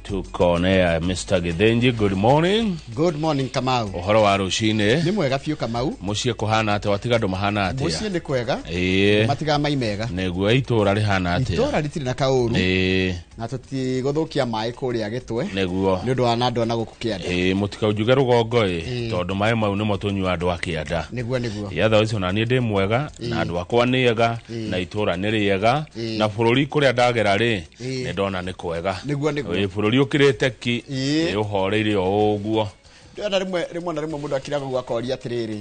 Tuko on air, Mr. Githinji, good morning. Good morning, Kamau. Ũhoro wa rũcinĩ? Nĩ mwega biũ, Kamau. Mũciĩ kũhana atĩa? Watiga andũ mahana Mũciĩ atĩa? nĩ kwega. Ĩĩ. Matiga mai mega. Nĩguo, itũũra rĩhana atĩa? Itũũra rĩtirĩ na kaũru. Na tũtigũthũkia maĩ kũrĩa gĩtwe. Nĩ ũndũ wa na andũ ana gũkũ kĩanda. Ĩĩ, mũtikaunjuge rũgongo ĩ, tondũ maĩ mau nĩmo tũnyua andũ a kĩanda. Nĩguo. Ĩ, otherwise ona niĩ ndĩ mwega na andũ akwa nĩ ega na itũũra nĩ rĩega na bũrũri kũrĩa ndagera rĩ, nĩ ndona nĩ kwega. Nĩguo. Ĩ, bũrũri ũkĩrĩte ki. Ĩĩ. Ĩ, ũhoreire o ũguo. Ndĩrona rĩmwe rĩmwe na rĩmwe mũndũ akiraga ũguo akoria atĩrĩrĩ,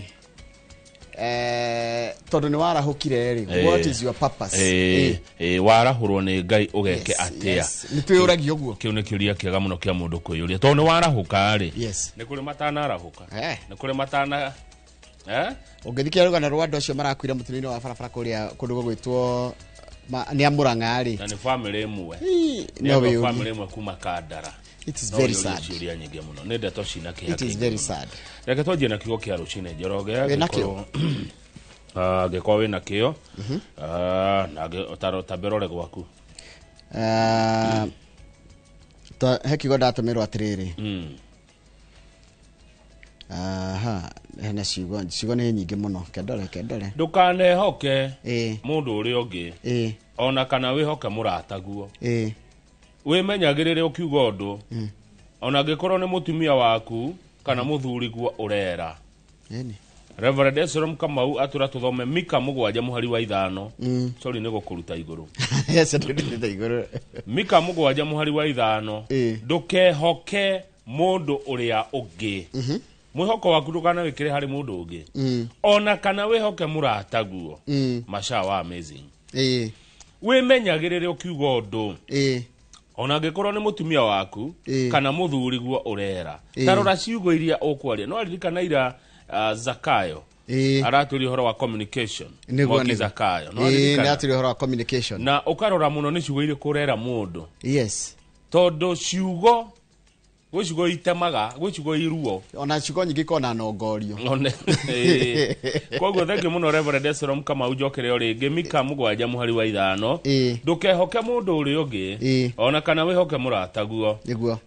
tondũ nĩ warahũkire rĩ, what is your purpose? Ĩ, ĩ, warahũrwo nĩ Ngai ũgeke atĩa? Yes. Nĩ twĩyũragia ũguo. Kĩu nĩ kĩũria kĩega mũno kĩa mũndũ kwĩyũria, tondũ nĩ warahũka rĩ, nĩ kũrĩ matanarahũka, nĩ kũrĩ matana Ũngĩthikia rũgano rwa andũ acio marakuire mũtino-inĩ wa barabara kũrĩa kũndũ gũgwĩtwo nĩ a Mũrang'a rĩ, Na nĩ famĩlĩ ĩmwe. Ii, nĩ no andũ a wĩyũrie. famĩlĩ ĩmwe kuma Kandara. It is No very wĩyũrie sad. ciũria nyingĩ mũno, nĩ ndeto cina kĩeha It is kĩingĩ very mũno. sad. Reke twanjie na kiugo kĩa rũcinĩ, Njoroge. Wĩna kĩo? Angĩkorwo wĩna kĩo. Ah, na tambe rore gwaku. He kiugo ndatũmĩrwo atĩrĩrĩ. Aha, hena ciugo nĩ nyingĩ mũno, kendore kendore. Ndũkanehoke mũndũ ũrĩa ũngĩ, ona kana wĩhoke mũrataguo. Wĩmenyagĩrĩre ũkiuga ũndũ, ona angĩkorwo nĩ mũtumia waku kana mũthuriguo ũrera. Ĩni. Reverend Esrom Kamau atũra tũthome Mika 7 mũhari wa 5. Sorry, nĩ gũkũruta igũrũ. Yes, ndĩrĩte igũrũ. Mika 7 mũhari wa 5. Ndũkehoke mũndũ ũrĩa ũngĩ, mwĩhoko waku ndũkanawĩkĩre harĩ mũndũ ũngĩ, ona kana wĩhoke mũrataguo. Masha wa amazing. Wĩmenyagĩrĩre ũkiuga ũndũ, ona angĩkorwo nĩ mũtumia waku kana mũthuriguo ũrera. Ta rora ciugo iria ũkwaria. No aririkana ira, Zakayo aratwĩria ũhoro wa communication. Mwangi. Zakayo no Nĩ aririkana? atũrĩ ũhoro wa communication. Na ũkarora mũno nĩ ciugo irĩkũ ũrera mũndũ, tondũ ciugo, gwĩ ciugo itemaga, gwĩ ciugo iruo. Ona ciugo nyingĩ ikoragwo na nongorio. Koguo thengiũ mũno, Reverend Esrom Kamau. Njokere o rĩngĩ Mika 7 mũhari wa 5. Ndũkehoke mũndũ ũrĩa ũngĩ, ona kana wĩhoke mũrataguo.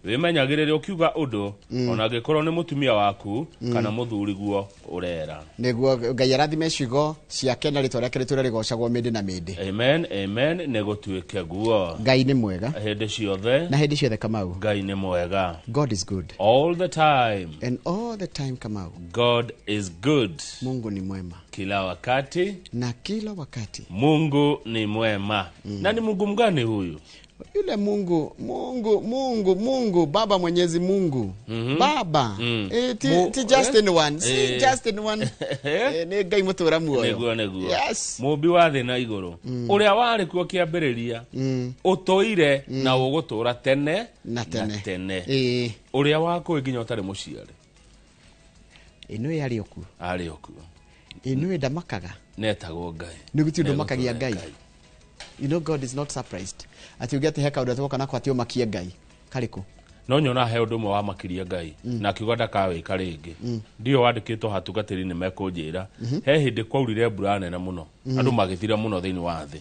Wĩmenyagĩrĩre ũkiuga ũndũ, ona angĩkorwo nĩ mũtumia waku kana mũthuriguo ũrera. Nĩguo, Ngai arathime ciugo ciake na rĩtwa rĩake rĩtũre rĩgocagwo mĩndĩ na mĩndĩ. Amen, amen, nĩ gũtuĩke guo. Ngai nĩ mwega. Hĩndĩ ciothe. Na hĩndĩ ciothe, Kamau. Ngai nĩ mwega. God is good. All the time. And all the time, Kamau. God is good. Mungu ni mwema. Kila wakati. Na kila wakati. Mungu ni mwema. Na ni Mungu mgani huyu? Yule Mungu, Mungu, Mungu, Mungu Baba, Mwenyezi Mungu Baba. Ti, ti just in one, si just in one. Nĩ Ngai mũtũra muoyo. Nĩguo. Yes. Mũmbi wa thĩ na igũrũ, ũrĩa warĩ kuo kĩambĩrĩria, ũtũire na ũgũtũra tene na tene. Na tene. Ũrĩa wakũĩ nginya ũtarĩ mũciare. Ĩno yarĩ okuo. Arĩ okuo. Ĩno ndamakaga. Netagwo Ngai. Nĩ gũtirĩ ũndũ ũmakagia Negũtũra. Ngai. You know God is not surprised atĩ ũngĩ atĩ he kaũndũ atĩ nako atĩ ũmakie Ngai karĩkũ. No nyona he ũndũ ũmwe wamakirie Ngai na akiuga ndakawĩka rĩngĩ. Ndio wandĩkĩtwo hatungatĩri nĩ mekũnjĩra, he hĩndĩ kwaurire mbura nene mũno, andũ magĩthira mũno thĩinĩ wa thĩ.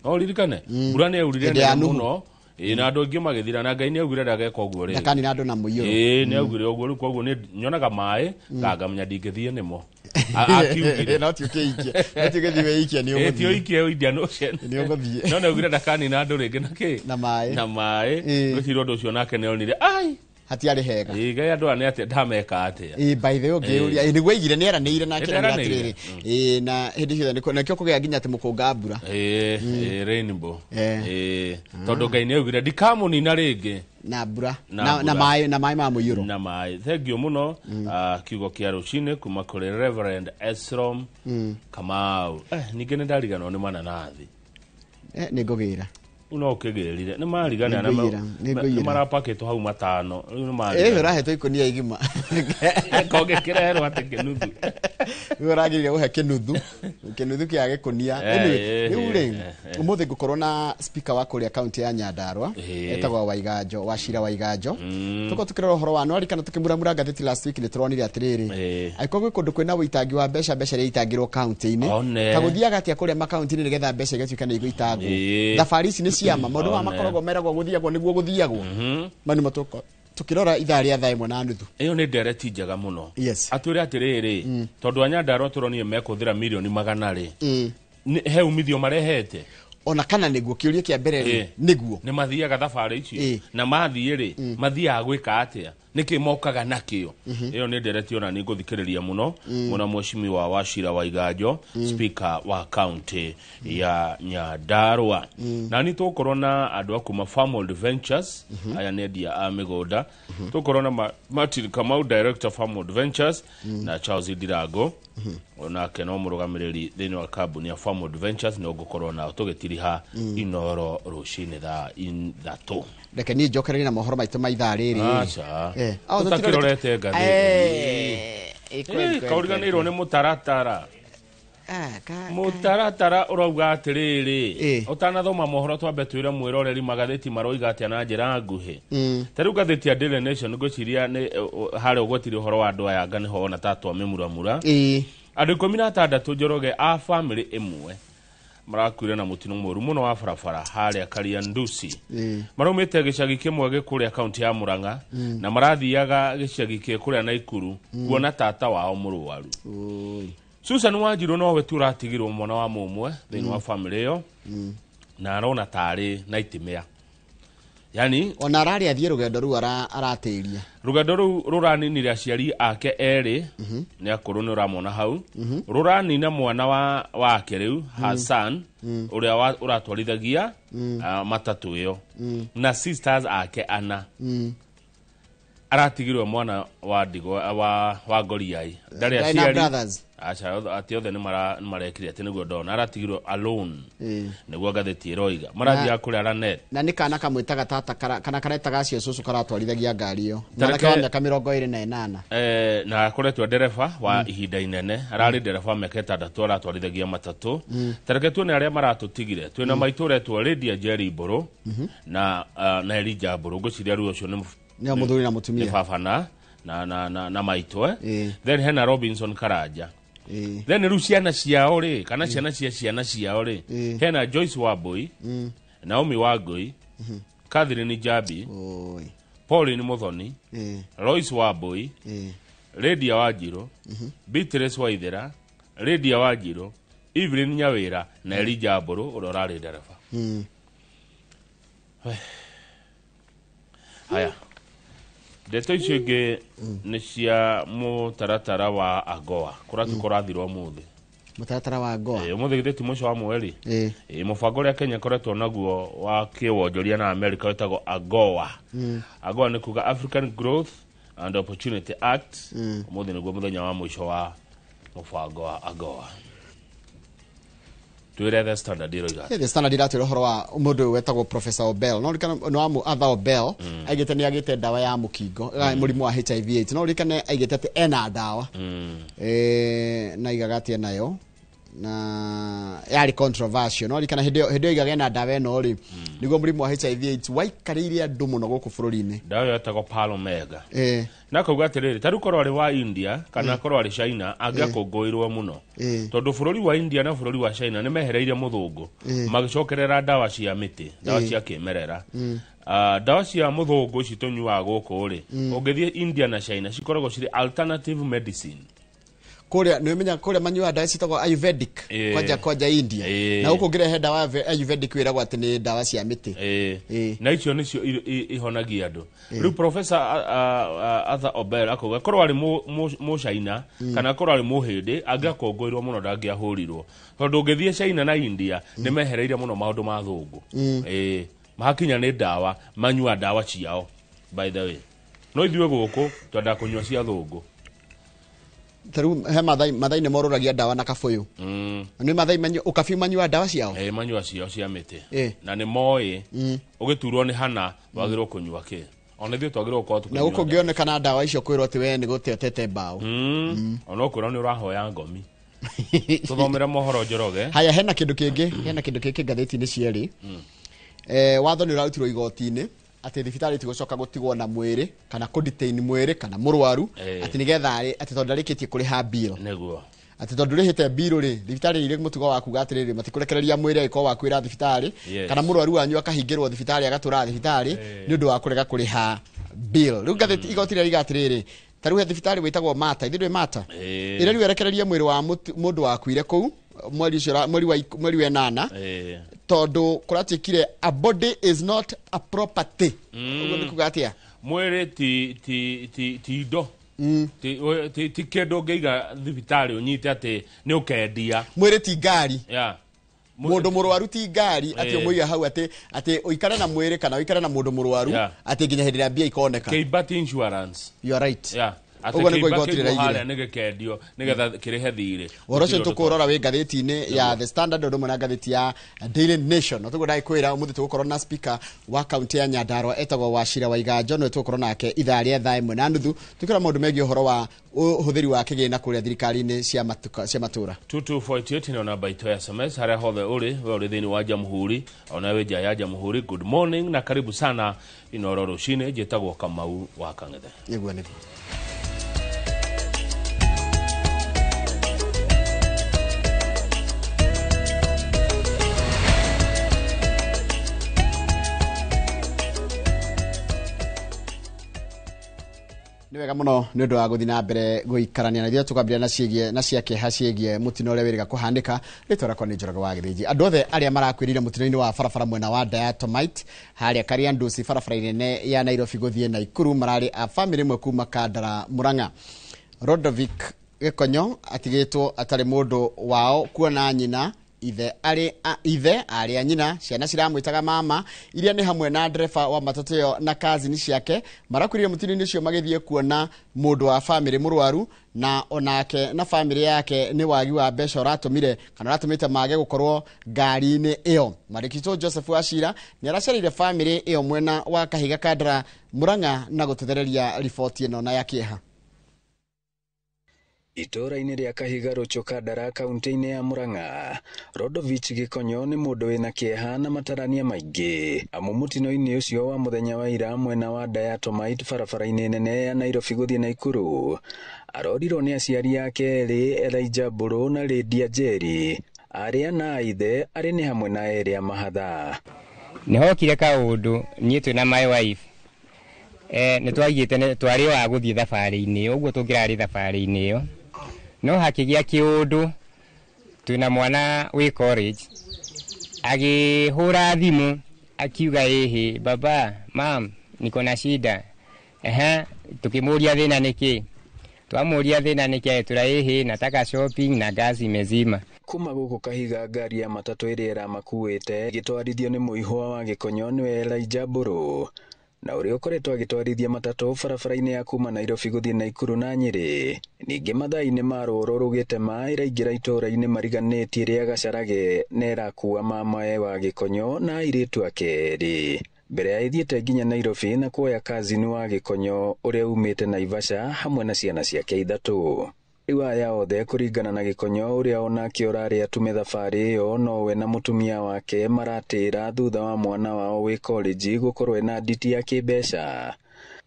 No ũririkane mbura nĩ yaurire Hĩndĩ ya nene Nuhu. mũno. Ĩĩ, na andũ aingĩ magĩthira, na Ngai nĩ augire ndageka ũguo rĩngĩ. Ndakanina andũ na mũiyũro. Ĩĩ, nĩ augire ũguo. Rĩu koguo nĩ nyonaga maĩ ngangamenya ndingĩthiĩ nĩmo. Akiugire. No ti ũkĩikie, no ti ũgĩthiĩ wĩikie nĩ Ĩĩ, ti ũgũthiĩ. ũikie Indian Ocean. Nĩ ũgũthiĩ. No nĩ augire ndakanina andũ rĩngĩ na kĩ? Na maĩ. Na maĩ. Ngwĩciria ũndũ ũcio nake nĩ onire ai hatiarĩ hega. Ĩĩ, Ngai, andũ aya nĩ atĩa, ndameka atĩa? Ĩĩ, by the way, ũngĩũria, ĩĩ, nĩguo aigire, nĩ eranĩire na akĩranĩra Nĩeranĩire. atĩrĩrĩ, ĩĩ, na hĩndĩ ciothe nakĩo kũgĩa nginya atĩ mũkũnga mbura. Ĩĩ, rainbow. Ĩĩ, tondũ Ngai nĩ augire ndikamũnina rĩngĩ na mbura. Na na mbura. Maĩ, na maĩ ma mũiyũro. Na maĩ. Thengiũ mũno. Kiugo kĩa rũcinĩ kuma kũrĩ Reverend Esrom Kamau. Ningĩ nĩ ndariganwo nĩ mananathi. Nĩ ngũgĩra. Rĩu no ũkĩgĩrire nĩ marigana. Nĩ ngũiyĩra. Nĩ marapakĩtwo hau matano rĩu nĩ Ĩĩ, marigana. ũrahetwo ikũnia igima. Kongĩkĩreherwo atĩ kĩnuthu. Ũragĩrĩire gũhe kĩnuthu kĩnuthu kĩa gĩkũnia. Anyway, rĩu rĩ ũmũthĩ ngũkorwo na speaker wa kũrĩa kaunti ya Nyandarua etagwo Waiganjo, Wachira Waiganjo. Tũkorwo tũkĩrora ũhoro wa no arikana tũkĩmuramura ngathĩti last week nĩ tũronire atĩrĩrĩ angĩkorwo gwĩ kũndũ kwĩna ũitangi wa mbeca, mbeca iria itangĩrwo kaunti-inĩ ta gũthiaga atĩa kũrĩa makaunti-inĩ nĩgetha mbeca igatuĩka nĩ igũitangwo. Thabarĩ ici nĩ ciama maũndũ maya makoragwo meragwo gũthiagwo nĩguo gũthiagwo. Manu matũko tukirora ithaa rĩa 1:30. Ĩyo nĩ ndereti njega mũno. Yes. Atwĩre atĩrĩrĩ, tondũ a Nyandarua tũronire mekũhũthĩra mirioni 100 rĩ, he umithio marehete? Ona kana nĩguo kĩũria kĩa mbere rĩ, nĩguo nĩ mathiaga thabarĩ icio na mathiĩ rĩ, mathiaga gwĩka atĩa? Nĩkĩ mokaga nakĩo? Ĩyo nĩ ndereti ona nĩ ngũthikĩrĩria mũno mũno mheshimiwa Wachira Waiganjo, speaker wa county ya Nyandarua. Na nĩ tũgũkorwo na andũ a kuma Farmhold Ventures, aya nĩ endia a mĩgũnda. Tũgũkorwo na Martin Kamau, director Farmhold Ventures, na Charles Ndirango, onake no mũrũgamĩrĩri thĩinĩ wa kambuni ya Farmhold Ventures. No ngũkorwo nao tũgĩtiriha Inoro rũcinĩ thaa 3. Reke niĩ njokererie na mohoro maitũ ma ithaa rĩrĩ. Aca. Tũtakĩrorete ngathĩti. Kaũriganĩirwo nĩ mũtaratara. Mũtaratara ũrauga atĩrĩrĩ, ũtanathoma mohoro twambe twĩre mwĩroreri magathĩti maroiga atĩa na njĩra nguhĩ. Ta rĩu ngathĩti ya Daily Nation ngwĩciria nĩ harĩa ũgwetire ũhoro wa andũ aya anga nĩho ona ta twamĩmuramura. Andũ 16 Njoroge a famĩlĩ ĩmwe marakuire na mũtino mũru mũno wa barabara harĩa Kariandusi. Maraumĩte gĩcagi kĩmwe gĩkũrĩa kaunti ya Murang'a na marathiaga gĩcagi kĩ kũrĩa Naikuru kuona tata wao mũrwaru. Susan Wanjiru nowe tu ũratigirwo mwana wa mũmwe thĩinĩ wa famĩlĩ ĩyo na arona tarĩ nightmare. Yani ona ararĩ athiĩ rũgendo rũu aratĩria. Rũgendo rũu rũraninire aciari ake erĩ, nĩ akũrũ nĩ ũramona hau. Rũranina mwana wake rĩu Hassan ũrĩa ũratwarithagia matatũ ĩyo na sisters ake ana. Aratigirwo mwana wa ndigo wa Ngoriai. Ndarĩ aciari. Aca atĩ othe nĩ marekire atĩ nĩguo ndona aratigirwo alone. Nĩguo ngathĩti ĩroiga. Marathiaga kũrĩa Lanet. Na nĩ kana kamwĩtaga tata kana karetaga acio cũcũ karatwarithagia ngari ĩyo. Mwanake wa mĩaka 28. Na akoretwo ndereba wa ihinda inene. Ararĩ ndereba mĩaka 6 aratwarithagia matatũ. Tareke tuone arĩa maratũtigire. Twĩna maitũ ũretwo Lydia Jerry Mbũrũ na Elijah Mbũrũ. Ngwĩciria rĩu ũcio nĩ mũthuri na mũtumia. Nĩ baba na maitũ. Then hena Robinson Karanja. Then rĩu ciana ciao rĩ, kana ciana cia ciana ciao rĩ, hena Joyce Wambui, Naomi Wangui, Catherine Njabi, Pauline Muthoni, Lois Wambui, Lydia Wanjiru, Beatrice Waithera, Lydia Wanjiru, Evelyn Nyawira na Elijah Mbũrũ ũrĩa ũrarĩ ndereba. Haya. Ndeto icio ingĩ nĩ cia mũtaratara wa AGOA kũrĩa tũkorathirwo ũmũthĩ. Mũtaratara wa AGOA? Ũmũthĩ githĩ ti mũico wa mweri? Mũbango ũrĩa Kenya ĩkoretwo naguo wa kĩwonjoria na Amerika wĩtagwo AGOA. AGOA nĩ kuga African Growth and Opportunity Act. Ũmũthĩ nĩguo mũthenya wa mũico wa mũbango wa AGOA. Twĩre The Standard ĩroiga. The Standard iratwĩra ũhoro wa mũndũ ũyũ wetagwo Professor Obel. No rikana no amu Arthur Obel aigĩte nĩ agĩte ndawa ya mũkingo, mũrimũ wa HIV AIDS. No rikane aigĩte atĩ ena ndawa. Na aigaga atĩ enayo na yarĩ controversial. No rikana hĩndĩ ĩyo aigaga ena ndawa ĩno rĩ, nĩguo mũrimũ wa HIV AIDS waikarĩire andũ mũno gũkũ bũrũri-inĩ. Ndawa ĩyo ĩtagwo Palomega. Na kauga atĩrĩrĩ, ta rĩu korwo arĩ wa India kana korwo arĩ China angĩakũngũĩrwo mũno. Tondũ bũrũri wa India na bũrũri wa China nĩ mehereirie mũthũngũ magĩcokerera ndawa cia mĩtĩ, ndawa cia kĩmerera. Ndawa cia mũthũngũ ici tũnyuaga gũkũ rĩ, ũngĩthiĩ India na China cikoragwo cirĩ alternative medicine. Kũrĩa nĩ ũmenya kũrĩa manyuaga ndawa ciĩtagwo Ayurvedic kwanja India. Na gũkũ ũngĩrehe ndawa ya Ayurvedic wĩragwo atĩ nĩ ndawa cia mĩtĩ. Na icio nĩcio ihonagia andũ. Rĩu Professor Arthur Obel akauga korwo arĩ Mũchina kana korwo arĩ Mũhĩndĩ angĩakũngũĩrwo mũno ndangĩahũrirwo. Tondũ ũngĩthiĩ China na India nĩ mehereire mũno maũndũ ma thũngũ. Mahakinya nĩ ndawa, manyua ndawa ciao by the way. No ithuĩ gũkũ twendaga kũnyua cia thũngũ. Taru he mathai nĩ morũragia ndawa na kabũyũ. Nĩ mathai ũkabiũ manyua ndawa ciao? Manyua ciao cia mĩtĩ. Na nĩ moĩ ũgĩturwo nĩ hana wagĩrĩirwo kũnyua kĩ. Ona ithuĩ twagĩrĩirwo gũkorwo Na tũkĩnyua gũkũ ngĩonekana ndawa icio kwĩrwo atĩ we nĩ gũte ũtete mbaũ. Ona ũkwĩrwo nĩ ũrahoya ngomi. Tũthomere mohoro Njoroge. Haya, hena kĩndũ kĩngĩ, hena kĩndũ kĩngĩ ngathĩti-inĩ cierĩ. Watho nĩ ũrarutirwo igoti-inĩ atĩ thibitarĩ tigũcoka gũtigwo na mwĩrĩ kana kũ detain mwĩrĩ kana mũrwaru atĩ nĩgetha atĩ tondũ ndarĩkĩtie kũrĩha bill. Nĩguo. Atĩ tondũ ndũrĩhĩte bill rĩ, thibitarĩ irĩ mũtugo wa kuga atĩrĩrĩ matikũrekereria mwĩrĩ angĩkorwo wakuĩra thibitarĩ, kana mũrwaru wanyu akahingĩrwo thibitarĩ agatũra thibitarĩ nĩ ũndũ wa kũrega kũrĩha bill. Rĩu ngathĩti igoti rĩrĩa riuga atĩrĩrĩ, ta rĩu he thibitarĩ wĩtagwo Mata, ithuĩ ndũĩ Mata? Ĩrĩa rĩu ĩrekererie mwĩrĩ wa mũndũ wakuire kũu mweri ũcio mweri wa ĩnana, tondũ kũratuĩkire a body is not a property. Ũguo nĩ kuga atĩa? Mwĩrĩ ti indo. Ti kĩndũ ũngĩiga thibitarĩ ũnyite atĩ nĩ ũkendia. Mwĩrĩ ti ngari. Mũndũ mũrwaru ti ngari atĩ ũmũige hau atĩ ũikare na mwĩrĩ kana ũikare na mũndũ mũrwaru atĩ nginya hĩndĩ ĩrĩa mbia ikoneka. Kĩimba ti insurance. You are right. Ũguo nĩguo igoti rĩraigire. Harĩa nĩ gĩkendio nĩgetha kĩrĩhe thirĩ. Ũhoro ũcio tũkũrora wĩ ngathĩti-inĩ ya The Standard ũndũ ũmwe na ngathĩti ya Daily Nation. Na tũguo ndagĩkwĩra ũmũthĩ tũgũkorwo na speaker wa kaunti ya Nyandarua etagwo Wachira Waiganjo, nĩwe tũgũkorwo nake ithaa rĩa thaa 1:30 tũkĩrora maũndũ megiĩ ũhoro wa ũhũthĩri wa kĩgĩna kũrĩa thirikari-inĩ cia matũra. 2248 nĩyo namba itũ ya SMS harĩa hothe ũrĩ, we ũrĩ thĩinĩ wa Jamhuri ona wĩ nja ya Jamhuri. Good morning na karibu sana Inoro rũcinĩ. Njĩtagwo Kamau wa Kang'ethe. Nĩguo nĩguo. Nĩ wega mũno nĩ ũndũ wa gũthiĩ na mbere gũikarania na ithuĩ tũkambĩrĩria na ciĩgiĩ na cia kĩeha ciĩgiĩ mũtino ũrĩa wĩrĩga kũhanĩka. Rĩtwa rĩakwa nĩ Njoroge wa Gĩthĩnji. Andũ othe arĩa marakuĩrĩire mũtino-inĩ wa barabara mwena wa Diatomite harĩa Kariandusi barabara nene ya Nairobi gũthiĩ Naikuru mararĩ a bamĩrĩ ĩmwe kuma Kandara Murang'a. Rodovic Gĩkonyo atigĩtwo atarĩ mũndũ wao kuona nyina ithe arĩ a nyina, ciana ciramwĩtaga mama, iria nĩ hamwe na ndereba wa matatũ ĩyo na kazini ciake marakuĩrĩire mũtino-inĩ ũcio magĩthiĩ kuona mũndũ wa bamĩrĩ mũrwaru, na onake na bamĩrĩ yake nĩ wagi wa mbeca ũratũmire kana ũratũmĩte mage gũkorwo ngari-inĩ ĩyo. Mwandĩki Joseph Wachira nĩ aracereire bamĩrĩ ĩyo mwena wa Kahiga Kandara Murang'a na gũtũthereria riboti ĩno na ya kĩeha. Itũũra-inĩ rĩa Kahiga Rũchũ Kandara kaunti-inĩ ya Murang'a, Rodovich Gĩkonyo nĩ mũndũ wĩna kĩeha na matarania maingĩ amu mũtino-inĩ ũcio wa mũthenya wa ira mwena wa Diatomite barabara-inĩ nene ya Nairobi gũthiĩ Naikuru arorirwo nĩ aciari ake erĩ Elijah Mbũrũ na Lydia Njeri arĩa na ithe arĩ nĩ hamwe na erĩ a mahatha. Nĩ hokire kaũndũ niĩ twĩna my wife nĩ twaigĩte twarĩ wa gũthiĩ thabarĩ-inĩ ũguo tũngĩrarĩ thabarĩ-inĩ ĩyo no hakĩgĩa kĩũndũ twĩna mwana wĩ college agĩhũra thimũ akiuga ĩhĩ baba mam niko na shida. Tukĩmũria thĩna nĩkĩ, twamũria thĩna nĩkĩ agĩtwĩra ĩhĩ nataka shopping na gas imezima. Kuma gũkũ Kahiga ngari ya matatũ ĩrĩa ĩramakuĩte ĩgĩtwarithio nĩ mũihwa wa Gĩkonyo nĩwe Elijah Mbũrũ na ũrĩa ũkoretwo agĩtwarithia matatũ barabara-inĩ ya kuma Nairobi gũthiĩ Naikuru na Nyĩrĩ. Ningĩ mathaa-inĩ ma rũrũ rũgĩtema ĩraingĩra itũũra-inĩ mariganĩtie rĩa Gacarage na ĩrakua mamae wa Gĩkonyo na airĩtu ake erĩ mbere ya ĩthiĩte nginya Nairobi na kuoya kazini wa Gĩkonyo ũrĩa umĩte Naivasha hamwe na ciana ciake ithatũ. Rĩu aya othe kũringana na Gĩkonyo ũrĩa onake ũrarĩ atume thabarĩ ĩyo nowe na mũtumia wake maratĩra thutha wa mwana wao wĩ college gũkorwo ena nditi ya kĩmbeca.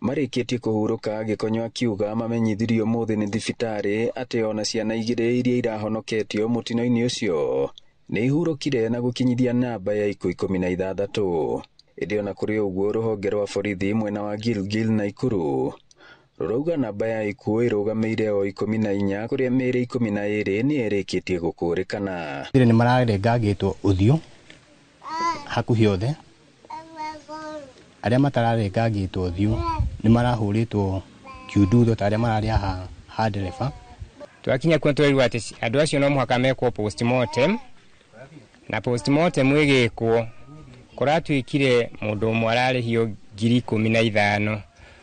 Marĩkĩtie kũhurũka Gĩkonyo akiuga mamenyithirio ũmũthĩ nĩ thibitarĩ atĩ ona ciana igĩrĩ iria irahonoketio mũtino-inĩ ũcio nĩ ihurũkire na gũkinyithia namba ya ikuũ 16. Ĩndĩ ona kũrĩ ũguo rũhonge rwa borithi mwena wa Gilgil Naikuru rũrauga namba ya ikuũ ĩrũgamĩire o 14 kũrĩa mĩĩrĩ 12 nĩ ĩrĩkĩtie gũkũrĩkana. Nĩ mararengangĩtwo ũthiũ hakuhĩ othe, arĩa matararengangĩtwo ũthiũ nĩ marahũrĩtwo kiundutho ta arĩa mararĩ ha ndereba. Twakinya kuo twerirwo atĩ andũ acio no mũhaka mekwo postmortem na postmortem ĩgĩkwo kũratuĩkire mũndũ ũmwe ararĩhio 15,000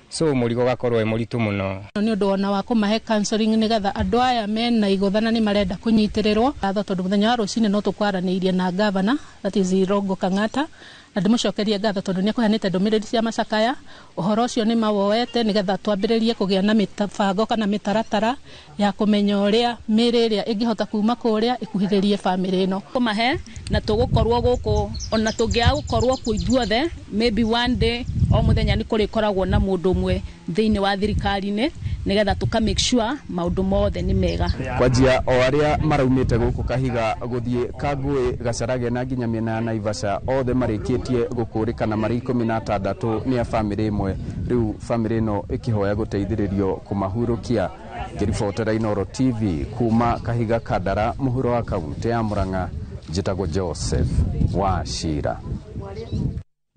so mũrigo ũgakorwo wĩ mũritũ mũno. Nĩ ũndũ ona wa kũmahe counseling nĩgetha andũ aya mena igũthana nĩ marenda kũnyitĩrĩrwo tondũ mũthenya wa rũcinĩ no tũkwaranĩirie na governor, that is Irongo Kang'ata, Na ndĩmũcokerie ngatho tondũ nĩ akũheanĩte ndũmĩrĩri cia macakaya. Ũhoro ũcio nĩ mawoete nĩgetha twambĩrĩrie kũgĩa na mĩbango kana mĩtaratara ya kũmenya ũrĩa mĩĩrĩ ĩrĩa ĩngĩhota kuma kũrĩa ĩkuhĩrĩrie bamĩrĩ ĩno. Kũmahe na tũgũkorwo gũkũ ona tũngĩaga gũkorwo kuo ithuothe, maybe one day o mũthenya nĩ kũrĩkoragwo na mũndũ ũmwe thĩinĩ wa thirikari-inĩ nĩgetha tũka make sure maũndũ mothe nĩ mega. Kwanjia o arĩa maraumĩte gũkũ Kahiga gũthiĩ Kangũĩ, Gacarage na nginya mĩena ya Naivasha othe marĩkĩtie gũkũrĩkana marĩ 16 nĩ a bamĩrĩ ĩmwe. Rĩu bamĩrĩ ĩno ĩkĩhoya gũteithĩrĩrio kũmahurũkia. Ngĩribotera Inooro TV kuma Kahiga Kandara mũhuro wa kaunti ya Murang'a, njĩtagwo Joseph Wachira.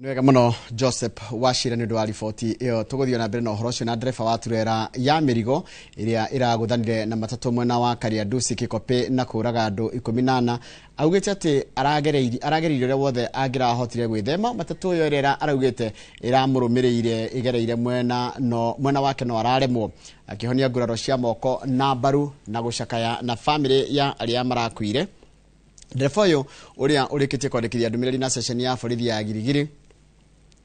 Nĩ wega mũno Joseph Wachira nĩ ũndũ wa riboti ĩyo. Tũgũthiĩ na mbere na ũhoro ũcio na ndereba wa turera ya mĩrigo ĩrĩa ĩragũthanire na matatũ mwena wa Kariandusi Kikopĩ na kũraga andũ 14 augĩte atĩ aragereirie ũrĩa wothe angĩrahotire gwĩthema matatũ ĩyo ĩrĩa araugĩte ĩramũrũmĩrĩire ĩgereire mwena wake no araremwo, akĩhonia nguraro cia moko na mbaru na gũcakaya na bamĩrĩ ya arĩa marakuire. Ndereba ũyũ ũrĩa ũrĩkĩtie kwandĩkithia ndũmĩrĩri na ceceni ya borithi ya Girigiri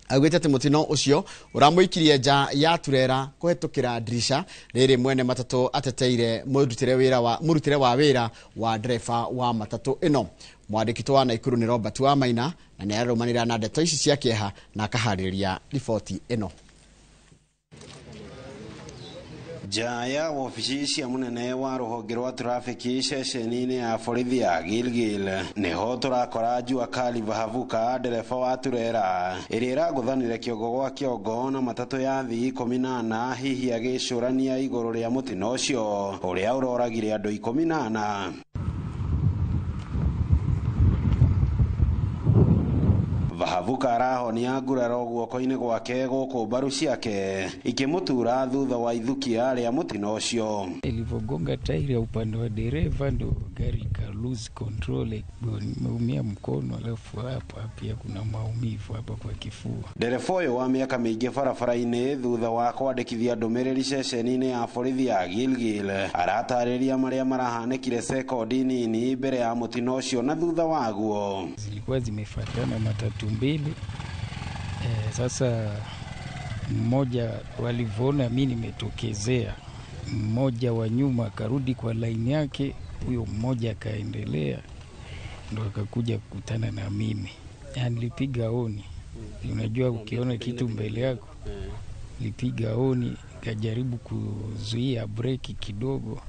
augĩte atĩ mũtino ũcio ũramũikirie nja ya turera kũhetũkĩra ndirisha rĩrĩ mwene matatũ ateteire mũrutĩre wa wĩra wa ndereba wa matatũ ĩno. Mwandĩki wa Naikuru nĩ Robert Wamaina na nĩ ararũmanĩra na ndeto ici cia kĩeha na akaharĩrĩria riboti ĩno. Nja ya wobici cia munene wa rũhonge rwa trafiki ceceni-inĩ ya borithi ya Gilgil nĩho tũrakora Jua Kali Vahavuka ndereba wa turera ĩrĩa ĩragũthanire kĩongo gwa kĩongo na matatũ ya thii 14 hihi agĩcũrania igũrũ rĩa mũtino ũcio ũrĩa ũroragire andũ 14. Vahavuka arahonia nguraro guoko-inĩ gwake gũkũ mbaru ciake ikĩmũtura thutha wa ithukia rĩa mũtino ũcio. Ilivyogonga tairi ya upande wa dereva ndo gari ika lose control, nimeumia mkono, alafu hapa pia kuna maumivu hapa kwa kifua. Ndereba ũyũ wa mĩaka mĩingĩ barabara-inĩ thutha wa kwandĩkithia ndũmĩrĩri ceceni-inĩ ya borithi ya Gilgil aratarĩria marĩa marahanĩkire sekondi nini mbere ya mũtino ũcio na thutha waguo. Zilikuwa zimefuatana matatu mbili. Sasa mmoja walivyoona mimi nimetokezea, mmoja wa nyuma akarudi kwa line yake, huyo mmoja akaendelea, ndo akakuja kukutana na mimi. Nilipiga honi. Unajua ukiona kitu mbele yako, nilipiga honi, nikajaribu kuzuia breki kidogo.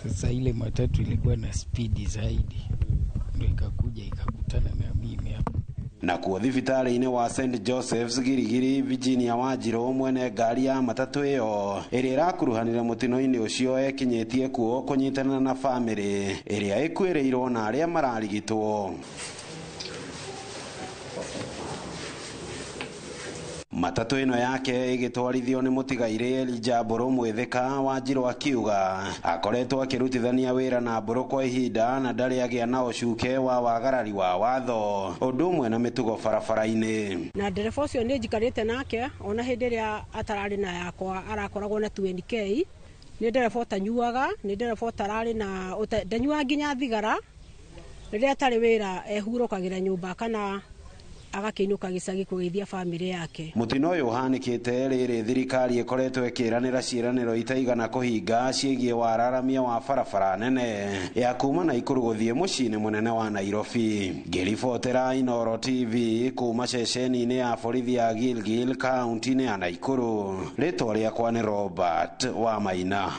Sasa ile matatu ilikuwa na spidi zaidi, ndo ikakuja ikakutana na mimi hapo. Na kuo thibitarĩ-inĩ wa St Joseph's Girigiri Virginia Wanjirũ mwene ngari ya matatũ ĩyo ĩrĩa ĩrakuruhanire mũtino-inĩ ũcio ekinyĩtie kuo kũnyitanĩra na bamĩrĩ ĩrĩa ĩkuĩrĩirwo na arĩa mararigitwo. Matatũ ĩno yake ĩgĩtwarithio nĩ mũtigairĩ Elijah Mbũrũ Mwĩthĩka. Wanjirũ akiuga akoretwo akĩrutithania wĩra na Mbũrũ kwa ihinda na ndarĩ agĩa na ũcuke wa wagarari wa watho ũndũ ũmwe na mĩtugo barabara-inĩ. Na ndereba ũcio nĩ njikarĩte nake ona hĩndĩ ĩrĩa atararĩ na yakwa arakoragwo na 20k. Nĩ ndereba ũtanyuaga, nĩ ndereba ũtararĩ na ndanyuaga nginya thigara. Rĩrĩa atarĩ wĩra ehurũkagĩra nyũmba kana agakĩinũka gĩcagi kũgeithia bamĩrĩ yake. Mũtino ũyũ ũhanĩkĩte rĩrĩ thirikari ĩkoretwo ĩkĩranĩra ciĩranĩro itaigana kũhinga ciĩgiĩ wararamia wa barabara nene ya kuma Naikuru gũthiĩ mũciĩ-inĩ mũnene wa Nairobi. Ngĩribotera Inooro TV kuma ceceni-inĩ ya borithi ya Gilgil kaunti-inĩ ya Naikuru, rĩtwa rĩakwa nĩ Robert Wamaina.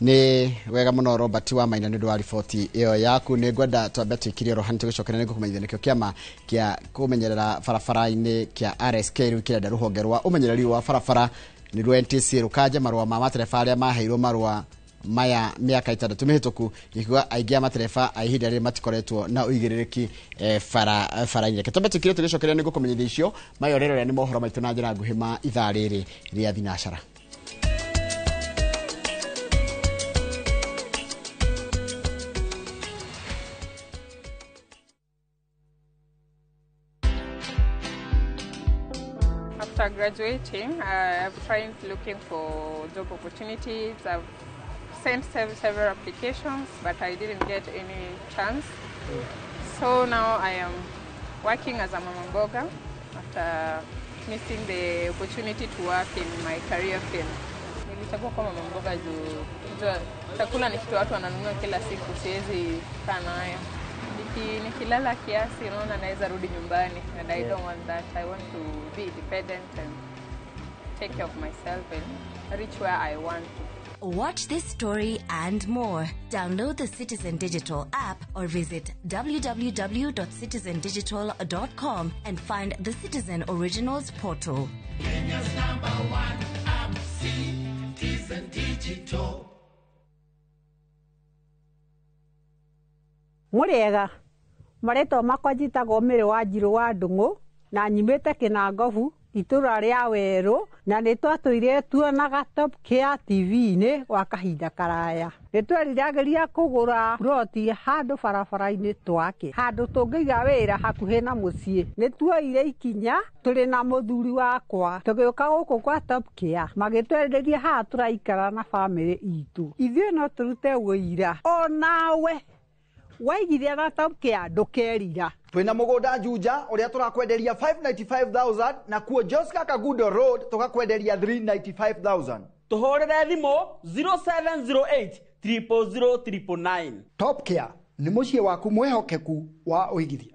Nĩ wega mũno Robert Wamaina nĩ ũndũ wa riboti ĩyo yaku. Nĩ ngwenda twambe twĩkire oro hanini tũgĩcokera nĩ ngũkũmenyithia nĩkĩo kĩama kĩa kũmenyerera barabara-inĩ kĩa RSK rĩu kĩrenda rũhonge rwa ũmenyereri wa barabara nĩruo NTSA rũkanje marũa ma matereba arĩa maheirwo marũa maya mĩaka 6 mĩhĩtũku, gĩkiuga aingĩ a matereba a ihinda rĩrĩ matikoretwo na ũigĩrĩrĩki bara-inĩ. Reke twambe twĩkire tũgĩcokeria nĩ ngũkũmenyithia icio mayo rĩrĩa nĩ mohoro maitũ na njĩra nguhĩ ma ithaa rĩrĩ rĩa thinacara. After graduating, I've tried looking for job opportunities. I've sent several applications, but I didn't get any chance. So now I am Working as a mama mboga after missing the opportunity to work in my career field. Nilichagua kuwa mama mboga juu chakula ni kitu watu wananunua kila siku, siwezi kaa nayo. Nikilala kiasi unaona naweza rudi nyumbani, and I don't want that. I want to be independent and take care of myself and reach where I want to. Watch this story and more. Download the Citizen Digital app or visit www.citizendigital.com and find the Citizen Originals portal. Kenya's number one app, Citizen Digital. Muriega, marĩtwa makwa njĩtagwo Mary Wanjirũ wa Ndung'u na nyumĩte Kĩnangobu itũra rĩa Werũ, na nĩ twatũire tuonaga Top Care TV-inĩ gwa kahinda karaya. Nĩ tweriragĩria kũgũra ploti handũ barabara-inĩ twake, handũ tũngĩiga wĩra hakuhĩ na mũciĩ. Nĩ tuoire ikinya tũrĩ na mũthuri wakwa tũgĩũka gũkũ kwa Top Care, magĩtwenderia haha tũraikara na bamĩrĩ itũ. Ithuĩ no tũrute wũira onawe waigithia na Top Care ndũkerira. Twina mugunda Juja uria turakwenderia 595,000 na kuo Joska Kagudo Road tukakwenderia 395,000. Tuhurire thimu 0708 000 999. Top Care ni muciĩ waku mwihokeku wa uigithia.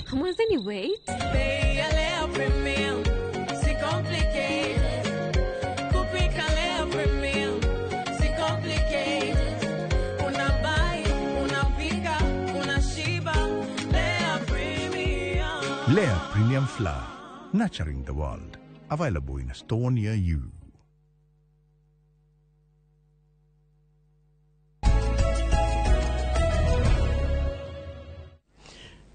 Hamwezi wait? Lea Premium Flour, nurturing the world. Available in a store near you.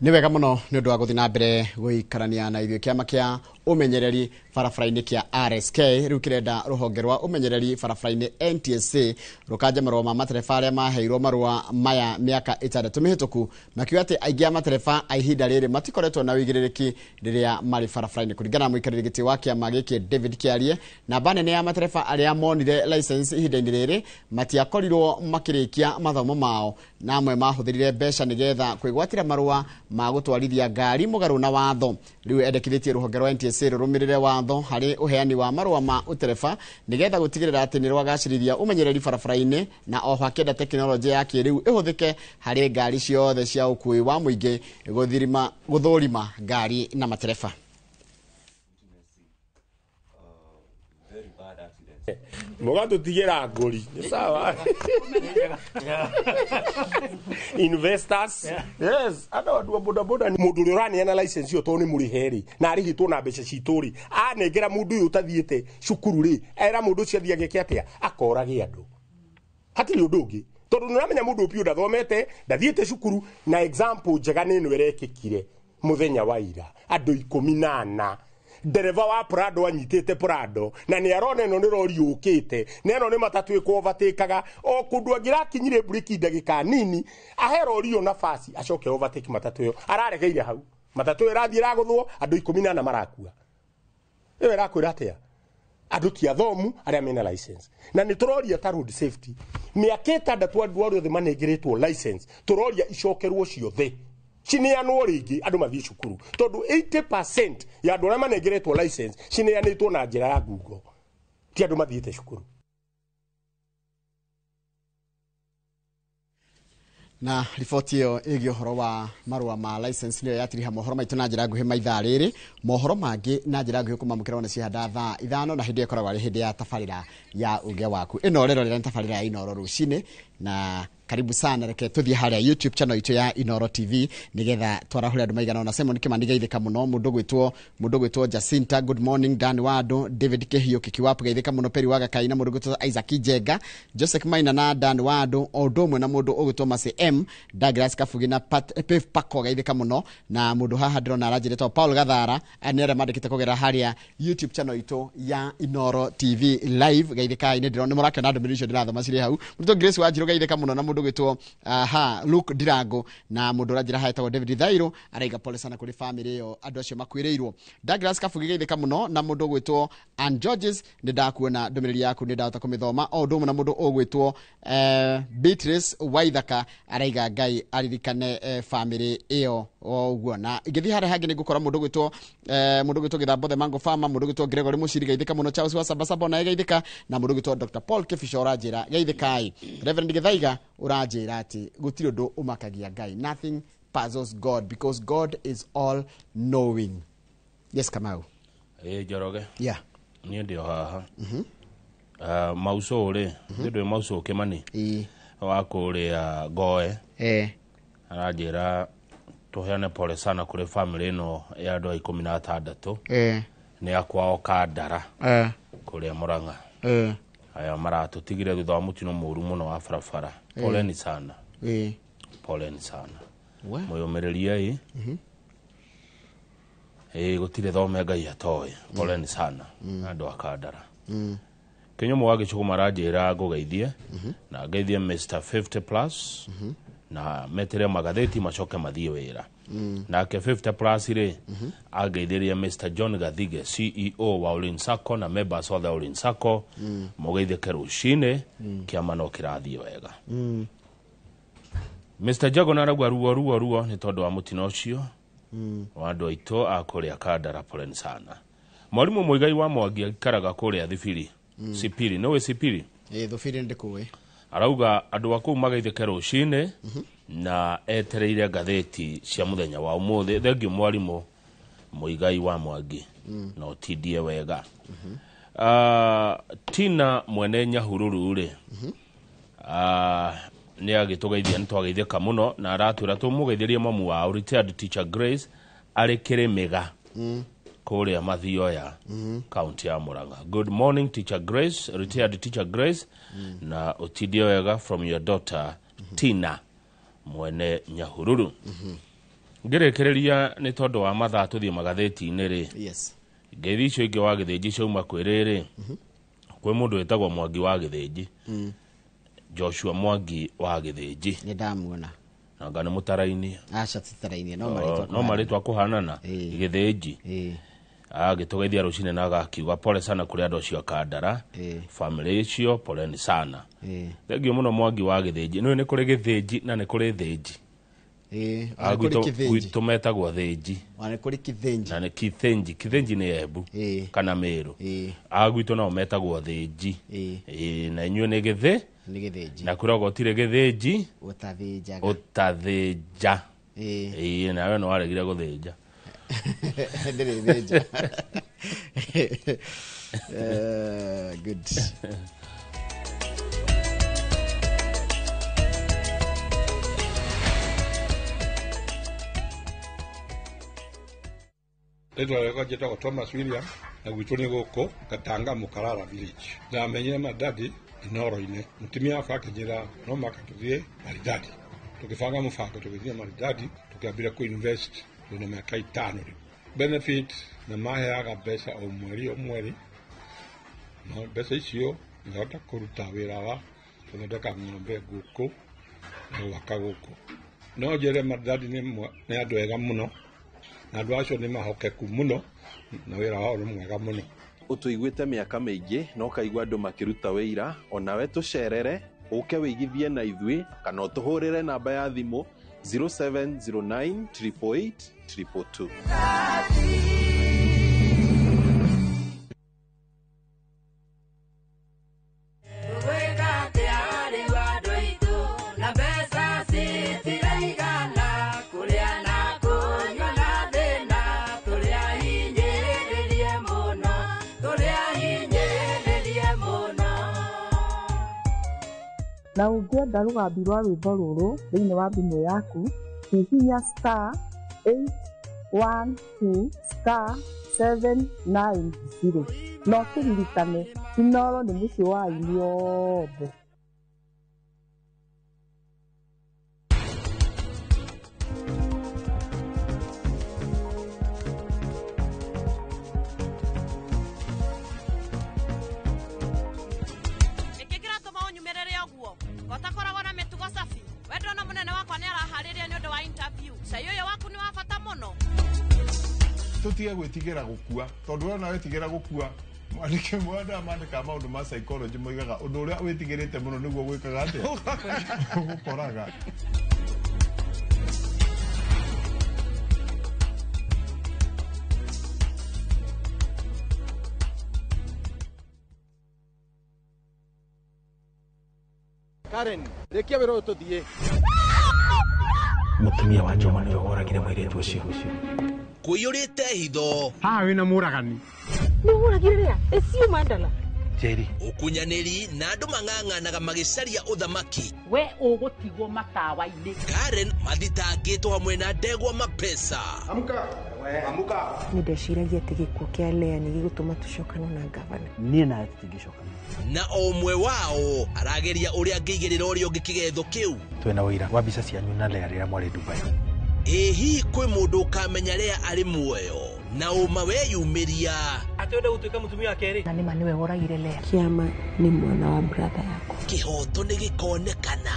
Nĩ wega mũno nĩ ũndũ wa gũthiĩ na mbere gũikarania na ithuĩ. Kĩama kĩa ũmenyereri barabara-inĩ kĩa RSK rĩu kĩrenda rũhonge rwa ũmenyereri barabara-inĩ NTSA rũkanje marũa ma matereba arĩa maheirwo marũa maya mĩaka 6 mĩhĩtũku, makiuga atĩ aingĩ a matereba a ihinda rĩrĩ matikoretwo na ũigĩrĩrĩki rĩrĩa marĩ barabara-inĩ. Kũringana na mũikarĩri gĩtĩ wa kĩama gĩkĩ David Kĩarie, namba nene ya matereba arĩa monire license ihinda-inĩ rĩrĩ matiakorirwo makĩrĩkia mathomo mao, na amwe mahũthĩrire mbeca nĩgetha kwĩgwatĩra marũa ma gũtwarithia ngari mũgarũ na watho. Rĩu endekithĩtie rũhonge rwa NTSA rũrũmĩrĩre watho harĩ ũheani wa marũa ma ũtereba nĩgetha gũtigĩrĩra atĩ nĩ rwagacĩrithia ũmenyereri barabara-inĩ, na oho akĩenda tekinoronjĩ ya kĩrĩu ĩhũthĩke harĩ ngari ciothe cia ũkuui wa mũingĩ gũthũrima ngari na matereba. Mũgatũtigĩra ngũri nĩ sawa. Investors, yes, andũ a boda boda mũndũ ũrĩa ũraneana license ĩyo tondũ nĩ mũrĩhe rĩ na arĩhĩtwo na mbeca citũ rĩ, anengera mũndũ ũyũ ũtathiĩte cukuru rĩ, era mũndũ ũcio athiĩ ageke atĩa, akorage andũ. Hatirĩ ũndũ ũngĩ tondũ nĩ ũramenya mũndũ ũyũ ndathomete, ndathiĩte cukuru, na example njega nĩ ĩno ĩrekĩkire mũthenya wa ira, andũ 14 ndereva wa Prado anyitĩte Prado na nĩ arona ĩno nĩ rori yũkĩte na ĩno nĩ matatũ ĩkũovatĩkaga o kũndũ angĩrakinyire breki ndagĩka nini ahe rori ĩyo nafasi acoke overtake matatũ ĩyo, araregeire hau matatũ ĩyo ĩrathiĩ ĩragũthwo andũ 14 marakua. Ĩyo ĩrakwĩra atĩa? Andũ ti athomu arĩa mena license, na nĩ tũroria ta road safety mĩaka 6 andũ arĩa othe manengeretwo license tũroria icokerwo ciothe cineanwo rĩngĩ andũ mathiĩ cukuru, tondũ 80% ya andũ arĩa manengeretwo license cineanĩtwo na njĩra ya Google, ti andũ mathiĩte cukuru. Na riboti ĩyo ĩgiĩ ũhoro wa marũa ma license nĩyo yatiriha mohoro maitũ na njĩra nguhĩ maithaa rĩrĩ. Mohoro mangĩ na njĩra nguhĩ kũmamũkĩra ona cihanda thaa 5 na hĩndĩ ĩyo ĩkoragwo arĩ hĩndĩ ya tabarĩra ya uge waku. Ĩno rĩrorera nĩ tabarĩra ya Inooro rũcinĩ. Na karibu sana, reke tuthie haria YouTube channel itu ya Inoro TV nigetha twarahure andu maigana ona. Simon Kimani geithika muno, mundu gwitwo Jacinta, good morning. Dan Wado, David Kihio Kikiwapu geithika muno, Peri Waga Kaina, mundu gwitwo Isaac Jenga, Joseph Maina na Dan Wado, o undu umwe na mundu ugwitwo Masi M, Douglas Kabugi na Pat Pef Pako geithika muno, na mundu haha ndirona aranjĩrĩtwo Paul Gathara, nĩ arĩa mandĩkĩte kũgerera haria YouTube channel itu ya Inoro TV live. Geithika ini ndirona nĩ mũrakĩona ndũmĩrĩri icio ndĩrathoma cirĩ hau. Mũndũ Grace Wanjiru geithika muno, na mundu gwitwo aha Luke Dirango, na mundu ũranjĩra haha etagwo David Thairo, araiga pole sana kuri family ĩyo andũ acio makuĩrĩirwo. Douglas Kabugi geithika muno, na mundu gwitwo Ann Georges, nĩ ndakuona ndũmĩrĩri yaku, nĩ ndahota kũmĩthoma. O ũndũ ũmwe na mundu ũgwĩtwo Beatrice Waithaka, araiga Ngai aririkane family ĩyo o ũguo. Na ngĩthiĩ harĩa hangĩ nĩ ngũkora mũndũ gwĩtwo Gĩthambo the Mango Farmer, mũndũ gwĩtwo Gregory Mũciri geithĩka mũno, Charles wa Sabasaba naye geithĩka, na mũndũ gwĩtwo Dr Paul Kĩbico ũranjĩra geithĩkai. Reverend Gĩthaiga ũranjĩra atĩ gũtirĩ ũndũ ũmakagia Ngai, nothing puzzles God because God is all knowing. Yes, Kamau. Njoroge. Yeah. Niĩ ndĩ o haha. Mauco rĩ, nĩ ndũĩ Mauco Kĩmani wa kũrĩa Ngoe. Aranjĩra tũheane pole sana kũrĩ family ĩno ya andũ a 16. Nĩ akwao Kandara kũrĩa Murang'a. Aya maratũtigire thutha wa mũtino mũru mũno wa barabara. Poleni sana. Poleni sana. Mwĩyũmĩrĩriei. Gũtirĩ thome Ngai atoĩ. Poleni sana andũ a Kandara. Kĩnyũmũ wa Gĩcũgũ maranjĩra ngũgeithie, na ngeithie Mr 50 plus, na metere magathĩti macoke mathiĩ wĩra. Nake 50 plus rĩ, angeithĩria Mr John Gathige, CEO wa Olin Sacco na members othe a Olin Sacco, mũgeithĩke rũcinĩ, kĩama no kĩrathiĩ wega. Mr Jago arauga ruo ruo ruo nĩ tondũ wa mũtino ũcio wa andũ aitũ a kũrĩa Kandara, poleni sana. Mwarimũ Mũigai wa Mwangi aikaraga kũrĩa Thibiri. Sipiri, nĩũĩ Sipiri? Thubiri ndĩkũĩ. Arauga andũ a kũu mageithĩke rũcinĩ, na etereire ngathĩti cia mũthenya wa ũmũthĩ. Thengiũ mwarimũ Mũigai wa Mwangi, na ũtindie wega. Tina mwene Nyahururu rĩ, nĩ agĩtũgeithia, nĩ twageithĩka mũno, na aratwĩra tũmũgeithĩrie mamu wao retired teacher Grace arĩ Kĩrĩmĩga kũrĩa Mathioya, kaunti ya Murang'a. Good morning teacher Grace, retired teacher Grace, na ũtindie wega from your daughter Tina mwene Nyahururu. Ngĩrĩkĩrĩria nĩ tondũ wa mathaa tũthiĩ magathĩti-inĩ rĩ. Yes. Ngeithi icio ingĩ wa Gĩthĩnji ciauma kwĩ rĩrĩ, kwĩ mũndũ wĩtagwo Mwangi wa Gĩthĩnji. Joshua Mwangi wa Gĩthĩnji. Nĩ ndamuona. Anga nĩ mũtarainia. Aca ti tarainia, no marĩtwa. No marĩtwa kũhanana. Gĩthĩnji. Agĩtũgeithia rũcinĩ na agakiuga pole sana kũrĩ andũ acio a Kandara. Family icio poleni sana. Thengiũ mũno Mwangi wa Gĩthĩnji. Nĩũĩ nĩ kũrĩ Gĩthĩnji na nĩ kũrĩ Thĩnji. Gwitũ metagwo Thĩnji. Ona nĩ kũrĩ Kĩthĩnji. Na nĩ Kĩthĩnji. Kĩthĩnji nĩ Embu kana Meru. Gwitũ nao metagwo Thĩnji. Na inyuĩ nĩ Gĩthĩ? Nĩ Gĩthĩnji. Na kwĩragwo gũtirĩ Gĩthĩnji ũtathĩnjaga. Ũtathĩnja. Nawe no waregire gũthĩnja. Ndĩrĩ thĩnja. Good. Rĩtwa rĩakwa njĩtagwo Thomas William, na gwitũ nĩ gũkũ Gatanga Mũkarara village. Ndamenyire Maridadi Inoro-inĩ. Mũtumia wakwa akĩnjĩra no mũhaka tũthiĩ Maridadi. Tũkĩbanga mũbango tũgĩthiĩ Maridadi, tũkĩambĩrĩria kũ invest twĩna mĩaka 5 rĩu. Benefit na maheaga mbeca o mweri o mweri. Na mbeca icio ngahota kũruta wĩra wa gũthondeka ng'ombe gũkũ na gwaka gũkũ. No njĩre Maridadi nĩ andũ ega mũno, na andũ acio nĩ mahokeku mũno, na wĩra wao nĩ mwega mũno. Ũtũiguĩte mĩaka mĩingĩ na ũkaigua andũ makĩruta wĩira, onawe tũcerere, ũke wĩigithie na ithuĩ, kana ũtũhũrĩre namba ya thimũ 0709 888 222. Na ũngĩenda rũgambi rwa rwĩmbo rũrũ thĩinĩ wa thimũ yaku, hihinya star 812 star 790. Na ũkĩririkane, Inooro nĩ mũciĩ wa aini othe. Nĩkĩ kĩratũma ũnyumĩrĩre ũguo gotakoragwo na mĩtugo cabi we ndona mũnene wakwa nĩ araharĩria nĩ ũndũ wa interview cai ũyũ waku nĩ wa bata mũno. Tutige gwĩtigĩra gũkua, tondũ we ona wetigĩra gũkua, mwandĩke mwanda mandĩkaga maũndũ ma psychology moigaga ũndũ ũrĩa wĩtigĩrĩte mũno nĩguo gwĩkaga atĩa ũgũkoraga. Karen, rĩkia wĩra ũyũ tũthiĩ. Mũtumia wa Njoma nĩwe woragire mũirĩtu ũcio. Kũiyũrĩte hitho. Haha wĩna mũragani. Nĩ ũragire rĩa ĩciũ mandala. Njeri. Ũkunyanĩri na andũ mang'ang'anaga magĩcaria ũthamaki. We ũgũtigwo matawa-inĩ. Karen mathitangĩtwo hamwe na ndegwa mapesa. Amka. Amka. Nĩ ndeciragia atĩ gĩkuũ kĩa Lea nĩ gĩgũtũma tũcokane na ngavana. Niĩ nawe tũtingĩcokana. Na o ũmwe wao arageria ũrĩa angĩigĩrĩra ũrĩa ũngĩ kĩgetho kĩu. Twĩna ũira wa mbica cianyu na Lea rĩrĩa mwarĩ Dubai. Ĩ hihi kwĩ mũndũ ũkamenya Lea arĩ muoyo na ũma weyumĩria. Atĩ wenda gũtuĩka mũtumia wa kerĩ. Na nĩma nĩwe woragire Lea. Kĩama nĩ mwana wa brother yakwa. Kĩhoto nĩ gĩkonekana.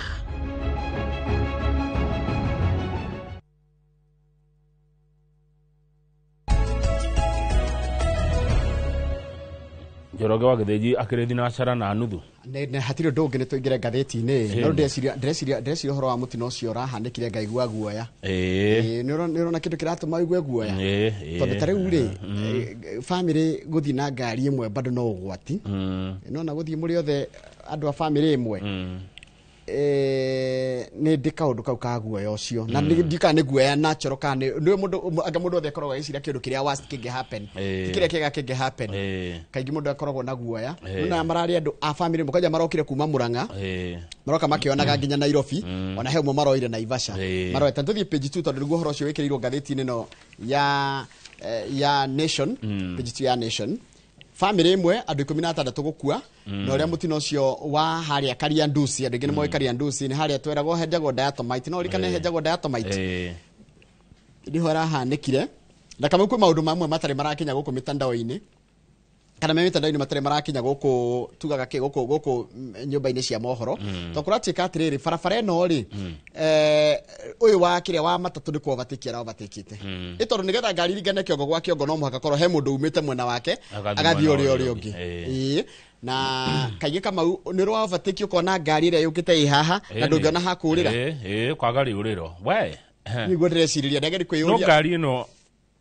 Njoroge wa Gĩthĩnji akĩrĩ thinacara na nuthu. Nĩ hatirĩ ũndũ ũngĩ nĩ tũingĩre ngathĩti-inĩ. No ndĩreciria ũhoro wa mũtino ũcio ũrahanĩkire ngaigua guoya. Nĩ ũrona kĩndũ kĩratũma ũigue guoya. Tondũ ta rĩu rĩ, family gũthiĩ na ngari ĩmwe bado no ũgwati. Nĩwona gũthiĩ mũrĩ othe andũ a family ĩmwe. Nĩ ndĩ kaũndũ kau ka guoya ũcio. Na ndikana nĩ guoya natural kana nĩ mũndũ anga mũndũ othe akoragwo agĩciria kĩndũ kĩrĩa worst kĩngĩ happen. Ti kĩrĩa kĩega kĩngĩ happen. Kaingĩ mũndũ akoragwo na guoya. Nĩ mararĩ andũ a family mũkwanja marokire kuma Murang'a. Maroka makĩonaga nginya Nairobi. Ona he ũmwe maroire Naivasha. Maroete tũthiĩ page 2 tondũ nĩguo ũhoro ũcio wĩkĩrĩirwo ngathĩti-inĩ ĩno ya Nation. Page 2 ya Nation. Family ĩmwe andũ 16 gũkua na ũrĩa mũtino ũcio wa harĩa Kariandusi, andũ aingĩ nĩ moĩ Kariandusi nĩ harĩa tweragwo henjagwo diatomite, no ũririkane henjagwo diatomite nĩho ĩrahanĩkire. Na kamau kwĩ maũndũ mamwe matarĩ marakinya gũkũ mĩtandao-inĩ kana me mĩtandao-inĩ matarĩ marakinya gũkũ tugaga kĩ gũkũ gũkũ nyũmba-inĩ cia mohoro. To kũratuĩka atĩrĩrĩ, barabara ĩno rĩ, ũyũ wa kĩrĩa wa matatũ nĩ kũ-overtake ara-overtake-ĩte. Ĩ tondũ nĩgetha ngari ĩringane kĩongo gwa kĩongo no mũhaka korwo he mũndũ umĩte mwena wake agathiĩ ũrĩa ũrĩa ũngĩ. Ĩĩ. Na kaingĩ Kamau nĩ ũrĩ wa overtake ũkona ngari ĩrĩa yũkĩte ĩ haha na ndũngĩona ha kũũrĩra. Ĩĩ kwaga rĩũrĩro. We. Nĩguo ndĩrecirĩria ndageri kwĩyũria. No ngari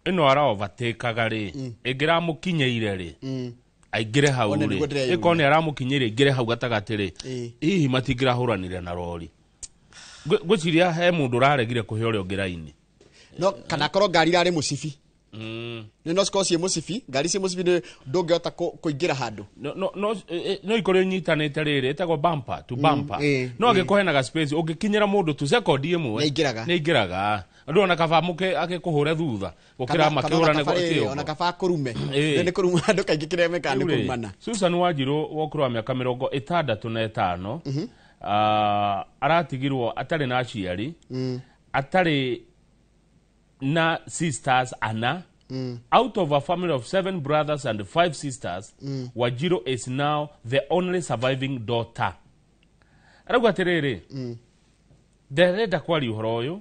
ĩno ara overtake-aga rĩ, ĩngĩramũkinyĩire rĩ, aingĩre hau rĩ, ĩkorwo nĩ aramũkinyĩire aingĩre hau gatagatĩ rĩ, hihi matingĩrahũranire na rori. Ngwĩciria he mũndũ ũraregire kũhe ũrĩa ũngĩ raini. No kana korwo ngari irarĩ mũcibi. Nĩ no cikorwo ciĩ mũcibi, ngari ciĩ mũcibi nĩ ndũngĩhota kũingĩra handũ. No ikorwo inyitanĩte rĩrĩ, ĩtagwo bumper to bumper. No angĩkorwo hena space ũngĩkinyĩra mũndũ tu sekondi ĩmwe nĩ aingĩraga. Andũ ona kaba mũke akĩkũhũre thutha gũkĩra makĩhũrane kwa kĩongo. Ona kaba kũrume. Nĩ kũruma andũ kaingĩ kĩrĩa mekaga nĩ kũrumana. Susan Wanjiru wa ũkũrũ wa mĩaka 65 aratigirwo atarĩ na aciari, atarĩ na sisters ana. Out of a family of 7 brothers and 5 sisters, Wanjiru is now the only surviving daughter. Arauga atĩrĩrĩ, nderenda kwaria ũhoro ũyũ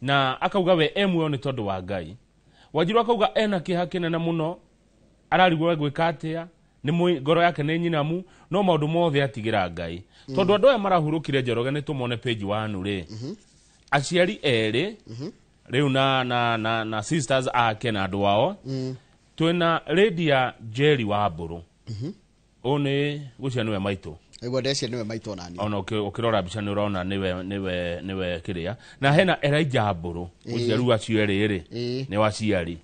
na akauga we e muoyo nĩ tondũ wa Ngai. Wanjiru akauga ena kĩeha kĩnene mũno, ararigwo gwĩka atĩa, nĩ ngoro yake nĩ nyinamu, no maũndũ mothe atigĩra Ngai. Tondũ andũ aya marahurũkire Njoroge nĩ tũmone page 1 rĩ, aciari erĩ rĩu na sisters ake na andũ ao, twĩna Lydia Njeri wa Mbũrũ. Ũyũ nĩ gũcia nĩwe maitũ. Nĩguo ndeciria nĩwe maitũ onani. Ona ũkĩrora mbica nĩ ũrona nĩwe kĩrĩa. Na hena Elijah Mbũrũ, ũcio rĩu acio erĩ rĩ, nĩ waciari.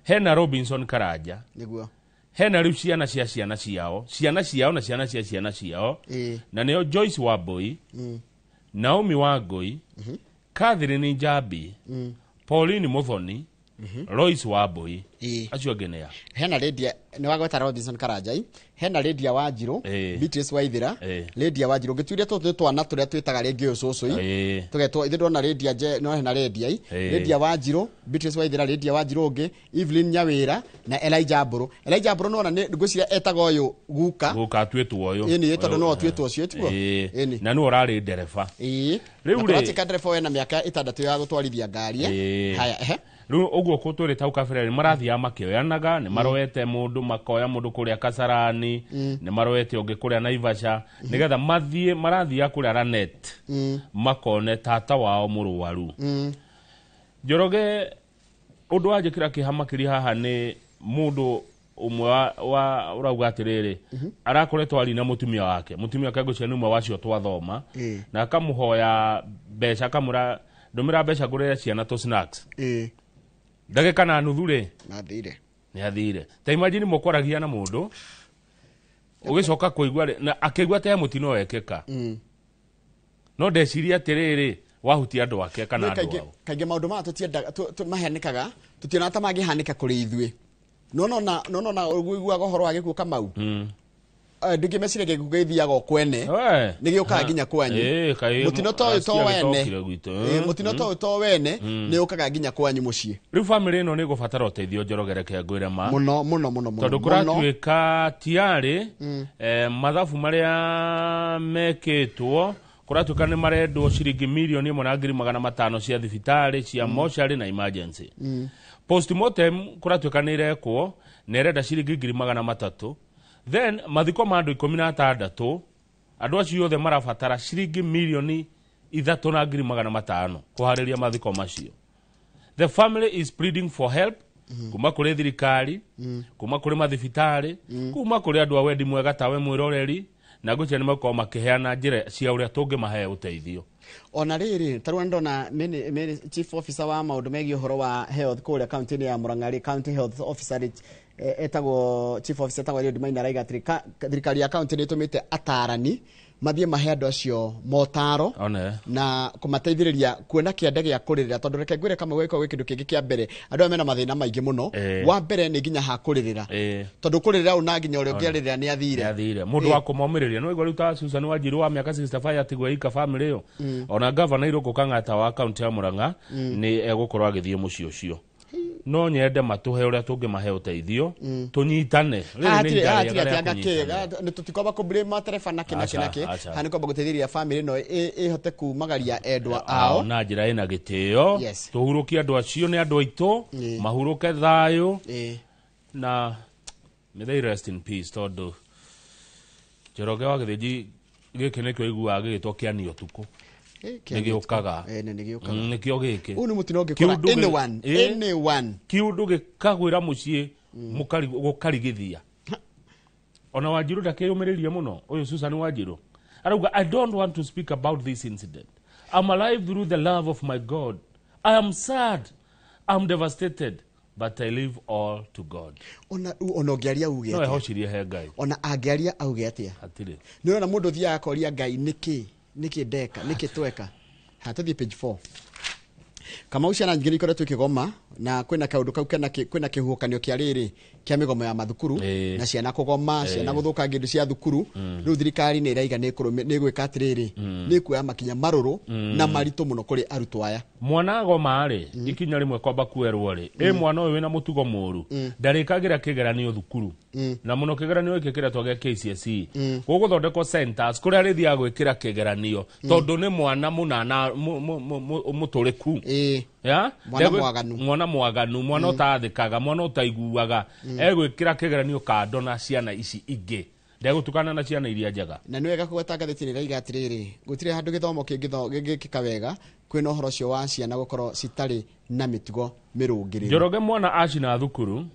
Hena Robinson Karanja. Nĩguo. Hena rĩu ciana cia ciana ciao, ciana ciao na ciana cia ciana ciao, na nĩo Joyce Wambui, Naomi Wangui, Catherine Njambi, Pauline Muthoni, Lois Wambui. Acio angĩ nĩa? Hena Lydia, nĩ wagweta Robinson Karanjai, hena Lydia Wanjiru, Beatrice Waithira, Lydia Wanjiru ngĩtuire tũtũ twana tũrĩa twĩtaga rĩngĩ ũcũcũi, tũgetwo ithuĩ ndona Lydia nje no hena Lydia i Lydia Wanjiru, Beatrice Waithira, Lydia Wanjiru ũngĩ, Evelyn Nyawĩra na Elijah Mbũrũ. Elijah Mbũrũ nĩwona nĩ ngwĩciria etaga ũyũ guka. Guka atuĩtwo ũyũ. Ĩni, tondũ no atuĩtwo ũcio tiguo. Na nĩwe ũrarĩ ndereba. Rĩu rĩ, kũratuĩka ndereba wena mĩaka 6 ya gũtwarithia ngari. Haya, ehe. Rĩu ũguo kũtwĩrĩte hau kabere nĩ marathiaga makĩoyanaga, nĩ maroete mũndũ makoya mũndũ kũrĩa Kasarani, nĩ maroete ũngĩ kũrĩa Naivasha, nĩgetha mathiĩ marathiaga kũrĩa Lanet, makone tata wao mũrwaru. Njoroge, ũndũ wanjĩkĩra kĩeha makĩria haha nĩ mũndũ ũmwe wa ũrauga atĩrĩrĩ, arakoretwo arĩ na mũtumia wake, mũtumia wake ngwĩciria nĩ ũmwe wacio twathoma, na akamũhoya mbeca, akamũra ndũmĩra mbeca ngũrĩre ciana tũ snacks. Ndagĩka na nuthu rĩ, Nĩ nĩ athire. Ta imagine mũkwaragia na mũndũ ũgĩcoka kũigua rĩ, na akĩigua ta he mũtino wekĩka, no ndeciria atĩrĩrĩ, wahutia andũ ake kana andũ ao. Kaingĩ maũndũ maya tũtiendaga, mahanĩkaga, tũtionaga ta mangĩhanĩka kũrĩ ithuĩ. No no na no no na ũiguaga ũhoro wa gĩkuũ Kamau. Ndingĩmeciria gĩkuũ gĩthiaga o kwene, nĩ gĩũkaga nginya kwanyu. Mũtino ta ũyũ to wene. Mũtino ta ũyũ to wene, nĩ ũkaga nginya kwanyu mũciĩ. Rĩu famĩlĩ ĩno nĩ ĩgũbatara ũteithio, Njoroge, reke ngwĩre ma. Mũno mũno mũno mũno. Tondũ kũratuĩka tiarĩ, mathabu marĩa mekĩtwo kũratuĩka nĩ marendwo ciringi 1,500,000 cia thibitarĩ, cia mocarĩ na emergency. Postmortem kũratuĩka nĩ ĩrekwo na ĩrenda ciringi 300,000. Then mathiko ma andũ 16, andũ acio othe marabatara ciringi 3,500,000 kũharĩria mathiko macio. The family is pleading for help kuma kũrĩ thirikari, kuma kũrĩ mathibitarĩ, kuma kũrĩ andũ a wendi mwega tawe mwĩroreri, na ngwĩciria nĩ megũkorwo makĩheana njĩra cia ũrĩa tũngĩmahe ũteithio. Ona rĩrĩ, ta rĩu ndona chief officer wa maũndũ megiĩ ũhoro wa health kũrĩa county-inĩ ya Murang'a rĩ, county health officer rĩ, etagwo chief officer etagwo Eliud Maina, araiga atĩrĩ, thirikari ya county nĩ ĩtũmĩte atarani mathiĩ mahe andũ acio motaro na kũmateithĩrĩria kuona kĩande gĩa kũrĩrĩra, tondũ reke ngwĩre Kamau gĩkoragwo gĩ kĩndũ kĩngĩ kĩa mbere, andũ aya mena mathĩna maingĩ mũno. Wa mbere nĩ nginya ha kũrĩrĩra, tondũ kũrĩrĩra ũna nginya ũrĩa ũngĩarĩrĩra nĩ athire. Nĩ athire. Mũndũ wa kũmomĩrĩria nĩ waigua rĩu ta Susan Wanjiru wa mĩaka 65 atigwo ika famĩlĩ ĩyo. Ona gavana Irũngũ Kang'ata wa kaunti ya Murang'a nĩ egũkorwo agĩthiĩ mũciĩ ũcio. No nyende matũhe ũrĩa tũngĩmahe ũteithio, tũnyitane. Rĩrĩ nĩ ihinda rĩega rĩa kũnyitana. Nĩ tũtikwamba kũ-blame matereba na kĩ na kĩ na kĩ. Haha nĩ kwamba gũteithĩrĩria famĩlĩ ĩno ĩhote kumagaria endwa ao na njĩra ĩna gĩtĩo. Tũhurũkie andũ acio, nĩ andũ aitũ, mahurũke thayũ, na may they rest in peace, tondũ Njoroge wa Gĩthĩnji gĩkĩ nĩkĩo iguaga gĩgĩtwo kĩani ũtukũ. Nĩ gĩũkaga. Nĩ gĩũkaga. Nĩkĩo gĩkĩ. Ũyũ nĩ mũtino ũngĩkora anyone, anyone. Kĩũndũ gĩkagwĩra mũciĩ, gũkarigithia. Ona Wanjiru ndakĩyũmĩrĩrie mũno, ũyũ Susan Wanjiru. Arauga, I don't want to speak about this incident. I'm alive through the love of my God. I am sad. I'm devastated. But I leave all to God. Ona ũngĩaria uge No atĩa? ehocirie he Ngai. Ona angĩaria auge atĩa? Hatirĩ. Nĩ ũrona mũndũ ũthiaga akoria Ngai nĩkĩ? Nĩkĩ ndeka? Nĩkĩ tweka? Ha, tũthiĩ page 4. Kamau, ciana nyingĩ nĩ ikoretwo ikĩgoma, na kwĩna kaũndũ kau kena kwĩna kĩhuhũkanio kĩa rĩrĩ kĩa mĩgomo ya mathukuru, na ciana kũgoma, ciana gũthũkangia indo cia thukuru. Rĩu thirikari nĩ ĩraiga nĩ ĩgwĩka atĩrĩrĩ, nĩ ĩkuoya makinya marũrũ na maritũ mũno kũrĩ arutwo aya. Mwana agoma rĩ, ikinya rĩmwe kwamba kuerwo rĩ, ĩ mwana ũyũ wĩna mũtugo mũru, ndarĩkagĩra kĩgeranio thukuru. Na mũno kĩgeranio gĩkĩ kĩretwo gĩa KCSE. Gũgũthondekwo centers kũrĩa arĩthiaga gwĩkĩra kĩgeranio, tondũ nĩ mwana mũnana mũtũrĩku. Ya? Mwana mwaganu. Mwana mwaganu, mwana ũtathĩkaga, mwana ũtaiguaga, egwĩkĩra kĩgeranio kando na ciana ici ingĩ. Ndegũtukana na ciana iria njega. Na nĩ wega kũgweta ngathĩti ĩrĩa ĩraiga atĩrĩrĩ, gũtirĩ handũ gĩthomo kĩngĩkĩka wega kwĩna ũhoro ũcio wa ciana gũkorwo citarĩ na mĩtugo mĩrũngĩrĩru. Njoroge, mwana acina thukuru,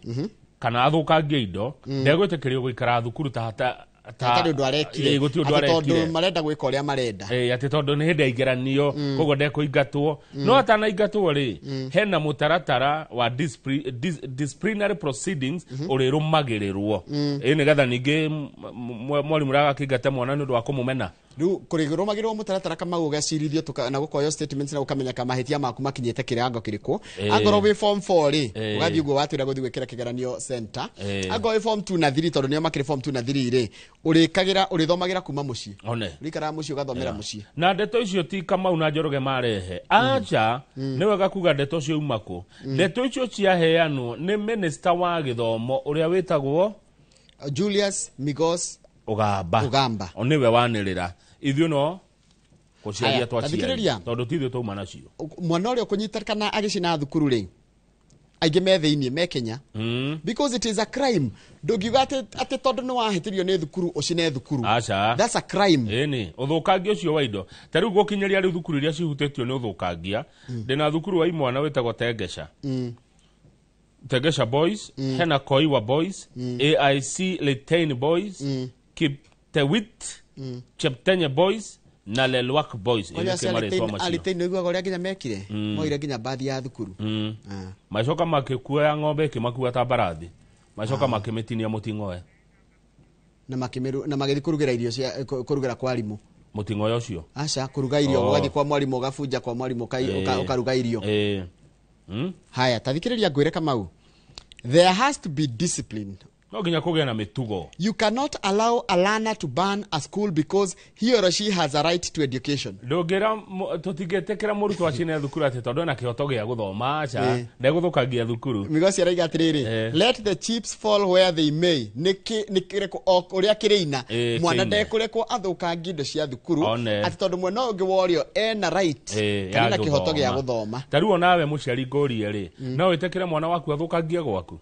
kana athũkangie indo, ndegwĩtĩkĩrio gũikara thukuru ta hata Hatarĩ ũndũ arekire. Ĩĩ, gũtirĩ ũndũ Atĩ tondũ arekire. Marenda gwĩka ũrĩa marenda. Ĩĩ, atĩ tondũ nĩ hĩndĩ ya igeranio, koguo ndekũingatwo. No atanaingatwo rĩ, hena mũtaratara wa disciplinary proceedings ũrĩrũmagĩrĩrwo, ĩ nĩgetha ningĩ mwarimũ ũragakĩingata mwana nĩ ũndũ wa kũmũmena. Rĩu kũrĩrũmagĩrĩrwo mũtaratara kama ũgacirithio na gũkoywo statements na ũkamenyeka mahĩtia maku makinyĩte kĩrango kĩrĩkũ. Angorwo wĩ form 4 rĩ, ũgathiĩ ũguo watwĩra gũthiĩ gwĩkĩra kĩgeranio center. Angorwo wĩ form 2 na 3, tondũ nĩo makĩrĩ form 2 na 3 rĩ, ũrĩkagĩra ũrĩthomagĩra kuma mũciĩ. One. Ũrĩikaraga mũciĩ ũgathomera mũciĩ. Na ndeto icio ti Kamau na Njoroge marehe, acha. Nĩ wega kuga ndeto icio uma kũ. Ndeto icio ciaheanwo nĩ minista wa gĩthomo ũrĩa wĩtagwo Julius Migos Ũgamba. Ũgamba. O nĩwe wanĩrĩra, ithuĩ no gũciaria Haya, twaciaria tathikĩrĩria. tondũ ti ithuĩ twauma nacio. Mwana ũrĩa ũkũnyitĩkana agĩcina thukuru rĩ, aingĩ me thĩiniĩ me Kenya, because it is a crime. Ndũngiuga atĩ tondũ nĩ wahĩtĩrio nĩ thukuru ũcine thukuru. Aca. That's a crime. Ĩni ũthũkangia ũcio wa indo, ta rĩu gũkinyĩria rĩu thukuru iria cihutĩtio nĩ ũthũkangia, ndĩna thukuru wa imwana wĩtagwo Tengesha, Tengesha Boys, hena Koiwa Boys, AIC Litein Boys, Kiptewit, Cheptenye Boys na Lelwak Boys. Kwanja Ĩĩ, acio nĩkĩo marĩtwa macio. Alitein nĩiguaga ũrĩa nginya mekire, moire nginya bathi ya thukuru. Ah. Macoka makĩkuoya ng'ombe ĩkĩmakua ta mbarathi, macoka makĩmĩtinia mũting'oe. Na magĩthiĩ kũrugĩra irio cia kũrugĩra kwa arimũ. Mũting'oe ũcio. Aca, kũruga irio. Oh. Ũgathiĩ kwa mwarimũ, ũgabunja kwa mwarimũ, ũkaruga irio. Haya, tathikĩrĩria ngwĩre Kamau, there has to be discipline. No nginya kũgĩe na mĩtugo. You cannot allow a learner to burn a school because he or she has a right to education. Ndũngĩra tũtingĩtĩkĩra mũrutwo acine thukuru atĩ tondũ ena kĩhoto gĩa gũthoma, aca. Ndegũthũkangia thukuru. Migosi araiga atĩrĩrĩ, let the chips fall where they may. Nĩ kĩrĩkũ o ũrĩa kĩrĩina, mwana kĩine. ndekũrekwo athũkangie indo cia thukuru One. atĩ tondũ mwena ũyũ ũngĩ worio ena right kana ya ena kĩhoto gĩa gũthoma. gũthoma. Ta rĩu onawe mũciari ngũrie rĩ, no wĩtĩkĩre mwana waku athũkangie gwaku?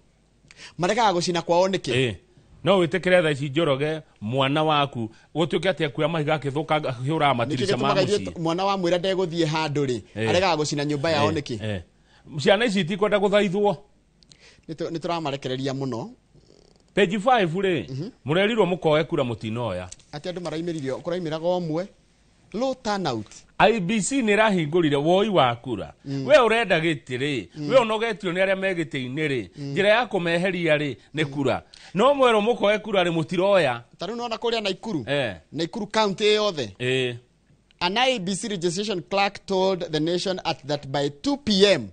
Marekaga gũcina kwao nĩkĩ? No wĩtĩkĩre thaa ici, Njoroge, mwana waku gũtuĩke atĩ akuoya mahiga akĩthũkanga akĩhũraga Nĩkĩ matirisha ma gĩtũmaga ithuĩ mũciĩ? mwana wa mwĩra ndegũthiĩ handũ rĩ, aregaga gũcina nyũmba yao nĩkĩ? Ciana ici itikwenda gũthaithwo. Nĩ tũramarekereria mũno. Page 5 rĩ, mũrerirwo mũkoe kura, mũtinoya. Atĩ andũ maraimĩririo kũraimĩraga ũmwe, low turnout. IBC nĩ ĩrahingũrire woi wa kura. We ũrenda gĩtĩ rĩ, we ũnogetio nĩ arĩa me gĩtĩ-inĩ rĩ, njĩra ya kũmeheria rĩ nĩ kura. No mwerwo mũkoe kura rĩ, mũtiroya. Ta rĩu nona kũrĩa Naikuru, Naikuru county yothe, an IEBC registration clerk told the nation at that by 2 p.m.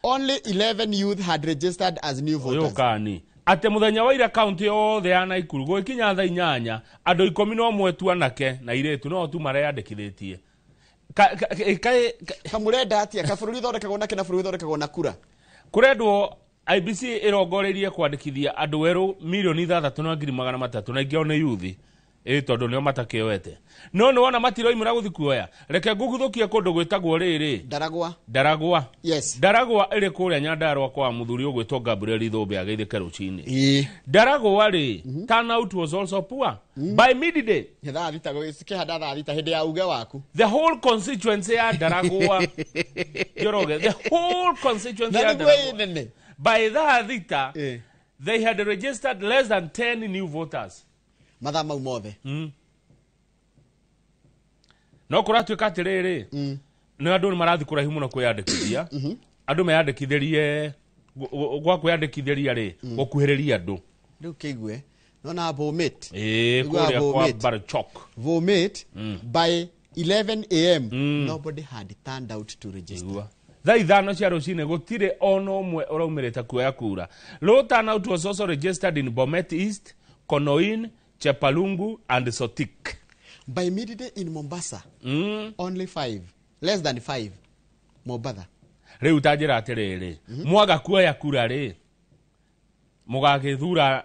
only 11 youth had registered as new Ũyũ voters. kani atĩ mũthenya wa ira kaunti yothe ya Naikuru gũgĩkinya thaa 8, andũ 11 tu, anake na irĩtu, no tu mareyandĩkithĩtie. Kamũrenda atĩa? Kabũrũri ũthondekagwo na kĩ na bũrũri ũthondekagwo na kura. Kũrendwo IBC ĩrongoreirie kwandĩkithia andũ erũ 6,300,000, na ingĩ ao nĩ yuthi, ĩ tondũ nĩo matakĩoete. No nĩ wona matiroimĩra gũthi kuoya. Reke ngũguthũkie kũndũ gwĩtagwo rĩrĩ. Ndaragwa. Ndaragwa. Yes. Ndaragwa ĩrĩ kũrĩa Nyandarua kwa mũthuri ũgwĩtwo Gabriel Ithũmbe, ageithĩke rũcinĩ. Ndaragwa rĩ, turnout was also poor by midday. 3:00 gũkĩhanda 6:00 hĩndĩ ya uge waku. The whole constituency ya Ndaragwa, Njoroge, the whole constituency Na ya nĩguo Ndaragwa ĩ nene. by 6:00 they had registered less than 10 new voters. Mathaa mau mothe. No kũratuĩka atĩrĩrĩ, nĩ andũ nĩ marathiĩ kũraihu mũno kwĩyandĩkithia. Andũ meyandĩkithĩrie gwa kwĩyandĩkithĩria rĩ, gũkuhĩrĩria andũ. Rĩu kĩigue nona Bomet. Ĩĩ, Iguaga kũrĩa kwa Bomet. Barchok. Bomet by 11 a.m. nobody had turned out to register. 5:00 cia rũcinĩ gũtirĩ ona ũmwe ũraumĩrĩte kuoya kura. Low turnout was also registered in Bomet East, Konoin, Chepalungu and Sotik. By midday in Mombasa, only five, less than five, Mombasa. Rĩu ta njĩra atĩrĩrĩ, mwaga kuoya kura rĩ, mũgagĩthura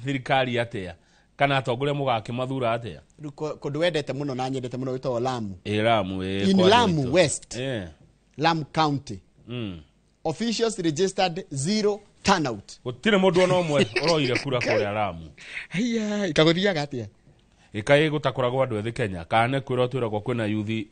thirikari atĩa, kana atongoria mũgakĩmathura atĩa? Rĩu kũndũ wendete mũno na nyendete mũno wĩtagwo Lamu. Ĩ, Lamu, ĩ, In kwa Lamu Ruto. West, Lamu County, officials registered zero turnout. Gũtirĩ mũndũ ona ũmwe ũroire kura kũrĩa Lamu. Haiya, ikagũthiaga atĩa? Ĩkaĩ gũtakoragwo andũ ethĩ Kenya, kana nĩ kwĩrwo twĩragwo kwĩna yuthi?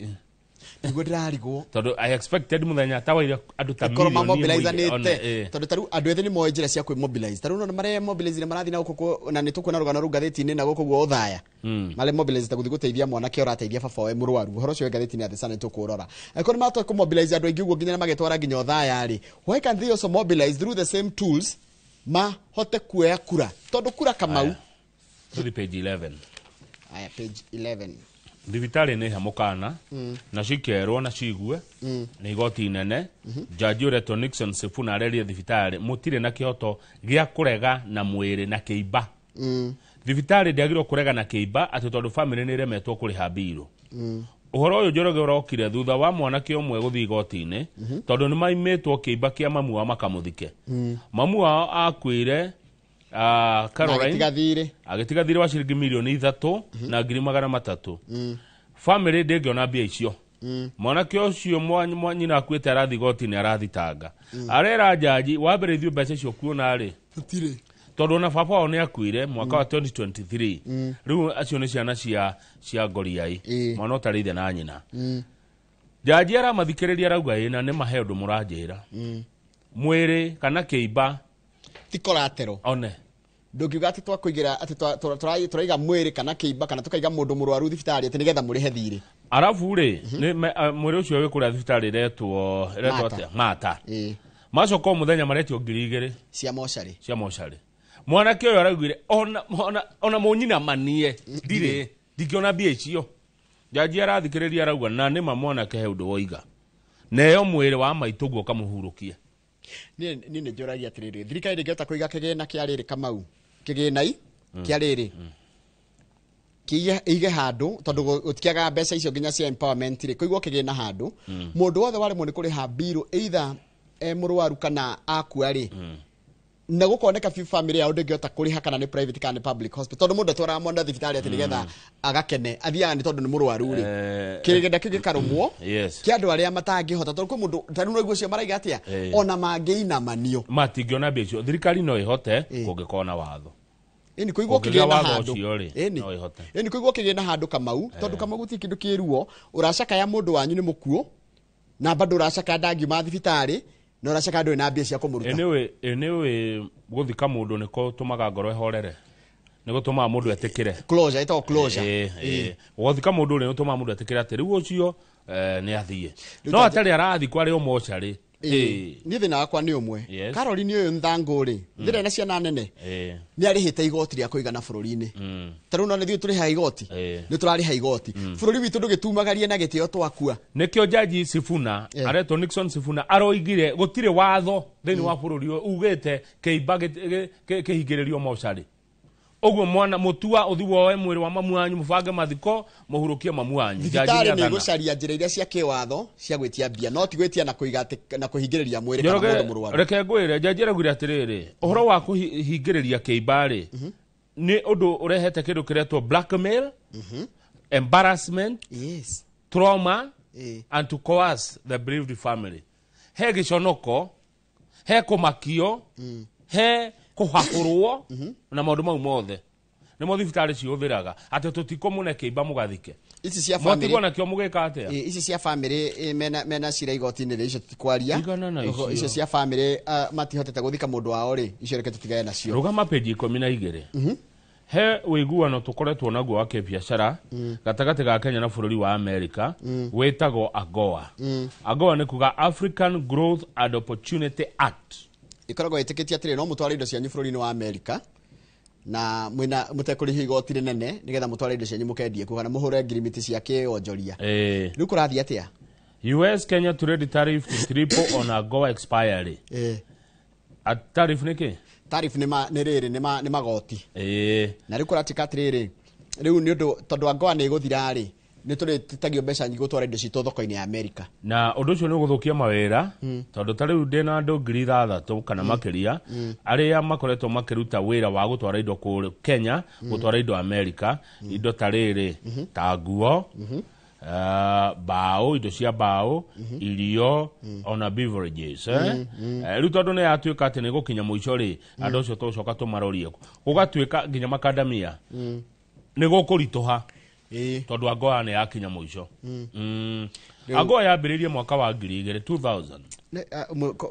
Niguo ndĩrarigwo. Tondũ I expected mũthenya ta waira andũ ta Ĩkorwo milioni mamobilize-anĩte, tondũ tarĩu andũ ethĩ nĩ moĩ njĩra cia kwĩmobilize. Tarĩu nona marĩa mobilize marathiĩ na gũkũ, na nĩ tũkuona rũgano rũu ngathĩti-inĩ na gũkũ guo Othaya. Marĩa mobilize ta gũthiĩ gũteithia mwanake ũrateithia baba we mũrwaru. Ũhoro ũcio wĩ ngathĩti-inĩ ya The Sun, nĩ tũkũrora. Angĩkorwo nĩ mahota kũmobilize andũ aingĩ ũguo nginya na magetwara nginya Othaya rĩ, why can't they also mobilize through the same tools mahote kuoya kura? Tondũ kura, Kamau. Tũthi page 11. Aya, page 11. Thibitarĩ nĩ he mũkana na cikerwo na cigue nĩ igoti inene. Jaji ũretwo Nixon Sifuna arerie thibitarĩ mũtirĩ na kĩhoto gĩa kũrega na mwĩrĩ na kĩimba. Thibitarĩ ndĩagĩrĩirwo kũrega na kĩimba atĩ tondũ famĩlĩ nĩ ĩremetwo kũrĩha mbirũ. Ũhoro ũyũ, Njoroge, ũrokire thutha wa mwanake ũmwe gũthiĩ igoti-inĩ tondũ nĩ maimĩtwo kĩimba kĩa mamu wao makamũthike. Mamu wao akuire Caroline. Agĩtiga thirĩ. Agĩtiga thirĩ wa ciringi 3,300,000. Famĩlĩ ndĩngĩona mbia icio. Mwanake ũcio nyina akuĩte arathiĩ igoti-inĩ arathitanga, arera njaji wa mbere ithuĩ mbeca icio kuona rĩ tũtirĩ, tondũ ona baba wao nĩ akuire mwaka wa 2023. Rĩu acio nĩ ciana cia ngoriai, mwana ũtarĩ ithe na nyina. Njaji aramathikĩrĩria, arauga ĩna nĩ mahe ũndũ mũranjĩra mwĩrĩ kana kĩimba ti collateral. One. Ndũngiuga atĩ twakũigĩra atĩ tũraiga mwĩrĩ kana kĩimba kana tũkaiga mũndũ mũrwaru thibitarĩ atĩ nĩgetha mũrĩhe thirĩ. Arabu rĩ, nĩ mwĩrĩ ũcio wĩ kũrĩa thibitarĩ ĩretwo Mata. atĩa? Mata. Macoka o mũthenya maretio 2,000 cia mocarĩ. Cia mocarĩ. Mwanake ũyũ araugire ona mũnyina manie ndirĩ ndingĩona mbia icio. Njaji arathikĩrĩria, arauga na nĩma mwanake he ũndũ woiga neyo mwĩrĩ wa maitũ guo kamũhurũkie. Niĩ nĩ njũragia atĩrĩrĩ, thirikari ndĩngĩhota kũiga kĩgĩna kĩa rĩrĩ, Kamau, kĩgĩna-i kĩa rĩrĩ ĩige handũ, tondũ gũtiagaga mbeca icio nginya cia empowerment rĩ, kũigwo kĩgĩna handũ mũndũ wothe waremwo nĩ kũrĩha mbirũ, either e mũrwaru kana akua rĩ, na gũkoneka biũ family yao ndĩngĩhota kũrĩha, kana nĩ private kana nĩ public hospital, tondũ mũndũ atwaraga mwana thibitarĩ atĩ nĩgetha agakene, athiaga nĩ tondũ nĩ mũrwaru rĩ, kĩgĩna kĩu gĩkarũmwo kĩa andũ arĩa matangĩhota, tondũ kwĩ mũndũ ta rĩu noiguo ũcio maraiga atĩa ona mangĩinamanio matingĩona mbia icio. Thirikari no ĩhote kũngĩkorwo na watho. Ĩni, kũigwo Kũngĩgĩa kĩgĩna watho handũ. ũcio rĩ, Ĩni. no ĩhote. Ĩni, kũigwo kĩgĩna handũ, Kamau, tondũ Kamau gũtirĩ kĩndũ kĩruo ũracakaya mũndũ wanyu nĩ mũkuũ na bado ũracakaya ndangiuma thibitarĩ na ũracakaya ndũrĩ na mbia cia kũmũruta. Anyway, anyway, gũthika mũndũ nĩ gũtũmaga ngoro ĩhorere, nĩ gũtũmaga mũndũ etĩkĩre. Closure, ĩtagwo closure. Gũthika mũndũ rĩ, nĩ gũtũmaga mũndũ etĩkĩre atĩ rĩu ũcio nĩ athiĩ. Rĩu No atarĩ arathikwo arĩ o mocarĩ. Niĩ thĩna wakwa nĩ ũmwe. Caroline ũyũ Nthangũ rĩ, thĩna na ciana nene, nĩ arĩhĩte igoti rĩa kũigana bũrũri-inĩ. Ta rĩu no nĩ ithuĩ tũrĩhaga igoti, nĩ tũrarĩha igoti, bũrũri witũ ndũgĩtumagarie na gĩtĩo twakua. Nĩkĩo jaji Sifuna aretwo Nixon Sifuna aroigire gũtirĩ watho thĩinĩ wa bũrũri ũyũ ugĩte kĩimba kĩhingĩrĩrio mocarĩ. Ũguo mwana mũtua ũthi woe mwĩrĩ wa mamu wanyu, mũbange mathiko, mũhurũkie mamu wanyu. Jaji Thibitarĩ nĩ nĩathana. ĩgũcaria njĩra iria cia kĩwatho cia gwĩtia mbia, no ti gwĩtia na kũiga atĩ na kũhingĩrĩria mwĩrĩ kana Njoroge, mũndũ mũrwaru. Reke ngwĩre, jaji araugire atĩrĩrĩ, ũhoro wa kũhingĩrĩria kĩimba rĩ, nĩ ũndũ ũrehete kĩndũ kĩretwo blackmail, embarrassment, trauma and to coerce the bereaved family. He gĩconoko, he kũmakio, he kũhahũrwo na maũndũ mau mothe nĩmo thibitarĩ cihũthĩraga atĩ tũtikũmũne kĩimba mũgathike. Ici cia Mwatigwo family nakĩo mũgĩka atĩa? Ici cia family mena cira igoti-inĩ rĩ, icio tũtikwaria. Tigana na Oho, icio. Icio cia family matihotete gũthika mũndũ wao rĩ, icio reke tũtigane nacio. Rũgama page 12. He ũiguano tũkoretwo naguo wa kĩbiacara gatagatĩ ga Kenya na bũrũri wa America, wĩtagwo AGOA. AGOA nĩ kuga African Growth and Opportunity Act. Ĩkoragwo ĩtĩkĩtie atĩrĩ, no mũtware indo cianyu bũrũri-inĩ wa America na mwĩna mũtekũrĩhio igoti rĩnene, nĩgetha mũtware indo cianyu mũkendie kuo kana mũhũre ngirimiti cia kĩonjoria. Rĩu kũrathiĩ atĩa? US Kenya trade tariff to triple on AGOA expiry. A tariff nĩ kĩ? Tariff nĩ nĩ rĩrĩ nĩ magoti. Na rĩu kũratuĩka atĩrĩrĩ, rĩu nĩ ũndũ tondũ AGOA nĩ ĩgũthira rĩ, nĩ tũrĩtagio mbeca nyingĩ gũtwara indo citũ thoko-inĩ ya America. Na ũndũ ũcio nĩ ũgũthũkia mawĩra, tondũ ta rĩu ndĩna andũ 6,000 kana makĩria arĩa makoretwo makĩruta wĩra wa gũtwara indo kũrĩ Kenya, gũtwara indo America, indo ta rĩrĩ, ta nguo, mbaũ, indo cia mbaũ, irio, ona beverages, eh? Rĩu tondũ nĩ yatuĩka atĩ nĩ gũkinya mũico rĩ, andũ acio tũgũcoka tũmarorie gũgatuĩka nginya makandamia nĩ gũkũritũha, tondũ AGOA nĩ yakinya mũico. AGOA yambĩrĩirie mwaka wa 2000 2000.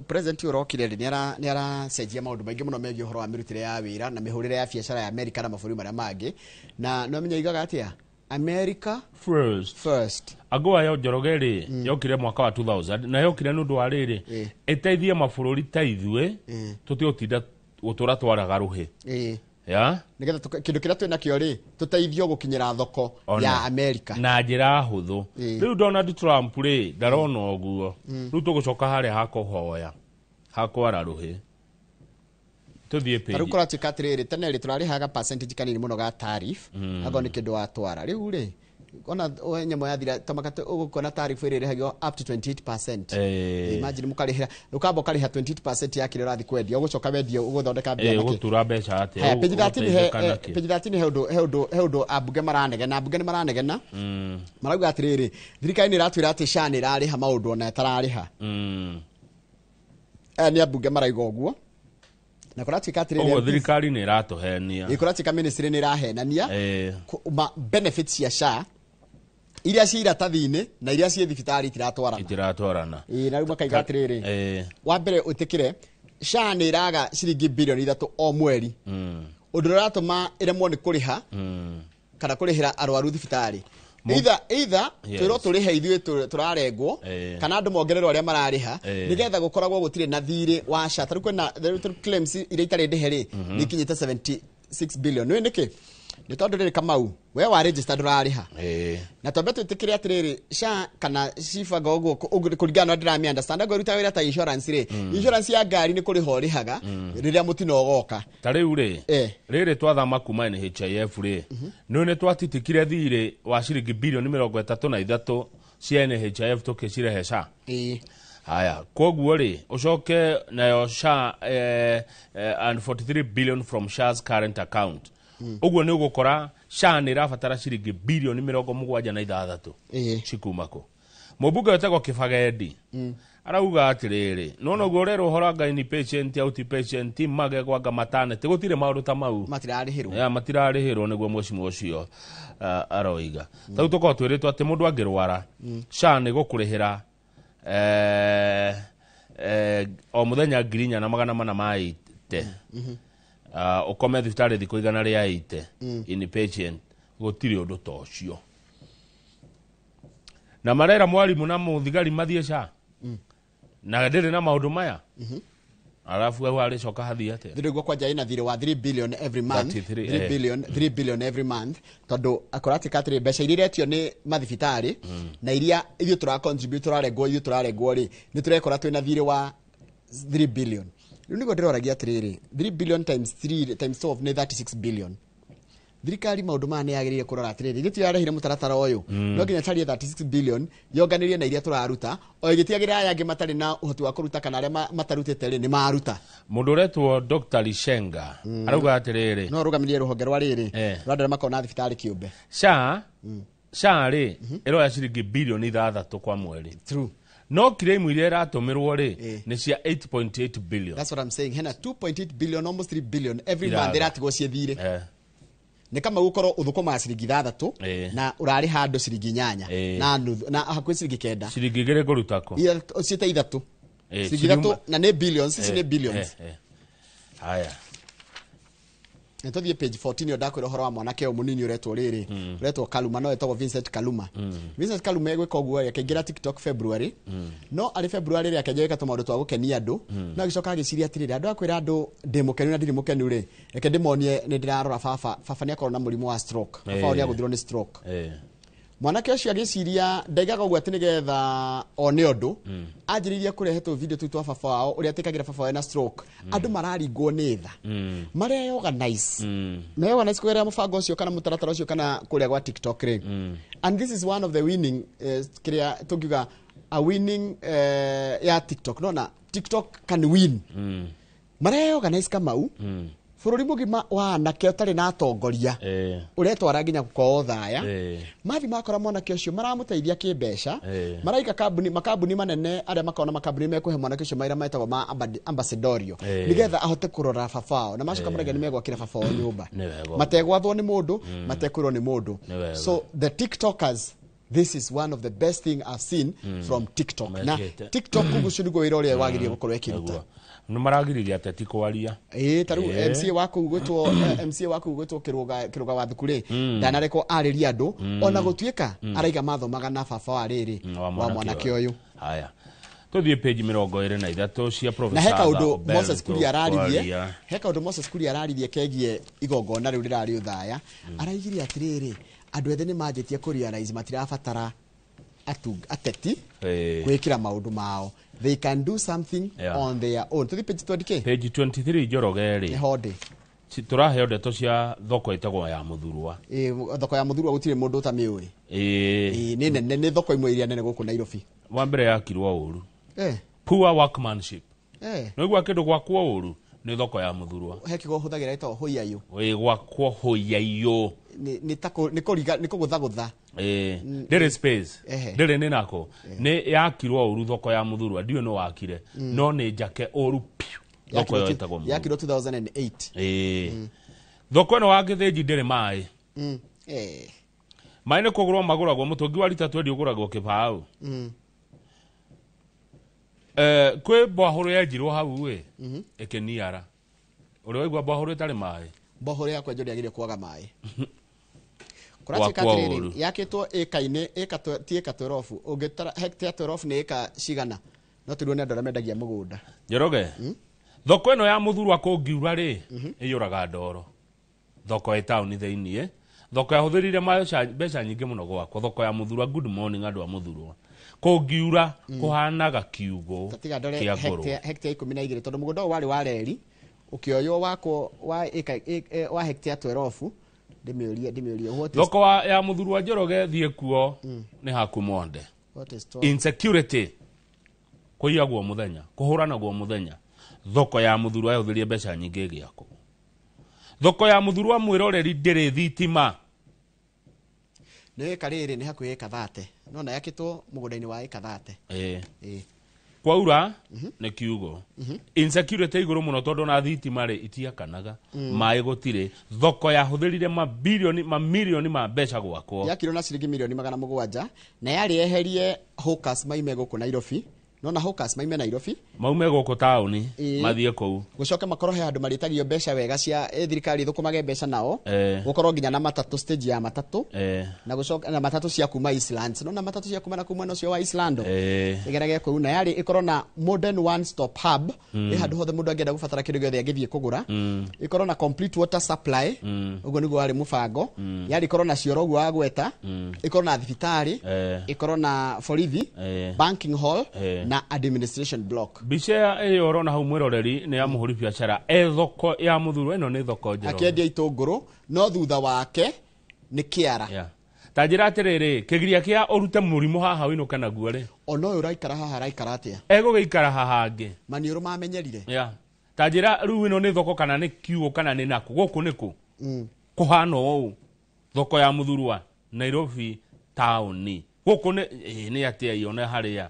President ũrokire rĩ nĩ aracenjia maũndũ maingĩ mũno megiĩ ũhoro wa mĩrutĩre ya wĩra na mĩhũrĩre ya biacara ya America na mabũrũri marĩa mangĩ, na no menya igaga atĩa America first. AGOA ya Njoroge rĩ yokire mwaka wa 2000 na yokire nĩ ũndũ wa rĩrĩ ĩteithie mabũrũri ta ithuĩ tũtigũtinda gũtũra twaraga rũhĩ. Ya nigetha kĩndũ kĩrĩa twĩ nakĩo rĩ tũteithio gũkinyĩra thoko ya America na njĩra hũthũ. Rĩu Donald Trump rĩ ndarona ũguo. Rĩu tũgũcoka harĩa hakũhoya hakwara rũhĩ tũthiĩ page. Rĩu kũratuĩka atĩrĩrĩ, tene rĩ tũrarĩhaga percentage kanini mũno ga tariff akorwo nĩ kĩndũ watwara. Rĩu rĩ ona nyamũ yathira tamaka ũgũkona tariff ĩrĩa ĩrĩhagio up to 28%. Imagine mũkarĩhĩra ũkamba ũkarĩha 28% ya kĩrĩa ũrathiĩ kwendia, ũgũcoka wendia ũgũthondeka mbia nakĩ. Ũgũtura mbeca atĩa? Page 13 page 13 he ũndũ ambunge maranegena, ambunge nĩ maranegena. Marauga atĩrĩrĩ, thirikari nĩ ĩratwĩra atĩ SHA nĩ ĩrarĩha maũndũ ona ĩtararĩha. Aya nĩ ambunge marauga ũguo. Na kũratuĩka atĩrĩrĩ, ũguo thirikari nĩ ĩratũhenia. Kũratuĩka ministry nĩ ĩrahenania benefits cia SHA iria ci iratathi-inĩ na iria ci thibitarĩ itiratwarana. Na rĩu makaiga atĩrĩrĩ, wa mbere ũtĩkĩre SHA nĩ ĩraga ciringi bilioni 3 o mweri, ũndũ ũrĩa ũratũma ĩremwo nĩ kũrĩha kana kũrĩhĩra arwaru thibitarĩ. Either twĩrwo tũrĩhe ithuĩ tũrarengwo kana andũ mongererwo arĩa mararĩha nĩgetha gũkoragwo gũtirĩ na thirĩ wa SHA. Ta rĩu kwĩna claims iria itarĩ ndĩhe rĩ nĩ ikinyĩte 76 billion. Nĩ nĩkĩ? Nĩ tondũ rĩrĩ Kamau, we wa register ndũrarĩha. Na twambe twĩtĩkĩre atĩrĩrĩ, SHA kana cibaga ũguo kũringana na ndĩramĩ understand ngo ĩrutaga wĩra ta insurance rĩ, insurance ya ngari nĩ kũrĩha ũrĩhaga rĩrĩa mũtino ũgoka. Ta rĩu rĩ rĩrĩ twathama kuma NHIF rĩ nĩ twatitikire thirĩ wa ciringi bilioni 33 cia NHIF tũkĩcirehe SHA. Haya, koguo rĩ ũcoke nayo SHA and 43 billion from SHA's current account. Ũguo nĩ ũgũkora SHA nĩ ĩrabatara ciringi bilioni 76 cikuma kũ. Mũmbunge wetagwo Kĩbagendi arauga atĩrĩrĩ, nona ũguo ũrerwo ũhoro anga ni patient out patient magegwa anga maternity gũtirĩ maũndũ ta mau matirarĩhĩrwo. Ya matirarĩhĩrwo nĩguo mũciĩ ũcio aroiga. Tarĩu tũkorwo twĩrĩtwo atĩ mũndũ angĩrwara SHA nĩ gũkũrĩhĩra o mũthenya 4,480 ũkome thibitarĩ thikũ 180 inpatient, gũtirĩ ũndũ ta ũcio. Na marera mwarimu na mũthigari mathiĩ SHA na ndĩrĩ na maũndũ maya. Alafu hau arĩcoka hathiĩ atĩa? Thirĩ kwanja ĩna thirĩ wa 3 billion every month. 3 billion every month tondũ akoratika atĩrĩ mbeca iria iretio nĩ mathibitarĩ na iria ithuĩ tũra contribute tũrarengwo ithuĩ tũrarengwo rĩ nĩ tũrekora twĩna thirĩ wa 3 billion. Rĩu nĩguo ndĩroragia atĩrĩrĩ, 3 billion times 3 times 12 nĩ 36 billion. Thirikari maũndũ maya nĩ yagĩrĩire kũrora atĩrĩrĩ, ithuĩ tũrarehire mũtaratara ũyũ no nginya tarie 36 billion yonganĩrie na iria tũraruta o ĩgĩtigagĩrĩra aya angĩ matarĩ na ũhoti wa kũruta kana arĩa matarutĩte rĩ nĩ maruta. Mũndũ ũretwo Dr. Lishenga arauga atĩrĩrĩ, no arũgamĩrĩre rũhonge rwa rĩrĩ rwa andũ arĩa makoragwo na thibitarĩ kĩũmbe. SHA rĩ ĩroya ciringi bilioni 6 kwa mweri. True. No claim iria ĩratũmĩrwo rĩ nĩ cia 8.8 billion. That's what I'm saying. Hena 2.8 billion, almost 3 billion every month ĩratigwo ciĩthire. Nĩ kama gũkorwo ũthũkũmaga ciringi 6 na ũrarĩha andũ ciringi 8 na nuthu na hakuhĩ ciringi 9. Ciringi 2 ngũruta kũ? Ciĩte 3. Ciringi 3 na nĩ billions, ici nĩ billions. Haya. Nĩ tũthiĩ page 14 ĩyo ndakwĩra ũhoro wa mwanake ũyũ mũnini ũretwo rĩrĩ, ũretwo Kaluma, no etagwo Vincent Kaluma. Vincent Kaluma egwĩka ũguo rĩ, akĩingĩra TikTok February. No arĩ February rĩ akĩanjia gwĩka tũmaũndũ twa gũkenia andũ. No agĩcoka agĩciria atĩrĩrĩ, andũ akwĩra andũ ndĩ mũkenu na ndirĩ mũkenu rĩ, reke ndĩmonie nĩ ndĩrarora baba. Baba nĩ akorwo na mũrimũ wa stroke. Baba wao nĩ agũthirwo nĩ stroke. Mwanake ũcio agĩciria ndaigaga ũguo atĩ nĩgetha one ũndũ, anjĩrĩirie kũrehe tũ video tũu twa baba wao ũrĩa atĩkagĩra baba wao na stroke. Andũ mararingwo nĩ tha. Mareorganize. Meorganize kũgerera mũbango ũcio kana mũtaratara ũcio kana kũrĩa gwa TikTok rĩ. And this is one of the winning kĩrĩa tũngiuga a winning ya TikTok. Nona TikTok can win. Mareorganize Kamau. Bũrũri mũgima wa anake ũtarĩ na atongoria ũretwara nginya gũkorwo thaya mathi makora mwanake ũcio maramũteithia kĩmbeca, maraiga kambuni makambuni manene arĩa makoragwo na makambuni mekũhe mwanake ũcio mawĩra metagwo ma ambassadorial nĩgetha ahote kũrora baba wao, na macoka maraiga nĩ megwakĩra baba wao nyũmba mategwathwo nĩ mũndũ, matekwĩrwo nĩ mũndũ. So the TikTokers This is one of the best thing I've seen from TikTok. Na Mekĩte. TikTok ũguo nĩguo wĩra ũrĩa wagĩrĩire gũkorwo ĩkĩruta. Nĩguo. Nĩ maragiririe ateti kwaria. Ĩĩ, ta rĩu MCA wa kũu gwĩtwo MCA wa kũu gwĩtwo Kĩrũga wa Thuku rĩ, ndanarekwo arĩrie andũ, ona gũtuĩka araiga mathomaga na baba wa rĩrĩ, wa wa mwanake ũyũ. Haya, tũthiĩ page 23 cia Na Professor he kaũndũ Obel Moses Kuria araririe, tũkwaria. he kaũndũ Moses Kuria araririe kegiĩ igongona rĩu rĩrarĩ ũthaya. Araigire atĩrĩrĩ, andũ ethĩ nĩ manjĩtie kũ realize matirabatara ateti gwĩkĩra maũndũ mao, they can do something on their own. Tũthiĩ page 20. Page 23, Njoroge rĩ. Nĩho ndĩ. Tũraheo ndeto cia thoko ĩtagwo ya Mũthurwa. Ĩĩ, thoko ya Mũthurwa gũtirĩ mũndũ ũtamĩũĩ. Ĩĩ. Ĩĩ, nĩ nene, nĩ thoko imwe iria nene gũkũ Nairobi. Wa mbere yakirwo ũru. Poor workmanship. Nĩgua kĩndũ gwakwo ũru nĩ thoko ya Mũthurwa. He kiugo hũthagĩra ĩtagwo hũiayũ. Ĩĩ, gwakwo hũiaiũ. Nĩ ta nĩ kũriga, nĩ kũgũthagũtha. Ĩĩ, ndĩrĩ space. Ndĩrĩ nĩ nako. Nĩ yakirwo ũru thoko ya Mũthurwa, ndiũĩ nĩ wakire. No nĩ njake ũru piũ. Thoko ĩyo ĩtagwo Mũthurwa. Yakirwo 2008. Ĩĩ. Thoko ĩno wa Gĩthĩnji ndĩrĩ maĩ. Maĩ nĩ kũgũrwo magũragwo, mũtũngi wa rita 20 ũgũragwo kĩbaũ. Kwĩ mbahũrũ yenjirwo hau ĩ, ĩkĩniara. Ũrĩ waigua mbahũrũ ĩtarĩ maĩ? Mbohoro yakwa njũrĩ yagĩrĩire kwaga maĩ. Kũratuĩka Gwakwo atĩrĩrĩ, ũru. yakĩtwo ĩka-inĩ, ĩka ti ĩka 12, ũngĩtara hectare 12 nĩ ĩka cigana? No tũrwo nĩ andũ arĩa mendagia mũgũnda. Njoroge, thoko ĩno ya Mũthurwa kũngiura rĩ, ĩiyũraga ndoro. Thoko ĩ taũni thĩiniĩ. Thoko yahũthĩrire mbeca nyingĩ mũno gwakwo. Thoko ya Mũthurwa, good morning andũ a Mũthurwa. Kũngiura kũhanaga kiugũ Tiga ndore kĩa ngũrwe. hectare 12, tondũ mũgũnda ũyũ warĩ wa reri, ũkĩoywo wakwo wa ĩka, wa hectare 12, ndĩmĩũrie, what is Thoko ya Mũthurwa Njoroge, thiĩ kuo nĩ haku monde. What is 12? Insecurity kũiyagwo mũthenya, kũhũranagwo mũthenya. Thoko ya Mũthurwa yahũthĩrire mbeca nyingĩ ĩgĩakwo. Thoko ya Mũthurwa mwĩroreri ndĩrĩ thitima. Nĩ ĩka rĩrĩ nĩ hakuhĩ ĩka 30. No na yakĩtwo mũgũnda-inĩ wa ĩka 30. Ĩĩ. Kwaura nĩ kiugo. Insecurity igũrũ mũno tondũ na thitima rĩ itiakanaga. Maĩ gũtirĩ. Thoko yahũthĩrire mabilioni, mamilioni ma mbeca gwakwo. Yakirwo na ciringi milioni 700 na yarĩ eherie hawkers maime gũkũ Nairobi. No na hawkers maime Nairobi. Maume gũkũ taũni, mathiĩ kũu. Gũcoke makorwo he handũ marĩtagio mbeca wega cia thirikari ĩthũkũmage mbeca nao. Gũkorwo nginya na matatũ, stage ya matatũ. Na gũcoka na matatũ cia kuma Eastlands. No na matatũ cia kuma na kuma mwena ũcio wa Eastland. Ĩgerage kũu na yarĩ ĩkorwo na modern one stop hub. Ĩ handũ hothe mũndũ angĩenda gũbatara kĩndũ gĩothe angĩthiĩ kũgũra. Ĩkorwo na complete water supply. Ũguo nĩguo warĩ mũbango. Yarĩ ĩkorwo na cioro ũguo wagweta. Ĩkorwo na thibitarĩ. Ĩkorwo na borithi. Banking hall. Na administration block. Mbica ĩyo ũrona hau mwĩroreri nĩ ya mũhũri biacara e thoko ya Mũthurwa. Ĩno nĩ thoko njerũ. Akĩendia itũngũrũ, no thutha wake nĩ kĩara. Ta njĩra atĩrĩrĩ, kĩgiria kĩa ũrute mũrimũ haha ũinũke naguo rĩ? Ona ũyũ ũraikara haha araikara atĩa? Egũgĩikara haha hangĩ. Maniũrũ mamenyerire. Ta njĩra rĩu ĩno nĩ thoko kana nĩ kiugũ kana nĩ nakũ? Gũkũ nĩ kũ? Kũhana ũũ. Thoko ya Mũthurwa, Nairobi taũni. Gũkũ nĩ atĩa iona harĩa?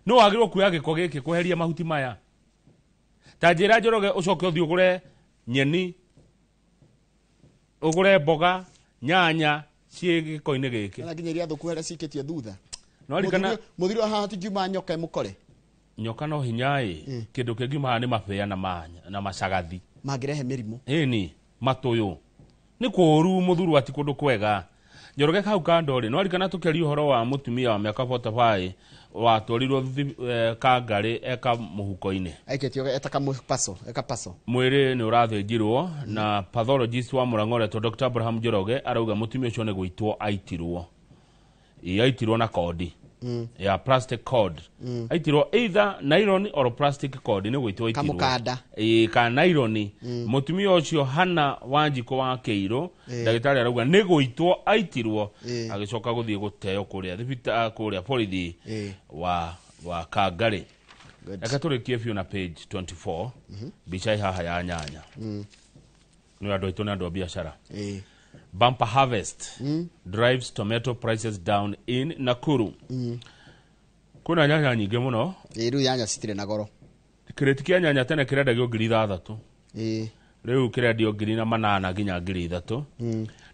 No wagĩrĩirwo kuoya gĩko gĩkĩ kweheria mahuti maya. Ta njĩra Njoroge ũcoke ũthiĩ ũgũre nyeni, ũgũre mboga, nyanya ciĩ gĩko-inĩ gĩkĩ. Na nginya iria thũku harĩa cikĩtio thutha. No ririkana Mũthuri wa haha tingiuma nyoka ĩmũkore. Nyoka no hinya ĩ, kĩndũ kĩngiuma haha nĩ mabĩa na macagathi. Mangĩrehe mĩrimũ. Ĩni, matũyũ. Nĩ kũũru Mũthurwa ti kũndũ kwega. Njoroge hau kando rĩ, no ririkana tũkĩaria ũhoro wa mũtumia wa mĩaka 45 watwarirwo Kangarĩ eka mũhuko-inĩ. Aikĩtio eta kamũpaso, eka paso. Mwĩrĩ nĩ ũrathĩnjirwo na pathologist wa Mũrang'a ũretwo Dr. Abraham Njoroge arauga mũtumia ũcio nĩ gũitwo aitirwo. Ĩ, aitirwo na kodi. Ya plastic cord. Aitirwo either nylon or plastic cord, nĩ gũitwo aitirwo. Kamũkanda. Ĩ, ka nylon. Mũtumia ũcio Hana Wanjikũ wa Kĩirũ, ndagĩtarĩ arauga nĩ gũitwo aitirwo, agĩcoka gũthiĩ gũteo kũrĩa thibitarĩ, kũrĩa borithi wa Kangarĩ. Reke tũrĩkie biũ na page 24, mbica ĩ haha ya nyanya. Nĩ andũ aitũ nĩ andũ a biacara. Bumper harvest drives tomato prices down in Nakuru. Kwĩna nyanya nyingĩ mũno. Ĩĩ, rĩu nyanya citirĩ na goro. Kĩrĩti kĩa nyanya tene kĩrendagio ngiri ithathatũ. Rĩu kĩrendio ngiri na manana nginya ngiri ithatũ.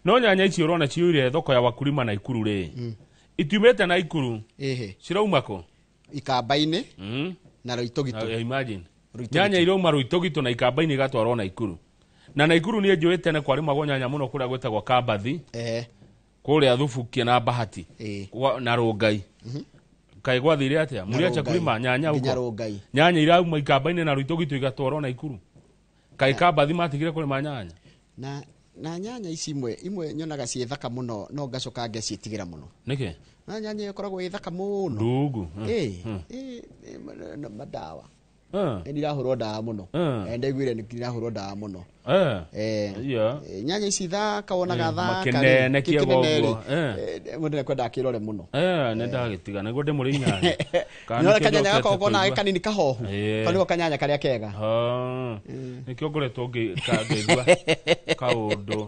No nyanya ici ũrona ciyũire thoko ya wakulima Naikuru rĩ, Itiumĩte Naikuru. Ĩhĩ. Cirauma kũ? Ikamba-inĩ na Roitogito. Imagine. Nyanya irauma Roitogito na Ikamba-inĩ igatwarwo Naikuru. Na Naikuru niĩ njũĩ tene kwarĩmagwo nyanya mũno kũrĩa gwĩtagwo Kambathi. Kũrĩa Thubukia na Bahati. Na Rũngai. Kaĩ gwathire atĩa? Mũrĩacha kũrĩma nyanya nginya huko. Rũngai. Nyanya irauma Ikamba-inĩ na Roitogito igatwarwo Naikuru. Kaĩ Kambathi matigire kũrĩma nyanya? Na nyanya ici imwe nyonaga ciĩ thaka mũno no ngacoka ngaciĩtigĩra mũno. Nĩkĩ? Na nyanya ĩkoragwo ĩ thaka mũno. Ndungu. Madawa. Nĩ irahũrwo ndawa mũno. Ndaiguire nĩ irahũrwo ndawa mũno. Nyanya ici thaka wonaga thaka. Makĩnenekia ũguo. Mũndũ nĩkwenda akĩrore mũno. Nĩ ndagĩtiga nĩguo ndĩmũrĩ nyanya. Nĩ kanyanya gaka ũkona kanini kahohu. Kau nĩko kanyanya karĩa kega. Nĩkĩo ngoretwo ngĩigua kaũndũ.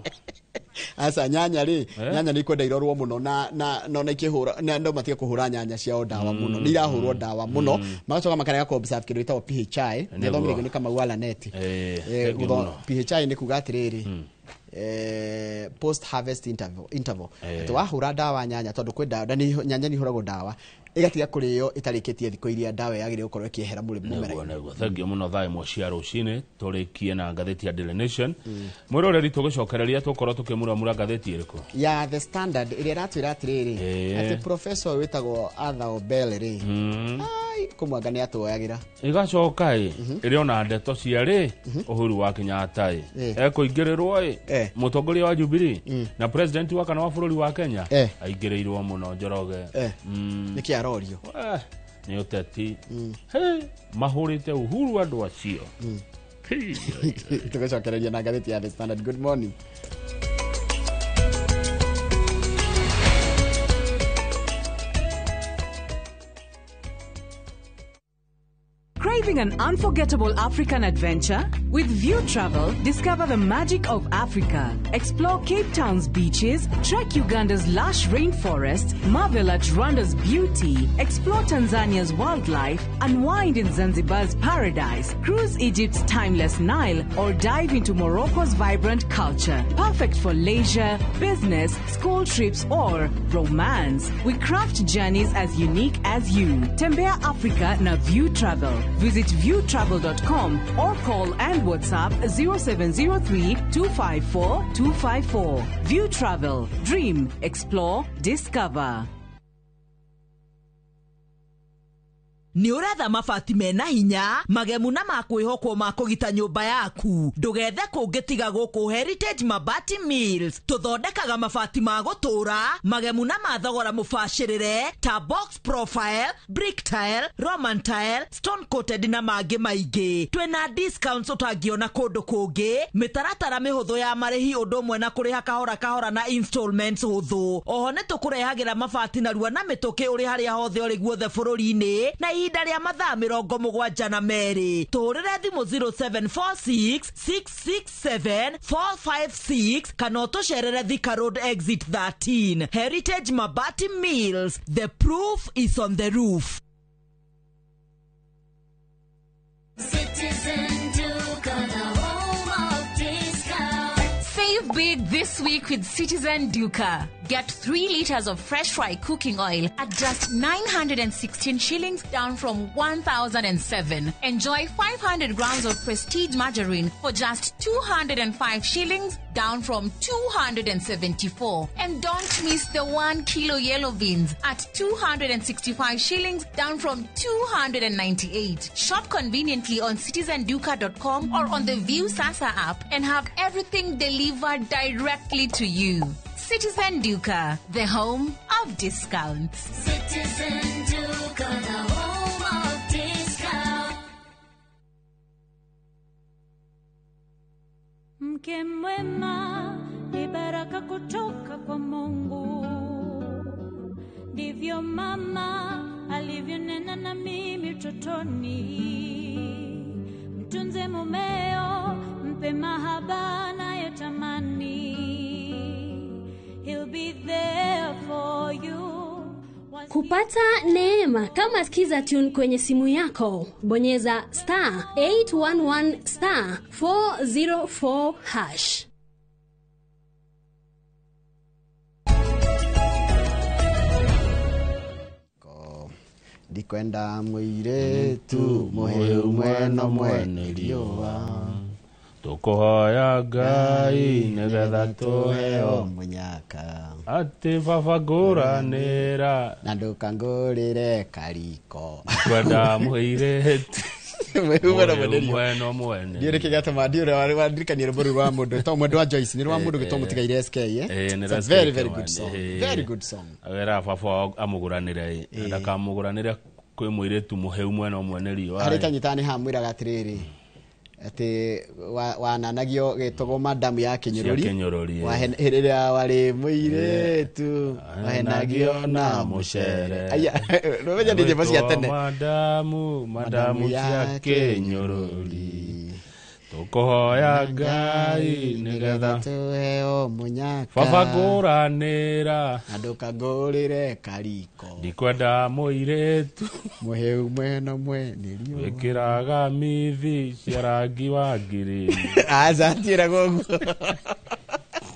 Aca nyanya rĩ, nyanya nĩ ikwenda irorwo mũno na na ikĩhũra na andũ matige kũhũra nyanya ciao ndawa mũno. Nĩ irahũrwo ndawa mũno. Magacoka makarega kũ observe kĩndũ gĩtagwo PHI. Nĩthomire nĩ Kamau wa Laneti. PHI nĩ kuga atĩrĩrĩ, post harvest interval. Atĩ wahũra ndawa nyanya tondũ kwĩ ndawa nyanya nĩ ihũragwo ndawa ĩgatiga kũrĩo ĩtarĩkĩtie thikũ iria ndawa yagĩrĩire gũkorwo ĩkĩehera mũmera-inĩ. Nĩguo thengio mũno thaa 1 cia rũcinĩ tũrĩkie na ngathĩti ya Daily Nation. Mwĩroreri tũgĩcokereria tũkorwo tũkĩmuramura ngathĩti ĩrĩkũ? Ya The Standard ĩrĩa ĩratwĩra atĩrĩrĩ, atĩ professor wĩtagwo Arthur Obel rĩ, ai kũmwanga nĩ atwoyagĩra. Ĩgacoka ĩ ĩrĩ ona ndeto cia rĩ Uhuru wa Kenyatta ĩ ekũingĩrĩrwo ĩ mũtongoria wa Jubilee na president wa kana wa bũrũri wa Kenya aingĩrĩirwo mũno Njoroge. Nĩkĩ arorio? Nĩ ũteti. Mahũrĩte Uhuru andũ acio. Tũgũcokereria na ngathĩti ya The Standard. Good morning. Craving an unforgettable African adventure? With View Travel, discover the magic of Africa. Explore Cape Town's beaches, trek Uganda's lush rainforests, marvel at Rwanda's beauty, explore Tanzania's wildlife, unwind in Zanzibar's paradise, cruise Egypt's timeless Nile, or dive into Morocco's vibrant culture. Perfect for leisure, business, school trips, or romance. We craft journeys as unique as you. Tembea Africa na View Travel. Visit viewtravel.com or call and WhatsApp 0703 254 254. View Travel. Dream, explore, discover. Nĩ ũretha mabati mena hinya magemu na makwĩhokwo ma kũgita nyũmba yaku. Ndũgethe kũngĩ tiga gũkũ Heritage Mabati Mills. Tũthondekaga mabati ma gũtũũra magemu na ma thogora mũbacĩrĩre ta box profile, brick tile, Roman tile, stone coated na mangĩ maingĩ. Twĩna discounts ũtangĩona kũndũ kũngĩ, mĩtaratara mĩhũthũ ya marĩhi ũndũ ũmwe na kũrĩha kahora kahora na installments hũthũ. Oho nĩ tũkũrehagĩra mabati narua na mĩtũkĩ ũrĩ harĩa hothe ũrĩ guothe bũrũri-inĩ na ihinda rĩa mathaa 72. Tũhũrĩre thimũ 0746 667 456 kana ũtũcerere Thika Road exit 13. Heritage Mabati Mills, the proof is on the roof. Citizen Duka, the home of discount. Save big this week with Citizen Duka. Get 3 liters of fresh fry cooking oil at just 916 shillings, down from 1,007. Enjoy 500 grams of Prestige margarine for just 205 shillings, down from 274. And don't miss the 1 kilo yellow beans at 265 shillings, down from 298. Shop conveniently on citizenduka.com or on the View Sasa app and have everything delivered directly to you. Citizen Duka, the home of discounts. Citizen Duka, the home of discounts. Mke mwema ni baraka kutoka kwa Mungu, ndivyo mama alivyonena na mimi utotoni. Mtunze mumeo, mpe mahaba anayotamani. He'll be there for you. Kupata neema kama Skiza Tune kwenye simu yako, bonyeza star 811 star 404 hash. Ndikwenda mũirĩtu mũhĩu mwena mwene riũa. Tũkũhoya Ngai nĩgetha tũheo mũnyaka. Atĩ baba ngũranĩra na ndũkangũrĩre kariko. Kwenda mũirĩtu mwena mwene. Ndiũĩ nĩkĩ gĩatũma ndiũĩ wandirikania rwĩmbo rũu rwa mũndũ to mwendwa Joyce nĩ rwa mũndũ gĩtwo mũtigaire SK It's a very very good song. Very good song. Awera baba amũgũranĩre ndakamũgũranĩre kwĩ mũirĩtu mũhĩu mwena mwene riũa. Harĩ tanyita nĩ hamwĩraga atĩrĩrĩ atĩ wananagio gĩtagwo madamu ya kĩnyũrũri rĩrĩa warĩ mũirĩtu wahenagio na mũcere. Aya rũmenya nĩ nyĩmbo cia tene. Madamu cia kĩnyũrũri tũkũhoya Ngai nĩgetha tũheo mũnyaka. Baba ngũranĩra na ndũkangũrĩre kariko. Ndikwenda mũirĩtu mũhĩu mwena mwene riũa. Wĩkĩraga mithi cia rangi wa ngirini. Aca tiĩragwo ũguo.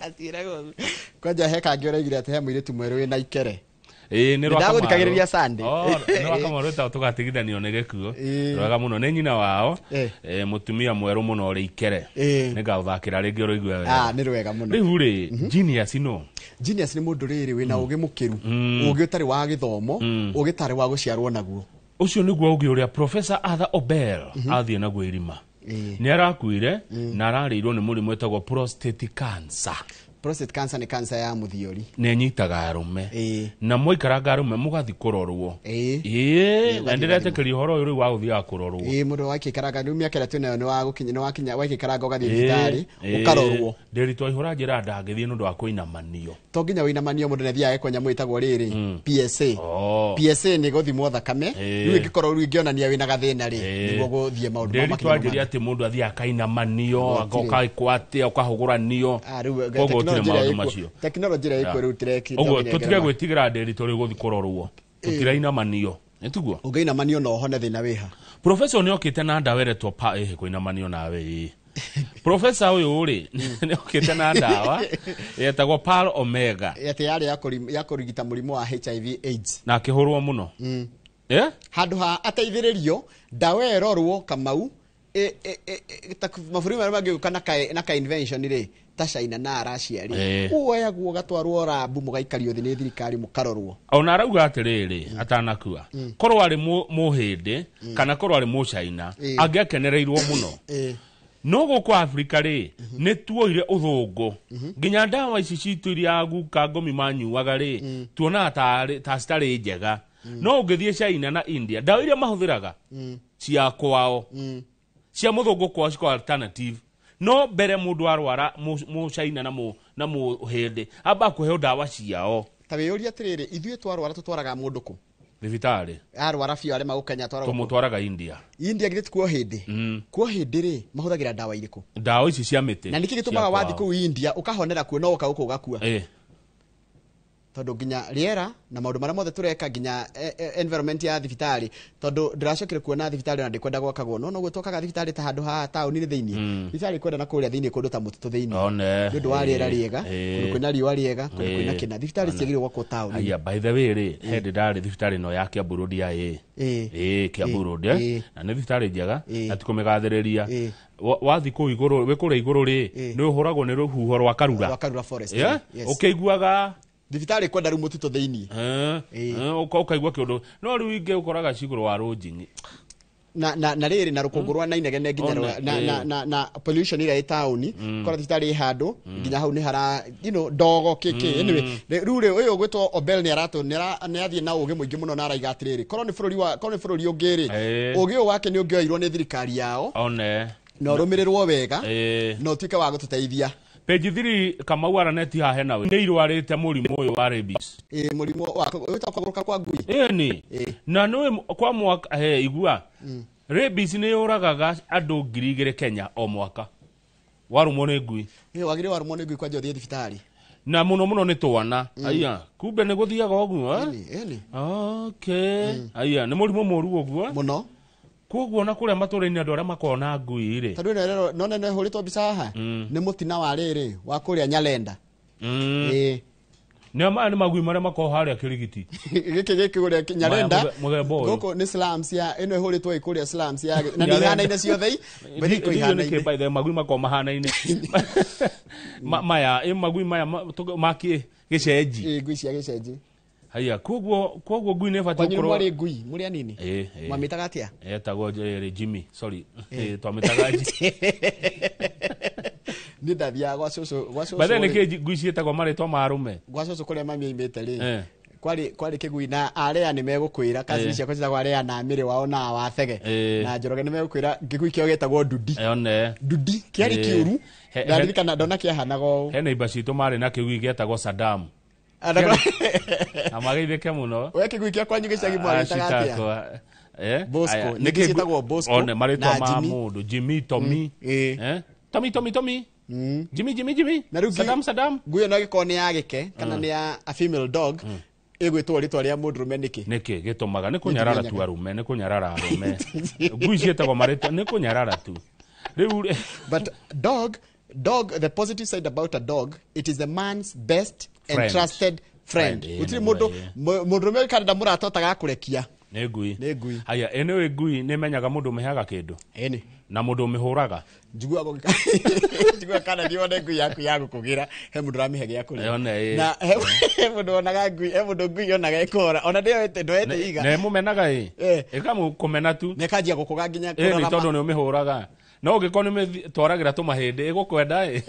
Atiĩragwo ũguo. Kwanja he kangĩ ũraigire atĩ he mũirĩtu mwerũ wĩna ikere. Ĩĩ nĩ rwa Kamaru. Ndagũthikagĩrĩria Sunday. Nĩ rwa Kamaru rwĩtagwo tũgatigithanio nĩ gĩkuũ. Rwega mũno nĩ nyina wao. Mũtumia mwerũ mũno ũrĩ ikere. Nĩngaũthakĩra rĩngĩ ũrũigue wega. Nĩ rwega mũno. Rĩu rĩ genius no. Genius nĩ mũndũ rĩrĩ wĩna ũgĩ mũkĩru. Ũgĩ ũtarĩ wa gĩthomo, ũgĩ ũtarĩ wa gũciarwo naguo. Ũcio nĩguo ũgĩ ũrĩa Professor Arthur Obel athiĩ naguo irima. Nĩ arakuire na ararĩirwo nĩ mũrimũ wĩtagwo prostate cancer. Prostate cancer nĩ cancer ya mũthiori. Nĩ ĩnyitaga arũme. Na mwaikaranga arũme mũgathiĩ kũrorwo. Ĩĩ na ndĩretĩkĩria ũhoro ũyũ rĩu wa gũthiaga kũrorwo. Ĩĩ mũndũ wakĩikaranga rĩu mĩaka ĩrĩa twĩnayo nĩ wa gũkinya nĩ wakinya waikĩikaranga ũgathiĩ thibitarĩ ũkarorwo. Ndĩritũ aihũra njĩra ndangĩthiĩ nĩ ũndũ wa kũinamanio. To nginya wĩinamanio mũndũ nĩathiaga gekwo nyamũ ĩtagwo rĩrĩ PSA. PSA nĩ gũthimwo thakame rĩu ĩngĩkorwo rĩu ĩngĩonania wĩna gathĩna rĩ nĩguo gũthiĩ maũndũ mau Ndĩritũ makinya anjĩria atĩ mũndũ athiaga akainamanio agoka ĩkwo atĩa ũkahũgũranio. Rĩu tekinoronjĩ ĩrĩa ĩkuo rĩu tũrekire ũguo tũtige gwĩtigĩra ndĩritũ rĩu gũthiĩ kũrorwo tũtirainamanio nĩtiguo ũngĩinamanio no ũhone thĩna wĩha. Professor nĩ okĩte na ndawa ĩretwo pa ĩhĩ kũinamanio nawe ĩĩ. Professor ũyũ rĩ nĩ okĩte na ndawa yetagwo Pal Omega atĩ yarĩ ya kũrigita mũrimũ wa HIV AIDS na akĩhũrwo mũno. Handũ ha ateithĩrĩrio ndawa ĩrorwo Kamau mabũrũri marĩa mangĩũka na ka invention rĩ ta China na Russia rĩ kuoyagwo gatwarwo rabu mũgaikario thĩ nĩ thirikari mũkarorwo. Ona arauga atĩrĩrĩ atanakua korwo arĩ mũhĩndĩ kana korwo arĩ mũchaina angĩakenereirwo mũno. No gũkũ Afrika rĩ nĩ tuoire ũthũngũ nginya ndawa ici citũ iria guka ngomi manyuaga rĩ tuonaga ta citarĩ njega. No ũngĩthiĩ China na India ndawa iria mahũthĩraga cia kwao cia mũthũngũ kwao cikoragwo alternative. No mbere mũndũ arwara mũchaina na mũhĩndĩ amba kũheo ndawa ciao. Ta wĩyũrie atĩrĩrĩ ithuĩ twarwara tũtwaraga mũndũ kũ? Thibitarĩ. Arwara biũ arema gũkenya atwaragwo kũ? Tũmũtwaraga India. India githĩ ti kuo hĩndĩ? Kuo hĩndĩ rĩ mahũthagĩra ndawa irĩkũ? Ndawa ici cia mĩtĩ. Na nĩkĩ gĩtũmaga wathiĩ kũu India ũkahonera kuo no ũka gũkũ ũgakua? Tondũ nginya rĩera na maũndũ marĩa mothe tũreka nginya environment ya thibitarĩ tondũ ndĩracokire kuona thibitarĩ ona ndĩkwenda gwakagwo no noguo twakaga thibitarĩ ta handũ haha taũni-inĩ thĩinĩ thibitarĩ kwenda na kũrĩa thĩinĩ kũndũ ta mũtitũ thĩinĩ nĩ ũndũ wa rĩera rĩega kũndũ kwĩna riũa rĩega kũndũ kwĩna kĩna thibitarĩ ciagĩrĩirwo gwakwo taũni. Aya by the way rĩ he ndĩ ndarĩ thibitarĩ ĩno ya Kiambu Road ya Kiambu Road na nĩ thibitarĩ njega na tikũmĩgathĩrĩria. Wathiĩ kũu igũrũ wĩ kũrĩa igũrũ rĩ nĩ ũhũragwo nĩ rũhuho rwa Karura. Rwa Karura Forest. Ũkĩiguaga thibitarĩ kwenda rĩu mũtitũ thĩinĩ ũkaigua kĩũndũ no rĩu ingĩ ũkoraga cigũrũ wa rũnjing'i na rĩrĩ na rũkũngũ rwa na inegene nginya na pollution ĩrĩa ĩ taũni ũkora thibitarĩ ĩ handũ nginya hau nĩ hara you know ndogo kĩkĩ. Anyway rĩu rĩ ũyũ ũgwĩtwo Obel nĩ athiĩ na ũgĩ mũingĩ mũno na araiga atĩrĩrĩ korwo nĩ bũrũri ũngĩ rĩ ũgĩ ũyũ wake nĩ ũngĩoirwo nĩ thirikari yao na ũrũmĩrĩrwo wega na ũtuĩke wa gũtũteithia. Page 3 Kamau araneti haha nawe nĩ irwarĩte mũrimũ ũyũ wa rabies. Mũrimũ wa wĩtagwo kũgũrũka kwa ngui. Ĩni na nĩ kwa mwaka igua rabies nĩ yũragaga andũ 2,000 Kenya o mwaka warũmwo nĩ ngui. Wagĩrĩirwo warũmwo nĩ ngui kwanja ũthiĩ thibitarĩ na mũno mũno nĩ twana. Aya kumbe nĩ gũthiaga ũguo. Okay aya nĩ mũrimũ mũru ũguo mũno. Koguo na kũrĩa matũũra-inĩ andũ arĩa makoragwo na ngui rĩ tondũ ĩno no nene hũrĩtwo mbica haha nĩ mũtina wa rĩrĩ wa kũrĩa Nyalenda. Nĩ maya nĩ magui marĩa makoragwo harĩa kĩrigiti. Gĩkĩ kũrĩa Nyarenda. Maya mũthemba ũyũ. Gũkũ nĩ slums ya ĩno ĩhũrĩtwo ĩ kũrĩa slums ya na nĩ ihanaine ciothe i. But iko Ndiũĩ ihanaine. nĩkĩ by the way magui makoragwo mahanaine. Maya ĩ magui maya ma gĩcenji. Ĩ ngui cia gĩcenji. Haya koguo ngui nĩ ĩbatiĩ Kwanyu nĩ gũkorwo mwarĩ ngui mũrĩ anini? Ĩ, ĩ. Mwamĩtaga atĩa? Etagwo Jimmy, sorry. Twamĩtaga Jimmy. Niĩ ndathiaga gwa cũcũ gwa cũcũ. By the way rĩ. nĩkĩ ngui ciĩtagwo marĩtwa ma arũme? Gwa cũcũ kũrĩa mami aimĩte rĩ. Eh. Kwarĩ kĩgui na area nĩ megũkwĩra cousin ciakwa ciĩtagwo area na mĩrĩ wao na wathege na Njoroge nĩ megũkwĩra kĩgui kĩao gĩtagwo ndudi. One. Ndudi kĩarĩ kĩũru. Ndaririkana ndona kĩahanaga ũũ. He neighbor citũ marĩ na kĩgui gĩetagwo Saddam. Na mageithĩke mũno. We kĩgui kĩa kwanyu gĩcagi mwagĩtaga atĩa? Bosco. Ningĩ ciĩtagwo Bosco One marĩtwa na ma Jimmy. mũndũ Jimmy, Tommy. Tommy, Tommy, Tommy. Jimmy, Jimmy, Jimmy. Na rĩu Saddam, Saddam. Ngui ĩyo no ĩgĩkorwo nĩ ya gĩke kana nĩ ya a female dog ĩgwĩtwo rĩtwa rĩa mũndũrũme nĩkĩ? Nĩkĩ gĩtũmaga nĩ kũnyarara tu arũme, nĩ kũnyarara arũme. Ngui ciĩtagwo marĩtwa nĩ kũnyarara tu. Rĩu But dog the positive side about a dog, it is the man's best and Friend. trusted friend. Friend, Gũtirĩ nĩguo, mũndũ mũndũrũme kana mũrata ũtagakũrekia. Nĩ ngui. Nĩ ngui. Haya, ĩ nĩũĩ ngui nĩ ĩmenyaga mũndũ ũmĩheaga kĩndũ? Ĩni. Na mũndũ ũmĩhũraga? Njiguaga njiguaga kana thiĩ wone ngui yaku ya gũkũgĩra he mũndũ ũramĩhe gĩa kũrĩa. Yone, ĩ. Na he mũndũ wonaga ngui, he mũndũ ngui yonaga ĩkora. Ona ndĩoete iga. Na ĩmũmenaga ĩ. Ĩkamũkũmena tu. Na ĩkanjia gũkũga nginya Ĩ nĩ kũrora tondũ nĩ ũmĩhũraga. No ũngĩkorwo nĩ ũmĩtwaragĩra tũmahĩndĩ ĩgũkwenda ĩ.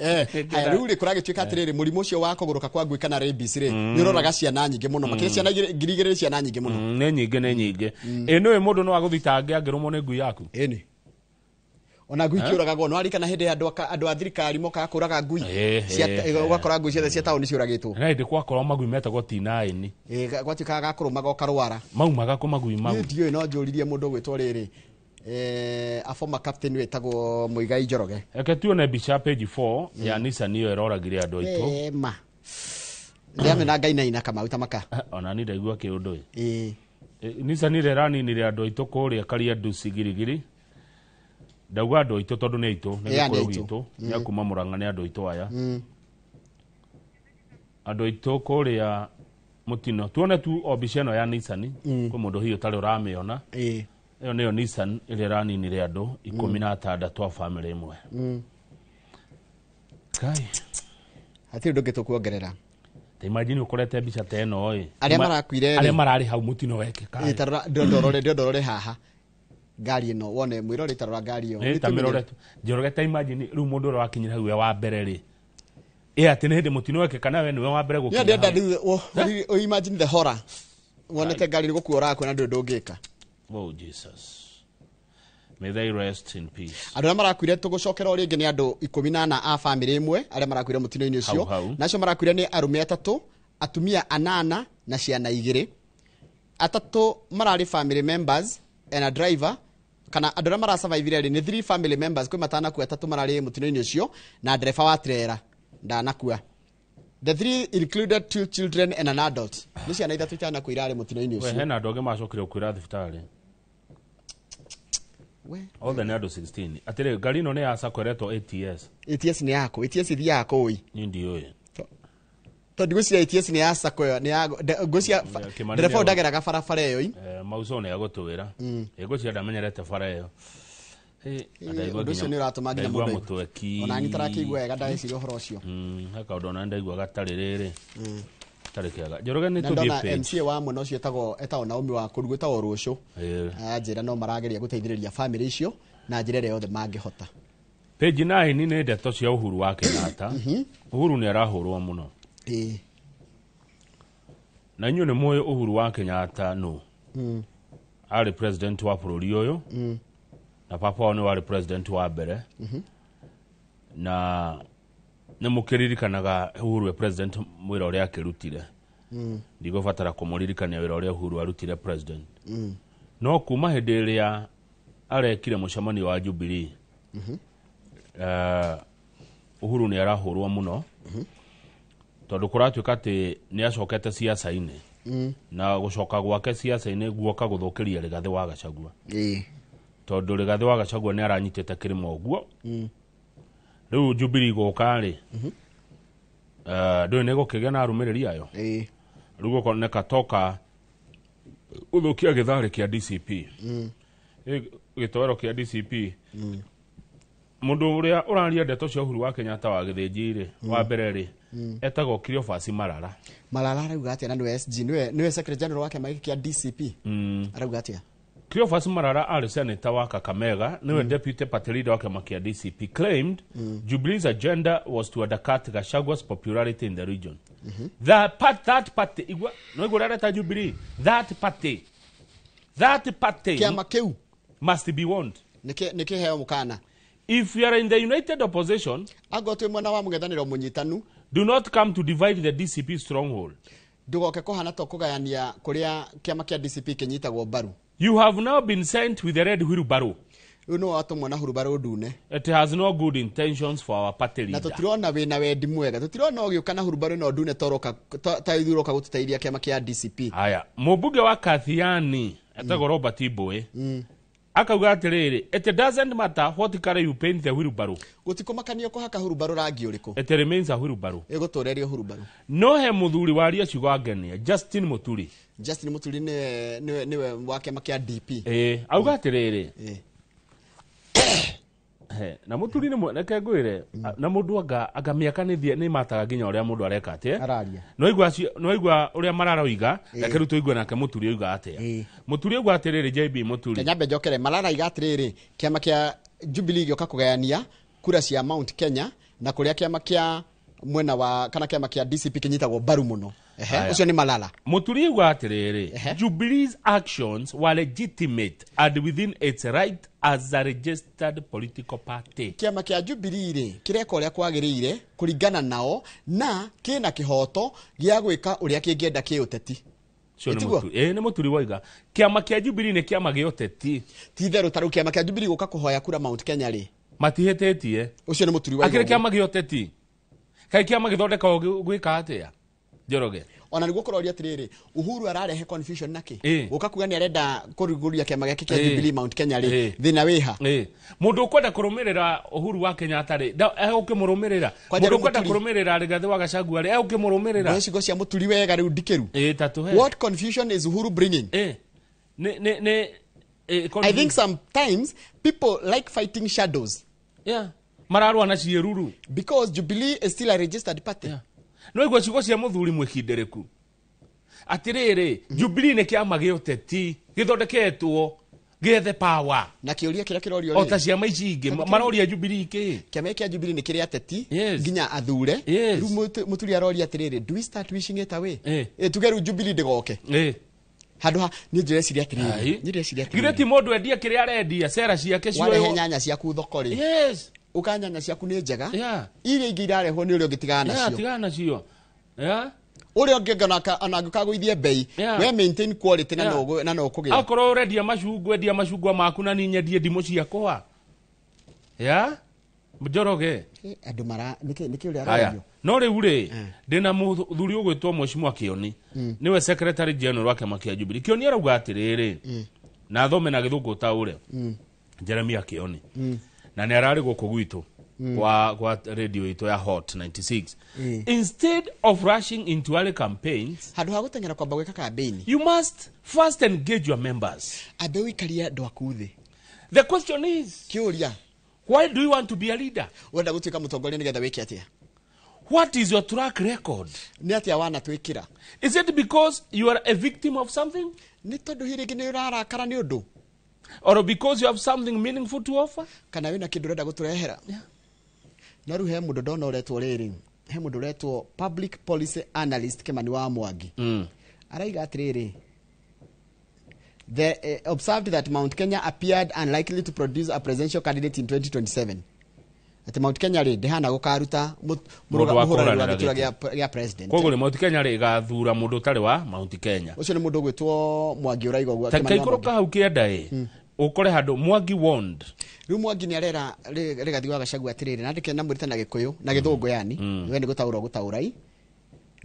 Haya rĩu rĩ kũragĩtuĩka atĩrĩrĩ mũrimũ ũcio wa kũgũrũka kwa ngui kana rabies rĩ nĩ ũroraga ciana nyingĩ mũno makĩria ciana 2,000 nĩ ciana nyingĩ mũno. Nĩ nyingĩ nĩ nyingĩ. Ĩ nĩũĩ mũndũ no agũthitange angĩrũmwo nĩ ngui yaku? Ĩni. Ona ngui kĩũragagwo no arikana hĩndĩ ya andũ a thirikari mokaga kũraga ngui. Ũgakora ngui ciothe cia taũni ciũragĩtwo. Na hĩndĩ kwakorwo magui metagwo T9. Gwatuĩkaga gakũrũmaga ũkarwara. Maumaga kũ magui mau? Niĩ ndiũĩ no njũririe mũndũ ũgwĩtwo rĩrĩ. A former captain wĩtagwo Muigai Njoroge. Reke tuone mbica page 4 ya Nissan ĩyo ĩroragire andũ aitũ. Ma. Ndĩramena Ngai naina Kamau ta maka. Ona ni ndaigua kĩũndũ ĩ. Nissan ĩrĩa ĩraninire andũ aitũ kũrĩa Kariandusi Girigiri. Ndauga andũ aitũ tondũ nĩ aitũ, nĩ Ĩ, nĩ gĩkũyũ aitũ. gitũ, nĩ a kuma Mũrang'a nĩ andũ aitũ aya. Andũ aitũ kũrĩa mũtino. Tuone tu o mbica ĩno ya Nissan, kwĩ mũndũ hihi ũtarĩ ũramĩona. Ĩyo nĩyo Nissan ĩrĩa ĩraninire andũ 16 a family ĩmwe. Kai. Hatirĩ ũndũ ũngĩ tũkuongerera. Ta imagine ũkorete mbica ta ĩno ĩ. Arĩa marakuire rĩ. Arĩa mararĩ hau mũtino wekĩka. Ĩ, ta rora, ndĩrona haha. Ngari ĩno wone mwĩrore ta rora ngari ĩyo. Ĩ, ta mĩrore tu. Njoroge ta imagine rĩu mũndũ ũrĩa wakinyire hau we wa mbere rĩ. Ĩ atĩ nĩ hĩndĩ mũtino wekĩka na we nĩwe wa mbere Niĩ gũkinya. ndĩrenda rĩu imagine the horror. Wonete ngari nĩ gũkua ũrakua na ndũrĩ ũndũ ũngĩka. Oh Jesus. May they rest in peace. Andũ arĩa marakuire tũgũcokera o rĩngĩ nĩ andũ 14 a family ĩmwe arĩa marakuire mũtino-inĩ ũcio. Hau, hau. Na acio marakuire nĩ arũme 3, atumia 8 na ciana 2. 3 mararĩ family members and a driver kana andũ arĩa marasurvivire rĩ nĩ 3 family members kwĩ matanakua 3 mararĩ mũtino-inĩ ũcio na ndereba wa trailer ndanakua. The 3 included 2 children and an adult. Nĩ ciana 3 itanakua irarĩ mũtino-inĩ We ũcio. hena andũ angĩ macokire gũkuĩra thibitarĩ. Othe nĩ andũ 16. Atĩrĩ ngari ĩno nĩ ya Sacco ĩretwo ATS. ATS nĩ yaku. ATS ithiaga kũu. Niĩ ndiũĩ. Tondũ ngwĩciria ATS nĩ ya Sacco ĩyo, nĩ ya ngwĩciria Kĩmani ndereba nĩ ndageraga barabara ĩyo i. Mauso nĩ agũtwĩra. Ngwĩciria ndamenyerete bara ĩyo. Ũndũ ũcio nĩ ũratũma nginya ndaigua mũndũ mũtweki. Ona niĩ tarakĩigua wega ndagĩciria ũhoro ũcio. He kaũndũ ona ndaigua gatarĩ rĩrĩ. Gatarĩ kega. Njoroge nĩ Na tũthiĩ ndona page. MCA wa mwena ũcio etagwo Naomi wa kũu gwĩtagwo Rũcũ. Anjĩra no marageria gũteithĩrĩria family icio na njĩra ĩrĩa yothe mangĩhota. Page 9 nĩ ndeto cia Uhuru wa Kenyatta. Uhuru nĩ arahũrwo mũno. Na inyuĩ nĩ mũĩ Uhuru wa Kenyatta nũ? Arĩ president wa bũrũri ũyũ. Na papa wao nĩ warĩ president wa mbere. Na nĩ mũkĩririkanaga Uhuru e president mwĩra ũrĩa akĩrutire. Ndigũbatara kũmũririkania wĩra ũrĩa Uhuru arutire president. No kuma hĩndĩ ĩrĩa arekire mũcemanio wa Jubilee, Uhuru nĩ arahũrwo mũno. Tondũ kũratuĩka atĩ nĩ acokete siasa-inĩ. Na gũcoka gwake siasa-inĩ guoka gũthũkĩria Rigathĩ wa Gachagua. Tondũ Rigathĩ wa Gachagua nĩ aranyitĩte kĩrĩma ũguo. Rĩu Jubilee gũka rĩ, Ndũĩ nĩ gũkĩgĩa na arũmĩrĩri ayo. Rĩu gũkoneka toka gũthũkia gĩtharĩ kĩa DCP. Gĩtoero kĩa DCP. Mũndũ ũrĩa ũraria ndeto cia Uhuru wa Kenyatta wa Gĩthĩnji rĩ, wa mbere rĩ, etagwo Cleophas Malala. Malala arauga atĩa na nĩwe SG, nĩwe secretary general wa kĩama gĩkĩ kĩa DCP? Arauga atĩa? Cleophas Malala arĩ senator wa Kakamega, nĩwe deputy party leader wa kĩama kĩa DCP, claimed Jubilee's agenda was to undercut Gachagua's popularity in the region. That part, that party, igua, no igua ũrareta Jubilee, that party kĩama kĩu must be warned. Nĩ kĩheo mũkana. If you are in the united opposition, angorwo twĩ mwena wa mũng'ethanĩro mũnyitanu, do not come to divide the DCP stronghold. Ndũgoke kũhana ta kũgayania kũrĩa kĩama kĩa DCP kĩnyitagwo mbaru. You have now been sent with a red wheelbarrow. Rĩu nĩwe watũmwo na hurubaro ndune. It has no good intentions for our party Na leader. tũtirona wĩna wendi mwega, tũtirona ũgĩũka na hurubaro ĩno ndune toroka ta ithuĩ ũroka gũtũteithia kĩama kĩa DCP. Haya, mũmbunge wa Kathiani etagwo Robert Mbowe akauga atĩrĩrĩ, it doesn't matter what color you paint the wheelbarrow, Gũtikũmakania kũhaka hurubaro rangi ũrĩkũ, it remains a wheelbarrow. Ĩgũtũra ĩrĩ o hurubaro. No he mũthuri waria ciugo angenia, Justin Muturi. Justin Muturi nĩwe wa kĩama kĩa DP. Auga atĩrĩrĩ, na Muturi nĩ reke ngwĩre, na mũndũ anga mĩaka nĩ mataga nginya ũrĩa mũndũ areka atĩa. Araria. No igua ũrĩa mararoiga, reke rĩu tũigue nake Muturi oiga atĩa. Muturi oiga atĩrĩrĩ, JB Muturi. Nyambe njokere, Malala aiga atĩrĩrĩ, kĩama kĩa Jubilee gĩũka kũgayania kura cia Mount Kenya na kũrĩa kĩama kĩa mwena wa kana kĩama kĩa DCP kĩnyitagwo mbaru mũno. Ũcio nĩ Malala. Muturi oiga atĩrĩrĩ, Jubilee's actions were legitimate and within its right as a registered political party. Kĩama kĩa Jubilee rĩ kĩreka ũrĩa kwagĩrĩire kũringana nao na kĩna kĩhoto gĩa gwĩka ũrĩa kĩngĩenda kĩũteti. Nĩ Muturi waiga kĩama kĩa Jubilee nĩ kĩama gĩa ũteti. Ti itherũ ta rĩu kĩama kĩa Jubilee gũka kũhoya kura Mount Kenya rĩ, matihĩtĩtie. Ũcio nĩ Muturi waiga. Akĩrĩ kĩama gĩa ũteti. Kaĩ kĩama gĩthondekagwo gwĩka atĩa? Njoroge. Ona nĩguo kũroria atĩrĩrĩ, Uhuru ararehe confusion nake. Gũka kuga nĩ arenda kũrugũria kĩama gĩake kĩa Jubilee Mount Kenya rĩ, thĩna wĩha. Mũndũ ũkwenda kũrũmĩrĩra Uhuru wa Kenyatta rĩ, egũkĩmũrũmĩrĩra. Mũndũ ũkwenda kũrũmĩrĩra Rigathĩ wa Gachagua rĩ, egũkĩmũrũmĩrĩra. Nĩ ciugo cia Muturi wega rĩu ndikĩru. Tatũhe. What confusion is Uhuru bringing? I think sometimes people like fighting shadows. Yeah. Mararũa na ciĩruru. Because Jubilee is still a registered party. Yeah. No igua ciugo cia mũthuri mwĩkindereku atĩrĩrĩ, Jubilee nĩ kĩama gĩa ũteti gĩthondeketwo gĩethe power. Na kĩũria kĩrĩa kĩrorio rĩ, o ta ciama ici ingĩ maroria Jubilee kĩ? Kĩama kĩa Jubilee nĩ kĩrĩa ateti nginya athure. Rĩu Muturi aroria atĩrĩrĩ, do we start wishing it away? Tuge rĩu Jubilee ndĩgoke. Handũ ha niĩ ndĩreciria atĩrĩrĩ, githĩ ti mũndũ endia kĩrĩa arendia, cera ciake cioywo. Warehe nyanya ciaku thoko rĩ, ũka nyanya ciaku nĩ njega, iria ingĩ irarehwo nĩ ũrĩa ũngĩ tigana nacio. Tigana nacio. Ũrĩa ũngĩ ona angĩkagũithie bei, we maintain quality na no ũkũgĩra. Akorwo ũrendia macungwa, endia macungwa maku na niĩ nyendie ndimũ ciakwa. Njoroge. Andũ mara nĩkĩ ũrĩa arario? No rĩu rĩ, ndĩna mũthuri ũgwĩtwo Mheshimiwa Kĩoni, nĩwe secretary general wa kĩama kĩa Jubilee. Kĩoni arauga atĩrĩrĩ, na thome na gĩthũngũ taũre, Jeremiah Kĩoni. Na nĩ ararĩ gũkũ gwitũ kwa radio itũ ya Hot 96. Instead of rushing into early campaigns, handũ ha gũteng'era kwamba gwĩka campaign, you must first engage your members. Ambe ũikarie andũ aku thĩ. The question is, kĩũria, why do you want to be a leader? Ũrenda gũtuĩka mũtongoria nĩgetha wĩke atĩa? What is your track record? Nĩ atĩa wanatwĩkĩra? Is it because you are a victim of something? Nĩ tondũ hihi rĩngĩ nĩ ũrarakara nĩ ũndũ? Or because you have something meaningful to offer? Kana wĩna kĩndũ ũrenda gũtũrehera? No rĩu he mũndũ ndona ũretwo rĩrĩ, he mũndũ ũretwo public policy analyst Kimani wa Mwangi. Araiga atĩrĩrĩ, they observed that Mount Kenya appeared unlikely to produce a presidential candidate in 2027. Ati Mount Kenya rĩ ndĩhana gũkaruta mũhũranĩri wa gĩturwa gĩa president. Koguo rĩ Mount Kenya rĩ ĩgathura mũndũ ũtarĩ wa Mount Kenya. Ũcio nĩ mũndũ ũgwĩtwo Mwangi ũraiga ũguo. Ta kaikũrũka hau kĩenda ĩ, ũkore handũ Mwangi warned. Rĩu Mwangi nĩ arera Rigathi wa Gachagua atĩrĩrĩ, na ndĩke namwĩrĩte na Gĩkũyũ na Gĩthũngũ yani, we nĩ gũtaũra gũtaũra i.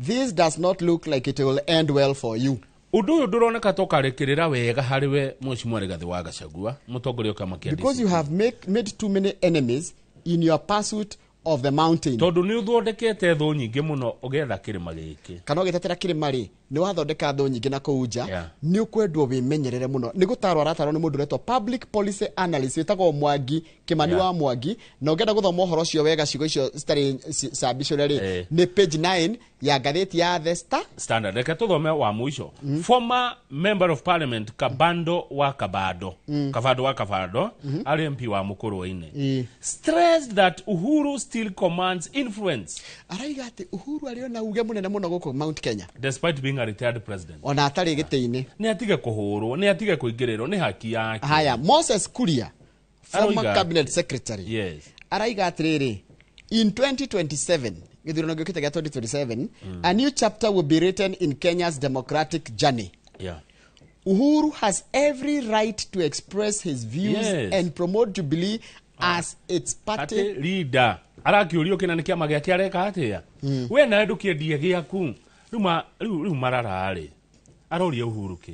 This does not look like it will end well for you. Ũndũ ũyũ ndũroneka ta ũkarĩkĩrĩra wega harĩ we Mheshimiwa Rigathi wa Gachagua, mũtongoria wa kĩama kĩa Because you have made too many enemies in your pursuit of the mountain. Tondu ni uthondekete thu nyingi muno ugetha kirima giki. Kana ugitetera kirima ri ni wathondeka thu nyingi na kuu nja, ni ukwendwo wimenyerere muno. Ni gutarwo aratarwo ni mundu uretwo public policy analyst witagwo Mwangi Kimani wa Mwangi, na ungenda guthoma uhoro ucio wega cigo icio citari cabicũre ri ni page 9 ya ngathĩti ya The Star Standard. Reke tuthome wa mwisho. Former member of parliament Kabando wa Kabado, Kabando wa Kabado, ari MP wa Mukurwe-ini, stressed that Uhuru still commands influence. Araiga ati Uhuru arĩ na uge munene muno guku Mount Kenya despite being a retired president. Ona atarĩ gĩtĩ-inĩ. Nĩ atige kũhũrwo, nĩ atige kũingĩrĩrwo, nĩ haki yake. Haya, Moses Kuria, former cabinet secretary. Yes. Araiga atĩrĩrĩ, in 2027, gĩthurano gĩũkĩte gĩa 2027, a new chapter will be written in Kenya's democratic journey. Yeah. Uhuru has every right to express his views and promote Jubilee as its party leader. Arakĩũrio kĩna nĩ kĩama gĩake areka atĩa? We nawe ndũkĩendie gĩaku. Rĩu marararĩ. Aroria Uhuru kĩ?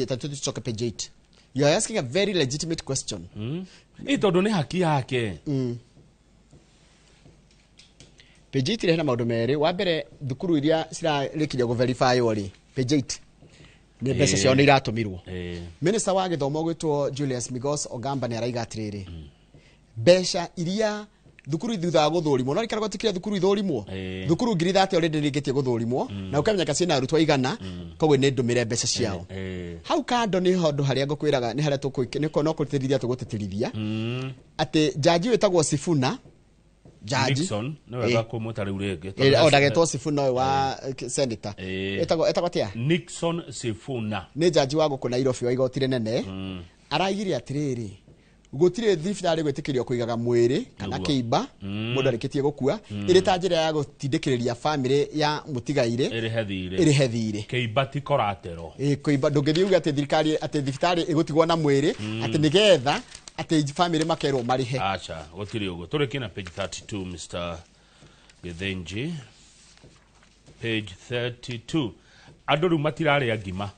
Tatucoke page 8. You are asking a very legitimate question. Ĩ tondũ nĩ haki yake. Page 8 hena maũndũ merĩ. Wa mbere, thukuru iria cirarĩkirie gũ verify rĩ, page 8 nĩ mbeca ciao nĩ iratũmirwo. Minister wa gĩthomo gwĩtwo Julius Migos Ogamba nĩ araiga atĩrĩrĩ, mbeca iria thukuru thutha wa gũthũrimwo, no rikara gwatikire thukuru ithũrimwo, thukuru 30,000 already nĩrĩkĩtie gũthũrimwo, na ũkamenyeka ciĩna arutwo aigana, koguo nĩ ndũmĩre mbeca ciao. Hau kando nĩ handũ harĩa ngũkwĩraga nĩ harĩa tũkũ no kũtĩtĩrithia tũgũtĩtĩrithia atĩ jaji wĩtagwo Sifuna, jaji Nixon, nĩ wega kũmwĩta rĩu rĩngĩ. O ndagetwo Sifuna ũyũ wa senator. Etagwo atĩa? Nixon Sifuna. Nĩ jaji wa gũkũ Nairobi wa igoti rĩnene. Araigire atĩrĩrĩ, gũtirĩ thibitarĩ gwĩtĩkĩrio kũigaga mwĩrĩ kana kĩimba mũndũ arĩkĩtie gũkua ĩrĩ ta njĩra ya gũtindĩkĩrĩria famĩlĩ ya mũtigairĩ ĩrĩhe thirĩ. Kĩimba ti collateral. Kĩimba ndũngĩthiĩ uge atĩ thirikari atĩ thibitarĩ ĩgũtigwo na mwĩrĩ atĩ nĩgetha atĩ famĩlĩ makerwo marĩhe. Acha, gũtirĩ ũguo. Tũrĩkie na page 32, Mr. Githinji. Page 32. Andũ rĩu matirarĩa ngima.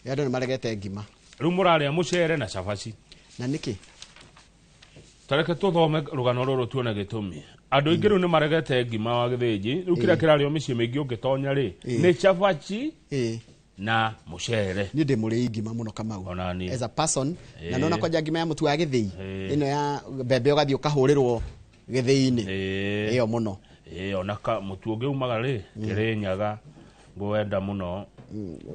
Andũ nĩ maregete ngima. Rĩu mũrarĩa mũcere na cabaci. Na nĩkĩ? Tareke tuthome rũgano rũrũ tuone gĩtũmi. Andũ aingĩ rĩu nĩ maregete ngima wa Gĩthĩnji. Rĩu kĩrĩa kĩrarĩo mĩciĩ mĩingĩ ũngĩtonya rĩ, nĩ cabaci na mũcere. Niĩ ndĩ mũrĩi ngima mũno Kamau. Ona niĩ. As a person, na nona kwanja ngima ya mũtu wa gĩthĩi, ĩno ya mbembe ũgathiĩ ũkahũrĩrwo gĩthĩi-inĩ. Ĩyo mũno. Ona mũtu ũngĩ umaga rĩ, Kĩrĩnyaga ngwenda mũno.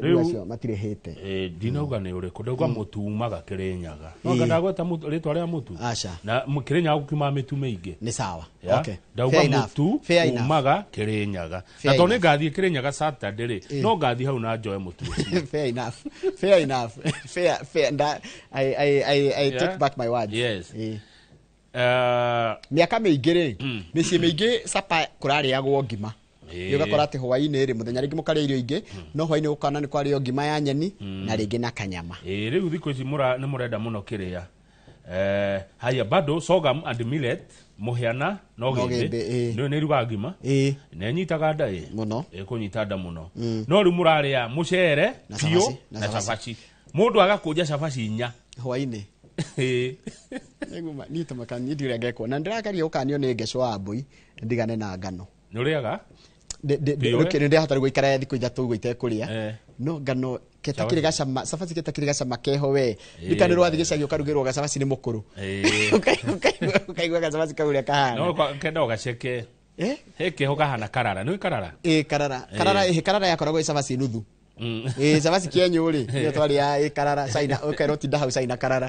Rĩu acio matirĩhĩte. Ndinauga nĩ ũrĩkũ, ndauga mũtu umaga Kĩrĩnyaga. No ndagweta rĩtwa rĩa mũtu. Aca. Na Kĩrĩnyaga gũkiumaga mĩtu mĩingĩ. Nĩ sawa. Okay. Ndauga mũtu umaga Kĩrĩnyaga. Na tondũ nĩ ngathiĩ Kĩrĩnyaga Saturday rĩ, no ngathiĩ hau na njoe mũtu ũcio. Fair enough. Fair enough. Fair fair. I take back my words. Yes. Mĩaka mĩingĩ rĩ, mĩciĩ mĩingĩ sapa kũrarĩagwo ngima. Ũgakora atĩ hwaĩ-inĩ rĩ, mũthenya rĩngĩ mũkarĩa irio ingĩ, no hwaĩ-inĩ ũkona nĩ kwarĩo ngima ya nyeni na rĩngĩ na kanyama. Rĩu thikũ ici nĩ mũrenda mũno kĩrĩa. Haya bado sorghum and millet, mũhĩa no gĩthĩ. Nĩ irugaga ngima. Nĩ ĩnyitaga nda ĩ. Mũno. Ĩkũnyita nda mũno. No rĩu mũrarĩa mũcere biũ na cabaci. Mũndũ agakũnja cabaci 4 hwaĩ-inĩ. Niĩ tũmaka niĩ ndiũrĩa ngekwo. Na ndĩrageria gũkanio nĩ Ngeco wa Mbui ndigane na ngano. Nĩ ũrĩaga? Nĩ ndĩrahota gũikara thikũ 3 ũguo itekũrĩa. No ngano ketakĩrĩ gacama, cabaci ketakĩrĩ gacama keho we. Rika nĩ rwathiĩ gĩcagi ũkarugĩrwo gacabaci nĩ mũkũrũ. Ũkaigua gacabaci kau ũrĩa kahana. No kenda ũgaceke. He keho kahana karara. Nĩ karara? Ĩ karara. Karara ĩ karara yakoragwo ĩ cabaci nuthu. Cabaci kĩenyũ rĩ, nĩyo twarĩa ĩ karara caina, ũkerwo tinda hau caina karara.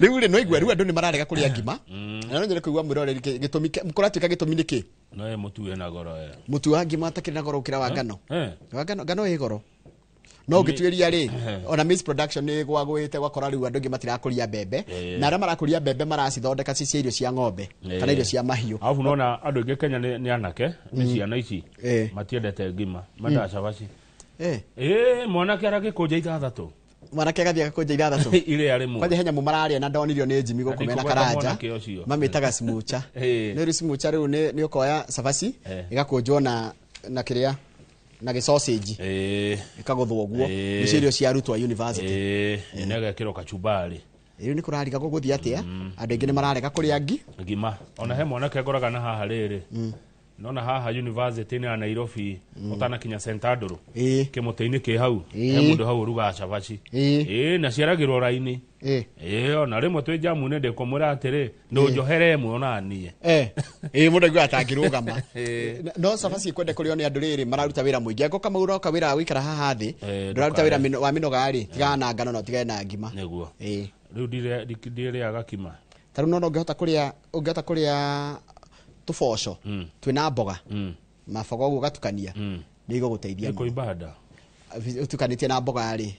Rĩu rĩ, no igua rĩu andũ nĩ mararega kũrĩa ngima. Na no nyende kũigua mwĩroreri gĩtũmi kũratuĩka gĩtũmi nĩ kĩ? No mũtu wĩna goro. Mũtu wa ngima ũtakĩrĩ na goro gũkĩra wa ngano. Wa ngano, ngano ĩ goro. No ũngĩtuĩria rĩ, ona maize production nĩ gwagũĩte gwakora rĩu andũ aingĩ matirakũria mbembe, na arĩa marakũria mbembe maracithondeka ci cia irio cia ng'ombe kana irio cia mahiũ. Arabu nona andũ aingĩ Kenya nĩ anake, nĩ ciana ici matiendete ngima, mendaga cabaci. Mwanake aragĩkũnja 6. Mwanake agathiĩ agakũnja 6. Irĩa rĩmwe. Kwanja he nyamũ mararĩa na ndonirio nĩ Jimmy gũkũ mena Karanja. Mamĩtaga smucha. Nĩ rĩu smucha rĩu nĩ ũkoya cabaci ĩgakũnjwo na kĩrĩa na gĩsausage ĩkagũthwo ũguo. Nĩcio irio cia arutwo a university. Nĩ agekĩrwo kachumbari. Rĩu nĩ kũrariga gũgũthiĩ atĩa? Andũ aingĩ nĩ mararega kũrĩa ngi ngima. Ona he mwanake ngoraga na haha rĩrĩ, nona haha university ya Nairobi, ũtanakinya St Andrew, kĩmũtĩ-inĩ kĩ hau, he mũndũ hau ũrugaga cabaci. Ĩĩ, na ciaragĩrwo raini. Ĩĩ, ona rĩmwe twĩ jamu-inĩ ndĩkũmwĩra atĩrĩ, ndũnjohere ĩmwe ona niĩ. Ĩĩ, mũndũ aiguaga atangĩrũgama. No cabaci ikwende kũrĩo nĩ andũ rĩrĩ mararuta wĩra mũingĩ. Angĩkorwo Kamau ũroka wĩra wa gũikara haha thĩ, ndũraruta wĩra wa mĩnoga rĩ, tigana na ngano na ũtigane na ngima. Nĩguo. Rĩu ndirĩaga kima. Ta rĩu nona ũngĩhota kũrĩa tũboco twĩna mboga, maboga ũguo ũgatukania, nĩ igũgũteithia mũno. Nĩkũimba nda. Ũtukanĩtie na mboga rĩ,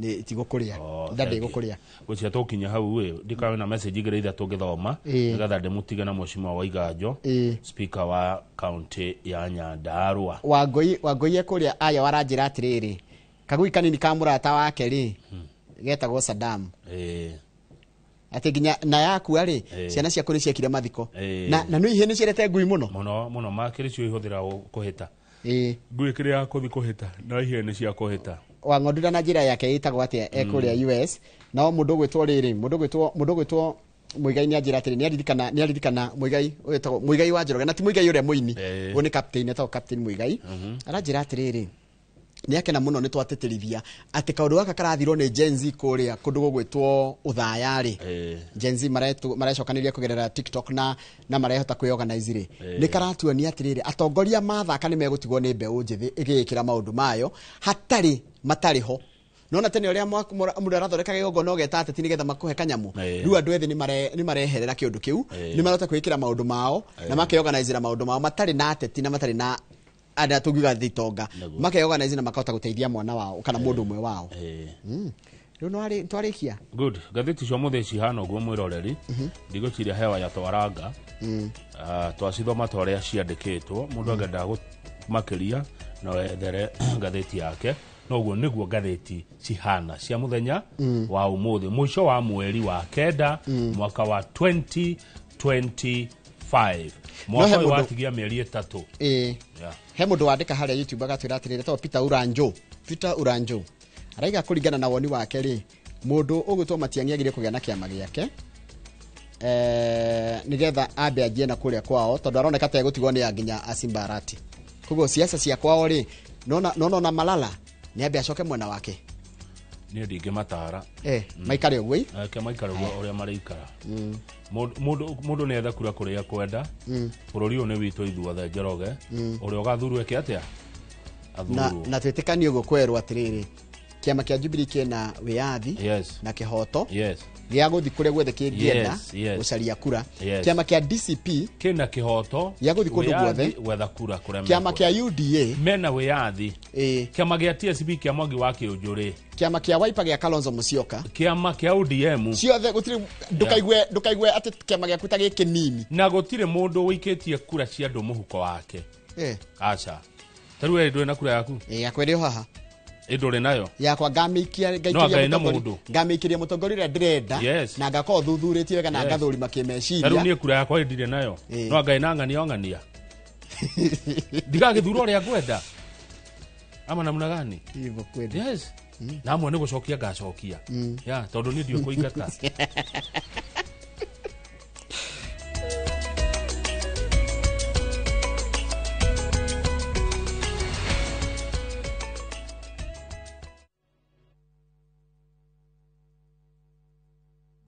nĩ tigũkũrĩa. Nda ndĩgũkũrĩa. Ngwĩciria tũkinya hau ĩ, ndikawe na message igĩrĩ ithatũ ngĩthoma, nĩgetha ndĩmũtige na Mheshimiwa Waiganjo, speaker wa county ya Nyandarua. Wangũi ekũrĩa aya waranjĩra atĩrĩrĩ, kagui kanini ka mũrata wake rĩ, getagwo Saddam. Atĩ nginya na yakua rĩ, ciana ciaku nĩ ciekire mathiko. Na nĩ ihĩ nĩ ciendete ngui mũno. Mũno mũno, makĩrĩ cio ihũthĩra kũhĩta. Ngui kĩrĩa ya kũthi kũhĩta, na ihĩ nĩ cia kũhĩta. Wa ng'ondu na njĩra yake ĩtagwo atĩa ekũrĩa US. Nao mũndũ ũgwĩtwo rĩrĩ, mũndũ ũgwĩtwo Muigai nĩ anjĩra atĩrĩ, nĩ aririkana Muigai ũyũ Muigai wa Njoroge, na ti Muigai ũrĩa mũini, ũyũ nĩ captain, etagwo Captain Muigai. Aranjĩra atĩrĩrĩ, nĩ akena mũno nĩ twatĩtĩrithia atĩ kaũndũ gaka karathirwo nĩ Gen Z kũrĩa kũndũ gũgwĩtwo Ũthaya rĩ. Gen Z marecokanĩria kũgerera TikTok na marehota kwĩorganize rĩ. Nĩ karatuonia atĩrĩrĩ, atongoria mathaka nĩ megũtigwo nĩ mbeũ njĩthĩ ĩgĩĩkĩra maũndũ mayo hatarĩ matarĩ ho. Nona tene ũrĩa mũndũ arathondeka kĩgongona ũgeta ateti nĩgetha makũhe kanyamũ. Rĩu andũ ethĩ nĩ mareherera kĩũndũ kĩu, nĩ marahota kwĩĩkĩra maũndũ mao na makeorganizera maũndũ mao matarĩ na ateti na matarĩ na andũ tũngiuga thitonga, makeorganize na makahota gũteithia mwana wao kana mũndũ ũmwe wao. Rĩu no twarĩkia. Good. Ngathĩti cia ũmũthĩ cihana ũguo mwĩroreri, ndigũciria hewa ya twaranga. Twacithoma ta ũrĩa ciandĩkĩtwo, mũndũ angĩenda makĩria no ethere ngathĩti yake. No ũguo nĩguo ngathĩti cihana cia mũthenya wa ũmũthĩ, mũico wa mweri wa kenda, mwaka wa 2025. Mwaka ũyũ watigia mĩeri 3. He mũndũ wandĩka harĩa YouTube agatwĩra atĩrĩrĩ, etagwo Peter Uranjo. Peter Uranjo araiga kũringana na woni wake rĩ, mũndũ ũgwĩtwo Matiang'i agĩrĩire kũgĩa na kĩama gĩake, nĩgetha ambe anjie na kũrĩa kwao, tondũ aroneka ta egũtigwo nĩ nginya Asimbarati. Koguo siasa cia kwao rĩ, nona ona Malala nĩ ambe acoke mwena wake. Niĩ ndingĩmatara. Maikare ũguo. Ke maikare ũguo ũrĩa maraikara. Mũndũ nĩ etha kura kũrĩa kwenda. Bũrũri ũyũ nĩ witũ ithuothe Njoroge. Ũrĩa ũgathurwo eke atĩa? Athurwo. Na twĩtĩkanie ũguo kwerwo atĩrĩrĩ, kĩama kĩa Jubilee kĩna wĩyathi na kĩhoto gĩa gũthiĩ kũrĩa guothe kĩngĩenda gũcaria kura. Kĩama kĩa DCP kĩna kĩhoto gĩa gũthiĩ kũndũ guothe gwetha kura kũrĩa. Kĩama kĩa UDA mena wĩyathi. Kĩama gĩa TSP kĩa Mwangi wa Kĩũnjũrĩ, kĩama kĩa Wiper gĩa Kalonzo Musyoka, kĩama kĩa ODM ciothe gũtirĩ, ndũkaigue atĩ kĩama gĩaku ta gĩkĩ nini, na gũtirĩ mũndũ ũikĩtie kura cia andũ mũhuko wake. Aca, ta rĩu we ndũrĩ na kura yaku? Yakwa ĩrĩ o haha. Ndũrĩ nayo? Yakwa ngamĩikĩria mũtongoria ũrĩa ndĩrenda, na ngakorwo thuthurĩtie wega na ngathũrima kĩmeciria. Ta rĩu niĩ kura yakwa ndirĩ nayo, no Ngai na ng'ania o ng'ania. Ndigagĩthura ũrĩa ngwenda ama namna gani? Hivyo kweli. Yes. Na amwe nĩ gũcokia ngacokia. Ya, tondũ niĩ ndiũĩ kũingata.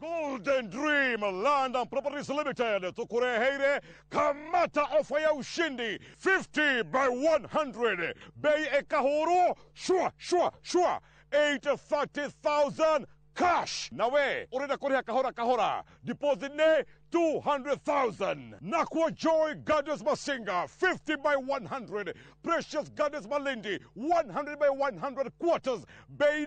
Golden Dream Land and Properties Limited tukureheire kamata ofa ya ushindi 50 by 100 bei ekahuru shwa shwa shwa 830,000 cash. Nawe urenda kuriha kahora kahora, deposit ne 200,000. Nakwa Joy Gardens Masinga 50 by 100, Precious Gardens Malindi 100 by 100 quarters, bei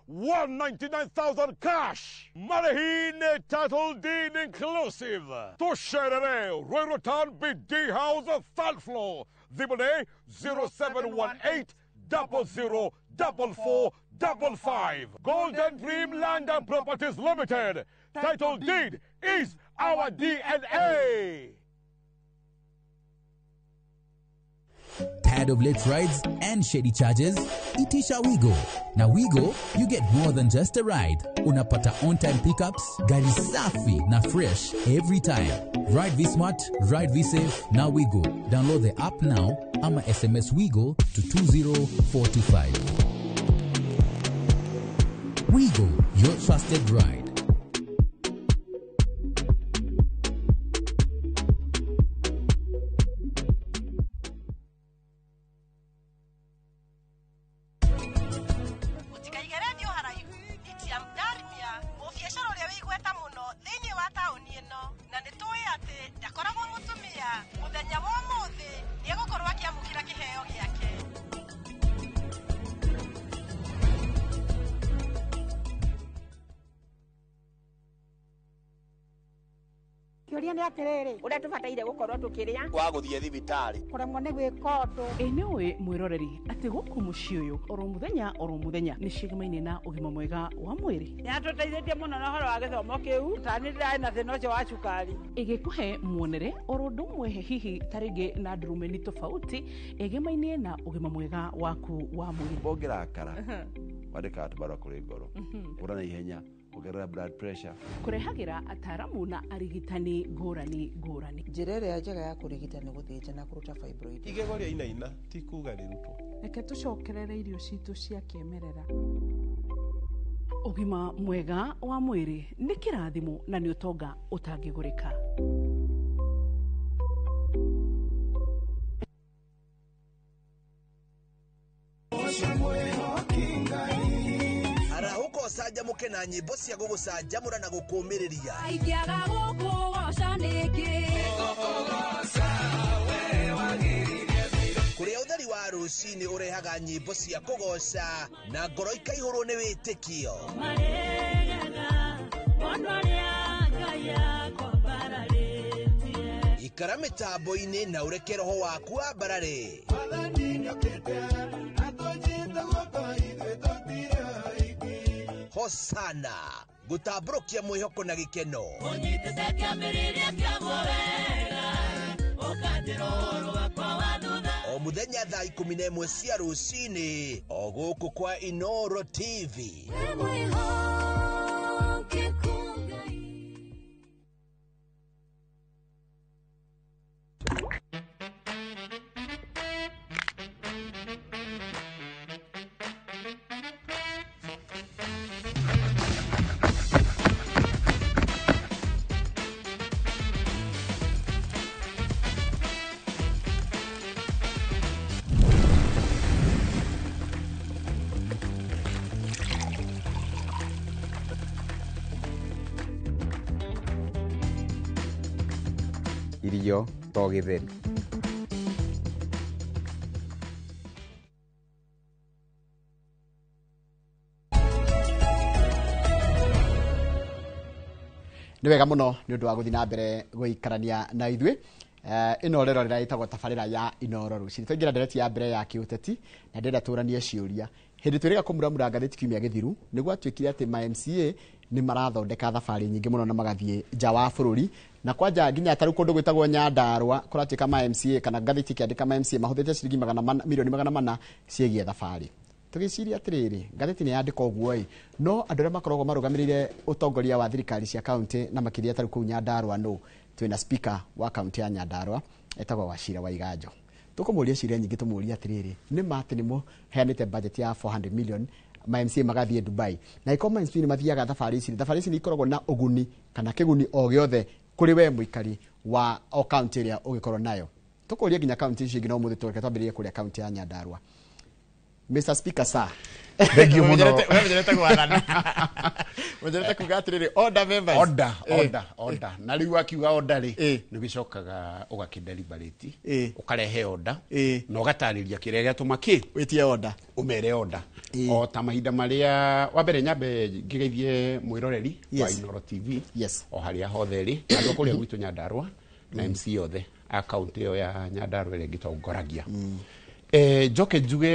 199,000 cash. Marehine title deed inclusive. Tusherere Ruiru Town BD House third floor. Thimũ 0718 00 44 55. Golden Dream Land and Properties Limited. Title deed is our DNA. Tired of late rides and shady charges? Itisha Wigo. Na Wigo, you get more than just a ride. Unapata on-time pickups, gari safi na fresh every time. Ride V-Smart, ride V-Safe, na Wigo. Download the app now ama SMS Wigo to 20425. Wigo, your trusted ride. Mũtikaige redio haraihu itia ndarmia mũbiacara ũrĩa wĩ igweta mũno thĩinĩ wa taũni ĩno, na nĩ tũĩ atĩ ndakoragwo mũtumia. Mũthenya wa ũmũthĩ nĩ egũkorwo akĩamũkĩra kĩheo gĩake. Kĩũria nĩ atĩrĩrĩ, ũrĩa tũbataire gũkorwo tũkĩrĩa wa gũthiĩ thibitarĩ kũremwo nĩ gwĩka ũndũ. Ĩ nĩ ũĩ mwĩroreri atĩ gũkũ mũciĩ ũyũ oro mũthenya oro mũthenya nĩ cigamaine na ũgima mwega wa mwĩrĩ. Nĩ atũteithĩtie mũno na ũhoro wa gĩthomo kĩu, tani ndĩrarĩ na thĩna ũcio wa cukari. Ĩgĩkũhe muonere oro ũndũ ũmwe hihi ta rĩngĩ na ndurumeni tofauti ĩgemaine na ũgima mwega waku wa mwĩrĩ. Ũngĩrakara wandĩkaga tũbarũa kũrĩ ngoro ũra na ihenya ongerera blood pressure. Kũrehagĩra ataaramu na arigitani ngũrani ngũrani. Njĩra ĩrĩa njega ya kũrigita nĩ gũthĩnja na kũruta fibroid. Igego rĩa inaina ti kuga rĩrutwo. Reke tũcokerere irio citũ cia kĩmerera. Ũgima mwega wa mwĩrĩ nĩ kĩrathimo na nĩ ũtonga ũtangĩgũrĩka. Arahũka ũcanjamũke na nyĩmbo cia gũgũcanjamũra na gũkũũmĩrĩria. Ingĩaga gũkũgoca nĩkĩ? Kũrĩa ũtheri wa rũcinĩ ũrehaga nyĩmbo cia kũgoca na ngoro ikaihũrwo nĩ wĩtĩkio. Ikara mĩtambo-inĩ na ũreke roho waku wambarare. Hosana gũtambũrũkia mwĩhoko na gĩkeno. Ũnyitĩte kĩambĩrĩria kĩaguo wega, ũkanjĩra ũhoro wakwa wa thutha. O mũthenya thaa 11 cia rũcinĩ o gũkũ kwa Inoro TV. Wĩ mwĩhokeku Ngai. Irio to gĩtheri. Nĩ wega mũno nĩ ũndũ wa gũthiĩ na mbere gũikarania na ithuĩ. Ĩno rĩrorera ĩtagwo tabarĩra ya Inoro rũcinĩ. Twaingĩra ndereti ya mbere ya kĩũteti na ndĩrenda tũranie ciũria. Hĩndĩ twĩrĩga kũmuramura ngathĩti kiumia gĩthiru nĩ gwatuĩkire atĩ ma MCA nĩ marathondeka thabarĩ nyingĩ mũno na magathiĩ nja wa bũrũri, na kwanja nginya tarĩu kũndũ gwĩtagwo Nyandarũa kũratuĩka ma MCA kana ngathĩti ĩkĩandĩka ma MCA mahũthĩrĩte ciringi milioni 400 ciĩgiĩ thabarĩ. Tũgĩciria atĩrĩrĩ, ngathĩti nĩ yandĩka ũguo ĩ, no andũ arĩa makoragwo marũgamĩrĩire ũtongoria wa thirikari cia kaunti na makĩria tarĩu kũu Nyandarũa nũ? Twĩna speaker wa kaunti ya Nyandarũa etagwo Wachira Waiganjo. Tũkũmũria ciũria nyingĩ, tũmũrie atĩrĩrĩ, nĩ ma atĩ nĩ mũheanĩte budget ya 400 million ma MCA magathiĩ Dubai, na ĩkorwo ma MCA nĩ mathiaga thabarĩ ici, thabarĩ ici nĩ ikoragwo na ũguni kana kĩguni o gĩothe kũrĩ we mũikari wa o kaunti ĩrĩa ũgĩkorwo nayo. Tũkũria nginya kaunti ici ingĩ, no ũmũthĩ tũreke twambĩrĩrie kũrĩa kaunti ya Nyandarũa. Mr. Speaker sir. Thank you mũno. Ũmenyerete gwathana. Ũmenyerete kuga atĩrĩrĩ, order members. Order, order, order. Na rĩu akiuga order rĩ, nĩ ũgĩcokaga ũgakĩ deliberate, ũkarehe order, na ũgatarĩria kĩrĩa gĩatũma kĩ wĩtie order, ũmere order. O ta mahinda marĩa wa mbere nyambe ngĩgeithie mwĩroreri wa Inoro TV o harĩa hothe rĩ, andũ a kũrĩa gwitũ Nyandarũa na MC othe a kaunti ĩyo ya Nyandarũa ĩrĩa ĩngĩtongoragia. Njoke njuge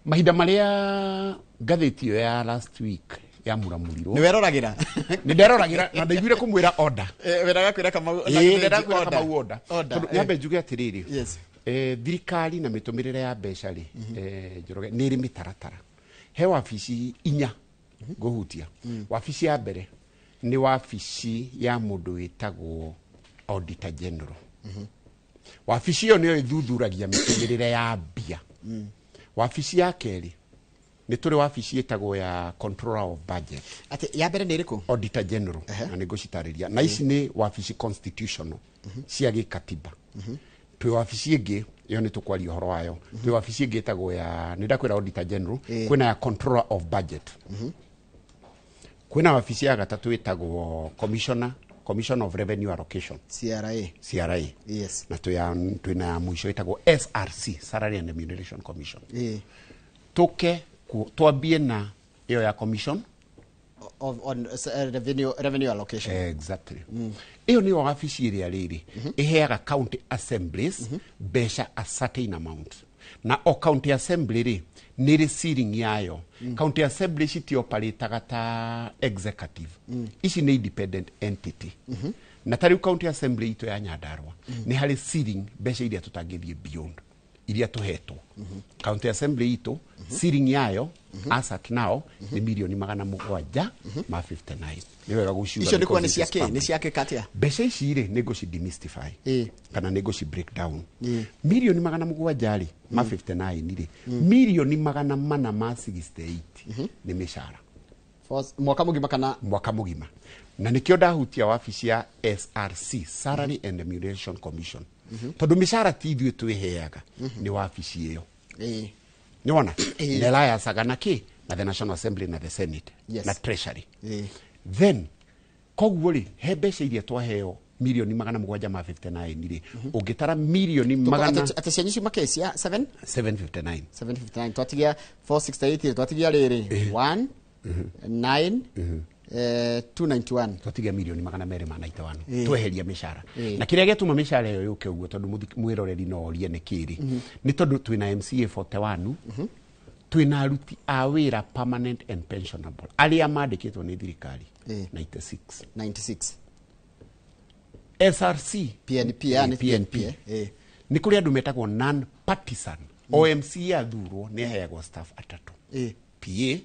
mahinda marĩa ngathĩti ĩyo ya last week yamuramurirwo Nĩ weroragĩra? Nĩ nderoragĩra na ndaiguire kũmwĩra order. Wĩraga kwĩra Kamau na Ĩĩ, Gĩthĩnji ndĩrakwĩra order. Kamau order. Order, Tondũ nyambe njuge atĩrĩrĩ, Yes. thirikari na mĩtũmĩrĩre ya mbeca rĩ, Njoroge, nĩ ĩrĩ mĩtaratara. He wabici inya ngũhutia. Wabici ya mbere nĩ wabici ya mũndũ wĩtagwo Auditor General. Wabici ĩyo nĩyo ĩthuthuragia mĩtũmĩrĩre ya mbia. Wabici ya kerĩ nĩ tũrĩ wabici ĩtagwo ya Controller of Budget. Atĩ ya mbere nĩ ĩrĩkũ? Auditor General. Na nĩ ngũcitarĩria. Na ici nĩ wabici constitutional cia gĩkatiba. Twĩ wabici ĩngĩ ĩyo nĩ tũkwaria ũhoro wayo. Twĩ wabici ĩngĩ ĩtagwo ya, nĩ ndakwĩra Auditor General, kwĩna ya Controller of Budget. Kwĩna wabici ya gatatũ ĩtagwo Commission of Revenue Allocation. CRA. CRA. Yes. Na twĩna ya mũico ĩtagwo SRC, Salary and Remuneration Commission. Tũke twambie na ĩyo ya Commission of on revenue allocation. Exactly. Ĩyo nĩyo wabici ĩrĩa rĩrĩ ĩheaga county assemblies mbeca a certain amount. Na o county assembly rĩ nĩ ĩrĩ ceiling yayo. County assembly citioparĩtaga ta executive. Ici nĩ independent entity. Na ta rĩu county assembly itũ ya Nyandarua nĩ harĩ ceiling mbeca iria tũtangĩthiĩ beyond iria tũhetwo. County assembly itũ ceiling yayo as at now nĩ mirioni 759. Nĩ wega gũciuga Icio nĩ kuo nĩ because it is cia kĩ? Nĩ public. cia kĩ katia? Mbeca ici rĩ nĩ ngũci demystify kana nĩ ngũci break down. Mirioni 700 rĩ ma 59 rĩ, mirioni 468 nĩ mĩcara. Mwaka mũgima kana? Mwaka mũgima. Na nĩkĩo ndahutia wabici ya SRC, Salary and Remuneration Commission. Tondũ mĩcara ti ithuĩ twĩheaga, nĩ wabici ĩyo. Nĩwona? Na ĩrayacaga na kĩ? Na the National Assembly na the Senate. Yes. Na Treasury. Then koguo rĩ, he mbeca iria twaheo mirioni 759 rĩ, ũngĩtara mirioni magana Atĩ cianyu ciuma kĩ? Cia 7? 759. 759. Twatigia 468 rĩ, twatigia rĩrĩ 1 9 291. Twatigia mirioni 291. Tweheria mĩcara. Na kĩrĩa gĩatũma mĩcara ĩyo yũke ũguo, tondũ mwĩroreri no orie nĩ kĩrĩ, nĩ tondũ twĩna MCA 41, twĩna aruti a wĩra permanent and pensionable arĩa mandĩkĩtwo nĩ thirikari 96. 96. SRC. PNP, yani PNP. PNP. Nĩ kũrĩ andũ metagwo non partisan. O MCA athurwo nĩ aheagwo staff atatũ. PA,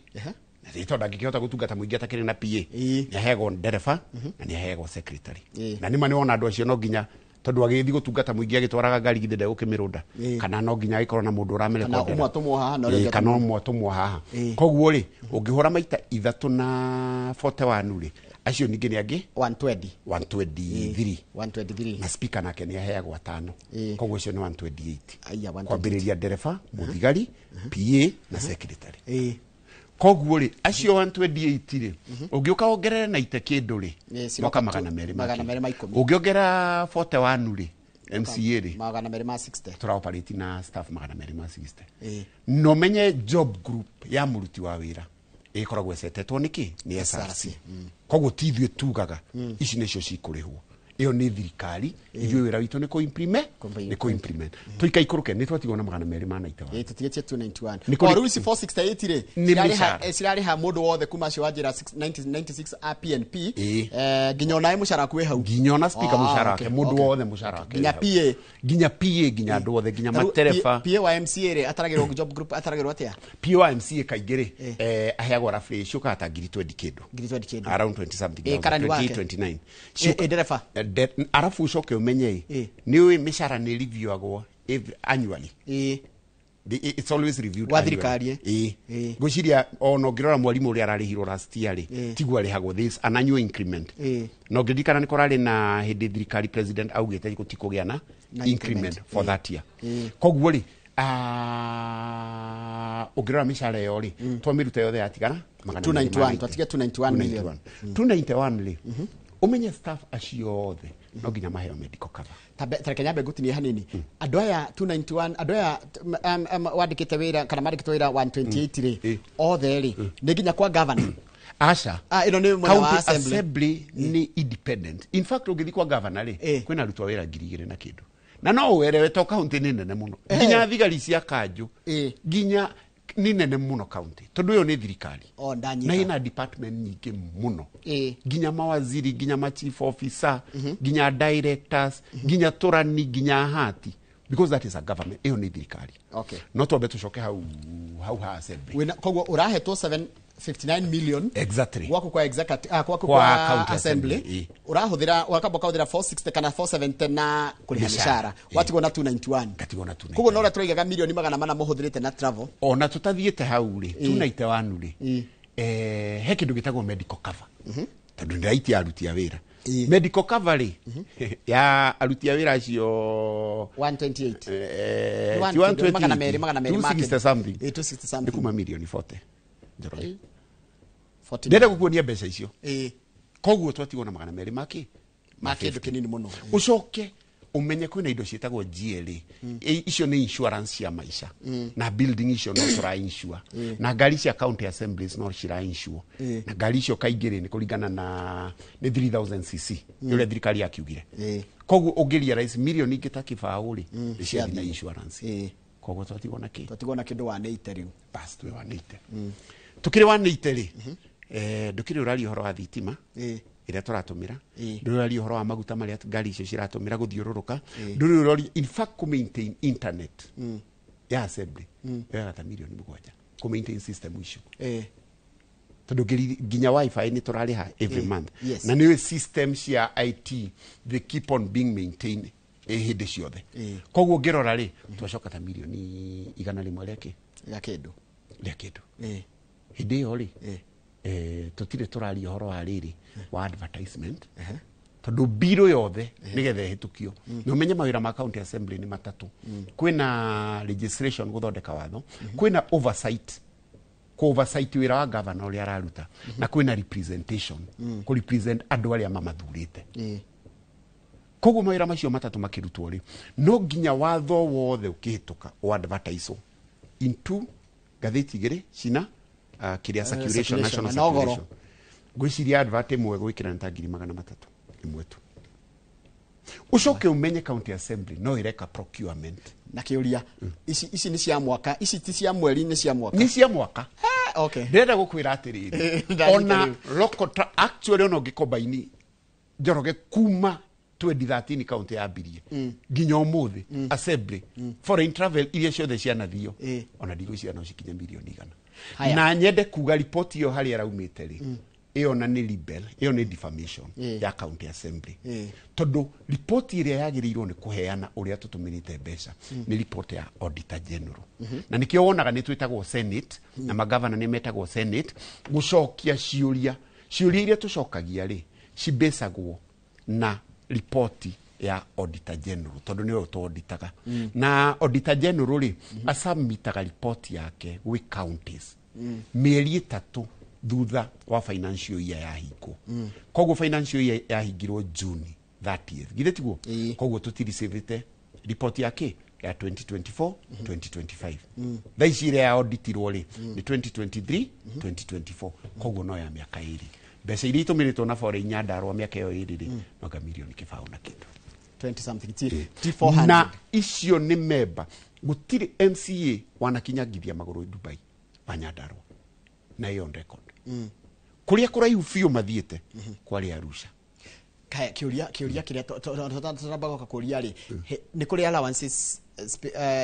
na rĩ tondũ angĩkĩhota gũtungata mũingĩ atakĩrĩ na PA, nĩ aheagwo ndereba na nĩ aheagwo secretary. Na nĩma nĩwona andũ acio no nginya, tondũ agĩthiĩ gũtungata mũingĩ agĩtwaraga ngari githĩ ndegũkĩmĩrũnda, kana no nginya agĩkorwo na mũndũ ũramĩrekondera. Kana ũmwe atũmwo haha na ũrĩa ũngĩ Kana atũmwo. ũmwe atũmwo haha. Koguo rĩ, ũngĩhũra maita ithatũ na 41 rĩ, acio ningĩ nĩ angĩ 120. 123. 123. Na speaker nake nĩ aheagwo atano. Koguo ũcio nĩ 128. Aya, 128. Kwambĩrĩria ndereba, mũthigari, PA na secretary. Koguo rĩ, acio 128 rĩ, ũngĩũka wongerere na ite kĩndũ rĩ, Ciroka mwaka 210. 210. Ũngĩongerera 41 rĩ, MCA rĩ, 260. Tũraoperate na staff 260. No menye job group ya mũruti wa wĩra ĩkoragwo ĩcetetwo nĩ kĩ? Nĩ SRC. Koguo ti ithuĩ tugaga ici nĩcio cikũrĩhwo. Ĩyo nĩ thirikari, ithuĩ wĩra witũ nĩ kũ-implement, nĩ kũ-implement. Tũikaikũrũke nĩ twatigwo na 291. Tũtigĩtie 291. Nĩ kũrĩ- O rĩu ici 468 rĩ, Nĩ mĩcara. cirarĩha mũndũ wothe kuma acio wa njĩra 96 a PNP, nginya onawe mũcara waku wĩ hau. Nginya ona speaker mũcara Okay, wake, mũndũ wothe mũcara wake Nginya wĩ hau. PA. Nginya PA, nginya andũ othe, nginya Ta rĩu matereba. PA wa MCA rĩ, ataragĩrwo job group, ataragĩrwo atĩa? PA wa MCA kaingĩ rĩ, aheagwo roughly ciũkaga ta ngiri 20 kĩndũ. Ngiri 20 kĩndũ. Around 20 something thousand, Karani wake. 28, 29. Ndereba. Arabu ũcoke ũmenye ĩ, nĩ ũĩ mĩcara nĩ reviewagwo annually. It's always reviewed Wa annually. thirikari, eh? Ngwĩciria ona ũngĩrora mwarimũ ũrĩa ararĩhirwo last year rĩ, tiguo arĩhagwo, there is an annual increment. Na ũngĩririkana nĩ kũrarĩ na hĩndĩ thirikari president augĩte gũtikũgĩa na Na increment increment. for that year. Koguo rĩ, ũngĩrora mĩcara ĩyo rĩ, twamĩruta yothe yatigara 291, twatigia 291 million. 291 rĩ, ũmenye staff acio othe no nginya maheo medical cover. Tareke nyambe ngũtinie hanini. Andũ aya 291, andũ aya wandĩkĩte wĩra kana mandĩkĩtwo wĩra 128 rĩ, othe rĩ nĩ nginya kwa governor? Aca. Ĩno nĩ mwena wa County assembly. assembly nĩ independent. In fact, ũngĩthiĩ kwa governor rĩ, kwĩna arutwo a wĩra 2,000 na kĩndũ. Na no ũerewe to county nĩ nene mũno. Nginya thigari cia kanjũ, nginya Nĩ nene mũno county, tondũ ĩyo nĩ thirikari. O ndanyita. Na ĩna department nyingĩ mũno, nginya mawaziri, nginya ma chief officer, nginya directors, nginya tũrani, nginya hati, because that is a government, ĩyo nĩ thirikari. No twambe tũcoke hau hau ha assembly. Wĩna koguo ũrahetwo 759 million gwaku kwa executive, gwaku Kwa kwa county assembly, assembly. Ũrahũthĩra wakamba ũkahũthĩra 460 kana 470 na kũrĩha Mĩcara. mĩcara, watigwo na 291. Ngatigwo na 291. Koguo no ũrĩa tũraigaga 400,000,000 mũhũthĩrĩte na travel. Ona tũtathiĩte hau rĩ, 291 rĩ, he kĩndũ gĩtagwo medical cover, tondũ ndĩraitia aruti a wĩra. Medical cover rĩ, ya aruti a wĩra acio 128. Ti 128, 200, 200 ma 260 something. 260 something. Nĩ kuma mirioni 40, Njoroge. 40. Ndĩrenda gũkuonia mbeca icio. Koguo twatigwo na 200 makĩ Ma kĩndũ kĩnini mũno. Ũcoke ũmenye kwĩna indo ciĩtagwo GLA. Icio nĩ insurance cia maica, na building icio no tũra insure, na ngari cia county assemblies no cira insure, na ngari icio kaingĩ rĩ, nĩ kũringana na nĩ 3000 cc, nĩ ũrĩa thirikari yakiugire. Koguo ũngĩ realize mirioni ingĩ ta kĩbaũ rĩ, nĩ ciathiĩ na insurance. Koguo twatigwo na kĩ? Twatigwo na kĩndũ 180 rĩu. Bas, twĩ 180. Tũkĩrĩ 180 rĩ, ndũkĩrĩ ũraria ũhoro wa thitima ĩrĩa tũratũmĩra, ndũrĩ ũraria ũhoro wa maguta marĩa ngari icio ciratũmĩra gũthiũrũrũka, ndũrĩ ũroria, in fact, kũ maintain internet ya assembly yoyaga ta mirioni 7 kũ maintain system icio, tondũ nginya wifi nĩ tũrarĩha every month. Na nĩũĩ system cia IT, they keep on being maintained hĩndĩ ciothe. Koguo ngĩrora rĩ, twacoka ta mirioni 100 rĩa kĩ? Rĩa kĩndũ. Rĩa kĩndũ. Hĩndĩ ĩyo rĩ, tũtirĩ tũraria ũhoro wa rĩrĩ wa advertisement, tondũ mbirũ yothe nĩgetha ĩhĩtũkio, na ũmenye mawĩra ma county assembly nĩ matatũ. Kwĩna legislation, gũthondeka watho, kwĩna oversight, kũ oversight wĩra wa governor ũrĩa araruta, na kwĩna representation, kũ represent andũ arĩa mamathurĩte. Koguo mawĩra macio matatũ makĩrutwo rĩ, no nginya watho wothe ũkĩhĩtũka o advertise into ngathĩti igĩrĩ cina kĩrĩa circulation, circulation, national na goro. circulation. Ngwĩciria advert ĩmwe gwĩkĩra nĩ ta 300,000 ĩmwe tu. Ũcoke ũmenye county assembly no ĩreka procurement. Na kĩũria, ici nĩ cia mwaka, ici ti cia mweri, nĩ cia mwaka? Nĩ cia mwaka. Ndĩrenda gũkwĩra atĩrĩrĩ, Ndanyita ona rĩu. local actually ona ũngĩkombaini, Njoroge, kuma 2013 county yambirie nginya ũmũthĩ, assembly foreign travel iria ciothe cianathio, ona ndigwĩciria no cikinye mirioni 100. Haya. Na nyende kuga ripoti ĩyo harĩa ĩraumĩte rĩ, ĩyo na nĩ libel, ĩyo nĩ defamation ya county assembly, tondũ ripoti ĩrĩa yagĩrĩirwo nĩ kũheana ũrĩa tũtũmĩrĩte mbeca nĩ ripoti ya auditor general. Na nĩkĩo wonaga nĩ twĩtagwo senate, na magavana nĩ metagwo senate gũcokia ciũria. Ciũria iria tũcokagia rĩ, cibĩcagwo na ripoti ya auditor general, tondũ nĩwe ũtũauditaga. Na auditor general rĩ, asubmitaga ripoti yake gwĩ counties mĩeri 3 thutha wa financial year yahingwo. Koguo financial year yahingirwo June 30th, githĩ tiguo? Koguo tũtiricivĩte ripoti ya kĩ ya 2024 2025. Thaa ici ĩrĩa ya auditirwo rĩ, nĩ 2023 2024. Koguo no ya mĩaka 2. Mbeca iria itũmĩrĩtwo na foreign Nyandarua mĩaka ĩyo 2 rĩ, noga mirioni 20 na kĩndũ. 20 something, ti 400. Na icio nĩ memba, gũtirĩ MCA wanakinyangithia magũrũ Dubai wa Nyandarua, na ĩyo on record. Kũrĩa kũraihu biũ mathiĩte kwarĩ Arusha. Kaya, kĩũria kĩrĩa tũramba goka kũria rĩ, nĩ kũrĩ allowances,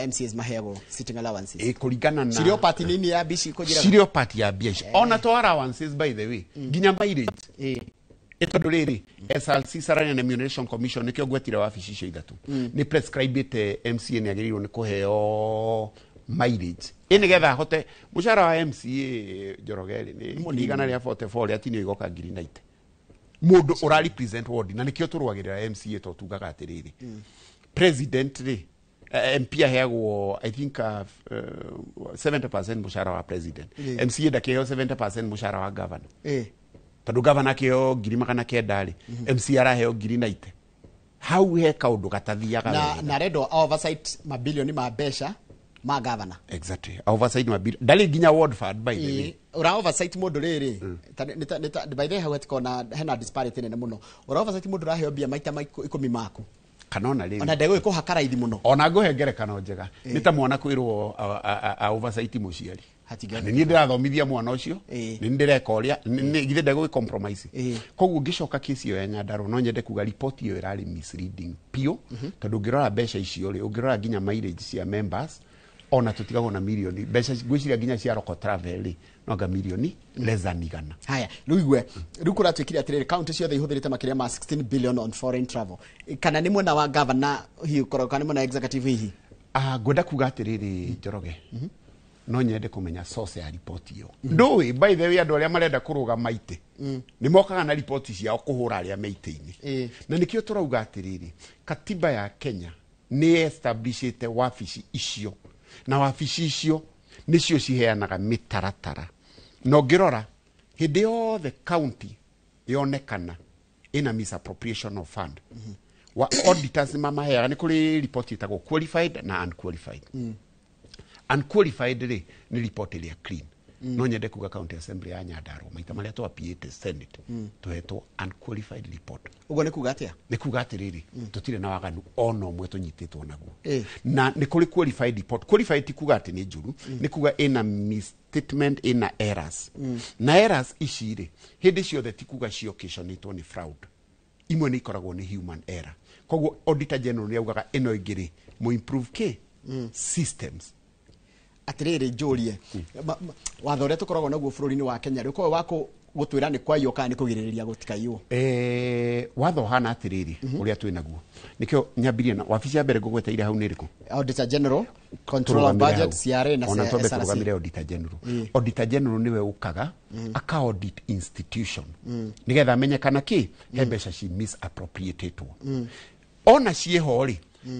MCAs maheagwo sitting allowances? Ĩ, kũringana na Cirĩ o part nini ya mbici kũnjĩra? Cirĩ o part ya mbia icio, ona to allowances, by the way, nginya mileage. Ĩ, tondũ rĩrĩ, SRC, Salary and Remuneration Commission, nĩkĩo ngwetire wabici icio ithatũ, nĩ prescribĩte MCA nĩ agĩrĩirwo nĩ kũheo mileage, ĩ nĩgetha ahote mũcara wa MCA, Njoroge, rĩ, nĩ 144, rĩatinio igoka 90,000, mũndũ ũra represent ward. Na nĩkĩo tũrũagĩrĩra MCA, to tugaga atĩrĩrĩ, president rĩ, MP aheagwo, I think, 70% mũcara wa president. MCA ndakĩheo 70% mũcara wa governor, tondũ governor akĩheo 900,000 rĩ, MCA araheo 90,000. Hau he kaũndũ gatathiaga Na wega. na rendo oversight mabilioni ma mbeca ma governor. Exactly, oversight ma bill ndarĩ nginya ward fund, by the way. Ura oversight mũndũ rĩrĩ, by the way, hau hatikona hena disparity nene mũno. Ura oversight mũndũ ũraheo mbia maita 10 maku, kana ona rĩu ona ndegũgĩkũhaka raithi mũno. Ona ngũhe ngerekano njega, nĩ ta mwana kwĩrwo a oversight mũciari. Nĩ niĩ ndĩrathomithia mwana ũcio, nĩ ndĩreka ũrĩa githĩ ndegũgĩ compromise. Koguo ngĩcoka kesi ĩyo ya Nyandarua, no nyende kuga report ĩyo ĩrarĩ misleading piũ, tondũ ũngĩrora mbeca icio rĩ, ũngĩrora nginya mileage cia members, ona tũtigagwo na mirioni mbeca, ngwĩciria nginya cia local travel rĩ, no anga mirioni less than 100. Haya, rĩu igue, rĩu kũratuĩkire atĩrĩrĩ, county ciothe ihũthĩrĩte makĩria ma 16 billion on foreign travel. Kana nĩ mwena wa governor hihi ũkoragwo, kana nĩ mwena wa executive hihi? Ngwenda kuga atĩrĩrĩ, Njoroge, no nyende kũmenya source ya ripoti ĩyo. Ndũĩ, by the way, andũ arĩa marenda kũrũgama itĩ nĩ mokaga na ripoti ciao kũhũra arĩa me itĩ-inĩ, na nĩkĩo tũrauga atĩrĩrĩ, katiba ya Kenya nĩ establishĩte wabici icio, na wabici icio nĩcio ciheanaga mĩtaratara. Na ũngĩrora hĩndĩ yothe county yonekana ĩna misappropriation of fund, wa auditors mamaheaga, nĩ kũrĩ report ĩtagwo qualified na unqualified. Unqualified rĩ, nĩ report ĩrĩa clean. No nyende kuga county assembly ya Nyandarua, maita marĩa twapiĩte Senate, tũhetwo unqualified report. Ũguo nĩ kuga atĩa? Nĩ kuga atĩrĩrĩ, tũtirĩ na waganu ona ũmwe tũnyitĩtwo naguo. Na nĩ kũrĩ qualified report. Qualified ti kuga atĩ nĩ njũru, nĩ kuga ĩna misstatement, ĩna errors. Na errors ici rĩ, hĩndĩ ciothe ti kuga ciocationĩtwo nĩ fraud, imwe nĩ ikoragwo nĩ human error. Koguo auditor general nĩ augaga ĩno ĩngĩ rĩ, mũ improve kĩ systems. Atĩrĩrĩ, njũrie, watho ũrĩa tũkoragwo naguo bũrũri-inĩ wa Kenya rĩ, ũkoragwo wa gũtwĩra nĩ kwaiywo kana nĩ kũgirĩrĩria gũtikaiywo? Watho ũhana atĩrĩrĩ, ũrĩa twĩ naguo, nĩkĩo nyambirie na wabici ya mbere ngũgweteire hau nĩ ĩrĩkũ? Auditor General, Control of Tũrũgamĩre Budget, hau. CRA na Ona twambe SRC. tũrũgamĩre auditor general. Auditor general nĩwe ũkaga aka audit institution nĩgetha amenye kana kĩ he mbeca ci misappropriatetwo, ona ciĩho rĩ,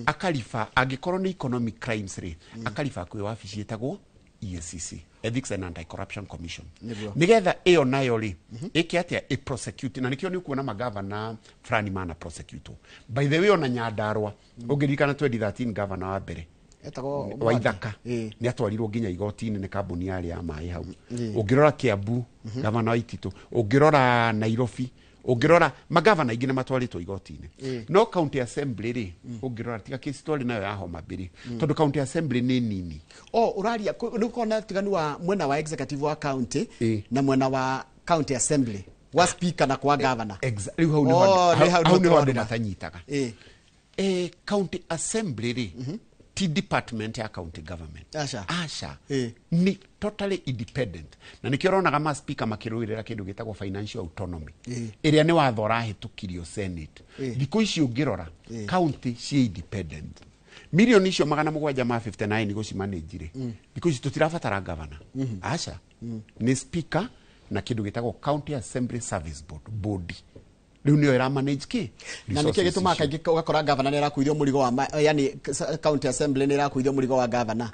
akariba. Angĩkorwo nĩ economic crimes rĩ, akariba kwĩ wabici ĩtagwo EACC, Ethics and Anti-Corruption Commission, nĩgetha ĩyo nayo rĩ ĩke atĩa? Ĩ prosecute. Na nĩkĩo nĩ ũkuona magavana fulani mana prosecute. By the way, ona Nyandarua, ũngĩririkana 2013, gavana wa mbere Etagwo wa Mwangi. Ithaka nĩ atwarirwo nginya igoti-inĩ nĩ kambuni yarĩ ya maĩ hau. Ũngĩrora Kiambu, gavana wa Ititũ, ũngĩrora Nairobi, ũngĩrora magavana aingĩ nĩ matwarĩtwo igoti-inĩ. No county assembly rĩ, ũngĩrora tiga kesi twarĩ nayo ya Homa Bay rĩ, tondũ county assembly nĩ nini. O ũraria nĩ ũkorwo na ũtiganu wa mwena wa executive wa county na mwena wa county assembly, wa speaker na kwa governor. Rĩu hau nĩho Oh, nĩ hau hau nĩho andũ tũrorera. matanyitaga. County assembly rĩ, ti department ya county government. Aca. Aca, nĩ totally independent, na nĩkĩo ũronaga ma speaker makĩrũĩrĩra kĩndũ gĩtagwo financial autonomy, ĩrĩa nĩ watho ũrahĩtũkirio Senate. Thikũ ici ũngĩrora, county ciĩ independent. Milioni icio 759 gũcimanage rĩ, thikũ ici tũtirabatara governor. Aca, nĩ speaker na kĩndũ gĩtagwo County Assembly Service Board, board rĩu nĩyo ĩramanage kĩ Na nĩkĩo resources gĩtũmaga icio. kaingĩ ũgakora governor nĩ arakuithio mũrigo wa yani county assembly nĩ ĩrakuithio mũrigo wa governor.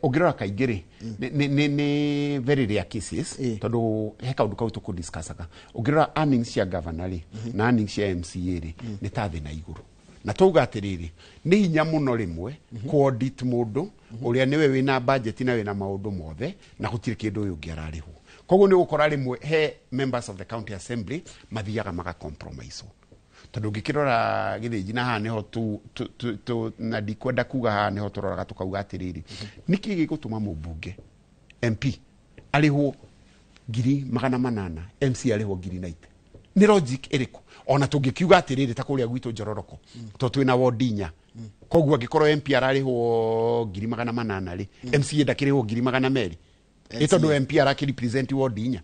Ũngĩrora kaingĩ rĩ, nĩ very rare cases, tondũ he kaũndũ kau tũkũdiscussaga. Ũngĩrora earnings cia governor rĩ, na earnings cia MCA rĩ, nĩ ta thĩ na igũrũ. Na twauga atĩrĩrĩ, nĩ hinya mũno rĩmwe kũ-audit mũndũ ũrĩa nĩwe wĩna budget na wĩna maũndũ mothe, na gũtirĩ kĩndũ ũyũ ũngĩ ararĩhwo. Koguo nĩ ũgũkora rĩmwe he members of the county assembly mathiaga maga compromise, tondũ ũngĩkĩrora gĩthĩnji na haha nĩho tu na ndikwenda kuga, haha nĩho tũroraga tũkauga atĩrĩrĩ, nĩkĩ gĩgũtũma mũmbunge MP arĩhwo 800,000, MC arĩhwo 90,000? Nĩ logic ĩrĩkũ? Ona tũngĩkiuga atĩrĩrĩ, ta kũrĩa gwitũ Njororoko, to twĩna wondi inya, koguo angĩkorwo MP ararĩhwo 800,000 rĩ, MCA ndakĩrĩhwo 200,000? Ĩ tondũ MP arakĩrepresent wondi inya.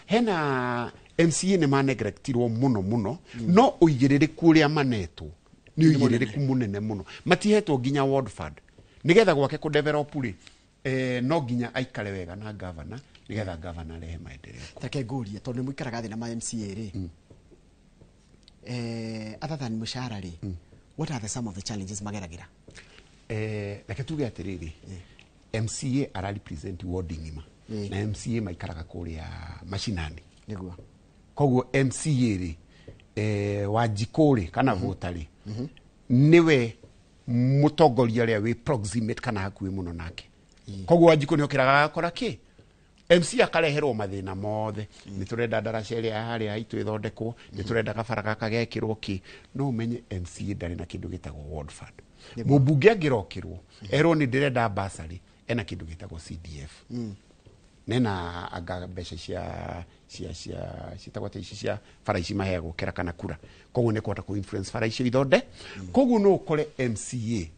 Hena MCA nĩ maneglectirwo mũno mũno, no ũigĩrĩrĩku ũrĩa manetwo nĩ ũigĩrĩrĩku mũnene mũno. Matihetwo nginya ward fund nĩgetha gwake kũdevelop rĩ, no nginya aikare wega na governor nĩgetha governor arehe maendeleo. Reke ngũrie, tondũ nĩ mũikaraga thĩ na ma MCA rĩ, other than mũcara rĩ, what are the some of the challenges mageragĩra? Reke tuge atĩrĩrĩ, MCA ara represent ward ng'ima, na MCA maikaraga kũrĩa macinani. Koguo MCA rĩ, Wanjikũ rĩ, kana vota rĩ, nĩwe mũtongoria ũrĩa wĩ proximate kana hakuhĩ mũno nake. Koguo Wanjikũ nĩ okĩraga agakora kĩ MC akareherwo mathĩna mothe, nĩ tũrenda ndaraca ĩrĩa ya harĩa haitũ ĩthondekwo, nĩ tũrenda gabara gaka gekĩrwo kĩ. No ũmenye MCA ndarĩ na kĩndũ gĩtagwo ward fund. Mũmbunge angĩrokĩrwo erwo nĩ ndĩrenda basarĩ, Ena kĩndũ gĩtagwo CDF. Nena anga mbeca cia cia cia ciĩtagwo atĩa ici cia bara ici maheagwo kera kana kura, koguo nĩ kũhota kũ influence bara icio ithonde. Koguo no ũkore MCA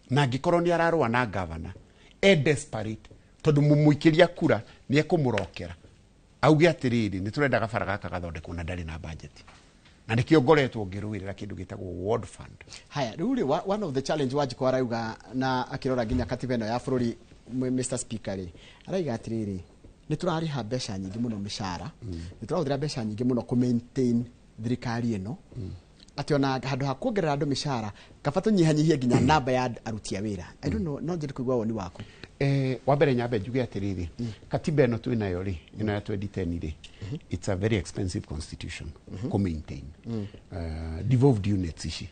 na angĩkorwo nĩ ararũa na gavana e desperate, tondũ mũmũikĩria kura nĩ ekũmũrokera auge atĩrĩrĩ, nĩ tũrenda gabara gaka gathondekwo, na ndarĩ na budget, na nĩkĩo ngoretwo ngĩrũĩrĩra kĩndũ gĩtagwo ward fund. Haya, rĩu rĩ, one of the challenge Wanjikũ arauga na akĩrora nginya katiba ĩno ya bũrũri, Mr Speaker rĩ, arauga atĩrĩrĩ, nĩ tũrarĩha mbeca nyingĩ mũno mĩcara, nĩ tũrahũthĩra mbeca nyingĩ mũno kũ maintain thirikari ĩno, atĩ ona handũ ha kuongerera andũ mĩcara, kaba tũnyihanyihie nginya namba ya aruti a wĩra. I don't know, no njende kũigua woni waku. Wa mbere nyambe njuge atĩrĩrĩ, katiba ĩno twĩ nayo rĩ, ĩno ya 2010 rĩ, it's a very expensive constitution kũ maintain. Devolved units ici,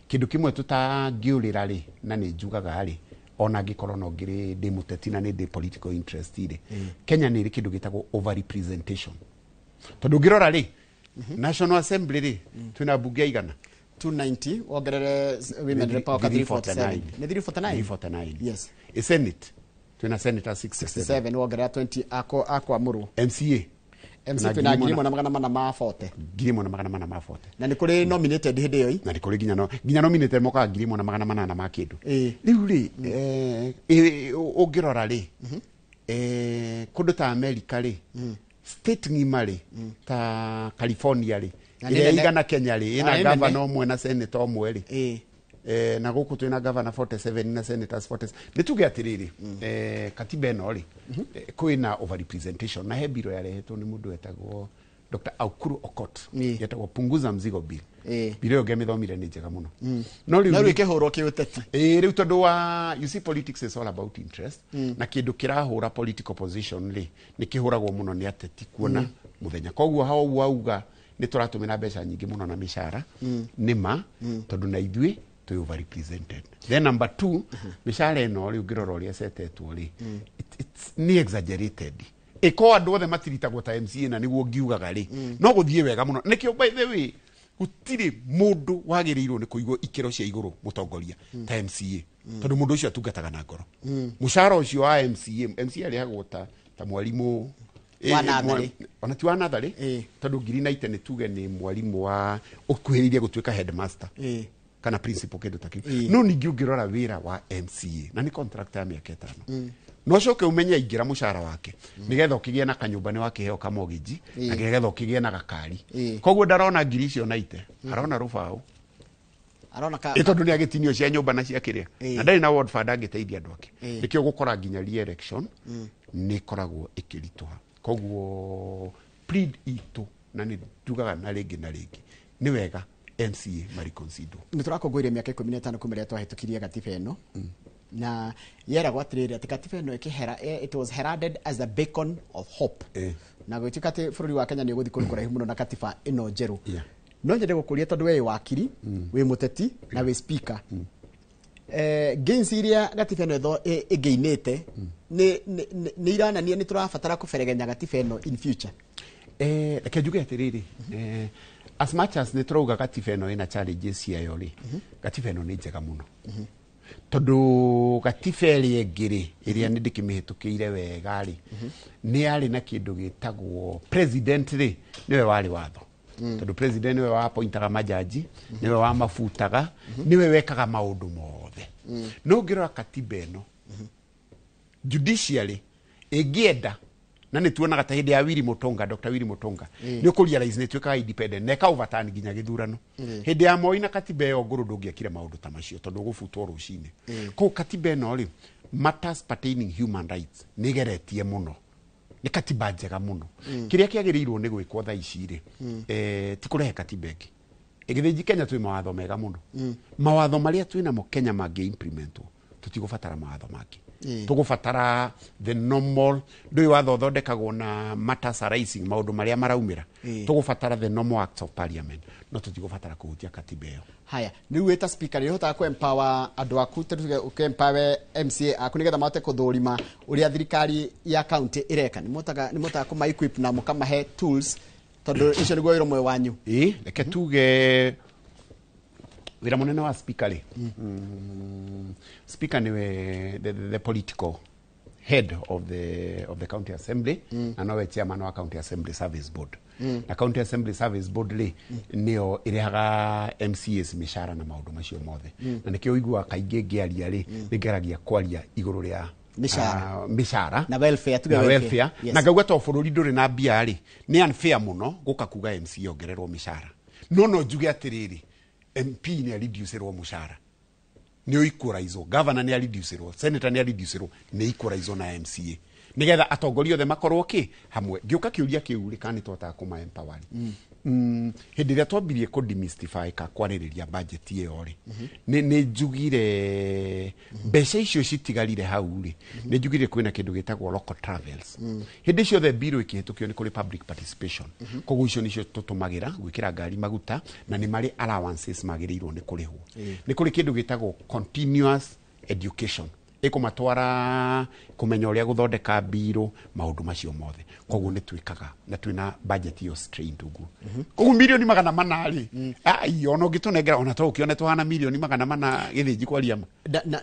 kĩndũ kĩmwe tũtangĩũrĩra rĩ, na nĩ njugaga rĩ, ona angĩkorwo no ngĩrĩ ndĩ mũteti na nĩ ndĩ political interest rĩ, Kenya nĩ ĩrĩ kĩndũ gĩtagwo overrepresentation, tondũ ũngĩrora rĩ, National Assembly rĩ, twĩna mbunge aigana? 290, wongerere women rep 347, nĩ 349. 349. Yes. Senate twĩna senator 67. 67, wongerera 20 akwa akwamũrwo. MCA MC twĩna 1440. 1440. Na nĩ kũrĩ nominated hĩndĩ ĩyo. Na nĩ kũrĩ nginya nominated mokaga 1800 ma kĩndũ. Rĩu rĩ, ũngĩrora rĩ, kũndũ ta America rĩ, state ng'ima rĩ, ta California rĩ, ĩrĩa igana Kenya rĩ, ĩna governor ũmwe na senator ũmwe rĩ, na gũkũ twĩna governor 47 na senators 47. Nĩ tuge atĩrĩrĩ, katiba ĩno rĩ, kwĩna overrepresentation, na he biro yarehetwo nĩ mũndũ wetagwo Dr. Aukuru Okot, yetagwo Punguza Mzigo Bill. Biro ĩyo ngĩmĩthomire, nĩ njega mũno. No rĩu ĩkĩhũrwo kĩũteti. Rĩu tondũ wa, you see, politics is all about interest, na kĩndũ kĩrahũra political position rĩ, nĩ kĩhũragwo mũno nĩ ateti kuona mũthenya. Koguo hau wauga nĩ tũratũmĩra mbeca nyingĩ mũno na mĩcara, nĩ ma, tondũ na ithuĩ twĩ overrepresented. Then number two, mĩcara ĩno rĩ, ũngĩrora ũrĩa ĩcetetwo rĩ, nĩ exaggerated. Ĩko andũ othe matiritagwo ta MCA, na nĩguo ngiugaga rĩ, no gũthiĩ wega mũno. Nĩkĩo, by the way, gũtirĩ mũndũ wagĩrĩirwo nĩ kũigwo ikĩro cia igũrũ mũtongoria ta MCA, tondũ mũndũ ũcio atungataga na ngoro. Mũcara ũcio wa MCA, MCA arĩhagwo ta mwarimũ ona ti wa natharĩ, tondũ 90,000 nĩ tuge nĩ mwarimũ wa ũkuhĩrĩirie gũtuĩka headmaster kana principal, kĩndũ ta kĩu. No ningĩ ũngĩrora wĩra wa MCA, na nĩ contract ya mĩaka 5, no coke ũmenye aingĩra mũcara wake, nĩgetha ũkĩgĩe na kanyũmba nĩ wakĩheo ka mortgage, na nĩgetha ũkĩgĩe na gakari. Koguo ndarona ngiri icio naite, arona rũbaũ. Arona ka tondũ nĩ agĩtinio cia nyũmba na cia kĩrĩa, na ndarĩ na ward fund angĩteithia andũ ake. Nĩkĩo gũkora nginya re-election nĩ ĩkoragwo ĩkĩritũha. Koguo plead itũ, na nĩ njugaga na rĩngĩ na rĩngĩ, nĩ wega MCA mariconsider. Nĩ tũrakũngũĩire mĩaka 15 kuma rĩrĩa twahĩtũkirie gatiba ĩno, na yeragwo atĩrĩrĩ, atĩ katiba ĩno ĩkĩhera, it was heralded as a beacon of hope, na gwĩtuĩka atĩ bũrũri wa Kenya nĩ ũgũthiĩ kũndũ kũraihu mũno na katiba ĩno njerũ. No nyende gũkũria, tondũ we wĩ wakiri, wĩ mũteti na wĩ speaker, gains iria gatiba ĩno ĩngĩinĩte nĩ iranania nĩ tũrabatara kũberegenya gatiba ĩno in future? Reke njuge atĩrĩrĩ, as much as nĩ tũrauga gatiba ĩno ĩna challenges ciayo rĩ, gatiba ĩno nĩ njega mũno, tondũ gatiba ĩrĩa ĩngĩ rĩ, ĩrĩa nĩ ndĩkĩmĩhĩtũkĩire wega rĩ, nĩ yarĩ na kĩndũ gĩtagwo president rĩ, nĩwe warĩ watho, tondũ president nĩwe wapointaga majaji, nĩwe wamabutaga, nĩwe wekaga maũndũ mothe. No ũngĩrora katiba ĩno, judiciary ĩngĩenda, na nĩ tuonaga ta hĩndĩ ya Willy Mutunga, Dr. Willy Mutunga, nĩ ũkũrealize nĩ ĩtuĩkaga independent na ĩka overturn nginya gĩthurano. Hĩndĩ ya Moi na katiba ĩyo ngũrũ, ndũngĩekire maũndũ ta macio tondũ ũgũbutwo rũcinĩ. Koguo katiba ĩno rĩ, matters pertaining human rights nĩ ĩgeretie mũno, nĩ katiba njega mũno. Kĩrĩa kĩagĩrĩirwo nĩ gwĩkwo thaa ici rĩ, ti kũrehe katiba ĩngĩ. Ĩgĩthĩnji Kenya twĩ mawatho mega mũno. Mawatho marĩa twĩ namo Kenya mangĩ implementwo, tũtigũbatara mawatho mangĩ. Tũgũbatara the normal, ndũĩ watho ũthondekagwo na matters arising, maũndũ marĩa maraumĩra. Tũgũbatara the normal acts of parliament, no tũtigũbatara kũhutia katiba ĩyo. Haya, rĩu wĩ ta speaker nĩ ũhotaga kũ empower andũ aku, tuge ũkĩ empower MCA aku nĩgetha mahote kũthũrima ũrĩa thirikari ya county ĩreka? Nĩ mũhotaga kũma equip na mũkamahe tools, tondũ ũcio nĩguo wĩra ũmwe wanyu? Ĩ, reke tuge wĩra mũnene wa speaker rĩ, speaker nĩwe the political head of the county assembly na nowe chairman wa County Assembly Service Board. Na County Assembly Service Board rĩ, nĩyo ĩrĩhaga MCAs mĩcara na maũndũ macio mothe. Na nĩkĩo ũiguaga kaingĩ ngĩaria rĩ, nĩ ngeragia kwaria igũrũ rĩa Mĩcara. Mĩcara Na welfare, tuge na welfare. welfare. Na ngauga to bũrũri ndũrĩ na mbia rĩ, nĩ unfair mũno gũka kuga MCA ongererwo mĩcara, no njuge atĩrĩrĩ, MP nĩ areducerwo mũcara, nĩ equalizwo, governor nĩ areducerwo, senator nĩ areducerwo, nĩ equalizwo na MCA, nigetha atongoria othe makorwo kĩ hamwe. Ngĩũka kĩũria kĩu rĩ, kana nĩ tũhotaga kũma empower rĩ, hĩndĩ ĩrĩa twambirie kũ demystify ka kwarĩrĩria budget ĩyo rĩ, nĩ njugire mbeca icio citigarire hau rĩ, nĩ njugire kwĩna kĩndũ gĩtagwo local travels. Hĩndĩ ciothe mbirũ ĩkĩhĩtũkio nĩ kũrĩ public participation, koguo icio nĩcio tũtũmagĩra gwĩkĩra ngari maguta, na nĩ marĩ allowances magĩrĩirwo nĩ kũrĩhwo. Nĩ kũrĩ kĩndũ gĩtagwo continuous education, ĩkũmatwara kũmenya ũrĩa gũthondeka mbirũ, maũndũ macio mothe. Koguo nĩ twĩkaga na twĩna budget ĩyo strained ũguo. Koguo 400,000,000 rĩ, ai, ona ũngĩtũnengera ona to ũkĩone tũhana 400,000,000 gĩthĩnji kwaria ma.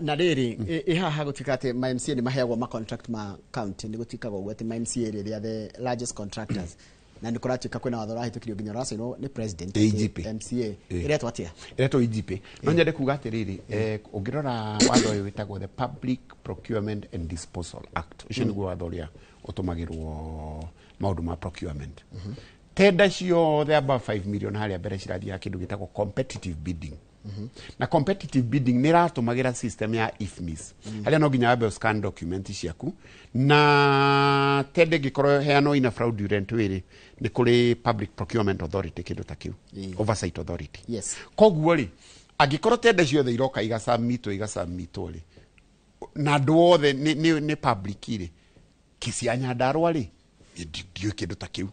Na rĩrĩ, ĩ haha gũtuĩka atĩ ma MCA nĩ maheagwo ma contract ma county, nĩ gũtuĩkaga ũguo atĩ ma MCA rĩ, they are the largest contractors, na nĩ kũratuĩka kwĩna watho ũrahĩtũkirio nginya ũracainwo nĩ president atĩ AGP. MCA ĩretwo atĩa? Ĩretwo EGP. No nyende kuga atĩrĩrĩ, ũngĩrora watho ũyũ wĩtagwo the Public Procurement and Disposal Act, ũcio nĩguo watho ũrĩa ũtũmagĩrwo maũndũ ma procurement. Tenda ciothe above 5 million harĩa mbere cirathiaga kĩndũ gĩtagwo competitive bidding, na competitive bidding nĩ ĩratũmagĩra system ya IFMIS, harĩa no nginya wambe scan document ciaku, na tenda ĩngĩkorwo heanwo ina fraudulent way rĩ, nĩ kũrĩ Public Procurement Authority, kĩndũ ta kĩu, oversight authority. Koguo rĩ, angĩkorwo tenda ciothe iroka igasubmitwo rĩ, na andũ othe nĩ public rĩ, kĩcia Nyandarũa rĩ, ndiũĩ kĩndũ ta kĩu.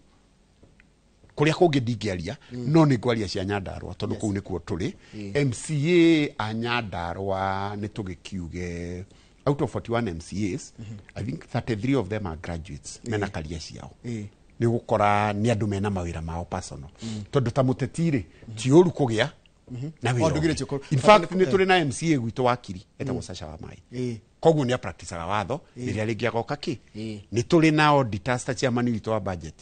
Kũrĩa kũngĩ ndingĩaria, no nĩ ngwaria cia Nyandarũa tondũ kũu nĩkuo tũrĩ. MCA a Nyandarũa, nĩ tũgĩkiuge out of 41 MCAs, I think 33 of them are graduates mena karia ciao. Nĩ ũgũkora nĩ andũ mena mawĩra mao personal, tondũ ta mũteti rĩ, ti ũru kũgĩa na wĩra O, ndũgirĩtio ũngĩ. In fact, nĩ tũrĩ na MCA gwitũ wakiri etagwo Sasha wa Mai, koguo nĩ apracticaga watho rĩrĩa rĩngĩ agoka kĩ. Nĩ tũrĩ na auditors ta chairman witũ wa budget,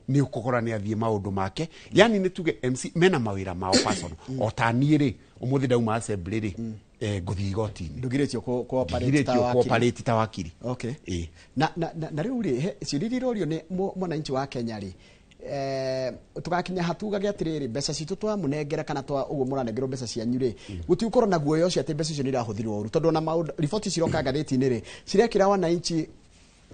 nĩ ũkũgora nĩ athiĩ maũndũ make, yani nĩ tuge MC mena mawĩra mao personal. O ta niĩ rĩ, ũmũthĩ ndauma assembly rĩ, ngũthiĩ igoti-inĩ. Ndũgirĩtio cooperate ta Ndigirĩtio wakiri. cooperate ta wakiri. Okay. Ĩĩ. Na rĩu rĩ, ciũria iria irorio nĩ mwananchi wa Kenya rĩ, tugakinya hatugage atĩrĩrĩ, mbeca citũ twamũnengera kana twa ũguo mũranengerwo mbeca cianyu rĩ, gũtigũkorwo na guoya ũcio atĩ mbeca icio nĩ irahũthĩrwo ũru, tondũ ona maũndũ riboti ciroka ngathĩti-inĩ rĩ, cirekĩra wananchi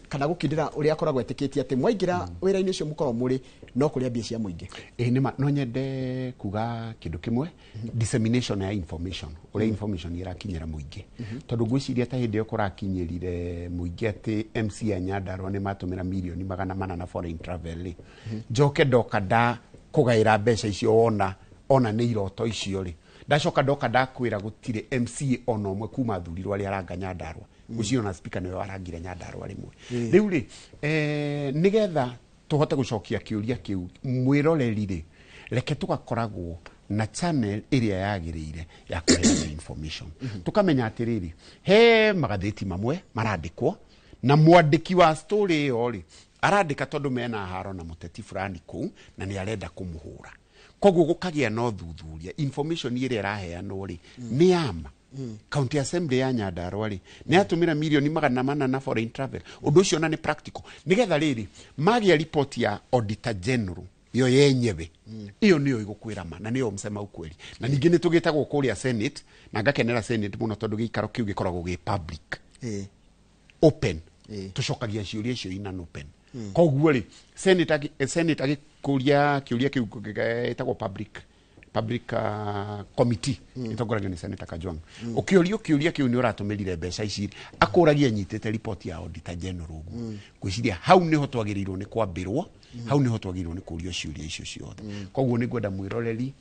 kana gũkindĩra ũrĩa akoragwo etĩkĩtie atĩ mwaingĩra wĩra-inĩ ũcio mũkorwo mũrĩ no kũrĩa mbia cia mũingĩ. Ĩĩ nĩma. No nyende kuga kĩndũ kĩmwe, dissemination ya information, ũrĩa information ĩrakinyĩra mũingĩ, tondũ ngwĩciria ta hĩndĩ ĩyo kũrakinyĩrire mũingĩ atĩ MC a Nyandarũa nĩ matũmĩra 400,000,000 na foreign travel rĩ, njoke ndoka nda kũgaĩra mbeca icio, ona nĩ iroto icio rĩ, ndacoka ndoka ndakwĩra gũtirĩ MCA ona ũmwe kuma thurirwo arĩa aranga Nyandarũa. Ngwĩciria ona speaker nĩwe warangire Nyandarũa rĩmwe. Rĩu rĩ, nĩgetha tũhote gũcokia kĩũria kĩu mwĩroreri rĩ, reke tũgakoragwo na channel ĩrĩa yagĩrĩire ya kũheana information. Tũkamenya atĩrĩrĩ, he magathĩti mamwe marandĩkwo na mwandĩki wa story ĩyo rĩ, arandĩka tondũ mena haro na mũteti fulani kũu na nĩ arenda kũmũhũra. Koguo gũkagĩa na ũthuthuria, information ĩrĩa ĩraheanwo rĩ, nĩ yama. County assembly ya Nyandarũa rĩ, nĩ yatũmĩra 400,000 na foreign travel, ũndũ ũcio ona nĩ practical, nĩgetha rĩrĩ magĩa report ya auditor general yo yenyewe, ĩyo nĩyo ĩgũkwĩra ma na nĩyo msema ukweli. Na ningĩ nĩ tũgĩtagwo kũrĩa Senate, na ngakenera Senate mũno tondũ gĩikaro kĩu gĩkoragwo gĩ public, open. Tũcokagia ciũria icio in an open. Koguo rĩ, Senate agĩkũria kĩũria kĩu ĩtagwo public committee ĩtongoragio nĩ Senator Kajwang', ũkĩũrio kĩũria kĩu, nĩ ũratũmĩrire mbeca ici, akũragia nyitĩte report ya auditor general ũguo. Ngwĩciria hau nĩho twagĩrĩirwo nĩ kwambĩrwo, hau nĩho twagĩrĩirwo nĩ kũrio ciũria icio ciothe. Koguo nĩ ngwenda mwĩroreri,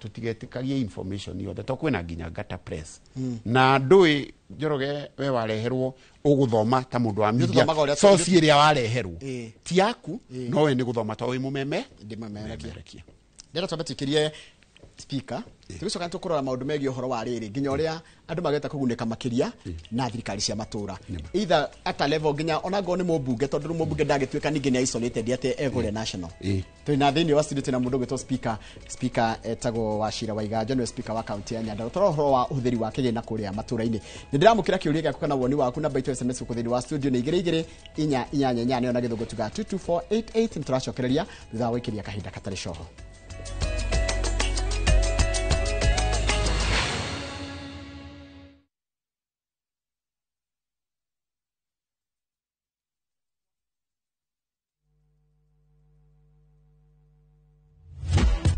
tũtigetĩkagie information yothe, to kwĩna nginya ngata press na ndũĩ Njoroge, we wareherwo ũgũthoma ta mũndũ wa media. Nĩtũthomaga ũrĩa source ĩrĩa wareherwo ti yaku, no we nĩ gũthoma to wĩ mũmeme Ndĩmũmemerekia. memerekia. Ndĩrenda twambe tũikĩrie Speaker tũgĩcoka nĩ tũkũrora maũndũ megiĩ ũhoro wa rĩrĩ nginya ũrĩa andũ magĩte kũgunĩka makĩria na thirikari cia matũra either at a level nginya ona ngorwo nĩ mũmbunge, tondũ mũmbunge ndagĩtuĩka ningĩ nĩ isolated atĩ ekũrĩa national. Twĩna thĩinĩ wa studio twĩna mũndũ ũgwĩtwo speaker etagwo Wachira Waiganjo, nĩwe speaker wa kaunti ya Nyandarua. Tũrora ũhoro wa ũhũthĩri wa kĩgĩna kũrĩa matũra-inĩ. Nĩ ndĩramũkĩra kĩũria gĩaku kana woni waku, namba itũ SMS gũkũ thĩinĩ wa studio nĩ 2 2 4 8 8, nĩyo na gĩthũngũ tuga 22488. Nĩ tũracokereria thutha wa gũikĩria kahinda katarĩ coho.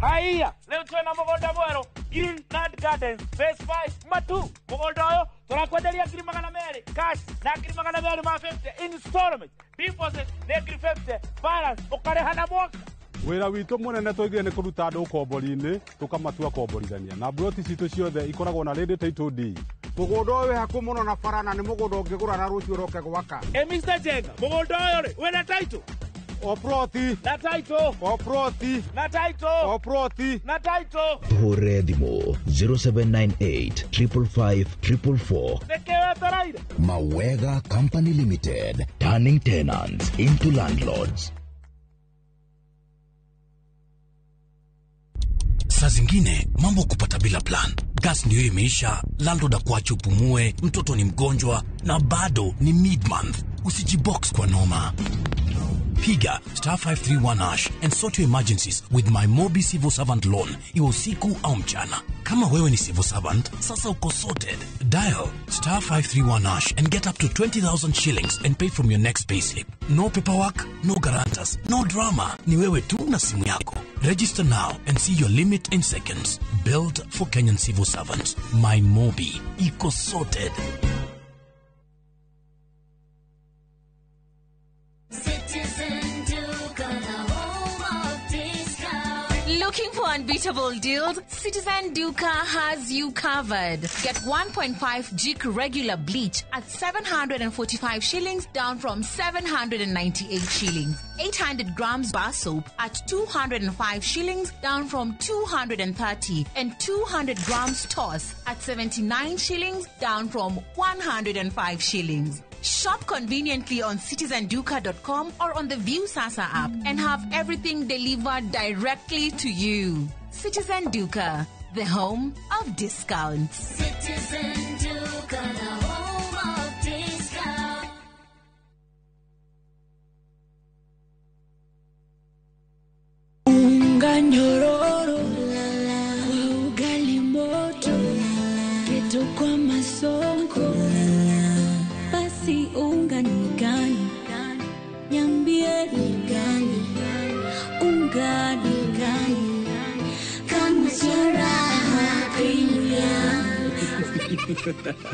Haiya, leo twena mũgũnda mwerũ Greenland Gardens Phase 5 Matu. Mũgũnda ũyũ tũrakwenderia 200,000 cash na 250,000 installment. Deposit nĩ 50,000, balance ũkarĩha na mwaka. Wĩra witũ mũnene twaigire nĩ kũruta andũ ũkombori-inĩ tũkamatua komborithania, na mburoti citũ ciothe ikoragwo na ready title deed. Mũgũnda ũyũ wĩ hakuhĩ mũno na bara na nĩ mũgũnda ũngĩgũra na rũciũ ũroke gwaka. Mr. Jenga, mũgũnda ũyũ rĩ wĩna title? O ploti na title, o ploti na title, o ploti na title. Hũre thimũ 0798 555 444. Nĩkĩ wetereire? Mawega Company Limited, turning tenants into landlords. Saa zingine mambo kupata bila plan. Gas ndio imeisha, landlord akuache upumue, mtoto ni mgonjwa na bado ni mid-month. Usijibox kwa noma. Piga star 531 hash and sort your emergencies with my Mobi Civil Servant Loan, iwe usiku au mchana. Kama wewe ni civil servant, sasa uko sorted. Dial star 531 hash and get up to 20,000 shillings and pay from your next payslip. No paperwork, no guarantors, no drama. Ni wewe tu na simu yako. Register now and see your limit in seconds. Built for Kenyan civil servants. My Mobi. Iko sorted. Looking for unbeatable deals? Citizen Duka has you covered. Get 1.5 Jik regular bleach at 745 shillings, down from 798 shillings. 800 grams bar soap at 205 shillings, down from 230. And 200 grams toss at 79 shillings, down from 105 shillings. Shop conveniently on citizenduka.com or on the View Sasa app and have everything delivered directly to you. Citizen Duka, the home of discounts. Citizen Duka, the home of discounts. Unga nyororo kwa ugali moto, keto kwa masonko. Basi unga ni gani? Niambie ni gani? Unga ni gani? Kama sio raha premium.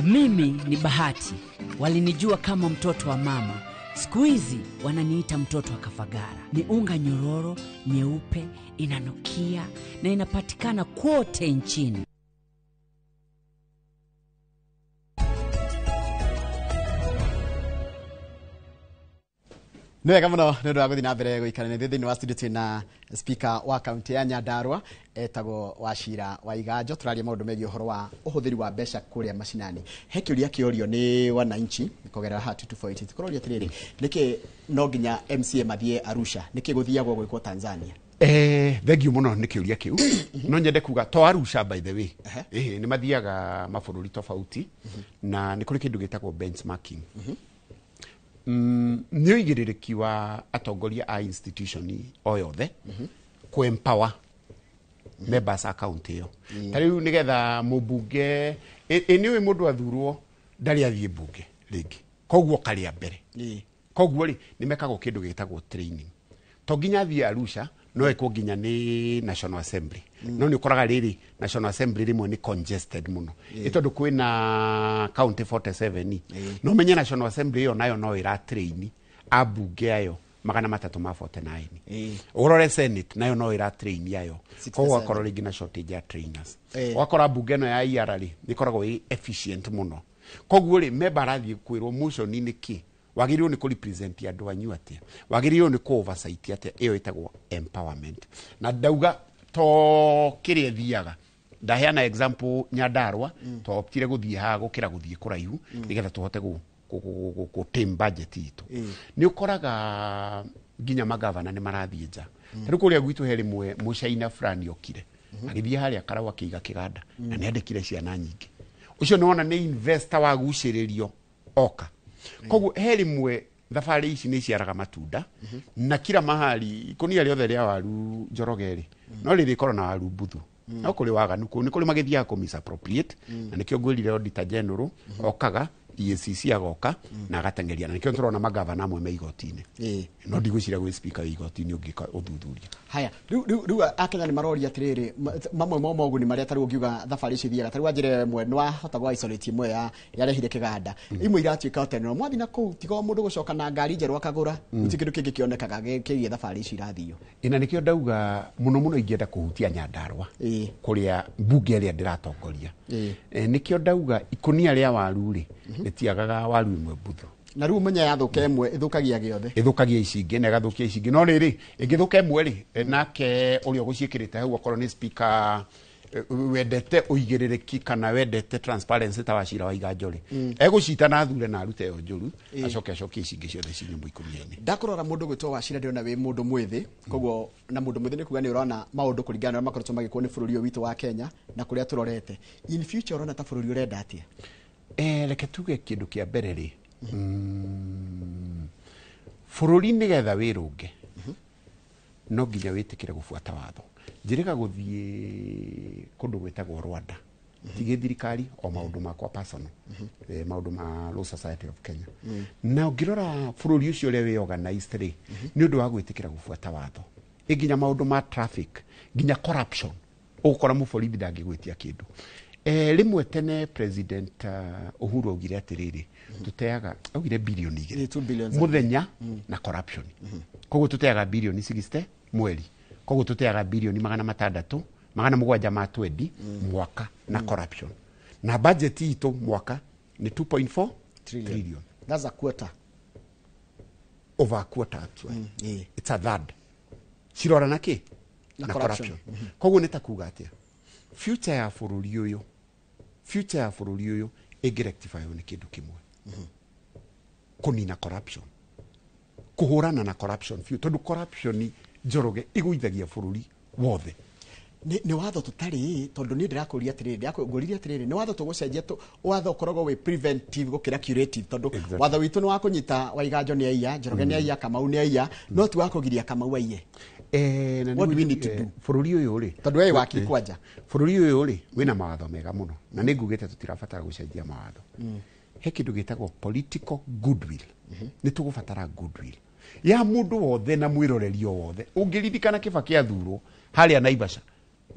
Mimi ni Bahati. Walinijua kama mtoto wa mama. Siku hizi wananiita mtoto wa Kafagara. Ni unga nyororo, nyeupe, inanukia na inapatikana kote nchini. Nĩ wega mũno nĩ ũndũ wa gũthiĩ na mbere gũikara nĩ thĩinĩ wa studio twĩna speaker wa kaunti ya Nyandarua etagwo Wachira Waiganjo. Tũraria maũndũ megiĩ ũhoro wa ũhũthĩri wa mbeca kũrĩa macinani. He kĩũria kĩorio nĩ wananchi kũgerera haha 2248. Tũroria atĩrĩrĩ, nĩkĩ no nginya MCA mathiĩ Arusha? Nĩkĩ gũthiagwo gwĩkwo Tanzania? Thank you mũno nĩ kĩũria kĩu. No nyende kuga to Arusha by the way. Nĩ mathiaga mabũrũri tofauti na nĩ kũrĩ kĩndũ gĩtagwo benchmarking. Nĩ ũigĩrĩrĩki wa atongoria a institution o yothe kũ empower members a county ĩyo. Ta rĩu nĩgetha mũmbunge ĩ nĩ ũĩ mũndũ athurwo ndarĩ athiĩ mbunge rĩngĩ, koguo karĩa mbere. Koguo rĩ nĩ mekagwo kĩndũ gĩtagwo training. To nginya athiĩ Arusha, no ekwo nginya nĩ National Assembly. No nĩ ũkoraga rĩrĩ National Assembly rĩmwe nĩ congested mũno. Ĩ tondũ kwĩna county 47 no menye National Assembly ĩyo nayo no ĩra train ambunge ayo 349. Ũrore Senate nayo no ĩra train ayo. Koguo ũgakorwo rĩngĩ na shortage ya trainers. Ũgakora mbunge ĩno ya IR rĩ nĩ ĩkoragwo ĩ efficient mũno. Koguo rĩ member arathiĩ kwĩrwo motion nĩ kĩ, wagĩrĩirwo nĩ kũ represent andũ anyu atĩa, wagĩrĩirwo nĩ kũ oversight atĩa. Ĩyo ĩtagwo empowerment. Na ndauga To kĩrĩa ĩthiaga ndaheana example Nyandarua, twaoptire gũthiĩ haha gũkĩra gũthiĩ kũraihu nĩgetha tũhote gũ tame budget itũ. Nĩ ũkoraga nginya magavana nĩ marathiĩ nja. Ta rĩu kũrĩa gwitũ he rĩmwe mũcaina fulani okire agĩthiĩ harĩa Karau akĩiga kĩganda na nĩ andĩkire ciana nyingĩ. Ũcio nĩ wona nĩ investor wagucĩrĩrio oka. Koguo he rĩmwe thabarĩ ici nĩ ciaraga matunda na kila mahali ikũnia rĩothe rĩa waru Njoroge rĩ no rĩrĩkorwo na waru mbuthu. No kũrĩ waganu kũu nĩ kũrĩ magĩthiaga kũ misappropriate, na nĩkĩo ngwĩrire auditor general okaga, EACC agoka na agateng'eria, na nĩkĩo tũrona magavana amwe me igoti-inĩ. No ndigwĩciria gwĩ speaker wĩ igoti-inĩ ũngĩka ũthuthuria. Haya, rĩu akenya nĩ maroria atĩrĩrĩ, mamwe ma moguni marĩa tarĩu ũngiuga thabarĩ ici ithiaga, tarĩu wanjĩra ĩmwe nĩ wahota gwa isolate ĩmwe ya yarehire kĩganda, imwe iratuĩka tene mwathi na kũu tiga o mũndũ gũcoka na ngari njerũ akagũra, gũtirĩ kĩndũ kĩngĩ kĩonekaga kĩgiĩ thabarĩ ici irathiio. Ĩna nĩkĩo ndauga mũno mũno ingĩenda kũhutia Nyandarua kũrĩa mbunge ĩrĩa ndĩratongoria. Nĩkĩo ndauga ikũnia rĩa waru rĩ rĩtiagaga waru ĩmwe mbuthu. Na rĩu ũmenye yathũka ĩmwe ĩthũkagia gĩothe. Ĩthũkagia ici ingĩ na ĩgathũkia ici ingĩ. No rĩrĩ ĩngĩthũka ĩmwe rĩ, nake ũrĩa ũgũciĩkĩrĩte hau okorwo nĩ speaker wendete ũigĩrĩrĩki kana wendete transparency ta Wachira wa Iganjo rĩ, egũcita na athure na arute ĩyo njũru, acoke acokie ici ingĩ ciothe cinyũmũ ikũnia-inĩ. Ndakũrora mũndũ gwĩtwo Wachira ndĩrona wĩ mũndũ mwĩthĩ, koguo na mũndũ mwĩthĩ nĩ kuga nĩ ũrona maũndũ kũringana na ũrĩa makoretwo magĩkwo nĩ bũrũri ũyũ witũ wa Kenya na kũrĩa tũrorete. In future ũrona ta bũrũri ũrenda atĩa? Reke tuge kĩndũ kĩa mbere rĩ, bũrũri nĩgetha wĩrũnge no nginya wĩtĩkĩre gũbuata watho. Njĩrĩga gũthiĩ kũndũ gwĩtagwo Rwanda, ti gĩthirikari o maũndũ makwa personal, maũndũ ma Law Society of Kenya. Na ũngĩrora bũrũri ũcio ũrĩa wĩ organized rĩ, nĩ ũndũ wa gwĩtĩkĩra gũbuata watho. Ĩ nginya maũndũ ma traffic, nginya corruption, ũgũkora mũborithi ndangĩgwĩtia kĩndũ. Rĩmwe tene President Uhuru augire atĩrĩrĩ, tũteaga augire bilioni 2 2 billions mũthenya na corruption. Koguo tũteaga bilioni 60 mweri, koguo tũteaga bilioni 600 720 mwaka na corruption. Na budget itũ mwaka nĩ 2.4 trillion. That's a quarter. Over a quarter actually. It's a third. Cirora na kĩ? Na corruption. Koguo nĩ ta kuga atĩa? Future ya bũrũri ũyũ, future ya bũrũri ũyũ ĩngĩrectifywo nĩ kĩndũ kĩmwe, kũnina corruption, kũhũrana na corruption biũ, tondũ corruption Njoroge ĩgũithagia bũrũri wothe. Nĩ watho tũtarĩ, tondũ niĩ ndĩrakũria atĩrĩrĩ, ndĩrakũngũririe atĩrĩrĩ, nĩ watho tũgũcenjia, watho ũkoragwo wĩ preventive gũkĩra curative, tondũ watho witũ nĩ wa kũnyita Waiganjo nĩ aiya, Njoroge nĩ aiya, Kamau nĩ aiya, no ti wa kũgiria Kamau aiye. Na What do we need to do? Bũrũri ũyũ rĩ, Tondũ we wakiri kwanja. Bũrũri ũyũ rĩ wĩna mawatho mega mũno, na nĩ ngugĩte tũtirabatara gũcenjia mawatho. He kĩndũ gĩtagwo political goodwill. Nĩ tũgũbatara goodwill ya mũndũ wothe na mwĩroreri o wothe. Ũngĩririkana Kibaki athurwo harĩa Naivasha,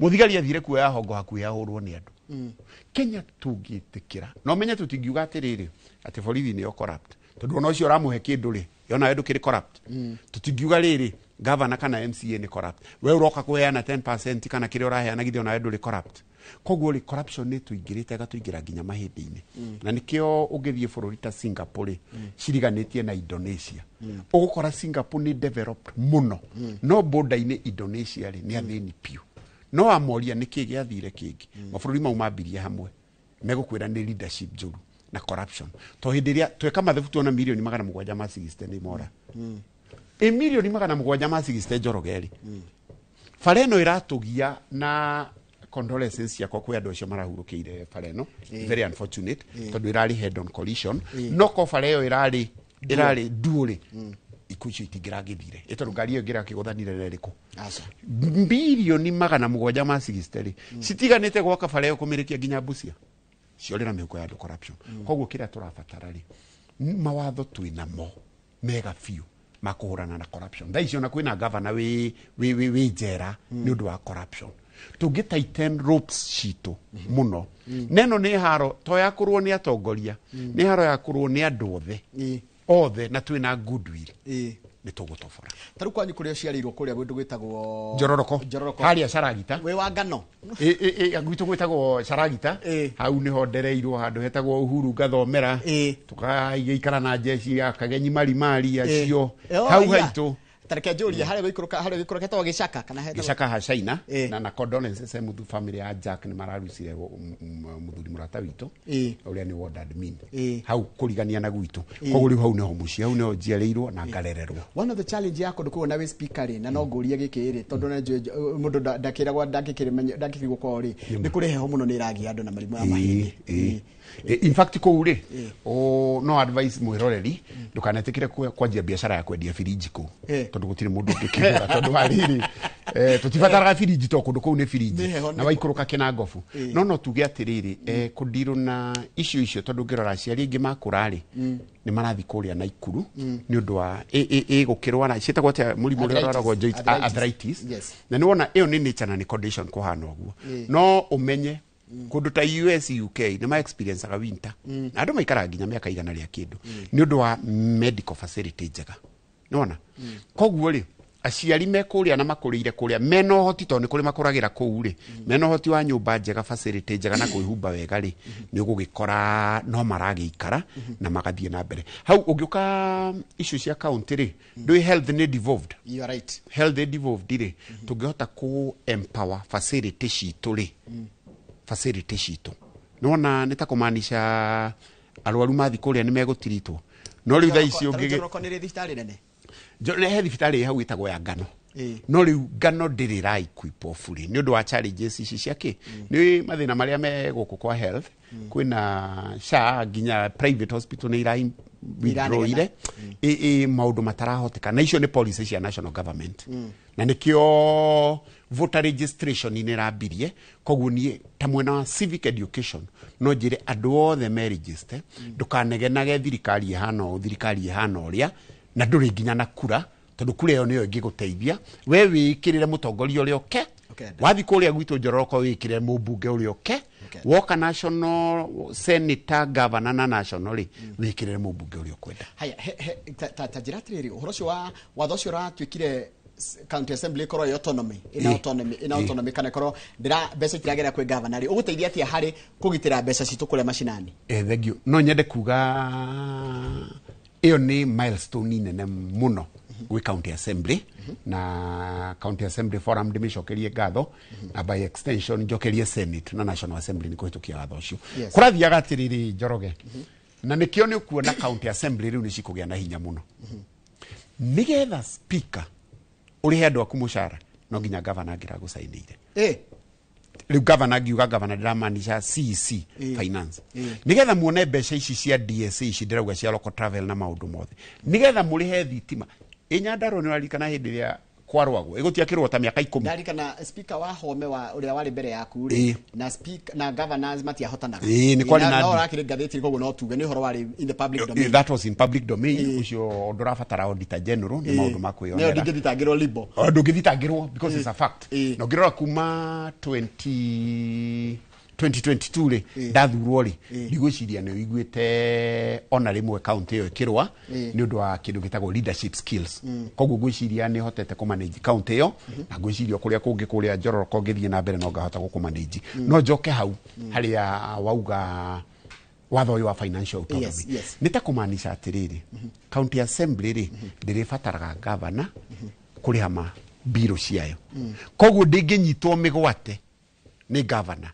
mũthigari athire kuoya hongo hakuhĩ ahũrwo nĩ andũ. Kenya tũngĩtĩkĩra na ũmenye tũtingiuga atĩrĩrĩ atĩ borithi nĩyo corrupt, tondũ ona ũcio ũramũhe kĩndũ rĩ yona we ndũkĩrĩ corrupt. Tũtingiuga rĩrĩ governor kana MCA nĩ corrupt, we ũroka kũheana 10% kana kĩrĩa ũraheana githĩ ona we ndũrĩ corrupt. Koguo rĩ corruption nĩ tũingĩrĩte ĩgatũingĩra nginya mahĩndĩ-inĩ. Na nĩkĩo ũngĩthiĩ bũrũri ta Singapore rĩ, ciriganĩtie na Indonesia. Ũgũkora Singapore nĩ developed mũno, no border-inĩ Indonesia rĩ nĩ athĩni biũ. No amoria nĩkĩ gĩathire kĩngĩ, mabũrũri mau mambirie hamwe megũkwĩra nĩ leadership njũru na corruption. To hĩndĩ ĩrĩa tweka mathabu tuona milioni 760 nĩ mora. Ĩ milioni 760 Njoroge rĩ, bara ĩno ĩratũgia na condolences ciakwa kwĩ andũ acio marahurũkĩire bara ĩno, very unfortunate, tondũ ĩrarĩ head on collision. No ko bara ĩyo ĩrarĩ duo rĩ, ikuũ icio itingĩragĩthire, ĩ tondũ ngari ĩyo ĩngĩrakĩgũthanire na ĩrĩkũ? Bilioni 760 rĩ citiganĩte gwaka bara ĩyo kũmĩrĩkia nginya Busia, ciorĩra mĩhuko ya andũ corruption. Koguo kĩrĩa tũrabatara rĩ, mawatho twĩnamo mega biũ ma kũhũrana na corruption. Thaa ici ona kwĩna governor wĩ njera nĩ ũndũ wa corruption. Tũngĩ tighten ropes citũ mũno. Neno nĩ haro to ya kũrũo nĩ atongoria, nĩ haro ya kũrũo nĩ andũ othe othe, na twĩna goodwill nĩ tũgũtobora. Ta rĩu kwanyu kũrĩa ũciarĩirwo kũrĩa kũndũ gwĩtagwo Njororoko. Njororoko. Harĩa Caragita. Wĩ wa ngano. Gwitũ gwĩtagwo Caragita. Hau nĩho ndereirwo handũ hetagwo Uhuru ngathomera. Tũkaigĩikara na njeci ya Kagenyi Marimari acio. Hau haitũ. Tareke njũrie harĩa gũikũrũka, harĩa gũikũrũka hetagwo Gĩcaka kana hetagwo Gĩcaka ha China. Na condolences muthu family ya Jack nĩ mararucire mũthuri mũrata witũ ũrĩa nĩ ward admin hau kũrigania na gwitũ. Koguo rĩu hau nĩho mũciĩ, hau nĩho njiarĩirwo na ngarererwo. One of the challenge ya kũndũ kũu na wĩ speaker rĩ, na no ngũrie gĩkĩ rĩ, tondũ na njũĩ mũndũ ndakĩragwo, ndangĩkĩrĩmenya, ndangĩkĩrigwo kwao rĩ, nĩ kũrĩ heho mũno, nĩ ĩragia andũ na mĩrimũ ya mahĩndĩ. In fact kũu rĩ, no advice mwĩroreri, ndũkanetĩkĩre kwanjia biacara ya kwendia birinji kũu, tondũ gũtirĩ mũndũ ũngĩkĩgũra, tondũ wa rĩrĩ, tũtibataraga birinji to kũndũ kũu nĩ birinji. Nĩ heho. Na waikũrũka kĩnangobu. No tuge atĩrĩrĩ, kũndirũ na icio icio, tondũ ũngĩrora aciari aingĩ makũra rĩ, nĩ marathiĩ kũrĩa Naikuru nĩ ũndũ wa ĩgũkĩrwara, ciĩtagwo atĩa mũrimũ ũrĩa ũrwaragwo joint? Arthritis. Arthritis. Yes. Na nĩ wona ĩyo nĩ nature na nĩ condition kũhana ũguo. No ũmenye kũndũ ta US, UK nĩ ma experienceaga winter na andũ maikaraga nginya mĩaka 100 rĩa kĩndũ nĩ ũndũ wa medical facility njega, nĩwona? Koguo rĩ, aciari me kũrĩa na makũrĩire kũrĩa mena ũhoti, tondũ nĩ kũrĩ makũragĩra kũu rĩ, mena ũhoti wa nyũmba njega, facility njega na kwĩhumba wega rĩ, nĩ ũgũgĩkora no maragĩikara na magathiĩ na mbere. Hau ũngĩũka icio cia county rĩ, ndũĩ health nĩ devolved. You are right. Health nĩ devolved rĩ, tũngĩhota kũ empower facility citũ rĩ, facility citũ nĩwona nĩ ta kũmaanisha arwaru mathi kũrĩa nĩ megũtiritwo. No rĩu thaa ici ũngĩgĩ Njoroko nĩ rĩ thibitarĩ nene? Nĩ he thibitarĩ hau ĩtagwo ya Ngano. No rĩu Ngano ndĩrĩ ra equip fully nĩ ũndũ wa challenges ici cia kĩ, nĩ mathĩna marĩa me gũkũ kwa health. Kwĩna SHA, nginya private hospital nĩ ira withdrawire ĩ maũndũ matarahoteka, na icio nĩ policy cia national government. Na nĩkĩo voter registration nĩ ĩrambirie. Koguo niĩ ta mwena wa civic education no njĩre andũ othe me register, ndũkanegenage thirikari ĩhana ũũ, thirikari ĩhana ũrĩa, na ndũrĩ nginya na kura, tondũ kura ĩyo nĩyo ĩngĩgũteithia we wĩkĩrĩre mũtongoria ũrĩa ũke. Wathi kũrĩa gwitũ Njoroko wĩkĩrĩre mũmbunge ũrĩa ũke, woka national, senator, governor na national rĩ, wĩkĩrĩre mũmbunge ũrĩa ũkwenda. Haya, he, he, ta njĩra atĩrĩrĩ, ũhoro ũcio wa watho ũcio ũratuĩkire county assembly ĩkorwo ĩ autonomy, ĩna autonomy, ĩna autonomy, kana ĩkorwo ndĩra mbeca itiragerera kwĩ governor rĩ, ũgũteithia atĩa harĩ kũgitĩra mbeca citũ kũrĩa macinani? Thank you. No nyende kuga ĩyo nĩ milestone nene mũno gwĩ county assembly na county assembly forum. Ndĩmĩcokerie ngatho, na by extension njokerie senate na national assembly nĩ kũhĩtũkia watho ũcio. Kũrathiaga atĩrĩrĩ, Njoroge, na nĩkĩo nĩ ũkuona county assembly rĩu nĩ cikũgĩa na hinya mũno. Nĩgetha speaker ũrĩhe andũ aku mũcara, no nginya governor angĩragũcainĩire. Rĩu governor, ngiuga governor ndĩramaanisha CEC finance. Nĩgetha muone mbeca ici cia DSA, ici ndĩrauga cia local travel na maũndũ mothe, nĩgetha mũrĩhe thitima ĩ Nyandarua. Nĩ ũraririkana hĩndĩ ĩrĩa kwarwagwo ĩgũtiakĩrwo ta mĩaka 10? Ndarikana speaker wa Home wa ũrĩa warĩ mbere yaku rĩ, na speaker na governors matiahotanaga. Ĩ, nĩ kwarĩ na no ũrakĩrĩ ngathĩti, koguo no tuge nĩ ũhoro warĩ in the public domain. That was in public domain. Ũcio ndũrabatara auditor general, nĩ maũndũ ma Nĩyo kwĩyonera. ndingĩthitangĩrwo libo. O, ndũngĩthitangĩrwo because it's a fact. Na ũngĩrora kuma 20 2022 rĩ, ndathurwo rĩ, ndigwĩciria nĩ ũiguĩte ona rĩmwe county ĩyo ĩkĩrũa nĩ ũndũ wa kĩndũ gĩtagwo leadership skills. Koguo ngwĩciria nĩ hotete kũmanage county ĩyo, na ngwĩciria kũrĩa kũngĩ kũrĩa Njoroko ngĩthiĩ na mbere no ngahota gũkũmanage. No njoke hau harĩa wauga watho ũyũ wa financial autonomy. Nĩ ta kũmaanisha atĩrĩrĩ, county assembly rĩ, ndĩrĩbataraga governor kũrĩha ma mbirũ ciayo. Koguo ndĩngĩnyitwo mĩgwate nĩ governor,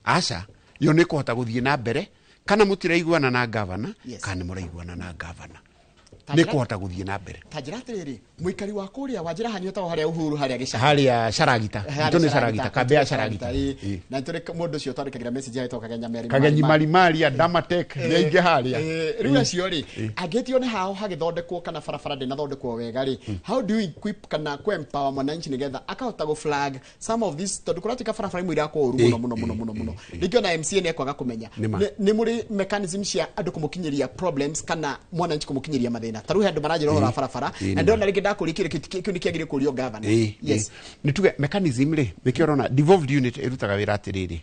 aca, yo nĩ kũhota gũthiĩ na mbere, kana mũtiraiguana na governor, kana nĩ mũraiguana na governor, nĩ kũhota gũthiĩ na mbere. Ta njĩra atĩrĩrĩ, mũikari wa kũrĩa wanjĩra hanyu hetagwo harĩa Uhuru, harĩa Gĩcaka? Harĩa Caragita. Harĩa Itũ nĩ Caragita, kambĩ ya Caragita. Na nĩtũrĩ mũndũ ũcio twandĩkagĩra message agĩtwo Kagenya Mary. Kagenyi Marimaria Damatek nĩ aingĩ harĩa. Rĩu acio rĩ, angĩtio nĩ hao hagĩthondekwo kana barabara ndĩnathondekwo wega rĩ, how do you equip kana kũ empower mwananchi nĩgetha akahota gũ flag some of these, tondũ kũratuĩka barabara imwe irakwo ũru mũno mũno mũno mũno mũno, rĩngĩ ona MCA nĩ ekwaga kũmenya? Nĩ ma. Nĩ mũrĩ mechanism cia andũ kũmũkinyĩria problems kana mwananchi kũmũkinyĩria mathĩna? Ta rĩu he andũ maranjĩra ũhoro wa barabara, na nĩ ndĩrona rĩngĩ ndakũria kĩrĩ kĩu nĩ kĩagĩrĩire kũrio governor. Nĩ tuge mechanism rĩ, nĩkĩo ũrona devolved unit ĩrutaga wĩra atĩrĩrĩ,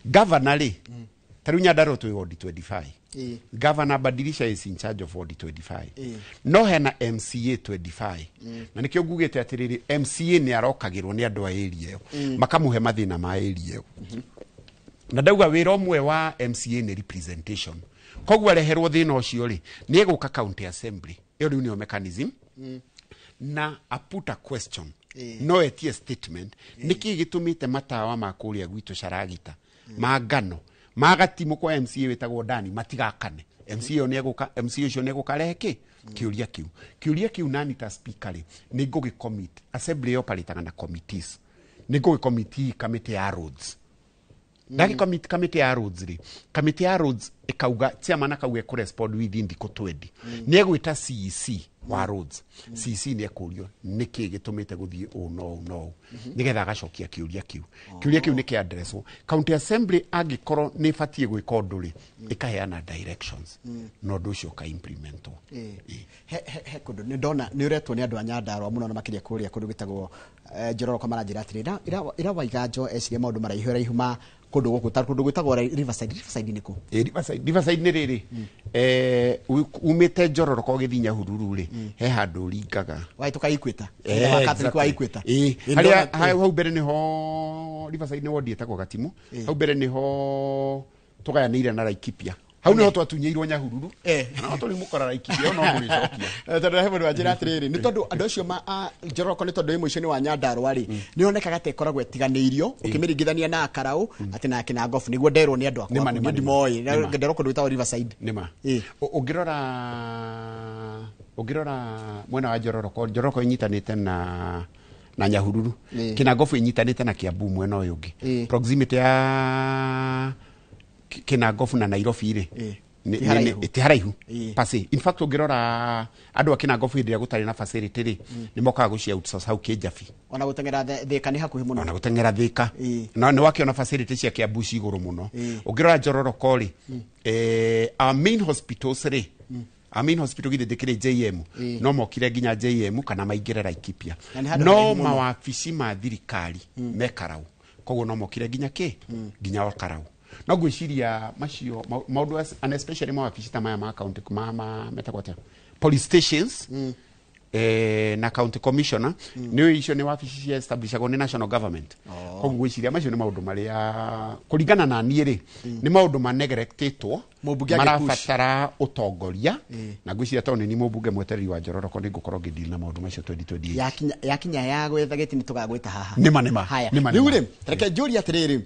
governor rĩ, ta rĩu Nyandarua twĩ ward 25. Governor Badilisha is in charge of ward 25. No hena MCA 25, na nĩkĩo ngugĩte atĩrĩrĩ, MCA nĩ arokagĩrwo nĩ andũ a area ĩyo, makamũhe mathĩna ma area ĩyo. Na ndauga wĩra ũmwe wa MCA nĩ representation. Koguo areherwo thĩna ũcio rĩ, nĩ egũka county assembly. Ĩyo rĩu nĩyo mechanism. Na a put a question, no etie statement, nĩkĩ gĩtũmĩte matawa ma kũrĩa gwitũ Caragita ma ngano ma gatimũ kwa MCA wĩtagwo Dani matigakane? MCA ũyũ nĩegũka, MCA ũcio nĩegũka rehe kĩ kĩũria kĩu, kĩũria kĩu. Nani ta speaker rĩ, nĩ ngũgĩ commit assembly operataga na committees, nĩ ngũgĩ commit kamĩtĩ ya roads. Ndagĩ commit kamĩtĩ ya roads rĩ, kamĩtĩ ya roads ĩkauga, chairman akauga ĩkũrespond within thikũ 20. Nĩ egwĩta CEC wa roads. CEC nĩ ekũrio nĩkĩ gĩtũmĩte gũthiĩ ũũ no ũũ no ũũ, nĩgetha agacokia kĩũria kĩu. Kĩũria kĩu nĩ kĩaddresswo. County assembly angĩkorwo nĩ ĩbatiĩ gwĩka ũndũ rĩ, ĩkaheana directions na ũndũ ũcio ũka-implementwo. He kũndũ nĩ ndona nĩ ũretwo nĩ andũ a Nyandarũa mũno, na makĩria kũrĩa kũndũ gwĩtagwo Njororoko, maranjĩra atĩrĩ, ira Waiganjo eciria maũndũ maraihu raihu ma kũndũ gũkũ, ta kũndũ gwĩtagwo Riverside. Riverside nĩ kũ? Riverside nĩ rĩrĩ, umĩte Njororoko ũgĩthiĩ Nyahururu rĩ, he handũ ũringaga. Wahĩtũka Equator. Wa Catholic wa Equator. Harĩa hau mbere nĩho Riverside, nĩ wodi ĩtagwo Gatimu. Hau mbere nĩho tũgayanĩire na Laikipia, hau nĩho twatunyĩirwo Nyahururu, na tũrĩ mũkora Laikipia no mũrĩcokia. Tondũ he mũndũ wanjĩra atĩrĩrĩ, nĩ tondũ andũ acio ma Njoroko, nĩ tondũ ĩ mũico-inĩ wa Nyandarũa rĩ, nĩ yonekaga ta ĩkoragwo ĩtiganĩirio ũkĩmĩringithania na Karaũ atĩ na Kinangofu. Nĩguo nderwo nĩ andũ akwa. Nĩma, nĩma, niĩ ndimoĩ. Nĩma. Nderwo kũndũ gwĩtagwo Riverside. Nĩma. Ũngĩrora mwena wa Njororoko, Njororoko ĩnyitanĩte na Nyahururu, Kinangofu ĩnyitanĩte na Kiambu mwena ũyũ ũngĩ. Proximity ya Kinangofu na Nairobi rĩ, Ti haraihu. Ti haraihu pase. In fact, ũngĩrora andũ a Kinangofu hĩndĩ ĩrĩa gũtarĩ na facility rĩ, nĩ mokaga gũcia outsource hau Kĩnjabi. Ona gũteng'era Thĩka nĩ hakuhĩ mũno. Ona gũteng'era Thĩka na nĩ wakĩona facility cia Kiambu ci igũrũ mũno. Ũngĩrora Njororoko rĩ, our main hospitals rĩ, our main hospital githĩ ndĩkĩrĩ JM? No mokire nginya JM kana maingĩre Laikipia. Na nĩ handũ No haraihu mũno. mawabici ma thirikari me Karau, koguo no mokire nginya kĩ nginya o Karau. No ngwĩciria macio maũndũ and especially mawabici ta maya ma county ma metagwo atĩa, police stations, na county commissioner, nĩ icio nĩ wabici cia establishagwo nĩ national government. Koguo ngwĩciria macio nĩ maũndũ marĩa kũringana na niĩ rĩ, nĩ maũndũ ma neglectĩtwo, Mũmbunge agĩpush. marabatara ũtongoria. Na ngwĩciria tondũ nĩ ni mũmbunge mwetereri wa Njororoko, nĩ ngũkorwo ngĩdeal na maũndũ macio 2028. Yakinya ya gwetha gĩti nĩ tũgagwĩta haha. Nĩma, nĩma. Haya. Nĩma, Rĩu nĩma. rĩ, reke njũrie atĩrĩrĩ,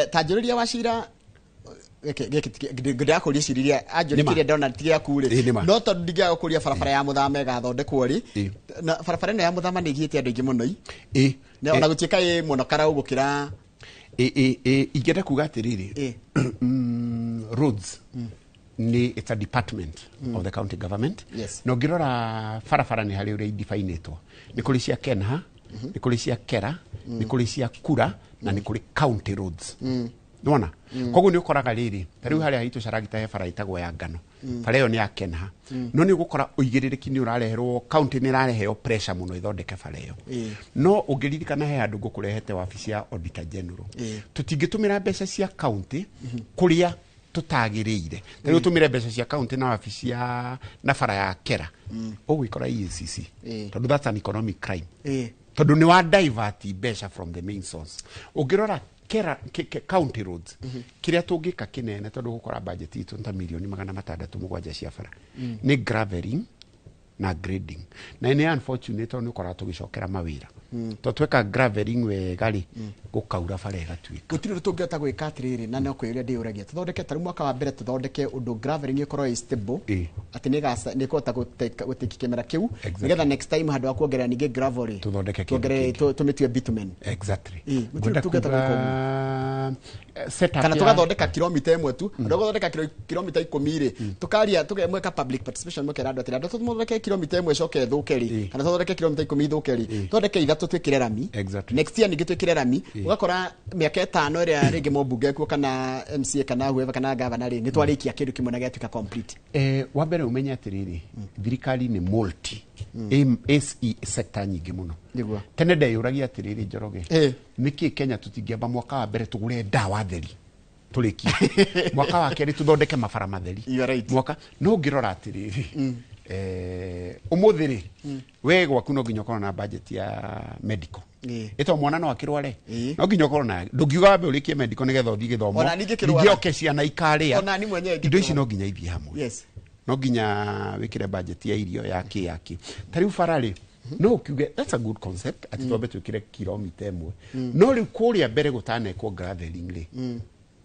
ta njũrĩria Wacira gĩkĩ ndĩrakũria ciria anjũria Nĩma. kĩrĩa ndona ti gĩaku rĩ, Nĩma. no tondũ ndingĩaga gũkũria, barabara ya Mũthama ĩgathondekwo rĩ? Na barabara ĩno ya Mũthama nĩ ĩgiĩte andũ aingĩ mũno i. Na ona gũtuĩka ĩ mũno Karau gũkĩra. Ĩ, ingĩenda kuga atĩrĩrĩ, roads nĩ, it's a department of the county government. Na ũngĩrora barabara nĩ harĩ ũrĩa idifainĩtwo, nĩ kũrĩ cia Kenha, nĩ kũrĩ cia Kera, nĩ kũrĩ cia Kura, na nĩ kũrĩ county roads. Nĩwona? Koguo nĩ ũkoraga rĩrĩ, ta rĩu harĩa haitũ Caragita he bara ĩtagwo ya ngano. Bara ĩyo nĩ ya Kenha, no nĩ ũgũkora ũigĩrĩrĩki nĩ ũrareherwo, county nĩ ĩrareheo pressure mũno ĩthondeke bara ĩyo. No ũngĩririkana he handũ ngũkũrehete wabici ya auditor general, tũtingĩtũmĩra mbeca cia county kũrĩa tũtagĩrĩire. Ta rĩu ũtũmĩre mbeca cia county na wabici ya na bara ya Kera, ũgwĩkora EACC, tondũ that's an economic crime, tondũ nĩ wa divert mbeca from the main source. Ũngĩrora Kera, county roads, kĩrĩa tũngĩka kĩnene, tondũ gũkora budget itũ nĩ ta mirioni 607 cia bara, nĩ graveling na grading. Na nĩ unfortunate tondũ nĩ ũkoraga tũgĩcokera mawĩra, tondũ tweka graveling wega rĩ, gũkaura bara ĩgatuĩka. Gũtirĩ ũndũ tũngĩhota gwĩka atĩrĩrĩ, na no kwĩyũria ndĩyũragia, tũthondeke ta rĩu mwaka wa mbere, tũthondeke ũndũ graveling ĩkorwo ĩ stable, atĩ nĩ ĩkũhota gũtĩki kĩmera kĩu, nĩgetha next time handũ ha kuongerera ningĩ gravel rĩ, tũthondeke kĩndũ tuongerere kĩngĩ. Tũmĩtue bitumen. Exactly. Gũtirĩ Ngwenda tũngĩhota gwĩka ũguo. kuga, setup Kana tũgathondeka kilomita 1 tu, andũ gũthondeka kilomita 10 rĩ, tukaria tũgemweka public participation, mwekera andũ atĩrĩ, andũ tũthondeke kilomita 1 ĩcoke ĩthũke rĩ, kana tũthondeke kilomita 10 ithũke rĩ, tũthondeke ithatũ twĩkĩre rami. Next year ningĩ twĩkĩre rami. Ũgakora mĩaka 5 ĩrĩa rĩngĩ mũmbunge kuo kana MCA kana whoever kana governor rĩ, nĩ twarĩkia kĩndũ kĩmwe na gĩatuĩka complete. Wa mbere ũmenye atĩrĩrĩ, thirikari nĩ multi SE sector nyingĩ mũno. Tene ndeyũragia atĩrĩrĩ, Njoroge, nĩkĩ Kenya tũtingĩamba mwaka wa mbere tũgũre ndawa theri, tũrĩkie mwaka wa kerĩ tũthondeke mabara matheri? You are right. Mwaka no ũngĩrora atĩrĩrĩ, ũmũthĩ rĩ, we gwaku no nginya ũkorwo na budget ya medical. Ĩto mwana no akĩrware, no nginya ũkorwo na, ndũngiuga wambe ũrĩkie medical nĩgetha ũthiĩ gĩthomo. Ona niĩ ngĩkĩrwara. Ningĩ oke ciana ikarĩa. Ona niĩ mwenyewe Indo ici ngĩkĩrwara. no nginya ithiĩ hamwe. No nginya wĩkĩre budget ya irio ya kĩ ya kĩ. Ta rĩu bara rĩ, no ũkiuge that's a good concept atĩ twambe twĩkĩre kilomita 1. No rĩu kũrĩa mbere gũtanekwo graveling rĩ,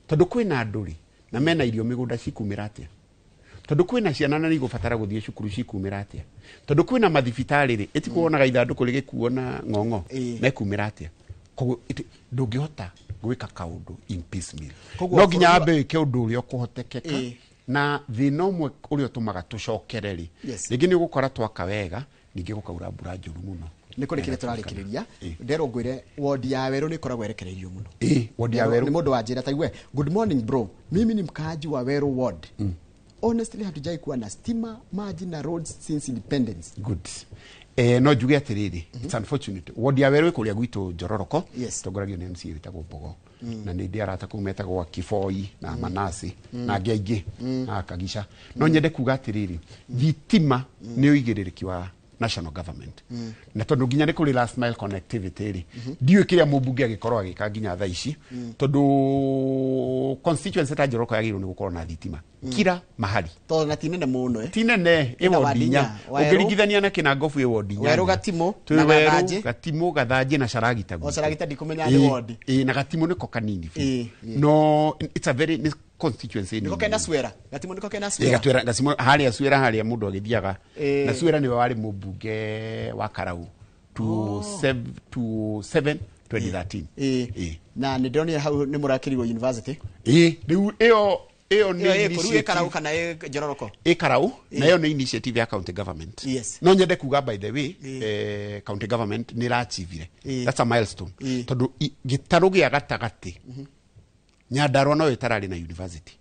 tondũ kwĩna andũ rĩ na mena irio mĩgũnda cikumĩra atĩa, tondũ kwĩna ciana na nĩigũbatara gũthiĩ cukuru cikumĩra atĩa, tondũ kwĩna mathibitarĩ rĩ, ĩtikuonaga ithandũkũ rĩgĩkuo na ng'ong'o mekumĩra atĩa. Koguo ndũngĩhota gwĩka kaũndũ in piecemeal. Koguo No nginya bũrũri wambe wĩke ũndũ ũrĩa ũkũhotekeka. Na thĩna ũmwe ũrĩa ũtũmaga tũcokere rĩ, rĩngĩ nĩ ũgũkora twaka wega, ningĩ gũkaura mbura njũru mũno. Nĩ kũrĩkĩria tũrarĩkĩrĩria, nderwo ngwĩre wodi ya Werũ nĩ ĩkoragwo ĩrekereirio mũno. Wodi ya Werũ. Nĩ mũndũ wanjĩra taigue, good morning bro, mimi ni mkaaji wa Werũ ward. Honestly hatujai kuwa na stima, maji na roads since independence. Good. No njuge atĩrĩrĩ, it's unfortunate, wodi ya Werũ ĩkũrĩa gwitũ Njororoko, tongoragio nĩ MCA wĩtagwo Mbogo. Na nĩ ndĩ arata kũu metagwo Kiboi na Manasi na angĩ aingĩ na Kagica. No nyende kuga atĩrĩrĩ, thitima nĩ ũigĩrĩrĩki wa national government. Na tondũ nginya nĩ kũrĩ last mile connectivity rĩ, ndiũĩ kĩrĩa mũmbunge agĩkorwo agĩka nginya thaa ici, tondũ constituency ta Njoroko yagĩrĩirwo nĩ gũkorwo na thitima kila mahali. Tondũ na ti nene mũno. Ti nene, ĩ Ĩna wodi wadi inya. inya. Werũ. Ũngĩringithania na Kĩnangobu ĩ wodi inya. Werũ, Gatimũ, Twĩ na Werũ, Gathanjĩ. Gatimũ, Gathanjĩ na Caragita O gwitũ. Caragita ndikũmenya nĩ wodi. Ĩ, na Gatimũ nĩko kanini biũ. No it's a very nĩ constituency Nĩko nini. kena Suera. Gatimũ nĩko kena Suera. Gatwera Gatimũ harĩa Suera harĩa mũndũ agĩthiaga. Ĩ. Na Suera nĩwe warĩ mũmbunge wa Karau 27 2013. Na nĩ ndĩronire hau nĩ mũrakĩrirwo university. Ĩ, rĩu ĩyo Ĩyo nĩ ĩ kũ? Rĩu ĩ initiative Karau kana ĩ Njororoko? Ĩ Karau, na ĩyo nĩ initiative ya county government. No nyende kuga by the way, county government nĩ ĩrachievire. That's a milestone. Tondũ gĩtarũ gĩa gatagatĩ, Nyandarua no ĩtararĩ na university,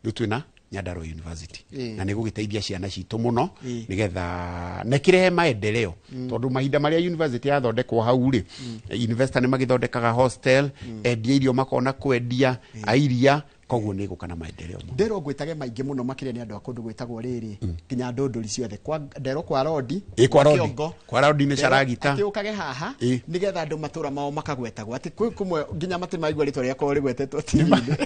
rĩu twĩna Nyandarua University. Na nĩ gũgĩteithia ciana citũ mũno, nĩgetha na ĩkĩrehe maendeleo. Tondũ mahinda marĩa university yathondekwo hau rĩ, investor nĩ magĩthondekaga hostel, endia irio makona kwendia airia, koguo nĩ ĩgũka na maendeleo mũno. Nderwo ngwĩtage maingĩ mũno makĩria nĩ andũ a kũndũ gwĩtagwo rĩrĩ nginya ndũndũri ciothe, kwa nderwo kwa Rodi. Ĩ, kwa Rodi. Kĩongo. Kwa Rodi nĩ Nderwo Caragita. atĩ ũkage haha nĩgetha andũ matũra mao makagwetagwo atĩ kwĩ kũmwe nginya matĩ maigua rĩtwa rĩakwa rĩgwetetwo TV-inĩ.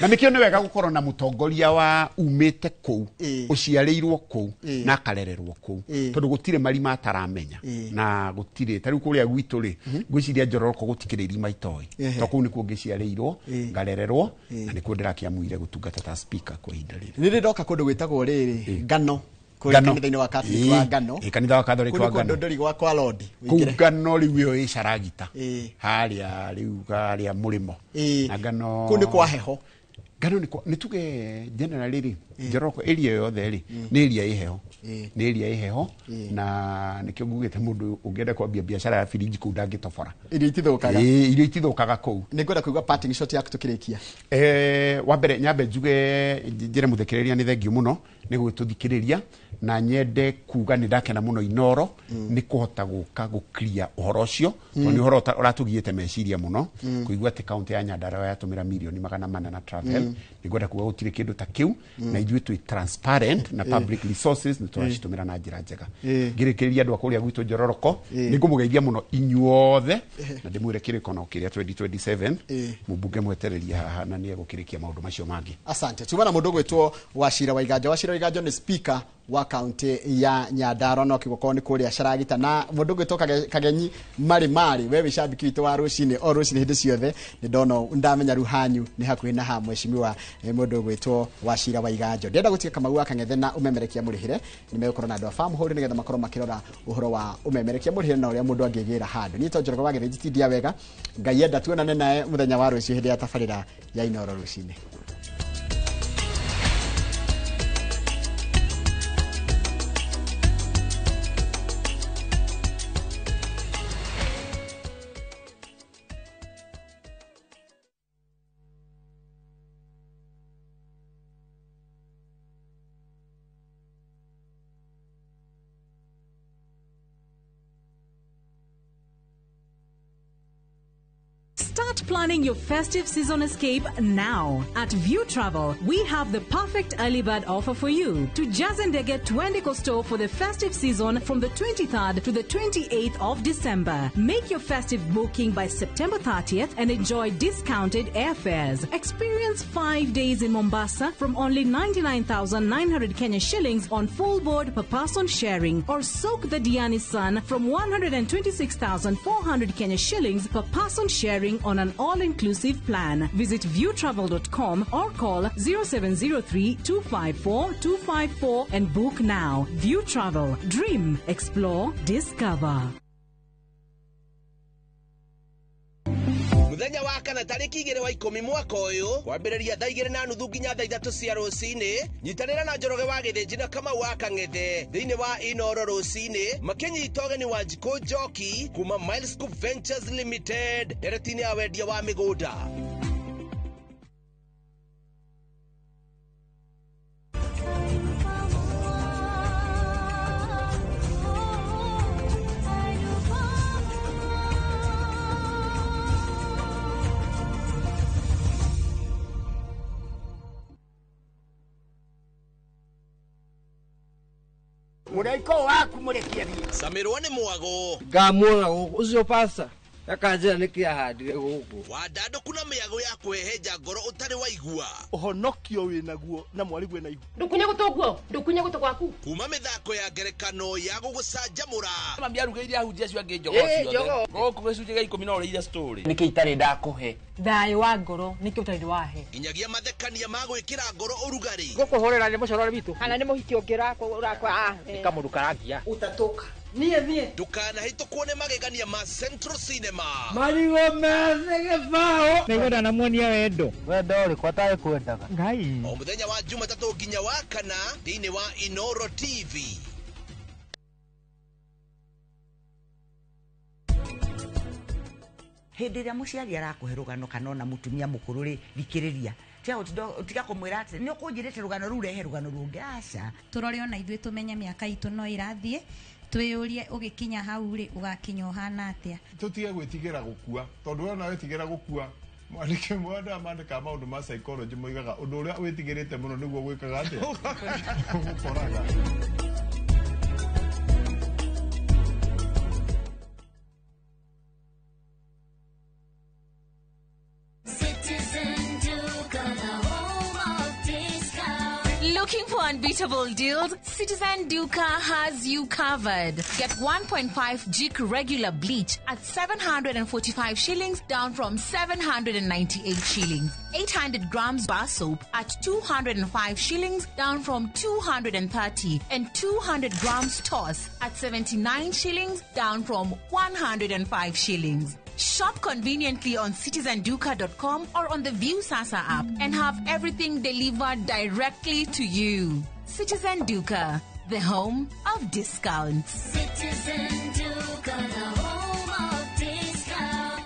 Na nĩkĩo nĩ wega gũkorwo na mũtongoria wa umĩte kũu, ũciarĩirwo kũu na akarererwo kũu, tondũ gũtirĩ marima ataramenya. Na gũtirĩ ta rĩu kũrĩa gwitũ rĩ, ngwĩciria Njororoko gũtikĩrĩ irima itoĩ, to kũu nĩkuo ngĩciarĩirwo, ngarererwo, na nĩkuo ndĩrakĩamuire gũtungata ta speaker kwa ihinda rĩrĩ. Nĩ ndoka kũndũ gwĩtagwo rĩrĩ Ngano, kũrĩa Ngano. kanitha-inĩ wa Catholic wa Ngano. Kanitha wa Catholic Kũu wa nĩkuo Ngano. ndũndũri gwa kwa Rodi. Kũu Ũingĩre. Ngano rĩu ĩyo ĩ Caragita harĩa rĩu harĩa mũrĩmo. Na Ngano Kũu nĩ kwa heho. Ngano nĩ tuge generally rĩ, Njoroko area yothe rĩ nĩ area ĩ heho. Nĩ area ĩ heho, na nĩkĩo ngugĩte mũndũ ũngĩenda kwambia biacara ya birinji kũu ndangĩtobora. Irio itithũkaga. Ĩ, irio itithũkaga kũu. Nĩ ngwenda kũigua parting shot yaku tũkĩrĩkia. Wa mbere nyambe njuge njĩre mũthikĩrĩria nĩ thengiũ mũno nĩ gũgĩtũthikĩrĩria, na nyende kuga nĩ ndakena mũno Inoro nĩ kũhota gũka gũclear ũhoro ũcio, tondũ nĩ ũhoro ũratũgiĩte meciria mũno, kũigua atĩ kaunti ya Nyandarua yatũmĩra mirioni 400 na travel. Nĩ ngwenda kuga gũtirĩ kĩndũ ta kĩu, na ithuĩ twĩ transparent na public resources nĩ tũracitũmĩra na njĩra njega. Ngĩrĩkĩrĩria andũ a kũrĩa gwitũ Njororoko, nĩ ngũmũgeithia mũno inyuothe na ndĩmwĩre kĩrĩko no kĩrĩa 2027 mũmbunge mwetereria haha na nĩ egũkĩrĩkia maũndũ macio mangĩ. Asante. Tuma na mũndũ ũgwĩtwo Wachira Waiganjo. Wachira Waiganjo nĩ speaker wa kaunti ya Nyandarua no kĩgũkorwo nĩ kũrĩa Caragita, na mũndũ ũgwĩtwo Kagenyi Marĩ Marĩ, we wĩ cambiki witũ wa rũcinĩ o rũcinĩ hĩndĩ ciothe, nĩ ndona ndamenya rĩu hanyu nĩ hakuhĩ na ha mheshimiwa mũndũ ũgwĩtwo Wachira Waiganjo. Ndĩrenda gũtiga Kamau wa Kang'ethe na ũmemerekia mũrĩhĩre, nĩ megũkorwo na andũ a farm hold nĩgetha makorwo makĩrora ũhoro wa ũmemerekia mũrĩhĩre na ũrĩa mũndũ angĩgĩra handũ. Niĩ to Njoroge wa Gĩthĩnji tindia wega, Ngai enda tuonane naye mũthenya wa rũciũ hĩndĩ ya tabarĩra ya Inoro rũcinĩ. Start Start planning your festive season escape now. At View Travel, we have the perfect early bird offer for you. To Jazendege Twende store for the festive season from the 23rd to the 28th of December. Make your festive booking by September 30th and enjoy discounted airfares. Experience 5 days in Mombasa from only 99,900 Kenya shillings on full board per person sharing, or soak the Diani sun from 126,400 Kenya shillings per person sharing on an all-inclusive plan. Visit viewtravel.com or call 0703 254 254 and book now. View Travel. Dream, explore, discover. Muthenya wa kana tariki 2 wa 10 mwaka uyu kwambiriria thaa 2:30 nginya thaa 3 cia rucini nyitanira na Njoroge wa Githinji na Kamau wa Kang'ethe thiini wa Inoro rucini makinyita ũgeni wa Njikũ Njoki kuma Miles Scoop Ventures Limited ndereti-inĩ ya wendia wa mĩgũnda. Mũraiko waku mũrekie thiĩ. Camirwo nĩ mwago. Ngamuona gũkũ ũcio pasta akanjĩra nĩkĩ ahandire gũkũ. Wandandũku na mĩago ya kwĩhenja ngoro ũtarĩ waigua. Ũhonokio wĩnaguo na mwarĩguo na ihu. Ndũkunye gũtũ guo, ndũkunye gũtũ gwaku. Kuma mĩthako ya ngerekano ya gũgũcanjamũra. Mami arugĩire ahunjia acio angĩ njogoo ciothe. Gũkũ gĩcunjĩ gĩa 10 no ũrĩire story. Nĩkĩ itarĩ ndakũhe? Thayũ wa ngoro nĩkĩ ũtarĩ wahe. Nginyagia mathekania ma gwĩkĩra ngoro ũrugarĩ. Gũkũhũrĩra nĩ mũcorore witũ. Kana nĩ mũhiki ũngĩ ũrakwa. Nĩ kamũndũ karangia. Ũtatũka. Niĩ thiĩ. Ndũkanahĩtũkwo nĩ magegania ma Central Cinema. Marigũ methĩ gĩbaũ. Nĩngwenda namuonia wendo. Wendo ũrĩkũ atarĩ kwendaga? Ngai. O mũthenya wa Jumatatũ nginya wa kana thĩinĩ wa Inoro TV. Hĩndĩ ĩrĩa mũciari arakũhe rũgano kana ona mũtumia mũkũrũ rĩ, thikĩrĩria. Tiga kũmwĩra atĩ nĩ ũkũnjĩrĩte rũgano rũu, rehe rũgano rũngĩ, aca. Tũrore ona ithuĩ tũmenye mĩaka itũ no ĩrathiĩ, twĩyũrie ũgĩkinya hau rĩ, ũgakinya ũhana atĩa. Tũtige gwĩtigĩra gũkua, tondũ we ona wetigĩra gũkua, mwandĩki mwandĩkaga mandĩkaga maũndũ ma psychology moigaga ũndũ ũrĩa wĩtigĩrĩte mũno nĩguo gwĩkaga atĩa? Ũgũkoraga. Looking for unbeatable deals? Citizen Duka has you covered. Get 1.5 Jik regular bleach at 745 shillings, down from 798 shillings. 800 grams bar soap at 205 shillings, down from 230. And 200 grams toss at 79 shillings, down from 105 shillings. Shop conveniently on citizenduka.com or on the View Sasa app and have everything delivered directly to you. Citizen Duka, the home of discounts. Citizen Duka, the home of discounts.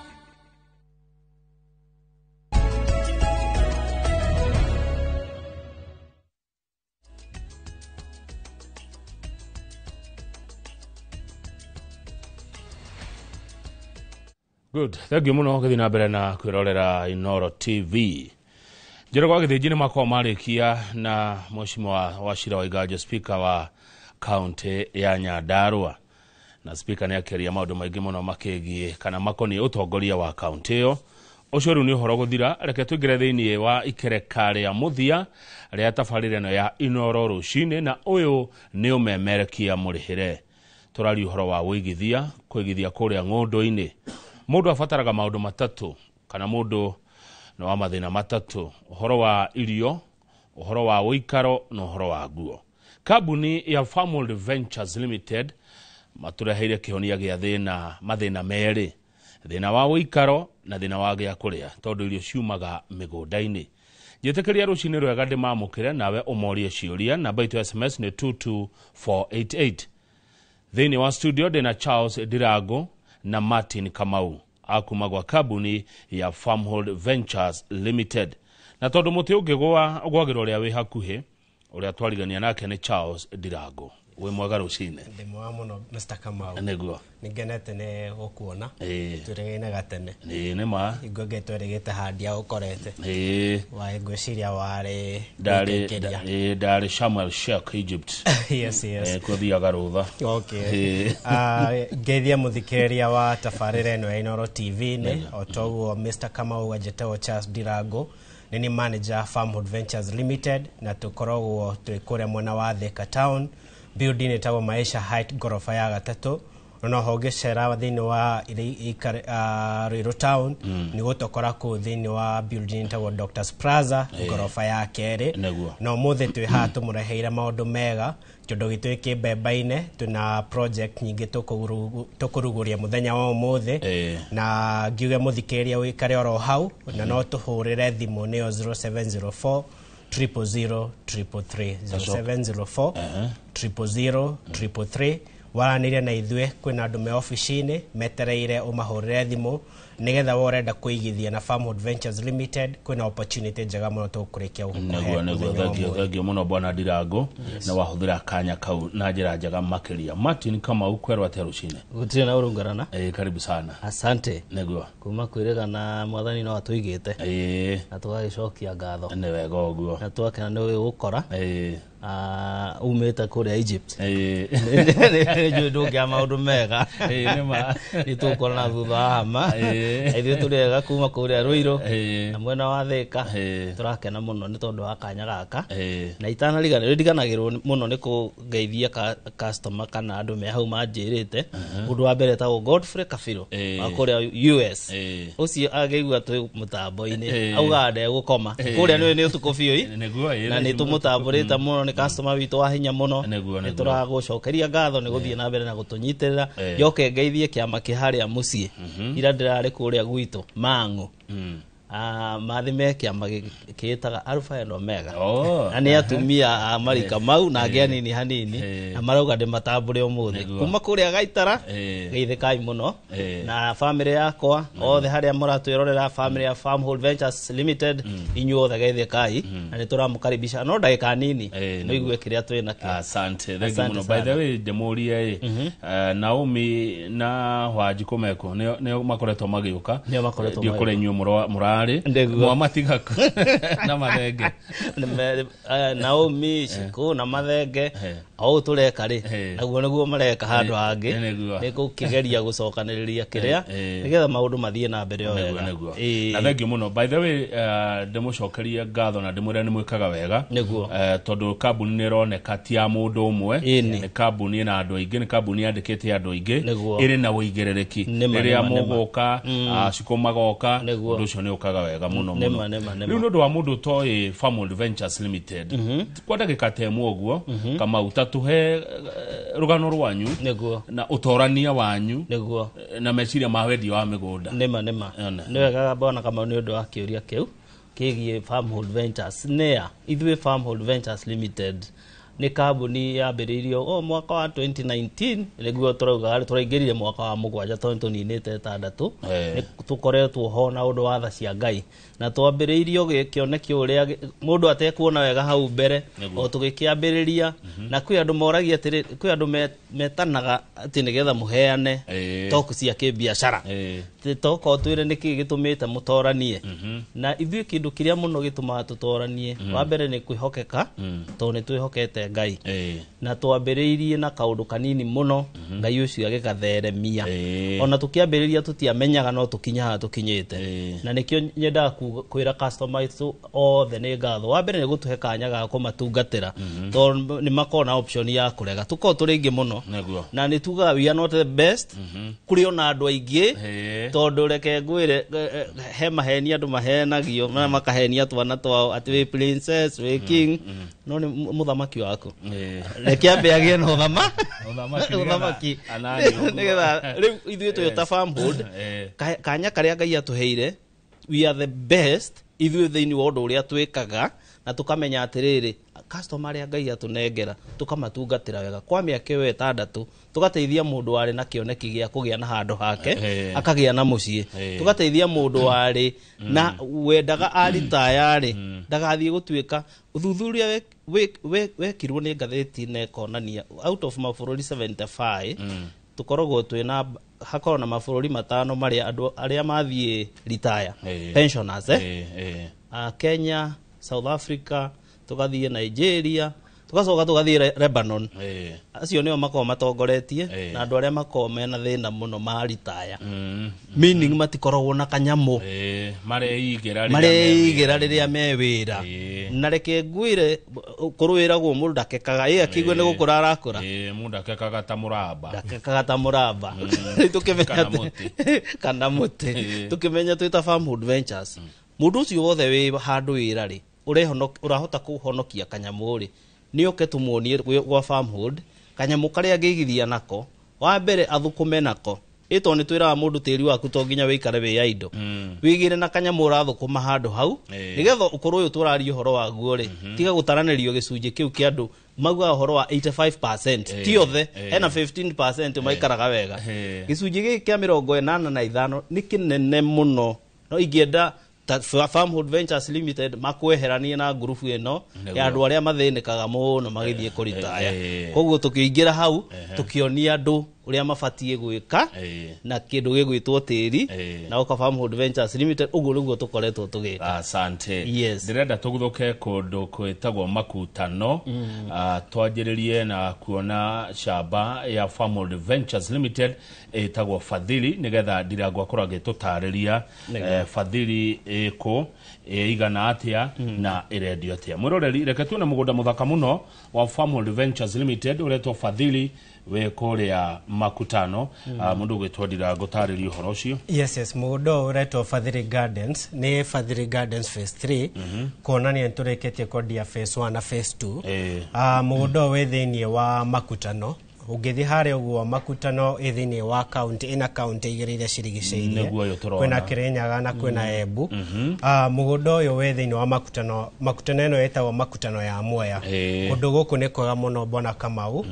Good. Thank you muno gũthiĩ na mbere na kwĩrorera Inoro TV. Njoroge wa Gĩthĩnji nĩ makorwo marĩkia na Mheshimiwa Wachira Waiganjo, speaker wa kaunti ya Nyandarua. Na speaker nĩ akĩaria maũndũ maingĩ mũno makĩgiĩ kana makoniĩ ũtongoria wa kaunti ĩyo. Ũcio rĩu nĩ ũhoro gũthira, reke tũingĩre thĩinĩ wa ikereka rĩa mũthia rĩa tabarĩra ĩno ya Inoro rũcinĩ, na ũyũ nĩ ũmemerekia mũrĩhĩre. Tũraria ũhoro wa wĩigithia, kũigithia kũrĩa ng'ũndũ-inĩ. Mũndũ abataraga maũndũ matatũ kana mũndũ nĩ wa mathĩna matatũ: ũhoro wa irio, ũhoro wa ũikaro na ũhoro wa nguo. Kambuni ya Farmworld Ventures Limited matũreheire kĩhonia gĩa thĩna mathĩna merĩ, thĩna wa ũikaro na thĩna wa gĩa kũrĩa, tondũ irio ciumaga mĩgũnda-inĩ. Njĩtĩkĩria rũcinĩ rwega ndĩmamũkĩre nawe ũmorie ciũria. Namba itũ ya SMS nĩ 22488. Thĩinĩ wa studio ndĩna Charles Ndirango na Martin Kamau akuma gwa kambuni ya Farmhold Ventures Limited. Na tondũ mũtĩ ũngĩgwa ũgwagĩra ũrĩa wĩ hakuhĩ, ũrĩa twarigania nake nĩ Charles Ndirango. Wĩ mwega rũcinĩ? Ndĩ mwega mũno, Mr. Kamau. Nĩguo. Nĩngenete nĩ gũkuona. Twĩrĩgaine tene. Ĩĩ, nĩ ma. Hingo ĩngĩ twerĩgĩte handia ũkorete. Warĩ, ngwĩciria warĩ Ndarĩ gwĩkĩria. Ĩĩ, ndarĩ Sharm el Sheikh, Egypt. Yes. Kuo thiaga rũtha. Okay. Ngeithia mũthikĩrĩria wa tabarĩra ĩno ya Inooro TV nĩ o toguo Mr. Kamau anjĩtagwo Charles Ndirango, nĩ ni manager Farmhood Ventures Limited, na tũkoragwo twĩ kũrĩa mwena wa Thika Town, building ĩtagwo Maisha Height, ngoroba ya gatatũ. No ho ũngĩcera thĩinĩ wa Ruiru Town, nĩ gũtũkora kũu thĩinĩ wa building ĩtagwo Doctors Plaza, ngoroba ya kerĩ. Na ũmũthĩ twĩ haha tũmũreheire maũndũ mega kĩndũ gitũ kĩ mbemba-inĩ. Twĩna project nyingĩ tũkũrugũria mũthenya wa ũmũthĩ, na ngiuge mũthikĩrĩria ũikare oro hau, na no tũhũrĩre thimũ nĩyo 0704 000 333, 0704 000 333, waranĩrie na ithuĩ. Kwĩna andũ me obici-inĩ metereire ũmahũrĩre thimũ nĩgetha we ũrenda kũigithia na Farmhood Ventures Limited, kwĩna opportunity njega mũno tũkũrĩkia gũkũhe Nĩguo. mũthenya wa Thengio. ũmũthĩ. Thengio mũno, bwana Ndirango, na wahũthĩra kanya kau na njĩra njega makĩria. Martin Kamau, kwerwo atĩa rũcinĩ? Gũtirĩ na ũrũngarana. Ĩĩ, karibu sana. Asante. Nĩguo. Kuma kwĩrĩgana mwathani no atũigĩte na tũgagĩcokia ngatho. Nĩ wega ũguo. Na twakena nĩ gũkora umĩte kũrĩa Egypt. Nĩ njũĩ ndũngĩa maũndũ mega. Ĩĩ, nĩ ma. Nĩ tũkuonana thutha wa hama. Na ithuĩ tũrĩ ega kuma kũrĩa Ruiru na mwena wa Thika. Tũrakena mũno nĩ tondũ wa kanya gaka, na itanariganĩrwo, ndiganagĩrwo mũno nĩ kũgeithia customer kana andũ me hau manjĩrĩte. Ũndũ wa mbere etagwo Godfrey Kabiro wa kũrĩa US. Ũcio angĩigua twĩ mũtambo-inĩ augaga ndegũkoma. Kũrĩa nĩ nĩ ũtukũ biũ ĩ. Nĩguo, ĩĩ. Na nĩ tũmũtambũrĩte mũno, nĩ customer witũ wa hinya mũno. Nĩguo. Nĩ tũragũcokeria ngatho nĩ gũthiĩ na mbere na gũtũnyitĩrĩra. Njoke ngeithie kĩama kĩ harĩa mũciĩ. Ira ndĩrarĩ kũrĩa gwitũ Mang'u. Mathi me kĩama kĩĩtaga Alpha and Omega, na nĩ atumia a marika mau na angĩ anini hanini, na marauga ndĩmatambũre ũmũthĩ. Kuma kũrĩa Gaitara, geithĩkai mũno na family yakwa othe harĩa mũratwĩrorera, family ya Farmhold Ventures Limited, inyuothe geithĩkai, na nĩ tũramũkaribisha no ndagĩka nini mũigue kĩrĩa twĩ nakĩo. Asante, thank you Asante mũno. By the sana. way, ndĩmũrie ĩ, Naomi na Wanjikũ meko nĩo makoretwo magĩũka? Nĩo makoretwo Ndiũ kũrĩa magĩũka. inyuĩ mũrarĩ Nĩguo. mwamatiga na mathenge? Naomi, Shiko na Mathenge, o ũũ tũreka rĩ, naguo nĩguo mareka handũ hangĩ. Nĩ gũkĩgeria gũcokanĩrĩria kĩrĩa nĩgetha maũndũ mathiĩ na mbere o wega. Nĩguo. Na thank you mũno. By the way, ndĩmũcokerie ngatho na ndĩmwĩre nĩ mwĩkaga wega. Nĩguo. Tondũ kambuni nĩ ĩroneka ti ya mũndũ ũmwe, nĩ kambuni ĩna andũ aingĩ, nĩ kambuni yandĩkĩte andũ aingĩ, ĩrĩ na ũigĩrĩrĩki. Nĩma, Rĩrĩa nĩma, nĩma. mũgũka, Shiko magoka, ũndũ ũcio nĩ ũkaga wega mũno mũno. Nĩma, nĩma. Rĩu nĩ ũndũ wa mũndũ ũtoĩ Farmhold Ventures Limited, kwa ndagĩka ta ĩmwe ũguo, Kamau, ta tũhe rũgano rwanyu na ũtorania wanyu na meciria ma wendia wa mĩgũnda. Nĩma. One. Nĩ wega, bwana Kamau, nĩ ũndũ wa kĩũria kĩu kĩgiĩ Farmhold Ventures. Nĩa ithuĩ? Farmhold Ventures Limited nĩ kambuni yambĩrĩirio o mwaka wa 2019, nĩguo tũrauga tũraingĩrire mwaka wa 7 tondũ tũninĩte 6. Nĩ tũkoretwo ho na ũndũ wa tha cia Ngai, na twambĩrĩirio kĩoneki ũrĩa mũndũ atekuona wega hau mbere. O tũgĩkĩambĩrĩria, na kwĩ andũ moragia atĩrĩ, kwĩ andũ metanaga atĩ nĩgetha mũheane talk cia kĩbiacara. Toka ũtwĩre nĩkĩ gĩtũmĩte mũtoranie na ithuĩ. Kĩndũ kĩrĩa mũno gĩtũmaga tũtoranie, wa mbere nĩ kwĩhokeka, tondũ nĩ twĩhokete Ngai, na twambĩrĩirie na kaũndũ kanini mũno, Ngai ũcio agĩgatheremia. Ona tũkĩambĩrĩria tũtiamenyaga no tũkinye haha tũkinyĩte, na nĩkĩo nyendaga kwĩra customer aitũ othe nĩ ngatho. Wa mbere nĩ gũtũhe kanya ga kũmatungatĩra, tondũ nĩ makoragwo na option ya kũrega. Tũkoragwo tũrĩ aingĩ mũno, na nĩ tugaga we are not the best, kũrĩ ona andũ aingĩ, tondũ reke ngwĩre, he maheni andũ mahenagio na makahenia twana twao atĩ wĩ princess, wĩ king, no nĩ mũthamaki waku. Reke ambe agĩe na Ũthamaki nĩgetha ũthamaki anani ũguo. Nĩgetha rĩu ithuĩ twĩ ta Farmhold, kanya karĩa Ngai atũheire, we are the best ithuĩ thĩinĩ wa ũndũ ũrĩa twĩkaga, na tũkamenya atĩrĩrĩ, Customer arĩa Ngai atũnengera tũkamatungatĩra wega kwa mĩaka ĩyo 6, tũgateithia mũndũ warĩ na kĩoneki gĩa kũgĩa na handũ hake, akagĩa na mũciĩ, tũgateithia mũndũ warĩ na wendaga aritayarĩ ndagathiĩ gũtuĩka. Ũthuthuria wekirwo nĩ ngathĩti na ĩkonania out of mabũrũri 75, tũkoragwo twĩna hakorwo na mabũrũri 5 marĩa andũ arĩa mathiĩ retire, pensioners, Kenya, South Africa, tũgathiĩ Nigeria, tũgacoka tũgathiĩ Lebanon. Acio nĩo makoragwo matongoretie na andũ arĩa makoragwo mena thĩna mũno ma retire, meaning matikoragwo na kanyamũ. Mareigĩra rĩrĩa Mareigĩra rĩrĩa me wĩra. Na reke ngwĩre, kũrũĩragwo mũndũ ndakekaga ĩ akĩigue nĩ gũkũra arakũra. Mũndũ akekaga ta mũramba. Ndakekaga ta mũramba. Rĩu tũkĩmenya Kana atĩ- kana mũtĩ. Tũkĩmenya twĩ ta Farmhood Ventures, mũndũ ũcio wothe wĩ handũ wĩra rĩ, ũrahota kũhonokia kanyamũ rĩ, nĩ oke tũmuonie gwa Farmhood kanyamũ karĩa angĩigithia nako wa mbere athũkũme nako. Ĩto nĩ twĩraga mũndũ tĩri waku to nginya wĩikare wĩ ya indo, wĩigĩre na kanyamũ ũrathũkũma handũ hau, nĩgetha ũkorwo ũyũ tũraria ũhoro waguo rĩ, tiga gũtaranĩrio gĩcunjĩ kĩu kĩa andũ maugaga ũhoro wa 85%, ti othe, hena 15% maikaraga wega. Gĩcunjĩ gĩkĩ kĩa 85 nĩ kĩnene mũno, no ingĩenda ta Farmhood Ventures Limited makweheranie na ngurubu ĩno ya andũ arĩa mathĩnĩkaga mũno magĩthiĩ kũritaya. Koguo tũkĩingĩra hau, tũkĩonia andũ ũrĩa mabatiĩ gwĩka na kĩndũ gĩgwĩtwo tĩri na oka Farmhood Ventures Limited. Ũguo nĩguo tũkoretwo tũgĩka. Asante. Yes. Ndĩrenda tũguthũke kũndũ kwĩtagwo Makutano. Twanjĩrĩrie na kuona camba ya Farmhold Ventures Limited ĩtagwo Fadhili, nĩgetha Ndirango akorwo agĩtũtarĩria. Fadhili ĩkũ, ĩigana atĩa na ĩrendio atĩa? Mwĩroreri, reke tuone mũgũnda mũthaka mũno wa Farmhold Ventures Limited ũretwo Fadhili, wĩ kũrĩa Makutano. Mũndũ ũgwĩtwo Ndirango, tarĩria ũhoro ũcio. Yes, mũgũnda ũyũ ũretwo Fadhili Gardens, nĩ Fadhili Gardens phase 3, kuonania nĩ tũrĩkĩtie kwendia phase 1 na phase 2. Mũgũnda ũyũ wĩ thĩinĩ wa Makutano. Ũngĩthiĩ harĩa ũguo Makutano ĩ thĩinĩ wa kaunti, ĩna kaunti igĩrĩ iria cirigicĩirie. Nĩguo ũyũ tũrona. Kwĩna Kĩrĩnyaga na kwĩna Embu. Mũgũnda ũyũ wĩ thĩinĩ wa Makutano. Makutano ĩno ĩtagwo Makutano ya Mwea. Kũndũ gũkũ nĩ kwega mũno, Bwana Kamau,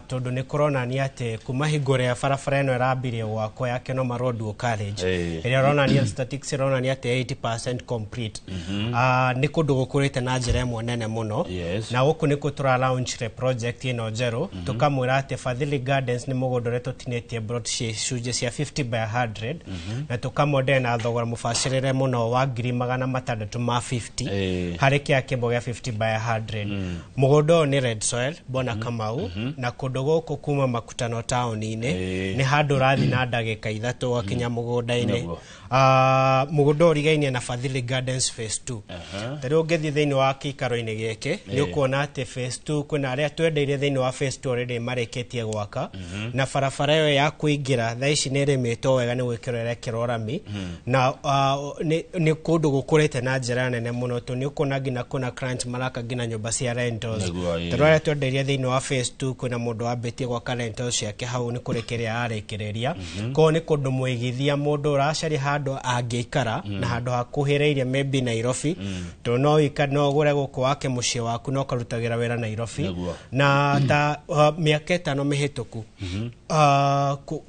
tondũ nĩ kũronania atĩ kuma hingo ĩrĩa barabara ĩno ĩrambirie gwakwo ya Kenoma Road College, ĩrĩa ĩronania statistics ĩronania atĩ 80% complete. Nĩ kũndũ gũkũrĩte na njĩra ĩmwe nene mũno. Na gũkũ nĩkuo tũra launch project ĩno njerũ, tũkamwĩra atĩ Fadhili Gardens nĩ mũgũnda ũrĩa tũtinĩtie plot cunjĩ cia 50 by 100, na tũkamwendea na thogora mũbacĩrĩre mũno wa 650,000 harĩ kĩa kĩmbo gĩa 50 by 100. Mũgũnda ũyũ nĩ red soil, Bwana Kamau, na kũndũ gũkũ kuma Makutano taũni-inĩ nĩ handũ ũrathiĩ na ndagĩka 3 ũgakinya mũgũnda-inĩ. Mũgũnda ũyũ ũrigainie na Fadhili Gardens phase 2. Ta rĩu ũngĩthiĩ thĩinĩ wa kĩikaro-inĩ gĩkĩ, nĩ ũkuona atĩ phase 2 kwĩna arĩa twendeire thĩinĩ wa phase 2 already marĩkĩtie gwaka, na barabara ĩyo ya kũingĩra thaa ici nĩ ĩrĩmĩtwo wega, nĩ gwĩkĩrwo ĩrekĩrwo rami, na nĩ kũndũ gũkũrĩte na njĩra nene mũno, tondũ nĩ ũkuona nginya kwĩna clients maraka nginya nyũmba cia rentals. Nĩguo, Tondũ arĩa twendeirie thĩinĩ wa phase 2, kwĩna mũndũ wambĩtie gwaka rentals ciake hau, nĩ kũrĩkĩrĩria arĩkĩrĩria. Koguo nĩ kũndũ mũigithia, mũndũ ũracaria handũ angĩikara na handũ hakuhĩrĩirie maybe Nairobi, tondũ no ũikare, no ũgũre gũkũ wake mũciĩ waku na ũkarutagĩra wĩra Nairobi. Na ta mĩaka 5 mĩhĩtũku,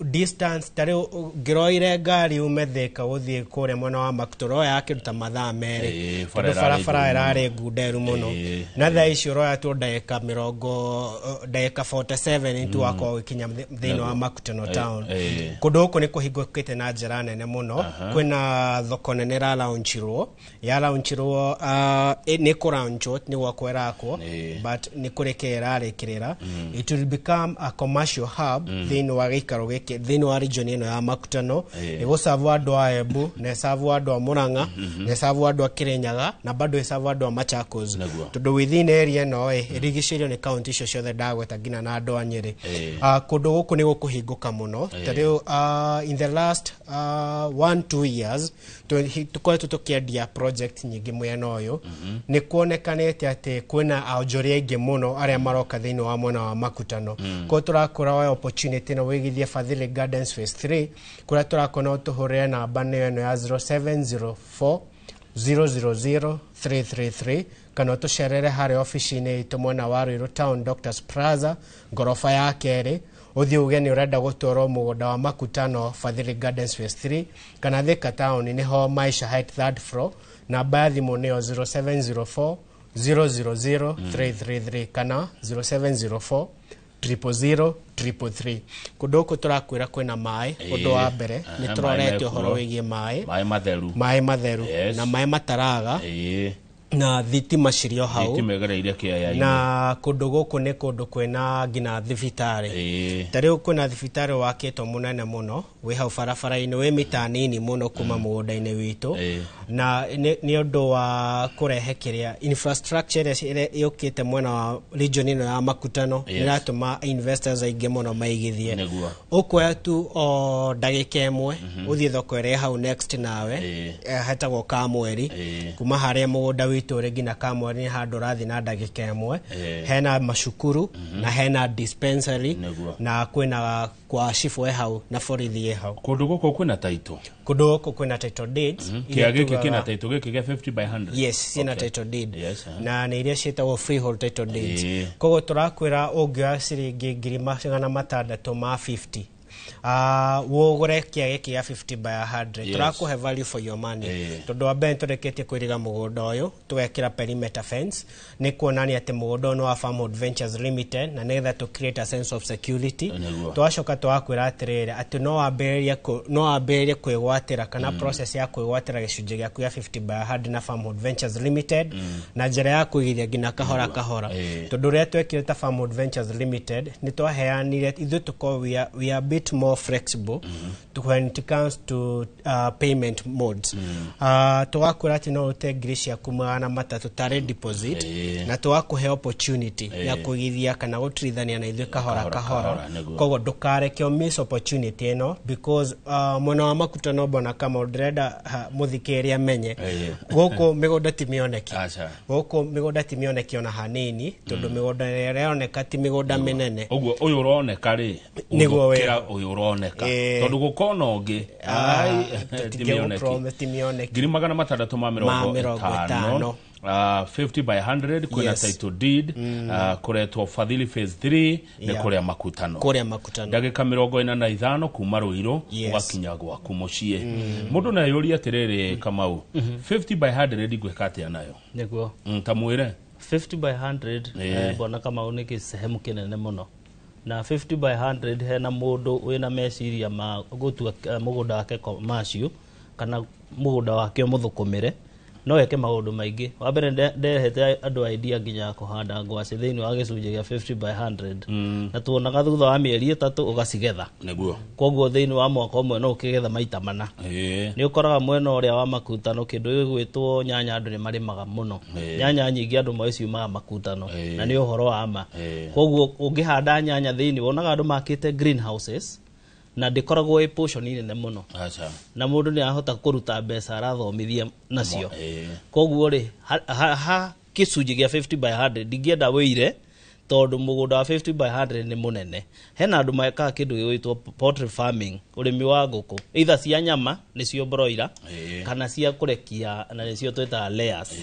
distance ta rĩu ngĩroire ngari ume Thĩka gũthiĩ kũrĩa mwena wa Makutano, ũroya kĩndũ ta mathaa 2, Bara tondũ ĩrarĩ barabara njũru. ĩrarĩ ngunderu mũno. Na thaa ici ũroya tu ndagĩka mĩrongo, ndagĩka 47 tu wakorwo ũgĩkinya thĩinĩ wa Makutano town. Kũndũ gũkũ nĩ kũhingũkĩte na njĩra nene mũno. Kwĩna thoko nene ĩralaunchirwo, yalaunchirwo, nĩ kũlaunchwo, nĩ gwakwo ĩrakwo, but nĩ kũrĩkĩra ĩrarĩkĩrĩra. It will become a commercial hub thĩinĩ wa gĩikaro gĩkĩ, thĩinĩ wa region ĩno ya Makutano. Ĩgũcabu andũ a Embu, na ĩcabu andũ a Murang'a, na ĩcabu andũ a Kĩrĩnyaga, na bado ĩcabu andũ a Machakos, tondũ within area ĩno ĩ ĩrigicĩirio nĩ kaunti icio ciothe ndagweta, nginya na andũ a Nyĩrĩ. Kũndũ gũkũ nĩ gũkũhingũka mũno. Ta rĩu in the last 1-2 years tũkoretwo tũkĩendia project nyingĩ mwena ũyũ. Nĩ kuonekanĩte atĩ kwĩna onjoria aingĩ mũno arĩa maroka thĩinĩ wa mwena wa Makutano. Koguo tũrakũra oya opportunity na wĩgithie Fadhili Gardens phase 3, kũrĩa tũrakona ũtũhũrĩre namba nĩyo ĩno ya 0704 000 333 kana ũtũcerere harĩa obici-inĩ itũ mwena wa Ruiru Town Doctors Plaza ngoroba ya kerĩ, ũthiĩ uge nĩ ũrenda gũtwarwo mũgũnda wa Makutano Fadhili Gardens Phase 3 kana Thika Town nĩho Maisha Height third floor. Namba ya thimũ nĩyo 0704 000 333 kana 0704 000 333. Kũndũ gũkũ tũrakwĩra kwĩna maĩ. Ũndũ wa mbere nĩ tũrorete ũhoro wĩgiĩ maĩ, maĩ matheru, maĩ matheru na maĩ mataraga na thitima cirĩ o hau, thitima ĩgereire kĩaya-inĩ, na kũndũ gũkũ nĩ kũndũ kwĩna nginya thibitarĩ. Ta rĩu kwĩna thibitarĩ wakĩtwo mũnene mũno wĩ hau barabara-inĩ, wĩ mita nini mũno kuma mũgũnda-inĩ witũ, na nĩ ũndũ wa kũrehe kĩrĩa infrastructure ĩrĩa yũkĩte mwena wa region ĩno ya Makutano nĩ ĩratũma investors aingĩ mũno maigithie. Ũkuoya tu o ndagĩka ĩmwe ũthiĩ thoko ĩrĩa hau next nawe, hetagwo Kamweri. Kuma harĩa mũgũnda witũ ũrĩ nginya Kamweri nĩ handũ ũrathiĩ na ndagĩka ĩmwe. Hena macukuru na hena dispensary na kwĩna kwa chifu e hau na borithi ĩ hau. Kũndũ gũkũ kwĩna title? Kũndũ gũkũ kwĩna title deeds. Kĩa gĩkĩ kĩna title gĩkĩ gĩa 50 by 100? Yes, ciĩna title deed na nĩ iria ciĩtagwo freehold title deeds. Koguo tũrakwĩra ũngĩoya ciringi 650,000 wũgũre kĩa gĩkĩ gĩa 50 by 100, tũrakũhe value for your money, tondũ wa mbere nĩtũrĩkĩtie kwĩriga mũgũnda ũyũ, tũgekĩra perimeter fence nĩ kuonania atĩ mũgũnda ũyũ nĩ wa Farmhold Ventures Limited, na nĩgetha to create a sense of security. Twacoka tũgakwĩra atĩrĩrĩ atĩ no wambĩrĩrie kwĩgwatĩra kana process ya kwĩgwatĩra gĩcunjĩ gĩaku gĩa 50 by 100 na Farmhold Ventures Limited na njĩra ya kũigithia nginya kahora kahora, tondũ ũrĩa twekire ta Farmhold Ventures Limited nĩ twaheanire ithuĩ tũkorwo we are a bit more flexible when it comes to payment modes. Tũgakwĩra atĩ no ũrute 300,000 tarĩ deposit na tũgakũhe opportunity ya kũigithia kana gũtirithania na ithuĩ kahora kahora. Koguo ndũkareke miss opportunity ĩno, because mwena wa Makutano mbona kama ndĩrenda mũthikĩrĩria amenye gũkũ mĩgũnda ti mĩoneki, gũkũ mĩgũnda ti mĩoneki ona hanini, tondũ mĩgũnda ĩrĩa ĩroneka ti mĩgũnda mĩnene. Ũguo ũyũ ũroneka rĩ nĩguo gũkĩra ũyũ ũroneka, tondũ gũkona ũngĩ ti mĩoneki. 650,000, 50 by 100, kwĩna title deed, kũretwo Fadhili Phase 3 nĩ kũrĩa Makutano, kũrĩa Makutano, ndagĩka 45 kuma Ruiru ũgakinya gwaku mũciĩ. Mũndũ no eyũrie atĩrĩrĩ, Kamau, 50 by 100 ngwĩka atĩa nayo? Nĩguo ta mwĩre. 50 by 100 bwana Kamau nĩ gĩcehemu kĩnene mũno, na 50 by 100 hena mũndũ wĩna meciria ma gũtua mũgũnda wake commercial kana mũgũnda wake mũthũkũmĩre, no eke maũndũ maingĩ. Wa mbere ndehete andũ idea nginya ya kũhanda ngwacĩ thĩinĩ wa gĩcunjĩ gĩa 50 by 100, na tuonaga thutha wa mĩeri 3 ũgacigetha. Nĩguo. Koguo thĩinĩ wa mwaka ũmwe no ũkĩgetha maita mana. Nĩ ũkoraga mwena ũrĩa wa Makutano kĩndũ gĩgwĩtwo nyanya andũ nĩ marĩmaga mũno. Nyanya nyingĩ andũ moĩ ciumaga Makutano, na nĩ ũhoro wa ma. Koguo ũngĩhanda nyanya thĩinĩ wonaga andũ makĩte greenhouses na ndĩkoragwo ĩ portion nene mũno, na mũndũ nĩ arahota kũruta mbeca arathomithia nacio. Koguo rĩ ha gĩcunjĩ gĩa 50 by 100 ndingĩenda wĩire, tondũ mũgũnda wa 50 by 100 nĩ mũnene. Hena andũ mekaga kĩndũ gĩgwĩtwo poultry farming, ũrĩmi wa ngũkũ either cia nyama nĩcio broiler kana cia kũrekia na nĩcio twĩtaga layers.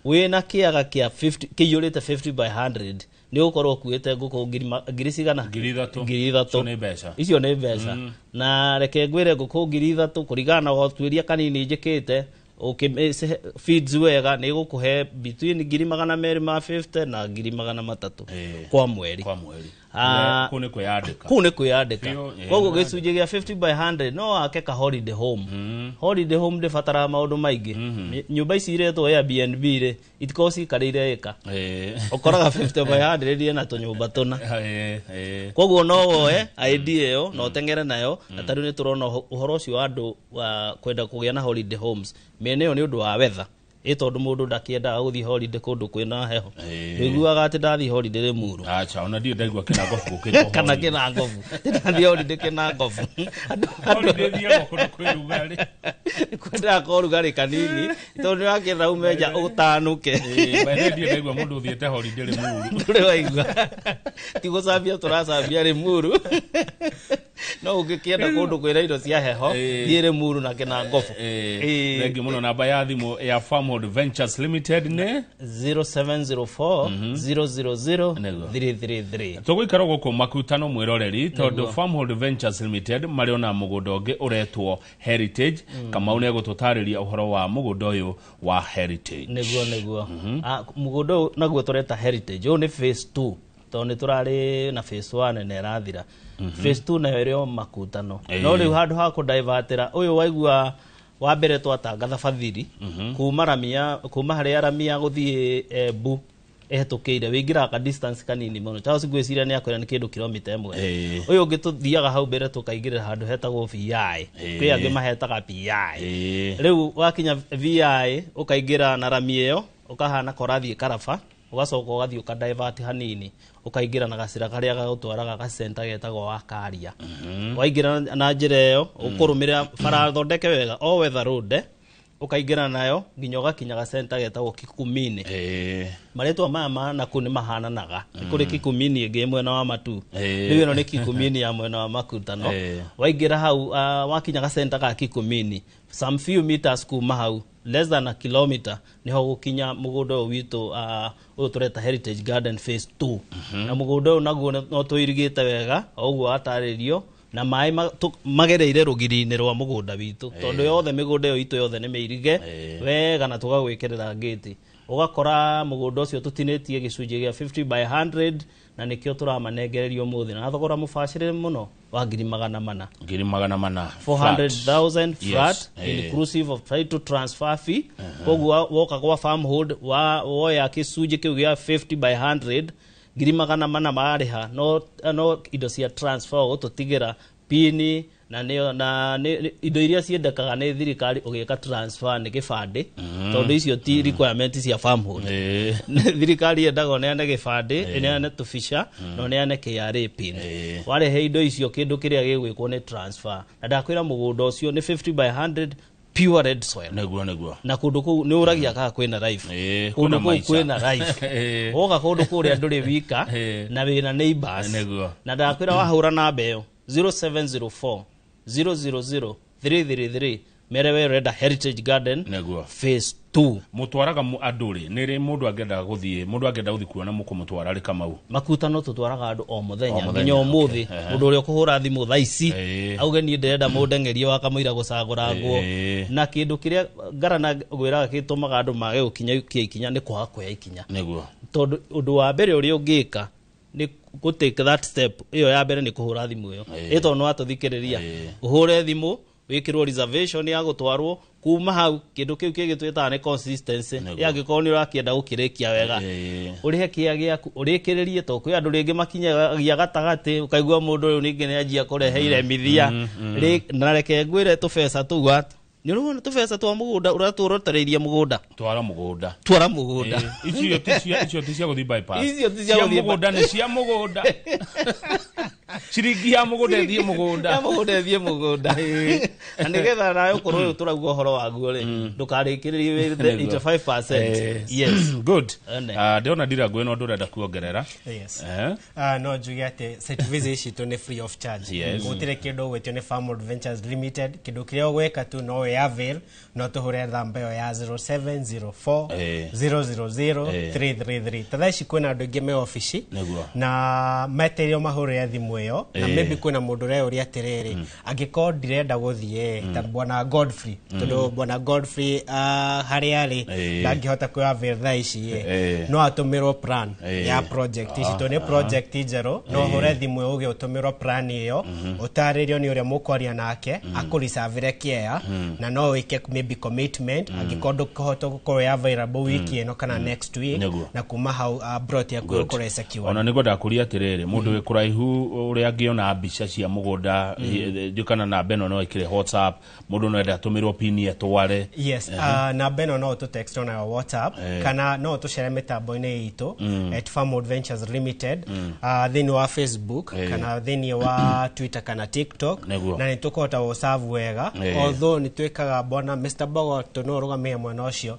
Wĩna kĩaga kĩa 50 kĩiyũrĩte 50 by 100 nĩ ũgũkorwo ũkuĩte ngũkũ ngiri cigana? 3,000. 3,000. Icio nĩ mbeca. Na reke ngwĩre ngũkũ 3,000 kũringana na ũtuĩria kanini njĩkĩte, feeds wega nĩ ĩgũkũhe between 250,000 na 300,000 kwa mweri. Kwa mweri. Kũu nĩ kwĩyandĩka. Kũu nĩ kwĩyandĩka. Koguo gĩcunjĩ gĩa 50 by 100 no wake ka holiday home. Holiday home ndĩbataraga maũndũ maingĩ. Nyũmba ici iretwo Airbnb rĩ, itikoragwo cikarĩire ĩka. Ũkoraga 50 by 100 ĩna tũnyũmba tũna. Koguo no woe idea ĩyo na ũteng'ere nayo, na ta rĩu nĩ tũrona ũhoro ũcio wa andũ kwenda kũgĩa na holiday homes. Mĩena ĩyo nĩ ũndũ wa weather. Ĩ tondũ mũndũ ndakĩendaga gũthiĩ holiday kũndũ kwĩna heho. Ndũiguaga atĩ ndathiĩ holiday Limuru. Acha, ona ndirĩ ndaigua Kĩnangobu gũkĩtwo Kana Kĩnangobu. Ndathiĩ holiday Kĩnangobu. Holiday thiagwo kũndũ kwĩ rugarĩ. Kwendaga kwa rugarĩ kanini, tondũ nĩwakĩenda ume nja ũtanũke. By the way, ndirĩ ndaigua mũndũ ũthiĩte holiday Limuru. Ndũrĩ waigua. Ti gũcambia tũracambia Limuru. No ũngĩkĩenda kũndũ kwĩna indo cia heho, thiĩ Limuru na Kinangobo. Thengiũ mũno. Namba ya thimũ ya Farmhold Ventures Limited nĩ 0704 000 333. Tũgũikara gũkũ makutano, mwĩroreri, tondũ Nĩguo. Farmhold Ventures Limited marĩ ona mũgũnda ũngĩ ũretwo Heritage. Kamau nĩ egũtũtarĩria ũhoro wa mũgũnda ũyũ wa Heritage. Nĩguo. Mũgũnda ũyũ naguo tũreta Heritage, ũyũ nĩ phase 2, tondũ nĩ tũrarĩ na phase 1 na ĩrathira. Phase 2 nayo ĩrĩ o makutano. No rĩu handũ ha kũdivertĩra ũyũ waigua wa mbere twatangatha bathiri kuma ramia, kuma harĩa ramia gũthiĩ Embu ĩhetũkĩire, wĩingĩraga ka distance kanini mũno. Charles ngwĩciria nĩ akwĩra nĩ kĩndũ kilomita 1. Ũyũ ũngĩ tũthiaga hau mbere tũkaingĩrĩra handũ hetagwo VI. Kwĩ angĩ mahetaga PI. Rĩu wakinya VI ũkaingĩra na rami ĩyo, ũkahana ka ũrathiĩ Karaba, ũgacoka ũgathiĩ ũkadivert hanini, ũkaingĩra na gacĩra karĩa gagũtwaraga gacenta getagwo Wakaria. Waingĩra na njĩra ĩyo, ũkũrũmĩrĩra bara thondeke wega o wetha road, ũkaingĩra nayo nginya ũgakinya gacenta getagwo Kikumini. Marĩtwa maya ma nakũu nĩ mahananaga. Nĩ kũrĩ Kikumini ĩngĩ mwena wa Matu. Rĩu ĩno nĩ Kikumini ya mwena wa Makutano. Waingĩra hau, wakinya gacenta ga Kikumini, some few meters kuma hau, less than a kilometer, niho gũkinya mũgũnda ũyũ witũ, ũyũ tũreta Heritage Garden phase 2. Na mũgũnda ũyũ naguo no tũirigĩte wega o ũguo watarĩrio, na maĩ magereire rũgiri-inĩ rwa mũgũnda witũ, tondũ yothe mĩgũnda ĩyo itũ yothe nĩ mĩirige wega na tũgagwĩkĩrĩra ngĩti. Ũgakora mũgũnda ũcio tũtinĩtie gĩcunjĩ gĩa 50 by 100, na nĩkĩo tũramanengereria ũmũthĩ na thogora mũbacĩrĩre mũno wa 400,000. 400,000. 400,000 flat. Inclusive of title transfer fee. Koguo woka gwa Farmhold wa woya gĩcunjĩ kĩu gĩa 50 by 100, 400,000 marĩha, no indo cia transfer ũgũtũtigĩra pini na nĩyo na indo iria ciendekaga nĩ thirikari ũgĩka transfer nĩ gĩbandĩ, tondũ icio ti requirement cia Farmhold. Thirikari yendaga ũneane gĩbandĩ, ĩneane tũbica na ũneane KRA pin. Warehe indo icio, kĩndũ kĩrĩa gĩgwĩkwo nĩ transfer. Na ndakwĩra mũgũnda ũcio nĩ 50 by 100, pure red soil. Nĩguo. Na kũndũ kũu nĩ ũragia kana kwĩna life. Kũndũ Kwĩna kũu maica. kwĩna life. Woka kũndũ kũrĩa ndũrĩ wika na wĩna neighbors. Na ndakwĩra wahũra namba ĩyo 0704 000 333, mere we ũrenda Heritage Garden phase 2. Mũtwaraga andũ rĩ? Nĩ rĩ mũndũ angĩenda gũthiĩ, mũndũ angĩenda gũthiĩ kuona mũkũmũtwara rĩ, Kamau? Makutano tũtwaraga andũ o O mũthenya mũthenya, nginya ũmũthĩ. Mũndũ ũrĩa ũkũhũra thimũ thaa ici auge niĩ ndĩrenda mũndeng'erie wa kamũira gũcagũra nguo. Na kĩndũ kĩrĩa ngarana ngwĩraga gĩtũmaga andũ mage gũkinya ikinya nĩ kwaga kuoya ikinya. Tondũ ũndũ wa mbere ũrĩa ũngĩka nĩ gũ take that step ĩyo ya mbere nĩ kũhũra thimũ ĩyo. Ĩ tondũ nĩ watũthikĩrĩria, ũhũre thimũ wĩkĩrwo reservation ya gũtwarwo. Kuma hau kĩndũ kĩu kĩngĩ twĩtaga nĩ consistency. Angĩkorwo nĩ ũrakĩenda gũkĩrĩkia wega, ũrĩhe kĩa gĩaku ũrĩkĩrĩrie, tondũ kwĩ andũ rĩngĩ makinyagia gatagatĩ, ũkaigua mũndũ ũyũ ningĩ nĩ anjia kũrehe iremithia. Na reke ngwĩre, tũbeca tũu nĩ ũrona tũbeca twa mũgũnda ũratũrotereirie mũgũnda. Twara mũgũnda. Twara mũgũnda. Icio ti cia gũthiĩ bypass. Icio ti cia gũthiĩ mũgũnda, nĩ cia mũgũnda. Ciringi ya mũgũnda ĩthiĩ mũgũnda. Ya mũgũnda ĩthiĩ mũgũnda, na nĩgetha nawe ũkorwo ũyũ tũrauga ũhoro waguo rĩ, ndũkarĩkĩrĩrie wĩ 85%. Yes. Good. Ene. Ndĩrona Ndirango ĩno ndũrenda kuongerera. Yes. No njuge atĩ site visit citũ nĩ free of charge. Gũtirĩ kĩndũ ũgwĩtio nĩ Farmhold Ventures Limited. Kĩndũ kĩrĩa ũgwĩka tu no wĩ avail, no tũhũre namba ĩyo ya 0704 000 333. Ta thaa ici kwĩna andũ aingĩ me obici na metereire mahũrĩre thimũ ĩyo, na maybe kwĩna mũndũ ũreyũria atĩrĩrĩ, angĩkorwo ndirenda gũthiĩ ta bwana Godfrey, tondũ bwana Godfrey, harĩa arĩ ndangĩhota kwĩ avail thaa ici ĩ, no atũmĩrwo plan ya project ici, tondũ nĩ project njerũ. No ũhũre thimũ ĩyo uge ũtũmĩrwo plan ĩyo, ũtarĩrio nĩ ũrĩa mũkwaria nake akũricavĩre kĩea, na no wĩke maybe commitment angĩkorwo ndũkũhota gũkorwo wĩ available wiki ĩno kana next week. Na kuma hau, plot yaku Good. ĩgũkorwo ĩ secure. Ona nĩ ngwendaga kũria atĩrĩrĩ, mũndũ wĩ kũraihu ũrĩa angĩona mbica cia mũgũnda, ndiũ kana namba ĩno no ĩkĩrĩ WhatsApp, mũndũ no ende atũmĩrwo pini etware? Yes, namba ĩno no ũtũ-text onayo WhatsApp, kana no ũtũcere mĩtambo-inĩ itũ at Farmwood Ventures Limited, thĩinĩ wa Facebook kana thĩinĩ wa Twitter kana TikTok, na nĩ tũkũhota gũserve wega. Although nĩ twĩkaga twĩkaga bwana Mr. Bogo tondũ nĩwe ũrũgamĩrĩire mwena ũcio,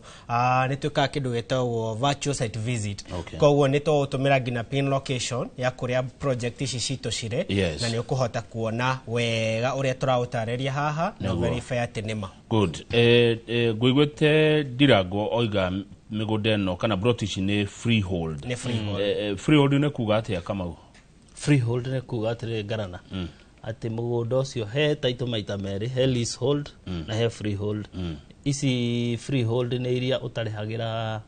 nĩ twĩkaga kĩndũ gĩtagwo virtual site visit. Koguo nĩ tũgũtũmĩra nginya pin location ya kũrĩa project ici citũ cirĩ. Na nĩ ũkũhota kuona wega ũrĩa tũraũtarĩria haha na verify atĩ nĩma. Good. Ngũiguĩte Ndirango oiga mĩgũnda ĩno kana plot ici nĩ freehold. Nĩ freehold. Freehold nĩ kuga atĩa, Kamau? Freehold nĩ kuga atĩrĩrĩ, ngarana atĩ mũgũnda ũcio he taitũ maita merĩ, he leasehold na he freehold. Ici freehold nĩ iria ũtarĩhagĩra,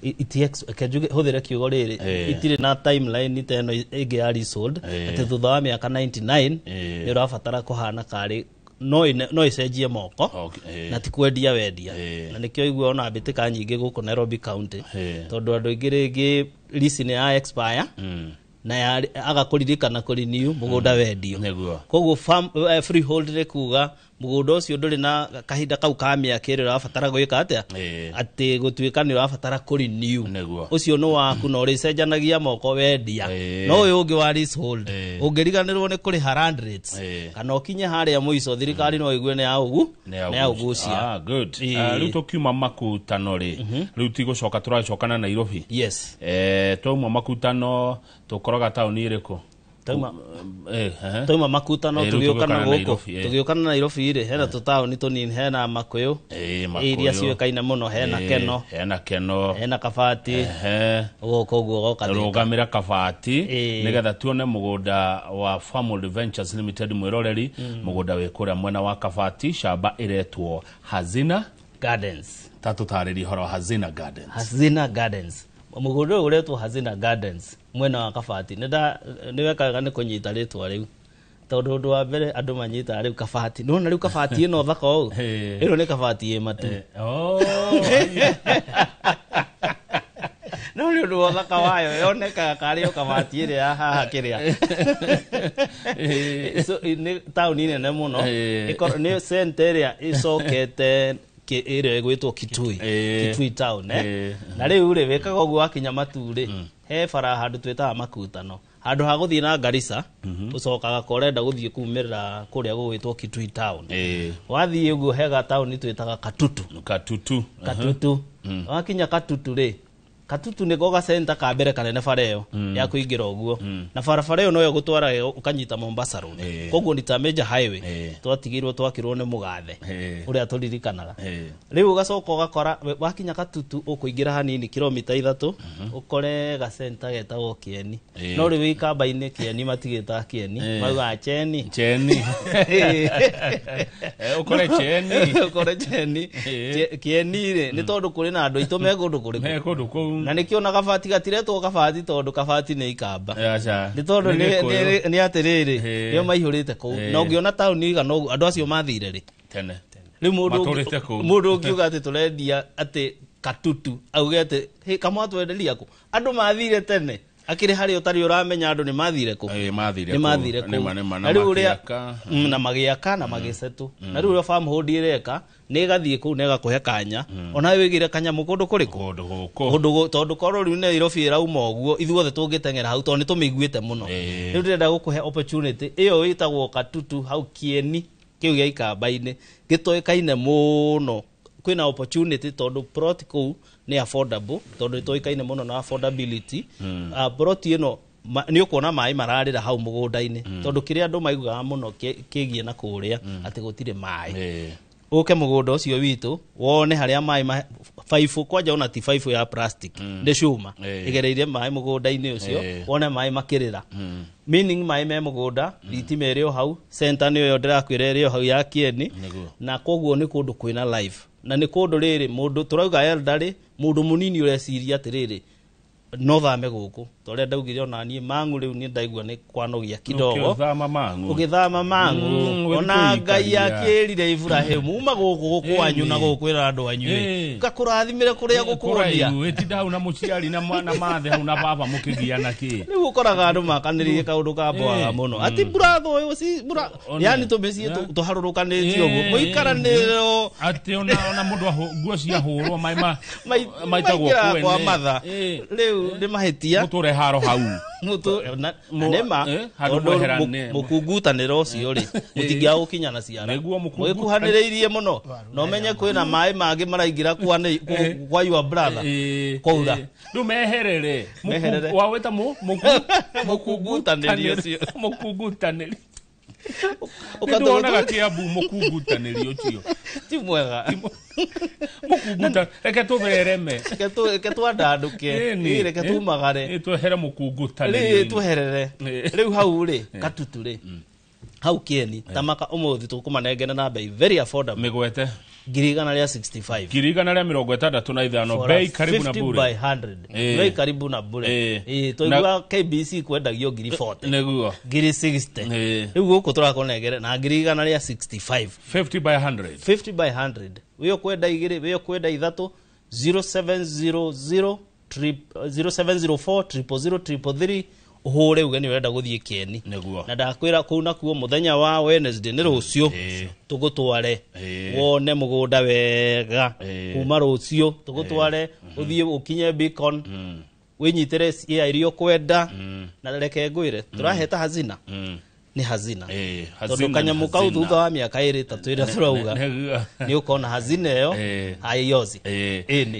reke njuge hũthĩre kiugo rĩrĩ, itirĩ na timeline ta ĩno ĩngĩ ya leasehold, atĩ thutha wa mĩaka 99 nĩ ũrabatara kũhana karĩ no ĩcenjie moko, na ti kwendia wendia. Na nĩkĩo igua ona mbĩtĩka nyingĩ gũkũ Nairobi County, tondũ andũ aingĩ rĩngĩ lease nĩ ya expire na aga kũririkana kũrenew mũgũnda wendio. Koguo freehold nĩ kuga mũgũnda ũcio ndũrĩ na kahinda kau ka mĩaka ĩrĩa ũrabatara gwĩka atĩa, atĩ gũtuĩka nĩ ũrabatara kũrenew. Ũcio nĩ waku na ũrĩcenjanagia moko wendia. No ũyũ ũngĩ wa leasehold, ũngĩriganĩrwo nĩ kũrĩha land rates kana ũkinye harĩa mũico, thirikari no ĩgue nĩ yaũgu nĩ yaũgucia. Ah, good. Rĩu tũkiuma makutano rĩ, rĩu tigũcoka tũracoka na Nairobi. Yes. Twauma makutano tũkoraga taũni ĩrĩkũ? Twauma makutano Rĩu tũgĩũka na tũgĩũka na gũkũ, Nairobi, tũgĩũka na Nairobi rĩ, hena tũtaũni tũnini, hena Makũyũ, iria Makũyũ. ciũĩkaine mũno, hena Keno, hena Keno, hena Kabati, ũgoka ũguo ũgoka Thika. Rũgamĩra Kabati nĩgetha tuone mũgũnda wa Farmhold Ventures Limited, mwĩroreri. Mũgũnda wĩ kũrĩa mwena wa Kabati, shamba ĩretwo Hazina Gardens. Ta tũtarĩrie ũhoro wa Hazina Gardens. Hazina Gardens, mũgũnda ũyũ ũretwo Hazina Gardens mwena wa Kabati. Nĩ wekaga nĩ kũnyita rĩtwa rĩu, tondũ ũndũ wa mbere andũ manyitaga rĩu Kabati, nĩwona rĩu Kabati ĩno thaka ũũ, ĩno nĩ Kabati ĩ matu. No nĩ ũndũ wa ũthaka wayo yonekaga karĩ o Kabati ĩrĩa ya haha kĩrĩa. So, nĩ taũni nene mũno. Nĩ center ĩrĩa ĩcokete ĩrĩa ĩgwĩtwo Kitui, Kitui town, eh? Na rĩu rĩ, wĩkaga ũguo wakinya matu rĩ, he bara handũ twĩtaga makutano, handũ ha gũthiĩ na Garissa, ũcokaga ka ũrenda gũthiĩ kumĩrĩra kũrĩa gũgwĩtwo Kitui town. Wathiĩ ũguo hega taũni twĩtaga Katutu. Katutu. Katutu. Wakinya Katutu rĩ, Katutu nĩko gacenta ka mbere kanene bara ĩyo ya kũingĩra ũguo, na barabara ĩyo noyo gũtwara ũkanyita Mombasa Road. Koguo ni ta major highway twatigirwo twakirwo nĩ mũgathe ũrĩa tũririkanaga. Rĩu ũgacoka ũgakora wakinya Katutu ũkũingĩra hanini kilomita 3, ũkore gacenta getagwo Kieni. No rĩu ikamba-inĩ Kieni matigĩtaga Kieni, maugaga Cheni. Cheni. Ũkore Cheni. Ũkore Cheni. Kieni rĩ, nĩ tondũ kũrĩ na andũ aitũ me kũndũ kũrĩkũ? Me kũndũ kũu. Na nĩkĩo na Kabati gatiretwo Kabati, tondũ Kabati nĩ ikamba. Aca. Nĩ tondũ Nĩ Gĩkũyũ. nĩ atĩrĩrĩ, nĩo maihũrĩte kũu. Na ũngĩona taũni igana ũguo, andũ acio mathire rĩ? Tene. Rĩu Matũrĩte kũu. mũndũ ũngiuga atĩ tũrendia atĩ Katutu, auge atĩ "Hĩ, kamwa twenderia kũ?" Andũ mathire tene, akĩrĩ harĩa ũtarĩ ũramenya andũ nĩ mathire kũ. Mathire Nĩ kũu. mathire kũu. Nĩma, nĩma, na Na rĩu ũrĩa makĩaka. Na magĩaka na magĩcetũ. Na rĩu ũrĩa Farmhold ĩreka nĩ ĩgathiĩ kũu na ĩgakũhe kanya, onawe wĩgĩre kanyamũ kũndũ kũrĩkũ? Kũndũ gũkũ. Kũndũ tondũ korwo rĩu Nairobi ĩrauma ũguo, ithuothe tũngĩteng'era hau tondũ nĩ tũmĩiguĩte mũno. Rĩu ndĩrenda gũkũhe opportunity ĩyo ĩtagwo Katutu hau Kieni kĩu gĩa ikamba-inĩ gĩtoĩkaine mũno. Kwĩna opportunity tondũ plot kũu nĩ affordable, tondũ ĩtoĩkaine mũno na affordability. Plot ĩno nĩ ũkuona maĩ mararĩra hau mũgũnda-inĩ, tondũ kĩrĩa andũ maiguaga mũno kĩgiĩ na kũrĩa atĩ gũtirĩ maĩ. Ũke mũgũnda ũcio witũ wone harĩa maĩ baibũ, kwanja ona ti baibũ ya plastic, nĩ cuma ĩgereire maĩ mũgũnda-inĩ ũcio, wone maĩ makĩrĩra, meaning maĩ me mũgũnda, thitima ĩrĩ o hau, center nĩyo ndĩrakwĩra ĩrĩ o hau ya Kieni. Na koguo nĩ kũndũ kwĩna life, na nĩ kũndũ rĩrĩ mũndũ tũrauga elderly, mũndũ mũnini ũreciria atĩrĩrĩ, no thame gũkũ, torĩa ndaugire ona niĩ Mang'u rĩu nĩ ndaigua nĩ kwanogia kidogo. Ũkĩthama Mang'u. Ũgĩthama Mang'u, Ũgĩthiĩ ona Ngai kũikaria. akĩrire Ibrahimu uma gũkũ gũkwanyu na gũkwĩra andũ anyu ĩ, ngakũrathimĩre kũrĩa gũkuonia. Kũraihu, ĩtinda hau na mũciari na mathe hau na baba mũkĩgiana kĩ. Rĩu ũkoraga andũ makanĩrĩire kaũndũ ka mboaga mũno atĩ mbura thoyo si mbura, yani tũmĩciĩ tũharũrũkanĩtio ũguo mũikaranĩro. Atĩ ona mũndũ nguo ciahũrwo maĩ maitagwo maingĩraga kwene. kwa matha. Rĩu Rĩu nĩ mahĩtia. Mũtũre haro hau. Mũtũ na nĩma handũ tondũ mweherane. Mũkungutanĩro ũcio rĩ, mũtingĩaga gũkinya na ciara. Nĩguo mũkungu- Mwĩkuhanĩrĩirie mũno na ũmenye kwĩna maĩ mangĩ maraingĩra kwa your brother kwaura. Rĩu meherere. Meherere. Wawĩta Mũkungutanĩri ũcio. Mũkungutanĩri. Ũkatũgũtũ- Nĩndonaga Kĩambu mũkungutanĩri ũcio. Ti mwega. Mũkunguta reke tũthereme. Reke twandandũke. Ĩni. Ĩ, reke tumagare. Ĩ, twehere mũkungutanĩri. Rĩ, tweherere. Rĩu hau rĩ, Katutu rĩ, hau Kĩeni tamaka ũmũthĩ tũkũmanengera na bei very affordable. Mĩgwete. 165,000. 165,000. For a Bei karibu na 50 bure. by 100. Bei karibu na bure. Ĩ, twaigua KBC kwendagio 40,000. Nĩguo. 60,000. Rĩu gũkũ tũrakũnengera na 165,000. 50 by 100. 50 by 100. Wĩ ũkwenda igĩrĩ, wĩ ũkwenda ithatũ, 0700 0704 000 333 ũhũre uge nĩ ũrenda gũthiĩ Kĩeni. Nĩguo. Na ndakwĩra kũu nakuo mũthenya wa Wednesday nĩ rũciũ tũgũtware wone mũgũnda wega kuma rũciũ tũgũtware ũthiĩ ũkinye Beacon wĩnyitĩre cia iria ũkwenda. Na reke ngwĩre tũraheta hazina nĩ hazina tondũ hazina nĩ kanyamũ kau hazina. Thutha wa mĩaka ĩrĩ ĩtatũ ĩrĩa tũrauga nĩ ũkona hazina ĩyo haiozi.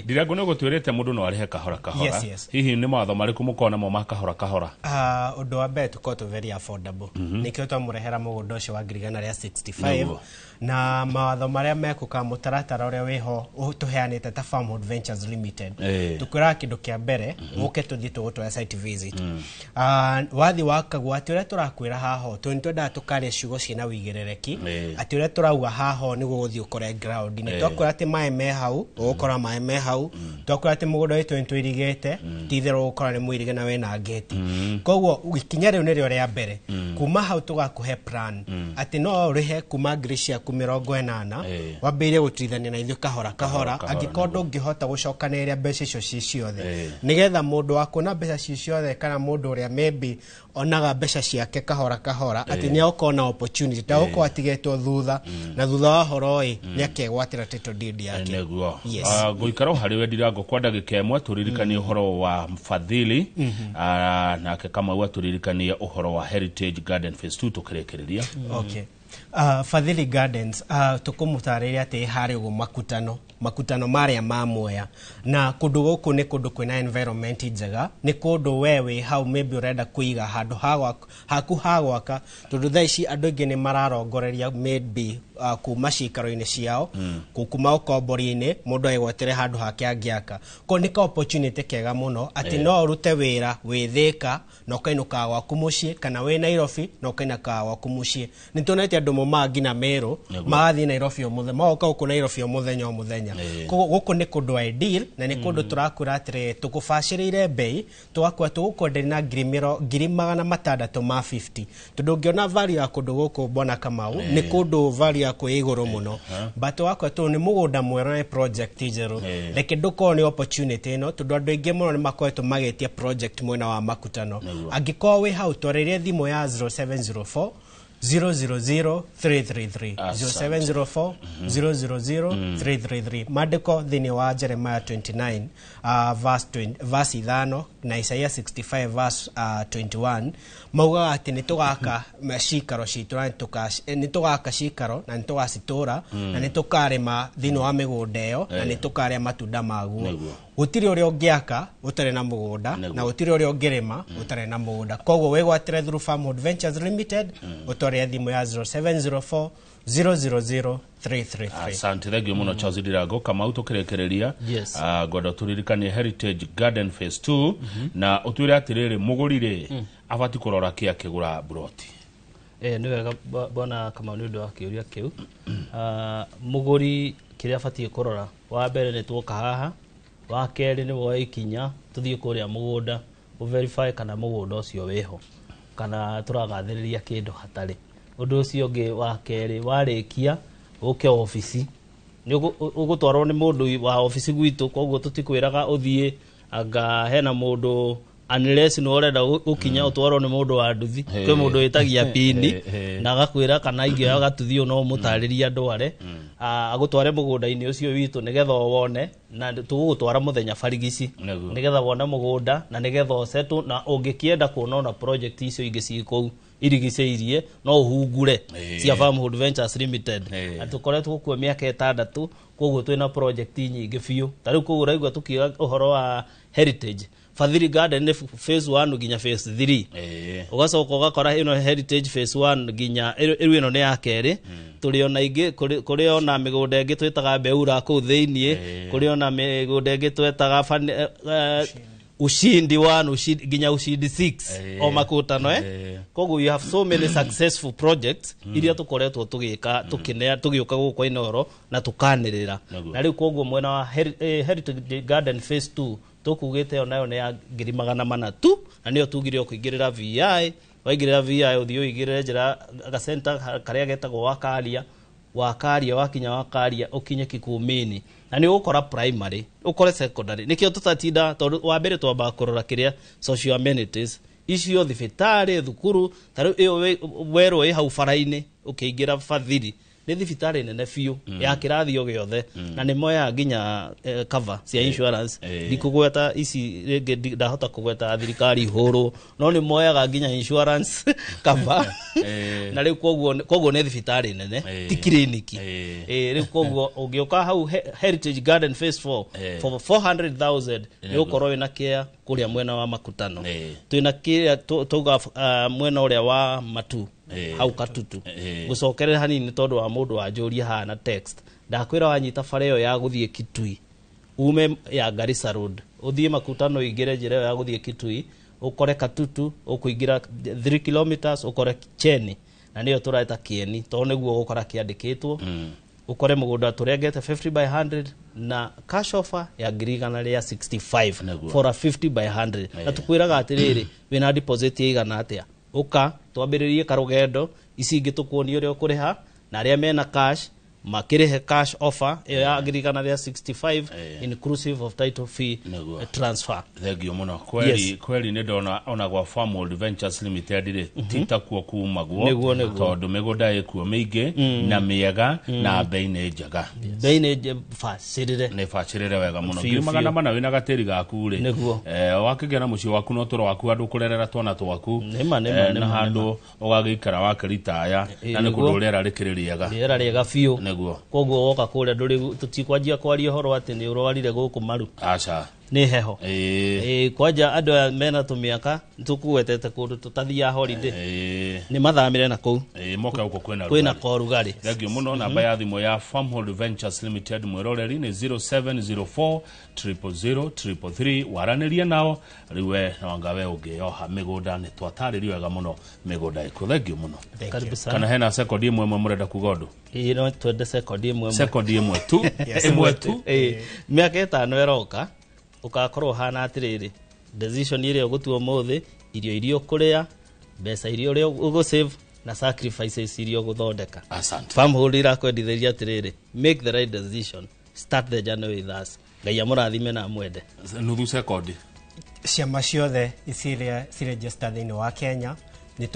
Ndirango nĩ gũtwĩrĩte mũndũ no arĩhe kahora kahora. Yes, yes. Hihi nĩ mawatho marĩkũ mũkoragwo namo ma kahora kahora? Ũndũ wa mbere tũkorwo tũ very affordable. Nĩkĩo twamũrehera mũgũnda ũcio wa 165,000. Nĩguo. Na mawatho marĩa mekũka mũtaratara ũrĩa wĩho tũheanĩte ta Farmhold Ventures Limited, tũkwĩraga kĩndũ kĩa mbere ũke tũthiĩ tũgũtware site visit. Wathiĩ wakagwo atĩ ũrĩa tũrakwĩra haho tondũ nĩtwendaga tũkaria ciugo ciĩna wĩigĩrĩrĩki atĩ ũrĩa tũrauga haho nĩguo gũthiĩ ũkore ground nĩ twakwĩra atĩ maĩ me hau ũgũkora maĩ me hau, twakwĩra atĩ mũgũnda witũ nĩtũirigĩte, ti itherũ ũgũkora nĩ mũirige na wĩna ngĩti. Koguo ikinya rĩu nĩrĩo rĩa mbere. Kuma hau tũgakũhe plan atĩ no ũrĩhe kuma 80,000 wambĩrĩrie gũtuithania na ithuĩ kahora kahora, kahora, angĩkorwo ndũngĩhota gũcokanĩrĩria mbeca icio ci ciothe, nĩgetha mũndũ wa kuona mbeca ci ciothe kana mũndũ ũrĩa maybe onaga mbeca ciake kahora kahora atĩ nĩ egũkorwo na opportunity ndagũkorwo atigĩtwo thutha, na thutha wa horo ĩ nĩ akegwatĩra title deed yake. Nĩguo. Yes. Ngũikara o harĩ we Ndirango kwa ndagĩka ĩmwe tũririkanie ũhoro wa mfadhili. Nake Kamau atũririkanie ũhoro wa Heritage Garden Phase 2 tũkĩrĩkĩrĩria. Okay. Fadhili Gardens, tũkũmũtarĩria atĩ harĩ ũguo makutano marĩa ma Mwea, na kũndũ gũkũ nĩ kũndũ kwĩna environment njega, nĩ kũndũ we wĩ hau maybe ũrenda kũiga handũ ha haku ha gwaka, tondũ thaa ici andũ aingĩ nĩ mararongoreria maybe kuma cikaro-inĩ ciao kuma ũkombori-inĩ mũndũ agwatĩre handũ hake angĩaka ko nĩ ka opportunity kega mũno atĩ no ũrute wĩra wĩ Thĩka na ũkainũkaga gwaku mũciĩ, kana wĩ Nairobi na ũkainũkaga gwaku mũciĩ. Nĩ tuonete andũ maumaga nginya Meru magathiĩ Nairobi o mũthenya, magoka gũkũ Nairobi o mũthenya o mũthenya. Koguo gũkũ nĩ kũndũ ideal na nĩ kũndũ tũrakwĩra atĩrĩ tũkũbacĩrĩire bei tũgakua tũgũkwenderia na 650,000 tondũ ũngĩona value ya kũndũ gũkũ Bwana Kamau nĩ kũndũ value ya kwĩ igũrũ mũno, but wakwa tũ nĩ mũgũnda mwerũ na nĩ project njerũ. Reke ndũkorwo nĩ opportunity ĩno tondũ andũ aingĩ mũno nĩ makoretwo magĩtia project mwena wa makutano. Angĩkorwo wĩ hau twarĩrie thimũ ya 0704 000 333. Asante. 0704 000 333. Maandĩko thĩinĩ wa Jeremiah 29 verse 20, verse 5 na Isaiah 65 verse 21 maugaga atĩ nĩ tũgaka cikaro citũ na nĩ tũgaka cikaro na nĩ tũgacitũra na nĩ tũkarĩma thĩinĩ wa mĩgũnda ĩyo na nĩ tũkarĩa matunda maguo. Gũtirĩ ũrĩa ũngĩaka ũtarĩ na mũgũnda na gũtirĩ ũrĩa ũngĩrĩma ũtarĩ na mũgũnda. Koguo wĩgwatĩre through Farmhold Ventures Limited, ũtwarĩre thimũ ya 0704 000 333. Asante, thengio muno Charles Ndirango. Kamau, tũkĩrĩkĩrĩria, Yes. Ngwenda tũririkanie Heritage Garden Phase 2 na ũtwĩre atĩrĩrĩ, mũgũri rĩ abati kũrora kĩ akĩgũra mburoti? Nĩ wega bwana Kamau nĩ ũndũ wa kĩũria kĩu. Mũgũri kĩrĩa abatiĩ kũrora wa mbere nĩ tuoka haha, wa kerĩ nĩ woe ikinya tũthiĩ kũrĩa mũgũnda ũ verify kana mũgũnda ũcio wĩho kana tũragathĩrĩria kĩndũ hatarĩ. Ũndũ ũcio ũngĩ wa kerĩ, warĩkia ũke obici nĩ ũgũtwarwo nĩ mũndũ wa obici gwitũ, koguo tũtikwĩraga ũthiĩ anga hena mũndũ Unless nĩ ũrenda gũkinya ũtwarwo nĩ mũndũ wa nduthi, kwĩ mũndũ wĩtagia pini na agakwĩra kana ingĩoya gatuthi no ũmũtarĩrie ndware, agũtware mũgũnda-inĩ ũcio witũ nĩgetha wone, na tũgũgũtwara mũthenya barigici nĩgetha wone mũgũnda na nĩgetha ũsettle, na ũngĩkĩenda kuona ona project icio ingĩ ciĩ kũu irigicĩirie no ũhungure cia Farmhold Ventures Limited. Na tũkoretwo kuo mĩaka 6, koguo twĩna project nyingĩ biũ. Ta rĩu koguo ũraigua tũkiuga ũhoro wa Heritage Fadhili Garden nĩ phase 1 nginya phase 3, ũgacoka ũgakora ĩno Heritage phase 1 nginya rĩu ĩno nĩ ya kerĩ. Tũrĩ ona ingĩ, kũrĩ ona mĩgũnda ĩngĩ twĩtaga Beura kũu thĩiniĩ, kũrĩ ona mĩgũnda ĩngĩ twĩtaga Ushindi 1, Ushindi nginya Ushindi 6 o makutano. Koguo you have so many successful projects iria tukoretwo tugika tukinea tugiuka guku Inooro na tukanirira. Na riu koguo mwena wa Heritage Garden phase 2 tukugite onayo ni ya 400,000 tu, na niyo tugire ukuingirira VI, waingirira VI uthii uigirire njira gacenta karia getagwo Wakaria, Wakaria wakinya Wakaria ukinye Kikumini, na ni ugukora primary ukore secondary. Nikio tutatinda tondu wa mbere twambaga kurora kiria social amenities icio, thibitari, thukuru. Ta riu iyo werwo ĩ hau bara-inĩ ũkĩingĩra Fadhili nĩ thibitarĩ nene biũ ya kĩrathi o gĩothe, na nĩ moyaga nginya cover cia insurance. Ndikũgweta ici rĩngĩ, ndahota kũgweta thirikari hũrũ, no nĩ moyaga nginya insurance cover. Na rĩu koguo nĩ thibitarĩ nene, ti kiriniki. Rĩu koguo ũngĩũka hau Heritage Garden phase 4 for 400,000 nĩ ũkorwo wĩna care kũrĩa mwena wa Makutano. Twĩna kĩrĩa tauga mwena ũrĩa wa Matu hau Katutu. Gũcokerera hanini tondũ wa mũndũ wanjũria haha na text, ndakwĩra wanyita bara ĩyo ya gũthiĩ Kitui, ume ya Garissa Road ũthiĩ Makutano, ũingĩre njĩra ĩyo ya gũthiĩ Kitui, ũkore Katutu, ũkũingĩra 3 kilometers ũkore Cheni, na nĩyo tũraita Kieni tondũ nĩguo ũgũkora kĩandĩkĩtwo. Ũkore mũgũnda tũrengete 50 by 100 na cash offer ya 165,000 for a 50 by 100. Na tũkwĩraga atĩrĩrĩ, wĩna deposit ya igana atĩa, ũka twambĩrĩrie karũgendo, ici ingĩ tũkuonie ũrĩa ũkũrĩha, na arĩa mena cash makĩrĩhe cash offer ĩyo ya 165,000 inclusive of title fee transfer. Thengio mũno. Kweli kweli nĩ ndona ona gwa Farmhold Ventures Limited rĩ, ti takuo kumagwo, tondũ mĩgũnda ĩkuo mĩingĩ na mĩega na bei nĩ njega. Bei nĩ bacĩrĩre, nĩ bacĩrĩre wega mũno. 400,000 wĩna gatĩri gaku rĩ, wakĩgĩa na mũciĩ waku na ũtũro waku, handũ kũrerera twana twaku na handũ ũgagĩikara wakĩritaya, na nĩ kũndũ rĩera rĩkĩrĩ rĩega, rĩera rĩega biũ. Koguo woka kũrĩa ndũrĩ tũtikwanjia kwaria ũhoro atĩ nĩ ũrwarire gũkũ maru. Aca. Nĩ heho. Kwanja andũ aya mena tũmĩaka tũkũgwetete kũndũ tũtathiaga holiday. Nĩ mathamire na kũu. Moka gũkũ kwĩna kwĩna korugarĩ. Thengio mũno. Namba ya thimũ ya Farmhold Ventures Limited mwĩroreri nĩ 0704 000 333. Waranĩrie nao rĩu we no anga we ũngĩyoha mĩgũnda, nĩ twatarĩrio wega mũno mĩgũnda ĩkuo. Thengio mũno. Kana hena sekondi ĩmwe ĩmwe mũrenda kuga ũndũ? Ĩĩ, no twende sekondi ĩmwe. Sekondi ĩmwe tu. Ĩmwe tu. Mĩaka 5 ĩroka ũgakorwo ũhana atĩrĩrĩ, decision ĩrĩa ũgũtua ũmũthĩ, irio iria ũkũrĩa, mbeca iria ũrĩa ũgũsave na sacrifices iria ũgũthondeka. Asante. Farmhold irakwendithĩria atĩrĩrĩ, make the right decision, start the journey with us. Ngai amũrathime na amwende. Nuthu sekondi. Ciama ciothe iria ciregister thĩinĩ wa Kenya nĩ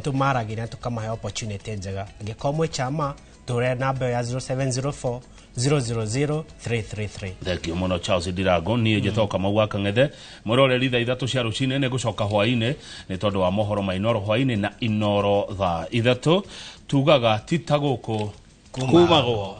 tũmaragĩria na tũkamahe opportunity njega. Angĩkorwo mwĩ chama, tũre namba ya 0704 000 333. Thengio mũno Charles Ndirango. Niĩ njĩtagwo Kamau wa Kang'ethe. Mwĩroreri thaa 3 cia rũcinĩ nĩ ngũcoka hwaĩ-inĩ nĩ tondũ wa mohoro ma Inooro hwaĩ-inĩ na Inooro thaa 3. Tugaga ti ta gũkũ kumagwo.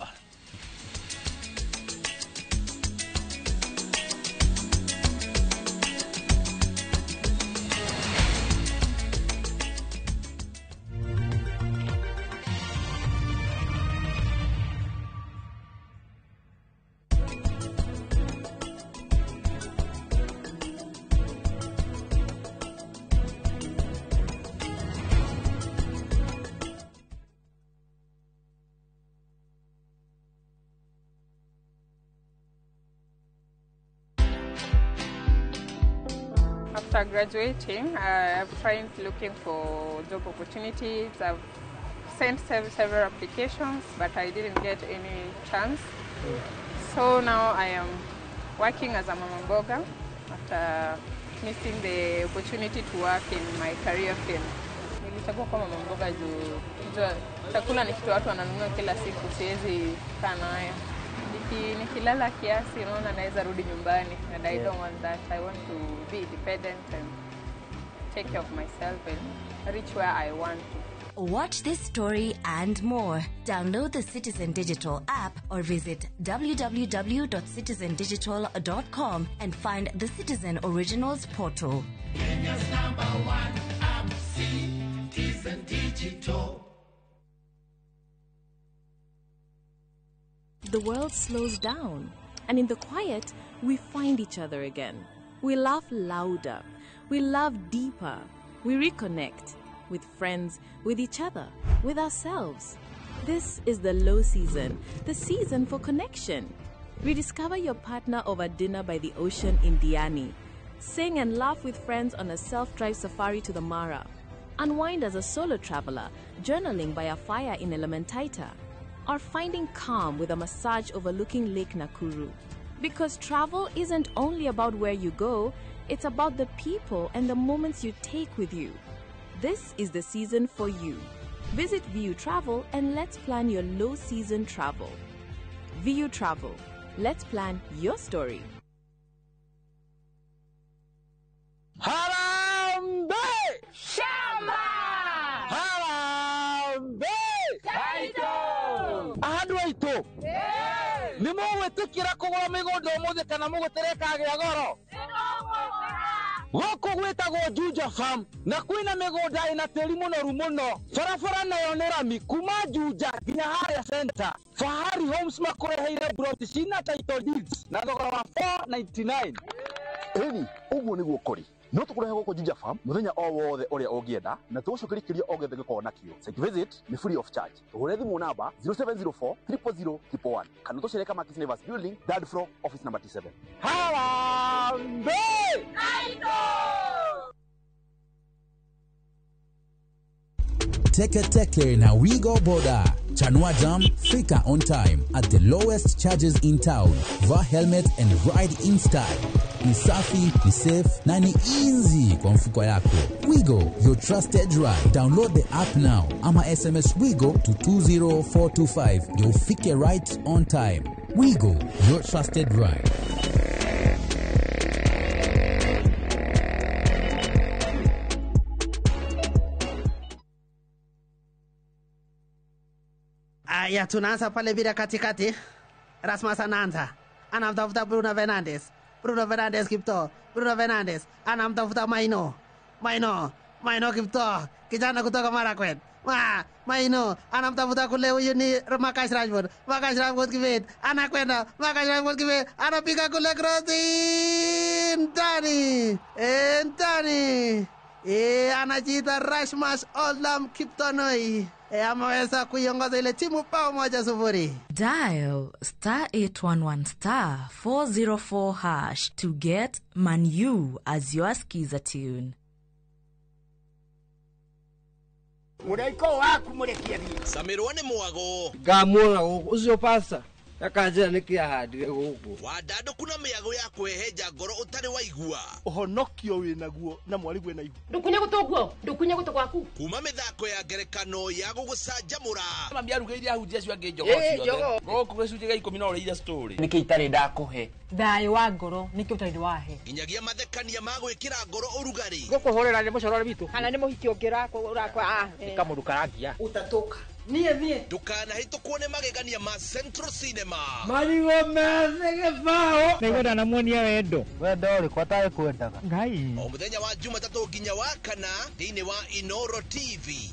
After graduating, I've tried looking for job opportunities. I've sent several applications, but I didn't get any chance. So now I am working as a mama mboga after missing the opportunity to work in my career field. Nilichagua kuwa mama mboga juu jua chakula ni kitu watu wananunua kila siku, siwezi kaa nayo. Nikilala kiasi, unaona naweza rudi nyumbani and I don't want that. I want to be independent and take care of myself and reach where I want to. Watch this story and more. Download the Citizen Digital app or visit www.citizendigital.com and find the Citizen Originals portal. Kenya's number one app, Citizen Digital. The world slows down, and in the quiet, we find each other again. We laugh louder, we love deeper, we reconnect with friends, with each other, with ourselves. This is the low season, the season for connection. Rediscover your partner over dinner by the ocean in Diani. Sing and laugh with friends on a self-drive safari to the Mara. Unwind as a solo traveler, journaling by a fire in Elementaita, or finding calm with a massage overlooking Lake Nakuru. Because travel isn't only about where you go, it's about the people and the moments you take with you. This is the season for you. Visit VU Travel and let's plan your low season travel. VU Travel. Let's plan your story. Harambee! Shamba! Harambee! Taito! Andũ aitũ nĩ mũgwĩtĩkĩra kũgũra mĩgũnda ũmũthĩ kana mũgũtere kagĩa goro? Gũkũ gwĩtagwo Juja Farm na kwĩna mĩgũnda ĩna tĩri mũnoru mũno. Barabara nayo nĩ rami kuma Juja nginya harĩa center. Fahari Homes makũreheire plot cina title deeds na thogora wa 499. Ĩni, ũguo nĩguo kũrĩ. No tũkũrehe gũkũ Juja Farm mũthenya o wothe ũrĩa ũngĩenda na tũgũcokeria kĩũria o gĩothe gĩkorwo nakĩo. Site visit nĩ free of charge. Tũhũre thimũ namba 0704 000 111 kana tũcere Kamakis Neighbors Building, third floor, office number T7. Harambee! Teke Teke na Wigo Boda. Chanua Jam, fika on time at the lowest charges in town. Vaa helmet and ride in style. Ni safi, ni safe na ni easy kwa mfuko yako. Wigo, your trusted ride. Download the app now ama SMS Wigo to 20425. Ndio ufike right on time. Wigo, your trusted ride. Aya, tunaanza pale bila katikati. Rasmus anaanza, anamtafuta Bruno Fernandes. Bruno Fernandes Kipto. Bruno Fernandes anamtafuta Maino. Maino, Maino Kipto, kijana kutoka Marakwet. Maino anamtafuta kule, huyu ni Marcus Rashford. Marcus Rashford Kibet anakwenda, Marcus Rashford Kibet anapiga kule cross ndani, ndani. Anajiita Rasmus Olam Kiptonoi. Ameweza kuiongoza ile timu bao 1-0. Dial star 811 star 404 hash to get Manu as your skiza tune. Mũraiko waku mũrekie thiĩ. Samirwo nĩ mwago. Ngamuona gũkũ ũcio pasta akanjĩra nĩkĩ ahandire gũkũ. Wandandũku na mĩago ya kwĩhenja ngoro ũtarĩ waigua. Ũhonokio wĩnaguo na mwarĩguo ena ihu. Ndũkunye gũtũ guo, ndũkunye gũtũ gwaku. Kuma mĩthako ya ngerekano ya gũgũcanjamũra. Mami arugĩire ahunjia acio angĩ njogoo ciothe. Gũkũ gĩcunjĩ gĩa 10 no ũrĩire story. Nĩkĩ itarĩ ndakũhe? Thayũ wa ngoro nĩkĩ ũtarĩ wahe? Nginyagia mathekania ma gwĩkĩra ngoro ũrugarĩ. Gũkũhũrĩra nĩ mũcorore witũ. Kana nĩ mũhiki ũngĩ ũrakwa. Nĩ kamũndũ karangia. Utatoka. Niĩ niĩ. Ndũkanahĩtũkwo nĩ magegania ma Central Cinema. Marigũ methĩ gĩbaũ. Nĩngwenda namuonia wendo. Wendo ũrĩkũ atarĩ kwendaga? Ngai. O mũthenya wa Jumatatũ nginya wa kana thĩinĩ wa Inoro TV.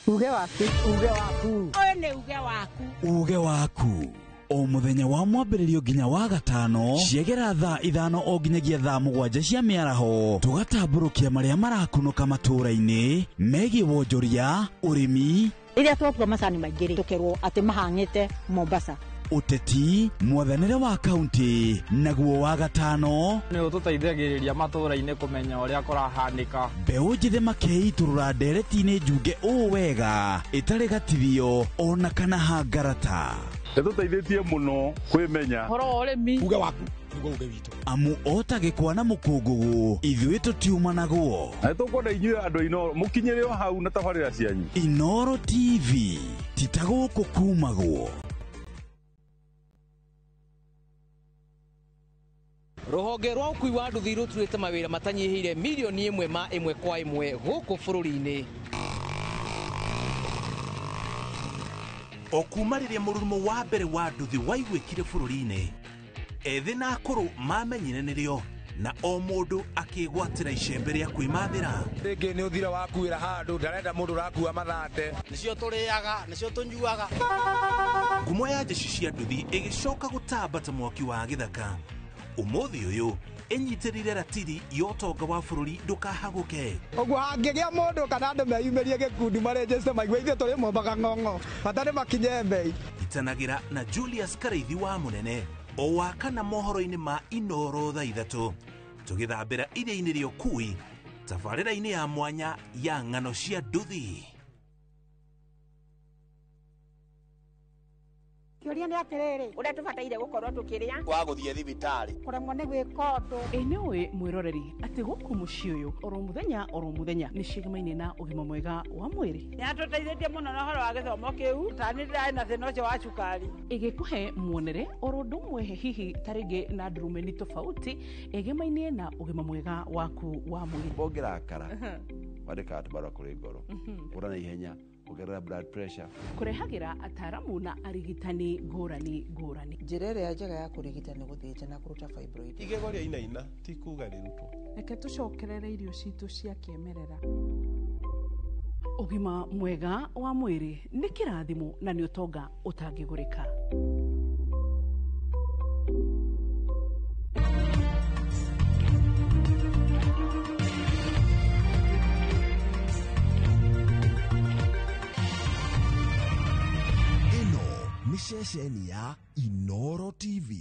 Uge waku. Uge waku. Ũyũ nĩ uge waku. Uge waku. O muthenya wa mwambĩrĩrio nginya wa gatano ciegera thaa 5 o nginyagia thaa 7 cia mĩaraho tũgatambũrũkia marĩa marakunũka matũũra-inĩ megiĩ wonjoria, ũrĩmi, rĩrĩa twatua macani maingĩ rĩ tũkerwo atĩ mahang'ĩte Mombasa, ũteti, mwathanĩre wa kaunti, naguo wa gatano nĩ ũtũteithagĩrĩria matũũra-inĩ kũmenya ũrĩa kũrahanĩka. Mbeũ njĩthĩ makeitũrũra ndereti-inĩ njunge ũũ wega ĩtarĩ gatithio ona kana hangarata. Ĩtũteithĩtie mũno kwĩmenya. Ũhoro wa ũrĩmi. Uge waku nĩguo uge witũ. Amu ota gĩkwa na mũkũngũgũ ithuĩ tũtiumanagwo. Na nĩtũkwenda inyuĩ andũ a Inooro mũkinyĩre o hau na tabarĩra cianyu. Inooro TV ti ta gũkũ kumagwo. Rũhonge rwa ũkui wa nduthi rũturĩte mawĩra matanyihĩire milioni ĩmwe ma ĩmwe kwa ĩmwe gũkũ bũrũri-inĩ. O kuma rĩrĩa mũrurumo wa mbere wa nduthi waiguĩkire bũrũri-inĩ, ethĩ na akũrũ mamenyire nĩrĩo na o mũndũ akĩgwatĩra icembe rĩa kwĩmathĩra. Rĩngĩ nĩ ũthira wakuĩra handũ ndarenda mũndũ ũrakua mathate. Nĩcio tũrĩaga, nĩcio tũnyuaga. Ngumo ya jeshi cia nduthi ĩgĩcoka gũtamba ta mwaki wa gĩthaka. Ũmũthĩ ũyũ ĩnyitĩrĩire ratiri ya ũtonga wa bũrũri ndũkahagũke. Ũguo hangĩgĩa mũndũ kana andũ meyumĩrie gĩkundi marenjeste maigue ithuĩ tũrĩ mombaga ng'ong'o bata nĩ makinye mbei. Itanagĩra na Julius Karaithi wa Mũnene o wa kana mohoro-inĩ ma Inooro thaa ithatũ tũgĩthambĩra iria-inĩ rĩa ũkui tabarĩra-inĩ ya mwanya ya ng'ano cia nduthi. Kĩũria nĩ atĩrĩrĩ, ũrĩa tũbataire gũkorwo tũkĩrĩa wa gũthiĩ thibitarĩ kũremwo nĩ gwĩka ũndũ. Ĩ nĩ ũĩ mwĩroreri atĩ gũkũ mũciĩ ũyũ oro mũthenya oro mũthenya nĩ cigemaine na ũgima mwega wa mwĩrĩ. Nĩ atũteithĩtie mũno na ũhoro wa gĩthomo kĩu, ta nĩ ndĩrarĩ na thĩna ũcio wa cukari. Ĩgĩkũhe muonere oro ũndũ ũmwe hihi ta rĩngĩ na ndurumeni tofauti ĩgemainie na ũgima mwega waku wa mwĩrĩ. Ũngĩrakara wandĩkaga tũbarũa kũrĩ ngoro ũra na ihenya ongerera blood pressure. Kũrehagĩra ataaramu na arigitani ngũrani ngũrani. Njĩra ĩrĩa njega ya kũrigita nĩ gũthĩnja na kũruta fibroid. Igego rĩa inaina ti kuga rĩrutwo. Reke tũcokerere irio citũ cia kĩmerera. Ũgima mwega wa mwĩrĩ nĩ kĩrathimo na nĩ ũtonga ũtangĩgũrĩka. Nĩ ceceni ya Inooro TV.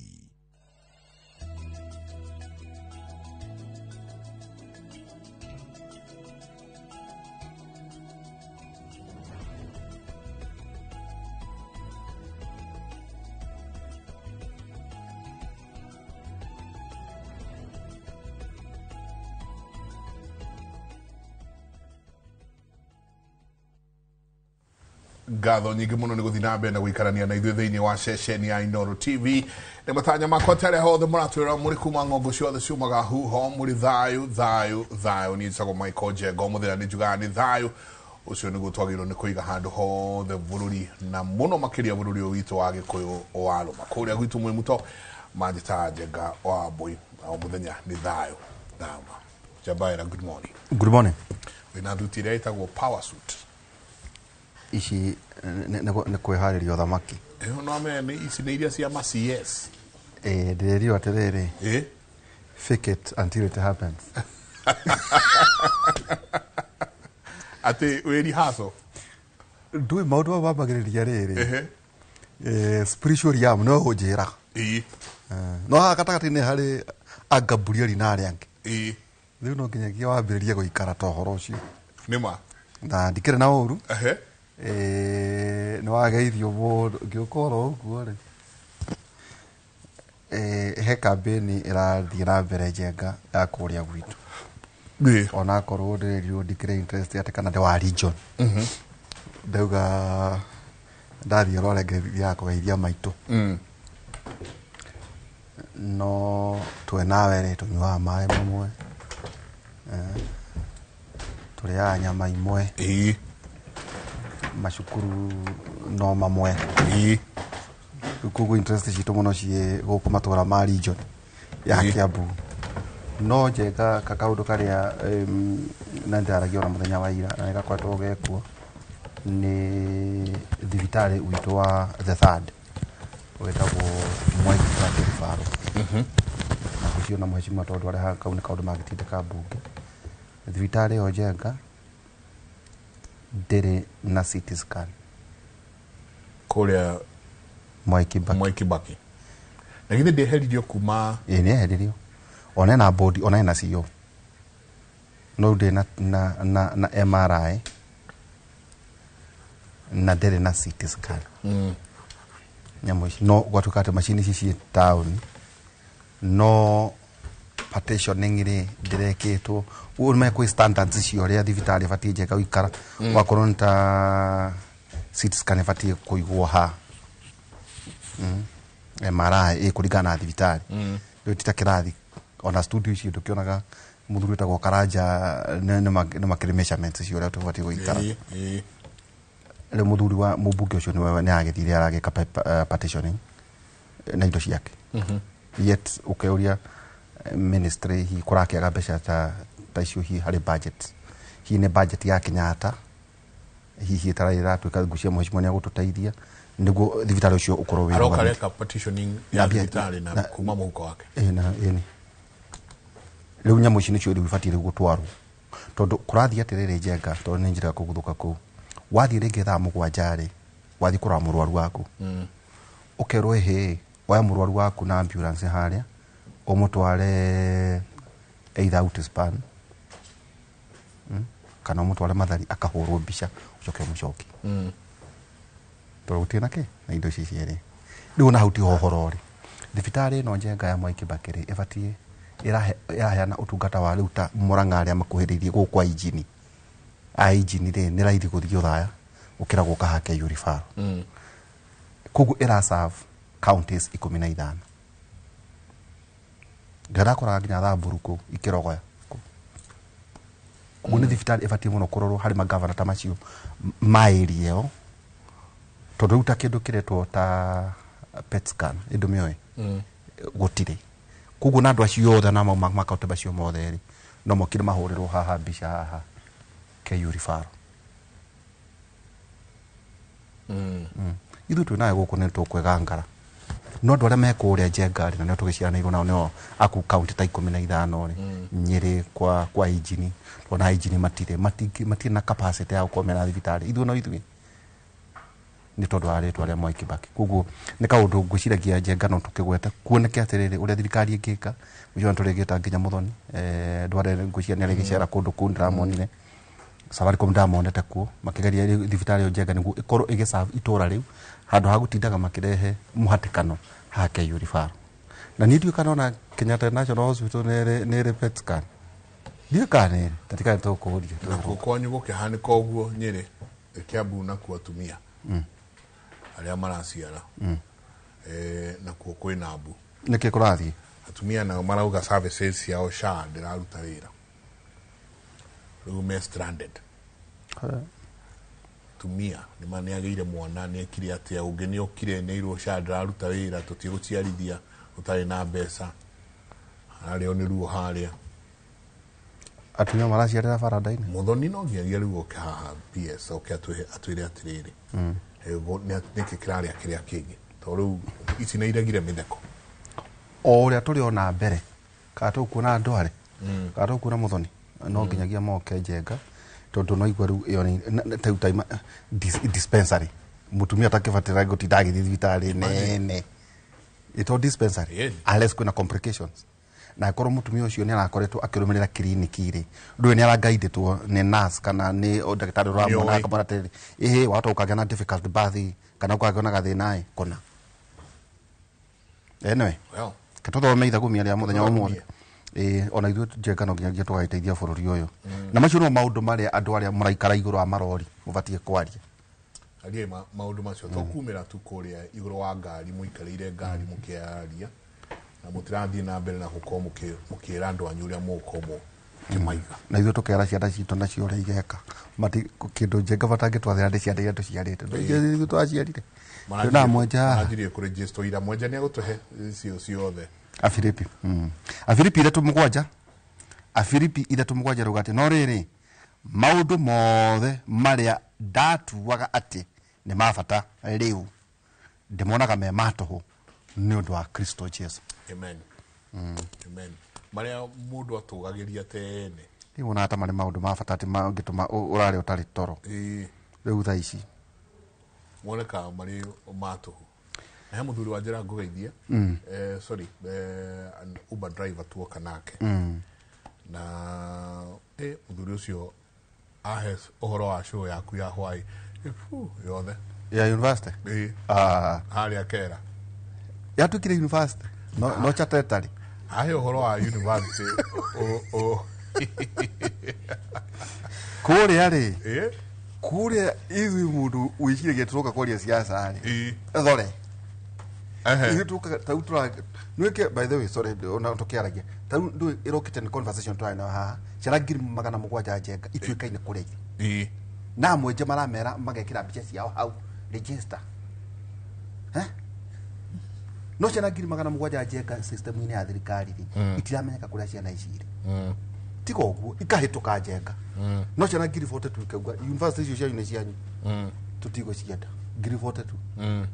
Ngatho nyingĩ mũno nĩ gũthiĩ na mbere na gũikarania na ithuĩ thĩinĩ wa ceceni ya Inooro TV. Nĩ matanya makwa atĩ arĩa hothe mũratwĩra mũrĩ kuma ng'ongo ciothe ciumaga huho mũrĩ thayũ thayũ thayũ. Niĩ njĩtagwo Michael Njenga, mũthenya nĩ njugaga nĩ thayũ ũcio nĩguo twagĩrĩirwo nĩ kũiga handũ hothe bũrũri na mũno makĩria bũrũri ũyũ witũ wa Gĩkũyũ wa Rũma. Kũrĩa gwitũ mwĩ mũto manjĩtaga Njenga wa Mbũi, o mũthenya nĩ thayũ thayũ. Njabaĩra, good morning. Good morning. Wĩna thuti ĩrĩa ĩtagwo power suit. Ici nĩ kwĩharĩria ũthamaki. Ĩyo no amenye nĩ ici nĩ iria cia ma CS. Ĩĩ ndĩrerirwo atĩrĩrĩ, fake it until it happens. Atĩ wĩ rehearsal? Ndũĩ maũndũ mau mambagĩrĩria rĩrĩ, spiritual realm no ũnjĩraga. No haha gatagatĩ-inĩ harĩ a Gabrieli na arĩa angĩ. Rĩu no nginyagia wambĩrĩrie gũikara ta ũhoro ũcio. Nĩ ma. Na ndikĩrĩ na ũru. Nĩ wageithio mũndũ ngĩũka oro ũguo rĩ, he kambĩni ĩrathiĩ na mbere Njenga ya kũrĩa gwitũ. Onakorwo ndĩrerirwo ndikĩrĩ interest atĩ kana ndĩ wa region. Ndauga ndathiĩ Rware ngĩthiaga kũgeithia maitũ. No twe nawe rĩ tũnyuaga maĩ mamwe, tũrĩaga nyama imwe, macukuru no mamwe. Koguo interest citũ mũno ciĩ gũkũ matũra ma region ya Kiambu. No Njenga kaũndũ karĩa na ndĩraragia ona mũthenya wa ira na nĩgakoretwo gekuo nĩ thibitarĩ witũ wa the third wĩtagwo Mwai Kibaki Referral. Na gũcio na mheshimiwa tondũ arĩa kau nĩ kaũndũ mangĩtindĩka mbunge. Thibitarĩ ĩyo Njenga ndĩrĩ na CT scan. Kũrĩa Mwai Kibaki. Mwai Kibaki. Na githĩ ndĩeheririo kuma? Ĩĩ nĩeheririo. Ona ena board, ona ena CEO. No ndĩ na MRI na ndĩrĩ na CT scan. Nyamũ ici no gwatuĩka atĩ macini ici ciĩ taũni no partitioning rĩ ndĩrekĩtwo ũguo nĩ kwĩ standards cia ũrĩa thibitarĩ ĩbatiĩ njega gũikara. Wakorwo nĩ ta CT scan ĩbatiĩ kũigwo ha, MRI ĩkũringana na thibitarĩ. Rĩu ti ta kĩrathi ona studio icio ndũkĩonaga mũthuri wĩtagwo Karanja nĩ makĩrĩ measurements cia ũrĩa tũbatiĩ gũikara. Rĩu mũthuri wa mũmbunge ũcio nĩwe nĩ agĩthire aragĩka partitioning na indo ciake. Yet ũkeuria ministry hi kũrakĩaga mbeca ta icio hi harĩ budget, hihi nĩ budget ya Kenyatta hihi ĩtarĩ ĩratuĩka ngũcia mheshimiwa nĩ agũtũteithia nĩguo thibitarĩ ũcio ũkorwo wĩ aroka rũgamĩte. reka partitioning ya thibitarĩ na kuma mũhuko wake. Ĩĩ na ĩni rĩu nyamũ ici nĩcio rĩu ibatiĩ rĩu gũtwarwo tondũ kũrathiĩ atĩrĩrĩ Njenga tondũ nĩ njĩra kũguthũka kũu wathiĩ rĩngĩ thaa 7 rĩ wathiĩ kũrora mũrwaru waku. Ũkerwo ĩhĩ oya mũrwaru waku na ambulance harĩa ũmũtware either Outspan kana ũmũtware Mathari akahũrwo mbica ũcoke ũmũcokie. Tondũ gũtirĩ na kĩ na indo ici cierĩ rĩu ona hau tiho ũhoro rĩ thibitarĩ ĩno Njenga ya Mwai Kibaki rĩ ĩbatiĩ ĩraheana ũtungata wa rĩu ta Murang'a arĩa makuhĩrĩirie gũkũ kwa injini a injini rĩ nĩ raithi gũthiĩ Othaya gũkĩra gũka hake Referral. Koguo ĩra serve counties 15 ngarakoraga nginya Thamburu kũu ikĩrogoya koguo nĩ thibitarĩ ĩbatiĩ mũno kũrorwo harĩ magavana ta macio ma area ĩyo tondũ rĩu ta kĩndũ kĩretwo ta PET scan ĩndũ mĩoĩ gũtirĩ koguo na andũ acio othe na makaunti macio mothe rĩ no mokire mahũrĩrwo haha mbica haha KU Referral. Ithuĩ twĩ nayo gũkũ nĩ tũkwĩgangara no andũ arĩa me kũrĩa Njenga rĩ na nĩo tũgĩciaranĩirwo nao nĩo aku kaunti ta 15 rĩ Nyĩrĩ kwa injini ona injini matirĩ na capacity ya gũkorwo mena thibitarĩ ithuĩ no ithuĩ nĩ tondũ wa rĩtwa rĩa Mwai Kibaki koguo nĩ kaũndũ ngwĩciragia Njenga no tũkĩgweta kuoneke atĩrĩrĩ ũrĩa thirikari ĩngĩka mũico nĩtũrĩgĩta nginya Mũthoni ndware ngwĩciria nĩ arĩgĩcera kũndũ kũu ndĩramonire Safaricom ndamonete kuo makĩgeria thibitarĩ ĩyo Njenga nĩguo ĩkorwo ĩgĩserve itũra rĩu handũ ha gũtindaga makĩrehe mũhatĩkano haha KU Referral na niĩ ndiũĩ kana ona Kenyatta National Hospital nĩ ĩrĩ PET scan ndiũĩ kana nĩ ĩrĩ tatikane tũkũũria Nakuo kwanyu gũkĩhanĩka ũguo Nyĩrĩ Kĩambu nakuo atumia arĩa maraciara nakuo kwĩna mbu nĩkĩ kũrathiĩ atumia nao marauga services ciao SHA ndĩraruta wĩra rĩu me stranded. Tumia nĩ agĩire mwana nĩ ekire atĩa ũngĩ nĩ okire nĩ irwo SHA ndĩraruta wĩra tũtigũciarithia ũtarĩ na mbeca ararĩo nĩ ruo harĩa atumia maraciarĩra baranda-inĩ Mũthoni no nginyagia rĩu oke haha PS oke atwĩre atĩrĩrĩ nĩkĩ kĩrarĩa kĩrĩa kĩngĩ tondũ rĩu ici nĩ iregire mĩtheko o ũrĩa tũrĩ ona mbere kana tũkuona ndware kana tũkuona Mũthoni no nginyagia moke Njenga tondũ no igua rĩu ĩyo nĩ ta rĩu ta dispensary mũtumia atakĩbatĩra gũtinda agĩthiĩ thibitarĩ nene ĩto dispensary unless kwĩna complications na akorwo mũtumia ũcio nĩ arakoretwo akĩrũmĩrĩra kiriniki rĩ ndũĩ nĩ aragaidĩtwo nĩ nurse kana nĩ ndagĩtarĩ ũramwona akamwĩra atĩrĩrĩ ĩhĩ wahota ũkagĩa na difficult birth kana ũkagĩa na gathĩna ĩ kũna anyway tũthome ithagumia rĩa mũthenya wa ũmũthĩ ona ithuĩ Njenga no nginyagia tũgagĩteithia bũrũri ũyũ na macio no maũndũ marĩa andũ arĩa mũraikara igũrũ wa marori mũbatiĩ kwaria arie maũndũ macio to kumĩra tu kũrĩa igũrũ wa ngari mũikarĩire ngari mũkĩaria na mũtirathiĩ na mbere na gũkorwo mũkĩra andũ anyu ũrĩa mũgũkorwo mũkĩmaiga na ithuĩ tũkera ciana citũ nacio ũrĩa igeka kĩndũ Njenga batangĩtwathĩra ndĩ ciana iria tũciarĩte ithuĩ twaciarire na mwenja maranjirie kũregister ira mwenja nĩ agũtũhe icio ciothe Afilipi Afilipi 3:7 Afilipi 3:7 rauga atĩ no rĩrĩ maũndũ mothe marĩa ndatuaga atĩ nĩ ma bata rĩu ndĩmonaga me ma tũhũ nĩ ũndũ wa Kristo Jesu. Amen. Amen. Marĩa mũndũ atũgagĩria tene rĩu wonaga ta marĩ maũndũ ma bata atĩ mangĩtũma ũrare ũtarĩ toro rĩu thaa ici moneka marĩ ma tũhũ na he mũthuri wa njĩra ngũgeithie sorry an Uber driver tuoka nake na mũthuri ũcio ahe ũhoro wa show yaku ya hwaĩ yothe Ya university. Ah, harĩa Kera. Yatuĩkire university. No chata ĩtarĩ. Ahe ũhoro wa university. O Kũrĩa rĩ. Kũrĩa ithuĩ mũndũ wĩciragia tũroka kwaria siasa rĩ. Thore. Ithuĩ tũkaga tau tũra nwĩke, by the way, sorry, ona tũkĩaragia tau ndũ ĩrokĩte nĩ conversation tũrarĩ nayo haha, ciana 700,000 Njenga ituĩkaine kũrĩa irĩ na mwenje maramera magekĩra mbica ciao hau register, no ciana 700,000 Njenga system-inĩ ya thirikari rĩ, itiramenyeka kũrĩa ciana ici irĩ. Tiga ũguo ikahĩtũka Njenga, no ciana 42,000 ikauga university icio cianyu nĩ cianyu, tũtigũcienda 42,000.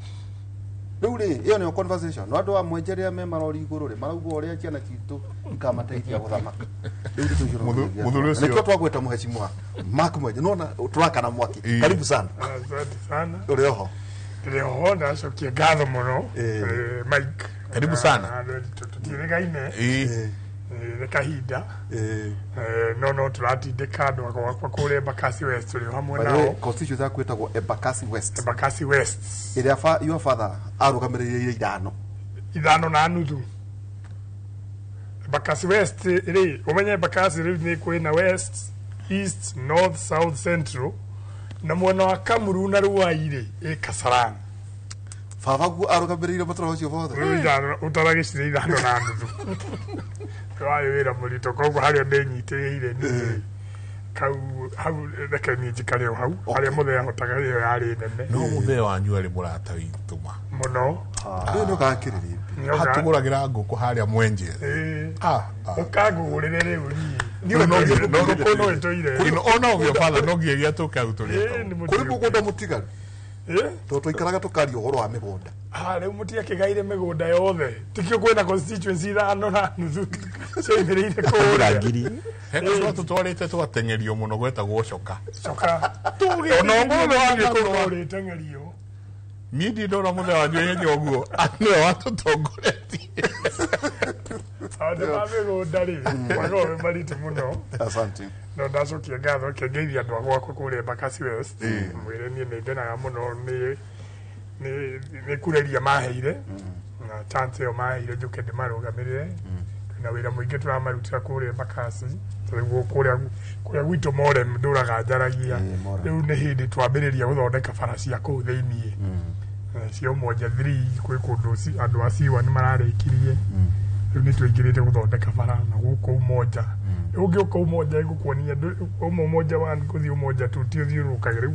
Rĩu rĩ, ĩyo nĩyo conversation. No andũ a mwenje rĩrĩa me marori igũrũ rĩ, marauga ũrĩa ciana citũ ikamateithia gũthamaka. Rĩu nĩ Mũthuri ũcio. Nĩkĩo twagwĩta mũhecimwa Mark Mwenje. Nona tũrakana mwaki. Karibu sana. Asante sana. Ũrĩ oho? Ndĩrĩ oho, ndacokia ngatho mũno, Mike. Karibu sana. Tũtiĩrĩgaine nĩ kahinda, no tũratindĩka andũ gwakwa kũrĩa Embakasi West, tũrĩ o hamwe By the way, nao. constituency yaku ĩtagwo Embakasi West. Embakasi West. Ĩrĩa your father arũgamĩrĩire ithano. 5.5. Embakasi West rĩ, ũmenye Embakasi rĩu nĩ kwĩna West, East, North, South, Central, na mwena wa Kamuru na Ruai rĩ, ĩ Kasarani. Baba guo arũgamĩrĩire mũtũra ũcio wothe. Rĩu ithano ũtaragĩcire 5.5. Warĩ wĩra mũritũ, koguo harĩa ndĩnyitĩrĩire niĩ kau hau, reke niĩ njikare o hau harĩa mũthee ahotaga, ĩyo yarĩ nene. No mũthee wanyu arĩ mũrata witũ ma. Mũno. Rĩu nĩ ũgakĩrĩrĩmbĩ. Hatũgũragĩra ngũkũ harĩa Mwenje. Ũkangũgũrĩre rĩu niĩ. Ngũkũ no ĩtũire. Ona ũgĩo father no nginyagia tũke hau tũrĩe. Kũrĩ mũgũnda mũtigaru. Tondũ twaikaraga tũkaria ũhoro wa mĩgũnda. Rĩu mũtiakĩgaire mĩgũnda yothe, tikio kwĩna constituency 5.5 ciaimĩrĩire kũrĩa. He gacũa tũtwarĩte tũgateng'erio mũno gwetagwo coka. Coka. Ona ũmũthĩ wathiĩ kũu no ũrĩteng'erio. Niĩ ndirĩ ndona mũthee wanyu ihenya ũguo, nĩwe watũtongoretie. Maũndũ ma mĩgũnda rĩ, makoragwo me maritũ mũno. Asante. No ndacokia ngatho, kĩngeithia andũ a gwakwa kũrĩa Embakasi West. Mwĩre niĩ nĩ ngenaga mũno nĩ kũreria maheire na chance ĩyo maheire njũke ndĩmarũgamĩrĩre. Twĩna wĩra mũingĩ tũramarutĩra kũrĩa Embakasi. Rĩu kũrĩa gwitũ Morem ndũraga njaragia. Rĩu nĩ hĩndĩ twambĩrĩria gũthondeka bara cia kũu thĩiniĩ cia Umoja 3, kwĩ kũndũ andũ a C1 mararĩkirie. Rĩu nĩ tũingĩrĩte gũthondeka bara na gũkũ Umoja. Rĩu ũngĩũka Umoja ĩgũkuonia uma Umoja 1 gũthiĩ Umoja 2 ti ũthiũrũrũkage. Rĩu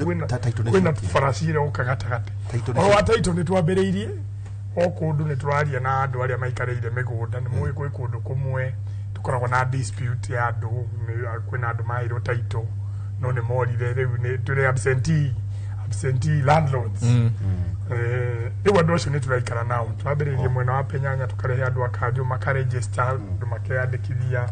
kwĩna bara ciroka gatagatĩ. Ũhoro wa title nĩ twambĩrĩirie o kũndũ, nĩ tũraria na andũ arĩa maikarĩire mĩgũnda. Nĩ mũĩ gwĩ kũndũ kũmwe tũkoragwo na dispute ya andũ, kwĩna andũ maheirwo title no nĩ morire. Rĩu nĩ tũrĩ absentee landlords. Rĩu andũ acio nĩ tũraikara nao, twambĩrĩirie mwena wa Penyanya, tũkarehe andũ a kanjũ makaregister, andũ makeyandĩkithia.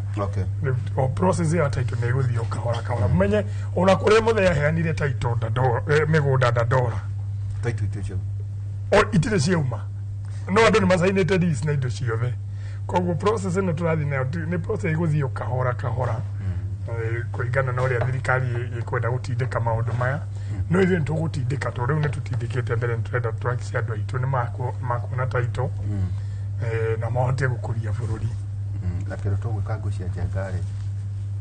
O process ya title nĩ ĩgũthiĩ o kahora kahora. Mũmenye ona kũrĩa mũthee aheanire title Dandora, mĩgũnda Dandora. Title itirĩ ciauma. Itirĩ ciauma, no andũ nĩ macainĩte lease na indo ciothe. Koguo process ĩno tũrathiĩ nayo nĩ process ĩgũthiĩ o kahora kahora, kũringana na ũrĩa thirikari ĩkwenda gũtindĩka maũndũ maya. No ithuĩ nĩ tũgũtindĩka, tondũ rĩu nĩ tũtindĩkĩte mbere, nĩ tũrenda tũhakice andũ aitũ nĩ makuona title na mahote gũkũria bũrũri. Na kĩndũ tũgwĩka ngũ cia Njenga rĩ,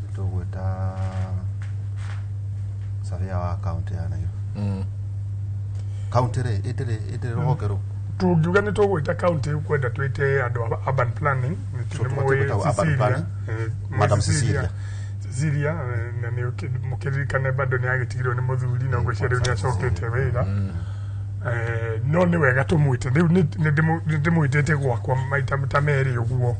nĩ tũgwĩta surveyor wa kaunti ya Nairobi. Kaunti rĩ, ĩndĩrĩ rũhonge rũu. Tũngiuga nĩ tũgwĩta kaunti kwenda twĩte andũ a urban planning. Nĩ Madam Cecilia. Cecilia, na nĩ mũkĩririkane bado nĩ agĩtigirwo nĩ mũthuri, na ngwĩciria rĩu nĩ acokete wĩra. No nĩ wega tũmwĩte rĩu, nĩ ndĩmwĩtĩte gwakwa maita ta merĩ ũguo,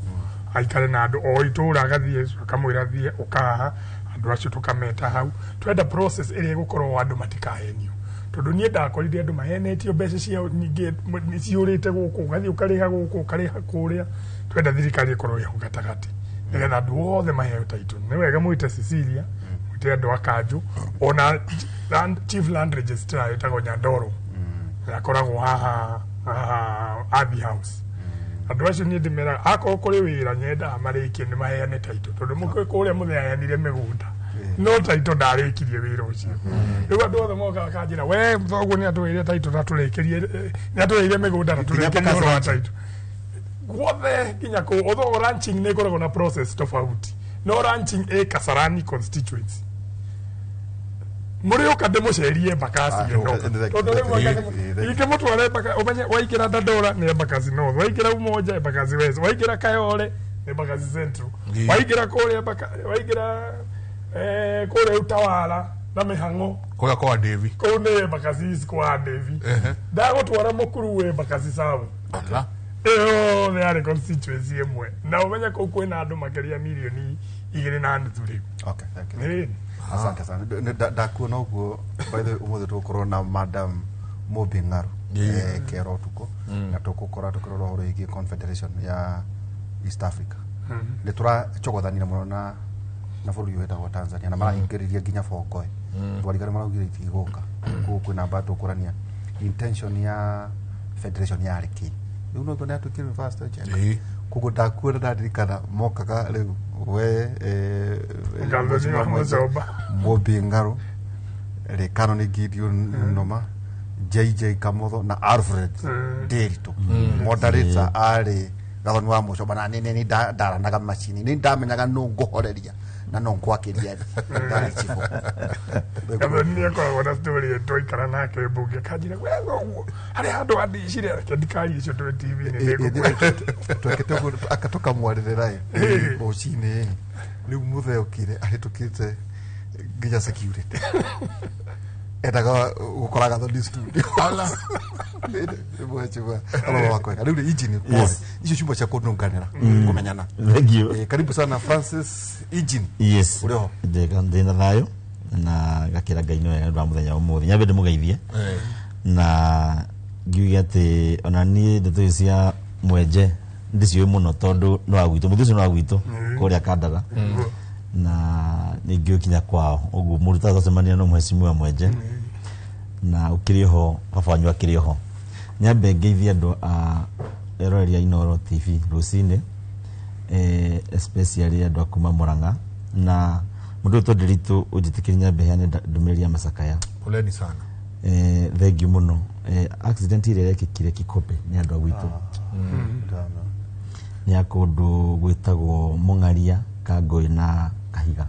aikare na andũ o itũra, agathiĩ akamwĩra thiĩ ũkahaha, andũ acio tũkameta hau. Twenda process ĩrĩa ĩgũkorwo andũ matikahenio, tondũ niĩ ndakorire andũ mahenetio mbeca ciao nyingĩ ciũrĩte gũkũ, ũgathiĩ ũkarĩha gũkũ, ũkarĩha kũrĩa. Twenda thirikari ĩkorwo ĩho gatagatĩ nĩgetha andũ othe maheo title. Nĩ wega mwĩte Cecilia, mwĩte andũ a kanjũ, ona chief land registrar ĩtagwo Nyandoro, akoragwo haha Abbey House. Andũ acio niĩ ndĩmeraga akorwo kũrĩ wĩra nyendaga marĩkie nĩ maheane title, tondũ mũkĩ kũrĩa mũthee aheanire mĩgũnda No taito ndarĩkirie wĩra ũcio. Rĩu andũ othe mokaga kanjĩra we thoguo nĩ atũheire taito na tũrĩkĩrie, nĩ atũheire mĩgũnda na tũrĩkĩrie ũhoro wa taito guothe nginya kũu. Although ranching nĩ ĩkoragwo na process tofauti, no ranching ĩ Kasarani constituency. Mũrĩũka ndĩmũcerie Embakasi ĩno, tondũ rĩu ingĩmũtwara Embakasi, ũmenye waingĩra Dandora nĩ Embakasi North, waingĩra Umoja Embakasi West, waingĩra Kayole Embakasi Central, waingĩra kũrĩa waingĩra kũrĩa Utawala na mĩhang'o kũrĩa kwa Devi, kũu nĩ Embakasi East kwa Devi, ndagũtwara Mũkuru Embakasi South. Ĩyo yothe yarĩ constituency ĩmwe, na ũmenye kũu kwĩna andũ makĩria milioni 2.5 rĩu. Okay, thank you. Asante sana. Ndakuona ũguo. By the way, ũmũthĩ tũgũkorwo na Madam Mobi Ng'aru kero ũtukũ, na tũgũkorwo tũkĩrora ũhoro wĩgiĩ Confederation ya East Africa. Nĩ tũracogothanire mũno na bũrũri ũyũ wĩtagwo Tanzania, na marahingĩrĩria nginya Bongoe. Twarigana maraugire itigũka. Koguo kwĩna mba tũkũrania intention ya federation yarĩ kĩ. Rĩu no tuone atuĩkire university njega. Koguo ndakuona ndaririkana mokaga rĩu we Mobi Ng'aru, Rĩkano nĩ Gideon Noma, JJ Kamotho na Alfred Nderitu. Moderator arĩ Gathoni wa Mũcomba, na nĩ ndaranaga macini, nĩ ndamenyaga nũ ngũhoreria na no ngwakĩria ndarĩ chifu. Gathoni nĩ akoragwo na story twaikara nake mbunge kanjĩra we thoguo harĩ handũ andicire, reke ndikarie icio twĩ TV-inĩ nĩngũkwenda. Twekete ũguo tũkamwarĩrĩra rũcinĩ. Rĩu mũthee okire ahĩtũkĩte nginya security, endaga gũkora Gathoni studio. Rĩu nĩ injini icio ciuma cia kũnunganĩra kũmenyana. Thank you. Karibu sana Francis Injini. Yes. Ũrĩ ho? Ndĩna thayũ na gakĩra Ngai nĩ wega nĩ ũndũ wa mũthenya ũmũthĩ. Nyambe ndĩmũgeithie na ngiuge atĩ ona niĩ ndeto ici cia mwenje ndĩciũĩ mũno, tondũ nĩ wa gwitũ, mũthĩ ũcio nĩ wa gwitũ kũrĩa Kandara, na nĩ ngĩũĩ kinya kwao. Ũguo mũndũ twacemania no mheshimiwa Mwenje, na ũkĩrĩ oho baba wanyu akĩrĩ oho. Nyambe ngeithie andũ a eroreri a Inooro TV rũcinĩ, especially andũ a kuma Murang'a, na mũndũ ũyũ Nderitu ũnjĩtĩkĩrie nyambe heane ndũmĩrĩri ya macakaya. Poleni sana. Thank you mũno. Accident ĩrĩa ĩrekĩkire Kikobe nĩ andũ a gwitũ, nĩ ya kũndũ gwĩtagwo Mũng'aria, Kangũĩ na Kahiga,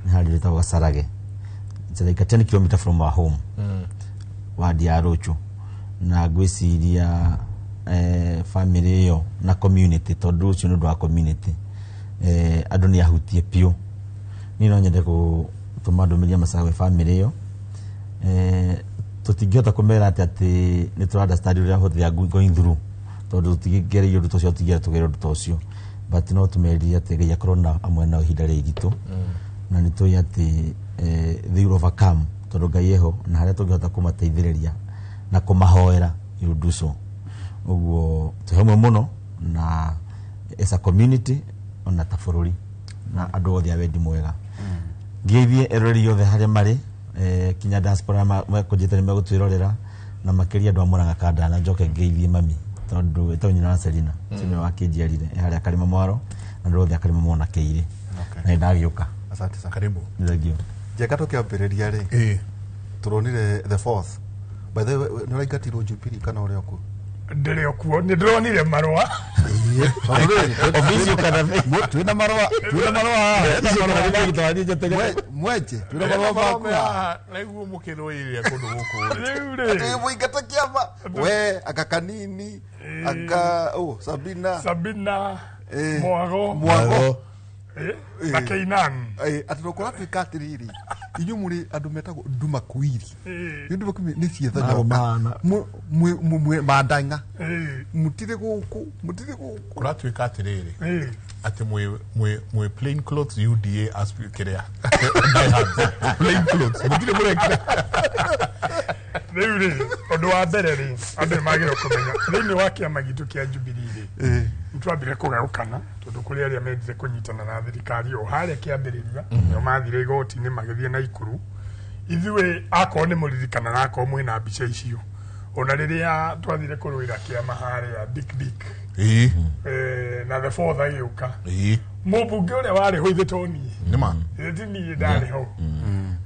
nĩ harĩa gwĩtagwo Gacarage. It's like a 10 km from our home, wadi ya Rũchũ. Na ngwĩciria family ĩyo na community, tondũ ũcio nĩ ũndũ wa community, andũ nĩ ahutie piũ. Niĩ no nyende gũtũma ndũmĩrĩri ya macakaya gwĩ family ĩyo. Tũtingĩhota kũmera atĩ nĩ tũra understand ũrĩa they are going through, tondũ tũtingĩgereire ũndũ ta ũcio, tũtingĩenda tũgerere ũndũ ta ũcio, but no tũmerire atĩ Ngai akorwo na amwe nao ihinda rĩrĩ iritũ, na nĩ tũĩ atĩ they will overcome, tondũ Ngai eho, na harĩa tũngĩhota kũmateithĩrĩria na kũmahoera you do so. Ũguo twĩ hamwe mũno na as a community ona ta bũrũri na andũ othe a wendi mwega. Ngeithie eroreri othe harĩa marĩ, kinya diaspora mekũnjĩte nĩ megũtwĩrorera, na makĩria andũ a Murang'a Kandara, na njoke ngeithie mami, tondũ ĩtagwo nyina wa Selina, ũcio nĩwe wakĩnjiarire, e harĩa Karima Mwaro, na andũ othe a Karima mona Kĩirĩ. Na nĩndagĩũka. Asante sana. Karibu. Thank you. Njega tũkĩambĩrĩria rĩ, tũronire the fourth. By the way, nĩ ũraingatirwo Jubilee kana ũrĩ o kuo? Ndĩrĩ o kuo, nĩ ndĩronire marũa. Office kana twĩna marũa, twĩna marũa Mwenje, twĩna marũa maku haha. Naiguo mũkĩrũĩrĩra kũndũ gũkũ. Rĩu rĩ, Atĩ mũingate kĩama we anga Kanini, anga Sabina, Sabina Mwago, Mwago na Keinan. Atĩ no kũratuĩka atĩrĩrĩ, inyuĩ mũrĩ andũ metagwo ndumakuiri. Ndumakuiri nĩ cietha nyoka mandang'a, mũtirĩ gũkũ, mũtirĩ gũkũ. Kũratuĩka atĩrĩrĩ, atĩ mwĩ plain clothes UDA as kĩrĩa plain clothes mũtirĩ mũrekĩra. Rĩu rĩ, ũndũ wa mbere rĩ, andũ nĩ magĩrĩirwo kũmenya thĩinĩ wa kĩama gitũ kĩa Jubilee rĩ, nĩtwambire kũgarũkana, tondũ kũrĩ arĩa mendire kũnyitana na thirikari o harĩa kĩambĩrĩria, nĩo mathire igoti-inĩ magĩthiĩ Naikuru. Ithuĩ akorwo nĩ mũririkanaga, akorwo mwĩna mbica icio, ona rĩrĩa twathire kũrũĩra kĩama harĩa Dick Dick, na the fourth agĩũka, Mũmbunge ũrĩa warĩ ho ithe to niĩ. Nĩma. Ti niĩ ndarĩ ho.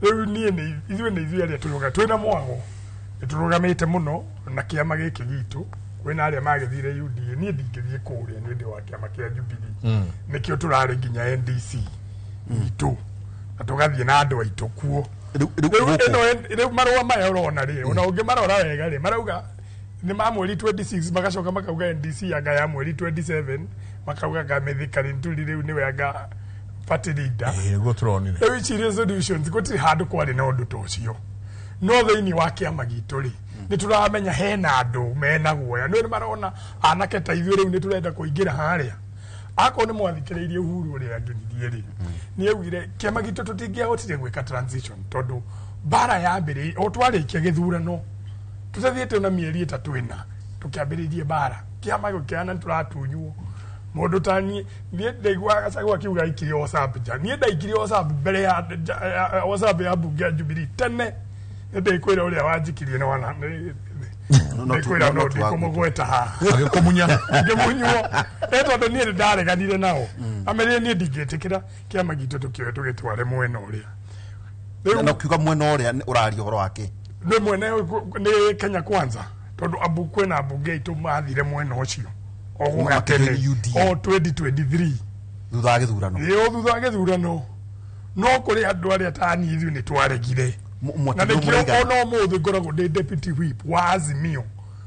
Rĩu niĩ nĩ ithuĩ nĩ ithuĩ arĩa tũrũga twĩna mwago. Nĩ tũrũgamĩte mũno na kĩama gĩkĩ gitũ. Kwĩna arĩa magĩthire UDA, niĩ ndingĩthiĩ kũrĩa nĩ ũndũ wa kĩama kĩa Jubilee. Nĩkĩo tũrarĩ nginya NDC itũ na tũgathiĩ na andũ aitũ kuo. Rĩu marũa maya ũrona rĩ, ona ũngĩmarora wega rĩ, marauga nĩ ma mweri 26 magacoka makauga NDC anga ya mweri 27 makauga nga Mithika Linturi rĩu nĩwe anga party leader. Nĩguo tũronire. Rĩu ici resolutions gũtirĩ handũ kwarĩ na ũndũ ta ũcio. No thĩinĩ wa kĩama gitũ rĩ, nĩ tũramenya hena andũ mena guoya. Nĩ marona anake ta ithuĩ rĩu nĩ tũrenda kũingĩra harĩa. Akorwo nĩ mwathikĩrĩirie Uhuru ũrĩa angenirie rĩ, nĩ augire kĩama gitũ tũtingĩahotire gwĩka transition tondũ mbara yambĩrĩirie o twarĩkia gĩthurano tũtathiĩte ona mĩeri 3 ĩna tũkĩambĩrĩirie mbara kĩama gĩkĩhana tũratunywo. Mũndũ ta niĩ ndaiguaga Gachagua akiuga aikirie WhatsApp nja. Niĩ ndaikirie WhatsApp mbere ya WhatsApp ya mbunge ya Jubilee tene. Nĩ ndĩkwĩra ũrĩa wanjikirie nĩ wana ndĩkwĩra no ndikũmũgweta haha. Agĩkũmunya. Ngĩmunywo. Tondũ niĩ nĩ ndareganire nao. Amerire niĩ ndingĩtĩkĩra kĩama gitũ tũkĩoe tũgĩtware mwena ũrĩa. Na ũkiuga mwena ũrĩa ũraria ũhoro wake. Nĩ mwena nĩ Kenya Kwanza tondũ abu kwĩna ambunge aitũ mathire mwena ũcio. O gũgatene o 2023 thutha wa gĩthurano. Ĩĩ thutha wa gĩthurano. No kũrĩ andũ arĩa ta niĩ ithuĩ nĩ twaregire. Na nĩkĩo ona ũmũthĩ ngoragwo ndĩ deputy whip wa Azimio.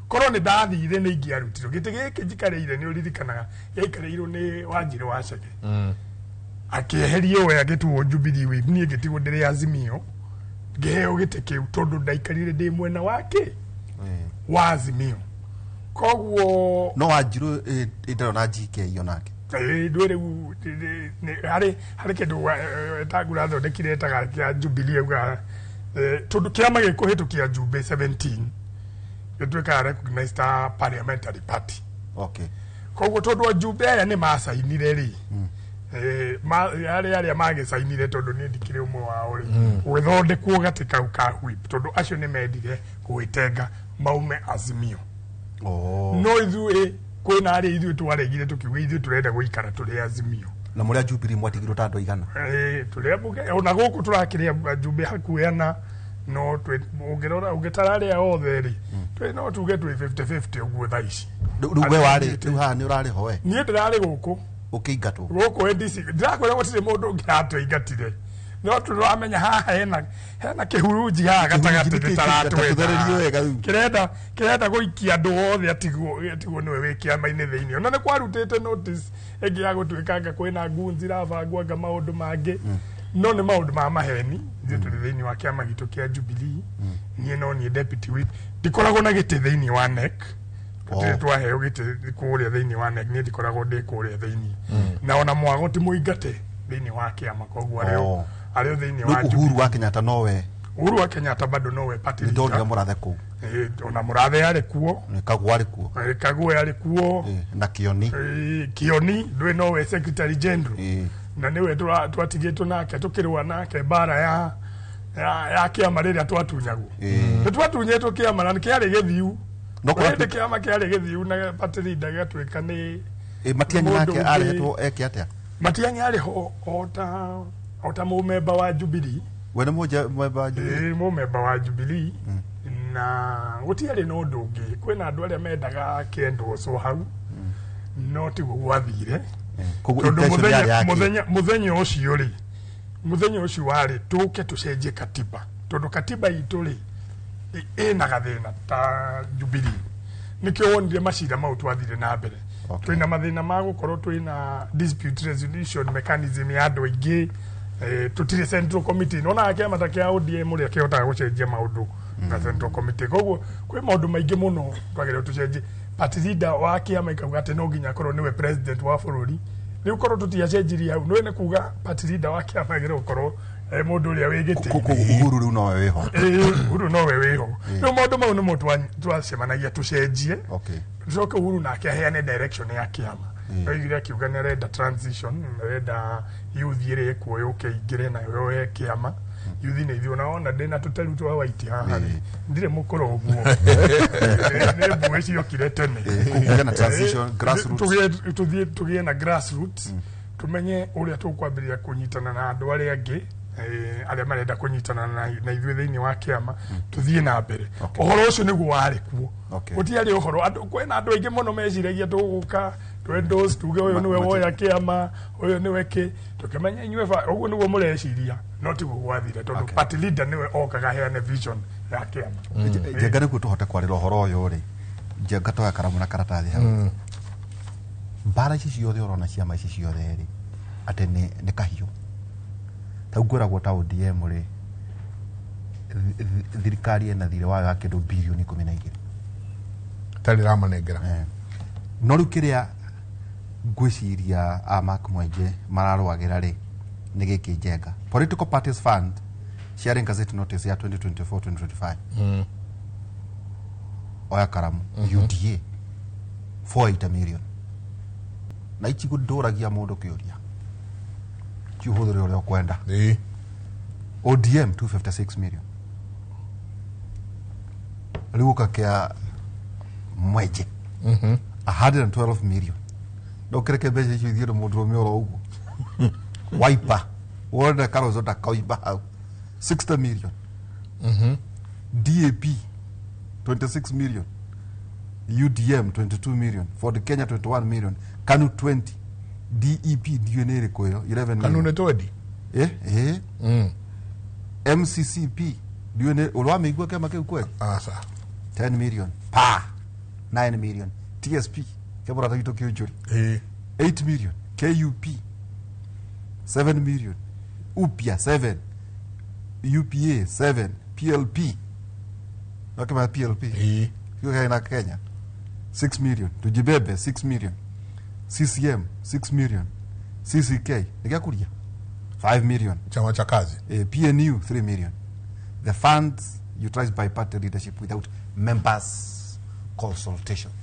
Korwo nĩ ndathire nĩ ingĩarutirwo. Gĩtĩ gĩkĩ njikarĩire nĩ ũririkanaga gĩaikarĩirwo nĩ Wanjirũ wa Chege. Akĩeherio we agĩtuo Jubilee whip, niĩ ngĩtigwo ndĩrĩ Azimio. Ngĩheo gĩtĩ kĩu tondũ ndaikarire ndĩ mwena wake wa Azimio. Koguo no Wanjirũ ĩndarĩ na GK onake. Ndũĩ rĩu harĩ kĩndũ Tangura athondekire etaga kĩa Jubilee auga tondũ kĩama gĩkũhĩtũkia Jumbe 17 gĩtuĩkaga recognized ta parliamentary party. Okay. Koguo tondũ Jumbe aya nĩ macainire rĩ, arĩa magĩcainire tondũ niĩ ndikĩrĩ ũmwe wao rĩ, gũgĩthondekwo gatĩ kau ka whip tondũ acio nĩ mendire gwĩtenga maume Azimio. No ithuĩ kwĩna arĩa ithuĩ twaregire tũkiuga ithuĩ tũrenda gũikara tũrĩ Azimio. Na mũrĩ a Jubilee mwatigirwo ta andũ aigana? Tũrĩ ambunge ona gũkũ tũrakĩrĩ Jumbe hakuhĩ ana, no ũngĩrora ũngĩtara arĩa othe rĩ, no tuge twĩ 50-50 ũguo thaa ici. Rĩu we warĩ rĩu haha nĩ ũrarĩ ho we? Niĩ ndĩrarĩ gũkũ. Ũkĩingatwo? Gũkũ NDC ndĩrakwĩra gũtirĩ mũndũ ũngĩ atũingatire. No tũramenya haha hena kĩhurunji haha gatagatĩ gĩtaratwenda. Kĩrenda gũikia andũ othe atigwo nĩwe wĩ kĩama-inĩ thĩinĩ. Ona nĩ kwarutĩte notice ĩngĩ ya gũtuĩka anga kwĩna ngunzi irabangwo anga maũndũ mangĩ. No nĩ maũndũ ma maheni. Ithuĩ tũrĩ thĩinĩ wa kĩama gitũ kĩa Jubilee. Niĩ no niĩ deputy whip. Ndikoragwo na gĩtĩ thĩinĩ wa NEC. Tũtirĩ twaheo gĩtĩ kũrĩa thĩinĩ wa NEC. Niĩ ndikoragwo ndĩ kũrĩa thĩinĩ. Na ona mwago ti mũingate thĩinĩ wa kĩama koguo arĩo thĩinĩ wa Jubilee. Uhuru wa Kenyatta nowe. Uhuru wa Kenyatta bado nowe party leader. Nĩ ndonire Mũrathe kũu. Ona Mũrathe arĩ kuo. Kagwe arĩ kuo. Kagwe arĩ kuo. Na Kioni. Kioni ndũĩ nowe secretary general. Na nĩwe twatigĩtwo nake tũkĩrũa nake mbara ya kĩama rĩrĩa twatunyagwo. Nĩ twatunyĩtwo kĩama na kĩarĩ gĩthiu. Hĩndĩ kĩama kĩarĩ gĩthiu na party leader gĩgatuĩka nĩ Matiang'i nake arehetwo eke atĩa? Matiang'i arĩ ho o ta mũmemba wa Jubilee. We nĩ mũmemba wa Jubilee? Ĩĩ mũmemba wa Jubilee. Na gũtiarĩ na ũndũ ũngĩ. Kwĩna andũ arĩa mendaga kĩendwo hau. No tiguo gwathire. Tondũ mũthenya ũcio rĩ, mũthenya ũcio warĩ tũke tũcenjie katiba. Tondũ katiba itũ rĩ ĩna gathĩna ta Jubilee. Nĩkĩo wonire macira mau twathire na mbere. Twĩna mathĩna ma gũkorwo twĩna dispute resolution mechanism ya andũ aingĩ. Tũtirĩ central committee. Nona kĩama ta kĩa ODM ũrĩa kĩhotaga gũcenjia maũndũ na central committee. Koguo kwĩ maũndũ maingĩ mũno twagĩrĩirwo tũcenjie. Party leader wa kĩama ikauga atĩ no nginya akorwo nĩwe president wa bũrũri. Rĩu korwo tũtiacenjirie hau, nĩwe nĩ kuga party leader wa kĩama agĩrĩirwo gũkorwo mũndũ ũrĩa wĩ gĩtĩ-inĩ. Uhuru rĩu nowe wĩho. Uhuru nowe wĩho. Rĩu maũndũ mau nĩmo twacemanagia tũcenjie. Tũcoke Uhuru nake aheane direction ya kĩama. Oigire akiuga nĩ arenda transition, nĩ arenda youth ĩrĩa ĩkuo yũke ĩingĩre nayo yoe kĩama. Youth nĩ ithuĩ ona ndĩna tũteru twa white haha rĩ, ndirĩ mũkũrũ ũguo. Nĩ mbuĩ ciokire tene. Kũgĩa na transition grassroots. Tũgĩe na grassroots. Tumenye uria tukwambĩrĩria kũnyitana na andũ arĩa angĩ, arĩa marenda kũnyitana na ithuĩ thĩinĩ wa kĩama, tũthiĩ na mbere. Ũhoro ũcio nĩguo warĩ kuo. Gũtiarĩ ũhoro andũ, kwĩna andũ aingĩ mũno meciragia tũgũka twendos tuge ũyũ nĩwe woya kĩama, ũyũ nĩwe kĩ, tũkĩmenya inyuĩ ũguo nĩguo mũreciria, no tiguo gwathire, tondũ party leader nĩwe okaga aheane vision ya kĩama. Njenga nĩguo tũhote kwarĩra ũhoro ũyũ rĩ, Njenga toya karamu na karatathi hau. Mbara ici ciothe ũrona, ciama ici ciothe rĩ, atĩ nĩ kahiũ. Ta ngwĩragwo ta ODM rĩ, thirikari ĩna thirĩ wayo wa kĩndũ birioni 12 tarĩ ramanengera. No rĩu kĩrĩa ngwĩciria a Mark Mwenje mararũagĩra rĩ nĩ gĩkĩ, Njenga. Political Parties Fund sharing gazette notice ya 2024-2025. Oya karamu. UDA 480 million, na ici ndũragia mũndũ kĩũria, ciũhũthĩre ũrĩa ũkwenda. ODM 256 million. Rĩu ũka kĩa Mwenje, 112 million. No kĩreke mbeca icio ithiĩ na mũndũrũme oro ũguo. Wiper wone Kalonzo ndakoimba hau, 60 million. DAP 26 million, UDM 22 million, Ford Kenya 21 million, KANU 20, DEP ndiũĩ nĩ ĩrĩkũ ĩyo, 11 Kanu million. nĩ twendi. Eh. MCCP ndiũĩ nĩ ũrĩ wamĩigua kĩama kĩu kweli? Aca. 10 million, pa 9 million, TSP kĩmũrata gitũ kĩũnjũri 8 million, KUP 7 million, UPIA 7, UPA 7, PLP nakĩma PLP kĩo kĩarĩ na Kenya 6 million, Tujibebe 6 million, CCM 6 million, CCK nĩ gĩa kũria 5 million, Chama cha Kazi. PNU 3 million. The funds utilized by party leadership without members consultation.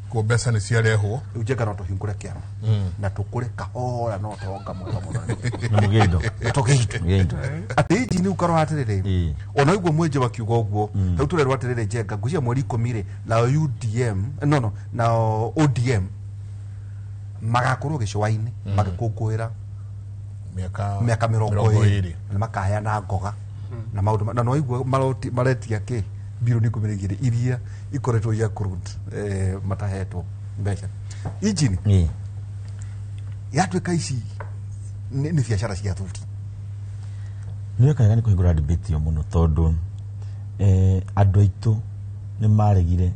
Kuo mbeca nĩ ciarehwo. Rĩu Njenga no tũhingũre kĩama na tũkũre kahora, no tonga mũno mũno. Na mũgĩindo. Na tũgĩindo. Mũgĩindo. Atĩ injini ũkarora atĩrĩrĩ, ona ũguo Mwenje wakiuga ũguo, rĩu tũrerwo atĩrĩrĩ, Njenga, ngwĩciria mweri 10 rĩ, nao UDM, no, nao ODM magakorwo gĩcũa-inĩ magĩkũngũĩra mĩaka mĩaka 20. 20, na makaheana ngoga na maũndũ na no igua maretia kĩ birioni 12 iria ikoretwo ia accrued, matahetwo mbeca. Injini yatuĩka ici nĩ biacara cia athuri. Nĩ wekaga nĩ kũhingũra debate ĩyo mũno, tondũ andũ aitũ nĩ maregire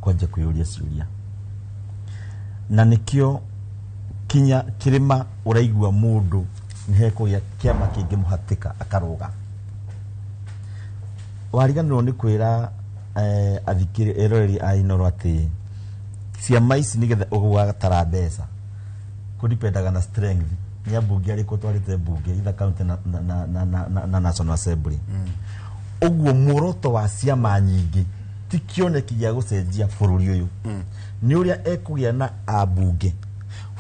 kwanja kwĩyũria ciũria, na nĩkĩo kinya kĩrĩma ũraigua mũndũ nĩ hekũgĩa kĩama kĩngĩmũhatĩka akarũga. Wariganĩrwo nĩ kwĩra athikĩrĩ eroreri a Inooro atĩ ciama ici nĩgetha ũgũgatara mbeca kũdipendaga na strength nĩ ambunge arĩkũ twarĩte mbunge either county na National Assembly. Ũguo muoroto wa ciama nyingĩ ti kĩoneki gĩa gũcenjia bũrũri ũyũ, nĩ ũrĩa ekũgĩa na ambunge.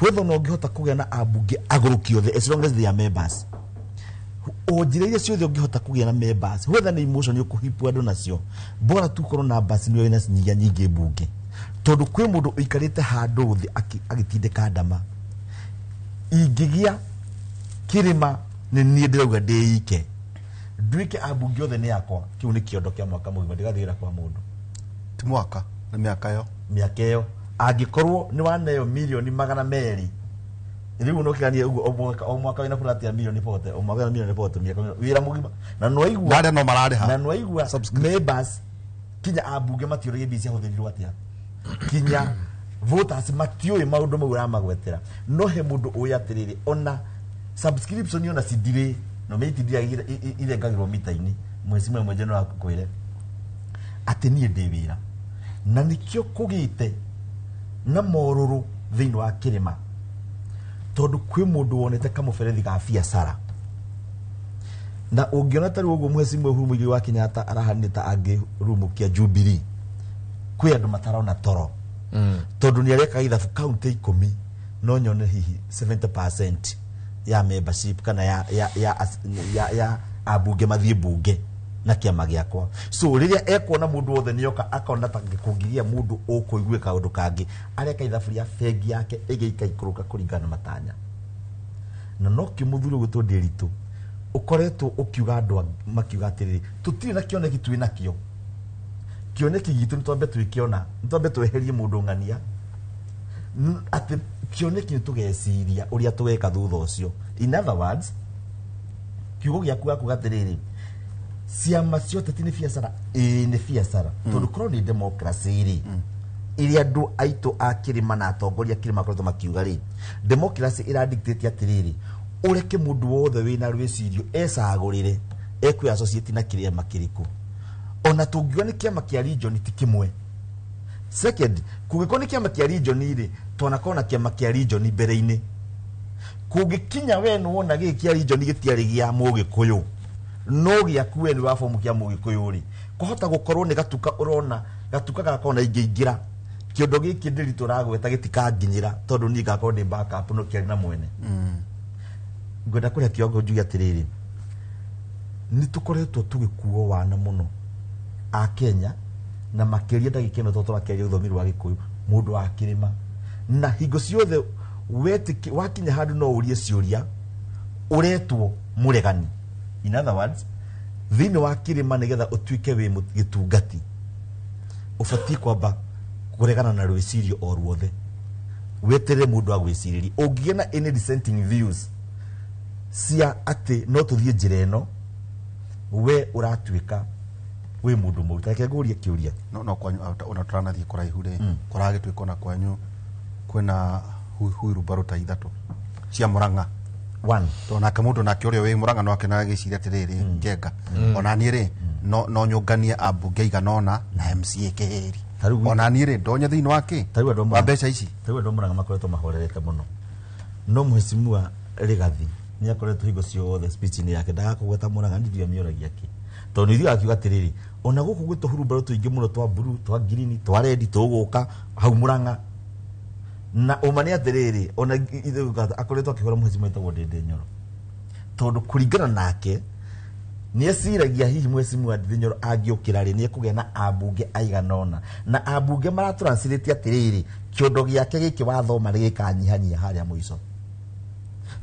Whether no ũngĩhota kũgĩa na ambunge agũrũki othe, as long as they are members, o njĩra iria ciothe ũngĩhota kũgĩa na members, whether nĩ emotion ũkũhipwo andũ nacio, bora tu korwo numbers nĩ wĩna nyinga nyingĩ mbunge, tondũ kwĩ mũndũ ũikarĩte handũ thĩ agĩtindĩka ndama. Ingĩgĩa kĩrĩma nĩ niĩ ndĩrauga ndĩike nduĩke ambunge othe nĩ akwa, kĩu nĩ kĩondo kĩa mwaka mũgima ndĩgathĩra kwa mũndũ. Ti mwaka, nĩ mĩaka ĩyo. Mĩaka ĩyo angĩkorwo nĩ waneo milioni 200 rĩu no kĩganie ũguo o mwaka wĩna flat ya milioni 40, o mwaka wĩna milioni 40, mĩaka wĩra mũgima, na nĩwaigua Na arĩa no mararĩha. Na nĩwaigua members kinya ambunge matiũragia mbia ciahũthĩrirwo atĩa, kinya voters matiũĩ maũndũ mau ũramagwetera. No he mũndũ ũĩ atĩrĩrĩ, ona subscription ona cindirĩ no mĩitindiraga irengagĩrwo mita-inĩ mweci mwenje no akwĩre atĩ niĩ ndĩ wĩra, na nĩkĩo kũgĩte na morũrũ thĩinĩ wa kĩrĩma, tondũ kwĩ mũndũ wonete kamũberethi ga biacara. Na ũngĩona ta rĩu ũguo Mheshimiwa Uhuru Muigai wa Kenyatta arahanire ta angĩrumũkia Jubilee, kwĩ andũ matarona toro, tondũ nĩ arekaga ithabu kaunti 10, no nyone hihi 70% ya membership kana ya ambunge mathiĩ mbunge. Na kĩama gĩakwa. So rĩrĩa ekuona mũndũ wothe nĩoka akona ta kũngiria mũndũ ũkũigue kaũndũ kangĩ, areka ithabu rĩa bengi yake ĩgĩikaikũrũka kũringana na matanya. Na no kĩo mũthuri ũgwĩtwo Ndĩritũ ũkoretwo ũkiuga andũ makiuga atĩrĩrĩ, tũtirĩ na kĩoneki twĩ nakĩo. Kĩoneki gitũ nĩ twambe twĩkĩona, nĩ twambe tweherie mũndũ ng'ania, atĩ kĩoneki nĩ tũgeciria ũrĩa tũgeka thutha ũcio. In other words, kiugo gĩaku gakuga atĩrĩrĩ, ciama cia ũteti nĩ biacara. Ĩĩ nĩ biacara, tondũ korwo nĩ democracy rĩ, ĩrĩa andũ aitũ a kĩrĩma na atongoria a kĩrĩma makoretwo makiuga rĩ, democracy ĩradictate atĩrĩrĩ, ũreke mũndũ wothe wĩna rwĩcirio ecagũrĩre ekwĩ associate na kĩrĩama kĩrĩkũ. Ona tũngiuga nĩ kĩama kĩa region ti kĩmwe. Second, kũngĩkorwo nĩ kĩama kĩa region rĩ, twanakorwo na kĩama kĩa region mbere-inĩ. Kũngĩkinya we nĩ wona gĩkĩ kĩa region gĩtiarĩ gĩa mũgĩkũyũ, no gĩaku we nĩ wa bomu kĩa mũgĩkũyũ rĩ, kwahota gũkorwo nĩ gatuka ũrona, gatuka gakorwo na ingĩingĩra kĩondo gĩkĩ Ndĩritũ ũragweta gĩtikanginyĩra tondũ niĩ ngakorwo ndĩ backup no kĩarĩ na mwene. Ngwenda kũrĩa kĩongo njuge atĩrĩrĩ, nĩ tũkoretwo tũgĩkuo wana mũno a Kenya, na makĩria ndagĩka ĩno tondũ tũrakĩaria rũthiomi rwa Gĩkũyũ, mũndũ wa kĩrĩma. Na hingo ciothe wakinya handũ no ũrie ciũria, ũretwo mũregani. In other words, thĩinĩ wa kĩrĩma nĩgetha ũtuĩke wĩ gĩtungati, ũbatiĩ kwamba kũregana na rwĩcirio o ruothe, weterere mũndũ agwĩcirĩrie. Ũngĩgĩa na any dissenting views cia atĩ no tũthiĩ njĩra ĩno, we ũratuĩka wĩ mũndũ mũru. Ta reke ngũrie kĩũria. No kwanyu ona tũranathiĩ kũraihu rĩ, kũragĩtuĩka ona kwanyu kwĩna huirumbarũ ta ithatũ cia Mũrang'a. One. Tondũ nake mũndũ nake ũrĩa wĩ Mũrang'a no akena agĩciria atĩrĩrĩ, Njenga, ona niĩ rĩ, no nyũnganie ambunge aigana ũna na MCA Kĩhĩri. Ona niĩ rĩ, ndonye thĩinĩ wa kĩ? Wa mbeca ici. Tarĩu andũ a Mũrang'a makoretwo mahorerete mũno. No Mheshimiwa Rigathi nĩ akoretwo hingo ciothe speech-inĩ yake ndagakũgweta Mũrang'a, niĩ ndiamĩũragia kĩ. Tondũ nĩ ithuĩ akiuga atĩrĩrĩ, ona gũkũ gwĩ tũhurumbarũ tũingĩ mũno twa blue, twa green, twa red tũgũka hau Mũrang'a. Na ũma nĩ atĩrĩrĩ, ona akoretwo akĩhũra mheshimiwa wĩtagwo Ndĩndĩ Nyoro. Tondũ kũringana nake, nĩ eciragia hihi mheshimiwa Ndĩndĩ Nyoro angĩũkĩra rĩ, nĩ ekũgĩa na ambunge aigana ũna. Na ambunge maratranslate atĩrĩrĩ, kĩondo gĩake gĩkĩ wathoma nĩ gĩkanyihanyia harĩa mũico.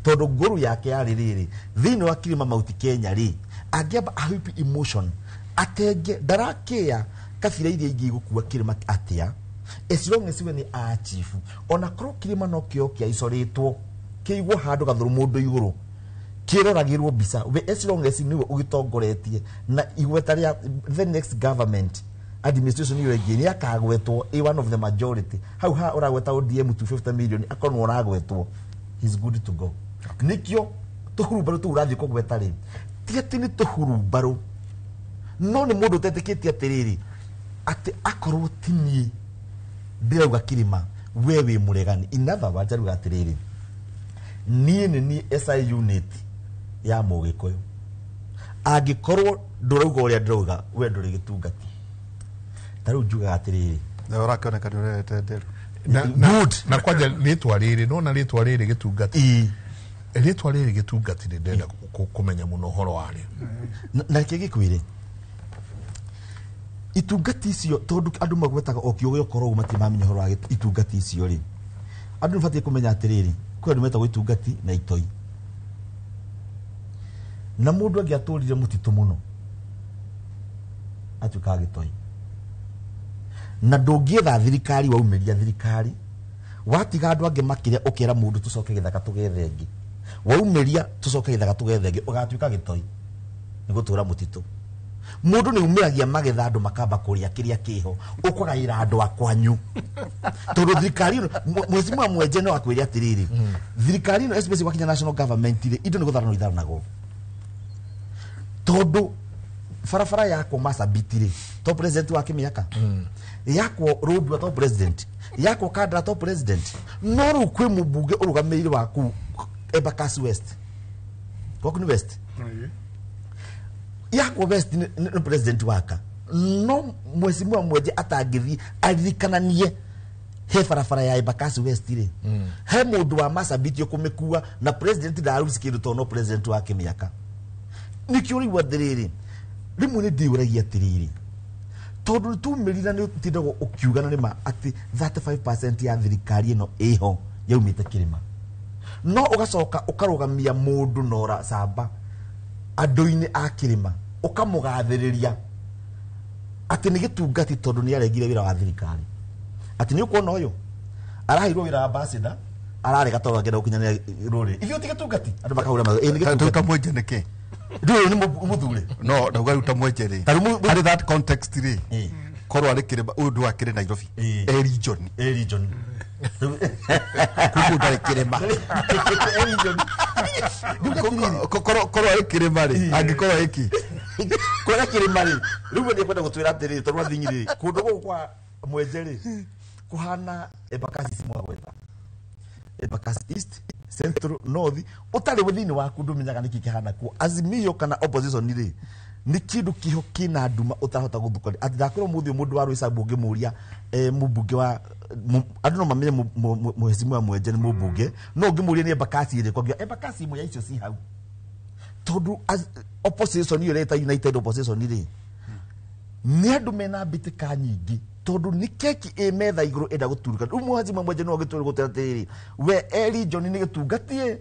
Tondũ ngũrũ yake yarĩ rĩrĩ, thĩinĩ wa Kilima Mount Kenya rĩ, angĩamba ahupi emotion, atenge ndarakĩa kabira iria ingĩ igũkua kĩrĩma atĩa, as long as we nĩ a chief. Ona korwo kĩrĩma no kĩo kĩa icorĩtwo, kĩigwo handũ gathũrũ mũndũ igũrũ, kĩroragĩrwo mbica, we as long as nĩwe ũgĩtongoretie na igweta rĩa the next government administration ĩyo ĩngĩ nĩ akagwetwo ĩ one of the majority. Hau ha ũragweta ODM 250 million, akorwo ũragwetwo, he's good to go. Nikio tũhurumbarũ tũu ũrathiĩ kũgweta rĩ, ti atĩ nĩ tũhurumbarũ, no nĩ mũndũ ũtetĩkĩtie atĩrĩrĩ, atĩ akorwo ti niĩ ndĩrauga kĩrĩma, we wĩ mũregani. In other words, aruga atĩrĩrĩ, niĩ nĩ niĩ SI unit ya mũgĩkũyũ, angĩkorwo ndũrauga ũrĩa ndĩrauga, we ndũrĩ gĩtungati. Ta rĩu njugaga atĩrĩrĩ, na ũrakĩoneka nĩ ũrerete nderu. Na kwanja rĩtwa rĩrĩ, nona rĩtwa rĩrĩ gĩtungati, rĩtwa rĩrĩ gĩtungati nĩ ndĩrenda kũmenya mũno ũhoro warĩo. Na reke gĩkwĩre, itungati icio tondũ andũ magwetaga o kiugo gĩokorwo ũguo matirĩ mamenya ũhoro wa itungati icio rĩ, andũ nĩ batiĩ kũmenya atĩrĩrĩ, kwĩ andũ metagwo itungati na itoi. Na mũndũ angĩatũrire mũtitũ mũno atuĩkaga gĩtoi. Na ndũngĩetha thirikari waumĩria thirikari, watiga andũ angĩ makĩrĩa ũkera mũndũ tũcoke gĩthaka tũgethe ĩngĩ, waumĩria tũcoke gĩthaka tũgethe ĩngĩ, ũgatuĩka gĩtoi nĩ gũtũra mũtitũ. Mũndũ nĩ umĩragia magetha andũ makamba kũrĩa kĩrĩa kĩho, ũkũgaĩra andũ a kwanyu. Tondũ thirikari ĩno, Mheshimiwa Mwenje no akwĩre atĩrĩrĩ, thirikari ĩno especially gwakinya national government rĩ, indo nĩ gũtharanwo itharanagwo. Tondũ barabara yakwo Marsabit rĩ, to president wa kĩmĩaka, yakwo Rũndua to president, yakwo Kandara to president, no rĩu kwĩ mũmbunge ũrũgamĩrĩire wa kũu Embakasi West, gwaku nĩ West, yakwo West nĩ president waka, no Mheshimiwa Mwenje atangĩthiĩ aririkananie he barabara ya Embakasi West rĩ, he mũndũ wa Marsabit ũkũmĩkua na president ndaruci kĩndũ tondũ no president wa kĩmĩaka. Nĩkĩo ũraigua atĩrĩrĩ, Rĩmwe nĩ ndĩũragia atĩrĩrĩ, tondũ nĩtumĩrira nĩ ũtindagwo ũkiuga na nĩma atĩ 35% ya thirikari ĩno ĩho yaumĩte kĩrĩma, no ũgacoka ũkarũgamia mũndũ nora camba andũ-inĩ a kĩrĩma ũkamũgathĩrĩria atĩ nĩ gĩtungati tondũ nĩ aregire wĩra wa thirikari, atĩ nĩ ũkuona ũyũ araheirwo wĩra wa ambassador ararega tondũ angĩenda gũkinyanĩra rũrĩrĩ. Ithuĩ ti gĩtungati, andũ makahũra maitho, ĩ nĩ gĩtungati. Ta mwenje nĩkĩ? Ndũyũ nĩ mũthure. No ndauga rĩu ta mwenje rĩ, harĩ that context rĩ, korwo arĩ kĩrĩma ũyũ ndwakĩrĩ Nairobi, e region, e region koguo ndarĩ kĩrĩma. E region. Korwo arĩ kĩrĩma rĩ, angĩkorwo ĩkĩ kũrĩa kĩrĩma rĩ, rĩu we nĩekwenda gũtwĩra atĩrĩrĩ, tondũ athinyi rĩ, kũndũ gũkũ kwa mwenje rĩ kũhana Embakasi Simwagweta, Embakasi East, Central, North, ũtarĩ thĩinĩ waku ndũmenyaga nĩkĩ kĩhana kuo. Azimio kana opposition rĩ, nĩ kĩndũ kĩho kĩna nduma ũtarahota gũthukania. Atĩ ndakwĩra ũmũthĩ mũndũ wa Roysambu ũngĩmũria mũmbunge wa andũ no mamenye mũhecimiwa Mwenje nĩ mũmbunge, no ũngĩmũria nĩ Embakasi ĩrĩkũ, angiuga Embakasi ĩmwe ya icio ci hau. Tondũ opposition ĩyo ĩreta United Opposition rĩ, nĩ andũ mena mbĩtĩka nyingĩ, tondũ nĩ keki ĩ metha igũrũ ĩenda gũturũka. Rĩu mũhecimiwa Mwenje no agĩtwĩre gũtwĩra atĩrĩrĩ, we e region nĩ gĩtungatie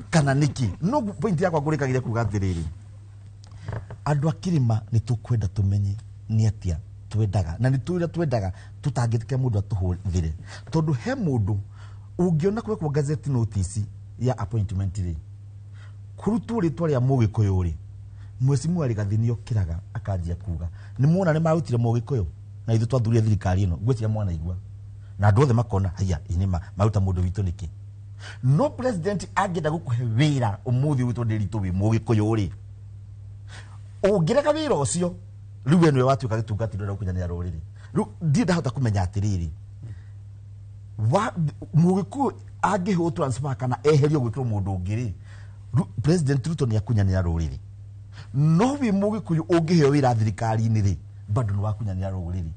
kana nĩkĩ? No point yakwa ngũrĩkagĩria kuga atĩrĩrĩ, andũ a kĩrĩma nĩ tũkwenda tũmenye nĩ atĩa twendaga, na nĩ tũĩ ũrĩa twendaga, tũtangĩtĩkĩra mũndũ atũhũthĩre. Tondũ he mũndũ ũngĩona kwekwo gazette notice ya appointment rĩ, kũrutwo rĩtwa rĩa mũgĩkũyũ rĩ, mwecimu Rigathi nĩ okĩraga akanjia kuga nĩ muona nĩ marutire mũgĩkũyũ na ithuĩ twathurire thirikari ĩno, ngwĩciria mwanaigua, na andũ othe makona haiya, ĩ nĩ ma maruta mũndũ witũ nĩkĩ? No president angĩenda gũkũhe wĩra ũmũthĩ ũgwĩtwo Ndĩritũ wĩ mũgĩkũyũ rĩ, ũngĩrega wĩra ũcio rĩu we nĩwe watuĩka gĩtungati ndũrenda gũkinyanĩra rũrĩrĩ. Rĩu ndirĩ ndahota kũmenya atĩrĩrĩ, mũgĩkũyũ angĩheo transfer kana eherio gwĩkĩrwo mũndũ ũngĩ rĩ, President Ruto nĩ akunyanĩra rũrĩrĩ. No wĩ mũgĩkũyũ ũngĩheo wĩra thirikari-inĩ rĩ, bado nĩ wakunyanĩra rũrĩrĩ.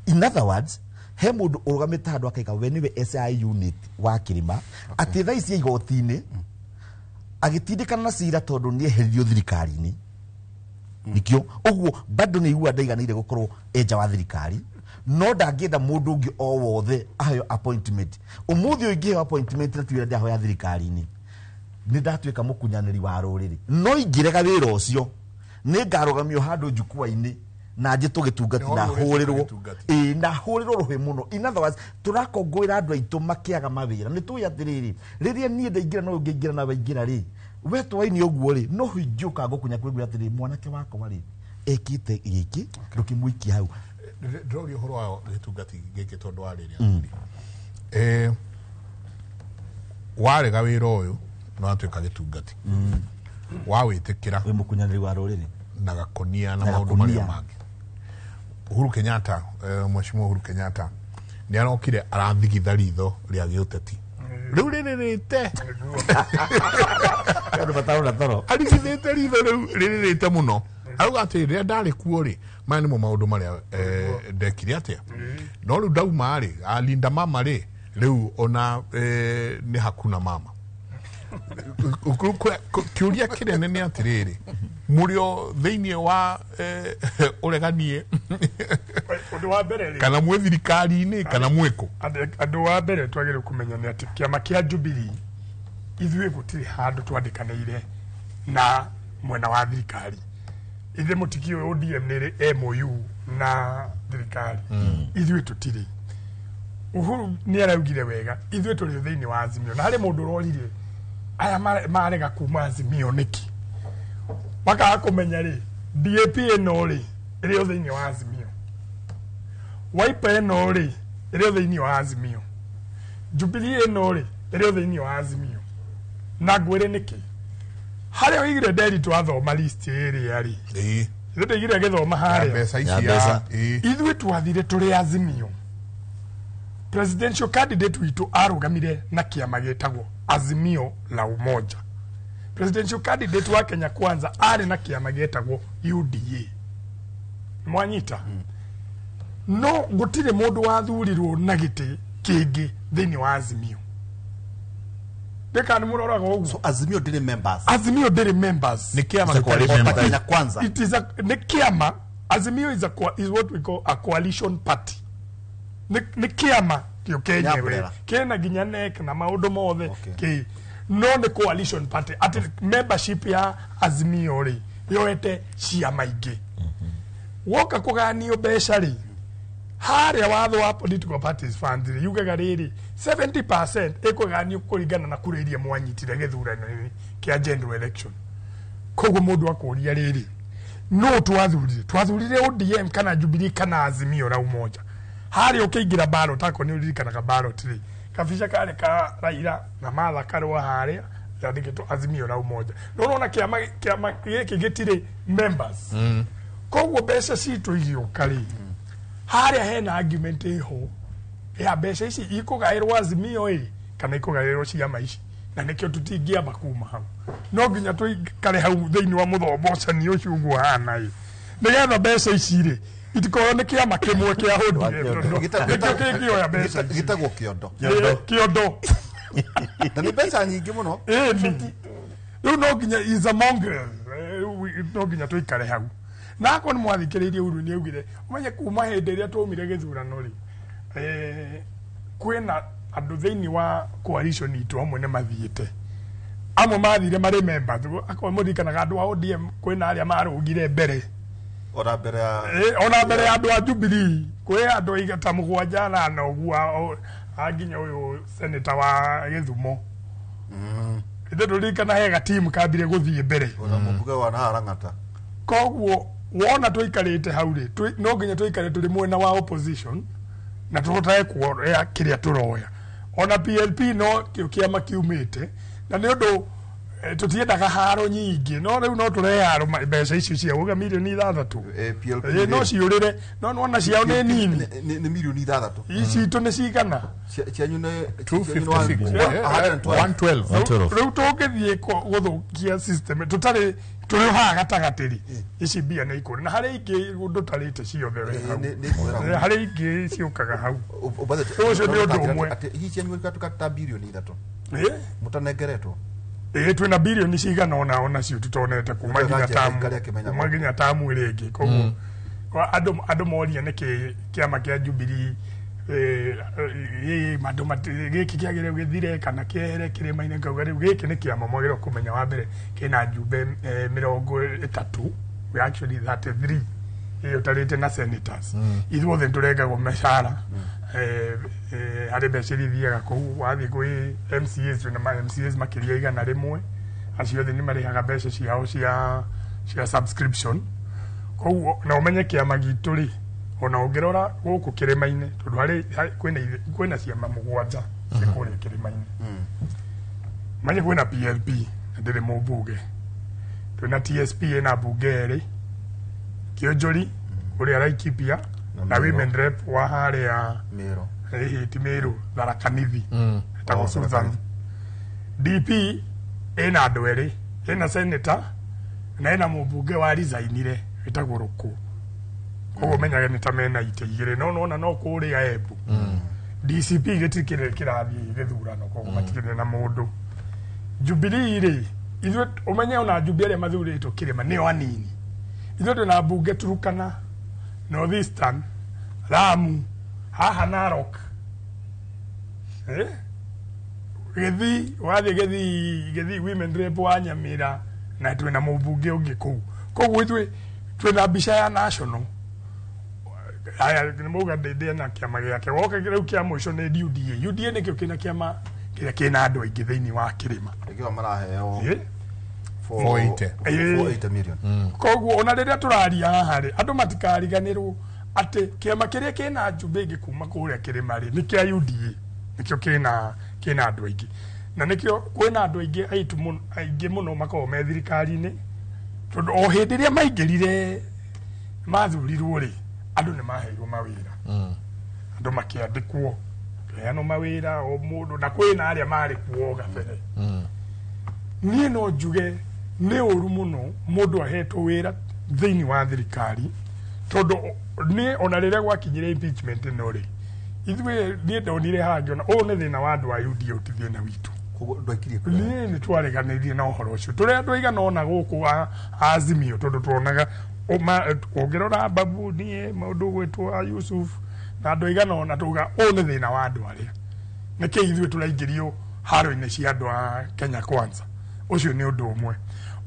In other words, he mũndũ ũrũgamĩte handũ akaiga we nĩwe SI unit wa kĩrĩma, atĩ thaa ici igoti-inĩ agĩtindĩkana na cira tondũ nĩ eheririo thirikari-inĩ. Nikio ũguo bado nĩ igua ndaiganĩire gũkorwo enja wa thirikari, no ndangĩenda mũndũ ũngĩ o wothe aheo appointment. Ũmũthĩ ũyũ ingĩheo appointment na ti wĩra ndĩrahoya thirikari-inĩ, nĩ ndatuĩka mũkunyanĩri wa rũrĩrĩ. No ingĩrega wĩra ũcio, nĩ ngarũgamio handũ jukwaa-inĩ na njĩtwo gĩtungati na hũrĩrwo, ĩĩ, na hũrĩrwo rũhĩ mũno. In other words, tũrakongũĩra andũ aitũ makĩaga mawĩra. Nĩ tũĩ atĩrĩrĩ, rĩrĩa niĩ ndaingĩra no ũngĩingĩra na waingĩra rĩ, we twaini ũguo rĩ, no ingĩũka ngũkunya kwĩngwĩra atĩrĩrĩ, mwanake wakwa rĩ, ekĩte gĩkĩ, ndũkĩmũikie hau. Ndĩroria ũhoro wa gĩtungati gĩkĩ tondũ wa rĩrĩa. Warega wĩra ũyũ no atuĩka gĩtungati, wawĩtĩkĩra wĩ mũkunyanĩri wa rũrĩrĩ na gakonia na maũndũ marĩa mangĩ. Uhuru Kenyatta, Mheshimiwa Uhuru Kenyatta nĩ arokire arathigitha ritho rĩa gĩũteti rĩu rĩrĩrĩte, andũ matarona toro, arigithĩte ritho rĩu rĩrĩrĩte mũno. Arauga atĩ rĩrĩa ndarĩ kuo rĩ, maya nĩmo maũndũ marĩa ndekire atĩa, no rĩu ndauma rĩ, alinda mama rĩ, rĩu ona nĩ hakuna mama. Kĩũria kĩnene nĩ atĩrĩrĩ, mũrĩ o thĩinĩ wa ũreganie ũndũ wa mbere rĩ, kana mwĩ thirikari-inĩ kana mwĩkũ? Andũ wa mbere twagĩrĩirwo kũmenya nĩ atĩ kĩama kĩa Jubilee ithuĩ gũtirĩ handũ twandĩkanĩire na mwena wa thirikari. Ithuĩ mũtikĩũĩ ODM nĩ ĩrĩ MOU na thirikari, ithuĩ tũtirĩ. Uhuru nĩ araugire wega, ithuĩ tũrĩ thĩinĩ wa Azimio, na harĩ mũndũ ũroririe aya marega kuma Azimio nĩkĩ? Makaga kũmenya rĩ, DAP ĩno rĩ, ĩrĩ o thĩinĩ wa Azimio, Wiper ĩno rĩ, ĩrĩ o thĩinĩ wa Azimio, Jubilee ĩno rĩ, ĩrĩ o thĩinĩ wa Azimio. Na ngwĩre nĩkĩ? Harĩa ũigire Nderi twathoma list ĩrĩa rĩ, ithuĩ tũigire gĩthoma harĩa ithuĩ twathire tũrĩ Azimio. Presidential candidate witũ arũgamire na kĩama gĩtagwo Azimio la Umoja. Presidential candidate wa Kenya Kwanza arĩ na kĩama gĩtagwo UDA. Mwanyita? No gũtirĩ mũndũ wathurirwo na gĩtĩ kĩngĩ thĩinĩ wa Azimio. Ndĩka nĩ mũroraga ũguo. So Azimio ndĩrĩ members. Azimio ndĩrĩ members. Nĩ kĩama It's a gĩtarĩ coalition members. Kenya Kwanza. It is a nĩ kĩama. Azimio is what we call a coalition party. Nĩ kĩama kĩo kenyewe umbrella. Kĩna nginya NEC na maũndũ mothe kĩ no nĩ coalition party atĩ membership ya Azimio rĩ yoete ciama ingĩ. Woka kũganio mbeca rĩ, harĩa watho wa political parties fund rĩ yugaga rĩrĩ, 70% ĩkũganio kũringana na kura iria mwanyitire gĩthurano-inĩ kĩa general election. Koguo mũndũ akũria rĩrĩ, no twathurire ODM kana Jubilee kana Azimio la Umoja? Harĩa ũkĩingĩra ballot, akorwo nĩ ũririkanaga ballot rĩ, kabica karĩ ka Raila na Martha Karua harĩa yandĩkĩtwo Azimio la Umoja. No ũrona kĩama gĩkĩ gĩtirĩ members. Koguo mbeca citũ igĩũka rĩ, harĩa hena argument ĩho ya mbeca ici ikũgaĩrwo Azimio ĩ kana ikũgaĩrwo ciama ici, na nĩkĩo tũtingĩamba kuma hau. No nginya tũikare hau thĩinĩ wa mũthombocani ũcio ũguo hana ĩ, nĩgetha mbeca ici rĩ itikorwo nĩ kĩama kĩmwe kĩa ODM, tondũ nĩkĩo kĩngĩoya mbeca ici. Gĩtagwo kĩondo. Kĩondo. Na nĩ mbeca nyingĩ mũno. Ĩni rĩu no nginya is a mongrel. No nginya tũikare hau. Na akorwo nĩ mwathikĩrĩirie Uhuru nĩ augire ũmenye kuma hĩndĩ ĩrĩa twaumire gĩthurano rĩ, kwĩna andũ thĩinĩ wa coalition itũ amwe nĩ mathiĩte, amwe mathire marĩ members. Akorwo mũririkanaga andũ a ODM kwĩna arĩa marũgire mbere ona mbere ya ona mbere ya andũ a Jubilee, kwĩ andũ aiga ta 7 na ũguo nginya ũyũ senator wa Gĩthumo. Ithe ndũririkana he gatimu kambire gũthiĩ mbere ona mũmbunge wa Naharang'ata. Koguo wona tũikarĩte hau rĩ, no nginya tũikare tũrĩ mwena wa opposition na tũhotage kuoya kĩrĩa tũroya. Ona PLP no kĩo kĩama kiumĩte na nĩ ũndũ tũtiendaga haro nyingĩ, no rĩu no tũrehe haro mbeca icio cia uga milioni 6. PLP no ciũrĩre, no nĩwona ciao nĩ nini. Nĩ milioni 6. Ici itũ nĩ cigana? Cianyu nĩ 256. 112. Rĩu tũngĩthiĩ gũthũkia system tũtarĩ tũrĩ haha gatagatĩ rĩ, ici mbia nĩ ikũrĩ na harĩ ingĩ ndũtarĩte ciothe we hau. Harĩ ingĩ ciũkaga hau. Ũcio nĩ ũndũ ũmwe. Hihi cianyu ta bilioni 3 mũtanengeretwo? Twĩna bilioni cigana ona cio tũtonete kuma nginya tamu ĩrĩa ĩngĩ. Koguo andũ moria nĩkĩ kĩama kĩa Jubilee gĩkĩ kĩagĩrĩire gĩthire kana kĩehere kĩrĩma-inĩ, ngauga rĩu gĩkĩ nĩ kĩama mwagĩrĩirwo kũmenya wa mbere kĩna njumbe 30, we actually 33 ũtarĩte na senators. Ithuothe nĩtũrengagwo mĩcara, harĩ mbeca iria ithiaga kũu. Wathiĩ kwĩ MCAs, twĩna ma MCAs makĩria 100, acio othe nĩ marĩhaga mbeca ciao cia subscription. Koguo na ũmenye kĩama gitũ rĩ, ona ũngĩrora gũkũ kĩrĩma-inĩ, tondũ harĩ kwĩna ciama 7 cia kũrĩa kĩrĩma-inĩ. Manye kwĩna PLP na ndĩrĩ mũmbunge, twĩna TSP ĩna mbunge 2, Kĩonjori ũrĩa Laikipia na women rep wa harĩa Mĩrũ, ti Mĩrũ, Tharaka Nithi etagwo Susan. DP ĩna andũ 2, ĩna senator na ĩna mũmbunge wa resignire wĩtagwo Rũkũ. Koguo menyage nĩ ta mena itĩ 2, no nona no kũrĩa Embu. DCP gĩtikĩrĩ kĩrathiĩ gĩthurano, koguo matikĩrĩ na mũndũ. Jubilee rĩ, ithuĩ ũmenye ona Jubilee arĩa mathurĩtwo kĩrĩma nĩo anini. Ithuĩ twĩna mbunge Turukana, North Eastern, Lamu, haha Narok. Gĩthii, wathiĩ Gĩthii women rep wa Nyamira, na twĩna mũmbunge ũngĩ kũu. Koguo ithuĩ twĩna mbica ya national. Aya nĩ mauga ndĩ na kĩama gĩake. Woka rĩu kĩa mũico nĩ UDA. UDA nĩkĩo kĩna kĩama kĩrĩa kĩna andũ aingĩ thĩinĩ wa kĩrĩma. Nĩkĩo maraheo 480 million. Koguo ona rĩrĩa tũraria haha rĩ, andũ matikariganĩrwo atĩ kĩama kĩrĩa kĩna njumbe ingĩ kuma kũrĩa kĩrĩma rĩ nĩ kĩa UDA, nĩkĩo kĩna andũ aingĩ, na nĩkĩo kwĩna andũ aingĩ aingĩ mũno makoragwo me thirikari-inĩ, tondũ o hĩndĩ ĩrĩa maingĩrire mathurirwo rĩ, andũ nĩ maheirwo mawĩra, andũ makĩandĩkwo kĩheanwo mawĩra o mũndũ, na kwĩna arĩa marĩ kuo gabere. Niĩ no njuge nĩ ũru mũno mũndũ ahetwo wĩra thĩinĩ wa thirikari, tondũ niĩ ona rĩrĩa gwakinyire impeachment ĩno rĩ, ithuĩ niĩ ndonire haha ngĩona ũyũ nĩ thĩna wa andũ a UDA, ti thĩna witũ. Koguo ndwaikirie kura. Niĩ nĩ twareganĩirie na ũhoro ũcio tũrĩ andũ aigana ũna gũkũ Azimio tondũ tuonaga ũngĩrora Babu niĩ mũndũ ũgwĩtwo Yusuf na andũ aigana ũna tuga ũyũ nĩ thĩna wa andũ arĩa nĩkĩ ithuĩ tũraingĩrio haro-inĩ cia andũ a Kenya Kwanza. Ũcio nĩ ũndũ ũmwe.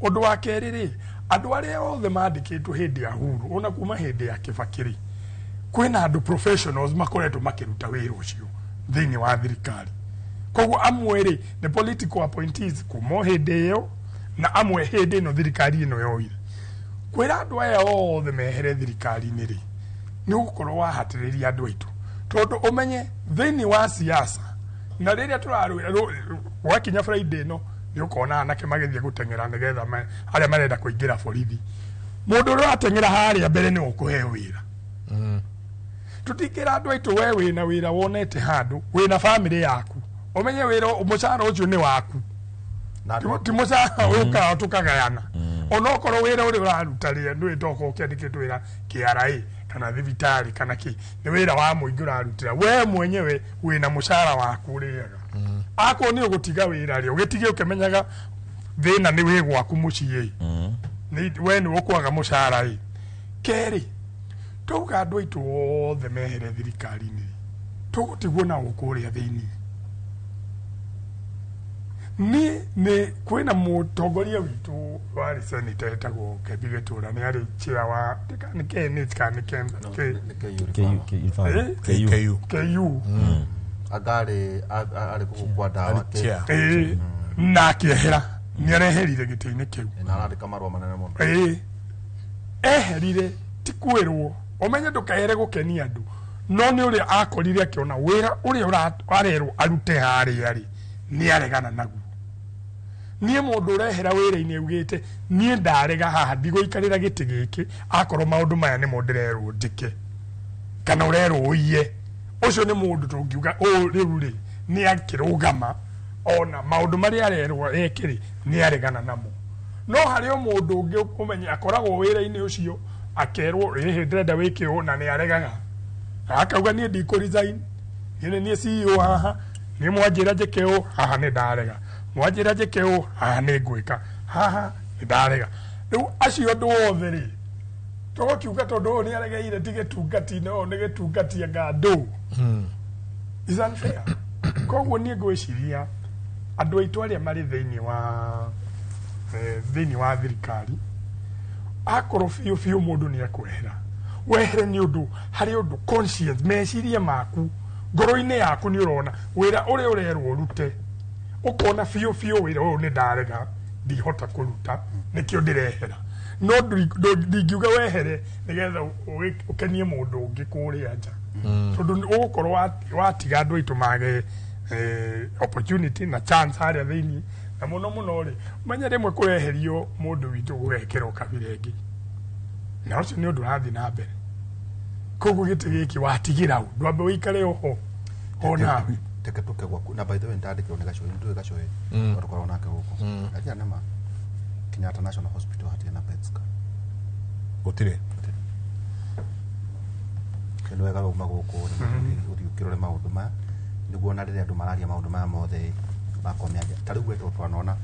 Ũndũ wa kerĩ rĩ, andũ arĩa othe mandĩkĩtwo hĩndĩ ya Uhuru ona kuma hĩndĩ ya Kibaki rĩ, kwĩna andũ professionals makoretwo makĩruta wĩra ũcio thĩinĩ wa thirikari. Koguo amwe rĩ nĩ political appointees kuma o hĩndĩ ĩyo na amwe hĩndĩ ĩno thirikari ĩno yoire. Kwĩra andũ aya othe mehere thirikari-inĩ rĩ, nĩ ũgũkorwo wahatĩrĩria andũ aitũ, tondũ ũmenye thĩinĩ wa siasa na rĩrĩa tũrarũĩra gwakinya Friday ĩno nĩ ũkona anake magĩthiĩ gũteng'era nĩgetha arĩa marenda kũingĩra borithi, mũndũ ũrĩa ũrateng'era harĩa mbere nĩ ũkũheo wĩra. Tũtingĩra andũ aitũ we wĩna wĩra wonete handũ wĩna bamĩrĩ yaku, ũmenye wĩra mũcara ũcio nĩ waku, ti mũcara ũkaga tũkagayana. Onokorwo wĩra ũrĩa ũraruta rĩ ndũĩ tokorwo ũkĩandĩkĩtwo wĩra KRA kana thibitarĩ kana kĩ, nĩ wĩra wa mũingĩ ũrarutĩra we mwenyewe wĩna mũcara waku ũrĩaga. Akorwo nĩ ũgũtiga wĩra rĩ, ũgĩtige ũkĩmenyaga thĩna nĩ wĩ gwaku mũciĩ, we nĩ ũkwaga mũcara ĩ. Kerĩ, tauga andũ aitũ othe mehere thirikari-inĩ, tũgũtigwo na ũkũrĩa thĩinĩ. Nĩ kwĩna mũtongoria witũ warĩ senator etagwo Kembi Gĩtũra, nĩ arĩ chair wa nĩ KNH kana nĩ KU KU anga arĩ gũkũ kwa ndawa na akĩehera, nĩ areherire gĩtĩ-inĩ kĩu na arandĩka marũa manene mũno. Eherire ti kwĩrwo, ũmenye ndũkehere gũkenia andũ, no nĩ ũrĩa akorire akĩona wĩra ũrĩa arerwo arute harĩa rĩ nĩ aregana naguo. Niĩ mũndũ ũrehera wĩra-inĩ augĩte niĩ ndarega haha ndigũikarĩra gĩtĩ gĩkĩ akorwo maũndũ maya nĩmo ndĩrerwo njĩke kana ũrerwo ũiye, ũcio nĩ mũndũ tũngiuga ũũ rĩu rĩ nĩ akĩrũgama ona maũndũ marĩa arerwo eke rĩ nĩ aregana namo. No harĩ o mũndũ ũngĩ ũmenye akoragwo wĩra-inĩ ũcio akerwo ĩhĩ ndĩrenda wĩke ũũ na nĩ aregaga, akauga niĩ ndikũ resign, niĩ niĩ CEO haha, niĩ mwanjĩra njĩke ũũ haha nĩ ndarega, mwanjĩra njĩke ũũ haha nĩ ngwĩka, haha nĩ ndarega. Rĩu acio andũ othe rĩ tũgũkiuga tondũ ũyũ nĩ aregeire ti gĩtungati na ũyũ nĩ gĩtungati anga andũ is unfair. Koguo niĩ ngwĩciria andũ aitũ arĩa marĩ thĩinĩ wa thirikari, akorwo biũ biũ mũndũ nĩ ekwehera, wehere nĩ ũndũ harĩ ũndũ conscience, meciria maku ngoro-inĩ yaku nĩ ũrona wĩra ũrĩa ũrerwo ũrute, ũkona biũ biũ wĩra ũyũ nĩ ndarega ndihota kũruta nĩkĩo ndĩrehera. No ndingiuga wehere nĩgetha ũkenie mũndũ ũngĩ kũrĩa nja, tondũ ũgũkorwo watiga andũ aitũ mage opportunity na chance harĩa thĩinĩ. Na mũno mũno rĩ, ũmenye rĩmwe kũreherio mũndũ witũ gũgekĩrwo kabira ĩngĩ, na ũcio nĩ ũndũ ũrathiĩ na mbere. Koguo gĩtĩ gĩkĩ watigĩra ũ, ndwambe ũikare oho onawe. Teke tũke gwaku na by the way ndandĩkĩrwo nĩ Gacoĩ, nĩ Gacoĩ tũkoragwo nake gũkũ Gajia nĩma Kenyatta National Hospital hatirĩ na PET scan. Gũtirĩ. Nĩ wega wauma gũkũ ũthiĩ ũkĩrore maũndũ maya nĩguo ona rĩrĩa andũ mararia maũndũ maya mothe makomia. Ta rĩu gwetwo twanona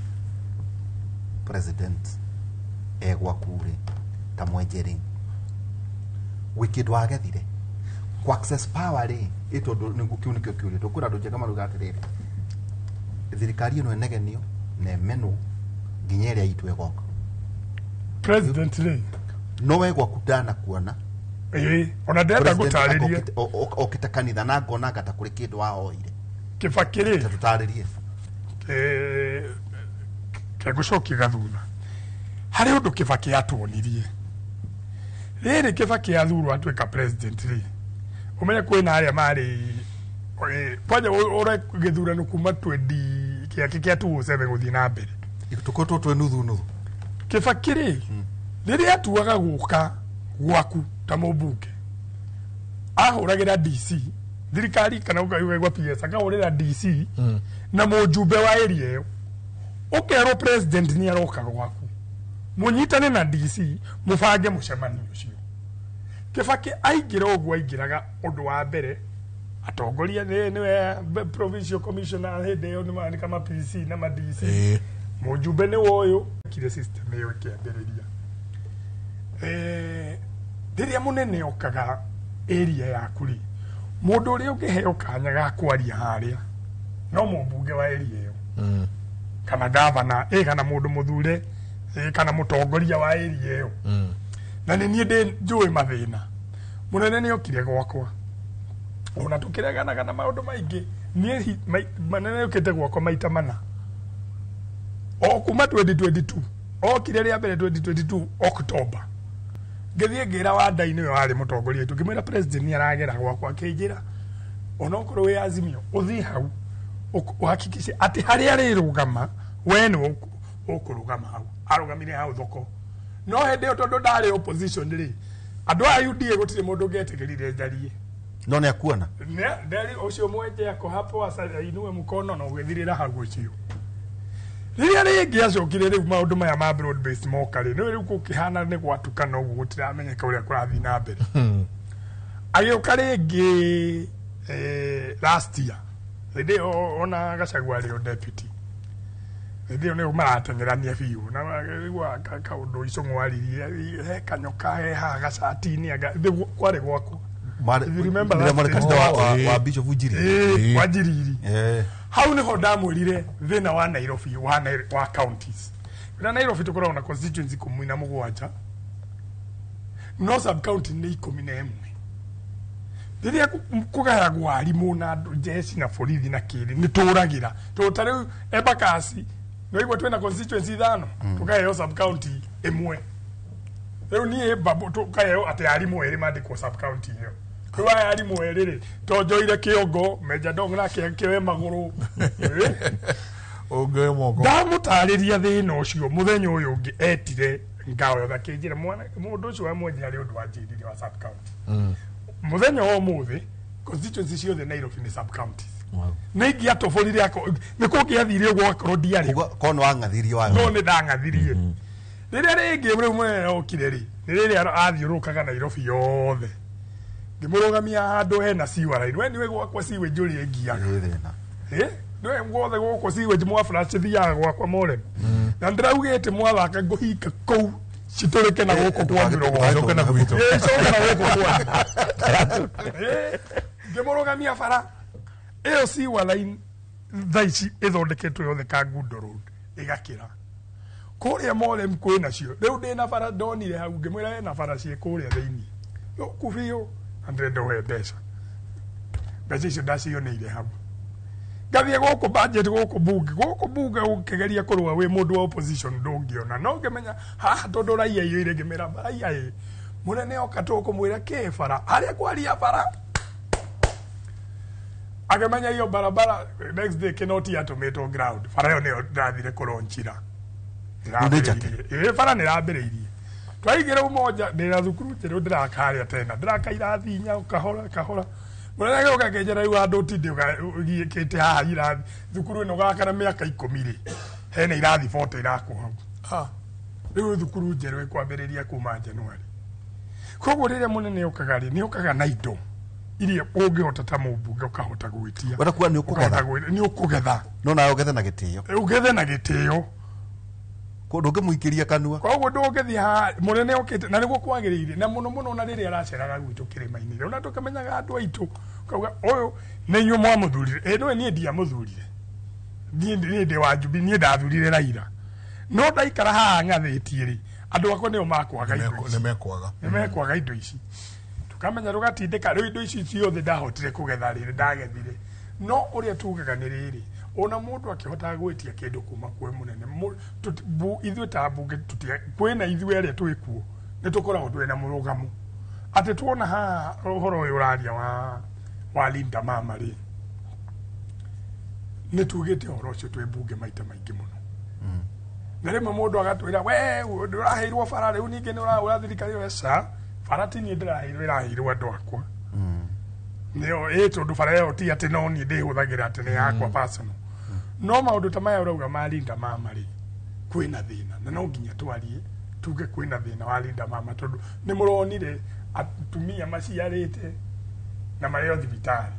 president e gwaku rĩ ta mwenje rĩ gwĩ kĩndũ agethire ku access power rĩ ĩ tondũ nĩguo kĩu nĩkĩo kĩũria tũkwĩra andũ njega maruga atĩrĩrĩ thirikari ĩno ĩnegenio na ĩmenwo nginya ĩrĩa itũ ĩgoka president rĩ no we gwaku ndanakuona ona ndĩrenda gũtarĩria okĩte kanitha na ngona ta kũrĩ kĩndũ wahoire Kibaki rĩ tũtarĩrie kegũcokia gathutha harĩ ũndũ Kibaki atuonirie rĩrĩ Kibaki athurwo atuĩka president rĩ ũmenye kwĩna arĩa marĩ kwanja ũre gĩthurano kuma 20 kĩake kĩa 2007 gũthiĩ na mbere tũkoretwo twĩ nuthu nuthu Kibaki rĩ rĩrĩa atuaga gũka gwaku ta mũmbunge ahũragĩra DC thirikari kana ũkaigua PS akahũrĩra DC na mũjumbe wa area ĩyo ũkerwo president nĩ aroka gwaku mũnyitane na DC mũbange mũcemanio ũcio Kibaki aingĩra ũguo aingĩraga ũndũ wa mbere Atongoria nĩwe provincial commissioner hĩndĩ ĩyo nĩ kama PC na ma DC. Mũjumbe nĩ woyũ kire system ĩyo ĩkĩambĩrĩria. Rĩrĩa mũnene okaga area yaku rĩ, mũndũ ũrĩa ũngĩheo kanya ga kwaria harĩa no mũmbunge wa area ĩyo kana gavana kana mũndũ mũthure kana mũtongoria wa area ĩyo. Na nĩ niĩ ndĩ njũĩ mathĩna. Mũnene nĩ okire gwakwa ona tũkĩreganaga na maũndũ maingĩ, niĩ manene okĩte gwakwa maita mana o kuma 2022. Okire rĩa mbere 2022 October, ngĩthiĩ ngĩra Wandainĩ ũyũ warĩ mũtongoria witũ, ngĩmwĩra president nĩ aragera gwakwa, akĩnjĩra onokorwo wĩ Azimio ũthiĩ hau ũhakikishe atĩ harĩa arĩrũgama we nĩ ũkũrũgama hau. Arũgamire hau thoko, no hĩndĩ ĩyo tondũ ndarĩ opposition rĩ, andũ a UDA gũtirĩ mũndũ ũngĩetĩkĩrire njarie. No nĩ akuona ndari ũcio mwenje ako hapo ainue mkono na ũgĩthirĩra hau ũcio. Rĩrĩa rĩngĩ acokire rĩu maũndũ maya ma broad based moka rĩ, nĩ rĩu gũkĩhana nĩ gwatukana ũguo gũtiramenyeka ũrĩa kũrathiĩ na mbere. Agĩũka rĩngĩ last year, hĩndĩ ĩyo ona Gachagua arĩ o deputy, hĩndĩ ĩyo nĩo marateng'erania biũ na igua kaũndũ Icũng'wa aririe he kanyoka he haha gacati-inĩ kwarĩ gwakwa. If you remember that wa Bishop Njiriri, wa Njiriri, hau niho ndamwĩrire thĩna wa Nairobi wa counties. Na Nairobi tũkoragwo na constituency 17, no sub county nĩ 11. Rĩrĩa kũgayagwo arimũ na jeshi na borithi na kĩrĩ nĩ tũragĩra tondũ ta rĩu Embakasi no igua twĩna constituency 5, tũkaheo sub county ĩmwe. Rĩu niĩ babu tũkaheo atĩ arimũ erĩ mandĩkwo sub county ĩyo. Rĩu aya arimũ erĩ rĩ, to njoire kĩongo Meja Dong nake akĩoe magũrũ. Ũngĩoe moko. Ndamũtarĩria thĩna ũcio mũthenya ũyũ ũngĩ etire ngao yothe akĩnjĩra mũndũ ũcio wa mwenje harĩ ũndũ wanjĩrire wa sub county. Mũthenya wa ũmũthĩ constituency ciothe Nairobi nĩ sub counties. Nĩ ingĩatoborire nĩ kũngĩathire ũguo akorwo ndiarĩ. Korwo nĩ wang'athirie wa. No nĩ ndang'athirie. Rĩrĩa rĩngĩ rĩu mũnene okire rĩ, nĩ rĩrĩa athiũrũrũkaga Nairobi yothe. Ngĩmũrũgamia handũ hena sewer line. We nĩwe gwakwa sewage ũrĩa ĩngiaga. Nĩwe guothe gũkũ sewage mwa flash thiaga gwakwa Morem. Na ndĩraugĩte mwathaka ngũhinga kũu citũrĩke na gũkũ kwanyu rũgongo. Coke na gwitũ. Coke na gũkũ kwanyu. Ngĩmũrũgamia bara ĩyo sewer line thaa ici ĩthondeketwo yothe Kangundo Road ĩgakĩra. Kũrĩa Morem kwĩ nacio. Rĩu ndĩna bara ndonire hau ngĩmwĩra hena bara ciĩ kũrĩa thĩinĩ. Gũkũ biũ na ndĩrenda ũhe mbeca. Mbeca icio ndacioneire hau. Ngathiĩ gũkũ budget gũkũ bunge ũkĩgeria kũrũa wĩ mũndũ wa opposition ndũngĩona. No ngĩmenya haha tondũ raia iyũire ngĩmĩra raia ĩ mũnene oka tũkũmwĩra kĩ bara harĩa kwaria bara. Akĩmenya iyo barabara next day Kinoti atũmĩtwo ground. Bara ĩyo nĩyo ndathire kũronchira. Bara nĩ ĩrambĩrĩirie. Twaigĩra Umoja ndĩna thukuru njerũ ndĩraka harĩa tena ndĩraka irathi inya kahora kahora. Mũnene agĩũka akĩnjĩra rĩu handũ ũtinde ũgĩkĩte haha irathi thukuru ĩno ũgaka na mĩaka 10 rĩ, hena irathi 40 irakwo hau. Rĩu thukuru njerũ ĩkwambĩrĩria kuma January. Koguo rĩrĩa mũnene okaga rĩ, nĩ okaga na indo iria ũngĩhota ta mũmbunge ũkahota gwĩtia. Wenda kuga nĩ ũkũgetha. Nĩ ũkũgetha. No nawe ũgethe na gĩtĩo. Ũgethe na gĩtĩo. Ndũngĩmũikĩria kanua. Koguo ndũngĩthiĩ haha mũnene okĩte na nĩguo kwagĩrĩire na mũno mũno na rĩrĩa araceraga gwitũ kĩrĩma-inĩ. Rĩu na tũkĩmenyaga andũ aitũ ũkauga ũyũ nĩ inyuĩ mwamũthurire. Ĩ nĩwe niĩ ndiamũthurire. Niĩ ndĩ wa Jubilee, niĩ ndathurire Raila. No ndaikara haha ng'athĩtie rĩ, andũ akwa nĩo makwaga indo ici. Nĩ mekwaga indo ici. Tũkamenya tũgatindĩka rĩu indo ici ciothe ndahotire kũgetha rĩrĩ ndagethire. No ũrĩa tugaga nĩ rĩrĩ, ona mũndũ akĩhotaga gwĩtia kĩndũ kuma kwĩ mũnene, ithuĩ ta mbunge kwĩna ithuĩ arĩa twĩ kuo nĩ tũkoragwo twĩna mũrũgamo. Atĩ tuona haha ũhoro ũyũ ũraria wa Linda Mama rĩ, nĩ tugĩte ũhoro ũcio twĩ mbunge maita maingĩ mũno. Na rĩmwe mũndũ agatwĩra we ndũraheirwo bara rĩu ningĩ nĩ ũrahũra thirikari ĩyo ca bara ti niĩ ndĩraheirwo ĩraheirwo andũ akwa. Nĩyo ĩ tondũ bara ĩyo ti atĩ no niĩ ndĩhũthagĩra atĩ nĩ yakwa personal. No maũndũ ta maya ũrauga ma Linda Mama rĩ, kwĩna thĩna na no nginya twarie tuge kwĩna thĩna wa Linda Mama tondũ nĩ mũronire atumia maciarĩte Na marĩ o thibitarĩ.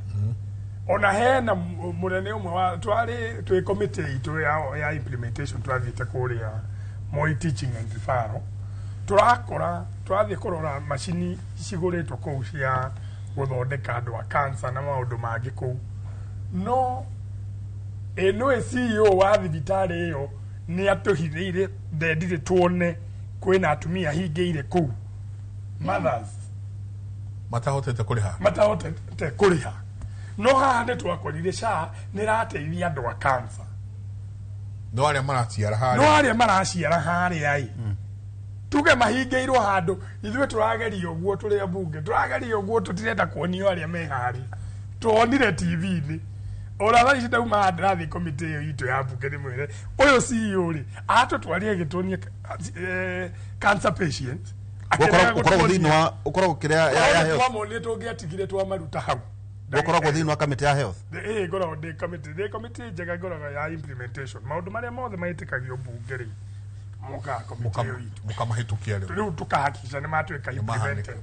Ona hena mũnene ũmwe wa twarĩ twĩ committee itũ ya implementation, twathiĩte kũrĩa Moi Teaching and Referral, tũrakora twathiĩ kũrora macini cigũrĩtwo kũu cia gũthondeka andũ a cancer na maũndũ mangĩ kũu, no ĩnũĩ CEO wa thibitarĩ ĩyo nĩ atũhithĩire, ndendire tuone kwĩna atumia hingĩire kũu, mothers matahotete kũrĩha. Matahotete kũrĩha. No haha nĩ twakorire SHA nĩ ĩrateithia andũ a cancer, no arĩa maraciara no harĩa arĩa maraciara harĩa ĩ tuge mahingĩirwo handũ, ithuĩ tũrageria ũguo, tũrĩ ambunge tũrageria ũguo, tũtirenda kuonio arĩa me harĩa tuonire TV-inĩ. Ona thaa ici ndauma haha ndĩrathiĩ komĩtĩ ĩyo itũ ya mbunge ndĩmwĩre ũyũ CEO rĩ atũtwarire gĩtuonie cancer patient. Akĩrega Ũkoragwo thĩinĩ gũtuonia. wa ũkoragwo kĩrĩa ya health. Twamonire tũngĩatigire twamaruta hau. Ũkoragwo thĩinĩ wa kamĩtĩ ya health. Ĩĩ, ngoragwo ndĩ committee, ndĩ committee njega, ngoragwo ya implementation, maũndũ marĩa mothe mahĩtĩkagio mbunge rĩ mokaga committee ĩyo itũ. Mũkamahĩtũkia rĩu. Rĩu tũkahakikisha nĩ matuĩka implemented,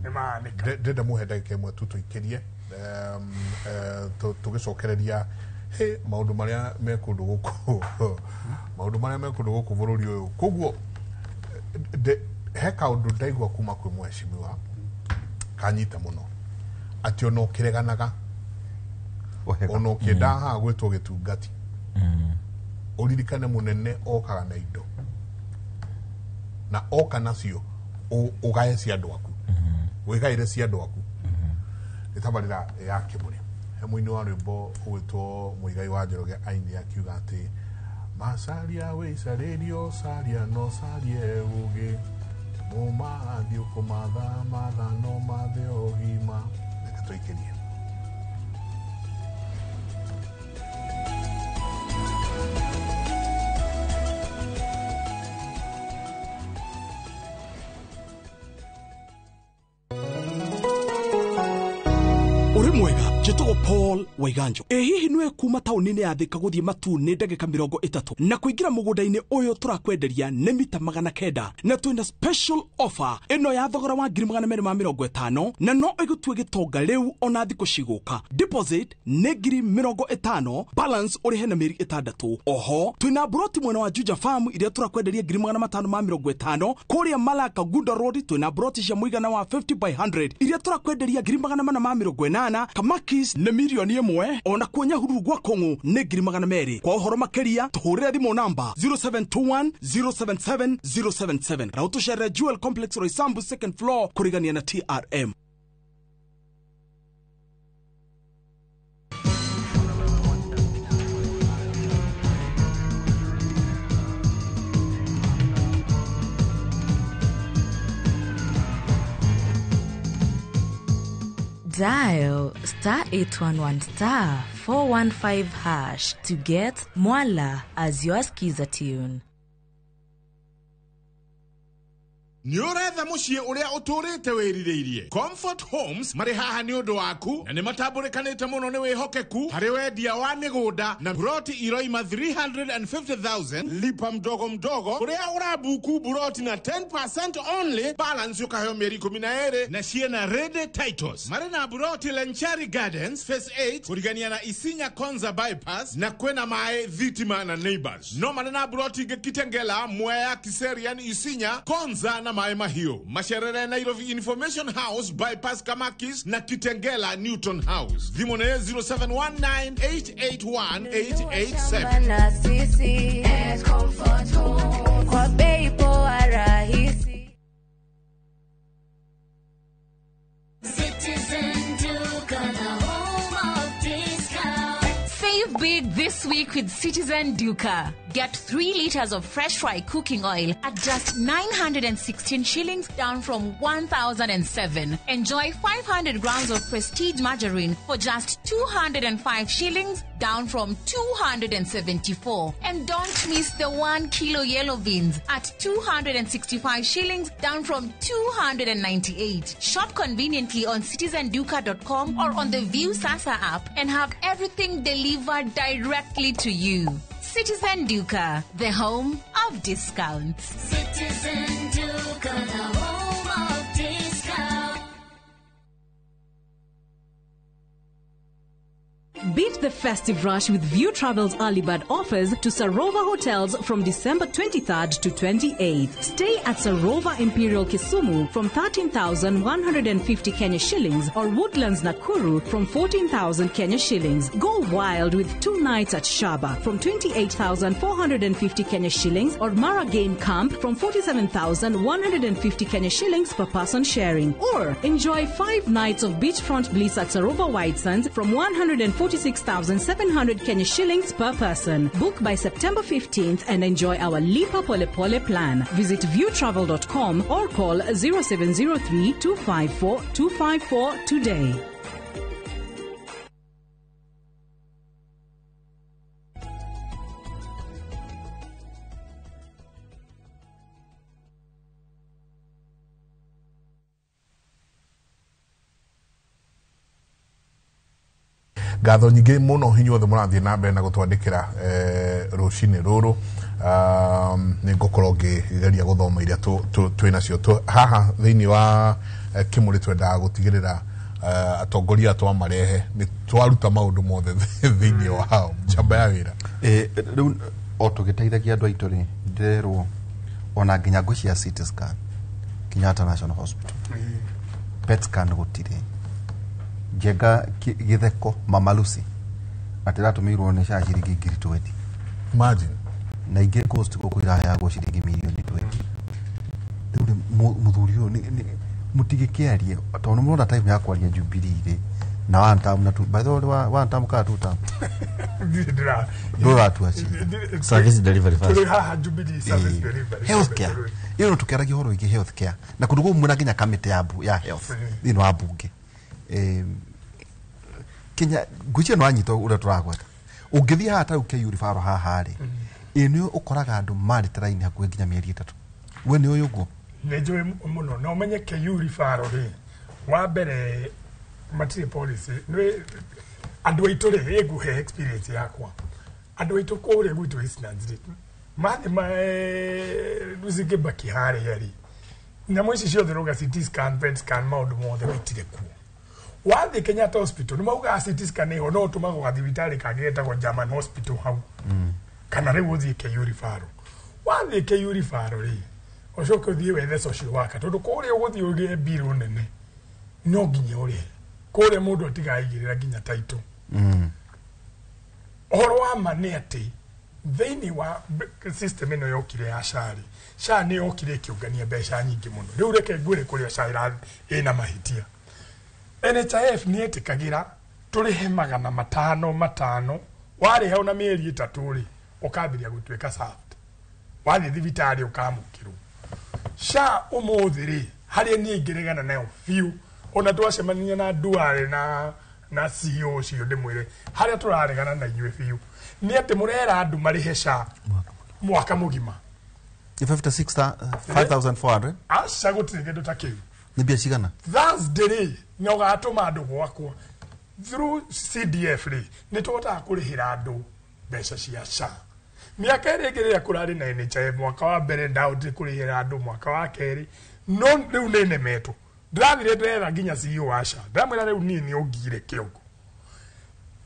nĩ mahanĩka. Ndĩrenda muhe ndagĩka ĩmwe tu tũikĩrie tũgĩcokereria he maũndũ marĩa me kũndũ gũkũ, maũndũ marĩa me kũndũ gũkũ bũrũri ũyũ. Koguo he kaũndũ ndaigua kuma kwĩ mheshimiwa kanyita mũno, atĩ ona ũkĩreganaga, ona ũkĩendaga haha gwĩtwo gĩtungati, ũririkane mũnene okaga na indo, na oka nacio ũgae cia andũ aku, wĩgaĩre cia andũ aku. Nĩ tabarĩra ya kĩmũrĩ. He mũini wa rwĩmbo ũgwĩtwo Mũigai wa Njoroge aini akiuga atĩ macaria wĩcarĩrio caria no carie ũgĩ mũmathiĩ ũkũmatha matha no mathe ũgima. Reke tũikĩrie. Ũrĩ mwega, njĩtagwo Paul Waiganjo. Ĩ hihi nĩwe kuma taũni-inĩ ya Thika gũthiĩ Matu nĩ ndagĩka 30, na kũingĩra mũgũnda-inĩ ũyũ tũrakwenderia nĩ mita 900, na twĩna special offer ĩno ya thogora wa 250,000, na no ĩgũtue gĩtonga rĩu ona thikũ cigũka. Deposit nĩ 50,000, balance ũrĩhe na mĩeri 6. Oho twĩna mburoti mwena wa Juja Farm iria tũrakwenderia 550,000. Kũrĩa Malaka Gunda Road twĩna mburoti cia mũigana wa 50 by 100 iria tũrakwenderia 480,000. Kamakis nĩ 1,000,000, ona kuo Nyahururu gwa Kong'u nĩ 200,000. Kwa ũhoro makĩria tũhũrĩre thimũ namba 0721 077 077 na ũtũcerere Jewel Complex, Roysambu second floor, kũrigania na TRM. Dial star 811 star 415 hash to get Mwala as your skiza tune. Nĩ ũretha mũciĩ ũrĩa ũtũrĩte wĩrirĩirie. Comfort Homes marĩ haha nĩ ũndũ waku, na nĩ matambũrĩkanĩte mũno nĩ wĩhokeku harĩ wendia wa mĩgũnda na buroti iroima 350,000 lipa mdogo mdogo, kũrĩa ũrabuku buroti na 10% only, balance ũkaheo mĩeri 12, na ciĩna ready titles. Marĩ na buroti Lenchari Gardens Phase 8 kũrigania na Isinya Konza bypass, na kwĩna maĩ, thitima na neighbors. No marĩ na buroti ingĩ Kitengela, Mwea, Kiserian, Isinya, Konza na Maĩ Mahiũ. Macerere Nairobi Information House bypass Kamakis na Kitengela Newton House. Thimũ nĩ 0719881887. Na sisi at Comfort Home kwa bei poa rahisi. Citizen Duka, the home of discount. Save big this week with Citizen Duka. Get 3 liters of fresh fry cooking oil at just 916 shillings, down from 1,007. Enjoy 500 grams of Prestige margarine for just 205 shillings, down from 274. And don't miss the 1 kilo yellow beans at 265 shillings, down from 298. Shop conveniently on citizenduka.com or on the View Sasa app and have everything delivered directly to you. Citizen Duka, the home of discounts. Citizen Duka, the home of discounts. Beat the festive rush with View Travel's early bird offers to Sarova Hotels from December 23rd to 28th. Stay at Sarova Imperial Kisumu from 13,150 Kenya shillings or Woodlands Nakuru from 14,000 Kenya shillings. Go wild with 2 nights at Shaba from 28,450 Kenya shillings or Mara Game Camp from 47,150 Kenya shillings per person sharing. Or enjoy 5 nights of beachfront bliss at Sarova White Sands from 146,700 Kenya shillings per person. Book by September 15th and enjoy our Lipa Pole Pole plan. Visit viewtravel.com or call 0703 254 254 today. Ngatho nyingĩ mũno inyuothe mũrathiĩ na mbere na gũtwandĩkĩra rũcinĩ rũrũ. Nĩ ngũkorwo ngĩgeria gũthoma iria twĩ nacio haha thĩinĩ wa Kĩmũrĩ. Twendaga gũtigĩrĩra atongoria twamarehe nĩ twaruta maũndũ mothe thĩinĩ wao njamba ya wĩra. Rĩu o tũgĩteithagia andũ aitũ rĩ, ndĩrerwo ona nginya ngũ cia CT scan Kenyatta National Hospital, PET scan gũtirĩ. Njenga gĩtheko Mama Lucy atĩ ĩratũmĩirwo nĩ SHA ciringi 20,000. Imagine. Na ingĩ coast gũkũ iraheagwo ciringi mirioni 20. Rĩu mũthuri ũyũ mũtigĩkĩarie tondũ nĩ mũrona time ya kwaria Jubilee rĩ na one term na two, by the way one term kana two term ndũratua cira. Service delivery first. Tũrĩ haha Jubilee service delivery. Healthcare ĩyo tũkĩaragia ũhoro wĩgiĩ healthcare na kũndũ kũu mwĩna nginya kamĩtĩ ya health thĩinĩ wa bunge. Kenya ngwĩciria nĩ wanyita ũrĩa tũragweta. Ũngĩthiĩ haha ta rĩu KU referral haha rĩ, ĩ nĩ ũkoraga andũ marĩte raini hakuhĩ nginya mĩeri 3. We nĩ ũyũ ũguo? Nĩ njũĩ mũno na ũmenye KU referral rĩ, wa mbere matirĩ policy. Nĩ andũ aitũ rĩ, ĩngũhe experience yakwa. Andũ aitũ kũrĩa gwitũ Eastlands rĩ, mathiĩ Lucy Kibaki harĩa rĩ, nyamũ ici ciothe rauga CT scan, PET scan, maũndũ mothe gũtirĩ kuo. Wathiĩ Kenyatta Hospital nĩ maugaga CT scan ĩho no ũtũmagwo gathibitarĩ kangĩ getagwo German Hospital hau, kana rĩu ũthiĩ KU referral. Wathiĩ KU referral rĩ, ũcoke ũthiĩ wethe social worker tondũ kũrĩa ũgũthiĩ ũrĩhe mbirũ nene no nginya ũrĩhe. Kũrĩa mũndũ atigaigĩrĩra nginya title. Ũhoro wa ma nĩ atĩ thĩinĩ wa system ĩno yokire ya SHA rĩ, SHA nĩ yokire ĩkĩũngania mbeca nyingĩ mũno. Rĩu reke ngwĩre kũrĩa SHA ĩna mahĩtia. NHIF nĩ ĩtĩkagĩra tũrĩhe 500 warĩha ona mĩeri 3 rĩ, ũkambĩrĩria gũtuĩka served. Wathiĩ thibitarĩ ũkamũkĩrwo. SHA ũmũthĩ rĩ, harĩa niĩ ingĩregana nayo biũ, ona twacemania na Duale na CEO ũcio ndĩmwĩre harĩa tũraregana na inyuĩ biũ nĩ atĩ mũrera andũ marĩhe SHA mwaka mũgima. 56,400. Aca gũtirĩ kĩndũ ta kĩu. Nĩ mbia cigana? Thursday rĩ, na ũgatũma andũ gwakwa through CDF rĩ, nĩ tũhotaga kũrĩhĩra andũ mbeca cia SHA. Mĩaka ĩrĩa ĩngĩ rĩrĩa kũrarĩ na NHIF, mwaka wa mbere ndahotire kũrĩhĩra andũ, mwaka wa kerĩ no rĩu nĩ nemetwo. Ndĩrathire ndĩretha nginya CEO wa SHA, ndĩramwĩra rĩu niĩ nĩ ũngire kĩongo.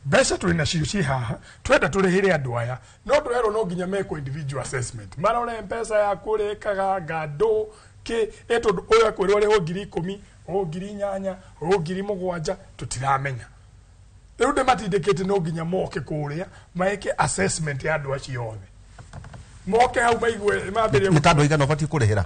Mbeca tũrĩ nacio ciĩ haha, twenda tũrĩhĩre andũ aya, no tũrerwo no nginya mekwo individual assessment. Marore mbeca yaku ũrĩkaga ngandũ kĩ, ĩ tondũ ũyũ ekwĩrwo arĩhwo 10,000, ũyũ 8,000, ũyũ 7,000, tũtiramenya. Rĩu ndĩmatindĩkĩte no nginya moke kũrĩa meke assessment ya andũ acio othe. Moke hau maigue mambĩrĩrie Nĩ ta andũ aigana ũbatiĩ kũrĩhĩra?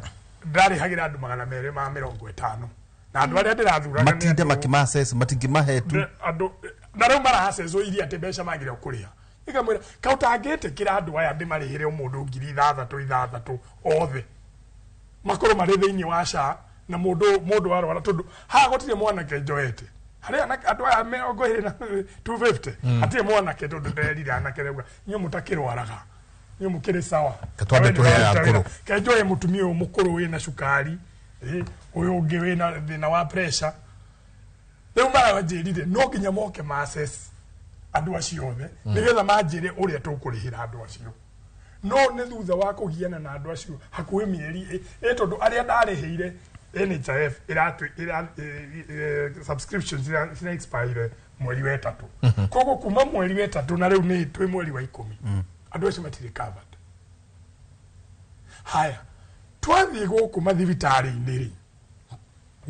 Ndarĩhagĩra andũ 250. Na andũ arĩa ndĩrathuraga nĩ matinde makĩma-assess, matingĩmahe tu. Andũ na rĩu mara-assesswo iria atĩ mbeca magĩrĩirwo kũrĩha. Ikamwĩra ka ũtangĩtĩkĩra andũ aya ndĩmarĩhĩre o mũndũ 6,000 othe makorwo marĩ thĩinĩ wa SHA na mũndũ arwara tondũ haha gũtirĩ mwanake njoete. Harĩ andũ aya 250 hatirĩ mwanake tondũ nderire anake rauga inyuĩ mũtakĩrwaraga, inyuĩ mũkĩrĩ sawa. Twambe tũhe aya akũrũ. Ke njoe mũtumia ũyũ mũkũrũ wĩna cukari, ũyũ ũngĩ wĩna thĩna wa pressure. Rĩu maranjĩrire no nginya moke ma assess andũ acio othe nĩgetha manjĩre ũrĩa tũkũrĩhĩra andũ acio. No nĩ thutha wa kũgiana na andũ acio hakuhĩ mĩeri ĩ tondũ arĩa ndarĩhĩire NHIF ĩra subscription cira expire mweri wa 3. Koguo kuma mweri wa 3 na rĩu nĩ twĩ mweri wa 10. Andũ acio matirĩ covered. Haya, twathiĩ gũkũ mathibitarĩ-inĩ rĩ,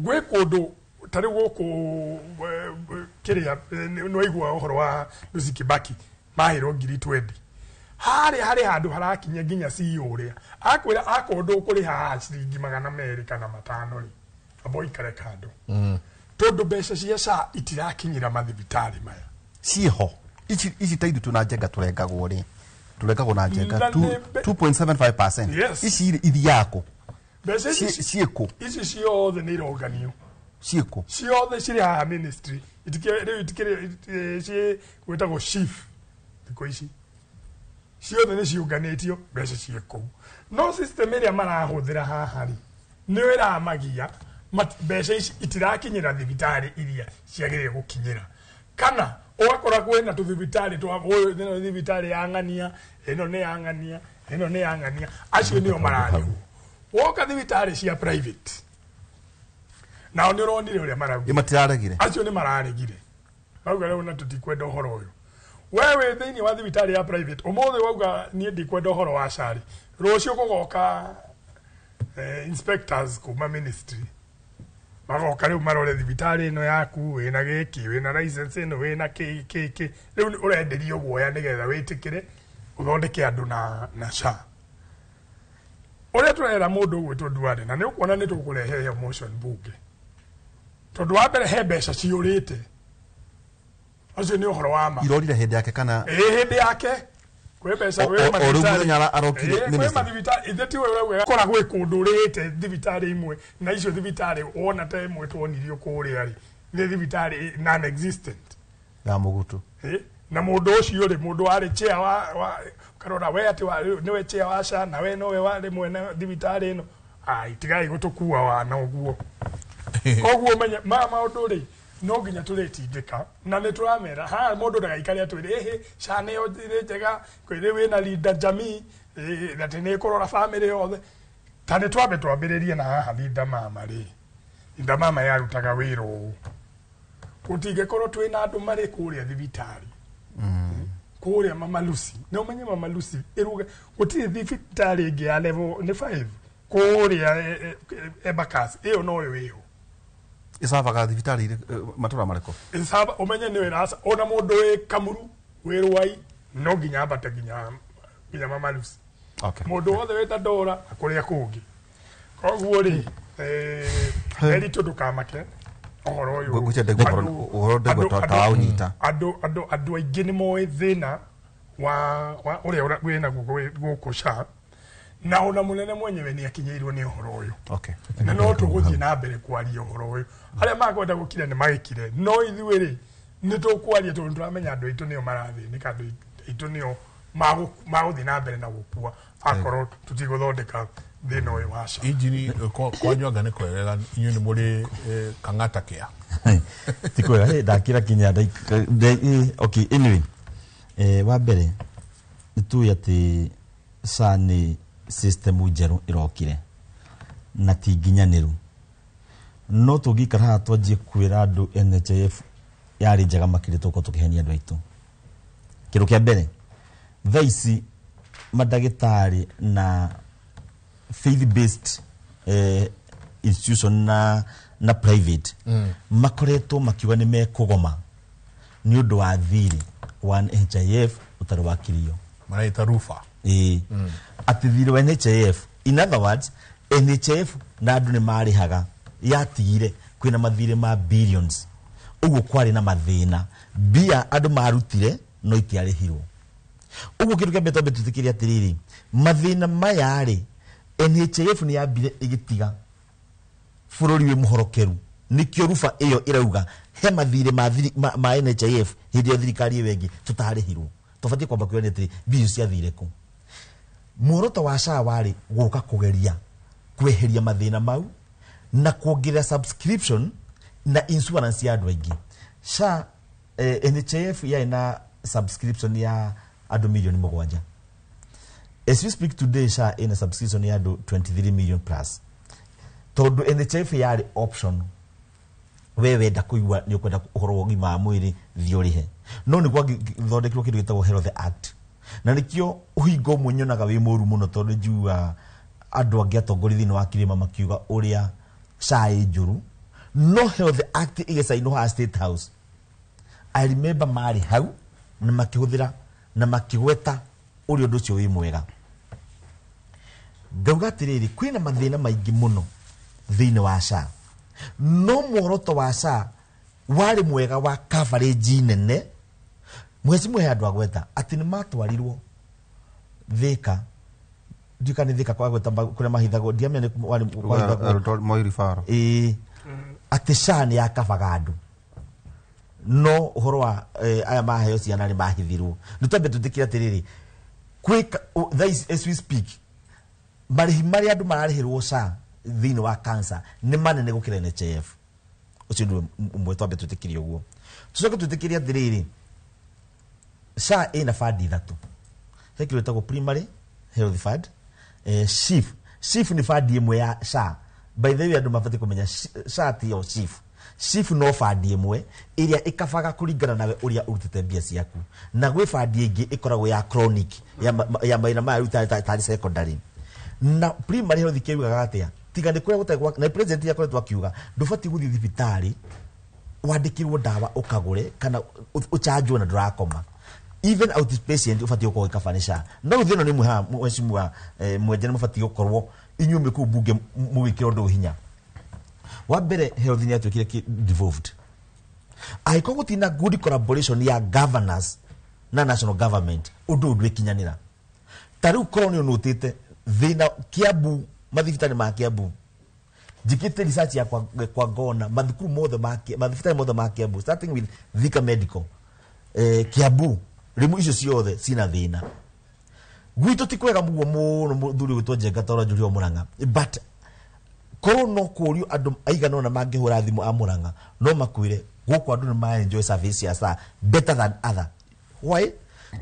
gwĩ kũndũ ta rĩu gũkũ kĩrĩa nĩwaigua ũhoro wa Lucy Kibaki mahĩrwo 20,000. Harĩa harĩ handũ harakinya nginya CEO ũrĩa akwĩra akorwo ndũkũrĩha haha ciringi 200 kana 500 rĩ, amba ũikare kando. Tondũ mbeca cia SHA itirakinyĩra mathibitarĩ maya. Ciĩho ici ta ithuĩ twĩna njenga tũrengagwo rĩ, tũrengagwo na njenga 2.75%. Yes. Ici ithiaga kũ? Mbeca ici ciĩkũ? Ici ciothe nĩ ironganio. Ciĩkũ? Ciothe cirĩ haha ministry. Rĩu itikĩrĩ ciĩ gwĩtagwo chief thikũ ici. Ciothe nĩ ciũnganĩtio mbeca ciĩ kũu. No system ĩrĩa marahũthĩra haha rĩ, nĩyo ĩramagia mbeca ici itirakinyĩra thibitarĩ iria ciagĩrĩire gũkinyĩra. Kana ũgakora kwĩna tũthibitarĩ twa ũyũ ĩno nĩ thibitarĩ ya ng'ania, ĩno nĩ ya ng'ania, ĩno nĩ ya ng'ania, acio nĩo mararĩhwo. Woka thibitarĩ cia private nao nĩ ũronire ũrĩa marauga. Matiraregire. Acio nĩ mararegire. Mauga rĩu na tũtikwenda ũhoro ũyũ. We wĩ thĩinĩ wa thibitarĩ ya private ũmũthĩ wauga niĩ ndikwenda ũhoro wa SHA rĩ, rũciũ gũgoka inspectors kuma ministry magoka rĩu marore thibitarĩ ĩno yaku wĩna gĩkĩ, wĩna license ĩno, wĩna kĩ kĩ kĩ, rĩu ũrenderio guoya nĩgetha wĩtĩkĩre ũthondeke andũ na SHA. Ũrĩa tũrera mũndũ ũgwĩtwo Duale na nĩ ũkuona nĩ tũkũrehe ĩyo motion bunge, tondũ wa mbere he mbeca ciũrĩte. Acio nĩ ũhoro wa ma. Irorire hĩndĩ yake kana? Ĩĩ hĩndĩ yake. Kwĩ mbeca kwĩ O rĩu mũthenya arokire ministry. Kwĩ mathibitarĩ ithe tiwe ũrauga kora gwĩ kũndũ ũrĩhĩte thibitarĩ imwe na icio thibitarĩ wona ta ĩmwe tuonirio kũrĩa rĩ nĩ thibitarĩ non existent ya Mũgutu. Na mũndũ ũcio rĩ, mũndũ warĩ chair wa karora we atĩ nĩwe chair wa SHA na we nowe warĩ mwene thibitarĩ ĩno. Ai tigai gũtũkua wana ũguo. Koguo menye maũndũ rĩ no nginya tũrĩtindĩka na nĩ tũramera haha mũndũ ndagaikare atwĩre ĩhĩ SHA nĩyo nĩ njega kwĩrĩ wĩna Linda Jamii atĩ nĩ ĩkũrora bamĩrĩ yothe. Ta nĩ twambe twambĩrĩrie na haha Linda Mama rĩ, Linda Mama yarutaga wĩra ũũ, gũtingĩkorwo twĩna andũ marĩ kũrĩa thibitarĩ kũrĩa Mama Lucy. Na ũmenye Mama Lucy ĩruga gũtirĩ thibitarĩ ĩngĩ ya level nĩ 5 kũrĩa Embakasi ĩyo noyo ĩho ĩcavaga thibitarĩ matũra marĩkũ? Ĩcaba ũmenye nĩyo ĩraca ona mũndũ wĩ Kamuru wĩ Rwai no nginya ambate nginya Mama Lucy. Mũndũ wothe wĩ Dandora na kũrĩa kũngĩ. Koguo rĩ Eritũ ndũkamake ũhoro ũyũ. Ũhoro ndaigua ta waũnyita. Andũ aingĩ nĩ moĩ thĩna wa ũrĩa wĩ naguo gũkũ SHA na ona mũnene mwenyewe nĩ akinyĩirwo nĩ ũhoro ũyũ. Na no tũgũthiĩ na mbere kwaria ũhoro ũyũ. Arĩa makwenda gũkira nĩ magĩkire, no ithuĩ rĩ nĩ tũkwaria tondũ tũramenya andũ aitũ nĩo marathĩnĩka, andũ aitũ nĩo magũthiĩ na mbere na gũkua akorwo tũtigũthondeka thĩna ũyũ wa SHA. Injini kwanyu anga nĩ kwega inyuĩ nĩ mũrĩ Kang'ata kĩa? Ti kwega, ndakĩra kinya. Okay, anyway, wa mbere nĩ tũĩ atĩ SHA nĩ system njerũ ĩrokire na ti nginyanĩru, no tũngĩikara haha twanjie kwĩra andũ NHIF yarĩ njega makĩria tũgũkorwo tũkĩhenia andũ aitũ. Kĩndũ kĩa mbere thaa ici mandagĩtarĩ na faith based institution na private makoretwo makiuga nĩ mekũgoma nĩ ũndũ wa thirĩ wa NHIF ũtarĩ wakirio. Maraita rufa. Atĩ thirĩ wa NHIF, in other words NHIF na andũ nĩ marĩhaga yatigire kwĩna mathirĩ ma billions, ũguo kwarĩ na mathĩna mbia andũ marutire no itiarĩhirwo. Ũguo kĩndũ kĩa mbere twambe twĩtĩkĩre atĩrĩrĩ, mathĩna maya rĩ NHIF nĩ yambire ĩgĩtiga bũrũri wĩ mũhorokeru, nĩkĩo ruba ĩyo ĩrauga he mathirĩ ma NHIF hĩndĩ ĩyo thirikari ĩyo ĩngĩ tũtarĩhirwo. Tũbatiĩ kwamba kwĩyona atĩrĩ mbia icio ciathire kũ. Muoroto wa SHA warĩ gũka kũgeria kweheria mathĩna mau na kuongerera subscription na insurance ya andũ aingĩ. SHA NHIF yarĩ na subscription ya andũ milioni 7. As we speak today, SHA ina subscription ya andũ 23 million plus. Tondu NHIF yarĩ option. We wenda kuigua ni ukwenda uhoro wa ũgima wa mwĩrĩ thiĩ ũrĩhe. No nĩ gwagĩthondekirwo kĩndũ gĩtagwo Health Act. Na nĩkĩo ũhingo ũmwe nyonaga wĩ mũru mũno tondũ njugaga andũ angĩ atongoria thĩinĩ wa kĩrĩma makiuga ũrĩa SHA ĩ njũru. No Health Act ĩgĩcainwo haha State House. I remember marĩ hau na makĩhũthĩra na makĩgweta ũrĩa ũndũ ũcio wĩ mwega. Ngauga atĩrĩrĩ, kwĩna mathĩna maingĩ mũno thĩinĩ wa SHA. No muoroto wa SHA warĩ mwega wa coverage nene. Mweci mwe andũ agweta atĩ nĩ matwarirwo Thika, ndiũĩ kana nĩ Thika kwa gweta kũrĩa mahithagwo, ndiamenya nĩ warĩ kwahithagwo. Moi referral. Ĩĩ, atĩ SHA nĩ yakabaga andũ. No ũhoro wa aya maheo ciana nĩ mahithirwo. Nĩ twambe twĩtĩkĩre atĩrĩrĩ, kwĩ thaa ici as we speak, marĩhi marĩa andũ mararĩhĩrwo SHA thĩinĩ wa cancer nĩ manene gũkĩra NHIF. Ũcio nĩ ũmwe twambe twĩtĩkĩre ũguo. Tũcoke twĩtĩkĩre atĩrĩrĩ, SHA ĩna bandi ithatũ. He kĩndũ gĩtagwo primary health fund, SHIF. SHIF nĩ bandi ĩmwe ya SHA. By the way, andũ mabatiĩ kũmenya SHA tiyo SHIF. SHIF no bandi ĩmwe ĩrĩa ĩkabaga kũringana nawe ũrĩa ũrutĩte mbia ciaku. Na gwĩ bandi ĩngĩ ĩkoragwo ya chronic, ya mathĩna maya rĩu tarĩ secondary. Na primary health care yugaga atĩa? Tiga nĩ kũrĩa gũtarĩ gwa, na president akoretwo akiuga ndũbatiĩ gũthiĩ thibitarĩ wandĩkĩrwo ndawa ũkagũre kana ũchanjwo na ndũrakoma. Even outpatient ũbatiĩ gũkorwo ũgĩkaba nĩ SHA. No rĩu thĩna nĩ ũmwe haha, mheshimiwa, Mwenje, nĩ mũbatiĩ gũkorwo inyuĩ mwĩ kũu mbunge mũgĩkĩra ũndũ ũyũ hinya. Wa mbere, health nĩ yatuĩkire devolved. Angĩkorwo gũtirĩ na good collaboration ya governors na national government, ũndũ ũyũ ndwĩkinyanĩra. Ta rĩu korwo nĩ ũnũtĩte thĩna Kiambu, mathibitarĩ ma Kiambu, njĩkĩte research yakwa kwa ngona mathukuru mothe ma mathibitarĩ mothe ma Kiambu, starting with Thika Medical, Kiambu, rĩmu icio ciothe cina thĩna. Gwitũ ti kwega mũguo mũno, mũthuri ũgwĩtwo Njenga ta ũrĩa Njũria wa Mũrang'a, but korwo no kũũrio andũ aigana ũna mangĩhũra thimũ a Mũrang'a, no makwĩre gũkũ andũ nĩ ma enjoy service ya SHA better than other. Why?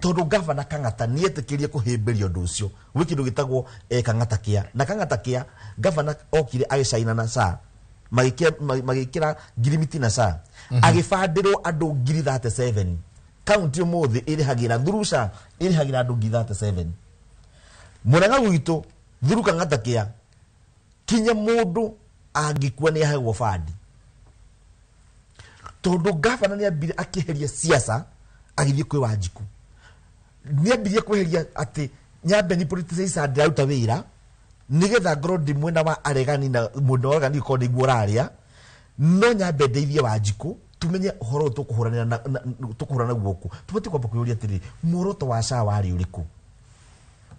Tondũ Governor Kang'ata nĩetĩkĩrie kũhĩmbĩria ũndũ ũcio. Gwĩ kĩndũ gĩtagwo Kang'ata Care. Na Kang'ata Care, Governor okire agĩcaina na SHA, magĩkĩra ngirimiti na SHA. Agĩbandĩrwo andũ ngiri 37. Kaunti ũmũthĩ ĩrĩhagĩra through SHA, ĩrĩhagĩra andũ ngiri 37. Mũrang'a gwitũ through Kang'ata Care, kinya mũndũ angĩkua nĩ aheagwo bandi. Tondũ Governor nĩambire akĩeheria siasa agĩthiĩ kwĩ Wanjikũ. Nĩambirie kweheria atĩ nyambe ni politicize ndĩraruta wĩra nĩgetha ngorwo ndĩ mwena wa aregani na mwena wa aregani ũkorwo nĩguo ũrarĩa, no nyambe ndeithie Wanjikũ tumenye ũhoro ũyũ tũkũhũranĩra na, tũkũhũrana naguo kũ. Tũbatiĩ kwamba kwĩyũria atĩrĩrĩ, muoroto wa SHA warĩ ũrĩkũ?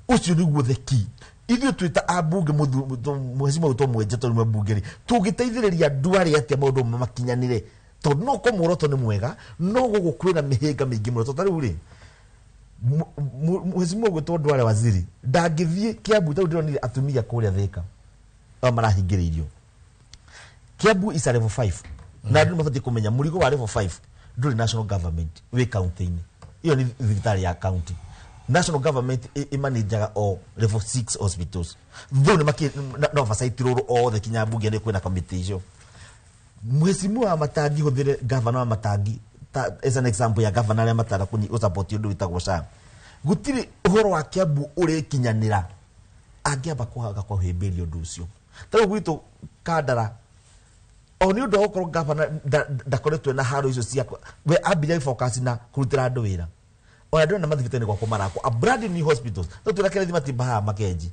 Ũcio nĩguo the key. Ithuĩ twĩ ta ambunge, mheshimiwa gwĩtwo Mwenje tondũ nĩ mbunge rĩ, tũngĩteithĩrĩria andũ arĩa atĩa maũndũ makinyanĩre? Tondũ no korwo muoroto nĩ mwega, no gũkũ kwĩna mĩhĩnga mĩingĩ mũno. Tondũ ta rĩu rĩ, mheshimiwa gwĩtwo Ndwale Waziri ndangĩthiĩ Kiambu, tondũ ndĩronire atumia kũrĩa Thika o marahingĩrĩirio. Kiambu is a level 5. Na andũ nĩmabatiĩ kũmenya mũrigo wa level 5 ndũrĩ national government, wĩ county-inĩ. Ĩyo nĩ thibitarĩ ya county. National government ĩmanajaga o level 6 hospitals. Though nĩ na oversight role othe kinya mbunge nĩ kwĩna committee icio. Mheshimiwa wa Matangi, hũthĩre governor wa Matangi ta, as an example ya governor arĩa matara gũsupport ũndũ wĩtagwo SHA. Gũtirĩ ũhoro wa Kiambu ũrĩkinyanĩra angĩamba kwaga kũhĩmbĩria ũndũ ũcio. Ta rĩu gwitũ Kandara, o nĩ ũndũ wa gũkorwo governor ndakoretwo na haro icio cia we ambirie focus na kũrutĩra andũ wĩra. Ona ndĩrona mathibitarĩ gwakwa marakwo a brand new hospitals. No twĩra Kenneth Matimba haha Makenji.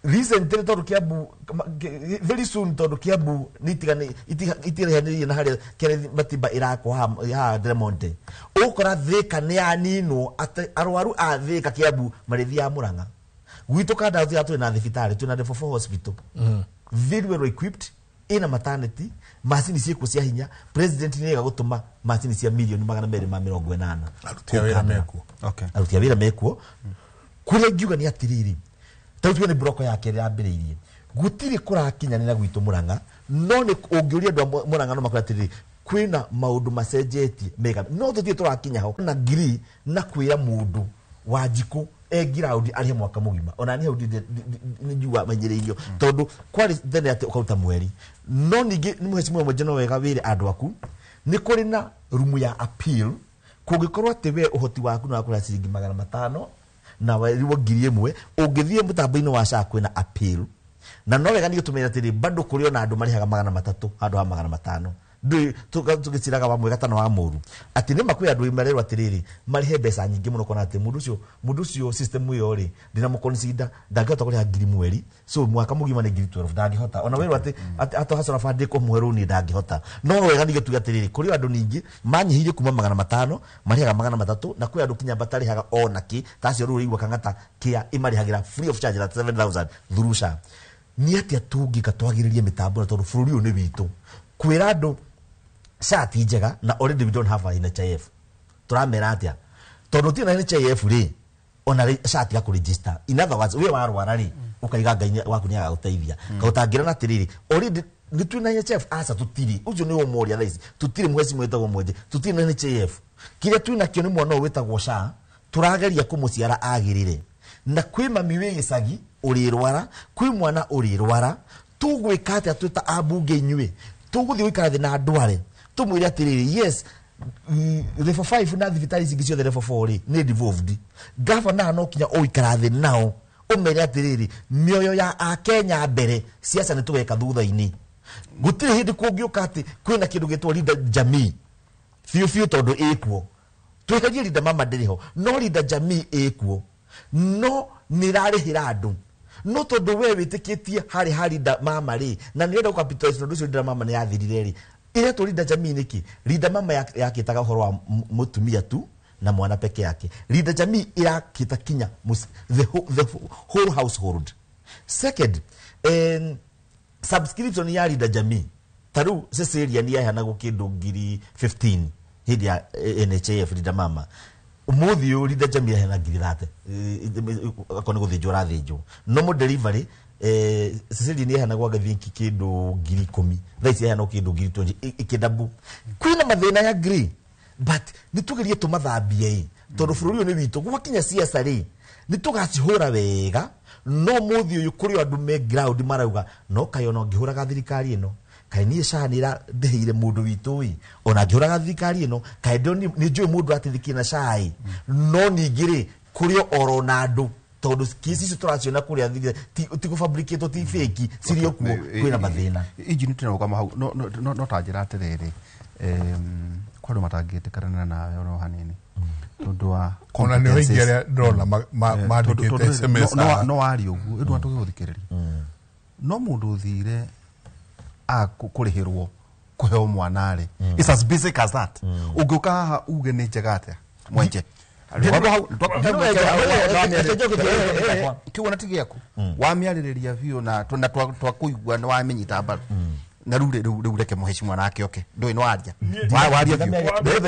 Recently tondũ Kiambu, very soon tondũ Kiambu nĩ itirehanĩirie na harĩa Kenneth Matimba ĩrakwo haha Del Monte. Ũgũkora Thika nĩ yaninwo atĩ arwaru a Thika Kiambu marĩthiaga Mũrang'a. Gwitũ Kandara tũrĩ na thibitarĩ, twĩna level 4 hospital. Very well equipped, ĩna maternity, macini ciĩkuo cia hinya. President nĩ ega gũtũma macini cia mirioni magana merĩ ma mĩrongo ĩnana. Aruti a wĩra mekuo. Aruti a wĩra mekuo. Kũrĩa ingiuga nĩ atĩrĩrĩ, ta rĩu tuge nĩ block ya kerĩ yambĩrĩirie, gũtirĩ kũrakinyanĩra gwitũ Mũrang'a, no nĩ ũngĩũria andũ a Mũrang'a no makwĩre atĩrĩrĩ, kwĩna maũndũ macenjetie mega, no tũtirĩ tũrakinya ho na ngiri na kwĩra mũndũ Wanjikũ ground arĩhe mwaka mũgima ona niĩ hau nĩ njua manyĩrĩirio tondũ kwarĩ thene atĩ ũkaruta mweri no ningĩ nĩ mũhecimiwa Mwenje no wega wĩre andũ aku nĩ kũrĩ na rumu ya appeal kũngĩkorwo atĩ we ũhoti waku nĩ wa kũrĩha ciringi 500 na werirwo 1000 ũngĩthiĩ mũtambo-inĩ wa SHA kwĩna appeal na no wega ningĩ tũmenye atĩrĩ bado kũrĩ ona andũ marĩhaga 300 handũ ha 500 ndũĩ tũgĩciraga wa mwega kana wa mũru atĩ nĩ ma kwĩ andũ marerwo atĩrĩrĩ marĩhe mbeca nyingĩ mũno kona atĩ mũndũ ũcio system ĩyo rĩ ndĩnamũ-consider ndangĩhota kũrĩha 1000 mweri so mwaka mũgima nĩ 12,000 ndangĩhota ona werwo atĩ atĩ hasara bandi kũmũhe rũni ndangĩhota no wega ningĩ tuge atĩrĩrĩ kũrĩ andũ ningĩ manyihirie kuma 500 marĩhaga 300 na kwĩ andũ kinya batarĩhaga ona kĩ ta acio rĩu ũraigua Kang'ata kĩa ĩmarĩhagĩra free of charge at 7000 through SHA nĩ atĩa tũngĩka twagĩrĩrie mĩtambo na tondũ bũrũri ũyũ nĩ witũ kwĩra andũ SHA ti njega na already we don't have a NHIF tũramera atĩa tondũ ti na NHIF rĩ ona SHA tiga kũregister in other words we warwara rĩ ũkaiga Ngai waku nĩ agagũteithia kaũtangĩrana atĩrĩrĩ already nĩ twĩ na NHIF aca tũtirĩ ũcio nĩ ũmoria thaa ici tũtirĩ mũhecimiwa wĩtagwo Mwenje tũtirĩ na NHIF kĩrĩa twĩ nakĩo nĩ mwana ũyũ wĩtagwo SHA tũrageria kũmũciara agĩrĩre na kwĩ mami wĩ gĩcagi ũrĩrwara kwĩ mwana ũrĩrwara tũgwĩka atĩa twĩ ta ambunge inyuĩ tũgũthiĩ gũikara thĩ na andũ arĩa tũmwĩre atĩrĩrĩ yes level 5 na thibitarĩ ici ingĩ ciothe level 4 rĩ nĩ devolved gavana no kinya ũikara thĩ nao ũmere atĩrĩrĩ mĩoyo ya akenya mbere siasa nĩ tũgeka thutha-inĩ gũtirĩ hĩndĩ kũngĩũka atĩ kwĩna kĩndũ gĩtwo Linda Jamii biũ biũ tondũ ĩkuo tweherie Linda Mama ndĩrĩ ho no Linda Jamii ĩkuo no nĩrarĩhĩra andũ no tondũ we wĩtĩkĩtie harĩ ha Linda Mama rĩ na nĩũrenda gũcapitalize tondũ ũcio Linda Mama nĩ yathirire rĩ iretwo Linda Jamii nĩkĩ Linda Mama yakĩtaga ũhoro wa mũtumia tu na mwana peke yake Linda Jamii irakĩta kinya the whole household second subscription ya Linda Jamii ta rĩu Cecilia nĩ yaheanagwo kĩndũ 15,000 hĩndĩ ya NHIF Linda Mama umuthi ũyũ Linda Jamii yaheana 30,000 akorwo nĩ gũthĩnjwo ũrathĩnjwo normal delivery Cecilia nĩ yaheanagwo I think kĩndũ 10,000 thaa ici yaheanagwo kĩndũ 20,000 ĩkĩndabu kwĩna mathĩna ya grey but nĩ tũgerie tũmathambie tondũ bũrũri ũyũ nĩ witũ gwakinya siasa rĩ nĩ tũgacihũra wega no mũthĩ ũyũ kũrĩ andũ me ground marauga no kaĩ ona ũngĩhũraga thirikari ĩno kaĩ niĩ SHA nĩ ĩrandĩhĩire mũndũ witũ ĩ ona ngĩhũraga thirikari ĩno kaĩ nĩ njũĩ mũndũ ateithĩkire na SHA ĩ no ningĩ rĩ kũrĩ oro na andũ tondũ kesi icio tũraciona kũrĩa ti gũfabricate ti fake cirĩ o kuo kwĩna mathĩna injini tũrarũgama hau no ta njĩra atĩrĩrĩ kwa andũ matangĩtĩkanana nawe ono hanini tondũ wa ona nĩ aingĩ arĩa ndĩrona mandĩkĩte SMS no waria ũguo ĩndũ tũgĩgũthikĩrĩria no mũndũ ũthire kũrĩhĩrwo kũheo mwana rĩ it's as basic as that ũngĩũka haha uge nĩ njega atĩa Mwenje kiugo na ti gĩaku wamĩarĩrĩria biũ na twakũigua nĩ wamĩnyita mbaru na rĩu reke mũhecimiwa nake oke ndũĩ nĩ waria waria biũ ndũĩ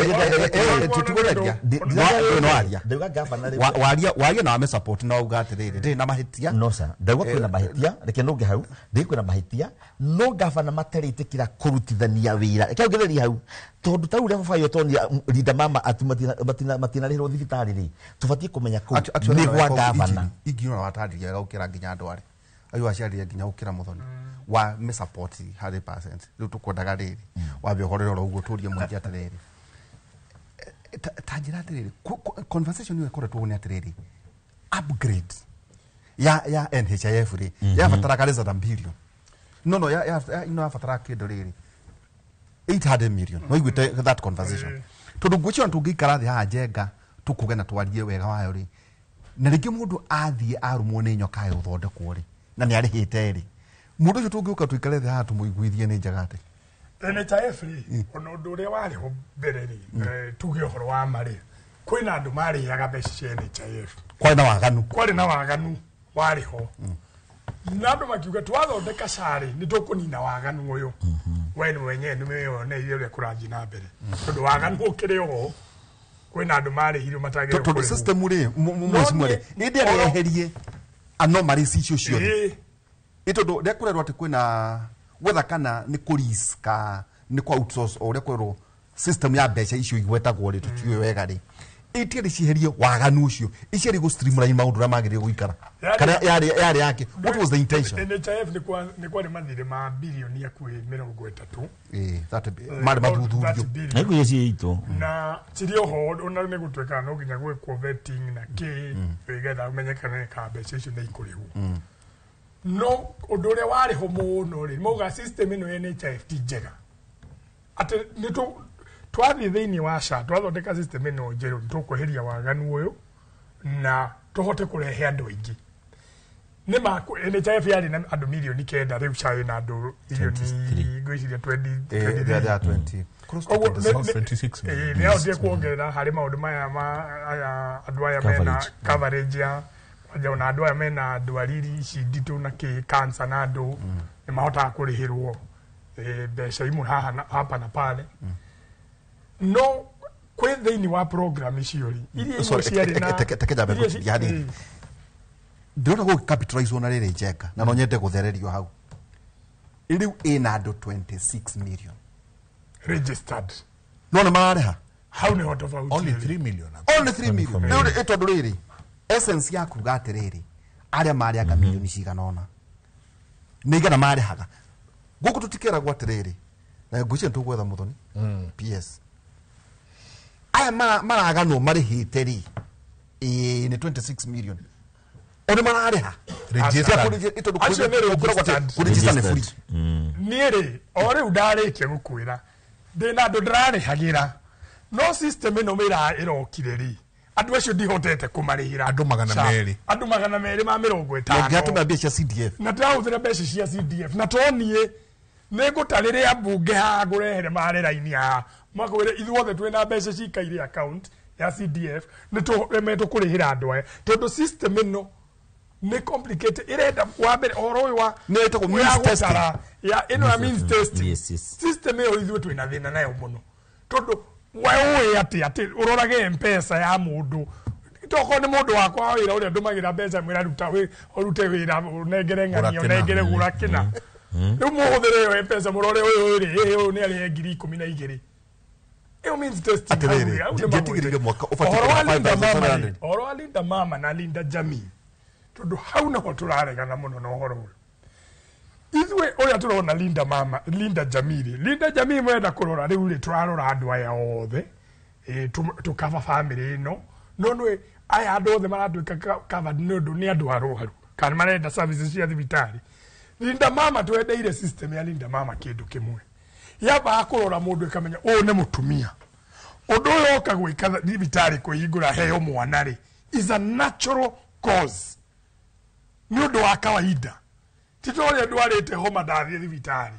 nĩ waria waria na wame support na wauga atĩrĩrĩ ndĩrĩ na mahĩtia no sir ndauga kwĩna mahĩtia reke nũnge hau ndĩ kwĩna mahĩtia no gavana matarĩtĩkĩra kũrutithania wĩra reke ongererie hau tondũ ta rĩu level 5 tonia Linda Mama ati matinarĩhĩrwo thibitarĩ rĩ tũbatiĩ kũmenya kũu nĩ gwa gavana ingiona watarĩria wega gũkĩra nginya andũ arĩa ayo aciarire nginya gũkĩra Muthoni wa me support 100% rĩu tũkwendaga rĩrĩ wambe ũhorere oro ũguo tũrie Mwenje atĩrĩrĩ ta njĩra atĩrĩrĩ conversation ĩyo ĩkoretwo nĩ atĩrĩrĩ upgrade ya NHIF rĩ yabataraga less than billion no ya ino yabataraga kĩndũ rĩrĩ 800 million no iguĩte that conversation tondũ ngwĩciria tũngĩikara thĩ haha Njenga tũkũge na twarie wega wayo rĩ na rĩngĩ mũndũ athiĩ arũmwo nĩ nyoka ya ũthondekwo rĩ na nĩ arĩhĩte rĩ mũndũ ũcio tũngĩũka tũikare thĩ haha tũmũiguithie nĩ njega atĩ NHIF rĩ ona ũndũ ũrĩa warĩ ho mbere rĩ tuge ũhoro wa ma rĩ kwĩna andũ marĩaga mbeca cia NHIF kwarĩ na waganu warĩ ho na andũ makiuga twathondeka SHA rĩ nĩ tũkũnina waganu ũyũ we nĩ wenyewe nĩ wĩyoneire ũrĩa kũrathiĩ na mbere tondũ waganu ũkĩrĩ oho kwĩna andũ marĩhirwo matagĩrĩirwo tondũ system rĩ mũhecimiwa rĩ ĩndĩ areherie anomalies icio ciothe ĩtondũ rĩa kũrerwo atĩ kwĩna whether kana nĩ kũriska nĩ kwa outsource o ũrĩa kwerwo system ya mbeca icio igwetagwo rĩ tũtiũĩ wega rĩ Itiarĩ cieherie waganu ũcio, iciarĩ gũ streamline maũndũ ũrĩa magĩrĩire gũikara. Kana yarĩ yake. What was the intention? NHIF nĩ kwarĩ mathirĩ ma birioni hakuhĩ 30. Marĩ mathuthurio. Na ikuhĩ ciitũ. Na cirĩ oho ona nĩ gũtuĩkaga no nginya gwĩkwo vetting na kĩ nĩgetha ũmenyekane kana mbeca icio nĩ ikũrĩhwo. No ũndũ ũrĩa warĩ ho mũno rĩ, mauga system ĩno ya NHIF ti njega. Atĩ nĩ twathiĩ thĩinĩ wa SHA twathondeka system ĩno njerũ nĩ tũkweheria waganu ũyũ na tũhote kũrehe andũ aingĩ. Nĩ ma NHIF yarĩ na andũ mirioni 9, rĩu SHA ĩna andũ mirioni ngwĩciria 23. Nĩ yahotire kuongerera harĩ maũndũ maya ma andũ aya mena coverage ya kwanja ona andũ aya mena ndwari ici nditũ na kĩ cancer na andũ nĩ mahotaga kũrĩhĩrwo mbeca imwe haha hapa na pale. No kwĩ thĩinĩ wa program icio rĩ iria imwe ciarĩ na teke jambe gũtiria hanini. Ndĩrona gũgĩ capitalize na rĩrĩ Njenga na no nyende gũthererio hau. Rĩu ĩna andũ 26 million registered. No nĩ mararĩha. Hau nĩho tofauti. Only 3 million. Only 3 million. Rĩu tondũ rĩrĩ essence ya kuga atĩrĩrĩ arĩa marĩaga milioni cigana ũna nĩ igana marĩhaga. Gũkũ tũtikeragwo atĩrĩrĩ na ngwĩciria nĩ tũgwetha Muthoni PS aya maraganwo marĩhĩte rĩ nĩ 26 million. O nĩ mararĩha. Kũregister nĩ free. Niĩ rĩ o rĩu ndarĩkia gũkwĩra ndĩna andũ ndĩrarĩhagĩra no system ĩno ĩrokire rĩ andũ acio ndihotete kũmarĩhĩra. Andũ 200. Andũ 250. Na ngĩatũmĩra mbeca cia CDF. Na ndĩrahũthĩra mbeca cia CDF na to niĩ nĩ ngũtarĩrĩa mbunge haha ngũrehere mare raini haha makwĩre ithuothe twĩna mbeca cikaire account ya CDF nĩ tũremetwo kũrĩhĩra andũ aya tondũ system ĩno nĩ complicated ĩrenda wa mbere ũhoro ũyũ wa nĩ ĩtagwo means testing ya ĩno ya means testing system ĩyo ithuĩ twĩna thĩna nayo mũno tondũ we ũĩ atĩ ũrorage M-Pesa ya mũndũ tokorwo nĩ mũndũ wakwa wa wĩra ũrĩa ndũmagĩra mbeca mwĩra ruta ũrute wĩra ũnengere ng'ania ũnengere gũra kĩna rĩu mũhũthĩre ĩyo M-Pesa mũrore ũyũ rĩ ũyũ nĩ arĩhe 12,000. Ĩyo means testing. Atĩrĩrĩ mwaka ũbatiĩ 5700. Ũhoro wa Linda Mama na Linda Jamii tondũ hau nĩho tũraregana mũno na ũhoro ũyũ. Ithuĩ ũrĩa tũrona Linda Mama Linda Jamii rĩ, Linda Jamii mwenda kũrora rĩu rĩ tũrarora andũ aya othe tũkaba family ĩno no nĩ aya andũ othe maratuĩka covered nĩ ũndũ nĩ andũ arwaru kana marenda services cia thibitarĩ. Linda Mama twendeire system ya Linda Mama kĩndũ kĩmwe yambaga kũrora mũndũ ĩkamenya ũyũ nĩ mũtumia ũndũ ũyũ oka gwĩka thibitarĩ kwĩhingũra heo mwana rĩ is a natural cause nĩ ũndũ wa kawaida ti ta ũrĩa ndwarĩte homa ndathiĩ thibitarĩ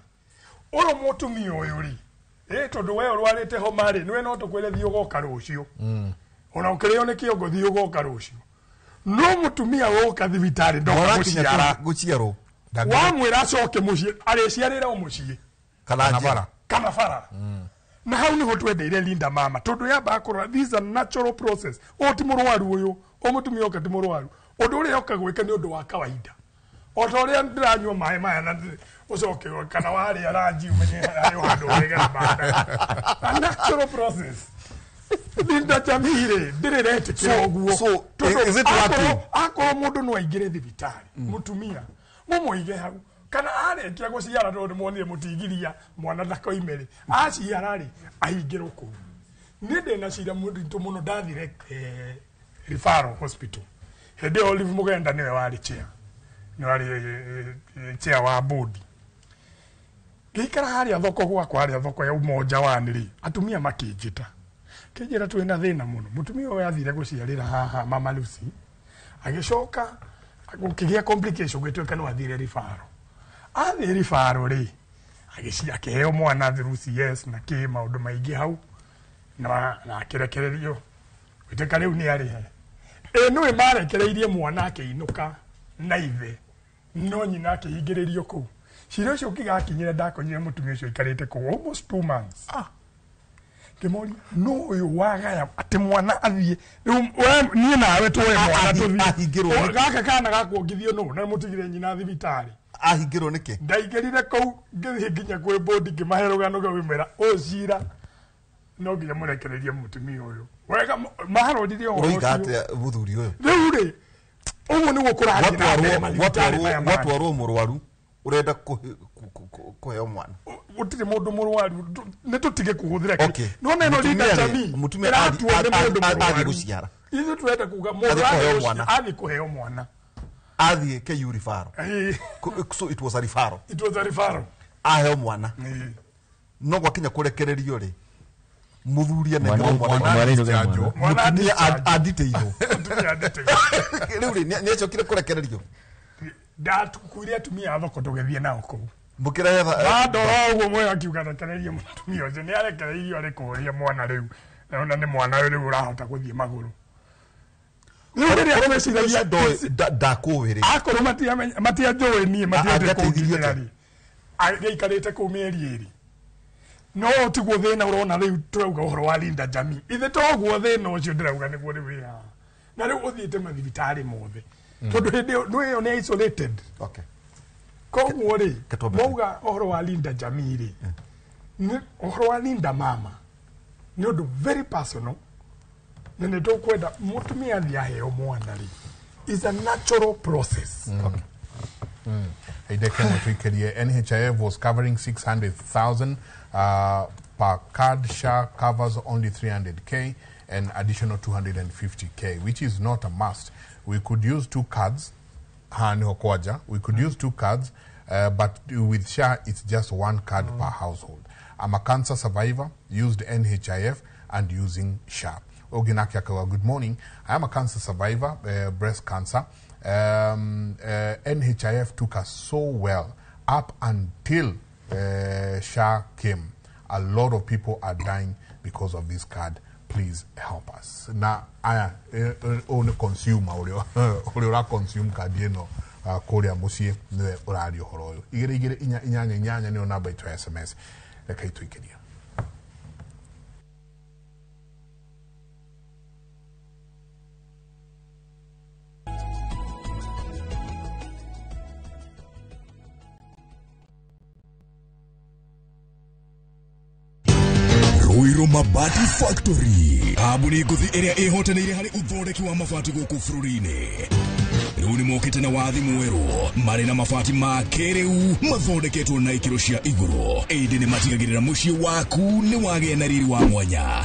ũyũ mũtumia ũyũ rĩ tondũ we ũrwarĩte homa rĩ nĩwe no tũkwĩre thiĩ ũgoka rũciũ ona ũkĩrĩo nĩ kĩongo thiĩ ũgoka rũciũ no mũtumia woka thibitarĩ ndoka gũciara gũciarwo wamwĩra acoke mũciĩ arĩciarĩra o mũciĩ kana bara na hau nĩho twendeire Linda Mama tondũ yambaga kũrora this is a natural process ũyũ ti mũrwaru ũyũ ũyũ mũtumia oka ti mũrwaru ũndũ ũrĩa oka gwĩka nĩ ũndũ wa kawaida o ta ũrĩa ndĩranyua maĩ maya na ũcoke kana warĩa ranji ũmenye harĩ handũ ũregera manda a natural process. Linda Jamii rĩ ndĩrĩ retĩkĩra ũguo tondũ akorwo mũndũ no aingĩre thibitarĩ mũtumia mũmũige hau kana arĩkia gũciara tondũ nĩmuonire mũtigiria mwana ndakoime rĩ aciara rĩ ahingĩrwo kũu. Niĩ ndĩna cira mũritũ mũno ndathire referral hospital hĩndĩ ĩyo Olive Mũgenda nĩwe warĩ chair nĩwe warĩ chair wa board ngĩikara harĩa thoko gwakwa harĩa thoko ya Umoja One rĩ atumia makĩnjĩta kĩnjĩra twĩna thĩna mũno mũtumia ũyũ athire gũciarĩra haha Mama Lucy agĩcoka gũkĩgĩa complication gũgĩtuĩka no athire referral athiĩ referral rĩ akĩheo mwana through CS na kĩ maũndũ maingĩ hau na akĩrekererio gũtuĩka rĩu nĩ arĩhe nĩwe marekereirie mwana akĩinũka na ithe no nyina akĩhingĩrĩrio kũu cira ũcio ũkĩgakinyĩra ndakonyire mũtumia ũcio aikarĩte kũu almost 2 months ngĩmoria no ũyũ wagaya atĩ mwana athiĩ rĩu niĩ nawe tuoe mwana tũthiĩ gaka kana gakuongithio nũ na mũtigire nyina thibitarĩ ahingĩrwo nĩkĩ ndaingĩrire kũu ngĩthiĩ nginya kwĩ board ngĩmahe rũgano ngĩmera ũyũ cira No nginya mũrekererie mũtumia ũyũ wega maharorire ũhoro Ũroiga ũcio. atĩa mũthuri ũyũ? Rĩu rĩ, ũguo nĩguo kũrathiĩ na mbere mathibitarĩ maya mangĩ. Gwatwarwo mũrwaru ũrenda kũheo mwana. Gũtirĩ mũndũ mũrwaru, nĩ tũtige kũhũthĩra. Okay. Nĩwona ĩno Mũtumia Linda rĩ, Jamii mũtumia ĩratuo nĩ mũndũ athiĩ mũrwaru. gũciara. Ithuĩ tũrenda kuga mũndũ Athiĩ kũheo athiĩ mwana. athiĩ kũheo mwana. Athiĩ KU referral. Ĩĩ. So it was a referral. It was a referral. Aheo mwana. Ĩĩ. No gwakinya kũrekererio rĩ, mũthuri anengerwo Mwana- mwana. mwana ainũke mwana. Mwana Mũtumia discharge. anditĩirwo. Mũtumia anditĩirwo. Rĩu rĩ, nĩ acokire kũrekererio. Ndakuire atumia a thoko tũgĩthiĩ nao kũu. Mũkĩrehe Mandora ũguo mwega akiuga rekererie mũtumia ũcio, nĩ arekereirio arĩ kũrĩa mwana rĩu. Naona nĩ mwana rĩu ũrahota gũthiĩ magũrũ. Rĩu rĩrĩa tweciragia ndakũĩ rĩ. Akorwo matianjũĩ niĩ, matiendete Angĩateithirio kũngitĩra atĩa? rĩ, agĩikarĩte kũu mĩeri 2. No tiguo thĩna ũrona rĩu tũrauga ũhoro wa Linda Jamii. Ithe toguo thĩna ũcio ndĩrauga nĩguo rĩu wĩ haha. Na rĩu ũthiĩte mathibitarĩ mothe. Tondũ hĩndĩ ĩyo nĩ ĩyo nĩ isolated. Okay. Koguo rĩ, Ketwambe. mauga ũhoro wa Linda Jamii rĩ, nĩ ũhoro wa Linda Mama nĩ ũndũ very personal, na nĩ tũkwenda mũtumia athiĩ aheo mwana rĩ, is a natural process. Okay. Ideke Mutwikerie, NHIF was covering 600,000 per card. SHA covers only 300K and additional 250K, which is not a must. We could use 2 cards. Kwaja. We could use 2 cards, but with SHA, it's just 1 card per household. I'm a cancer survivor, used NHIF and using SHA. Oginaki Akawa, good morning. I am a cancer survivor, breast cancer. NHIF took us so well up until SHA came. A lot of people are dying because of this card. Please help us. Na aya one consumer uri ura consume card ino kuria mucii niwe uraria uhoro uyu. 2 2 4 8 8 niyo namba itu ya SMS. Reke ituikirie. Ruiru Mabati Factory, kambuni ngũthi ĩrĩa ĩhotanĩire harĩ ũthondeki wa mabati gũkũ bũrũri-inĩ. Rĩu nĩ mokĩte na wathi mwerũ, marĩ na mabati ma kĩrĩu mathondeketwo na ikĩro cia igũrũ, ĩndĩ nĩ matigagĩrĩra mũciĩ waku nĩ wagĩa na riri wa mwanya.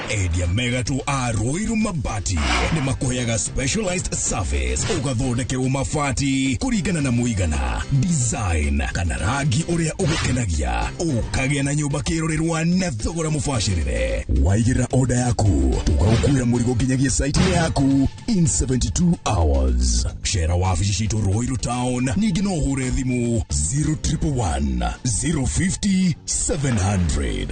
Endia megatũ a Ruiru Mabati nĩ makũheaga specialized service, ũgathondekerwo mabati kũringana na mũigana, design kana rangi ũrĩa ũgũkenagia, ũkagĩa na nyũmba kĩrorerwa na thogora mũbacĩrĩre. Waigĩrĩra order yaku, tũgagũkuĩra mũrigo nginyagia site-inĩ yaku in 72 hours. Cera wabici citũ Ruiru Town, ningĩ no ũhũre thimũ 0111 050 700.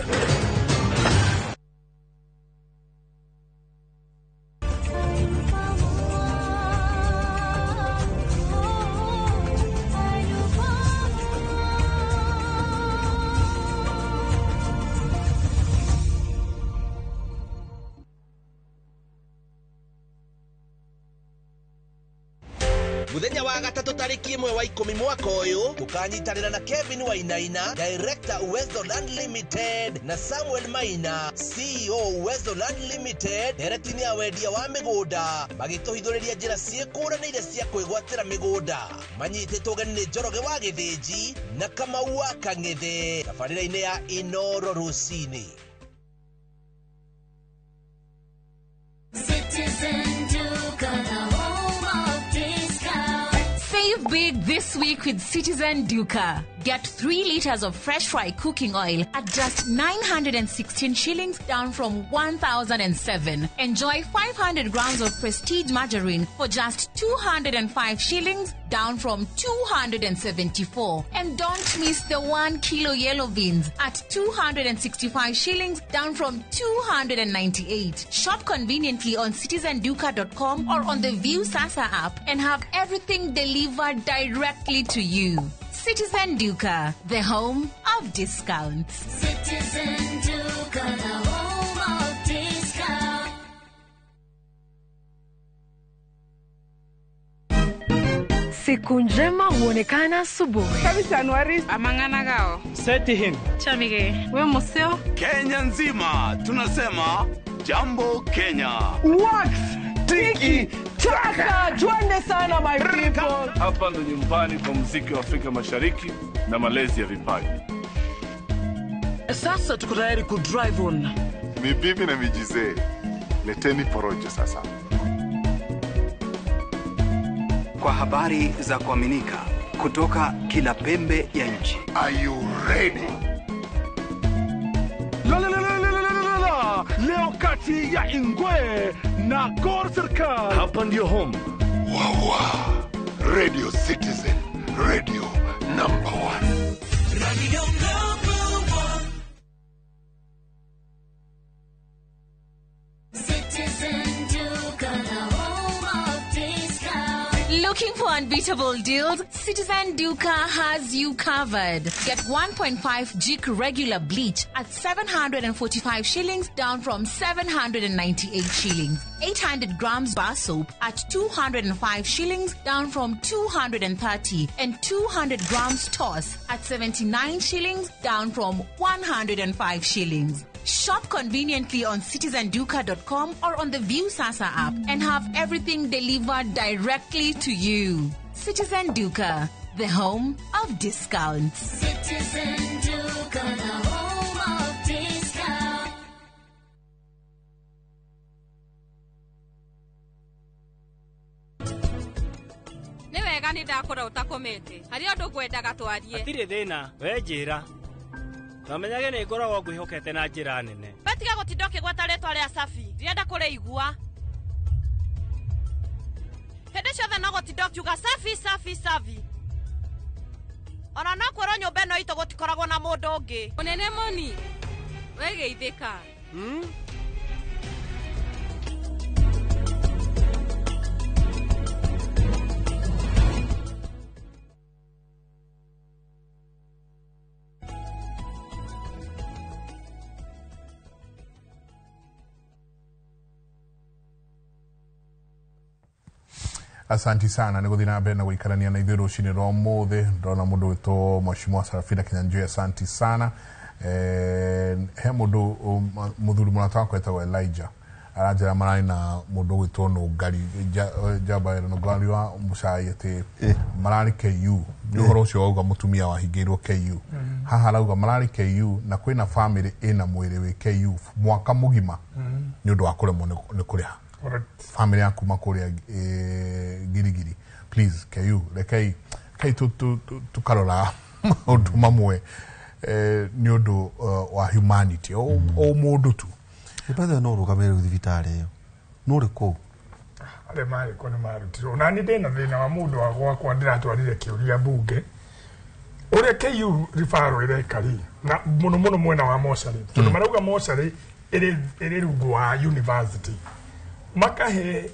Muthenya wa gatatũ tarĩki 1 wa 10 mwaka ũyũ tũkanyitanĩra na Kevin Wainaina, Director Uwezo Land Limited, na Samuel Maina, CEO Uwezo Land Limited, ndereti-inĩ ya wendia wa mĩgũnda, magĩtũhithũrĩria njĩra ciĩkũranĩire cia kwĩgwatĩra mĩgũnda. Manyitĩtwo ũgeni nĩ Njoroge wa Gĩthĩnji na Kamau wa Kang'ethe, tabarĩra-inĩ ya Inoro rũcinĩ. Citizen Duka, the home of discount. Save big this week with Citizen Duka. Get 3 liters of fresh fry cooking oil at just 916 shillings, down from 1,007. Enjoy 500 grams of Prestige margarine for just 205 shillings, down from 274. And don't miss the 1 kilo yellow beans at 265 shillings, down from 298. Shop conveniently on citizenduka.com or on the View Sasa app and have everything delivered directly to you. Citizen Duka, the home of discounts. Citizen Duka, the home of discounts. Siku njema huonekana asubuhi. Amang'ana Seti him. Chamige. We museo. Kenya nzima tunasema jambo Kenya. Wax tiki taka, twende sana my people. Hapa ndo nyumbani kwa muziki wa Afrika Mashariki na malezi ya vipaji. Sasa tuko tayari ku drive on. Mibibi na mijizee, leteni porojo sasa. Kwa habari za kuaminika kutoka kila pembe ya nchi. Are you ready? La la la la la la la. Leo kati ya Ingwe na Gor Serikal. Hapa ndio home. Wawa. Radio Citizen, radio number 1. Radio number 1. Citizen Duka, the home of discount. Looking for unbeatable deals? Citizen Duka has you covered. Get 1.5 Jik regular bleach at 745 shillings, down from 798 shillings. 800 grams bar soap at 205 shillings, down from 230, and 200 grams toss at 79 shillings, down from 105 shillings. Shop conveniently on citizenduka.com or on the Viusasa app and have everything delivered directly to you. Citizen Duka, the home of discounts. Citizen Duka, the home of discounts. Nĩ wega nĩ ndakora ũtakomete harĩ ũndũ ngwendaga twarie. Hatirĩ thĩna, we njĩra. Namenyage nĩ ngoragwo ngwĩhokete na njĩra nene. Batiga gũtinda ũkĩgweta rĩtwa rĩa Safi, ndirenda kũrĩigua. Hĩndĩ ciothe no gũtinda ũkiuga Safi, Safi, Safi. Ona no kwĩrwo nyũmba ĩno itũ gũtikoragwo na mũndũ ũngĩ. Mũnene Moni, we geithĩka. Asanti sana nĩ gũthiĩ na mbere na gũikarania na ithuĩ rũcinĩ rwa ũmũthĩ. Ndona mũndũ wĩtwo Mheshimiwa Sarafina Kinyanjui, asanti sana. He mũndũ mũthuri mũrata wakwa etagwo Elijah aranjĩra mararĩ na mũndũ ũgwĩtwo Nũngari njamba Nũngari wa Mũcai atĩ mararĩ KU. Nĩ ũhoro ũcio wauga mũtumia wahingĩirwo KU. Haha arauga mararĩ KU na kwĩna family ĩna mwĩrĩ wĩ KU mwaka mũgima nĩ ũndũ wa kũremwo nĩ kũrĩha. Family yaku makuria girigiri. Please KU rekei kei tukarora maundu mamwe ni undu wa humanity o mundu tu. Ibathe no rugamire thibitari iyo no ri kuu aria mari ko ni marutirwo na ni ndina thina wa mundu wa gwakwa ndiratwarire kiuria bunge uria KU referral ireka ri na muno muno mwena wa mocarĩ tondu marauga mocarĩ iri rungu wa university makahe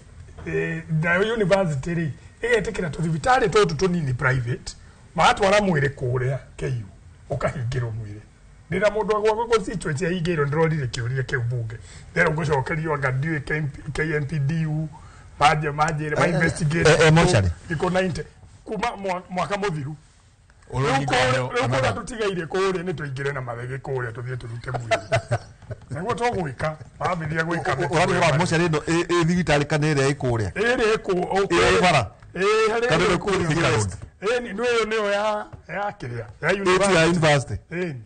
nayo university ri igetikira tuthibitari tutu tunini private magatwara mwiri kuria KU ukahingirwo mwiri ndira mundu gwakwa constituency yahingirwo ndirorire kiuria kiu bunge ndero ngucokerio anga ndiũĩ KMPDU maje ma investigate mocarĩ iko 90 kuma mwaka muthiru riu kuria tutigaire kuria ni tuingire na mathege kuria tuthie turute mwiri niguo tugwika mambithia gwika ũrarora mocarĩ ĩno ĩ thibitarĩ kana ĩrĩa ĩ kũrĩa ĩrĩa ĩ bara ĩ harĩa kũrĩa ĩ nĩ nĩyo ya kĩrĩa ya university.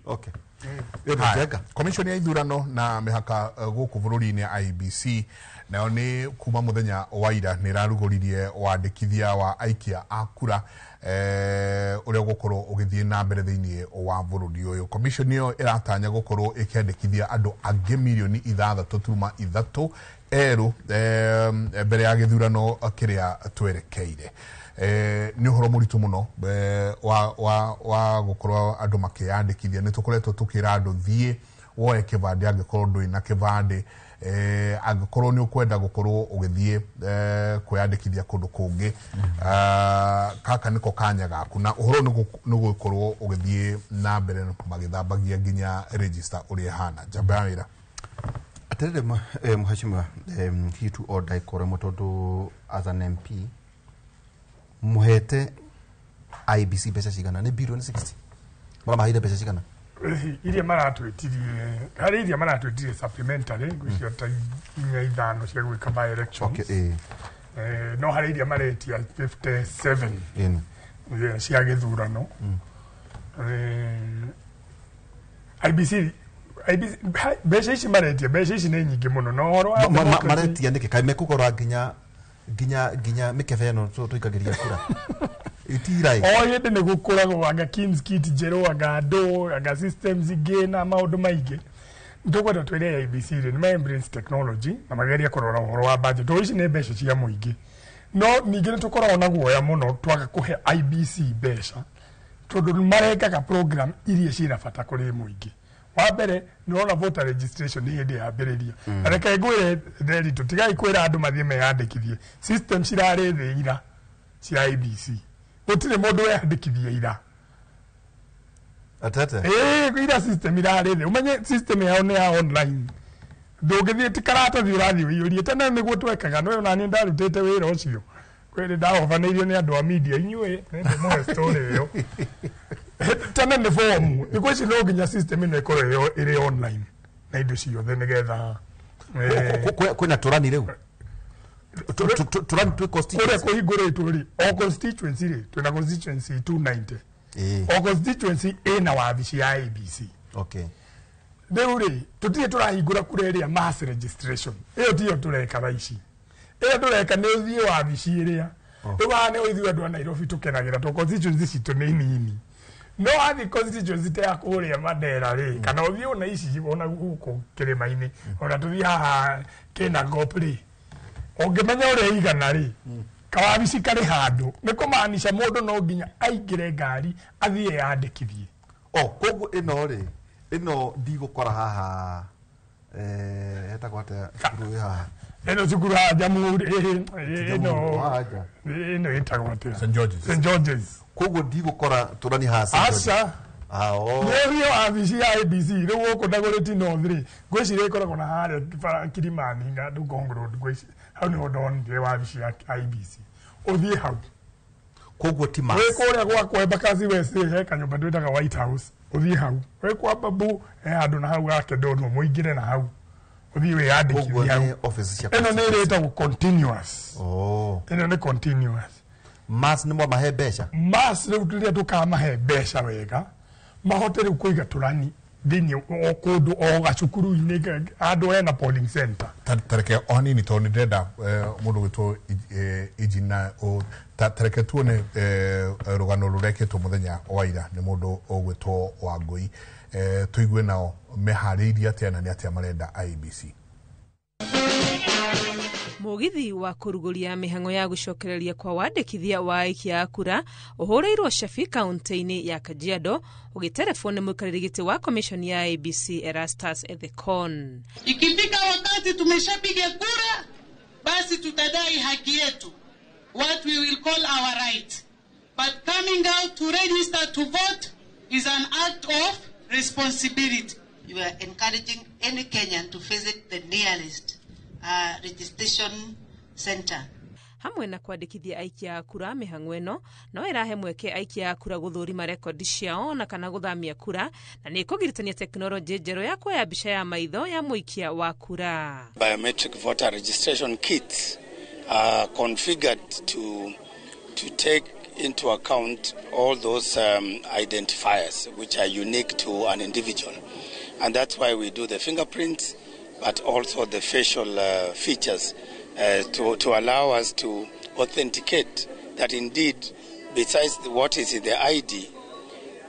Okay. Commission ya ithurano na mĩhaka gũkũ bũrũri-inĩ IEBC nayo nĩ kuma mũthenya wa ira nĩ ĩrarugũririe wandĩkithia wa aikia a kura ũrĩa ũgũkorwo ũgĩthiĩ na mbere thĩinĩ wa bũrũri ũyũ. Commission ĩyo ĩratanya gũkorwo ĩkĩandĩkithia andũ angĩ mirioni 6.3 erũ mbere ya gĩthurano kĩrĩa twerekeire. Nĩ ũhoro mũritũ mũno wa gũkorwo andũ makĩyandĩkithia. Nĩ tũkoretwo tũkĩra andũ thiĩ woe kĩbandĩ angĩkorwo ndũrĩ na kĩbandĩ, angĩkorwo nĩ ũkwenda gũkorwo ũgĩthiĩ kwĩyandĩkithia kũndũ kũngĩ, kaka nĩko kanya gaku na ũhoro nĩ gũkorwo ũgĩthiĩ na mbere magĩthambagia nginya register ũrĩa ĩhana. Njamba ya wĩra atĩrĩrĩ mheshimiwa, hihi tu order ĩkorwo ĩmwe tondũ as an MP Mũhete IEBC mbeca cigana? Nĩ bilioni 60 mũramaheire mbeca cigana? Iria maratwĩtirie, harĩ iria maratwĩtirie supplementary, ngwĩciria ta inya ithano cia gwĩka by elections. Okay, No harĩ iria maretia 57 ĩni. Cia gĩthurano. IBC mbeca ici maretia, mbeca ici nĩ nyingĩ mũno, no ũhoro wa democracy- Maretia nĩkĩ? Kaĩ mekũgũra nginya mĩkebe ĩno tũikagĩria kura itirai? O hĩndĩ nĩ gũkũragwo anga Kings kit njerũ, anga andũ, anga systems ingĩ na maũndũ maingĩ. Nĩtũkwenda twĩre IEBC rĩ nĩ ma embrace technology na magerie kũrora ũhoro wa budget, tondũ ici nĩ mbeca cia mũingĩ. No ningĩ nĩ tũkoragwo na guoya mũno twaga kũhe IEBC mbeca, tondũ nĩ marekaga program iria ciĩna bata kũrĩ mũingĩ. Wa mbere nĩ ũrona voter registration nĩ hĩndĩ yambĩrĩria. Na reke ngwĩre Nderitu, tigai kwĩra andũ mathiĩ meyandĩkithie. System cirarĩ thĩ ira cia IEBC, gũtirĩ mũndũ weyandĩkithia ira. Atete. Ĩĩ, ira system irarĩ thĩ. Ũmenye system yao nĩ ya online, ndũngĩthiĩ ti karatathi ũrathiĩ ũiyũrie. Tene nĩguo twekaga, no ona niĩ ndarutĩte wĩra ũcio kwĩrĩ ndahobanĩirio nĩ andũ a media inyuĩ, nĩndĩmũhe story ĩyo. Tene nĩ fomu, thikũ ici no nginya system ĩno ĩkorwo ĩrĩ online na indo ciothe nĩgetha Kwĩna tũrani rĩu, tũrani twĩ kũrĩa constituency. Kũhingũrĩtwo rĩ, o constituency rĩ, twĩna constituency 290. O constituency ĩna wabici ya IEBC. Rĩu rĩ, tũtirĩ tũrahingũra kura ĩrĩa mass registration, ĩyo tiyo tũreka thaa ici. Ĩyo tũreka nĩ ũthiĩ wabici ĩrĩa rĩu haha nĩ ithuĩ andũ a Nairobi tũkenagĩra tondũ constituency citũ nĩ nini. No wathiĩ constituency ta ya kũrĩa Mandera rĩ, kana ũthiĩ ona ici ona gũkũ kĩrĩma-inĩ, ona tũthiĩ haha Kinangop rĩ, ũngĩmenya ũrĩa igana rĩ, kawabici karĩ handũ, nĩ kũmaanisha mũndũ no nginya aingĩre ngari athiĩ eyandĩkithie. O koguo ĩno rĩ, ĩno ndigũkora haha, hetagwo atĩa cukuru ĩ haha? Ĩno cukuru haha Jamhuri, ĩno Jamhuri, haha nja. Ĩno ĩtagwo atĩa? St George's. St George's. Koguo ndigũkora tũrani haha St. George's? Aca. Ah, oh. Nĩ ũthiĩ wabici ya IEBC rĩu gũkũ Dagoretti North rĩ, ngwĩciria ĩkoragwo na harĩa bara Kilimani na Ngong Road, ngwĩciria hau nĩho ndonire wabici ya IEBC. Ũthiĩ hau. Koguo ti mass. Wĩ kũrĩa gwakwa Embakasi West he kanyũmba twĩtaga White House, ũthiĩ hau. Wĩ kwa Babu he handũ na hau gake ndonwo, mũingĩre na hau ũthiĩ wĩyandĩkithie Koguo hau. nĩ office cia Ĩno nĩ constituency. ĩrĩtagwo continuous. Oh. Ĩno nĩ continuous. Mass nĩ mwamahe mbeca? Mass rĩu rĩrĩa tũkamahe mbeca wega, mahote rĩu kũiga tũrani thĩinĩ o kũndũ, o gacukuru-inĩ handũ hena polling center. Tareke o hanini tondũ nĩ ndĩrenda mũndũ gwĩtwo injinia, tareke tuone rũgano rũrekĩtwo mũthenya wa ira nĩ mũndũ ũgwĩtwo Wangũi, tũigue nao meharĩirie atĩa na nĩ atĩa marenda IEBC. Mũgithi wa kũrugũria mĩhang'o ya gũcokereria kwa wandĩkithia wa aikia a kura ũhũrĩirwo cabi kaunti-inĩ ya Kajiado ũgĩterebwo nĩ mũikarĩri gĩtĩ wa commission ya IEBC Erastus Ethekon. Ikifika wakati tumeshapiga kura, basi tutadai haki yetu, what we will call our right. But coming out to register to vote is an act of responsibility. You are encouraging any Kenyan to visit the nearest registration center. Hamwe na kwandĩkithia aikia a kura, mĩhang'o ĩno no ĩrahe mweke aikia a kura gũthũrima rekondi ciao na kana gũthamia kura, na nĩ ĩkũgiritania tekinoronjĩ njerũ ya kuoya mbica ya maitho ya mũikia wa kura. Biometric voter registration kits are configured to take into account all those identifiers which are unique to an individual. And that's why we do the fingerprints, but also the facial features to allow us to authenticate that indeed, besides what is in the ID,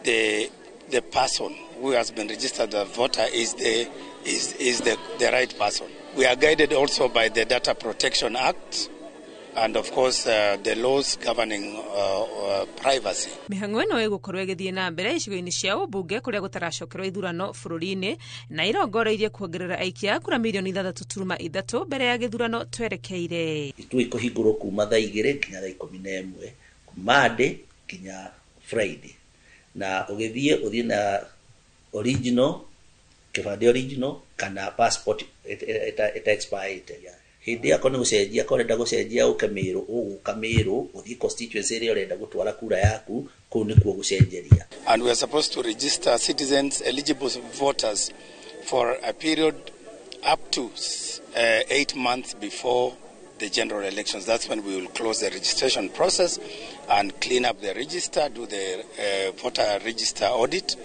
the person who has been registered as a voter is the right person. We are guided also by the Data Protection Act and of course the laws governing privacy. Mĩhang'o ĩno ĩgũkorwo ĩgĩthiĩ na mbere icigo-inĩ cia ũmbunge kũrĩa gũtaracokerwo ithurano bũrũri-inĩ, na irongoreirie kuongerera aikia a kura mirioni 6.3 mbere ya gĩthurano twerekeire. Ituo ikũhingũrwo kuma thaa 2 nginya thaa 11, Monday nginya Friday, na ũgĩthiĩ ũthiĩ na original kĩbandĩ, original kana passport ĩta expirĩte. Hĩndĩ ĩyo akorwo nĩ gũcenjia, akorwo ũrenda gũcenjia ũke Mĩrũ, ũgũka Mĩrũ, ũthiĩ constituency ĩrĩa ũrenda gũtwara kura yaku, kũu nĩkuo gũcenjeria. And we are supposed to register citizens, eligible voters, for a period up to 8 months before the general elections. That's when we will close the registration process and clean up the register, do the voter register audit,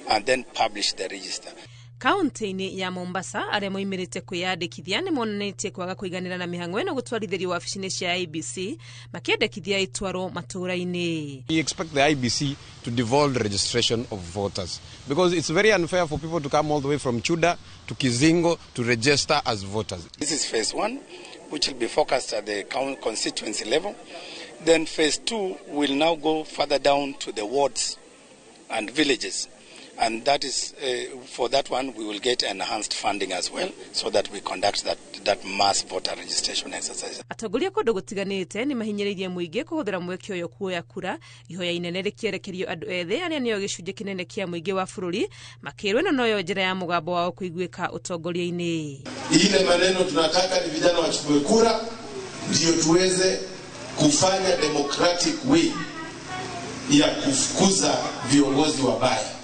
and then publish the register. Kaunti-inĩ ya Mombasa arĩa moimĩrĩte kwĩyandĩkithia nĩ monanĩtie kwaga kũiganĩra na mĩhang'o ĩno gũtwarithĩrio wabici-inĩ cia IEBC makĩendekithia ĩtwarwo matũũra-inĩ. We expect the IEBC to devolve registration of voters because it's very unfair for people to come all the way from Chuda to Kizingo to register as voters. This is phase one, which will be focused at the constituency level. Then phase two will now go further down to the wards and villages. And that is, for that one, we will get enhanced funding as well, so that we conduct that mass voter registration exercise. Atongoria kũndũ gũtiganĩte nĩ mahinyĩrĩirie mũingĩ kũhũthĩra mweke ũyũ kuoya kura, ihoya inene rĩkĩerekerio andũ ethĩ arĩa nĩo gĩcunjĩ kĩnene kĩa mũingĩ wa bũrũri, makĩrwo ĩno noyo njĩra ya mũgambo wao kũiguĩka ũtongoria-inĩ. Ile maneno tunataka ni vijana wachukue kura ndio tuweze kufanya democratic way ya kufukuza viongozi wabaya.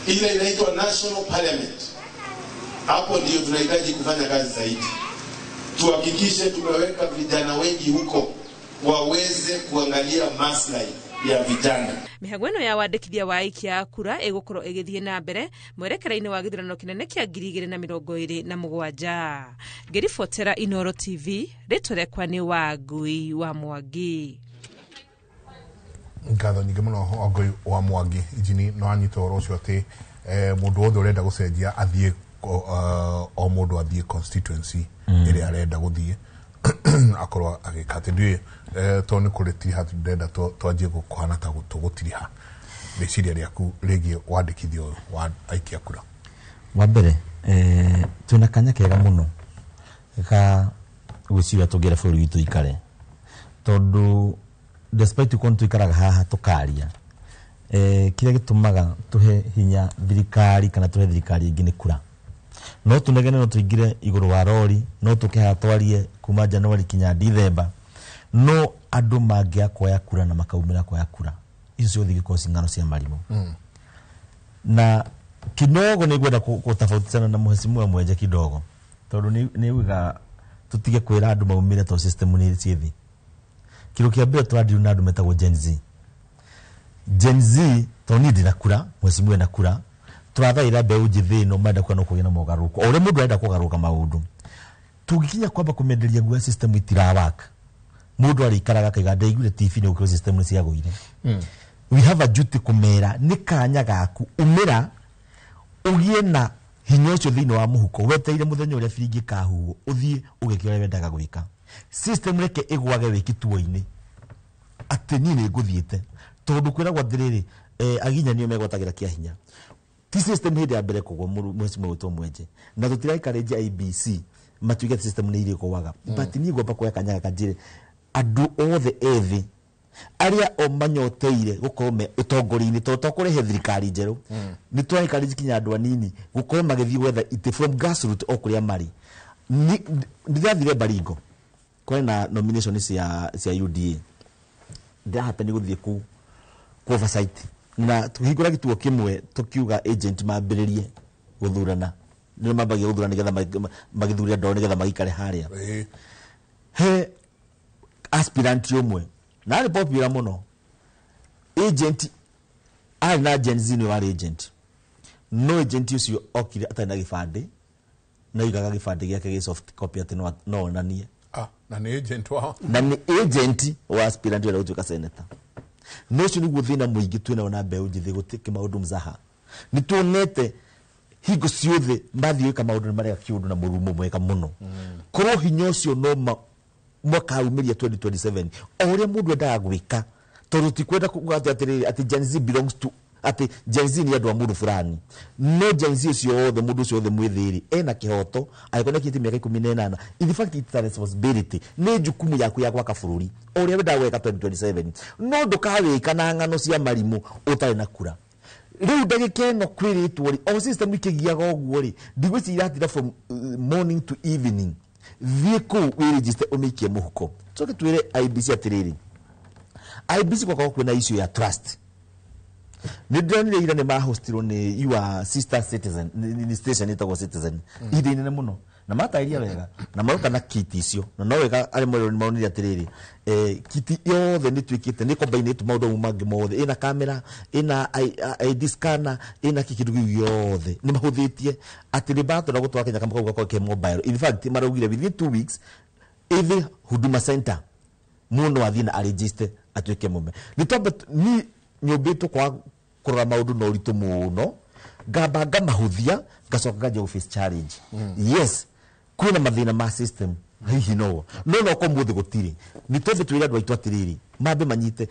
Ile inaitwa National Parliament. Hapo ndio tunahitaji kufanya kazi zaidi. Tuhakikishe tumeweka vijana wengi huko waweze kuangalia maslahi ya vijana. Mĩhang'o ĩno ya wandĩkithia wa aikia a kura ĩgũkorwo ĩgĩthiĩ na mbere mwerekera-inĩ wa gĩthurano kĩnene kĩa 2027. Ngĩribotera Inooro TV, rĩtwa rĩakwa nĩ Wangui wa Mwangi. Ngatho nyingĩ mũno Wangui wa Mwangi. Injini no anyita ũhoro ũcio atĩ mũndũ wothe ũrenda gũcenjia athiĩ o mũndũ athiĩ constituency ĩrĩa arenda gũthiĩ akorwo agĩka atĩ ndiũĩ tondũ nĩ kũrĩ tiriha ndĩrenda twanjie kũhana ta tũgũtiriha rĩciria rĩaku rĩgiĩ wandĩkithia ũyũ wa aikia kura. Wa mbere twĩna kanya kega mũno ga gwĩciria tũngĩra bũrũri witũ ikare tondũ despite kuona tuikaraga haha tukaria kĩrĩa gĩtũmaga tũhe hinya thirikari kana tũhe thirikari ĩngĩ nĩ kura. No tunegene no tuingire igũrũ wa rori no tũke haha twarie kuma January kinya Dithemba no andũ mangĩa kuoya kura na makaumĩra kuoya kura icio ciothe igĩkorwo ci ng'ano cia marimũ. Na kidogo nĩ ngwenda gũtofautishana na mheshimiwa Mwenje kidogo tondũ nĩ uga tũtige kwĩra andũ maumĩre tondũ system nĩ ciĩ thĩ. Kĩndũ kĩa mbere tũrandiru na andũ metagwo Gen Z. Gen Z tondũ niĩ ndĩna kura, mheshimiwa ena kura, tũrathaĩra mbeũ njĩthĩ ĩno marenda kuona kũgĩa na mogarũrũku. O ũrĩa mũndũ arenda kũgarũrũka maũndũ. Tũngĩkinya kwamba kũmenderia guoya system itirawaka. Mũndũ arĩikaraga akaiga ndaiguire TV nĩ gũkĩrwo system nĩ ciagũire. We have a duty kũmera nĩ kanya gaku umĩra ũgĩe na hinya ũcio thĩinĩ wa mũhuko wetereire mũthenya ũrĩa biringi ĩkahuhwo ũthiĩ ũgeke ũrĩa wendaga gwĩka. System reke ĩgwage wĩ kituo-inĩ atĩ niĩ nĩ ngũthiĩte tondũ kwĩragwo atĩrĩrĩ aginyanio megwatagĩra kĩa hinya. Ti system hĩndĩ ya mbere kũgwa mheshimiwa witũ Mwenje na tũtiraencourage IEBC matuĩke atĩ system nĩ irĩgwaga. But niĩ ngwamba kuoya kanya gaka njĩre andũ othe ethĩ arĩa o manyoteire gũkorwo me ũtongoria-inĩ tondũ to kũrehe thirikari njerũ nĩ tũra-encourage kinya andũ anini gũkorwo magĩthiĩ gwetha itĩ from grassroots o kũrĩa marĩ. Ndĩrathire Baringo kwarĩ na nomination cia UDA ndĩrahapeni gũthiĩ kũu ku oversight na tũhingũra gĩtuo kĩmwe tũkiuga agent mambĩrĩrie gũthurana nĩo mambagia gũthurana nĩgetha magĩthure andũ ao nĩgetha magĩikare harĩa. He aspirant ũmwe na arĩ popular mũno agent arĩ na Gen Z nĩwe warĩ agent no agent ũcio okire atarĩ na gĩbandĩ na oigaga gĩbandĩ gĩake gĩ soft copy atĩ no onanie. Na nĩ agent wao na nĩ agent wa aspirant ũrĩa gũtuĩka senator. No ũcio nĩguo thĩna mũingĩ twĩnao na mbeũ njĩthĩ gũtĩ maũndũ mzaha. Nĩ tuonete hingo ciothe mathiĩ gwĩka maũndũ nĩ marega kĩũndũ na mũrumo mwega mũno. Korwo hinya ũcio no mwakaumĩria 2027 o ũrĩa mũndũ endaga gwĩka tondũ ti kwenda kuga atĩ atĩ Gen Z belongs to atĩ Gen Z nĩ andũ a mũndũ fulani. No Gen Z ũcio wothe mũndũ ũcio wothe mwĩthĩ-rĩ ena kĩhoto angĩkorwo nĩakinyĩtie mĩaka 18. In fact it's a responsibility nĩ jukumu yaku ya gwaka bũrũri o ũrĩa wendaga gwĩka 2027 no ndũkawĩka na ng'ano cia marimũ ũtarĩ na kura. Rĩu ndagĩka ĩno kwĩrĩtwo rĩ o system ikĩgiaga ũguo rĩ ndigwĩciria iratira from morning to evening Thiĩ kũu wĩregister ũmĩikie mũhuko. Tũcoke twĩre IEBC atĩrĩrĩ, IEBC gwakorwo kwĩna issue ya trust. Nĩ ndĩronire ira nĩ mahostirwo nĩ your sister citizen nĩ station ĩtagwo Citizen ihinda inene mũno, na matarĩria wega na maroka na kit icio, na no wega arĩa merwo nĩ maronire atĩrĩrĩ, kiti yothe nĩ tuĩkĩte nĩ combine maũndũ mau mangĩ mothe, ĩna kamera, ĩna ID scanner, ĩna kĩ kĩndũ kĩu gĩothe nĩ mahũthĩtie atĩ nĩ batũra gũtwara Kenya kama kau gakorwo ke mobile. In fact, maraugire within 2 weeks every Huduma Center mũndũ athiĩ na aregister atuĩke mũme. Nĩ twambe ni nyũmbĩtwo kwa kũrora maũndũ na ũritũ mũno, ngamba ngamahũthia, ngacoka nganjia gũ face challenge. Yes, kwĩna mathĩna ma system hihi, no ko mũthĩ gũtirĩ. Nĩ twambe twĩre andũ aitũ atĩrĩrĩ, mambe manyite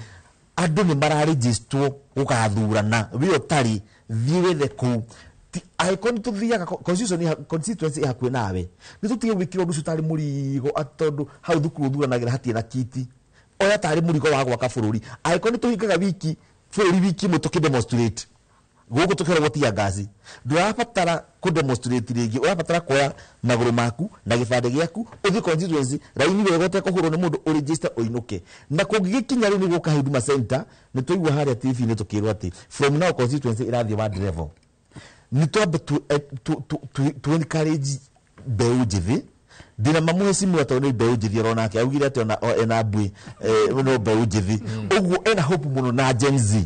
andũ nĩ mararĩgistwo gũgathurana. We ũtarĩ, thiĩ wethe kũu. Angĩkorwo nĩ tũthiaga constituency ĩ hakuhĩ nawe, nĩ tũtige gwĩkĩra ũndũ ũcio tarĩ mũrigo atĩ tondũ hau thukuru ũthuranagĩra hatirĩ na kiti. Oya tarĩ mũrigo wa gwaka bũrũri. Angĩkorwo nĩ tũhingaga wiki bũrũri wiki ĩmwe tũkĩdemonstrate gũkũ tũkĩragwo tia ngasi, ndũrabatara kũdemonstrate rĩngĩ. Ũrabatara kuoya magũrũ maku na gĩbandĩ gĩaku, ũthiĩ constituency raini wega ũtekũhũrwo nĩ mũndũ, ũregister, ũinũke. Na kũngĩgĩkinya rĩu nĩ gũka Huduma Center, nĩ twaigua harĩa TV-inĩ tũkĩrwo atĩ from now constituency ĩrathiĩ ward level. Nĩ twambe tu encourage mbeũ njĩthĩ. Ndĩna mamũhecimu tondũ nĩ mbeũ njĩthĩ, oronake augire atĩ ona ena mbui, no mbeũ njĩthĩ ũguo ena hope mũno na Gen Z.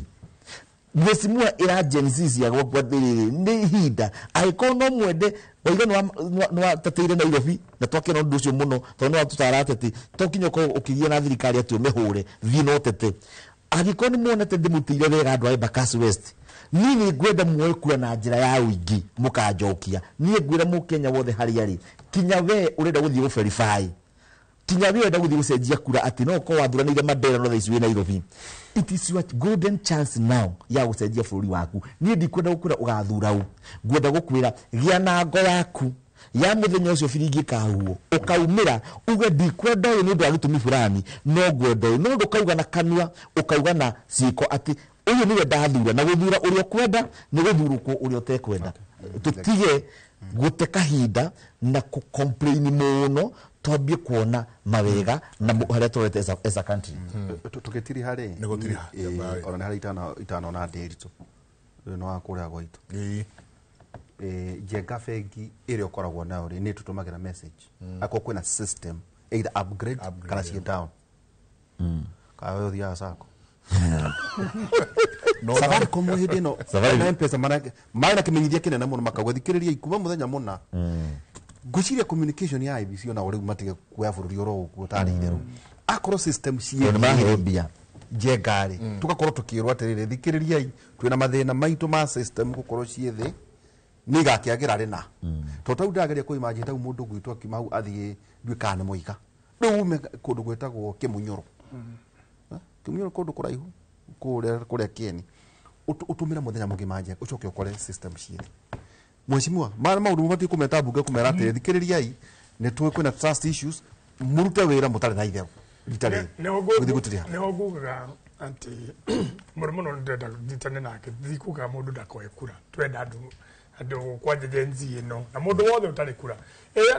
Mheshimiwa, ĩra Gen Z cia gwakwa atĩrĩrĩ, nĩ ihinda angĩkorwo no mwende waiga nĩ wateteire Nairobi na twakena ũndũ ũcio mũno, tondũ nĩ watũtara atĩ to nginya ũkorwo ũkĩgĩa na thirikari atĩ ũmĩhũre, thiĩ na ũtete. Angĩkorwo nĩ muonete ndĩmũtĩire wega andũ a Embakasi West, niĩ nĩ ngwenda muoe kura na njĩra ya ũingĩ mũkanjokia. Niĩ ngwĩra mũkenya wothe harĩa arĩ, kinya we ũrenda gũthiĩ gũ-verify, kinya we ũrenda gũthiĩ gũcenjia kura atĩ no ũkorwo wathuranĩire Mandera no thaa ici wĩ Nairobi, it is your golden chance now ya gũcenjia bũrũri waku. Niĩ ndikwenda gũkwĩra ũgathura ũ, ngwenda gũkwĩra gĩa na ngo yaku ya mũthenya ũcio biringi ĩkahuhwo, ũkaumĩra uge ndikwenda ũyũ nĩ ũndũ wa gĩtũmi fulani, no ngwenda ũyũ. No ndũkauga na kanua, ũkauga na ciĩko atĩ ũyũ nĩwe ndathura. Na gũthura ũrĩa ũkwenda nĩ gũthurũkwo ũrĩa ũtekwenda. Tũtige gũte kahinda na kũ-complain mũno, twambie kuona mawega na harĩa tũrorete as a country. Tũgĩtiriha rĩ, Nĩ gũtiriha. Ona nĩ harĩa itanona ndĩritũ ũyũ nĩ wa kũrĩa gwaitũ. Njenga bengi ĩrĩa ũkoragwo nayo rĩ, nĩ tũtũmagĩra message akorwo kwĩna system either upgrade kana ciĩ down, kana we ũthiaga sacco Safaricom hĩndĩ ĩno Safaricom. na M-Pesa marĩ na kĩmenyithia kĩnene mũno, makauga thikĩrĩria kuma mũthenya mũna. Ngwĩciria communication ya IEBC ona rĩu matige kuoya bũrũri oro ũguo tarĩ itherũ, akorwo system Tondũ nĩmaheo mbia. Njenga rĩ, tugakorwo tukĩrwo atĩrĩrĩ, thikĩrĩriai, twĩna mathĩna maitũ ma system gũkorwo ciĩ thĩ, nĩ igakĩagĩra rĩna, tondũ tau ndĩrageria kũimagine tau mũndũ gwitũ akiuma hau athiĩ nduĩ kana nĩ mũiga rĩu ume kũndũ gwĩtagwo Kĩmunyũrũ. Kĩmunyũrũ kũndũ kũraihu kũrĩa kũrĩa Kĩeni, ũtũmĩre mũthenya mũgima njenga ũcoke ũkore system ciĩ thĩ. Mheshimiwa, maya maũndũ mũbatiĩ kũmeta mbunge kũmera atĩrĩ, thikĩrĩriai, nĩ tũĩ kwĩna trust issues, mũrute wĩra mũtarĩ na itherũ rita rĩrĩ gũthiĩ gũtiriha. Nĩho ngugaga atĩ mũno mũno ndĩrenda nyitane nake, ndikugaga mũndũ ndakoe kura. Twenda andũ kwanja Gen Z ĩno na mũndũ wothe ũtarĩ kura.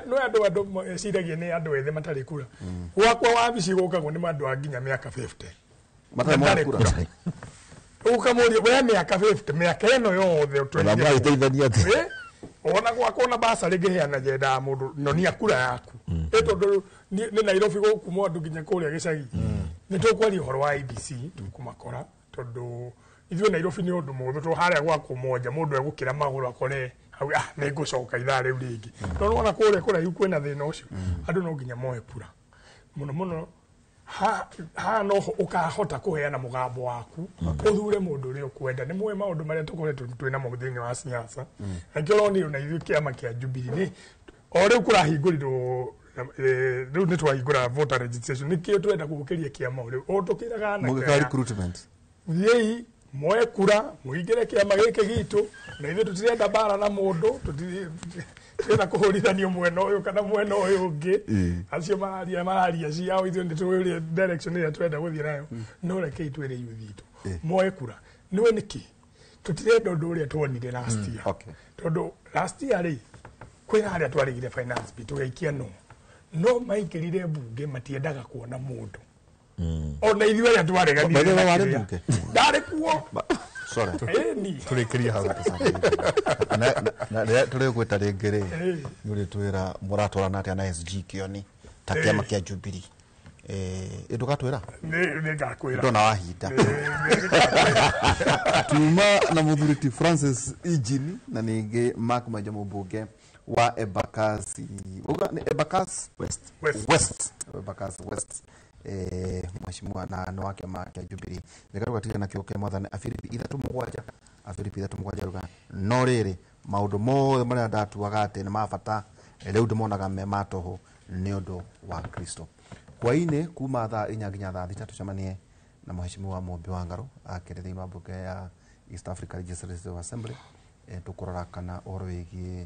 No andũ meciragia nĩ andũ ethĩ matarĩ kura. Gwakwa wabici gũkagwo nĩ andũ a nginya mĩaka 50 matarĩ mona matarĩ kura. Ũkamũria we mĩaka 50, mĩaka ĩno yothe Ona mũragĩteithania atĩa? Ona gwakwa ona basarĩ ngĩheana nyendaga mũndũ nonia kura yaku, ĩ tondũ nĩ Nairobi gũkumwo andũ nginya kũrĩa gĩcagi. Nĩ tũkwaria ũhoro wa IEBC, tũkũmakora tondũ ithuĩ Nairobi nĩ ũndũ mũhũthũ, tondũ harĩa gwakwo monja mũndũ egũkĩra magũrũ akore hau, ah, nĩ ngũcoka ithaa rĩu rĩngĩ. No nĩwona kũrĩa kũraihu kwĩna thĩna ũcio, andũ no nginya moe kura mũno mũno. Haha noho ũkahota kũheana mũgambo waku, ũthure mũndũ ũrĩa ũkwenda. Nĩ mũĩ maũndũ marĩa tũkoretwo twĩ namo thĩinĩ wa siasa, na nĩkĩo ũronire ona ithuĩ kĩama kĩa Jubilee nĩ o rĩu kũrahingũrirwo, rĩu nĩ twahingũra voter registration, nĩkĩo tũrenda gũkĩria kĩama o rĩu o tũkĩraga anake mũgĩka aya. Recruitment. Thiĩi moe kura, mũingĩre kĩama gĩkĩ gitũ, na ithuĩ tũtirenda mbara na mũndũ, tũtirenda kũhũrithanio mwena ũyũ kana mwena ũyũ ũngĩ. Acio mararia ciao, ithuĩ nĩ tũĩ ũrĩa direction ĩrĩa tũrenda gũthiĩ nayo. No rekei twĩre youth itũ moe kura. Nĩwe nĩkĩ tũtirenda ũndũ ũrĩa tuonire last year? Tondũ last year rĩ, kwĩna harĩa twarĩgire finance bill tũgaikia no No maingĩrire mbunge matiendaga kuona mũndũ. Ona ithuĩ arĩa twareganire By the way, warĩ mbunge? Ndarĩ kuo. Sorry. Ĩni. Tũrĩkĩrie hau. Na rĩrĩa tũrĩgwĩta rĩngĩ rĩ, nĩ ũrĩtwĩra mũratwarana atĩa na SG Kĩoni ta kĩama kĩa Jubilee. Ndũgatwĩra? Nĩ ngakwĩra. Ndona wahinda. Tuma na mũthuri ti Francis Ijini na ningĩ Mark Maija mũmbunge wa Embakasi. Uga nĩ Embakasi West. West. Embakasi West. Mheshimiwa na nĩ wa kĩama kĩa Jubilee. Reke tũgatigana na kĩo kĩa mwathani Afilipi 3:7, Afilipi 3:7 ruga no rĩrĩ maũndũ mothe marĩa ndatuaga atĩ nĩ ma bata rĩu ndĩmonaga me ma tũhũ nĩ ũndũ wa Kristo. Hwaĩ-inĩ kuma thaa 4 nginya thaa 6 tũcemanie na mheshimiwa Mũmbi wa Ngaro akĩrĩ thĩinĩ wa mbunge ya East Africa Legislative Assembly. Tũkũrora kana ũhoro wĩgiĩ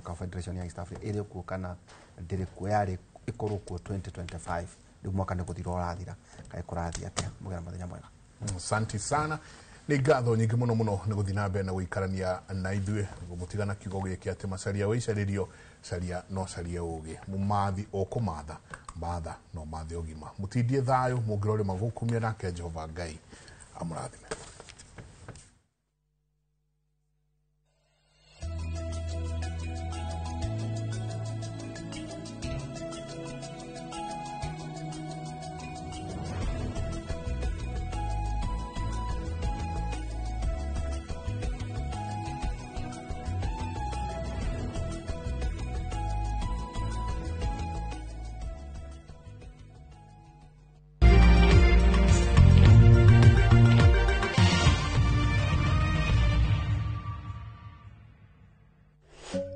confederation ya East Africa ĩrĩ kuo kana ndĩrĩ kuo, yarĩ ĩkorwo kuo 2025 rĩu mwaka nĩ gũthira ũrathira, kaĩ kũrathiĩ atĩa? Mũgĩe na mũthenya mwega. Asante sana. Nĩ ngatho nyingĩ mũno mũno nĩ gũthiĩ na mbere na gũikarania na ithuĩ ngũmũtiga na kiugo gĩkĩ atĩ macaria wĩicarĩrio caria no carie ũgĩ mũmathi ũkũmatha matha no mathe ũgima mũtindie thayũ mũngĩrore magũkumia nake Jehova Ngai amũrathime.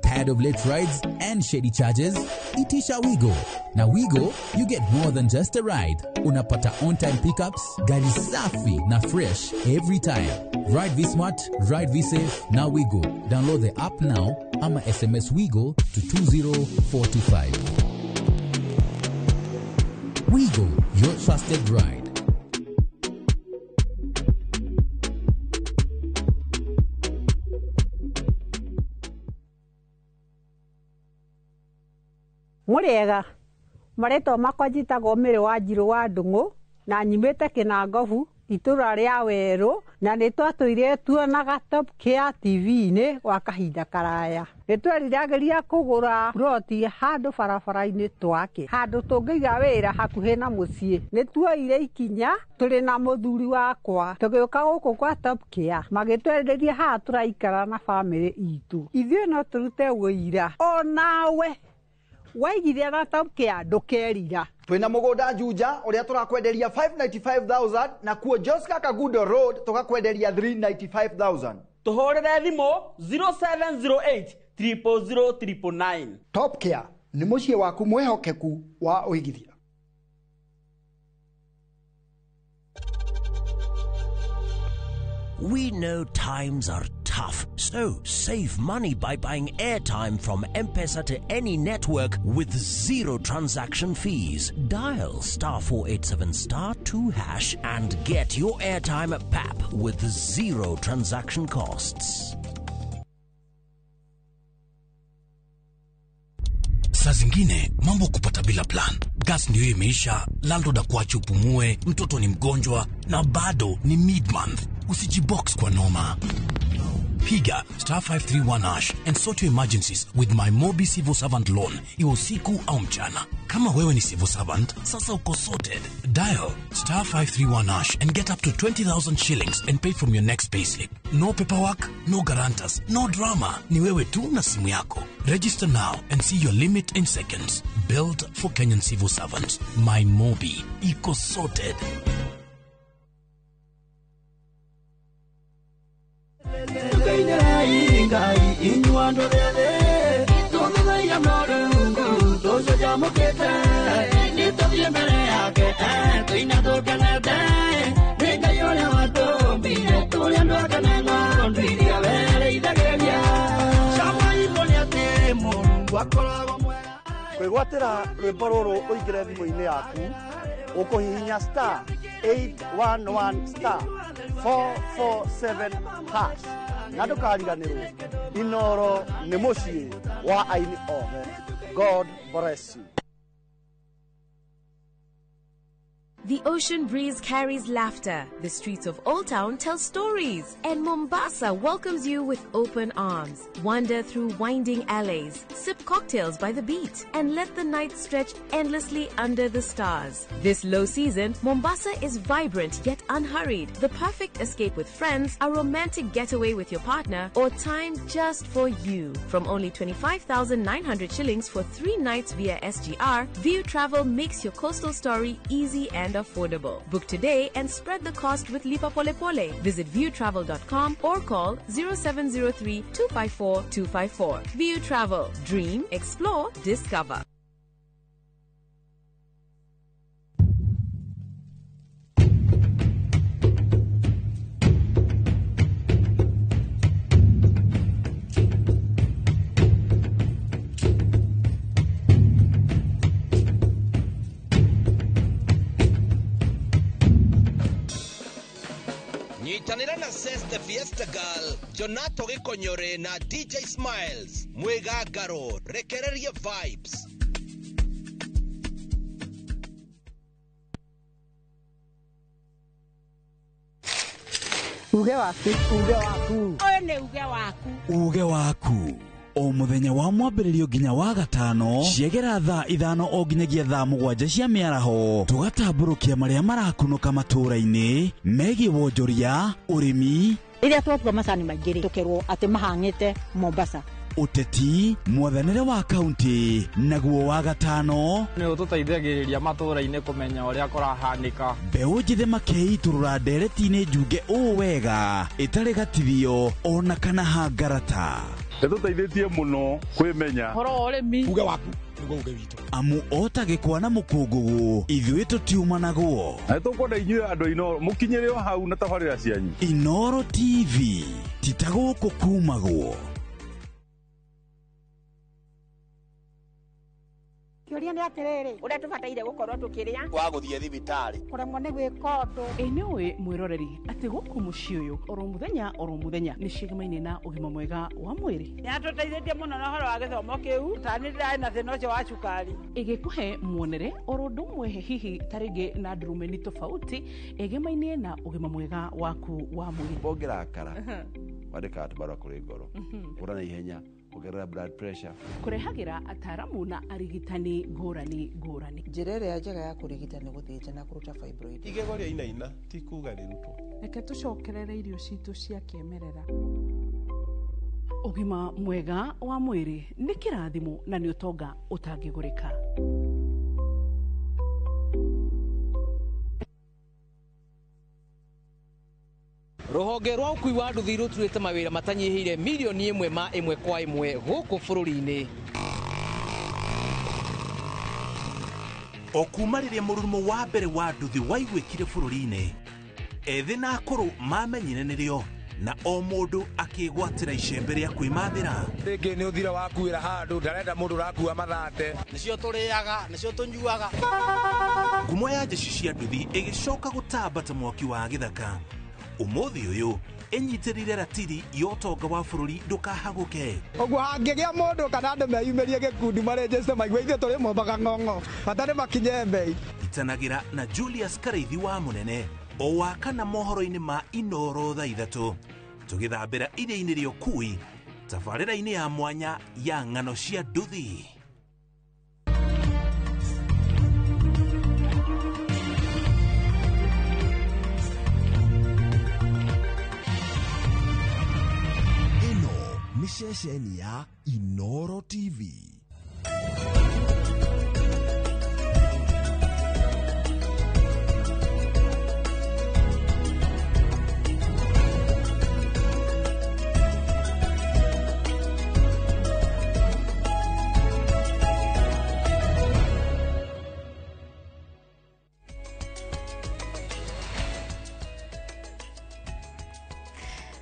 Tired of late rides and shady charges? Itisha Wigo. Na Wigo, you get more than just a ride. Unapata on-time pickups, gari safi na fresh every time. Ride V-Smart, ride V-Safe, na Wigo. Download the app now ama SMS Wigo to 20425. Wigo, your trusted ride. Mũrĩega, marĩtwa makwa njĩtagwo Mary Wanjirũ wa Ndung'u na nyumĩte Kĩnangobu itũra rĩa Werũ na nĩ twatũire tuonaga Top Care TV-inĩ gwa kahinda karaya. Nĩ tweriragĩria kũgũra ploti handũ barabara-inĩ twake, handũ tũngĩiga wĩra hakuhĩ na mũciĩ. Nĩ tuoire ikinya tũrĩ na mũthuri wakwa tũgĩũka gũkũ kwa Top Care, magĩtwenderia haha tũraikara na bamĩrĩ itũ. Ithuĩ no tũrute ũira onawe waigithia na Top Care ndũkerira. Twina mugunda Juja uria turakwenderia 595,000 na kuo Joska Kagudo Road tukakwenderia 395,000. Tuhurire thimu 0708 000 999. Top Care ni muciĩ waku mwihokeku wa uigithia. We know times are tough, so save money by buying airtime from M-Pesa to any network with zero transaction fees. Dial *487*2# and get your airtime at PAP with zero transaction costs. Saa zingine mambo kupata bila plan. Gas ndio imeisha, landlord akuache upumue, mtoto ni mgonjwa na bado ni mid-month. Usijibox kwa noma. Piga *531# and sort your emergencies with my Mobi Civil Servant Loan, iwe usiku au mchana. Kama wewe ni civil servant, sasa uko sorted. Dial *531# and get up to 20,000 shillings and pay from your next payslip. No paperwork, no guarantors, no drama. Ni wewe tu na simu yako. Register now and see your limit in seconds. Built for Kenyan civil servants. My Mobi. Iko sorted. Kwĩgwatĩra rwĩmbo rũrũ ũingĩre thimũ-inĩ yaku ũkũhihinya *811*447# na ndũkariganĩrwo Inoro nĩ mũciĩ wa aini othe. God bless you. The ocean breeze carries laughter. The streets of Old Town tell stories. And Mombasa welcomes you with open arms. Wander through winding alleys, sip cocktails by the beach, and let the night stretch endlessly under the stars. This low season, Mombasa is vibrant yet unhurried. The perfect escape with friends, a romantic getaway with your partner, or time just for you. From only 25,900 shillings for 3 nights via SGR, View Travel makes your coastal story easy and affordable. Book today and spread the cost with Lipa Pole Pole. Visit viewtravel.com or call 0703 254 254. View Travel. Dream, explore, discover. Nyitanĩra na Ces the Fiesta Girl, Jonato Gĩkonyore na DJ Smiles mwĩgangaro rekereria vibes. Uge waku, uge waku. Ũyũ nĩ uge waku. Uge waku. O muthenya wa mwambĩrĩrio nginya wa gatano ciegera thaa 5 o nginyagia thaa 7 cia mĩaraho tũgatambũrũkia marĩa marakunũka matũũra-inĩ megiĩ wonjoria, ũrĩmi, rĩrĩa twatua macani maingĩ rĩ tũkerwo atĩ mahang'ĩte Mombasa, ũteti, mwathanĩre wa kaunti, naguo wa gatano nĩ ũtũteithagĩrĩria matũũra-inĩ kũmenya ũrĩa kũrahanĩka. Mbeũ njĩthĩ makeitũrũra ndereti-inĩ njunge ũũ wega ĩtarĩ gatithio ona kana hangarata. Nĩtũteithĩtie mũno kwĩmenya ũhoro wa ũrĩmi. Uge waku nĩguo uge witũ. Amu ota gĩkwa na mũkũngũgũ ithuĩ tũtiumanagwo. Na nĩtũkwenda inyuĩ andũ a Inooro mũkinyĩre o hau na tabarĩra cianyu. Inooro TV ti ta gũkũ kumagwo. Kĩũria nĩ atĩrĩrĩ, ũrĩa tũbataire gũkorwo tũkĩrĩa wa gũthiĩ thibitarĩ kũremwo nĩ gwĩka ũndũ. Ĩ nĩũĩ mwĩroreri atĩ gũkũ mũciĩ ũyũ oro mũthenya nĩ ciĩgamaine na ũgima mwega wa mwĩrĩ. Nĩatũteithĩtie mũno na ũhoro wa gĩthomo kĩu tani ndĩrarĩ na thĩna ũcio wa cukari. Ĩgĩkũhe muonere oro ũndũ ũmwe hihi ta rĩngĩ na ndurumeni tofauti ĩgemaine na ũgima mwega waku wa mwĩrĩ. Ũngĩrakara wandĩkaga tũbarũa kũrĩ ngoro kũra na ihenya, kuongerera blood pressure. Kũrehagĩra ataaramu na arigitani ngũrani ngũrani. Njĩra ĩrĩa njega ya kũrigita nĩ gũthĩnja na kũruta fibroid. Igego rĩa inaina ti kuga rĩrutwo. Reke tũcokerere irio citũ cia kĩmerera. Ũgima mwega wa mwĩrĩ nĩ kĩrathimo na nĩ ũtonga ũtangĩgũrĩka. Rũhonge rwa ũkui wa nduthi rũturĩte mawĩra matanyihĩire milioni 1 ma 1 kwa 1 gũkũ bũrũri-inĩ. O kuma rĩrĩa mũrurumo wa mbere wa nduthi waiguĩkire bũrũri-inĩ, ethĩ na akũrũ mamenyire nĩrĩo na o mũndũ akĩgwatĩra icembe rĩa kwĩmathĩra. Rĩngĩ nĩ ũthira wakuĩra handũ ndarenda mũndũ ũrakua mathate. Nĩcio tũrĩaga, nĩcio tũnyuaga. Ngumo ya njeci cia nduthi ĩgĩcoka gũtamba ta mwaki wa gĩthaka. Ũmũthĩ ũyũ ĩnyitĩrĩire ratiri ya ũtonga wa bũrũri ndũkahagũke. Ũguo hangĩgĩa mũndũ kana andũ meyumĩrie gĩkundi marenjeste maigue ithuĩ tũrĩ mombaga ng'ong'o bata nĩ makinye mbei. Itanagĩra na Julius Karaithi wa Mũnene o wa kana mohoro-inĩ ma Inooro thaa 3 tũgĩthambĩra iria-inĩ rĩa ũkui tabarĩra-inĩ ya mwanya ya ng'ano cia nduthi. Nĩ ceceni ya Inooro TV.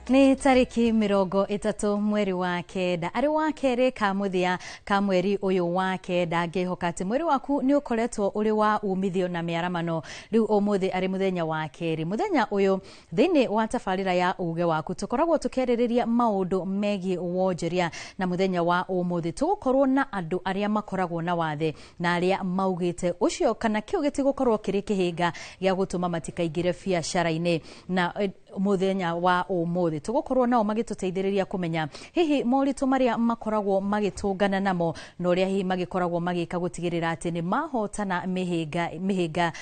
Nĩ tarĩki 30 mweri wa kenda, arĩ wa kerĩ ka mũthia ka mweri ũyũ wa kenda. Ngĩhoka atĩ mweri waku nĩ ũkoretwo ũrĩ wa umithio na mĩaramano. Rĩu ũmũthĩ arĩ mũthenya wa kerĩ, mũthenya ũyũ thĩinĩ wa tabarĩra ya uge waku tũkoragwo tũkĩarĩrĩria maũndũ megiĩ wonjoria, na mũthenya wa ũmũthĩ tũgũkorwo na andũ arĩa makoragwo na wathe na arĩa maugĩte ũcio kana kĩu gĩtigũkorwo kĩrĩ kĩhĩnga gĩa gũtũma matikaingĩre biacara-inĩ. Na mũthenya wa ũmũthĩ tũgũkorwo nao magĩtũteithĩrĩria kũmenya hihi moritũ marĩa makoragwo magĩtũngana namo na ũrĩa hihi magĩkoragwo magĩka gũtigĩrĩra atĩ nĩ mahotana mĩhĩnga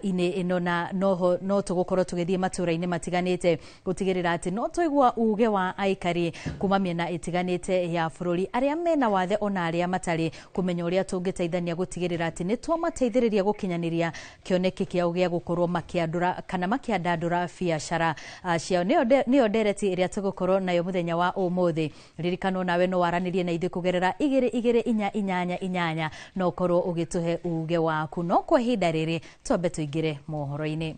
inĩ ĩno, na no tũgũkorwo tũgĩthiĩ matũra-inĩ matiganĩte gũtigĩrĩra atĩ no twaigua uge wa aikari kuma mĩena ĩtiganĩte ya bũrũri, arĩa mena wathe ona arĩa matarĩ, kũmenya ũrĩa tũngĩteithania gũtigĩrĩra atĩ nĩ twamateithĩrĩria gũkinyanĩria kĩoneki kĩao gĩa gũkorwo makĩandũra kana makĩandandũra biacara ciao. Nĩyo ndereti ĩrĩa tũgũkorwo nayo mũthenya wa ũmũthĩ. Ririkano nawe no waranĩrie na ithuĩ kũgerera 2 2 4 8 8 no ũkorwo ũgĩtũhe uge waku. No kwa ihinda rĩrĩ twambe tũingĩre mohoro-inĩ.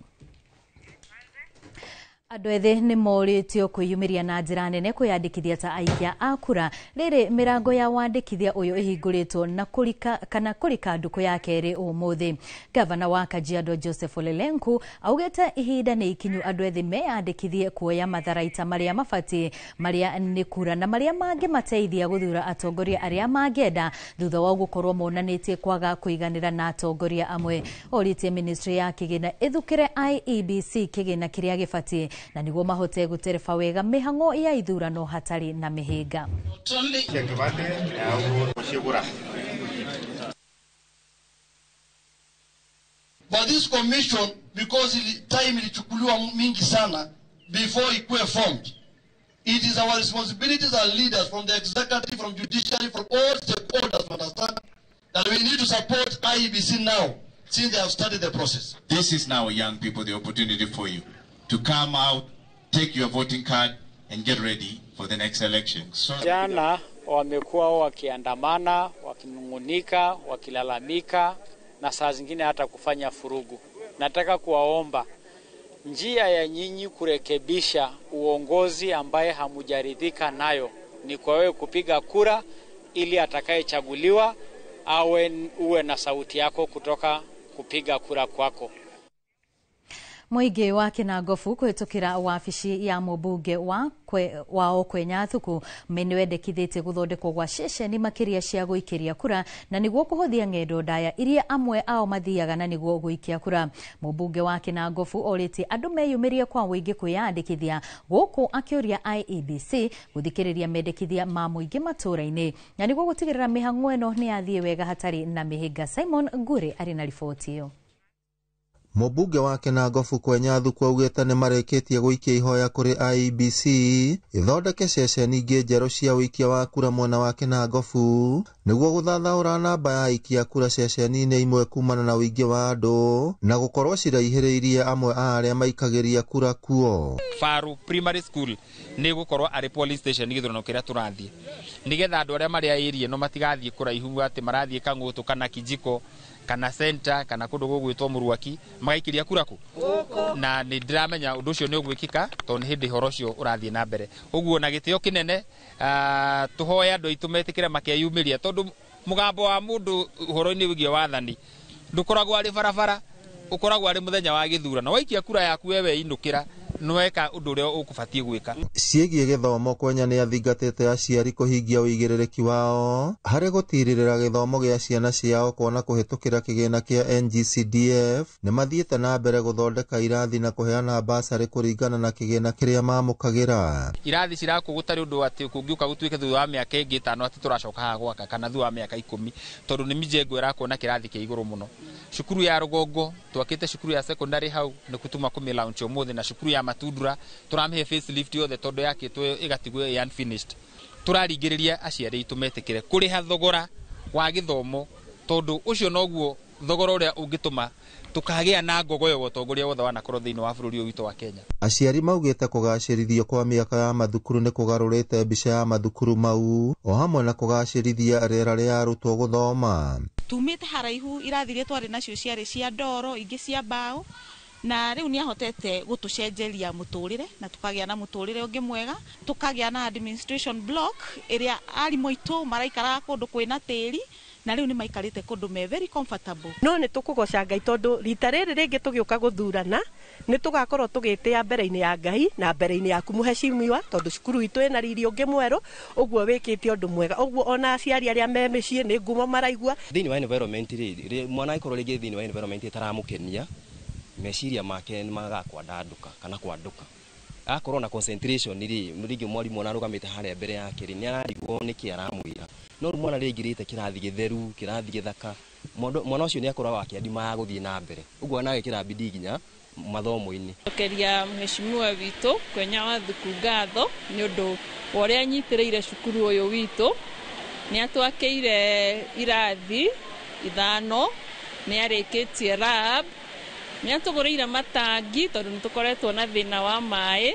Andũ ethĩ nĩ morĩtio kwĩyumĩria na njĩra nene kwĩyandĩkithia ta aikia a kura. Rĩrĩ mĩrango ya wandĩkithia ũyũ ĩhingũrĩtwo na kũrika kana kũrika ndukũ ya kerĩ ũmũthĩ. Gavana wa Kajiado Joseph Ole Lenku augĩte ihinda nĩ ikinyu andũ ethĩ meyandĩkithie kuoya matharaita marĩa mabatiĩ, marĩa nĩ kura na marĩa mangĩmateithia gũthura atongoria arĩa mangĩenda thutha wa gũkorwo monanĩtie kwaga kũiganĩra na atongoria amwe. Orĩtie ministry ya kĩgĩna ĩthukĩre IEBC kĩgĩna kĩrĩa gĩbatiĩ na niguo mahote gutereba wega mĩhang'o ya ithurano hatarĩ na mĩhĩnga. But this commission, because time ilichukuliwa mingi sana before ikuwe formed, it is our responsibility as leaders from the executive, from judiciary, from all stakeholders to understand that we need to support IEBC now since they have started the process. This is now, young people, the opportunity for you to come out, take your voting card and get ready for the next election. So jana wamekuwa wakiandamana, wakinungunika, wakilalamika na saa zingine hata kufanya furugu. Nataka kuwaomba, njia ya nyinyi kurekebisha uongozi ambaye hamujaridhika nayo ni kwa wewe kupiga kura ili atakayechaguliwa awe uwe na sauti yako kutoka kupiga kura kwako. Mũingĩ wa Kĩnangobu kũhĩtũkĩra wabici ya mũmbunge wao Kwenya Thuku nĩwendekithĩtie gũthondekwo gwa ceceni makĩria cia gũikĩria kura na nĩguo kũhũthia ng'endo ndaya iria amwe ao mathiaga na nĩguo gũikia kura. Mũmbunge wa Kĩnangobu orĩtie andũ meyumĩrie kwa ũingĩ kwĩyandĩkithia gũkũ akĩũria IEBC gũthikĩrĩria mendekithia ma mũingĩ matũra-inĩ na nĩguo gũtigĩrĩra mĩhang'o ĩno nĩyathiĩ wega hatarĩ na mĩhĩnga. Simon Ngure arĩ na riboti ĩyo. Mũmbunge wa Kĩnangobu Kwenya Thuku augĩte nĩ marĩkĩtie gũikia ihoya kũrĩ IEBC ĩthondeke ceceni ingĩ njerũ cia ũikia wa kura mwena wa Kĩnangobu nĩguo gũthathaũra namba ya aikia kura ceceni-inĩ imwe kumana na ũingĩ wa andũ na gũkorwo ciraihĩrĩirie amwe a arĩa maikagĩria kura kuo. Faru Primary School nĩ gũkorwo arĩ police station gĩthurano kĩrĩa tũrathiĩ nĩgetha andũ arĩa marĩ a area ĩno matigathiĩ kũraihu atĩ marathiĩ Kang'ũtũ kana Kijiko kana center kana kundu gugwitwo Muruaki magaikiria kura ku na ni ndiramenya undu ucio ni ugwikika tondu ni hindi horo ucio urathie na mbere uguo na gitio kinene tuhoe andu aitu metikire makeyumiria tondu mugambo wa mundu uhoro-ini wigie wathani ndukoragwo ari barabara ukoragwo ari muthenya wa githurano waikia kura yaku wewe inukira nweka undu uria ukubatie gwika. Ciĩgiĩ gĩthomo Kwenya nĩ athingatĩte aciari kũhingia ũigĩrĩrĩki wao harĩ gũtirĩrĩra gĩthomo gĩa ciana ciao kuona kũhĩtũkĩra kĩgĩna kĩa NGCDF nĩ mathiĩte na mbere gũthondeka irathi na kũheana basarĩ kũringana na kĩgĩna kĩrĩa mamũkagĩra. Irathi cirakwo gũtarĩ ũndũ atĩ kũngĩũka gũtuĩke thutha wa mĩaka ĩngĩ 5 atĩ tũracoka haha gwaka kana thutha wa mĩaka 10 tondũ nĩ mijengo ĩrakwo na kĩrathi kĩa igũrũ mũno. Cukuru ya Rũgongo twakĩte cukuru ya secondary hau nĩ kũtuma kũmĩ launch ũmũthĩ na cukuru ya Matundura turamihe facelift yothe tondu yakitwo igatigwo unfinished. Turaringiriria aciari aitu metikire kuriha thogora wa githomo tondu ucio noguo thogora uria ungituma tukagia na ngogoyo utongoria wothe wanakorwo thiini wa bururi uyu witu wa Kenya. Aciari maugite kugacirithio kwa miaka ya mathukuru ni kugarurite mbica ya mathukuru mau o hamwe na kugacirithia rĩera rĩa arutwo gũthoma. Tumite haraihu irathi iria twari nacio ciarĩ cia ndoro ingĩ cia mbaũ Na rĩu nĩ ahotete gũtũcenjeria mũtũrĩre na tũkagĩa na mũtũrĩre ũngĩ mwega, tũkagĩa na administration block ĩrĩa arimũ aitũ maraikaraga kũndũ kwĩna tĩri, na rĩu nĩ maikarĩte kũndũ me very comfortable. No nĩ tũkũgoca Ngai tondũ rita rĩrĩ rĩngĩ tũgĩũka gũthurana nĩ tũgakorwo tũgĩtĩa mbere-inĩ ya Ngai na mbere-inĩ yaku mũhecimiwa, tondũ cukuru itũ ĩna riri ũngĩ mwerũ, ũguo wĩkĩte ũndũ mwega. Ũguo ona aciari arĩa me mĩciĩ nĩ ngumo maraigua. Thĩinĩ wa environment rĩ, mwana angĩkorwo rĩngĩ thĩinĩ wa environment ĩtaramũkenia, meciria make nĩ magaga kwandandũka kana kwandũka. Akorwo na concentration rĩ, rĩngĩ mwarimũ ona arũgamĩte harĩa mbere yake rĩ, nĩ ararigwo nĩkĩ aramwĩra. No rĩu mwana rĩngĩrĩte kĩrathi gĩtheru, kĩrathi gĩthaka, mwana ũcio nĩ akoragwo akĩandima gũthiĩ na mbere. Ũguo anagĩkĩra bidii nginya mathomo-inĩ. Cokeria mheshimiwa witũ Kwenya wa Thuku ngatho nĩ ũndũ wa ũrĩa anyitĩrĩire cukuru ũyũ witũ. Nĩ atwakĩire irathi 5, nĩ arĩkĩtie lab, nĩ atũgũrĩire matangi tondũ nĩ tũkoretwo na thĩna wa maĩ,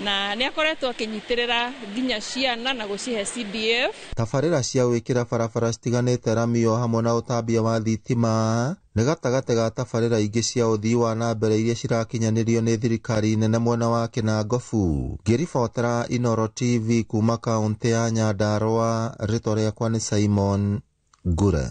na nĩ akoretwo akĩnyitĩrĩra nginya ciana na gũcihe CDF. Tabarĩra cia gwĩkĩra barabara citiganĩte rami o hamwe na ũtambia wa thitima nĩ gatagatĩ ga tabarĩra ingĩ cia ũthii wa na mbere iria cirakinyanĩrio nĩ thirikari nene mwena wa Kĩnangobu. Ngĩribotera Inooro TV kuma kaũntĩ ya Nyandarũa, rĩtwa rĩakwa nĩ Simon Ngure.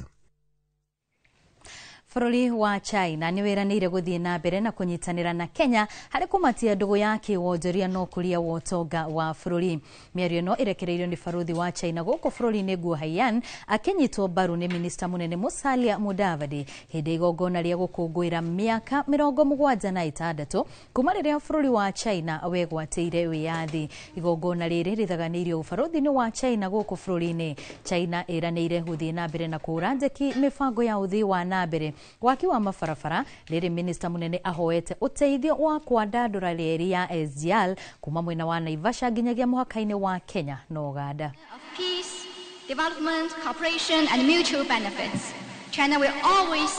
Bũrũri wa China nĩ wĩranĩire gũthiĩ na mbere na kũnyitanĩra na Kenya harĩ kũmatia ndũgũ ya kĩwonjoria na ũkũria wa ũtonga wa bũrũri. Mĩario ĩno ĩrekereirio nĩ barũthi wa China gũkũ bũrũri-inĩ Guo Haiyan akĩnyitwo mbaru nĩ minista mũnene Musalia Mudavadi hĩndĩ ya igongona rĩa gũkũngũĩra mĩaka 76 kuma rĩrĩa bũrũri wa China wegwatĩire wĩyathi. Igongona rĩrĩ rĩthaganĩirio ũbarũthi-inĩ wa China gũkũ bũrũri-inĩ. China ĩranĩire gũthiĩ na mbere na kũhũra njeki mĩbango ya ũthii wa na mbere, waki wa mabarabara, rĩrĩ minista mũnene ahoete ũteithio wa kwandandũra reri ya SGR kuma mwena wa Naivasha nginyagia mũhaka-inĩ wa Kenya na Uganda. Peace, development, cooperation and mutual benefits. China will always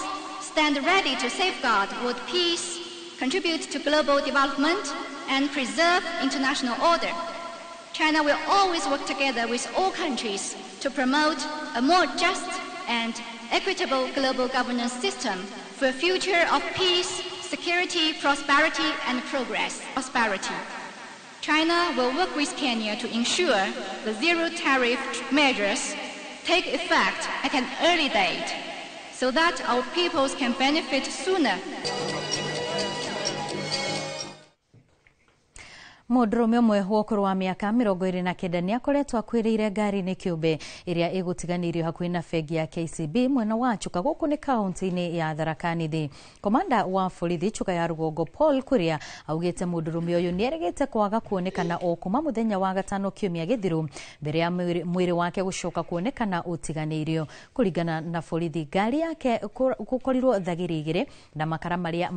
stand ready to safeguard world peace, contribute to global development and preserve international order. China will always work together with all countries to promote a more just and equitable global governance system for a future of peace, security, prosperity, and progress. Prosperity. China will work with Kenya to ensure the zero tariff measures take effect at an early date so that our peoples can benefit sooner. Mũndũrũme ũmwe wa ũkũrũ wa mĩaka 29 nĩ akoretwo akuĩrĩire ngari-inĩ kĩũmbe ĩrĩa ĩgũtiganĩirio hakuhĩ na bengi ya KCB mwena wa Chuka gũkũ nĩ kaũntĩ-inĩ ya Tharaka Nithi. Komanda wa borithi Chuka ya rũgongo Paul Kuria augĩte mũndũrũme ũyũ nĩ erĩgĩte kwaga kuonekana o kuma mũthenya wa gatano kiumia gĩthiru mbere ya mwĩrĩ wake gũcoka kuonekana ũtiganĩirio. Kũringana na borithi, ngari yake gũkorirwo thagiri 2 na makara marĩa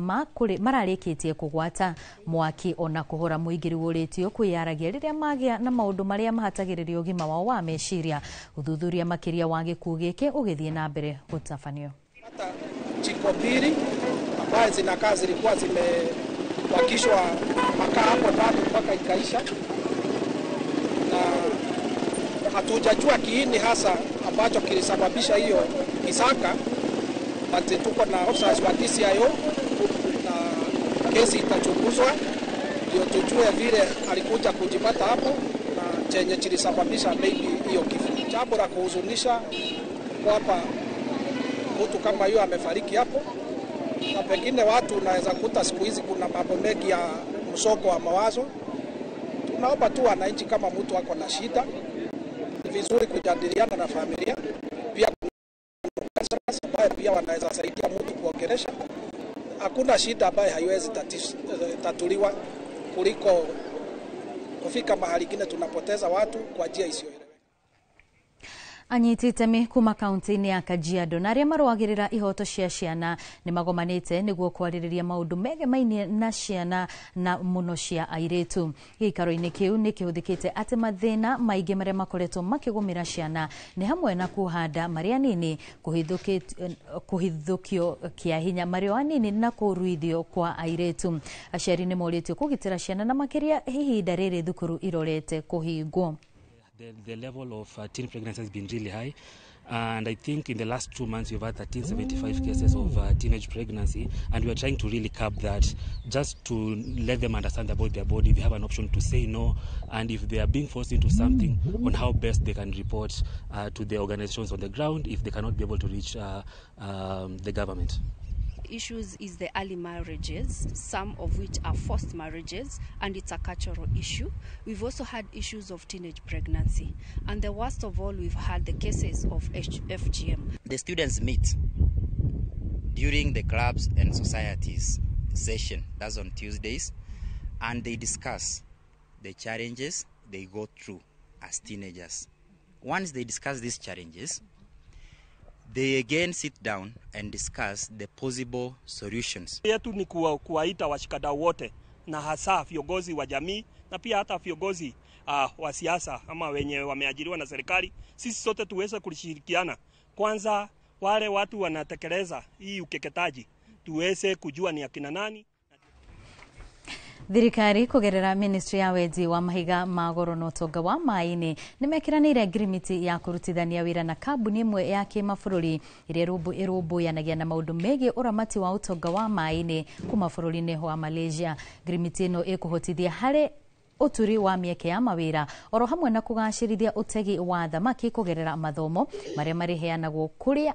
mararĩkĩtie kũgwata mwaki ona kũhora mũingĩ ũrĩtio kwĩyaragia rĩrĩa magĩa na maũndũ marĩa mahatagĩrĩria ũgima wao wa meciria. Ũthuthuria makĩria wa gĩkuũ gĩkĩ ũgĩthiĩ na mbere gũtabanio. Jiko mbili ambaye zinakaa zilikuwa zimewakishwa makaa hapo ndani mpaka ikaisha, na hatujajua kiini hasa ambacho kilisababisha hiyo kisaka, but tuko na officers wa DCIO na kesi itachunguzwa ndio tujue vile alikuja kujipata hapo na chenye chilisababisha maybe hiyo kifo. Jambo la kuhuzunisha kwamba mtu kama hiyo amefariki hapo, na pengine watu unaweza kuta siku hizi kuna mambo mengi ya msongo wa mawazo. Tunaomba tu wananchi, kama mtu ako na shida, ni vizuri kujadiliana na familia. Pia kuna pia wanaweza saidia mtu kuongelesha. Hakuna shida ambayo haiwezi tatuliwa kuliko kufika mahali kingine tunapoteza watu kwa njia isiyo. Anyiti itemi kuma kaunti-inĩ ya Kajiado na arĩa marũagĩrĩra ihoto cia ciana nĩ magomanĩte nĩguo kwarĩrĩria maũndũ megemainie na ciana na mũno cia airĩtu. Gĩikaro-inĩ kĩu nĩ kĩhũthĩkĩte atĩ mathĩna maingĩ marĩa makoretwo makĩgũmĩra ciana nĩ hamwe na kũhanda marĩ anini, kũhithũkio kĩa hinya marĩ o anini na kũruithio kwa airĩtu. Aciari nĩ morĩtio kũgitĩra ciana na makĩria ihinda rĩrĩ thukuru irorete kũhingwo. The level of teen pregnancy has been really high, And I think in the last 2 months, we've had 1,375 cases of teenage pregnancy, and we are trying to really curb that, just to let them understand about their body. They have an option to say no, and if they are being forced into something, on how best they can report to the organizations on the ground if they cannot be able to reach the government. Issues is the early marriages, some of which are forced marriages, and it's a cultural issue. We've also had issues of teenage pregnancy, and the worst of all, we've had the cases of FGM. The students meet during the clubs and societies session, that's on Tuesdays, and they discuss the challenges they go through as teenagers. Once they discuss these challenges, they again sit down and discuss the possible solutions. Yetu ni kuwaita washikadau wote na hasa viongozi wa jamii na pia hata viongozi wa siasa ama wenye wameajiriwa na serikali. Sisi sote tuweze kushirikiana. Kwanza wale watu wanatekeleza hii ukeketaji tuweze kujua ni akina nani. Thirikari kugerera ministry ya wenji wa mahiga ma goro na utonga wa maĩ-inĩ nĩmekĩranĩire ngirimiti ya kũrutithania wĩra na kambuni ĩmwe ya kĩmabũrũri ĩrĩa ĩrũmbũyanagia na maũndũ megiĩ ũramati wa ũtonga wa maĩ-inĩ kuma bũrũri-inĩ wa Malaysia. Ngirimiti ĩno ĩkũhotithia harĩ ũturi wa mĩeke ya mawĩra oro hamwe na kũgacĩrithia ũtegi wa thamaki kũgerera mathomo marĩa marĩheanagwo kũrĩa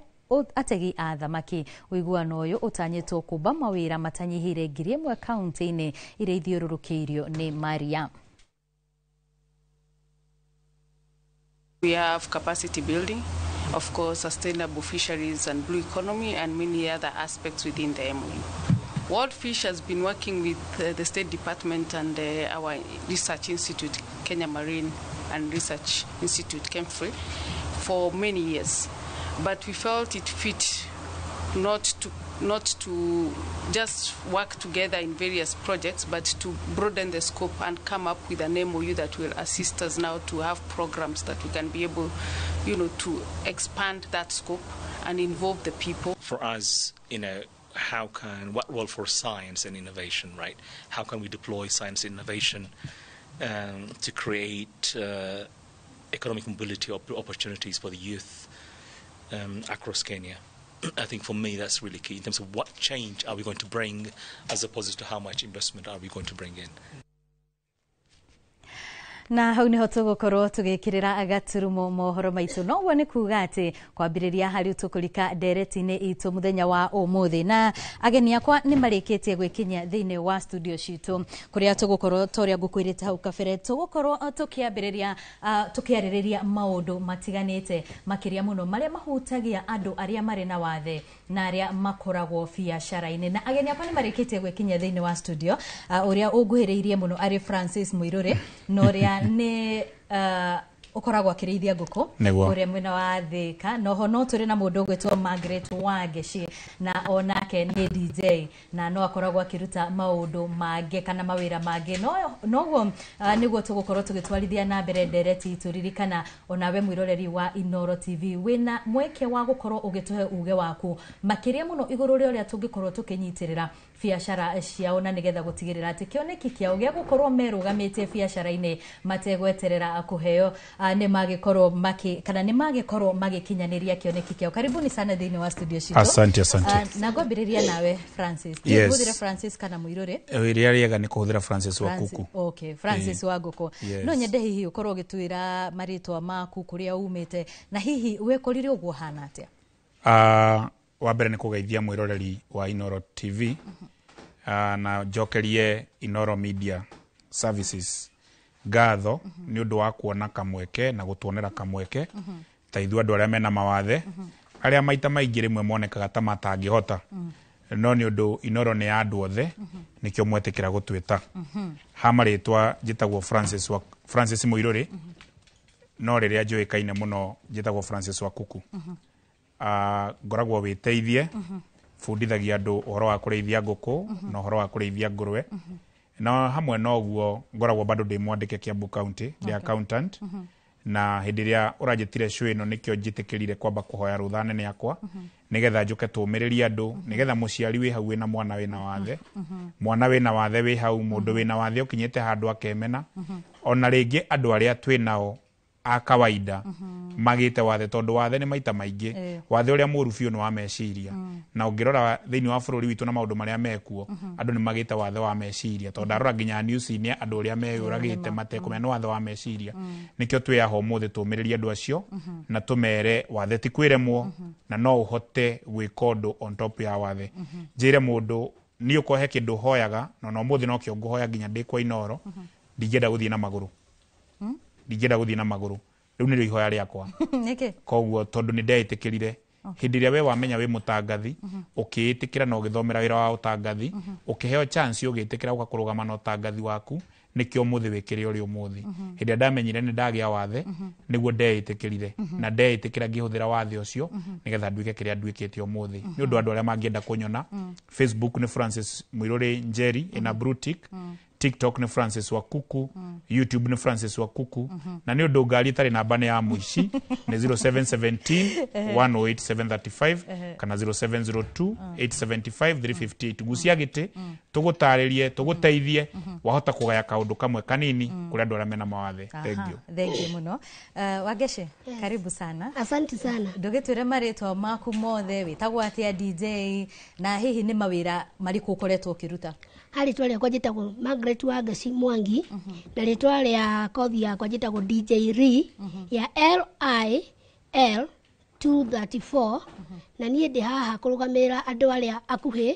ategi a thamaki. Ũiguano ũyũ ũtanyĩtwo kũmba mawĩra matanyihĩire 1,000 kaunti-inĩ iria ithiũrũrũkĩirio nĩ Maria. We have capacity building, of course, sustainable fisheries and blue economy and many other aspects within the MOU. World Fish has been working with the State Department and our research institute, Kenya Marine and Research Institute, KEMFRI, for many years. But we felt it fit not to just work together in various projects, but to broaden the scope and come up with an MOU that will assist us now to have programs that we can be able, you know, to expand that scope and involve the people. For us, you know, what role for science and innovation, right? How can we deploy science and innovation to create economic mobility opportunities for the youth across Kenya? I think for me that's really key in terms of what change are we going to bring as opposed to how much investment are we going to bring in. Na hau niho tugukorwo tugikirira gaturumo mohoro maitu noguo ni kuga ati kwambiriria hari tukurika ndereti-ini itu muthenya wa umuthi na ageni akwa ni marikitie gwikinyia thiini wa studio citu kuria tugukorwo toria ngukwirite hau kabere tugukorwo tukiambiriria tukiaririria maundu matiganite makiria muno maria mahutagia andu aria mari na wathe na aria makoragwo biacara-ini na ageni akwa ni marikitie gwikinyia thiini wa studio uria unguhiriirie muno ari Francis Muiruri na uria ni ukoragwo akirithia nguku uria mwena wa Thika noho no turi na mundu ugwitwo Margaret Wangeci na onake ni DJ na no akoragwo akiruta maundu mange kana mawira mange noguo niguo tugukorwo tugitwarithia na mbere ndereti turirikana onawe mwiroreri wa Inoro TV wina mweke wa gukorwo ugituhe uge waku makiria muno iguru ria uria tungikorwo tukinyitirira biacara ciao na nigetha gutigirira ati kioneki kiao gia gukorwo merugamitie biacara-ini mategweterera kuheo ni magikorwo maki kana ni magikorwo magikinyaniria kioneki kiao. Karibuni sana thiini wa studio citu. Asante, asante. Na ngwambiriria nawe Francis. Yes. Kuhuthira Francis kana Muiruri? Iria riega ni kuhuthira Francis wa Kuku. Okay, Francis wa Nguku. Yes. No nyende hihi ukorwo ugitwira maritwa maku kuria umite na hihi wekorire uguo hana atia? Wa mbere ni kugeithia mwiroreri wa Inoro TV na njokerie Inoro Media Services ngatho ni undu wa kuona kamweke na gutuonera kamweke ta ithuĩ andũ arĩa mena mawathe arĩa maita maingĩ rĩmwe monekaga ta matangĩhota no nĩ ũndũ Inoro nĩ ya andũ othe nĩkĩo mwetĩkĩra gũtwĩta. Ha marĩtwa njĩtagwo Francis Muiruri no rĩrĩa njũĩkaine mũno njĩtagwo Francis wa Kuku. Ngoragwo wĩteithie bundithagia andũ ũhoro wa kũrĩithia ngũkũ na ũhoro wa kũrĩithia ngũrwe na hamwe na ũguo ngoragwo bado ndĩ mwandĩke Kiambu County ndĩ accountant na hĩndĩ ĩrĩa ũranjĩtire show ĩno nĩkĩo njĩtĩkĩrire kwamba kũhoya rũtha nene yakwa nĩgetha njũke tũmĩrĩrie andũ nĩgetha mũciari wĩ hau wĩna mwana wĩna wathe mwana wĩna wathe wĩ hau mũndũ wĩna wathe ũkinyĩte handũ akemena ona rĩngĩ andũ arĩa twĩ nao a kawaida magĩte wathe, tondũ wathe nĩ maita maingĩ, wathe ũrĩa mũru biũ nĩ wa meciria. Na ũngĩrora thĩinĩ wa bũrũri witũ na maũndũ marĩa mekuo, andũ nĩ magĩte wathe wa meciria, tondũ ndarora nginya news-inĩ andũ ũrĩa meyũragĩte matekũmenya nĩ wathe wa meciria. Nĩkĩo twĩ haha ũmũthĩ tũmĩrĩrie andũ acio na tũmere wathe ti kwĩremwo, na no ũhote gwĩka ũndũ on top ya wathe. Njĩre mũndũ niĩ ũkorwo he kĩndũ hoyaga, na ona ũmũthĩ nokĩo ngũhoya nginya ndĩ kwa Inooro, ndingĩenda gũthiĩ na magũrũ. Ndingĩenda gũthiĩ na magũrũ, rĩu nĩrĩo ihoya rĩakwa. Nĩkĩ? Koguo tondũ nĩ ndeĩtĩkĩrire hĩndĩ ĩrĩa we wamenya wĩ mũtangathi, ũkĩĩtĩkĩra na ũgĩthomera wĩra wa ũtangathi, ũkĩheo chance ũgĩtĩkĩra ũka kũrũgama na ũtangathi waku, nĩkĩo ũmũthĩ wĩkĩre ũrĩa ũmũthĩ. Hĩndĩ ĩrĩa ndamenyire nĩ ndagĩa wathe, nĩguo ndeĩtĩkĩrire, na ndeĩtĩkĩra ngĩhũthĩra wathe ũcio nĩgetha nduĩke kĩrĩa nduĩkĩte ũmũthĩ. Nĩ ũndũ andũ arĩa mangĩenda kũnyona, Facebook nĩ Francis Muiruri Njeri ĩna blue tick, TikTok nĩ Francis Wakuku, YouTube nĩ Francis Wakuku, na nĩ ũndũ ngari ĩtarĩ namba nĩ ya mũici nĩ 0717 108 735 kana 0702 875 358. Gucia gĩtĩ tũgũtarĩrie, tũgũteithie, wahota kũgaya kaũndũ kamwe kanini kũrĩ andũ arĩa mena mawathe. Thank you. Thank you muno. Wangeci, karibu sana. Asante sana. Ndũgĩtwĩre marĩtwa maku mothe, wĩtagwo atĩa DJ, na hihi nĩ mawĩra marĩkũ ũkoretwo ũkĩruta? Ha rĩtwa rĩakwa njĩtagwo Margaret Wangeci Mwangi, na rĩtwa rĩa kothi yakwa njĩtagwo DJ Lee ya LIL 234, na niĩ ndĩ haha kũrũgamĩrĩra andũ arĩa akuhĩ,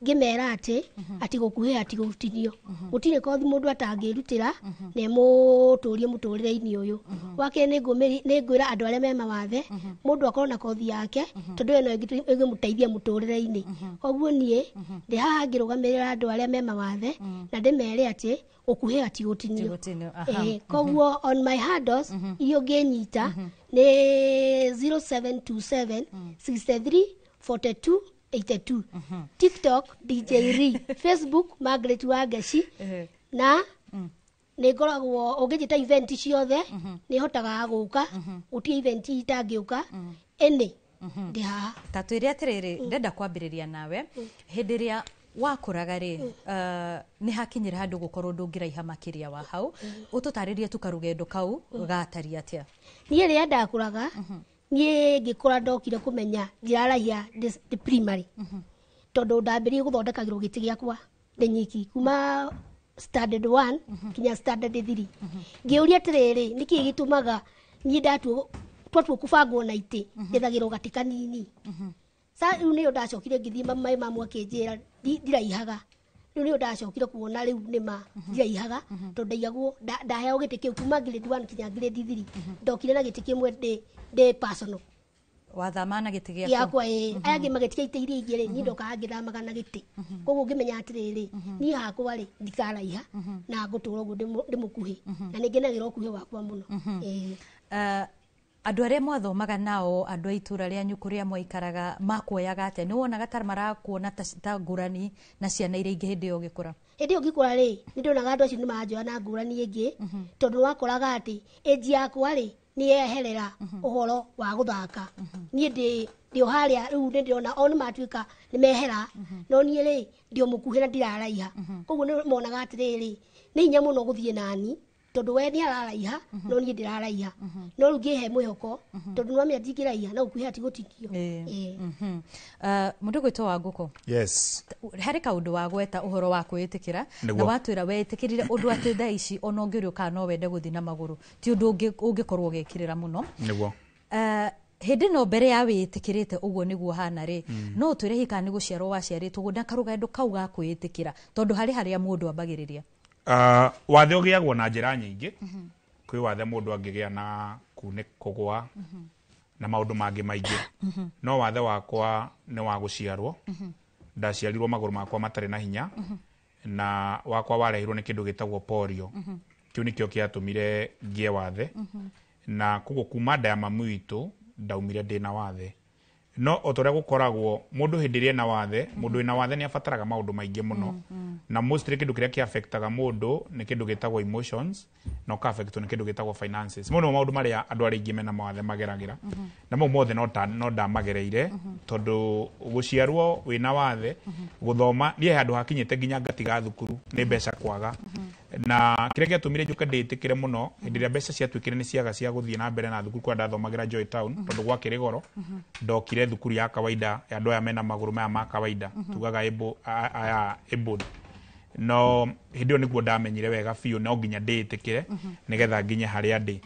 ngĩmera atĩ gũkuhĩha ti gũtinio, gũtirĩ kothi mũndũ atangĩrutĩra na ĩmũtũrie mũtũrĩre-inĩ ũyũ. Wa kerĩ, nĩ ngwĩra andũ arĩa me mawathe, mũndũ akorwo na kothi yake, tondũ ĩyo no ĩngĩmũteithia mũtũrĩre-inĩ. Koguo niĩ ndĩ haha ngĩrũgamĩrĩra andũ arĩa me mawathe na ndĩmere atĩ gũkuhĩha ti gũtinio. Gũtinio, aha. Koguo on my handles iria ũngĩnyita nĩ 0727 63 42 82, TikTok DJ Lee, Facebook Margaret Wangeci, na nĩ ngoragwo ũngĩnjĩta event ciothe nĩ hotaga gũka, gũtirĩ event itangĩũka, ĩnĩ ndĩ haha. Ta twĩre atĩrĩrĩ, ndenda kwambĩrĩria nawe. Hĩndĩ ĩrĩa wakũraga rĩ, nĩ hakinyĩra handũ gũkorwo ndũngĩraiha makĩria wa hau, ũtũtarĩrie tu karũgendo kau gatariĩ atĩa? Niĩ rĩrĩa ndakũraga, niĩ ngĩkũra ndokire kũmenya ndiraraiha ndĩ primary, tondũ ndambĩrĩirie gũthondekagĩrwo gĩtĩ gĩakwa ndĩ nyiki kuma standard 1 nginya standard 3. Ngĩũria atĩrĩrĩ, nĩkĩĩ gĩtũmaga niĩ ndatuo twatua kũbangwo na itĩ njethagĩrwo gatĩ kanini? Sa rĩu nĩyo ndacokire ngĩthiĩ maĩ mamwe akĩnjĩra ndiraihaga. Rĩu nĩyo ndacokire kuona rĩu nĩma ndiraihaga, tondũ ndaigagwo ndaheo gĩtĩ kĩu kuma grade 1 nginya grade 3, ndokire na gĩtĩ kĩmwe ndĩ personal. Wathama na gĩtĩ gĩaku? Gĩakwa, ĩĩ. Aya angĩ magĩtiga itĩ iria ingĩ rĩ, niĩ ndokaga ngĩthamaga na gĩtĩ. Koguo ngĩmenya atĩrĩrĩ, niĩ hakwa rĩ ndikaraiha na ngũtũra ũguo ndĩ mũkuhĩ, na nĩ ngenagĩra ũkuhĩ wakwa mũno. Ĩĩ. Andũ arĩa mwathomaga nao, andũ a itũra rĩanyu kũrĩa mwaikaraga, makuoyaga atĩa? Nĩ wonaga ta marakuona ta ngũrani na ciana iria ingĩ hĩndĩ ĩyo ũgĩkũra? Hĩndĩ ĩyo ngĩkũra rĩ, nĩ ndonaga andũ acio nĩ maranjoya na ngũrani ĩngĩ, tondũ wakoraga atĩ age yakwa rĩ nĩ yeherera ũhoro wa gũthaka. Niĩ ndĩ o harĩa rĩu nĩ ndĩrona o nĩ matuĩka nĩ mehera, no niĩ rĩ ndĩ o mũkuhĩ na ndiraraiha. Koguo nĩ monaga atĩrĩrĩ, nĩ hinya mũno gũthiĩ nani, tondũ we nĩ araraiha no niĩ ndiraraiha. No rĩu ngĩhe mwĩhoko, tondũ nĩwamenya ndingĩraiha no gũkuhĩha ti gũtinio. Mũndũ gwĩtwo wa ngũkũ, Yes. harĩ kaũndũ wagweta ũhoro wa kwĩĩtĩkĩra, na Nĩguo. watwĩra weĩtĩkĩrire ũndũ atĩ thaa ici ona ũngĩũrio kana no wende gũthiĩ na magũrũ ti ũndũ ũngĩkorwo ũgĩkĩrĩra mũno. Nĩguo. Hĩndĩ ĩno mbere ya wĩĩtĩkĩrĩte ũguo nĩguo hana rĩ, no ũtwĩre hihi kana nĩ gũciarwo waciarĩtwo ũguo na karũgendo kau ga kwĩĩtĩkĩra, tondũ harĩ harĩa mũndũ ambagĩrĩria. Wathe ũgĩagwo na njĩra nyingĩ. Kwĩ wathe mũndũ angĩgĩa na kunĩ kũgwa na maũndũ mangĩ maingĩ, no wathe wakwa nĩ wa gũciarwo. Ndaciarirwo magũrũ makwa matarĩ na hinya, na wakwa warehirwo nĩ kĩndũ gĩtagwo polio. Kĩu nĩkĩo kĩatũmire ngĩe wathe, na koguo kuma nda ya mami witũ ndaumire ndĩna wathe. No o ta ũrĩa gũkoragwo mũndũ hĩndĩ ĩrĩa ena wathe, mũndũ wĩna wathe nĩ abataraga maũndũ maingĩ mũno, na mostly kĩndũ kĩrĩa kĩaffectaga mũndũ nĩ kĩndũ gĩtagwo emotions, na ũka-affectwo nĩ kĩndũ gĩtagwo finances. Mau nĩmo maũndũ marĩa andũ arĩa aingĩ mena mawathe mageragĩra, na mau mothe no ndamagereire, tondũ gũciarwo wĩna wathe, gũthoma niĩ handũ hakinyĩte nginya ngatiga thukuru nĩ mbeca kwaga. Na kĩrĩa gĩatũmire njũke ndĩĩtĩkĩre mũno, hĩndĩ ĩrĩa mbeca ciatuĩkire nĩ ciaga cia gũthiĩ na mbere na thukuru kũrĩa ndathomagĩra Joy Town, tondũ gwakĩrĩ goro, ndokire thukuru ya kawaida ya andũ aya mena magũrũ maya ma kawaida, tugaga able, aya abled. No hĩndĩ ĩyo nĩguo ndamenyire wega biũ no nginya ndĩĩtĩkĩre nĩgetha nginye harĩa ndĩ.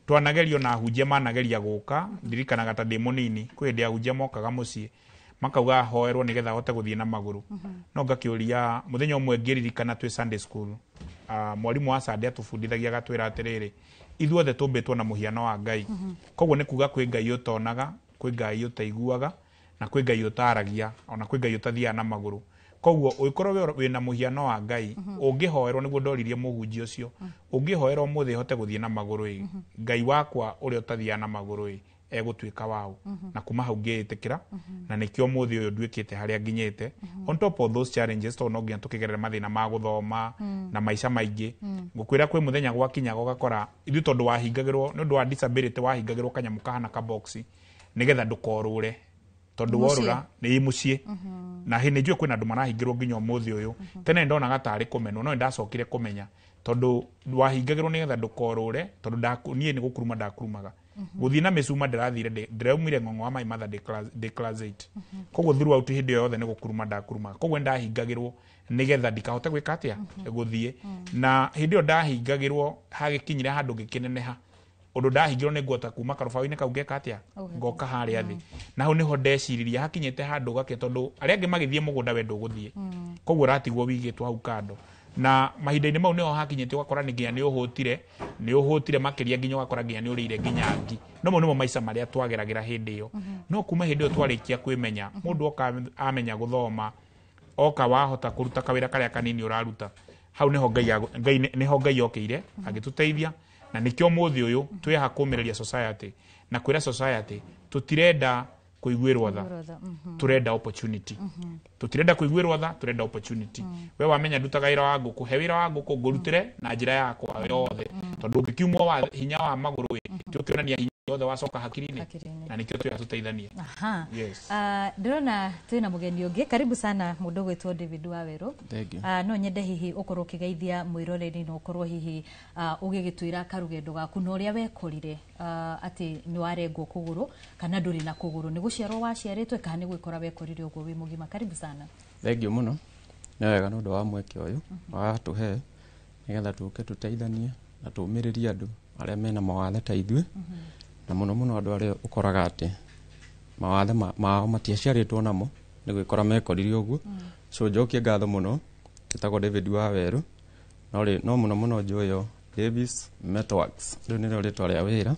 Twanagerio na ahunjia manageria gũka, ndirikanaga ta ndĩ mũnini, kwĩ hĩndĩ ahunjia mokaga mũciĩ makauga hoerwo nĩgetha ahote gũthiĩ na magũrũ. No ngakĩũria mũthenya ũmwe ngĩririkana twĩ Sunday school, mwarimũ wa Sunday atũbundithagia agatwĩra atĩrĩrĩ, ithuothe tũmbĩtwo na mũhiano wa Ngai. Koguo nĩ kuga kwĩ Ngai ũtonaga, kwĩ Ngai ũtaiguaga, na kwĩ Ngai ũtaragia, ona kwĩ Ngai ũtathiaga na magũrũ. Koguo ũngĩkorwo wĩna mũhiano wa Ngai, ũngĩhoerwo, nĩguo ndoririe mũhunjia ũcio, ũngĩhoerwo ũmũthĩ hote gũthiĩ na magũrũ ĩ, Ngai wakwa ũrĩa ũtathiaga na magũrũ ĩ, egũtuĩka waũ? Na kuma hau ngĩĩtĩkĩra, na nĩkĩo ũmũthĩ ũyũ nduĩkĩte harĩa nginyĩte. On top of those challenges, tondũ no nginya tũkĩgerere mathĩna ma gũthoma na maica maingĩ. Ngũkwĩra kwĩ mũthenya gwakinyaga ũgakora ithuĩ, tondũ wahingagĩrwo nĩ ũndũ wa disability, wahingagĩrwo kanyamũ kahana kabox nĩgetha ndũkorũre, tondũ Mũciĩ. Worũra nĩ mũciĩ. Na hĩ nĩ njũĩ kwĩna andũ marahingĩrwo nginya ũmũthĩ ũyũ. Tene ndonaga tarĩ kũmenwo, no nĩndacokire kũmenya tondũ wahingagĩrwo nĩgetha ndũkorũre, tondũ niĩ nĩ gũkuruma ndakurumaga. Gũthiĩ na mĩcuma ndĩrathire, ndĩraumire ng'ong'o wa Mai Matha ndĩ class 8. Koguo throughout hĩndĩ ĩyo yothe nĩ gũkuruma ndakurumaga. Koguo nĩndahingagĩrwo nĩgetha ndikahote gwĩka atĩa, gũthiĩ. Na hĩndĩ ĩyo ndahingagĩrwo, hagĩkinyire handũ ngĩkĩneneha ũndũ ndahingĩrwo nĩ nguota kuma karũbaũ-inĩ kau ngeka atĩa, ngoka harĩa thĩ. Na hau nĩho ndeciririe hakinyĩte handũ gake, tondũ arĩa angĩ magĩthiĩ mũgũnda, we ndũgũthiĩ, koguo ũratigwo wigĩtwo hau kando. Na mahinda-inĩ mau nĩho hakinyĩte ũgakora nĩ nginya nĩ ũhũtire makĩria, nginya ũgakora nginya nĩ ũrĩire nginya ngi. No mau nĩmo maica marĩa twageragĩra hĩndĩ ĩyo. No kuma hĩndĩ ĩyo twarĩkia kwĩmenya, mũndũ oka amenya gũthoma, oka wahota kũruta kawĩra karĩa kanini ũraruta hau, nĩho Ngai Ngai nĩho Ngai okĩire agĩtũteithia. Na nĩkĩo ũmũthĩ ũyũ twĩ haha kũmĩrĩria society na kwĩra society tũtirenda kũiguĩrwo tha, tũrenda opportunity. Tũtirenda kũiguĩrwo tha, tũrenda opportunity. We wamenya ndutaga wĩra wa ngũkũ, he wĩra wa ngũkũ ngũrutĩre na njĩra yakwa yothe, tondũ ũngĩkiumwo wa hinya wa magũrũ ĩ, ti ũkĩonania hinya yothe wacoka hakiri-inĩ. Na nĩkĩo twĩra tũteithanie. Aha. Yes. Ndĩrona twĩna mũgeni ũngĩ. Karibu sana mũndũ ũgwĩtwo David Wawerũ. Thank you. No nyende hihi ũkorwo ũkĩgeithia mwĩroreri na ũkorwo hihi ũgĩgĩtwĩra karũgendo gaku na ũrĩa wekorire atĩ nĩ warengwo kũgũrũ kana ndũrĩ na kũgũrũ, nĩ gũciarwo waciarĩtwe kana nĩ gwĩkora wekorire ũguo wĩ mũgima. Karibu sana. Thank you mũno, nĩ wega nĩ ũndũ wa mweke ũyũ watũhe nĩgetha tũke tũteithanie na tũmĩrĩrie andũ arĩa mena mawathe ta ithuĩ, na mũno mũno andũ arĩa ũkoraga atĩ mawathe mao matiaciarĩtwo namo, nĩ gwĩkora mekorire ũguo. So njokie ngatho mũno. Ĩtagwo David Wawerũ, no mũno mũno njũĩyo Davis Metalworks, rĩu nĩrĩo rĩtwa rĩa wĩra.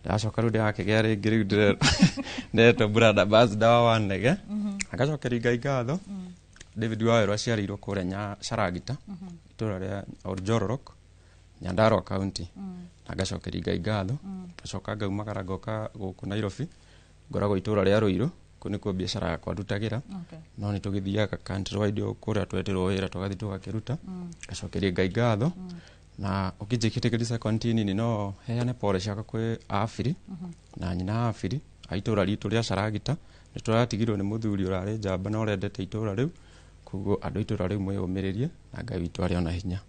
Ndacoka rĩu ndĩrakĩgĩa rĩngĩ, rĩu ndĩretwo brand ambassador wa Wanege. Agacokeria Ngai ngatho. David Wawerũ aciarĩirwo kũrĩa Sharagita, itũra rĩa Oljororok, Nyandarua County, na ngacokeria Ngai ngatho. Ngacoka ngaumagara ngoka gũkũ Nairobi, ngoragwo itũra rĩa Ruiru, kũu nĩkuo biacara yakwa ndutagĩra. No nĩ tũgĩthiaga countrywide o kũrĩa twetĩrwo wĩra, tũgathiĩ tũgakĩruta. Ngacokeria Ngai ngatho. Na ũkĩnjĩkĩtĩkĩria second nini, no heane pole ciakwa kwĩ Abiri na nyina Abiri a itũra ritũ rĩa Caragita. Nĩ tũratigirwo nĩ mũthuri ũrarĩ njamba na ũrendete itũra rĩu. Koguo andũ a itũra rĩu mwĩyũmĩrĩrie, na Ngai witũ arĩ ona hinya.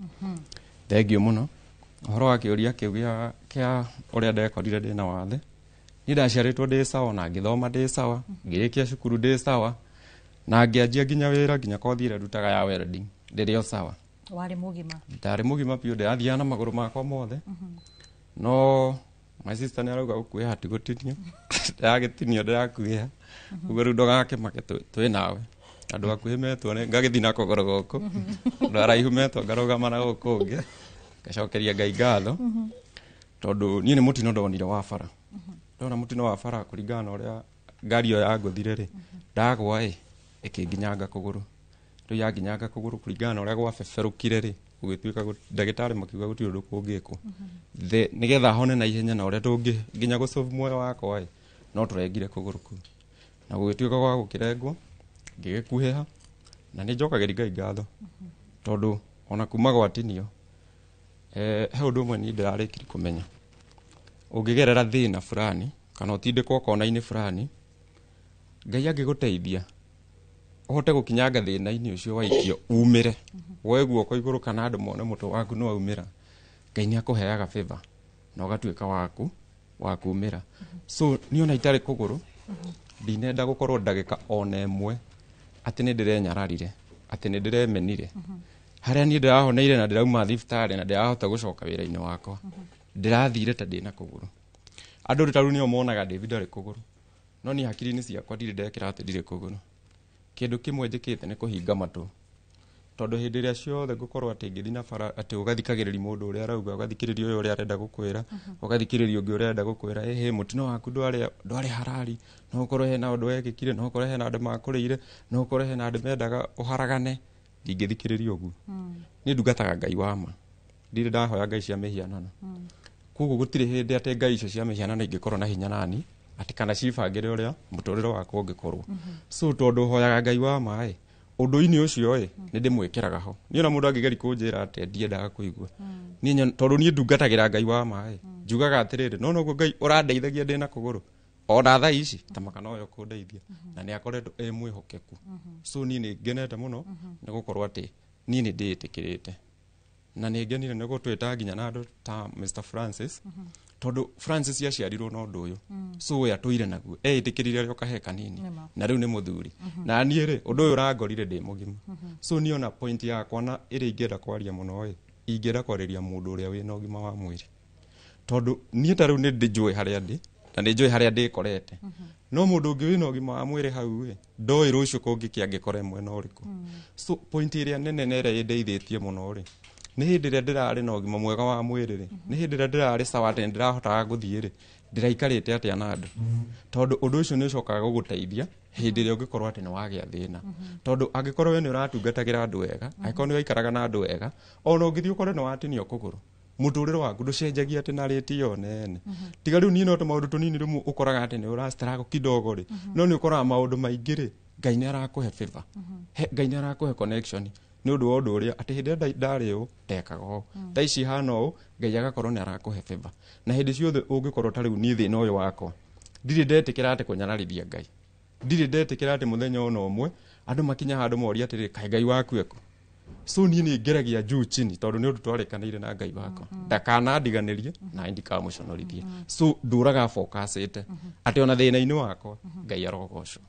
Thengiũ mũno. Ũhoro wa kĩũria kĩu kĩa ũrĩa ndekorire ndĩna wathe, niĩ ndaciarĩtwo ndĩ sawa, na ngĩthoma ndĩ sawa, ngĩrĩkia cukuru ndĩ sawa, na ngĩanjia nginya wĩra, nginya kothi ĩrĩa ndutaga ya welding ndĩrĩ o sawa. Warĩ mũgima? Ndarĩ mũgima biũ, ndĩrathiaga na magũrũ makwa mothe. No my sister nĩ arauga gũkuĩha ti gũtinio, ndĩragĩtinio, ndĩrakuĩha ũguo. Rĩu ndũgakĩmake, twĩ nawe. Andũ akuhĩ metwo nĩ ngagĩthiĩ na kũgũrũ gũkũ, andũ araihu metwo ngarũgama na gũkũ ũngĩ. Ngacokeria Ngai ngatho, tondũ niĩ nĩ mũtino ndonire wa bara. Ndona mũtino wa bara, kũringana na ũrĩa ngari ĩyo yangũthire rĩ, ndagwa ĩ ĩkĩnginyanga kũgũrũ. Rĩu yanginyanga kũgũrũ, kũringana na ũrĩa gwabeberũkire rĩ, gũgĩtuĩka ndagĩtarĩ makiuga gũtirĩ ũndũ kũngĩkwo. Nĩgetha hone na ihenya na ũrĩa tũngĩ nginya gũcũbu muoyo wakwa ĩ, no tũrengire kũgũrũ kũu, na gũgĩtuĩka gwa gũkĩrengwo ngĩgĩkuhĩha. Na nĩ njokagĩria Ngai ngatho, tondũ ona kuma gwatinio, he ũndũ ũmwe niĩ ndĩrarĩkirie kũmenya: ũngĩgerera thĩna fulani kana ũtindĩkwo kona-inĩ fulani, Ngai angĩgũteithia Ũhote gũkinyanga thĩna-inĩ ũcio waikio umĩre. Woe guoko igũrũ kana andũ mone mũtwe waku nĩ waumĩra. Ngai nĩ akũheaga favor na ũgatuĩka waku wa kumĩra. So niĩ ona itarĩ kũgũrũ ndinenda gũkorwo ndagĩka ona ĩmwe atĩ nĩ ndĩrenyararire, atĩ nĩ ndĩremenire. Harĩa niĩ ndĩrahoneire na ndĩrauma thibitarĩ na ndĩrahota gũcoka wĩra-inĩ wakwa, ndĩrathire ta ndĩna kũgũrũ. Andũ ta rĩu nĩo monaga David arĩ kũgũrũ, no niĩ hakiri-inĩ ciakwa ndirĩ ndekĩra atĩ ndirĩ kũgũrũ. Kĩndũ kĩmwe njĩkĩte nĩ kũhinga matũ, tondũ hĩndĩ ĩrĩa ciothe ngũkorwo atĩ ngĩthiĩ na bara atĩ ũgathikagĩrĩria mũndũ ũrĩa arauga, ũgathikĩrĩria ũyũ ũrĩa arenda gũkwĩra, ũgathikĩrĩria ũngĩ ũrĩa arenda gũkwĩra, ĩhĩ mũtino waku ndwarĩ harari, no ũkorwo hena ũndũ wekĩkire, no ũkorwo hena andũ makũrĩire, no ũkorwo hena andũ mendaga ũharagane. Ndingĩthikĩrĩria ũguo. Niĩ ndungataga Ngai wa ma, ndirĩ ndahoya ngai cia mĩhianano. Koguo gũtirĩ hĩndĩ atĩ ngai icio cia mĩhianano ingĩkorwo na hinya nani atĩ kana cibangĩre ũrĩa mũtũrĩre wakwa ũngĩkorwo. So tondũ hoyaga Ngai wa ma ĩ, ũndũ-inĩ ũcio ĩ nĩ ndĩmwĩkĩraga ho. Niĩ ona mũndũ angĩgeria kũnjĩra atĩ ndiendaga kũigua, niĩ tondũ niĩ ndungatagĩra Ngai wa ma ĩ, njugaga atĩrĩrĩ, no noguo Ngai ũrandeithagia ndĩna kũgũrũ ona thaa ici ta maka noyo kũndeithia, na nĩ akoretwo ĩ mwĩhokeku. So niĩ nĩ ngenete mũno nĩ gũkorwo atĩ niĩ nĩ ndĩĩtĩkĩrĩte, na nĩ ngenire nĩ gũtwĩta nginya na andũ ta Mr Francis, tondũ Francis aciarirwo na ũndũ ũyũ, so we atũire naguo, eĩtĩkĩrire arĩ o kahee kanini na rĩu nĩ mũthuri. Na niĩ rĩ, ũndũ ũyũ ũrangorire ndĩ mũgima. So niĩ ona point yakwa na ĩrĩa ingĩenda kwaria mũno ĩ, ingĩenda kwarĩria mũndũ ũrĩa wĩna ũgima wa mwĩrĩ, tondũ niĩ ta rĩu nĩ ndĩnjũĩ harĩa ndĩ na nĩ njũĩ harĩa ndĩkorete, no mũndũ ũngĩ wĩna ũgima wa mwĩrĩ hau ĩ ndoĩ rũciũ kũngĩkĩa angĩkora mwena ũrĩkũ. So point ĩrĩa nene na ĩrĩa ĩndeithĩtie mũno rĩ, nĩ hĩndĩ ĩrĩa ndĩrarĩ na ũgima mwega wa mwĩrĩ rĩ, nĩ hĩndĩ ĩrĩa ndĩrarĩ sawa atĩ ndĩrahotaga gũthiĩ rĩ, ndĩraikarĩte atĩa na andũ, tondũ ũndũ ũcio nĩ ũcokaga gũgũteithia hĩndĩ ĩrĩa ũngĩkorwo atĩ nĩ wagĩa thĩna. Tondũ angĩkorwo we nĩ ũratungatagĩra andũ wega, angĩkorwo nĩ waikaraga na andũ wega, ona ũngĩthiĩ ũkore nĩ watinio kũgũrũ, mũtũrĩre waku ndũcenjagia atĩ na rĩti ĩyo nene. Tiga rĩu niĩ no tũmaũndũ tũnini rĩmwe ũkoraga atĩ nĩ ũra struggle kidogo rĩ, no nĩ ũkoraga maũndũ maingĩ rĩ, Ngai nĩ arakũhe favor, Ngai nĩ arakũhe connection nĩ ũndũ wa ũndũ ũrĩa atĩ hĩndĩ ĩrĩa ndarĩ ũũ ndekaga ũũ, thaa ici hana ũũ, Ngai agakorwo nĩ arakũhe favor. Na hĩndĩ ciothe ũngĩkorwo ta rĩu niĩ thĩna ũyũ wakwa, ndirĩ ndetĩkĩra atĩ kũnyararithia Ngai, ndirĩ ndetĩkĩra atĩ mũthenya ona ũmwe andũ makinya handũ moria atĩrĩrĩ, kaĩ Ngai waku ekũ? So niĩ nĩ ngeragia juu chini, tondũ nĩ ũndũ twarĩkanĩire na Ngai wakwa, ndakanandiganĩrie na ndikamũconorithie. So ndũraga focusĩte atĩ ona thĩna-inĩ wakwa Ngai arogocwo.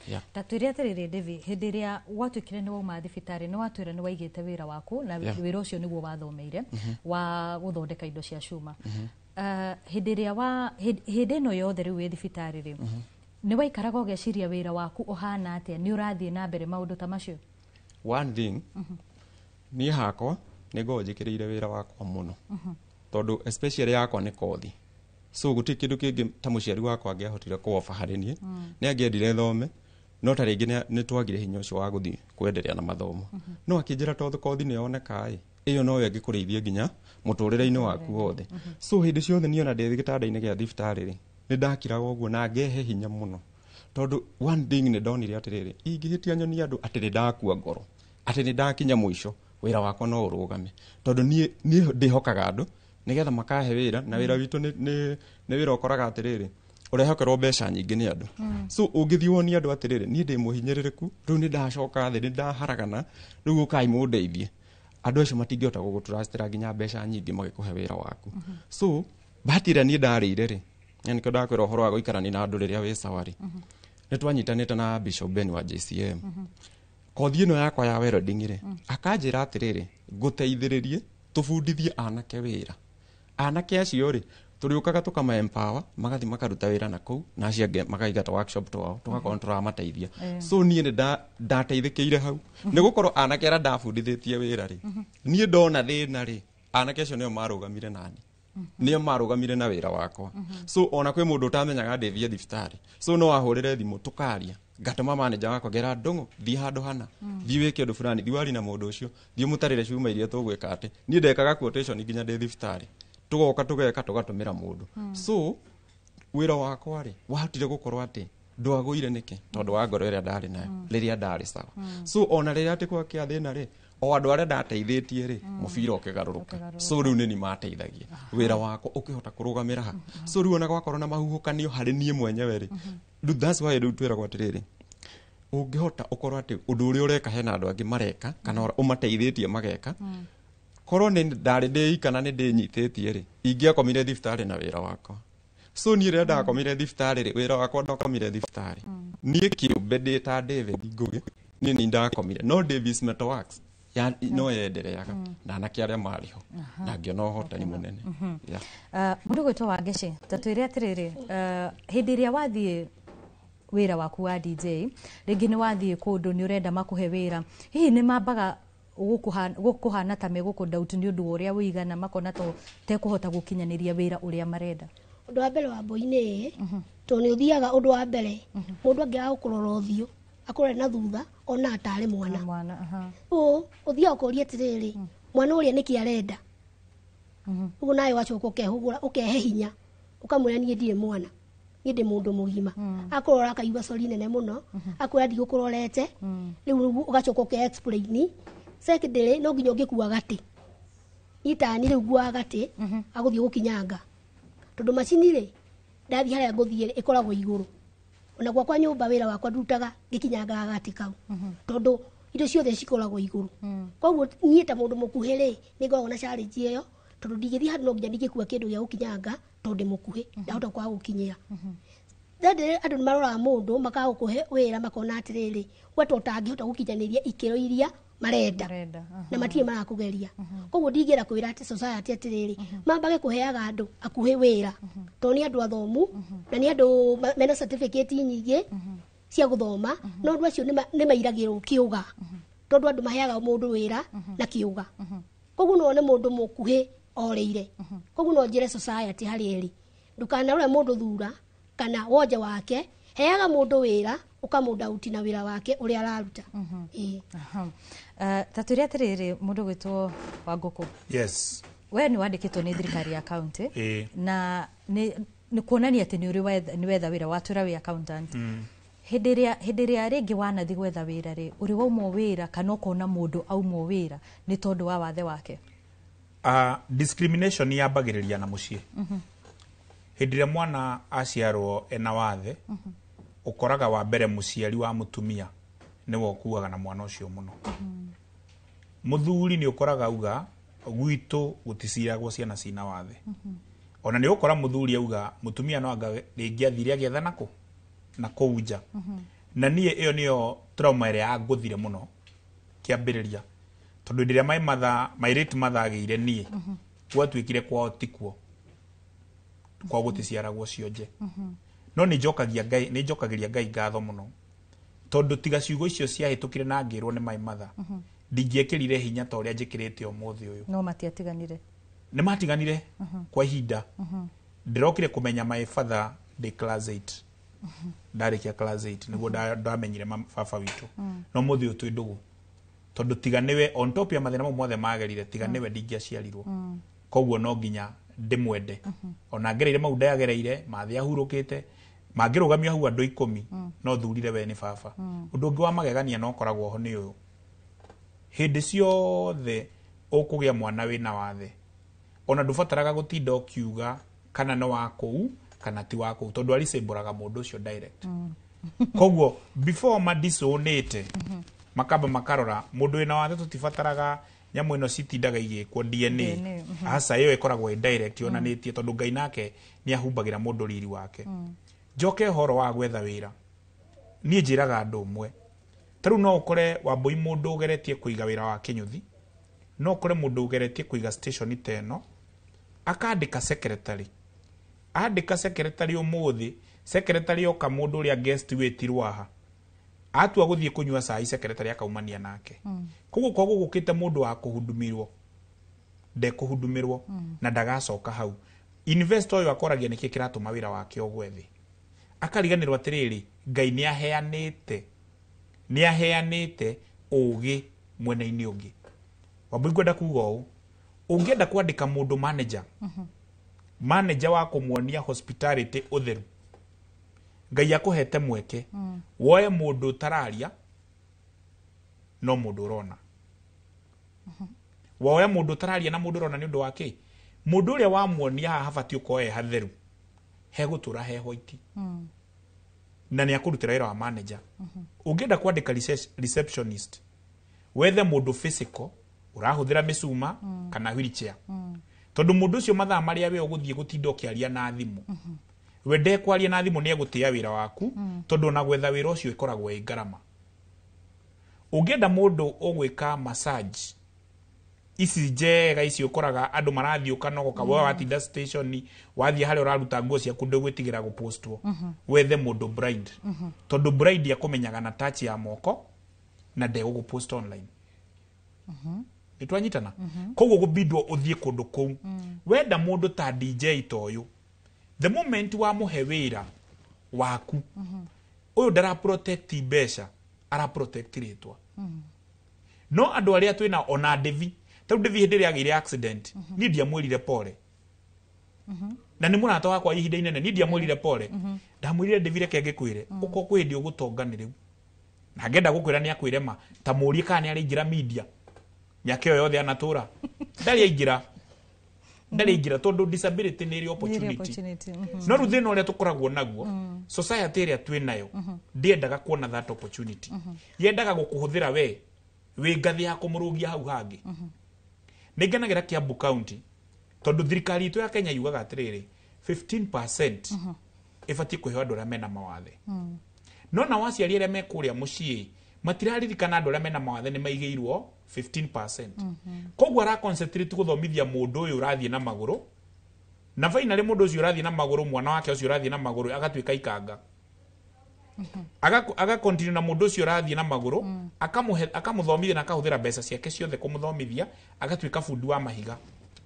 Yeah. Ta twĩre atĩrĩrĩ David, hĩndĩ ĩrĩa gwatuĩkire nĩ wauma thibitarĩ, nĩ watwĩra nĩ waigĩte wĩra waku na wĩra ũcio nĩguo wathomeire wa gũthondeka indo cia cuma. Hĩndĩ ĩrĩa wa hĩndĩ ĩno yothe rĩu wĩ thibitarĩ rĩ, nĩ waikaraga ũgeciria wĩra waku ũhana atĩa, nĩ ũrathiĩ na mbere maũndũ ta macio? One thing, niĩ hakwa nĩ ngoragwo njĩkĩrĩire wĩra wakwa mũno, tondũ especially yakwa nĩ kothi, so gũtirĩ kĩndũ kĩngĩ ta mũciari wakwa angĩahotire kũoba harĩ niĩ. Nĩ angĩendire thome, no ta rĩngĩ nĩ twagire hinya ũcio wa gũthiĩ kwenderea na mathomo, no akĩnjĩra tondũ kothi nĩ yoneka ĩ, ĩyo noyo ĩngĩkũrĩithia nginya mũtũrĩre-inĩ waku wothe. So hĩndĩ ciothe niĩ ona ndĩ gĩtanda-inĩ gĩa thibitarĩ rĩ, nĩ ndakiraga ũguo na ngehe hinya mũno, tondũ one thing nĩ ndonire atĩrĩrĩ, ingĩhĩtia nyonie andũ atĩ nĩ ndakua ngoro, atĩ nĩ ndakinya mũico, wĩra wakwa no ũrũgame, tondũ niĩ ndĩhokaga andũ nĩgetha makahe wĩra, na wĩra witũ nĩ wĩra ũkoraga atĩrĩrĩ, ũrehokerwo mbeca nyingĩ nĩ andũ. So ũngĩthiĩ wonie andũ atĩrĩrĩ, niĩ ndĩ mũhinyĩrĩrĩku, rĩu nĩ ndacoka thĩ, nĩ ndaharagana, rĩu ũkai mũndeithie, andũ acio matingĩhota gũgũtrustĩra nginya mbeca nyingĩ magĩkũhe wĩra waku. So bahati ĩrĩa niĩ ndarĩire rĩ, na nĩkĩo ndakwĩra ũhoro wa gũikarania na andũ rĩrĩa wĩ sawa rĩ, nĩ twanyitanĩte na Bishop Ben wa JCM. Kothi ĩno yakwa ya welding rĩ, akanjĩra atĩrĩrĩ, ngũteithĩrĩrie tũbundithie anake wĩra. Anake acio rĩ, tũrĩũkaga tũkama empower, magathiĩ makaruta wĩra na kũu, na acio angĩ makaiga tũ workshop twao, tũgakorwo tũramateithia. So niĩ nĩ ndateithĩkĩire hau, nĩ gũkorwo anake arĩa ndabundithĩtie wĩra rĩ, niĩ ndona thĩna rĩ, anake acio nĩo marũgamire nani, nĩo marũgamire na wĩra wakwa. So ona kwĩ mũndũ ũtamenyaga ndĩthiĩ thibitarĩ, so no ahũrĩre thimũ tũkaria, ngatũma manager wakwa ngera ndũng'ũ, thiĩ handũ hana, thiĩ wĩke ũndũ fulani, thiĩ warie na mũndũ ũcio, thiĩ ũmũtarĩre cuma iria tũgwĩka atĩ. Niĩ ndekaga quotation nginya ndĩ thibitarĩ, tũgoka tũgeka tũgatũmĩra mũndũ. So wĩra wakwa rĩ, wahotire gũkorwo atĩ ndwagũire nĩkĩ, tondũ wa ngoro ĩrĩa ndarĩ nayo rĩrĩa ndarĩ sawa. So ona rĩrĩa atĩ gwakĩa thĩna rĩ, o andũ arĩa ndateithĩtie rĩ, mũbira ũkĩgarũrũka. So rĩu nĩ ni mateithagia, wĩra wakwa ũkĩhota kũrũgamĩra ha. So rĩu ona gwakorwo na mahuhũkanio harĩ niĩ mwenyewe rĩ, rĩu that's why rĩu twĩragwo atĩrĩrĩ, Ũngĩhota ũkorwo atĩ ũndũ ũrĩa ũreka hena andũ angĩ mareka kana ũmateithĩtie mageka. Korwo nĩ ndarĩ ndĩika na nĩ ndĩnyitĩtie rĩ, ingĩakomire thibitarĩ na wĩra wakwa. So niĩ rĩrĩa ndakomire thibitarĩ rĩ, wĩra wakwa ndakomire thibitarĩ. Niĩ kĩũmbe ndĩ ta David Ngũgĩ, niĩ nĩ ndakomire, no Davis Metal Works ya no yendereaga na anake arĩa marĩ ho na ngĩona ũhotani mũnene. Yeah. Mũndũ gwĩtwo Wangeci, ta twĩre atĩrĩrĩ, hĩndĩ ĩrĩa wathiĩ wĩra waku wa DJ, rĩngĩ nĩ wathiĩ kũndũ nĩ ũrenda makũhe wĩra, hihi nĩ mambaga gũkũhana ta megũkũ doubt nĩ ũndũ wa ũrĩa wĩigana, makona ta ũtekũhota gũkinyanĩria wĩra ũrĩa marenda? Ũndũ wa mbere wa mbũi-inĩ, tondũ nĩ ũthiaga, ũndũ wa mbere mũndũ angĩaga gũkũrora ũthiũ akũrore na thutha ona tarĩ mwana. Mwana, aha. Ũũ ũthiaga ũkoria atĩrĩrĩ, mwana ũrĩa nĩkĩ arenda? Ũguo nawe wacoka ũkehũgũra, ũkehe hinya, ũkamwĩra niĩ ndirĩ mwana, niĩ ndĩ mũndũ mũgima. Akũrora akaigua cori nene mũno, akwĩra ndigũkũrorete. Rĩu ũgacoka ũke explain. Secondary, no nginya ũngĩkua gatĩ itani rĩu nguaga gatĩ agũthiĩ gũkinyanga, tondũ macini rĩ, ndathiĩ harĩa ngũthiĩ rĩ, ĩkoragwo igũrũ. Ona gwakwa nyũmba wĩra wakwa ndutaga ngĩkinyangaga gatĩ kau, tondũ indo ciothe cikoragwo igũrũ. Koguo niĩ ta mũndũ mũkuhĩ rĩ, nĩ ngoragwo na challenge ĩyo, tondũ ndingĩthiĩ handũ no nginya ndingĩkua kĩndũ gĩa gũkinyanga, tondũ ndĩ mũkuhĩ, ndahota kwaga gũkinyĩra. Thirdly, andũ nĩ maroraga mũndũ makaga gũkũhe wĩra makona atĩrĩrĩ, we to ũtangĩhota gũkinyanĩria ikĩro iria marenda na matirĩ marakũgeria. Koguo ndingĩenda kwĩra atĩ society atĩrĩrĩ, mambage kũheaga andũ akuhĩ wĩra, tondũ nĩ andũ athomu na nĩ andũ mena certificate nyingĩ cia gũthoma, no andũ acio nĩ mairagĩrwo kĩũga, tondũ andũ maheaga mũndũ wĩra na kĩũga. Koguo no wone mũndũ mũkuhĩ orĩire. Koguo no njĩre society harĩa ĩrĩ, ndũkanarore mũndũ thura kana wonje wake, heaga mũndũ wĩra ũkamũdauti na wĩra wake ũrĩa araruta. Ĩĩ. Aha. Ta twĩre atĩrĩrĩ, mũndũ gwĩtwo Wangũkũ, Yes. we nĩ wandĩkĩtwo nĩ thirikari ya county Ĩĩ. na nĩ kuonania atĩ nĩ ũrĩ nĩ wetha wĩra, watwĩra wĩ accountant. Hĩndĩ ĩrĩa rĩngĩ wanathi gwetha wĩra rĩ, ũrĩ waumwo wĩra kana ũkona mũndũ aumwo wĩra nĩ tondũ wa wathe wake? Discrimination yambagĩrĩria na mũciĩ. Hĩndĩ ĩrĩa mwana aciarwo ena wathe, ũkoraga wa mbere mũciari wa mũtumia nĩwe ũkuaga na mwana ũcio mũno. Mũthuri nĩ ũkoraga auga gwitũ gũticiragwo ciana cina wathe. Ona nĩ ũkora mũthuri auga mũtumia no anga rĩngĩ athire agĩetha nakũ na kũu nja. Na niĩ ĩyo nĩyo trauma ĩrĩa yangũthire mũno kĩambĩrĩria, tondũ hĩndĩ ĩrĩa my mother, my late mother agĩire niĩ, gwatuĩkire kwao tikuo kwao gũticiaragwo cionje. No nĩ njokagia Ngai, nĩ njokagĩria Ngai ngatho mũno, tondũ tiga ciugo icio ciahĩtũkire na ngĩrwo nĩ my mother, ndingĩekĩrire hinya ta ũrĩa njĩkĩrĩte ũmũthĩ ũyũ. No matiatiganire? Nĩ matiganire kwa ihinda. Ndĩrokire kũmenya my father ndĩ class 8. Ndarĩkia class 8 nĩguo ndamenyire baba witũ. No mũthĩ ũyũ twĩ ndũgũ, tondũ tiga nĩwe, on top ya mathĩna mau mothe magerire, tiga nĩwe ndingĩaciarirwo. Koguo no nginya ndĩmwende ona ngereire mau ndagereire mathĩ ahurũkĩte mangĩrũgamio hau andũ 10, no thurire we nĩ baba. Ũndũ ũngĩ wa magegania no ũkoragwo ho nĩ ũyũ: hĩndĩ ciothe ũkũgĩa mwana wĩna wathe, ona ndũbataraga gũtinda ũkiuga kana nĩ wa kũu kana ti wa kũu, tondũ aricembũraga mũndũ ũcio direct. Koguo before madisonĩte, makamba makarora mũndũ wĩna wathe. Tũtibataraga nyamũ ĩno citindaga igĩkwo DNA. DNA, Aca, ĩyo ĩkoragwo ĩ direct yonanĩtie, tondũ Ngai nake nĩ ahumbagĩra mũndũ riri wake. Njoke ũhoro wa gwetha wĩra, niĩ njĩraga andũ ũmwe, ta rĩu no ũkore Wambũi mũndũ ũgeretie kũiga wĩra wa kĩnyũthi, no ũkore mũndũ ũgeretie kũiga station ta ĩno, akandĩka secretary, andĩka secretary ũmũthĩ, secretary oka, mũndũ ũrĩa guest wĩtirwo haha atua gũthiĩ kũnyua cai, secretary akaumania nake. Koguo kwa gũgũkĩte mũndũ wa kũhudumirwo ndekũhudumirwo na ndagacoka hau. Investor ũyũ akoragia nĩkĩ kĩratũma wĩra wake ũgwe thĩ, akariganĩrwo atĩrĩrĩ, Ngai nĩ aheanĩte, nĩ aheanĩte ũgĩ mwena-inĩ ũngĩ. Wambui, ngwenda kuga ũũ: ũngĩenda kwandĩka mũndũ manager, manager wa kũmuonia hospitality, ũtheru, Ngai akũhete mweke woe mũndũ ũtararia no mũndũ ũrona. Woe mũndũ ũtararia na mũndũ ũrona, nĩ ũndũ wa kĩ? Mũndũ ũrĩa wamuonia haha habatiĩ ũkorwo he hatheru, hegũtũra he white. Na nĩ akũrutĩra wĩra wa manager. Ũngĩenda kwandĩka receptionist, wethe mũndũ physical ũrahũthĩra mĩcuma kana wheelchair, tondũ mũndũ ũcio mathaa marĩa we ũgũthiĩ gũtinda ũkĩaria na thimũ, we ndekwaria na thimũ, nĩ egũtĩĩa wĩra waku, tondũ ona gwetha wĩra ũcio ĩkoragwo ĩ ngarama. Ũngĩenda mũndũ ũgwĩka massage ici njega, ici ũkoraga andũ marathiĩ ũkanogoka, we watinda station, wathiĩ harĩa ũraruta nguo ciaku, ndũgwĩtigĩra gũpostwo, wethe mũndũ blind, tondũ blind akũmenyaga na touch ya moko na ndegũgũpost online. Nĩ twanyitana? Koguo gũbindwo ũthiĩ kũndũ kũu. Wenda mũndũ ta DJ ta ũyũ, the moment wamũhe wĩra waku, ũyũ ndara protect mbeca, ara protect rĩtwa. No andũ arĩa twĩna ona Devi, tarĩu Devi hĩndĩ ĩrĩa agĩire accident, niĩ ndiamwĩrire pole, na nĩ mũrata wakwa ihinda inene, niĩ ndiamwĩrire pole. Ndamwĩrire, "Devi, reke ngĩkwĩre, ũkorwo kwĩ hĩndĩ ũgũtonga nĩ rĩu." Na ngenda gũkwĩra nĩ akwĩre ma ta mũrie kana nĩ araingĩra media mĩaka ĩyo yothe anatũra, ndarĩ aingĩra, ndarĩ aingĩra, tondũ disability nĩ ĩrĩ opportunity. Opportunity. No rĩu thĩna ũrĩa tũkoragwo naguo, society ĩrĩa twĩ nayo ndĩendaga kuona that opportunity, yendaga gũkũhũthĩra we wĩ ngathĩ ya kũmũrũgia hau hangĩ. Nĩ ngenagĩra Kiambu County, tondũ thirikari itũ ya Kenya yugaga atĩrĩrĩ, 15% ĩbatiĩ kũheo andũ arĩa mena mawathe. No nao aciari arĩa me kũrĩa mũciĩ matiraririkana andũ arĩa mena mawathe nĩ maigĩirwo 15%. Koguo ara concentrate gũthomithia mũndũ ũyũ ũrathiĩ na magũrũ, na finally mũndũ ũcio ũrathiĩ na magũrũ, mwana wake ũcio ũrathiĩ na magũrũ agatuĩka ikanga, aga continue na mũndũ ũcio ũrathiĩ na magũrũ, akamũhe, akamũthomithia na akahũthĩra mbeca ciake ciothe kũmũthomithia, agatuĩka bundi wa mahiga.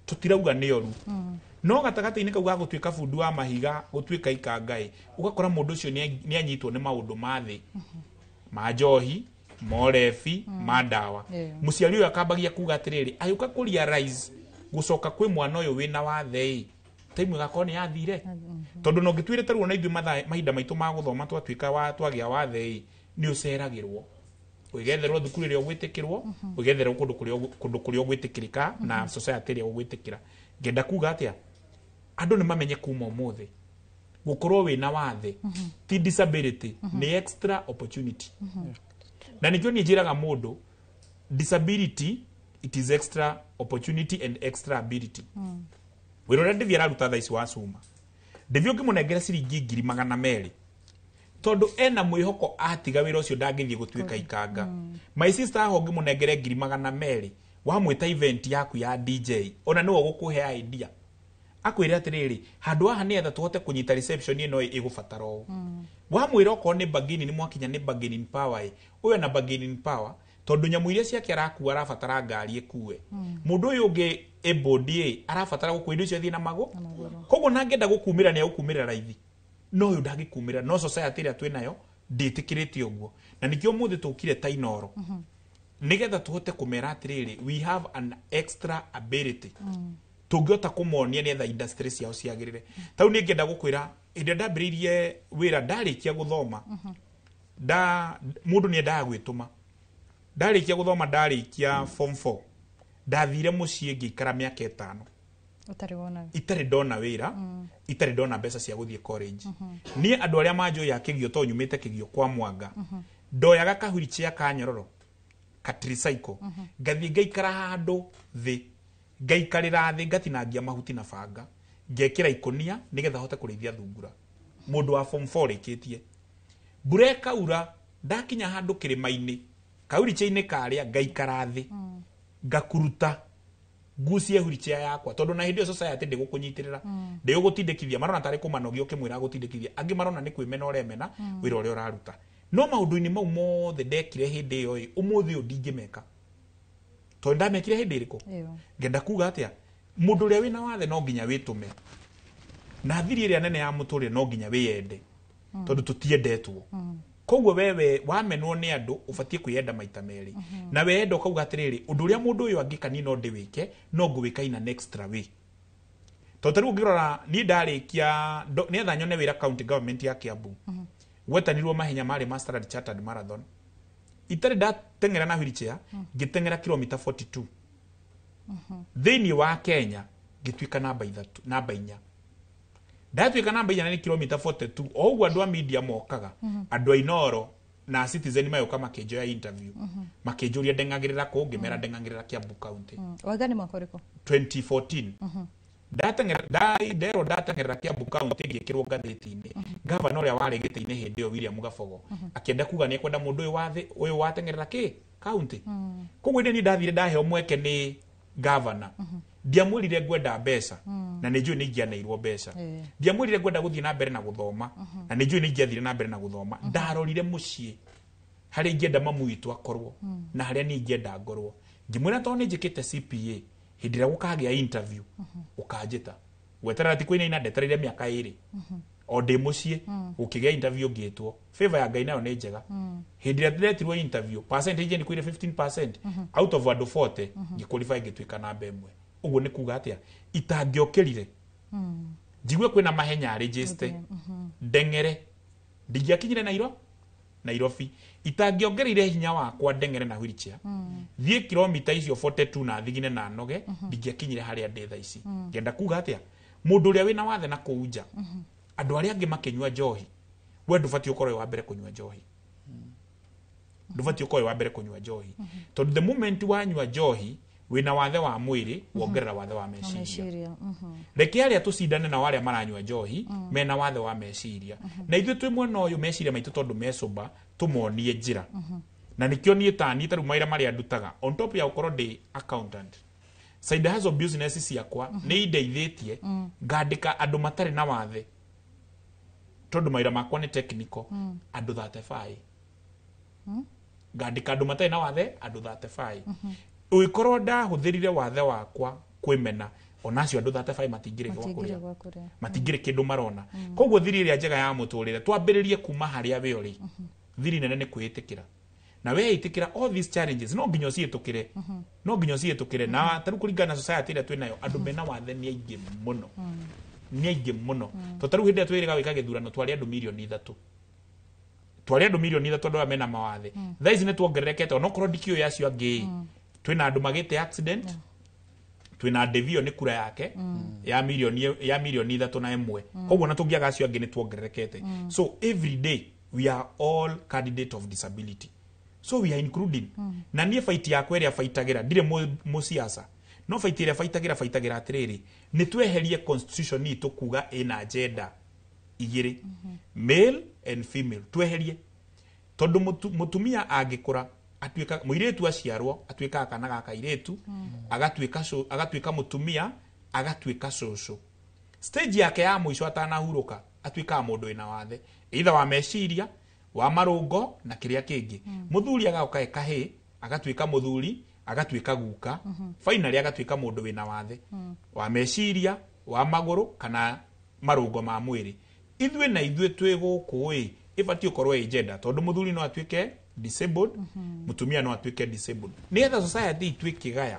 Tũtirauga nĩ oru, no gatagatĩ-inĩ kau ga gũtuĩka bundi wa mahiga gũtuĩka ikanga ĩ, ũgakora mũndũ ũcio nĩ anyitwo nĩ maũndũ ma thĩ, ma njohi, ma ũrebi, ma ndawa. Mũciari ũyũ akambagia kuga atĩrĩrĩ, agĩũka kũ realize gũcoka kwĩ mwana ũyũ wĩna wathe ĩ, time ĩgakorwo nĩ yathire, tondũ no ngĩtuĩre tarĩu ona ithuĩ mahinda maitũ ma gũthoma, twatuĩka wa twagĩa wathe ĩ, nĩ ũceragĩrwo ũgĩetherwo thukuru ĩrĩa ũgwĩtĩkĩrwo, ũgĩetherwo kũndũ kũrĩa ũgwĩtĩkĩrĩka na society ĩrĩa ũgwĩtĩkĩra. Ngenda kuga atĩa? Andũ nĩ mamenye kuma ũmũthĩ gũkorwo wĩna wathe ti disability, nĩ extra opportunity. Na nĩkĩo niĩ njĩraga mũndũ, disability, it is extra opportunity and extra ability. Wĩra ũrĩa Ndĩvi araruta thaa ici wa cuma, Ndĩvi ũngĩmũnengera ciringi 200,000, tondũ ena mwĩhoko atiga wĩra ũcio ndangĩthiĩ gũtuĩka ikanga. My sister, aho ũngĩmũnengere 200,000, wamwĩta event yaku ya DJ, ona nĩwe ũgũkũhe idea, akwĩre atĩrĩrĩ, handũ haha nĩgetha tũhote kũnyita reception ĩno ĩgũbatara ũũ. Wamwĩra okorwo nĩ bargaining, nĩ mwakinya nĩ bargaining power ĩ, ũyũ ena bargaining power, tondũ nyamũ iria ciake arakua arabatara ngari ĩkue. Mũndũ ũyũ ũngĩ ĩbũndi ĩ, arabatara gũkua indo icio athiĩ na magũ, koguo na angĩenda gũkumĩra nĩ egũkumĩra raithi, no ũyũ ndangĩkumĩra. No society ĩrĩa twĩ nayo ndĩtĩkĩrĩte ũguo, na nĩkĩo ũmũthĩ tũkire ta Inooro, nĩgetha tũhote kũmera atĩrĩrĩ, we have an extra ability tũngĩhota kũmonia nĩgetha industry ciao ciagĩrĩre. Tau niĩ ngĩenda gũkwĩra, hĩndĩ ĩrĩa ndambĩrĩirie wĩra ndarĩkia gũthoma, nda mũndũ nĩ endaga gwĩtũma. Ndarĩkia gũthoma, ndarĩkia form 4, ndathire mũciĩ ngĩikara mĩaka 5. Ũtarĩ wona? Itarĩ ndona wĩra, itarĩ ndona mbeca cia gũthiĩ college. Niĩ andũ arĩa manjũĩ a Kĩgio, tondũ nyumĩte Kĩgio kwa Mwanga, ndoyaga ka wheelchair ka nyororo ka tricycle, ngathiĩ ngaikara handũ thĩ, ngaikarĩra thĩ, ngatinangia mahuti na banga, ngekĩra ikũnia nĩgetha hote kũrĩithia thungura. Mũndũ wa form 4 rĩkĩtie, mbura ĩkaura, ndakinya handũ kĩrĩma-inĩ kauricha-inĩ karĩa ngaikara thĩ, ngakuruta ngucie wheelchair yakwa, tondũ na hĩndĩ ĩyo society ndĩgũkũnyitĩrĩra, ndĩgũgũtindĩkithia, marona tarĩ kũmanogia ũkĩmwĩra gũtindĩkithia, angĩ marona nĩ kwĩmena ũremena wĩra ũrĩa ũraruta. No maũndũ-inĩ mau mothe ndekire hĩndĩ ĩyo ĩ, ũmũthĩ ũyũ ndingĩmeka, tondũ ndamekire hĩndĩ ĩrĩkũ? Ngenda kuga atĩa? Mũndũ ũrĩa wĩna wathe no nginya wĩtũme, na thiri ĩrĩa nene ya mũtũrĩre no nginya wĩyende, tondũ tũtiendetwo. Koguo wewe wamenwo nĩ andũ, ũbatiĩ kwĩyenda maita merĩ, na weyenda ũkauga atĩrĩrĩ, ũndũ ũrĩa mũndũ ũyũ angĩka niĩ no ndĩwĩke, no ngũwĩka in an extra way. Tondũ ta rĩu ũngĩrora niĩ ndarĩkia nĩgetha nyone wĩra county government ya Kiambu, gwetanirwo mahenya marĩ ma Standard Chartered Marathon, itarĩ ndateng'era na wheelchair, ngĩteng'era kilomita 42 thĩinĩ wa Kenya, ngĩtuĩka namba 3, namba 4. Ndatuĩka namba 4 na nĩ kilomita 42 o ũguo andũ a media mokaga, andũ a Inoro na Citizen mayoka makĩnjoya interview, makĩnjũria ndeng'agĩrĩra kũ, ngĩmera ndeng'agĩrĩra Kiambu County. Waiga nĩ mwaka ũrĩkũ? 2014. Ndateng'era nderwo ndateng'erera Kiambu County, ngĩkĩrwo ngathĩti-inĩ. Gavana ũrĩa warĩ gĩtĩ-inĩ hĩndĩ ĩyo, William Gabogo, akĩenda kuga nĩ ekwenda mũndũ ũyũ wa thĩ ũyũ wateng'erera kĩ county. Koguo hĩndĩ niĩ ndathire ndaheo mweke nĩ gavana, ndiamwĩrire ngwenda mbeca, na nĩ njũĩ nĩ ingĩaneirwo mbeca. Ndiamwĩrire ngwenda gũthiĩ na mbere na gũthoma, na nĩ njũĩ nĩ ingĩathire na mbere na gũthoma. Ndarorire mũciĩ harĩa ingĩenda mamu witũ akorwo na harĩa niĩ ingĩenda ngorwo. Ngĩmwĩra tondũ nĩ njĩkĩte CPA, hĩndĩ ĩrĩa gũkagĩa interview ũkanjĩta. Gweterera ti kũinaina, ndetereire mĩaka 2 o ndĩ mũciĩ. Gũkĩgĩa interview, ngĩtwo. Favor ya Ngai nayo nĩ njega. Hĩndĩ ĩrĩa ndetirwo interview, percentage nĩ kwire 15% out of andũ 40, ngĩqualify, ngĩtuĩka namba 1. Ũguo nĩ kuga atĩa? Itangĩokĩrire njigue kwĩna mahenya register ndeng'ere, ndingĩakinyire Nairobi. Itangĩongereire hinya wakwa ndeng'ere na wheelchair thiĩ kilomita icio 42 na thigine na noge, ndingĩakinyire harĩa ndĩ thaa ici. Ngenda kuga atĩa? Mũndũ ũrĩa wĩna wathe na kũu nja, andũ arĩa angĩ makĩnyua njohi, we ndũbatiĩ ũkorwo wĩ wa mbere kũnyua njohi. Ndũbatiĩ ũkorwo wĩ wa mbere kũnyua njohi, tondũ the moment wanyua njohi wĩna wathe wa mwĩrĩ, wongerera wathe wa meciria. Meciria. Reke arĩa tũcindane nao arĩa maranyua njohi mena wathe wa meciria, na ithuĩ twĩ mwena ũyũ meciria maitũ tondũ mecoba, tũmonie njĩra. Na nĩkĩo niĩ taniĩ tarĩu mawĩra marĩa ndutaga on top ya gũkorwo ndĩ accountant, side hustle business ciakwa nĩ indeithĩtie ngandĩka andũ matarĩ na wathe, tondũ mawĩra makwa nĩ technical, andũ 35. Ngandĩka andũ matarĩ na wathe, andũ 35. Ũgĩkorwo ndahũthĩrire wathe wakwa kwĩmena, onacio andũ 35 matingĩrĩ gwa Matingĩrĩ kũrĩa, gwa kũrĩa. Matingĩrĩ kĩndũ marona. Koguo thiri ĩrĩa njega ya mũtũrĩre, twambĩrĩrie kuma harĩa we ũrĩ. Thiri nene nĩ kwĩĩtĩkĩra, na weĩtĩkĩra all these challenges no nginya ũciĩtũkĩre, no nginya ũciĩtũkĩre. Na tarĩu kũringana na society ĩrĩa twĩnayo, andũ mena wathe nĩ aingĩ mũno, nĩ aingĩ mũno. To tarĩu hĩndĩ ĩrĩa twĩrĩga gwĩka gĩthurano, twarĩ andũ 3 mirioni, twarĩ andũ 3 mirioni andũ arĩa mena mawathe. Thaa ici nĩ tuongererekete, onokorwo ndikĩũĩ acio angĩ. Twĩna andũ magĩte accident, twĩna Ndĩvio nĩ kura yake ya 3.1 mirioni. Koguo na tũngĩaga acio angĩ nĩ tuongererekete. So every day we are all candidate of disability, so we are including. Na niĩ fight yakwa ĩrĩa baitagĩra, ndirĩ mũciaca, no fight ĩrĩa baitagĩra atĩrĩrĩ, nĩ tweherie constitution itũ kuga ĩna gender igĩrĩ, male and female. Tweherie, tondũ mũtumia angĩkũra atuĩka mũirĩtu, aciarwo atuĩkaga kana ga kairĩtu, agatuĩka agatuĩka mũtumia, agatuĩka cũcũ. Stage yake ya mũico atanahurũka atuĩkaga mũndũ wĩna wathe, either wa meciria, wa marũngo na kĩrĩa kĩngĩ. Mũthuri agoka e kahĩ, agatuĩka mũthuri, agatuĩka guka, finally agatuĩka mũndũ wĩna wathe wa meciria, wa magũrũ kana marũngo ma mwĩrĩ. Ithuĩ na ithuĩ twĩ gũkũ ĩ ĩbatiĩ gũkorwo ĩ gender, tondũ mũthuri no atuĩke disabled, mũtumia no atuĩke disabled, nĩgetha society itũ ĩkĩgaya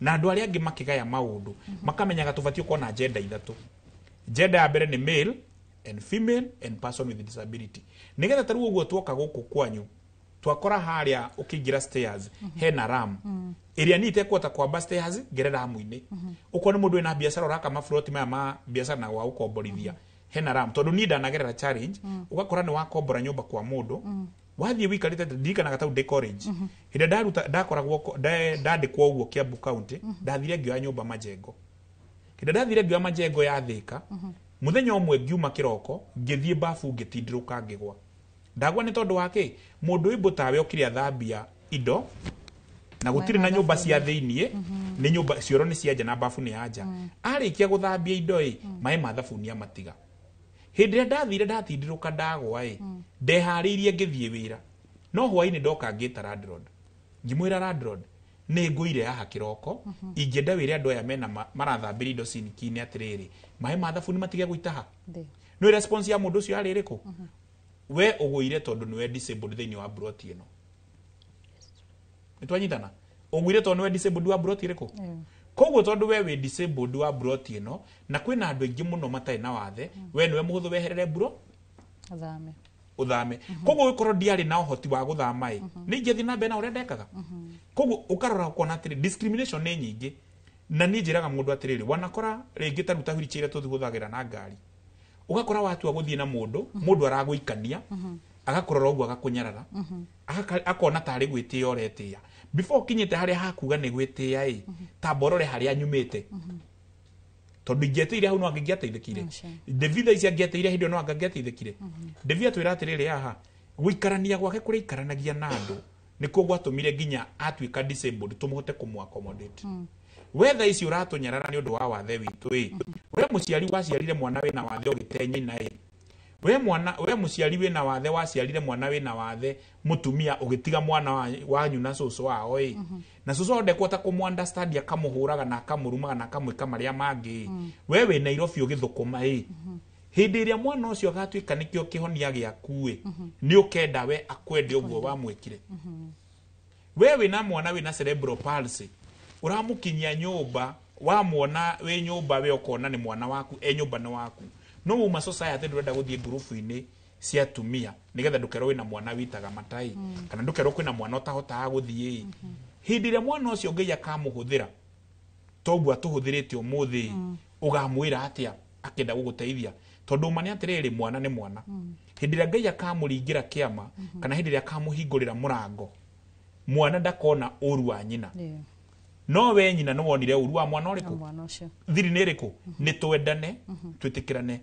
na andũ arĩa angĩ makĩgaya maũndũ makamenyaga tũbatiĩ gũkorwo na gender ithatũ. Gender ya mbere nĩ male and female and person with disability, nĩgetha tarĩu ũguo tuoka gũkũ kwanyu, twakora harĩa ũkĩingĩra stairs hena ram ĩrĩa niĩ itekũhota kwamba stairs ngere ramu-inĩ. Ũkorwo nĩ mũndũ wĩna biacara ũraka maburoti maya ma biacara na gwa gũkomborithia, hena ram, tondũ niĩ ndanagerera challenge. Ũgakora nĩ wakombora nyũmba kwa mũndũ, wathiĩ wikarĩte. Ndirikanaga tau ndĩ college, hĩndĩ ĩrĩa ndaruta ndakoragwo ndandĩkwo ũguo Kiambu County, ndathire ngĩoya nyũmba Majengo. Hĩndĩ ĩrĩa ndathire ngĩoya Majengo ya Thĩka, mũthenya ũmwe ngiuma kĩroko ngĩthiĩ babu, ngĩtindĩrũka, ngĩgwa. Ndagwa nĩ tondũ wa kĩ? Mũndũ wĩ mbũtawe okire athambia indo na gũtirĩ na nyũmba cia thĩiniĩ, nĩ nyũmba cioro nĩ cia nja na babu nĩ ya nja. Arĩkia gũthambia indo ĩ, maĩ ma thabuni amatiga. Hĩndĩ ĩrĩa ndathire ndatindirũka ndagwa ĩ, ndeharĩirie ngĩthiĩ wĩra, no hwainĩ ndoka ngĩta landlord, ngĩmwĩra, "Landlord, nĩ ngũire haha kĩroko, ingĩenda wĩre andũ aya mena marathambĩria indo siniki-inĩ atĩrĩrĩ, maĩ ma thabuni matige gũitaha." Nĩ response ya mũndũ ũcio yarĩ ĩrĩkũ? "We ũgũire tondũ nĩwe disabled thĩinĩ wa broti ĩno." Nĩ twanyitana? Ũgũire tondũ nĩwe disabled wa broti ĩrĩkũ? Koguo tondũ we wĩ disabled wa broti ĩno na kwĩna andũ aingĩ mũno matarĩ na wathe, we nĩwe mũhũthũ weherere mburo Ũthame. Ũthame. Koguo ũgĩkorwo ndiarĩ na ũhoti wa gũthama ĩ, nĩ ingĩathiĩ na mbere na ũrĩa ndekaga. Koguo ũkarora ũkona atĩrĩ, discrimination nĩ nyingĩ. Na niĩ njĩraga mũndũ atĩrĩrĩ, wanakora rĩngĩ ta rĩu ta wheelchair ĩrĩa tũhũthagĩra na ngari, ũgakora watua gũthiĩ na mũndũ, mũndũ aragũikania, agakũrora ũguo agakũnyarara, akona tarĩ gwĩtĩĩa ũretĩĩa. Before ũkinyĩte harĩa hakuga nĩ gwĩtĩĩa ĩ, tamba ũrore harĩa nyumĩte, tondũ ingĩetĩire hau no angĩngĩateithĩkire. David thaa ici angĩetĩire hĩndĩ ĩyo no angĩateithĩkire. David atwĩra atĩrĩrĩ haha, gũikarania gwake kũrĩa aikaranagia na andũ nĩkuo gwatũmire nginya atuĩka disabled tũmũhote kũmũ accommodate. We thaa ici ũratũnyarara nĩ ũndũ wa wathe witũ ĩ, we mũciari waciarire mwana wĩna wathe ũgĩte nyina ĩ, we mwana, we mũciari wĩna wathe waciarire mwana wĩna wathe mũtumia ũgĩtiga mwana wanyu na cũcũ wao ĩ, na cũcũ wao ndekũhota kũmũ understand, akamũhũraga na akamũrumaga na akamwĩka marĩa mangĩ ĩ. We wĩ Nairobi ũgĩthũkũma ĩ, hĩndĩ ĩrĩa mwana ũcio agatuĩka nĩkĩo kĩhonia gĩaku ĩ, nĩ ũkenda we akwende ũguo wamwĩkire? We wĩna mwana wĩna cerebral palsy, ũramũkinyia nyũmba, wamwona wĩ nyũmba we ũkona nĩ mwana waku, e nyũmba nĩ waku, no wauma society ndũrenda gũthiĩ ngurubu-inĩ cia atumia nĩgetha ndũkerwo wĩna mwana witaga matai, kana ndũkerwo kwĩna mwana ũtahotaga gũthiĩ. Hĩndĩ ĩrĩa mwana ũcio Ngai akamũhũthĩra toguo atũhũthĩrĩte ũmũthĩ, ũgamwĩra atĩa akĩenda gũgũteithia? Tondũ ma nĩ atĩrĩrĩ, mwana nĩ mwana. Hĩndĩ ĩrĩa Ngai akamũringĩra kĩama, kana hĩndĩ ĩrĩa akamũhingũrĩra mũrango, mwana ndakona ũru wa nyina. No we nyina nĩ wonire ũru wa mwana ũrĩkũ? Mwana ũcio. Thiri nĩ ĩrĩkũ? Nĩ twendane, twĩtĩkĩrane.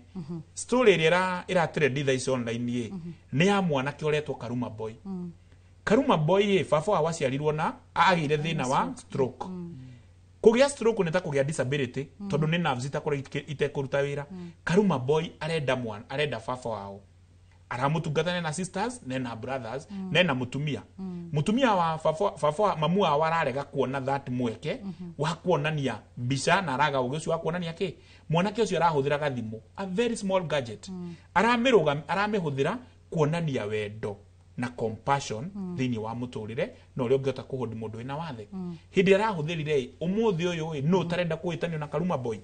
Story ĩrĩa ĩratrendi thaa ici online ĩ, nĩ ya mwanake ũretwo Karuma Boy. Karuma Boy ĩ, baba wao aciarirwo na agĩire thĩna wa stroke. Kũgĩa stroke nĩ ta kũgĩa disability, tondũ nĩ nerves itakorwo itekũruta wĩra. Karuma Boy arenda mwana, arenda baba wao, aramũtungata, nena sisters, nena brothers, nena mũtumia. Mũtumia wa baba, baba wa mamu wao ararega kuona that mweke wa kuonania mbica, na araga ũgĩ ũcio wa kuonania kĩ. Mwanake ũcio arahũthĩra gathimũ, a very small gadget, aramĩhũthĩra kuonania wendo na compassion thĩinĩ wa mũtũrĩre na ũrĩa ũngĩhota kũhũndi mũndũ wĩna wathe. Hĩndĩ ĩrĩa arahũthĩrire ĩ, ũmũthĩ ũyũ ĩ, nũ ũtarenda kũhĩtanio na Karuma Boy?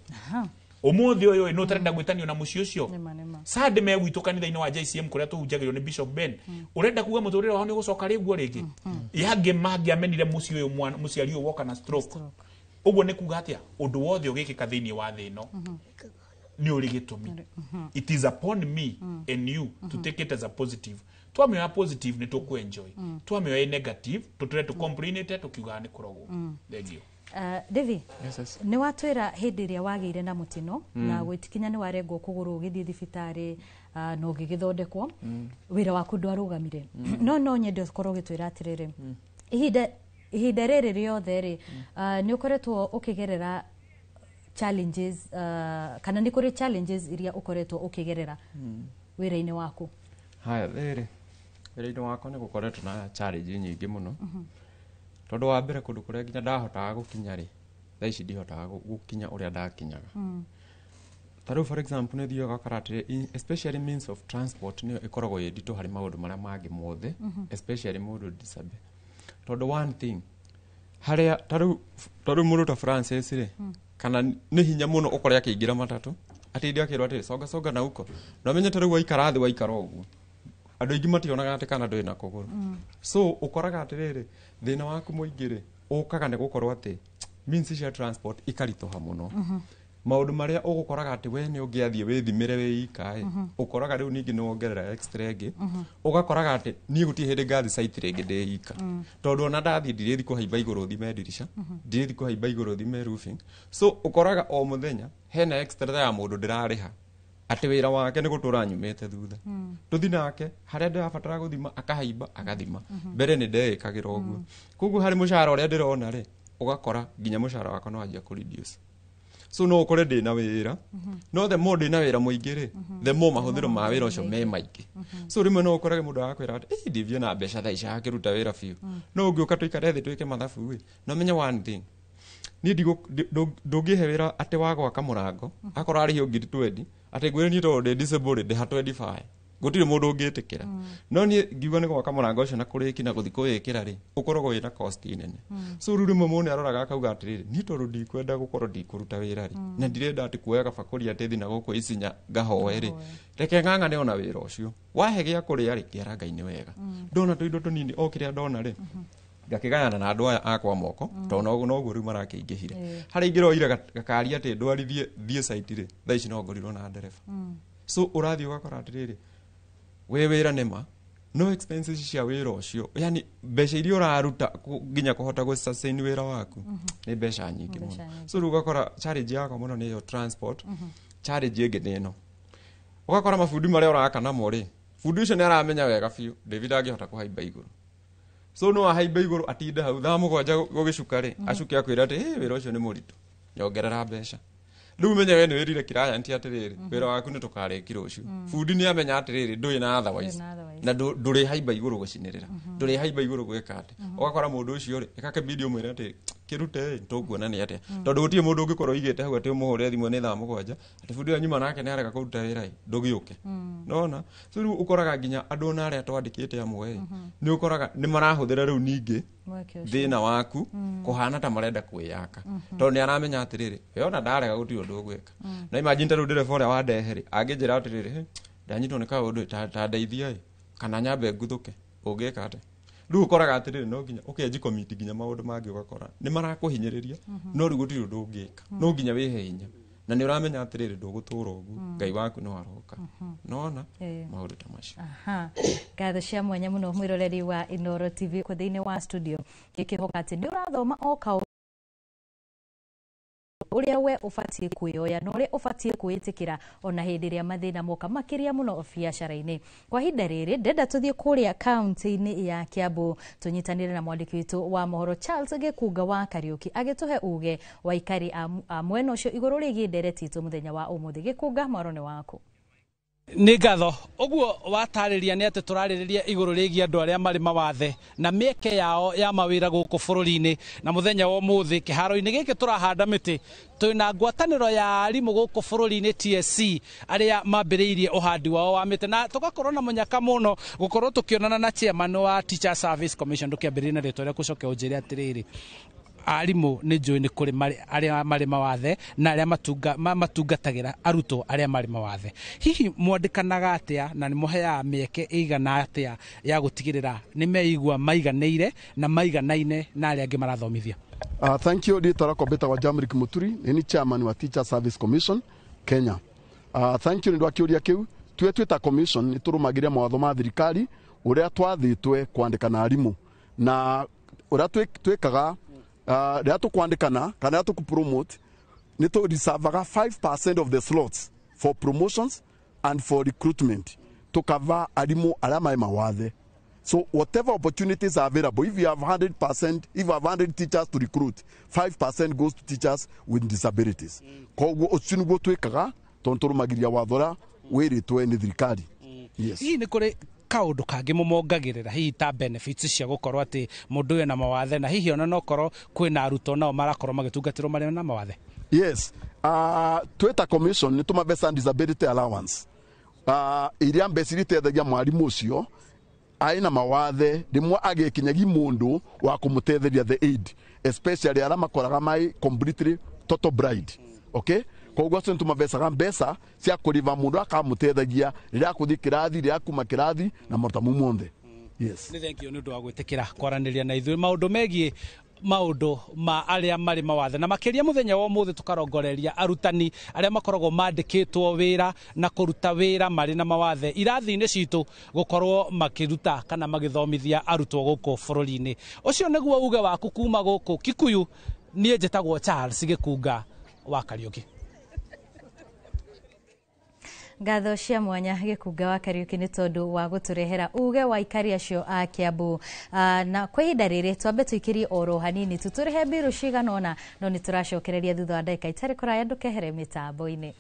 Ũmũthĩ ũyũ ĩ, nũ ũtarenda gwĩtanio na mũciĩ ũcio? Nĩma, nĩma. Sunday me gwitũ kanitha-inĩ wa JCM kũrĩa tũhunjagĩrio nĩ Bishop Ben, ũrenda kuga mũtũrĩre wao nĩ ũgũcoka rĩguo rĩngĩ? Yangĩ mangĩamenire mũciĩ ũyũ, mũciari ũyũ woka na stroke. Ũguo nĩ kuga atĩa? Ũndũ wothe ũgĩkĩka thĩinĩ wa thĩ ĩno nĩ ũrĩ gĩtũmi. It is upon me and you to take it as a positive. Twamĩoya positive nĩ tũkũ-enjoy, twamĩoya ĩ negative tũtũre tũcomplainĩte tũkiugaga nĩ kũrogwo. Thank you. Devi, Yes. nĩ watwĩra hĩndĩ ĩrĩa wagĩire na mũtino, na gwĩtikinya nĩ warengwo kũgũrũ ũgĩthiĩ thibitarĩ, na ũgĩgĩthondekwo, wĩra waku ndwarũgamire. No nyende ũkorwo ũgĩtwĩra atĩrĩrĩ, ihinda rĩrĩ rĩothe rĩ, nĩ ũkoretwo ũkĩgerera challenges, kana nĩ kũrĩ challenges iria ũkoretwo ũkĩgerera wĩra-inĩ waku? Haya, rĩrĩ wĩra-inĩ wakwa nĩ gũkoretwo na challenge nyingĩ mũno, tondũ wa mbere kũndũ kũrĩa nginya ndahotaga gũkinya rĩ, thaa ici ndihotaga gũkinya ũrĩa ndakinyaga. Ta rĩu for example nĩ thiaga ũgakora atĩrĩ, especially means of transport nĩyo ĩkoragwo ĩ nditũ harĩ maũndũ marĩa mangĩ mothe, especially mũndũ disable, tondũ one thing harĩa ta rĩu mũndũ ta Francis rĩ, kana nĩ hinya mũno ũkore akĩingĩra matatũ atinde akĩrwo atĩrĩ songa songa na uko, na ũmenye ta rĩu waikara thĩ, waikara ũguo, andũ aingĩ mationaga atĩ kana ndũrĩ na kũgũrũ. So ũkoraga atĩrĩrĩ, thĩna waku mũingĩ rĩ ũkaga nĩ gũkorwo atĩ means cia transport ikaritũha mũno. Maũndũ marĩa ũgũkoraga atĩ we nĩ ũngĩathiĩ wĩthimĩre wĩ ika ĩ, ũkoraga rĩu ningĩ nĩ wongerera extra ĩngĩ. Ũgakoraga atĩ niĩ gũtirĩ hĩndĩ ngathi site rĩngĩ ndĩ ika, tondũ ona ndathiĩ ndirĩthi kũhaimba igũrũ thime ndirica, ndirĩthi kũhaimba igũrũ thime roofing. So ũkoraga o mũthenya hena extra ya mũndũ ndĩrarĩha atĩ wĩra wake nĩ gũtũra nyumĩte thutha, tũthi nake harĩa ndĩrabatara gũthima, akahaimba agathima. Mbere nĩ ndeĩkagĩra ũguo. Koguo harĩ mũcara ũrĩa ndĩrona rĩ, ũgakora nginya mũcara wakwa no wanjia kũ reduce. So no ũkore ndĩna wĩra, no the more ndĩna wĩra mũingĩ rĩ, the more mahũthĩro ma wĩra ũcio me maingĩ. So rĩmwe no ũkorage mũndũ agakwĩra atĩ "Ĩ, ndivio na mbeca thaa ici akĩruta wĩra biũ." No ũngĩũka tũikare thĩ twĩke mathabu rĩ, no menye one thing, niĩ ndũngĩhe wĩra atĩ wa gwaka mũrango akorwo arĩhio 20,000, atĩ ngwĩre niĩ tondũ ndĩ disabled ndĩha 25, gũtirĩ mũndũ ũngĩtĩkĩra. No niĩ ngiuga nĩ gwaka mũrango ũcio na kũrĩki na gũthiĩ kũwĩkĩra rĩ, ũkoragwo wĩna cost nene. So rĩu rĩmwe mũndũ nĩ aroraga akauga atĩrĩrĩ, niĩ tondũ ndikwenda gũkorwo ndikũruta wĩra rĩ, na ndirenda atĩ kuoya gabakũri atĩ thiĩ na gũkũ Isinya ngahoe rĩ, reke ng'ang'ane ona wĩra ũcio wahe gĩa kũrĩa rĩ, kĩara Ngai nĩ wega. Ndona tũindo tũnini o kĩrĩa ndona rĩ, Ngakĩgayana na andũ aya akwa moko, tondũ noguo rĩu marakĩingĩhire. Harĩa ingĩroire gakari atĩ ndwarithie thiĩ site rĩ, thaa ici no ngorirwo na ndereba. So ũrathiĩ ũgakora atĩrĩrĩ, wĩ wĩra nĩma no expenses cia wĩra ũcio, yani mbeca iria ũraruta nginya kũhota gũ sustain wĩra waku nĩ mbeca nyingĩ Mbeca mũno. nyingĩ. So rĩu ũgakora challenge yakwa mũno nĩ ĩyo transport. Challenge ĩngĩ nĩ ĩno, ũgakora mabundi marĩa ũraka namo rĩ, bundi ũcio nĩ aramenya wega biũ David angĩhota kũhaimba igũrũ, so no ahaimbe igũrũ atinde hau thaa 7 gũgĩcuka rĩ, acuke akwĩra atĩ, "Ĩ, wĩra ũcio nĩ mũritũ, nyongerera mbeca." Rĩu menye we nĩ wĩrire client atĩrĩrĩ, wĩra waku nĩ tũkarĩki rũciũ. Bundi nĩ amenya atĩrĩrĩ, ndũrĩ na otherwise Ndũrĩ na otherwise. Na ndũrĩ haimba igũrũ gũcinĩrĩra, ndũrĩ haimba igũrũ gwĩka atĩ. Ũgakora mũndũ ũcio rĩ, ĩgakĩbidi ũmwĩre atĩ kĩrute ĩ, tũkuona nĩ atĩa, tondũ gũtirĩ mũndũ ũngĩkorwo ũigĩte hau atĩ ũmũhũrĩre thimũ nĩ thaa 7 atĩ bundi ũyũ nyuma nake nĩ arega kũruta wĩra ĩ, ndũgĩũke. Nona so rĩu ũkoraga nginya andũ ona arĩa twandĩkĩte amwe ĩ, nĩ ũkoraga nĩ marahũthĩra rĩu ningĩ Mweke ũcio. Thĩna waku kũhana ta marenda kwĩyaka, tondũ nĩ aramenya atĩrĩrĩ, we ona ndarega gũtirĩ ũndũ ũgwĩka. Na imagine ta rĩu ndereba ũrĩa wandehe rĩ, angĩnjĩra atĩrĩrĩ, "Hĩ, ndanyitwo nĩ kaũndũ, ta ndeithia ĩ, kana nyambe nguthũke," ũngĩka atĩa? Rĩu ũkoraga atĩrĩrĩ, no nginya ũkenji commit nginya maũndũ mangĩ, ũgakora nĩ marakũhinyĩrĩria, no rĩu gũtirĩ ũndũ ũngĩka, no nginya wĩhe hinya na nĩ ũramenya atĩrĩrĩ, ndũgũtũra ũguo, Ngai waku no aroka. Nona maũndũ ta macio. Aha. Ngatho cia mwanya mũno mwĩroreri wa Inoro TV kũ thĩinĩ wa studio, ngĩkĩhoka atĩ nĩ ũrathoma o kaũ ũrĩa we ũbatiĩ kwĩyoya na ũrĩa ũbatiĩ kwĩĩtĩkĩra ona hĩndĩ ĩrĩa mathĩna moka, makĩria mũno biacara-inĩ. Kwa ihinda rĩrĩ ndenda tũthiĩ kũrĩa kaunti-inĩ ya Kiambu tũnyitanĩre na mwandĩki witũ wa mohoro Charles Gĩkunga wa Kariũki agĩtũhe uge wa aikari a mwena ũcio igũrũ rĩgiĩ ndereti itũ mũthenya wa ũmũthĩ. Gĩkunga, mwaro nĩ waku. Nĩ ngatho. Ũguo watarĩria nĩ atĩ tũrarĩrĩria igũrũ rĩgiĩ andũ arĩa marĩ mawathe na mĩeke yao ya mawĩra gũkũ bũrũri-inĩ. Na mũthenya wa ũmũthĩ kĩharo-inĩ gĩkĩ tũrahanda mĩtĩ, twĩna ngwatanĩro ya arimũ gũkũ bũrũri-inĩ TSC arĩa mambĩrĩirie ũhandi wao wa mĩtĩ, na tũgakorwo na mũnyaka mũno gũkorwo tũkĩonana na chairman wa Teacher Service Commission. Ndũkĩambĩrĩrie na rĩtwa rĩaku, ũcoke ũnjĩre atĩrĩrĩ, arimũ nĩ njũĩ nĩ kũrĩ arĩa marĩ mawathe na arĩa matungatagĩra arutwo arĩa marĩ mawathe. Hihi mwandĩkanaga atĩa na nĩ mũheaga mĩeke ĩigana atĩa ya gũtigĩrĩra nĩ meigua maiganĩire na maiganaine na arĩa angĩ marathomithia? Thank you. Rĩtwa rĩakwa mbĩtagwo Jamrick Muturi, nĩ ni chairman wa Teacher Service Commission Kenya. Thank you nĩ ũndũ wa kĩũria kĩu. Tue twĩta commission nĩ tũrũmagĩrĩra mawatho ma thirikari ũrĩa twathĩtwe kwandĩkana arimũ, na ũrĩa twĩkaga rĩrĩa tũkwandĩkana kana rĩrĩa tũkũpromote, nĩ tũ reservaga 5% of the slots for promotions and for recruitment to cover arimũ arĩa marĩ mawathe. So whatever opportunities are available, if you have 100%, if you have 100 teachers to recruit, 5% goes to teachers with disabilities. Koguo ũcio nĩguo twĩkaga, tondũ tũrũmagĩrĩra watho ũrĩa wĩrĩtwe nĩ thirikari. Yes. Hihi nĩ kũrĩ kaũndũ kangĩ mũmongagĩrĩra, hihi ta benefits cia gũkorwo atĩ mũndũ ũyũ na mawathe, na hihi ona nokorwo kwĩna arutwo nao marakorwo magĩtungatĩrwo marĩ na mawathe? Yes. Twĩta commission nĩ tũmabeca disability allowance. Iria mbeca iria iteithagia mwarimũ ũcio aina mawathe rĩmwe agĩkinyagi mũndũ wa kũmũtetheria, the aid, especially arĩa makoraga mai completely total blind, okay? Koguo acio nĩtũmabecaga mbeca cia kũriva mũndũ akamũteithagia rĩrĩa akũthiĩ kĩrathi, rĩrĩa akuma kĩrathi na maũndũ mau mothe. Yes. Nĩ thank you nĩ ũndũ wa gwĩtĩkĩra kwaranĩria na ithuĩ maũndũ megiĩ maũndũ ma arĩa marĩ mawathe, na makĩria mũthenya wa ũmũthĩ tũkarongoreria arutani arĩa makoragwo mandĩkĩtwo wĩra na kũruta wĩra marĩ na mawathe irathi-inĩ citũ, gũkorwo makĩruta kana magĩthomithia arutwo gũkũ bũrũri-inĩ. Ũcio nĩguo uge waku kuma gũkũ Kikuyu. Niĩ njĩtagwo Charles Gĩkunga wa Kariũki. Ngatho cia mwanya Gĩkunga wa Kariũki nĩ tondũ wa gũtũrehera uge wa aikari acio a Kiambu. Na kwa ihinda rĩrĩ twambe tũikĩrie oro hanini tu tũrĩhe mbirũ cigana ũna, no nĩ tũracokereria thutha wa ndagĩka itarĩ kũraya. Ndũkehere mĩtambo-inĩ.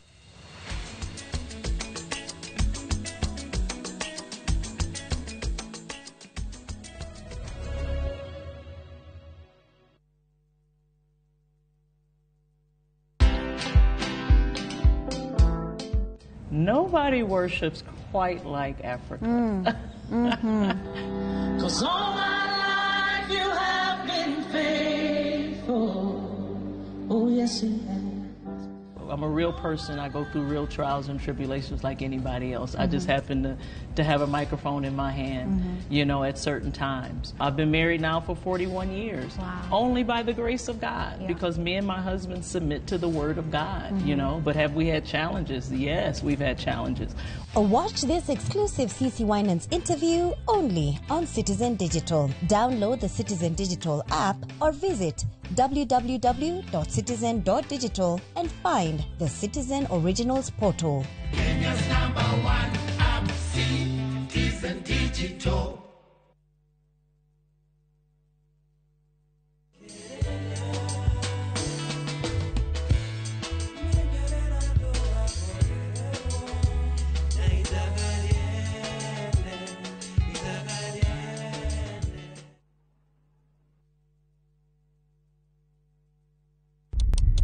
Nobody worships quite like Africa. 'Cause all my life you have been faithful. Oh, yes, you have. I'm a real person. I go through real trials and tribulations like anybody else. I just happen to have a microphone in my hand, you know, at certain times. I've been married now for 41 years. Wow. Only by the grace of God, because me and my husband submit to the Word of God, you know. But have we had challenges? Yes, we've had challenges. Watch this exclusive CC Winans interview only on Citizen Digital. Download the Citizen Digital app or visit www.citizen.digital and find the Citizen Originals portal. Kenya's number one app, Citizen Digital.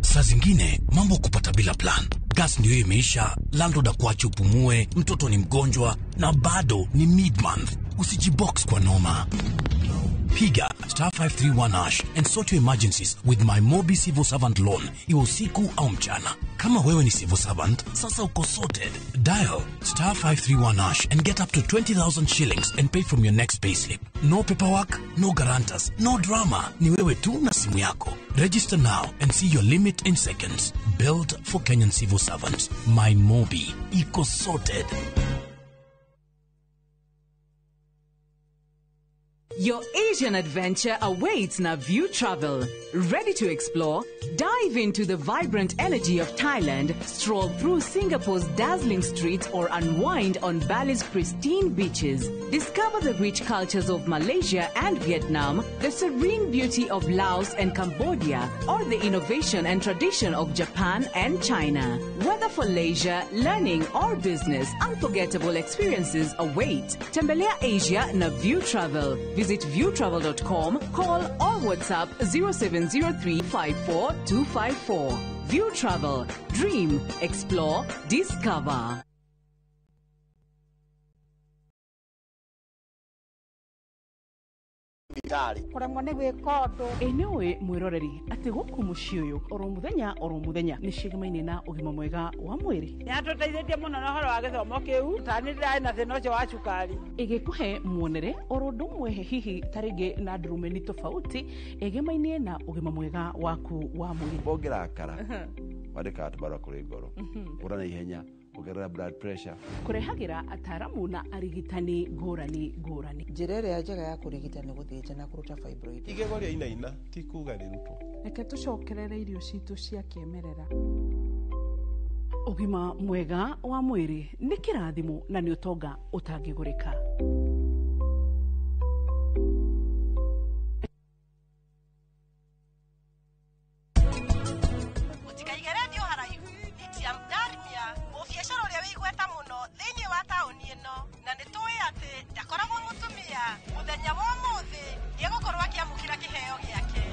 Saa zingine mambo kupata bila plan. Gas ndio imeisha, landlord akuache upumue, mtoto ni mgonjwa na bado ni mid-month. Usijibox kwa noma. Piga star 531 hash and sort your emergencies with my Mobi Civil Servant Loan, iwe usiku au mchana. Kama wewe ni civil servant, sasa uko sorted. Dial star 531 hash and get up to 20,000 shillings and pay from your next payslip. No paperwork, no guarantors, no drama. Ni wewe tu na simu yako. Register now and see your limit in seconds. Built for Kenyan civil servants. My Mobi. Iko sorted. Your Asian adventure awaits na View Travel. Ready to explore? Dive into the vibrant energy of Thailand, stroll through Singapore's dazzling streets, or unwind on Bali's pristine beaches. Discover the rich cultures of Malaysia and Vietnam, the serene beauty of Laos and Cambodia, or the innovation and tradition of Japan and China. Whether for leisure, learning, or business, unforgettable experiences await. Tembelea Asia na View Travel. Visit viewtravel.com, call or WhatsApp 0703 54254. View Travel. Dream, explore, discover. Kũremwo nĩ gwĩka ũndũ. Ĩ nĩũĩ mwĩroreri atĩ gũkũ mũciĩ ũyũ oro mũthenya nĩ ciĩgemaine na ũgima mwega wa mwĩrĩ. Nĩatũteithĩtie mũno na ũhoro wa gĩthomo kĩu tani ndĩrarĩ na thĩna ũcio wa cukari. Ĩgĩkũhe muonere oro ũndũ ũmwe hihi ta rĩngĩ na ndurumeni tofauti ĩgemaine na ũgima mwega waku wa mwĩrĩ. Ũngĩrakara wandĩkaga tũbarũa kũrĩ ngoro ũra na ihenya ongerera blood pressure. Kũrehagĩra ataramu na arigitani ngũrani ngũrani. Njĩra ĩrĩa njega ya kũrigita nĩ gũthĩnja na kũruta fibroid. Igego rĩa inaina ti kuga rĩrutwo. Reke tũcokerere irio citũ cia kĩmerera. Ũgima mwega wa mwĩrĩ nĩ kĩrathimo na nĩ ũtonga ũtangĩgũrĩka. Mũtikaige redio haraihu Litiam Darmia mũbiacara ũrĩa wĩ igweta mũno thĩinĩ wa taũni ĩno, na nĩ tũĩ atĩ ndakoragwo mũtumia. Mũthenya wa ũmũthĩ nĩegũkorwo akĩamũkĩra kĩheo gĩake.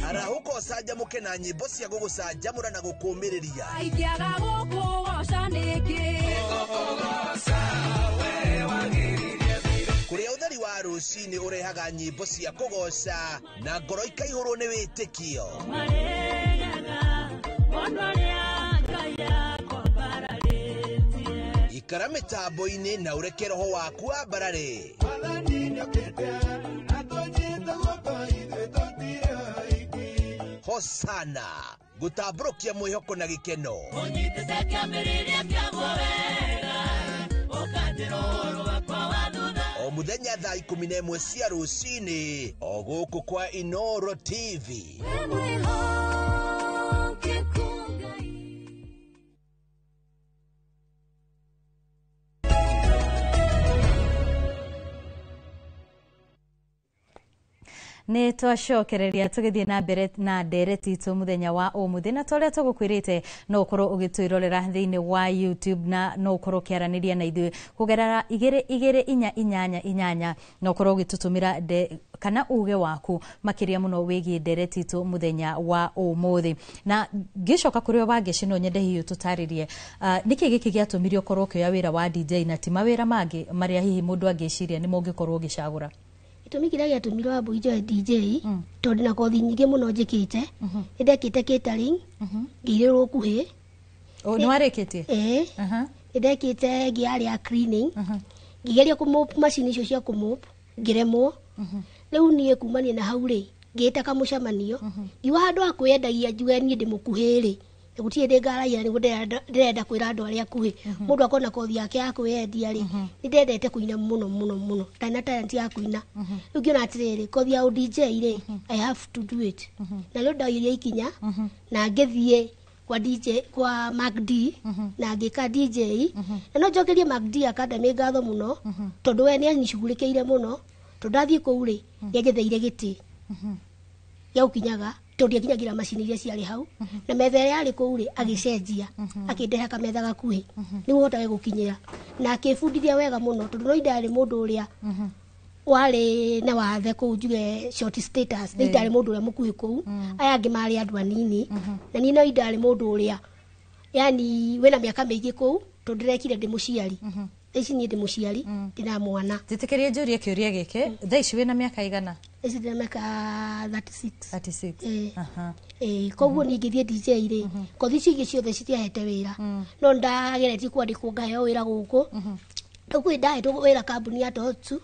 Arahũka ũcanjamũke na nyĩmbo cia gũgũcanjamũra na gũkũũmĩrĩria. Ingĩaga gũkũgoca nĩkĩ? Kũrĩa ũtheri wa rũcinĩ ũrehaga nyĩmbo cia kũgoca na ngoro ikaihũrwo nĩ wĩtĩkio. Ikara mĩtambo-inĩ na ũreke roho waku wambarare. Hosana gũtambũrũkia mwĩhoko na gĩkeno. O mũthenya thaa 11 cia rũcinĩ o gũkũ kwa Inoro TV. Nĩ twacokereria tũgĩthiĩ na mbere na ndereti itũ mũthenya wa ũmũthĩ, na ta ũrĩa tũgũkwĩrĩte no ũkorwo ũgĩtwĩrorera thĩinĩ wa YouTube na no ũkorwo ũkĩaranĩria na ithuĩ kũgerera 2 2 4 8 8 na ũkorwo ũgĩtũtũmĩra Kana uge waku makiria muno wigie ndereti itu muthenya wa umuthi. Na ngicoka kuri we Wangeci, no nyende hihi tutaririe niki giki giatumirie ukorwo ukioya wira wa DJ na ti mawira mangi maria hihi mundu angiciria ni mungikorwo ugicagura? Gĩtũmi kĩrĩa gĩatũmire Wambui njoe DJ, tondũ na kothi nyingĩ mũno njĩkĩte. Nĩ ndekĩte catering, ngĩirĩrwo kuhĩ. Nĩ warĩkĩtie? Ĩĩ, nĩ ndekĩte ngĩarĩa cleaning, ngĩgeria kũmop macini icio cia kũmop, ngĩremwo. Rĩu niĩ kumania na hau rĩ, ngĩĩta kamũcemanio, ngiuga handũ ha kwĩyendagia njuge niĩ ndĩ mũkuhĩ rĩ, na gũtirĩ hĩndĩ ngaragia nĩguo ndĩrenda kwĩra andũ arĩa akuhĩ. Mũndũ akorwo na kothi yake ya kwĩyendia rĩ, nĩ ndendete kũina mũno mũno mũno, ndarĩ na talent ya kũina. Rĩu ngĩona atĩrĩrĩ, kothi ya DJ rĩ, I have to do it. Na rĩu ndoire ikinya na ngĩthiĩ kwa DJ, kwa Mark D, na ngĩka DJ. Na no njokerie Mark D Academy ngatho mũno, tondũ we nĩ anicugurĩkĩire mũno, tondũ ndathiĩ kũu rĩ, nĩ anjetheire gĩtĩ gĩa gũkinyaga, tondũ ndiakinyagĩra macini iria ciarĩ hau, na metha ĩrĩa yarĩ kũu rĩ, agĩcenjia, akĩndeha kametha gakuhĩ nĩguo hotage gũkinyĩra, na akĩbundithia wega mũno, tondũ no indarĩ mũndũ ũrĩa warĩ na wathe kũu, njuge short status, nĩ indarĩ mũndũ ũrĩa mũkuhĩ kũu, aya angĩ marĩ andũ anini, na niĩ no indarĩ mũndũ ũrĩa yani wĩna mĩaka mĩingĩ kũu, tondũ ndĩrekire ndĩ mũciari. Thaa ici niĩ ndĩ mũciari, ndĩna mwana. Njĩtĩkĩrie njũrie kĩũria gĩkĩ, thaa ici wĩna mĩaka igana? Thaa ici ndĩna mĩaka 36. 36. Ĩĩ, koguo niĩ ngĩthiĩ DJ rĩ, kothi icio ingĩ ciothe citiahete wĩra, no ndageretie kwandĩkwo ngaheo wĩra gũkũ. Rĩu kwĩ ndahetwo wĩra kambuni ya Toyota,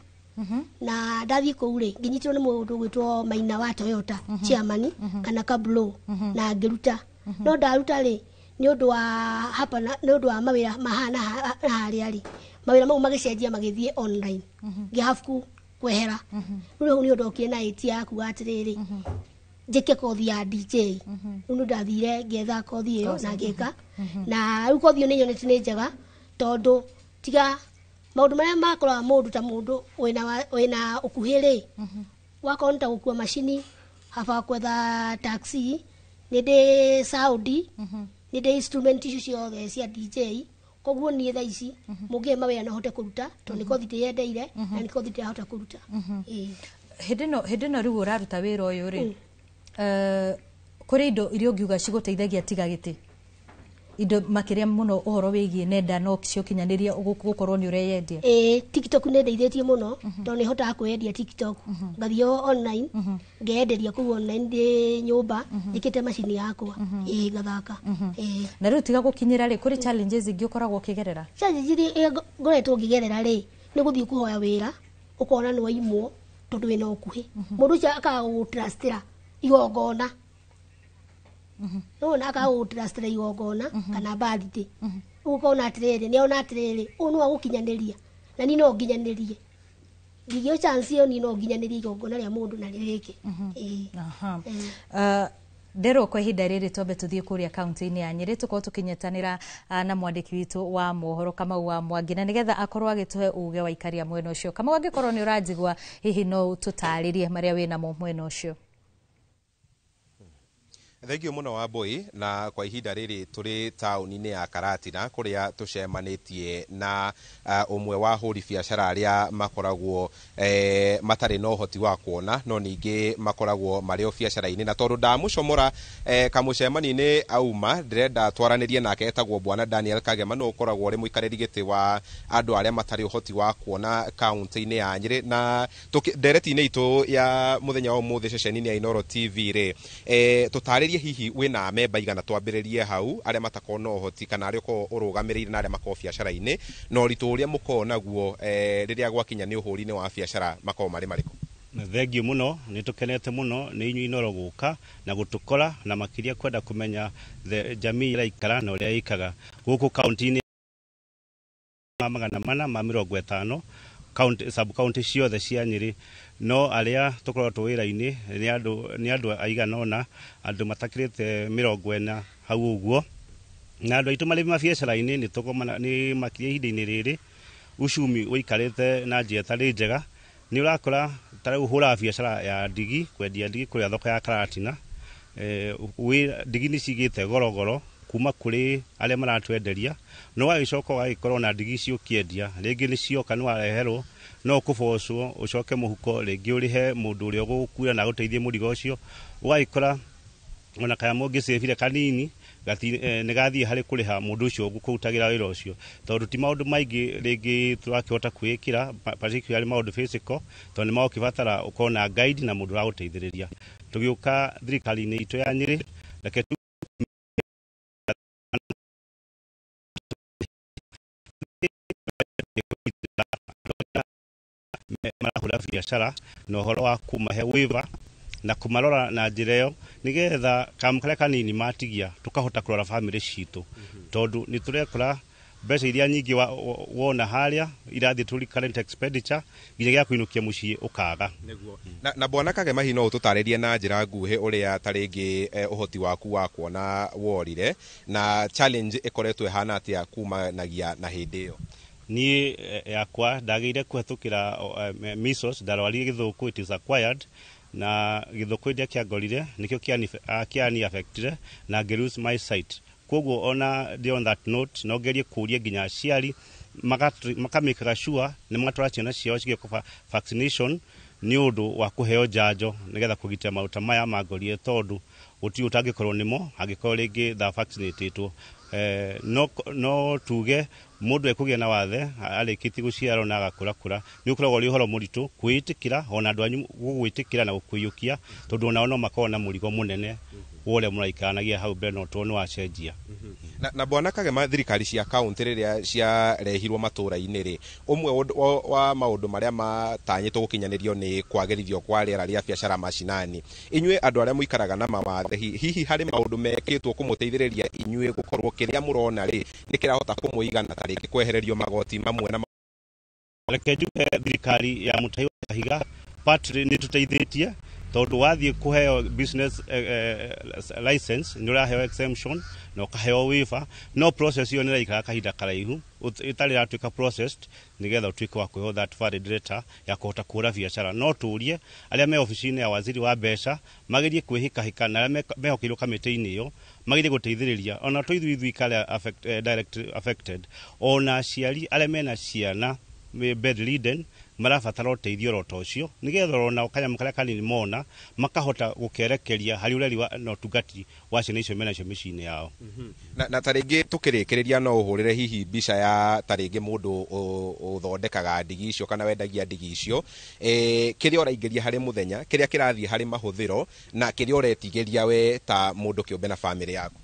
na ndathiĩ kũu rĩ, ngĩnyitwo nĩ mũndũ ũgwĩtwo Maina wa Toyota, chairman kana Kablo, na ngĩruta. No ndaruta rĩ, nĩ ũndũ wa hapa nĩ ũndũ wa mawĩra mahana na harĩa rĩ, mawĩra mau magĩcenjia magĩthiĩ online, ngĩhabu kwehera. Rĩu hau nĩ ndokire na ĩtia ya kuga atĩrĩrĩ, njĩke kothi ya DJ. Rĩu nĩ ndathire ngĩetha kothi ĩyo na ngĩka, na rĩu kothi ĩyo nĩ nyonete nĩ njega, tondũ tiga maũndũ marĩa makoraga mũndũ ta mũndũ wĩna ũkuhĩ rĩ, wakorwo nĩ ta gũkua macini, haba gwetha taxi, nĩ ndĩ sound, nĩ ndĩ instrument icio ciothe cia DJ. Koguo niĩ thaa ici mũngĩhe mawĩra no hote kũruta, tondũ nĩ kothi ndĩyendeire na nĩ kothi ndĩrahota kũruta. Hĩndĩ ĩno rĩu ũraruta wĩra ũyũ rĩ, kũrĩ indo iria ũngiuga cigũteithagia tiga gĩtĩ, indo makĩria mũno ũhoro wĩgiĩ nenda no ciũkinyanĩria gũkorwo nĩ ũreyendia? Ĩĩ, TikTok nĩ ndeithĩtie mũno, tondũ nĩ hotaga kwĩyendia TikTok, ngathiĩ online ngeyenderia kũu online ndĩ nyũmba, njĩkĩte macini yakwa, ĩĩ, ngathaka. Ĩĩ. Na rĩu tiga gũkinyĩra rĩ, kũrĩ challenges ingĩ ũkoragwo ũkĩgerera? Challenges iria ngoretwo ngĩgerera rĩ, nĩ gũthiĩ kũhoya wĩra, ũkona nĩ waimwo tondũ wĩna ũkuhĩ, mũndũ ũcio akaga gũgũtrustĩra igongona, nĩwona akaga gũgũtrustĩra igongona kana birthday, rĩu ũkona atĩrĩrĩ, nĩona atĩrĩrĩ, ũyũ no agũkinyanĩria na niĩ no nginyanĩrie, ngĩgĩo chance ĩyo niĩ no nginyanĩrie igongona rĩa mũndũ na rĩrĩke. Ĩĩ. Nderwo kwa ihinda rĩrĩ twambe tũthiĩ kũrĩa kaunti-inĩ ya Nyĩrĩ, tũkorwo tũkĩnyitanĩra na mwandĩki witũ wa mohoro Kamau wa Mwangi, na nĩgetha akorwo agĩtũhe uge wa ikaria mwena ũcio. Kamau, angĩkorwo nĩ ũranjigua, hihi no ũtũtarĩrie marĩa wĩnamo mwena ũcio? Thengio muno Wambui, na kwa ihinda rĩrĩ tũrĩ taũni-inĩ ya Karatina kũrĩa tũcemanĩtie na ũmwe wa ahũri biacara arĩa makoragwo matarĩ na ũhoti wa kuona, no ningĩ makoragwo marĩ o biacara-inĩ, na tondũ ndamũcomora kamũcemanio-inĩ auma, ndĩrenda twaranĩrie nake. Etagwo Bwana Daniel Kagema, no ũkoragwo ũrĩ mũikarĩri gĩtĩ wa andũ arĩa matarĩ ũhoti wa kuona kaunti-inĩ ya Nyĩrĩ. Na ndereti-inĩ itũ ya mũthenya wa ũmũthĩ ceceni-inĩ ya Inooro TV rĩ, tũtarĩrie hihi wĩna memba igana, twambĩrĩrie hau, arĩa matakoragwo na ũhoti kana arĩa ũkoragwo ũrũgamĩrĩire na arĩa makoragwo biacara-inĩ, na ũritũ ũrĩa mũkoragwo naguo rĩrĩa gwakinya nĩ ũhũri-inĩ wa biacara makoragwo marĩ marĩkũ? Thengio mũno, nĩ tũkenete mũno nĩ inyuĩ Inooro gũka na gũtũkora, na makĩria kwenda kũmenya jamii ĩraikara na ũrĩa ĩkaga gũkũ kaunti-inĩ 450 county, sub county ciothe cia Nyĩrĩ. No arĩa tũkoragwo wĩra-inĩ nĩ andũ aigana ũna, andũ matakĩrĩte 40 hau ũguo, na andũ aitũ marĩ mabiacara-inĩ nĩ tũgomana nĩ makĩria ihinda-inĩ rĩrĩ uchumi ũikarĩte na njĩra ĩtarĩ njega. Nĩ ũrakora ta rĩu hũraga biacara ya ndigi, kwendia ndigi kũrĩa thoko ya Karatina, ndigi nĩ cigĩte gorogoro. Kuma kũrĩ arĩa maratwenderia, no wagĩcoka ũgagĩkorwo na ndigi ici ũkĩendia, rĩngĩ nĩ cioka nĩ wareherwo, no ũkũbocwo ũcoke mũhuko, rĩngĩ ũrĩhe mũndũ ũrĩa ũgũgũkuĩra na agũteithie mũrigo ũcio, ũgagĩkora ona kana mũngĩcĩbire kanini nĩ gathiĩ harĩ kũrĩha mũndũ ũcio ũkũrutagĩra wĩra ũcio, tondũ ti maũndũ maingĩ rĩngĩ tũrakĩhota kwĩĩkĩra, particularly maũndũ physical, tondũ nĩ magũkĩbatara ũkorwo na guide na mũndũ ũragũteithĩrĩria. Tũgĩũka thirikari-inĩ itũ ya Nyĩrĩ, reke marahũra biacara na ũhoro wa kũmahe waiver na kũmarora na njĩra ĩyo, nĩgetha kamũ karĩa kanini matigia tũkahota kũrora bamĩrĩ citũ, tondũ nĩ tũrekora mbeca iria nyingĩ wona harĩa irathiĩ tũ current expenditure nginya gĩa kũinũkia mũciĩ ũkaga. Na bwana Kagema, hihi no ũtũtarĩrie na njĩra nguhĩ ũrĩa ta rĩngĩ ũhoti waku wa kuona worire na challenge ĩkoretwo ĩhana atĩa kumanagia na hĩndĩ ĩyo? Niĩ yakwa ndagĩire kũhetũkĩra measles, ndarwarire gĩthũkũ, it is acquired, na gĩthũkũ kĩrĩa kĩangorire nĩkĩo kĩani affectire na ngĩ lose my sight. Koguo ona ndĩ on that note no ngerie kũria nginya aciari makamĩkaga sure nĩ matwara ciana ciao cigĩkwo vaccination nĩ ũndũ wa kũheo njanjo nĩgetha kũgitĩra maũndũ ta maya mangorire, tondũ gũtirĩ ũtangĩkorwo nĩmo angĩkorwo rĩngĩ tha vaccinatĩtwo. No tuge mũndũ ekũgĩa na wathe arĩkĩtie gũciarwo na agakũrakũra, nĩ ũkoragwo ũrĩ ũhoro mũritũ kwĩĩtĩkĩra, ona andũ anyu gũgwĩtĩkĩra na gũkũiyũkia, tondũ onao no makorwo na mũrigo mũnene wa ũrĩa mũraikaranagia hau mbere, no tondũ nĩ wacenjia. Na bwana Kagema, thirikari cia kaunti rĩrĩa ciarehirwo matũra-inĩ rĩ, ũmwe wa maũndũ marĩa matanyĩtwo gũkinyanĩrio nĩ kwagĩrithio kwa rĩera rĩa biacara macinani. Inyuĩ andũ arĩa mũikaraga na mawathe, hihi harĩ maũndũ mekĩtwo kũmũteithĩrĩria inyuĩ gũkorwo kĩrĩa mũrona rĩ nĩ kĩrahota kũmũigana, ta rĩngĩ kwehererio magoti mamwe na Reke njuge thirikari ya Mũtahi wa Kahiga partly nĩ tũteithĩtie, tondũ wathiĩ kũheo business license nĩ ũraheo exemption na ũkaheo waiver, no process ĩyo nĩ ĩraikara kahinda karaihu ĩtarĩ ĩratuĩka processed nĩgetha ũtuĩke wa kũheo that valid letter ya kũhota kũhũra biacara. No tũrie arĩa me obici-inĩ ya waziri wa mbeca magerie kwĩhĩkahĩka, na arĩa mehokeirwo kamĩtĩ-inĩ ĩyo magerie gũteithĩrĩria ona to ithuĩ ithuĩ arĩa direct affected, ona aciari arĩa mena ciana bedridden marabatara ũteithio oro ta ũcio, nĩgetha ona kanyamũ karĩa kanini mona makahota gũkerekeria harĩ ũreri na ũtungati wa ciana icio menacio mĩciĩ-inĩ yao. Na ta rĩngĩ tũkĩrĩkĩrĩria, no ũhũrĩre hihi mbica ya ta rĩngĩ mũndũ ũthondekaga ndigi icio kana wendagia ndigi icio, kĩrĩa ũraingĩria harĩ mũthenya, kĩrĩa kĩrathiĩ harĩ mahũthĩro, na kĩrĩa ũretigĩria we ta mũndũ kĩũmbe na bamĩrĩ yaku?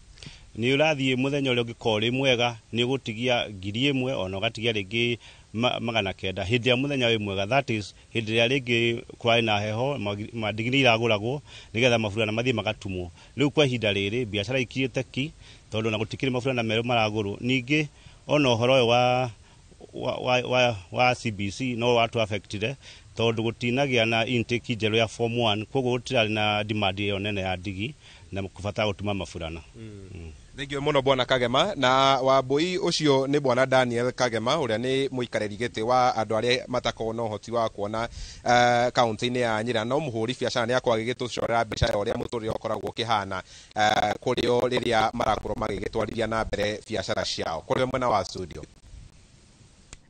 Nĩ ũrathiĩ mũthenya ũrĩa ũngĩkorwo ũrĩ mwega nĩ ũgũtigia 1,000, ona ũgatigia rĩngĩ 900 hĩndĩ ya mũthenya wĩ mwega, that is hĩndĩ ĩrĩa rĩngĩ kwarĩ na heho, ndigi nĩ iragũragwo nĩgetha maburana mathiĩ magatumwo. Rĩu kwa ihinda rĩrĩ biacara ikirĩte ki, tondũ ona gũtikĩrĩ maburana merũ maragũrwo. Ningĩ ona ũhoro ũyũ wa CBC no watu affectire, tondũ gũtinagĩa na intake njerũ ya form 1, koguo gũtirarĩ na demand ĩyo nene ya ndigi na kũbatara gũtuma maburana. Thengiũ mũno bwana Kagema. Na Wambui ũcio nĩ bwana Daniel Kagema, ũrĩa nĩ mũikarĩri gĩtĩ wa andũ arĩa matakoragwo na ũhoti wa kuona kaunti-inĩ ya Nyĩrĩ, no mũhũri biacara nĩ akorwo agĩgĩtũcorera mbica ya ũrĩa mũtũrĩre ũkoragwo ũkĩhana kũrĩ o rĩrĩa marakorwo magĩgĩtwarithia na mbere biacara ciao. Kũrĩ mwena wa studio.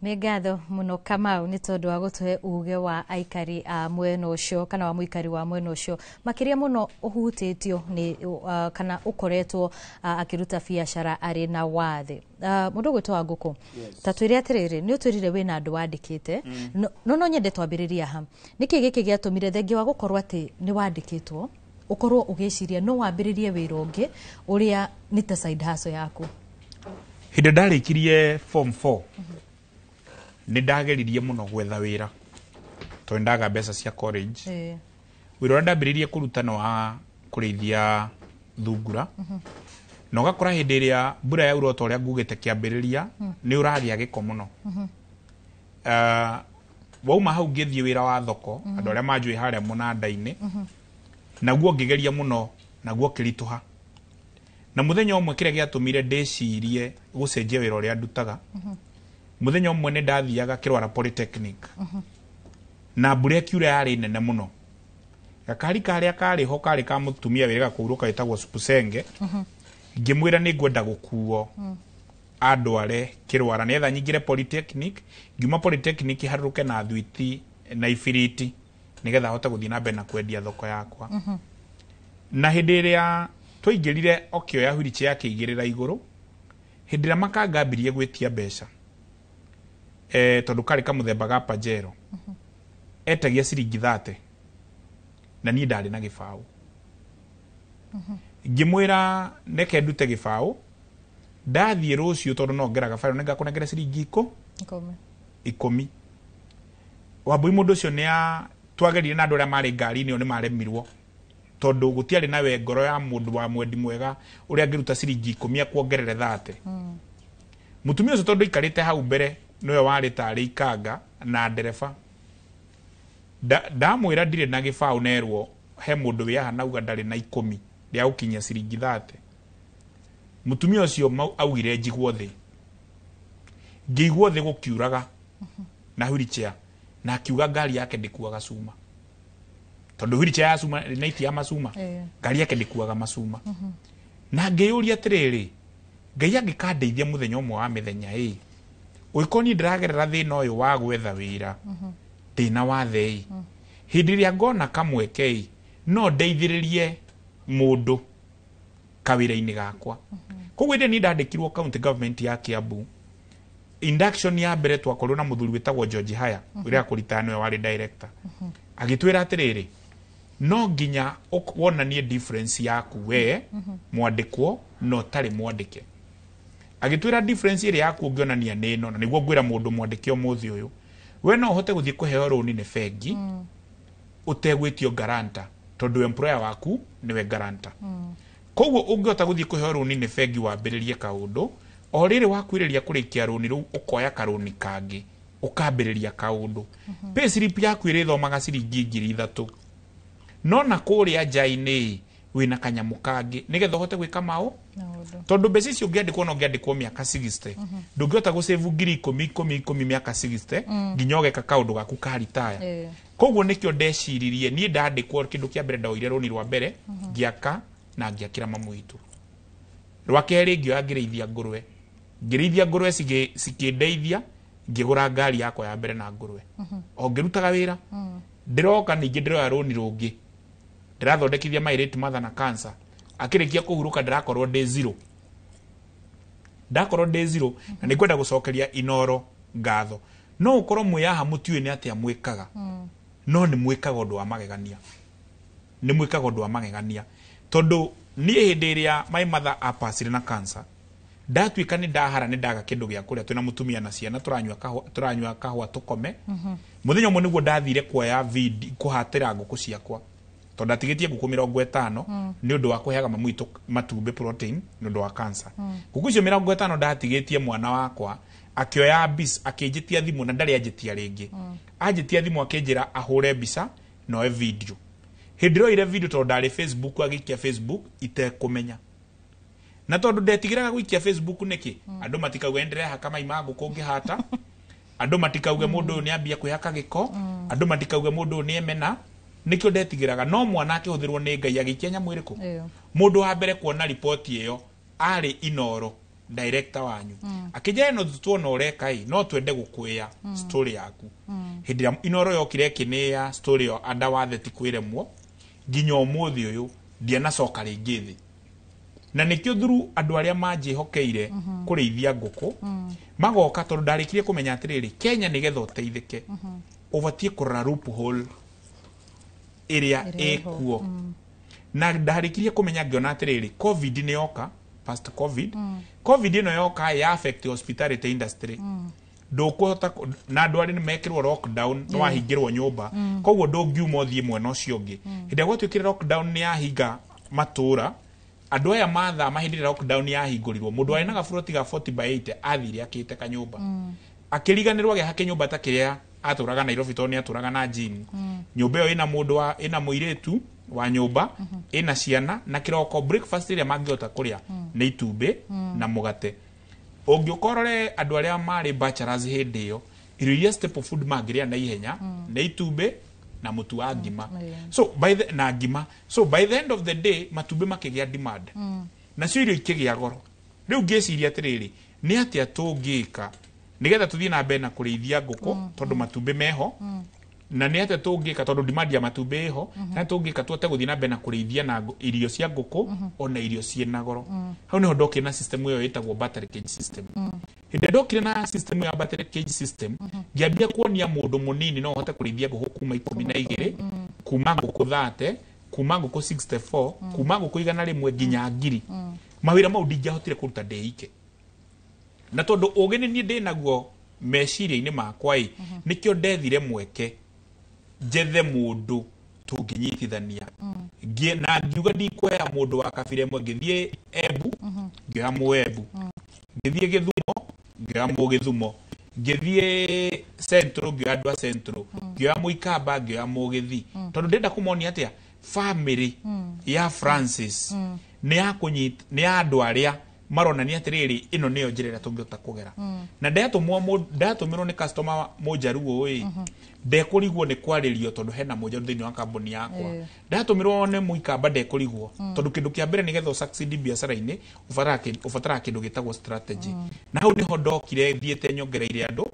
Nĩ ngatho mũno Kamau nĩ tondũ wa gũtũhe uge wa aikari a mwena ũcio, kana wa mũikari wa mwena ũcio makĩria mũno ũhutĩtio nĩ kana ũkoretwo akĩruta biacara arĩ na wathe. Mũndũ ũgwĩtwo wa Ngũkũ, ta twĩre atĩrĩrĩ, nĩ ũtwĩrire wĩna andũ wandĩkĩte, no nyende twambĩrĩria ha. Nĩkĩ gĩkĩ gĩatũmire thengia wa gũkorwo atĩ nĩ wandĩkĩtwo ũkorwo ũgĩciria no wambĩrĩrie wĩra ũngĩ ũrĩa nĩ ta side hustle yaku? Hĩndĩ ndarĩkirie form 4 nĩ ndageririe mũno gwetha wĩra, tondũ ndaga mbeca cia college. Wĩra ũrĩa ndambĩrĩirie kũruta nĩ wa kũrĩithia thungura, na ũgakora hĩndĩ ĩrĩa mbura yaura ta ũrĩa ngugĩte kĩambĩrĩria, nĩ ũragĩa gĩko mũno. Wauma hau ngĩthiĩ wĩra wa thoko, andũ arĩa manjũĩ harĩa mũnanda-inĩ, naguo ngĩgeria mũno, naguo ũkĩritũha. Na mũthenya ũmwe kĩrĩa gĩatũmire ndĩcirie gũcenjia wĩra ũrĩa ndutaga, mũthenya ũmwe nĩ ndathiaga Kĩrwara Polytechnic, na mbura ĩkiura yarĩ nene mũno. Gakari karĩa karĩ ho karĩ ka mũtumia wĩrĩga kũhurũka wĩtagwo Supusenge, Ngĩmwĩra nĩ ngwenda gũkuo andware Kĩrwara nĩgetha nyingĩre polytechnic, ngiuma polytechnic harũrũke na thwiti na ibiriti nĩgetha hote gũthiĩ na mbere na kwendia thoko yakwa. Na hĩndĩ ĩrĩa twaingĩrire okĩoya wheelchair akĩigĩrĩra igũrũ, hĩndĩ ĩrĩa makanga ambirie gwĩtia mbeca, tondũ karĩ kamũthemba ga Pajero, etagia ciringi 30 na niĩ ndarĩ na gĩbaũ. Ngĩmwĩra reke ndute gĩbaũ ndathiĩ rũciũ, tondũ no ngeraga bairo nĩngakũnengera ciringi 10. Wambui mũndũ ũcio nĩ twageririe na andũ arĩa marĩ ngari-inĩ ĩyo nĩ maremirwo, tondũ gũtiarĩ na we ngoro ya mũndũ wa mwendi mwega ũrĩa angĩruta ciringi 10 akuongerere 30. Mũtumia ũcio tondũ aikarĩte hau mbere nĩwe warĩ tarĩ ikanga na ndereba, ndamwĩra ndirĩ na gĩbaũ nerwo he mũndũ wĩ haha nauga ndarĩ na 10 rĩa gũkinyia ciringi 30. Mũtumia ũcio augire njigwo thĩ, ngĩigwo thĩ gũkiuraga na wheelchair, na akiuga ngari yake ndĩkuaga cuma, tondũ wheelchair ya cuma nĩ iti ya macuma, ngari yake ndĩkuaga macuma. Na ngĩyũria atĩrĩrĩ, Ngai angĩkandeithia mũthenya ũmwe wa mĩthenya ĩ, ũngĩkorwo niĩ ndĩragerera thĩna ũyũ wa gwetha wĩra ndĩna wathe ĩ, hĩndĩ ĩrĩa ngona kamweke ĩ, no ndeithĩrĩrie mũndũ kawĩra-inĩ gakwa. Koguo hĩndĩ niĩ ndandĩkirwo county government ya Kiambu, induction ya mbere twakorirwo na mũthuri wĩtagwo George Haya, ũrĩa akũritaya nĩwe warĩ director, agĩtwĩra atĩrĩrĩ, no nginya wonanie difference yaku we mwandĩkwo na ũtarĩ mwandĩke. Agĩtwĩra difference ĩrĩa yaku ũngĩonania nĩ ĩno, na nĩguo ngwĩra mũndũ mwandĩke ũmũthĩ ũyũ, we no ũhote gũthiĩ kũheo rũni nĩ bengi ũtegwĩtio guarantor, tondũ employer waku nĩwe guarantor. Koguo ũngĩhota gũthiĩ kũheo rũni nĩ bengi wambĩrĩrie kaũndũ, o rĩrĩ wakwĩrĩria kũrĩkia rũni rũu ũkoya karũni kangĩ ũkambĩrĩria kaũndũ. Pay slip yaku ĩrĩthomaga ciringi 3,000, no na kũrĩa nja-inĩ wĩna kanyamũ kangĩ nĩgetha ũhote gwĩka maũ, tondũ mbeca icio ũngĩandĩkwo no ũngĩandĩkwo mĩaka 60, ndũngĩhota gũsave 10,000 10 10 mĩaka 60 nginya ũgeka kaũndũ gaku ka retire. Koguo nĩkĩo ndeciririe niĩ ndandĩkwo kĩndũ kĩa mbere ndoire rũni rwa mbere ngĩaka na ngĩakĩra mamu witũ. Rwa kerĩ ngĩoya ngĩrĩithia ngũrwe, ngĩrĩithia ngũrwe cikĩndeithia ngĩgũra ngari yakwa ya mbere na ngũrwe. O ngĩrutaga wĩra, ndĩroka ningĩ ndĩroya rũni rũngĩ, ndĩrathondekithia my late mother na cancer, akĩrĩkia kũhurũka ndĩrakorwo ndĩ zero, ndakorwo ndĩ zero. Na nĩngwenda gũcokeria Inoro ngatho. No ũkorwo mwĩ haha mũtiũĩ nĩ atĩa mwĩkaga, no nĩ mwĩkaga ũndũ wa magegania, nĩ mwĩkaga ũndũ wa magegania, tondũ niĩ hĩndĩ ĩrĩa my mother apacire na cancer, ndatuĩka nĩ ndahara nĩ ndaga kĩndũ gĩa kũrĩa, twĩna mũtumia na ciana tũranyua kahũa tũkome. Mũthenya ũmwe nĩguo ndathire kuoya video kũhatĩra ngũkũ ciakwa, tondũ ndatigĩtie ngũkũ 50 nĩ ũndũ wa kũheaga mamu witũ matumbĩ protein nĩ ũndũ wa cancer. Ngũkũ icio 50 ndatigĩtie mwana wakwa akĩoya mbica akĩnjĩtia thimũ, na ndarĩ anjĩtia rĩngĩ, anjĩtia thimũ akĩnjĩra ahũre mbica noe video. Hĩndĩ ĩrĩa oire video tondũ ndarĩ Facebook, agĩikia Facebook itekũmenya, na tondũ ndetigĩraga gũikia Facebook nĩkĩ, andũ matikauge nĩndĩrehaka mai ma ngũkũ ngĩhata, andũ matikauge mũndũ ũyũ nĩambia kwĩhaka gĩko, andũ matikauge mũndũ ũyũ nĩemena, nĩkĩo ndetigĩraga. No mwana akĩhũthĩrwo nĩ Ngai agĩikia nyamũ ĩrĩkũ, mũndũ wa mbere kuona riboti ĩyo arĩ Inoro director wanyu, akĩnjĩra no tuona ũreka ĩ, no twende gũkwĩya story yaku. Hĩndĩ ĩrĩa Inoro yokire ĩkĩnĩya story ĩyo anda wathe ti kwĩremwo, nginya ũmũthĩ ũyũ ndianacoka rĩngĩ thĩ. Na nĩkĩo through andũ arĩa manjĩhokeire kũrĩithia ngũkũ magoka, tondũ ndarĩkirie kũmenya atĩrĩrĩ, Kenya nĩgetha ũteithĩke ũbatiĩ kũrora loophole ĩrĩa ĩkuo. Na ndarĩkirie kũmenya ngĩona atĩrĩrĩ, COVID nĩ yoka, past COVID, COVID ĩno yoka ya affect hospitality industry, ndũkũhota na andũ arĩa nĩmekĩrwo lockdown, nĩ wahingĩrwo nyũmba, koguo ndũngiuma ũthiĩ mwena ũcio ũngĩ. Hĩndĩ ĩrĩa gwatuĩkire lockdown nĩ yahinga matũra, andũ aya mathama hĩndĩ ĩrĩa lockdown yahingũrirwo, mũndũ warĩ na gaburoti ga 40 by 80 athire akĩte kanyũmba, akĩriganĩrwo agĩaka kĩnyũmba ta kĩrĩa atũraga Nairobi, tondũ nĩ atũraga na gym. Nyũmba ĩyo ĩna mũndũ wa ĩna mũirĩtu wa nyũmba, ĩna ciana, na kĩroko breakfast ĩrĩa mangĩhota kũrĩa nĩ itumbĩ na mũgate. Ũngĩũka ũrore andũ arĩa marĩ bachelors hĩndĩ ĩyo, irio iria staple food mangĩrĩa na ihenya nĩ itumbĩ na mũtu wa ngima. So by the na ngima, so by the end of the day matumbĩ makĩgĩa demand. Nacio irio ikĩgĩa goro. Rĩu ngĩciria atĩrĩrĩ, nĩ atĩa tũngĩka nĩgetha tũthiĩ na mbere na kũrĩithia ngũkũ, tondũ matumbĩ meho, na nĩ atĩa tũngĩka tondũ demand ya matumbĩ ĩho, na tũngĩka tũhote gũthiĩ na mbere na kũrĩithia na irio cia ngũkũ ona irio ciĩna goro. Hau nĩho ndokire na system ĩyo ĩtagwo battery cage system. Hĩndĩ ĩrĩa ndokire na system ya battery cage system, ngĩambia kuonia mũndũ mũnini no ũhote kũrĩithia ngũkũ kuma 12, kuma ngũkũ 30, kuma ngũkũ 64, kuma ngũkũ 100 nginya 1000. Mawĩra mau ndingĩahotire kũruta ndĩ ike, na tondũ ũgĩ nĩ niĩ ndĩ naguo meciria-inĩ makwa ĩ, nĩkĩo ndethire mweke njethe mũndũ tũngĩnyitithania. Na ngiuga ndikuoya mũndũ wa kabira ĩmwe. Ngĩthiĩ Embu, ngĩoya Mũembu, ngĩthiĩ Gĩthumo, ngĩoya Mũgĩthumo, ngĩthiĩ Central, ngĩoya andũ a Central, ngĩoya Mũikamba, ngĩoya Mũgĩthi, tondũ ndĩrenda kũmonia atĩa family ya Francis nĩ ya kũnyita, nĩ ya andũ arĩa maronania atĩrĩrĩ, ĩno nĩyo njĩra ĩrĩa tũngĩhota kũgera. Na ndatũmĩrwo nĩ customer mũnjaruo ĩ, ndekũrigwo nĩ kwarĩrio tondũ hena mũnjaruo thĩinĩ wa kambuni yakwa. Ndatũmĩrwo nĩ mũikamba, ndekũrigwo, tondũ kĩndũ kĩa mbere nĩgetha ũsucceed biacara-inĩ ũbataraga kĩndũ gĩtagwo strategy. Na hau nĩho ndokire thiĩte nyongereire andũ,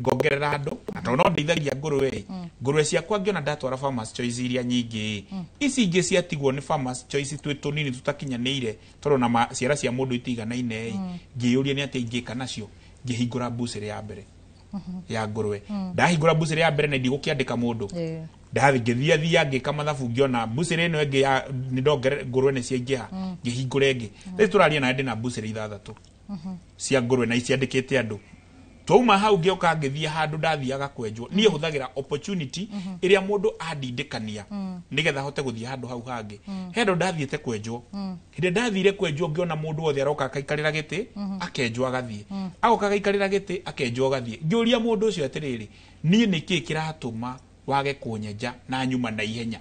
ngongerera andũ, na tondũ no ndeithagia ngũrwe ĩ, ngũrwe ciakwa ngĩona ndatwara Farmers Choice iria nyingĩ ĩ, ici ingĩ ciatigwo nĩ Farmers Choice twĩ tũnini tũtakinyanĩire, tondũ na ciara cia mũndũ itiganaine ĩ, ngĩyũria nĩ atĩa ingĩka nacio. Ngĩhingũra mbucĩrĩ ya mbere ya ngũrwe. Ndahingũra mbucĩrĩ ya mbere na ndigũkĩandĩka mũndũ, ndathi ngĩthia thia ngĩka mathabu, ngĩona mbucĩrĩ ĩno ĩngĩ ya nĩ ndongerera ngũrwe nĩ ciaingĩha, ngĩhingũra ĩngĩ. Rĩu tũraria na ndĩ na mbucĩrĩ 6 cia ngũrwe na iciandĩkĩte andũ. Twauma hau ngĩũka ngĩthiĩ handũ ndathiaga kwenjwo. Niĩ hũthagĩra opportunity ĩrĩa mũndũ andindĩkania nĩgetha hote gũthiĩ handũ hau hangĩ. He handũ ndathiĩte kwenjwo. Hĩndĩ ĩrĩa ndathire kwenjwo, ngĩona mũndũ wothe aroka akaikarĩra gĩtĩ, akenjwo agathiĩ, agoka agaikarĩra gĩtĩ, akenjwo agathiĩ. Ngĩũria mũndũ ũcio atĩrĩrĩ, niĩ nĩkĩĩ kĩratũma wage kũnyenja na nyuma na ihenya?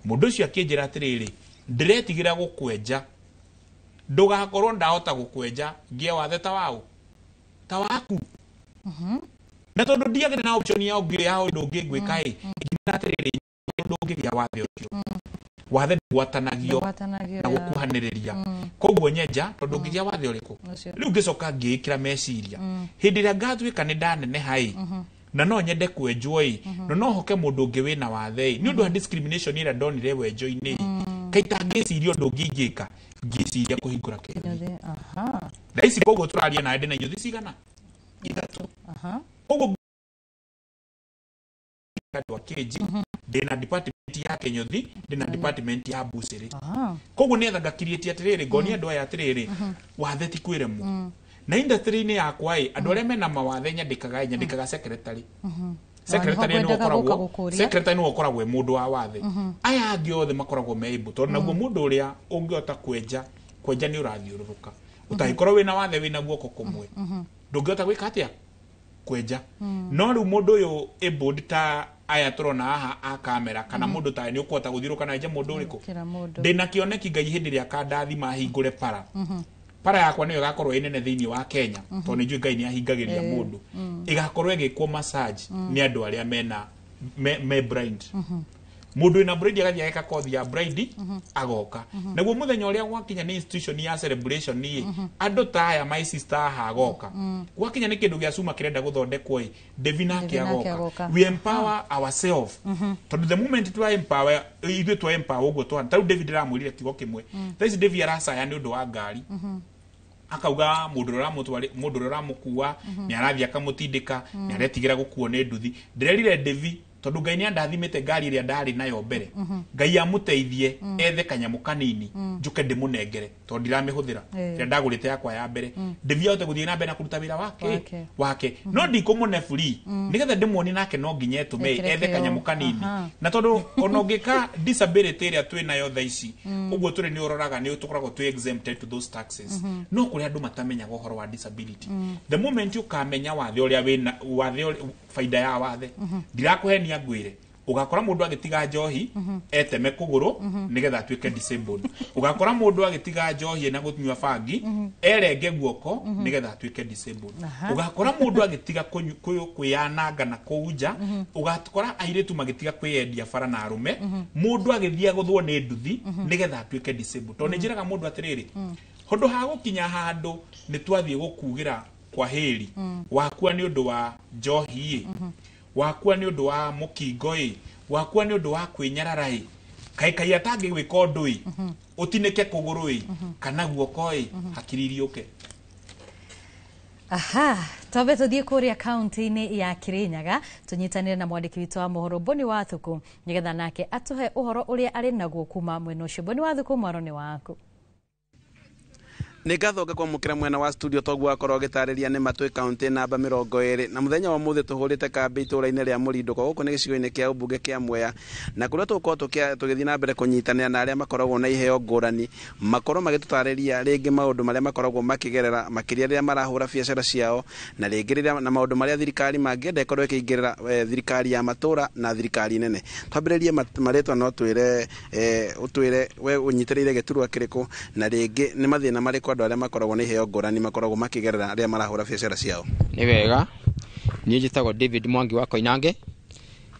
Mũndũ ũcio akĩnjĩra atĩrĩrĩ, ndĩretigĩra gũkwenja ndũgakorwo ndahota gũkwenja ngĩe wathe ta waũ ta waku. Na tondũ ndiagĩrĩ na option ya ũngĩ ya ũndũ ũngĩ ngwĩka ĩ, ngiuga atĩrĩrĩ, ũndũ ũngĩgĩa wathe ũcio, wathe ndũgwatanagio Ndũgwatanagio, na gũkuhanĩrĩria. Koguo nyenja tondũ ũngĩgĩa wathe ũrĩkũ. Ũcio. Rĩu ngĩcoka ngĩĩkĩra meciria, hĩndĩ ĩrĩa ngatuĩka nĩ ndaneneha ĩ, na no nyende kwenjwo ĩ, na no hoke mũndũ ũngĩ wĩna wathe ĩ, nĩ ũndũ wa discrimination ĩrĩa ndonire wenjo-inĩ ĩ, kaita ngĩciria ũndũ ũngĩ ingĩka, ngĩciria kũhingũra kĩnyuthi. Kĩnyuthi, aha. Thaa ici koguo tũraria nawe ndĩna inyuthi cigana? 3. Koguo andũ a kĩnji, ndĩna department ya kĩnyuthi, ndĩna department ya mbucĩrĩ. Koguo nĩgetha ngakiriĩtie atĩrĩrĩ, ngonia andũ aya atĩrĩrĩ, wathe ti kwĩremwo. Na industry-inĩ yakwa ĩ, andũ arĩa mena mawathe nyandĩkaga ĩ, nyandĩkaga secretary. Secretary Na nĩwe nĩho ngwendaga gũka ũkoragwo gũkũria. Secretary nĩwe ũkoragwo e mũndũ wa wathe. Aya angĩ othe makoragwo me able, tondũ naguo mũndũ ũrĩa ũngĩhota kwenja, kwenja nĩ ũrathiũrũrũka. Ũtangĩkorwo wĩna wathe wĩna guoko kũmwe, ndũngĩhota gwĩka atĩa? Kwenja. No rĩu mũndũ ũyũ able ta aya tũrona haha a kamera, kana mũndũ ta nĩ ũkũhota gũthiũrũrũka na enje mũndũ ũrĩkũ. Kĩra mũndũ. Ndĩna kĩoneki Ngai hĩndĩ ĩrĩa akandathima hingũre para, para yakwa nĩyo ĩgakorwo ĩ nene thĩinĩ wa Kenya, tondũ nĩ njũĩ Ngai nĩ ahingagĩria mũndũ. Ĩgakorwo ĩgĩkwo massage nĩ andũ arĩa mena me blind. Mũndũ wĩna blind agathiĩ ageka kothi ya blind, agoka. Naguo mũthenya ũrĩa gwakinya nĩ institution ya celebration ĩ, andũ ta aya my sister haha agoka. Gwakinya nĩ kĩndũ gĩa cuma kĩrenda gũthondekwo ĩ, Devi nake Devi nake agoka. agoka. We empower ourselves, tondũ the moment twa empower ithuĩ, twa empower ũguo twana tarĩu David ndĩramwĩrire kiugo kĩmwe. Thaa ici David aracaya nĩ ũndũ wa ngari, akauga mũndũ ũrĩa ũramũtwari, mũndũ ũrĩa ũramũkua nĩ arathiĩ akamũtindĩka, nĩ aretigĩra gũkuo nĩ nduthi. Ndĩrerire Devi, tondũ Ngai nĩ andathimĩte ngari ĩrĩa ndarĩ nayo mbere, Ngai amũteithie ethe kanyamũ kanini, njũke ndĩmũnengere, tondũ ndiramĩhũthĩra, ĩrĩa ndagũrĩte yakwa ya mbere. Devi ahote gũthiĩ na mbere na kũruta wĩra wake. Wake. Wake no ndikũmũne free, nĩgetha ndĩmuonie nake no nginya etũme Ekĩre ethe kĩo. kanyamũ kanini. Na tondũ ona ũngĩka disability ĩrĩa twĩ nayo thaa ici, ũguo tũrĩ nĩ ũroraga nĩ tũkoragwo twĩ exempted to those taxes. No kũrĩ andũ matamenyaga ũhoro wa disability. The moment ũkamenya wathe ũrĩa wĩna wathe, baida ya wathe, ndirakũhenia ngwĩre Ugakora mundu agitiga njohi eteme kuguru nigetha atuike disabled. Ugakora mundu agitiga njohi na gunyua bangi erenge guoko nigetha atuike disabled. Ugakora mundu agitiga kwiyananga na kuunja. Ugakora airitu magitiga kwiyendia bara na arume, mundu agithia guthwo ni nduthi nigetha atuike disabled. Tondu njiraga mundu atiriri, hondu ha gukinya handu ni twathie gukugira kwa heri wakua ni undu wa njohi, wakua ni undu wa mukingo, wakua ni undu wa kwinyarara, kai kai atangi gwika undu utinike kuguru kana guoko hakiri iriuke. Aha, twambe tuthie kuria kaunti-inĩ ya Kirinyaga tunyitanire na mwandĩki witũ wa mohoro Boni Wathuku nigetha nake atuhe ũhoro ũrĩa arĩ naguo kuma mwena ũcio. Boni Wathuku, mwaro nĩ waku. Nĩ ngatho ngakwamũkĩra mwena wa studio toguo akorwo agĩtarĩria nĩ matwĩ kaunti namba 20 na mũthenya wa mũthĩ tũhũrĩte kambĩ itũra-inĩ rĩa Mũrindũko gũkũ nĩ gĩcigo-inĩ kĩa ũmbunge kĩa Mwea, na kũrĩa tũgũkorwo tũgĩthiĩ na mbere kũnyitanĩra na arĩa makoragwo na iheo ngũrani makorwo magĩtũtarĩria rĩngĩ maũndũ marĩa makoragwo makĩgerera makĩria rĩrĩa marahũra biacara ciao, na rĩngĩ rĩrĩa na maũndũ marĩa thirikari mangĩenda ĩkorwo ĩkĩingĩrĩra thirikari ya matũra na thirikari nene. Twambĩrĩrie marĩtwa, no twĩre ũtwĩre we ũnyitĩrĩire gĩturwa kĩrĩkũ na rĩngĩ nĩ mathĩna marĩkũ andũ arĩa makoragwo na iheo ngũrani makoragwo makĩgerera arĩa marahũra biacara ciao. Nĩ wega, niĩ njĩtagwo David Mwangi wa Koinange.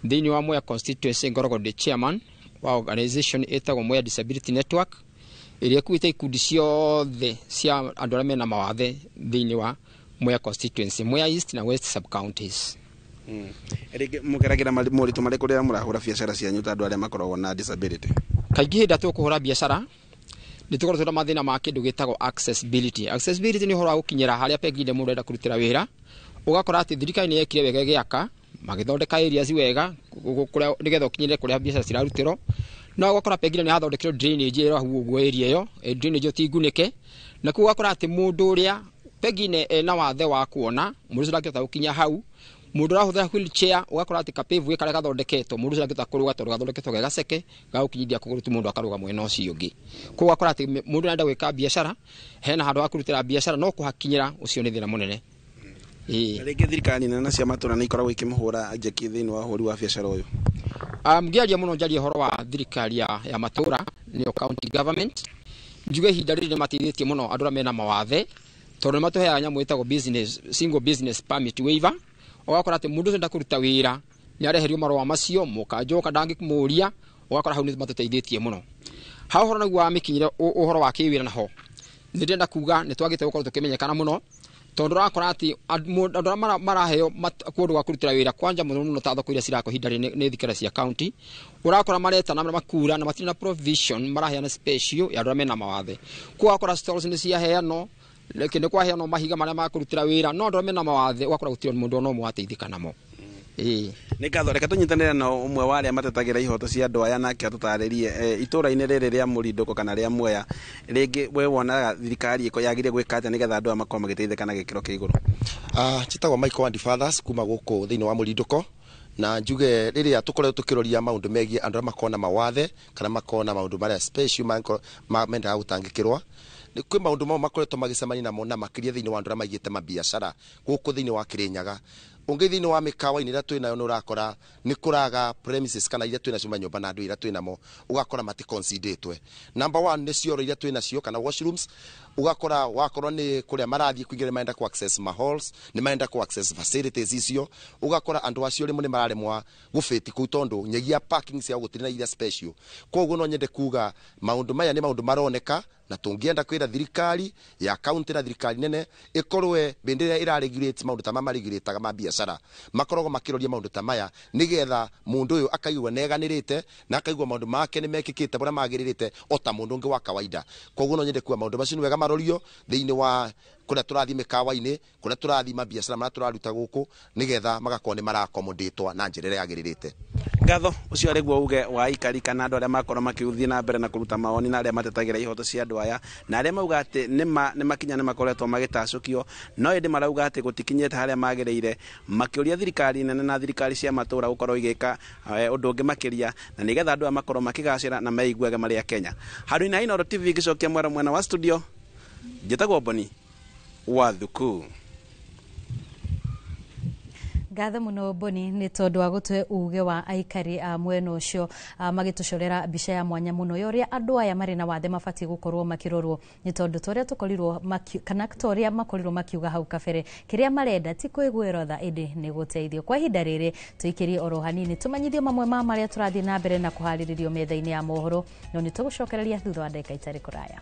Thĩinĩ wa Mwea constituency ngoragwo ndĩ chairman wa organization ĩtagwo Mwea Disability Network ĩrĩa ĩkuĩte ikundi ciothe cia andũ arĩa mena mawathe thĩinĩ wa Mwea constituency, Mwea East na West sub counties. Rĩngĩ mũgeragĩra moritũ marĩkũ rĩrĩa mũrahũra biacara cianyu ta andũ arĩa makoragwo na disability? Kaingĩ hĩndĩ ĩrĩa tũkũhũra biacara nĩ tũkoragwo twĩna mathĩna ma kĩndũ gĩtagwo accessibility. Accessibility nĩ ũhoro wa gũkinyĩra harĩa pengine mũndũ arenda kũrutĩra wĩra. Ũgakora atĩ thirikari nĩ yekire wega ĩgĩaka, magĩthondeka areas wega nĩgetha ũkinyĩre kũrĩa biacara cirarutĩrwo. No ũgakora pengine nĩ hathondekirwo drainage ĩrĩa hau ũguo area ĩyo, drainage ĩyo ti ngunĩke, na kũu ũgakora atĩ mũndũ ũrĩa pengine ena wathe wa kuona, mũndũ ũcio ndangĩhota gũkinya hau. Mũndũ ũrahũthĩra wheelchair ũgakora atĩ kapĩvu karĩa gathondeketwo mũndũ ũcio ndangĩhota kũrũga tondũ gathondeketwo ge gaceke gagũkinyithia kũgũrũ tu mũndũ akarũga mwena ũcio ũngĩ. Koguo ũgakora atĩ mũndũ arenda gwĩka biacara hena handũ ha kũrutĩra biacara no kũhakinyĩra ũcio nĩ thĩna mũnene. Rĩngĩ thirikari nene cia matũra nĩ ikoragwo ikĩmũhũra njeki thĩinĩ wa ũhũri wa biacara ũyũ? Ngĩaria mũno njarie ũhoro wa thirikari ya matũra nĩyo county government, njuge ihinda rĩrĩ nĩ mateithĩtie mũno andũ arĩa mena mawathe tondũ nĩ matũheaga nyamũ ĩtagwo business single business permit waiver. Ũgakora atĩ mũndũ ũcio enda kũruta wĩra nĩ areherio marũa macio mũkanjoka ndangĩmũria, ũgakora hau nĩ matũteithĩtie mũno. Ha ũhoro naguo wa mĩkinyĩre ũhoro wa kĩwĩra naho nĩ ndĩrenda kuga nĩ twagĩte gũkorwo tũkĩmenyekana mũno tondũ ũrakora atĩ andũ arĩa maraheo kũndũ gwa kũrutĩra wĩra kwanja mũno mũno ta thoko iria cirakwo ihinda rĩrĩ nĩ thirikari cia county, ũrakora maretana na makura na matirĩ na provision maraheana special ya andũ arĩa mena mawathe. Koguo ũgakora stalls nĩ ciaheanwo, nĩ kwaheanwo mahiga marĩa ma kũrutĩra wĩra, no andũ arĩa mena mawathe ũgakora gũtirĩ mũndũ ona ũmwe wateithĩka namo. Nĩ ngatho, reke tũnyitanĩre na ũmwe wa arĩa matetagĩra ihoto cia andũ aya nake atũtarĩrie itũra-inĩ rĩrĩ rĩa Mũrindũko kana rĩa Mwea, rĩngĩ we wonaga thirikari yagĩrĩire gwĩka atĩa nĩgetha andũ aya makorwo magĩteithĩka na gĩkĩro kĩa igũrũ? Njĩtagwo Michael Andy Fathers kuma gũkũ thĩinĩ wa Mũrindũko, na njuge rĩrĩa tũkoretwo tũkĩroria maũndũ megiĩ andũ arĩa makoragwo na mawathe kana makoragwo na maũndũ marĩa special mendaga gũtangĩkĩrwo, kwĩ maũndũ mamwe makoretwo magĩcemania namo na makĩria thĩinĩ wa andũ arĩa maigĩte mabiacara gũkũ thĩinĩ wa Kirinyaga. Ũngĩ thĩinĩ wa mĩkawa-inĩ ĩrĩa twĩnayo nĩ ũrakora nĩ kũraga premises kana iria twĩnacio manyũmba na andũ iria twĩnamo ũgakora maticonsiderĩtwe. Number one nĩ cioro iria twĩnacio kana washrooms, ũgakora wakorwo nĩ kũrĩa marathiĩ kũingĩra nĩ marenda ku access ma halls, nĩ marenda ku access facilities icio, ũgakora andũ acio rĩmwe nĩ mararemwa gũbĩti kũu tondũ nyagia parking ciao gũtirĩ na iria special. Koguo no nyende kuga maũndũ maya nĩ maũndũ maroneka na tũngĩenda kwĩra thirikari ya county na thirikari nene ĩkorwe bĩndĩ ĩrĩa ĩraregulate maũndũ ta maya maregulataga ma biacara makoragwo makĩroria maũndũ ta maya nĩgetha mũndũ ũyũ akaigua neganĩrĩte na akaigua maũndũ make nĩ mekĩkĩte ũrĩa magĩrĩrĩte o ta mũndũ ũngĩ wa kawaida. Koguo no nyende kuga maũndũ macio nĩ wega marorio thĩinĩ wa kũrĩa tũrathiĩ mĩkawa-inĩ, kũrĩa tũrathiĩ mabiacara marĩa tũraruta gũkũ nĩgetha magakorwo nĩ marakomodĩtwo na njĩra ĩrĩa yagĩrĩrĩte. Ngatho ũcio arĩ guo uge wa aikari kana andũ arĩa makorwo makĩũthiĩ na mbere na kũruta mawoni na arĩa matetagĩra ihoto cia andũ aya na arĩa mauga atĩ nĩ makinya nĩ makoretwo magĩtacũkio, no ĩndĩ marauga atĩ gũtikinyĩte harĩa magĩrĩire, makĩũria thirikari nene na thirikari cia matũra gũkorwo igĩka ũndũ ũngĩ makĩria na nĩgetha andũ aya makorwo makĩgacĩra na meiguage marĩ a Kenya. Handũ-inĩ ha Inooro TV ngĩcokia mwero mwena wa studio, njĩtagwo Boni Wathuku. Ngatho muno Boni nĩ tondũ wa gũtũhe uge wa aikari a mwena ũcio, magĩtũcorera mbica ya mwanya mũno ya ũrĩa andũ aya marĩ na wathe mabatiĩ gũkorwo makĩrorwo, nĩ tondũ ta ũrĩa tũkorirwo kana ta ũrĩa makorirwo makiuga hau kabere, kĩrĩa marenda ti kũiguĩrwo tha ĩndĩ nĩ gũteithio. Kwa ihinda rĩrĩ tũikĩrie oro hanini tũmanyithio mamwe ma marĩa tũrathiĩ na mbere na kũharĩrĩrio metha-inĩ ya mohoro, no nĩ tũgũcokereria thutha wa ndagĩka itarĩ kũraya.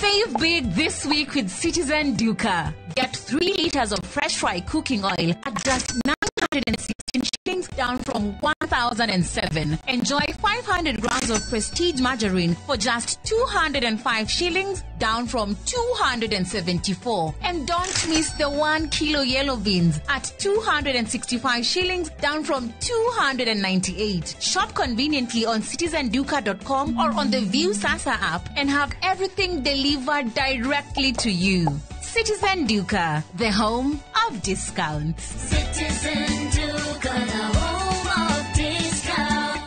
Save big this week with Citizen Duka. Get 3 liters of fresh fry cooking oil at just 916 shillings, down from 1,007. Enjoy 500 grams of Prestige margarine for just 205 shillings, down from 274. And don't miss the 1 kilo yellow beans at 265 shillings, down from 298. Shop conveniently on citizenduka.com or on the View Sasa app and have everything delivered directly to you. Citizen Duka, the home of discounts. Citizen Duka, the home of discounts.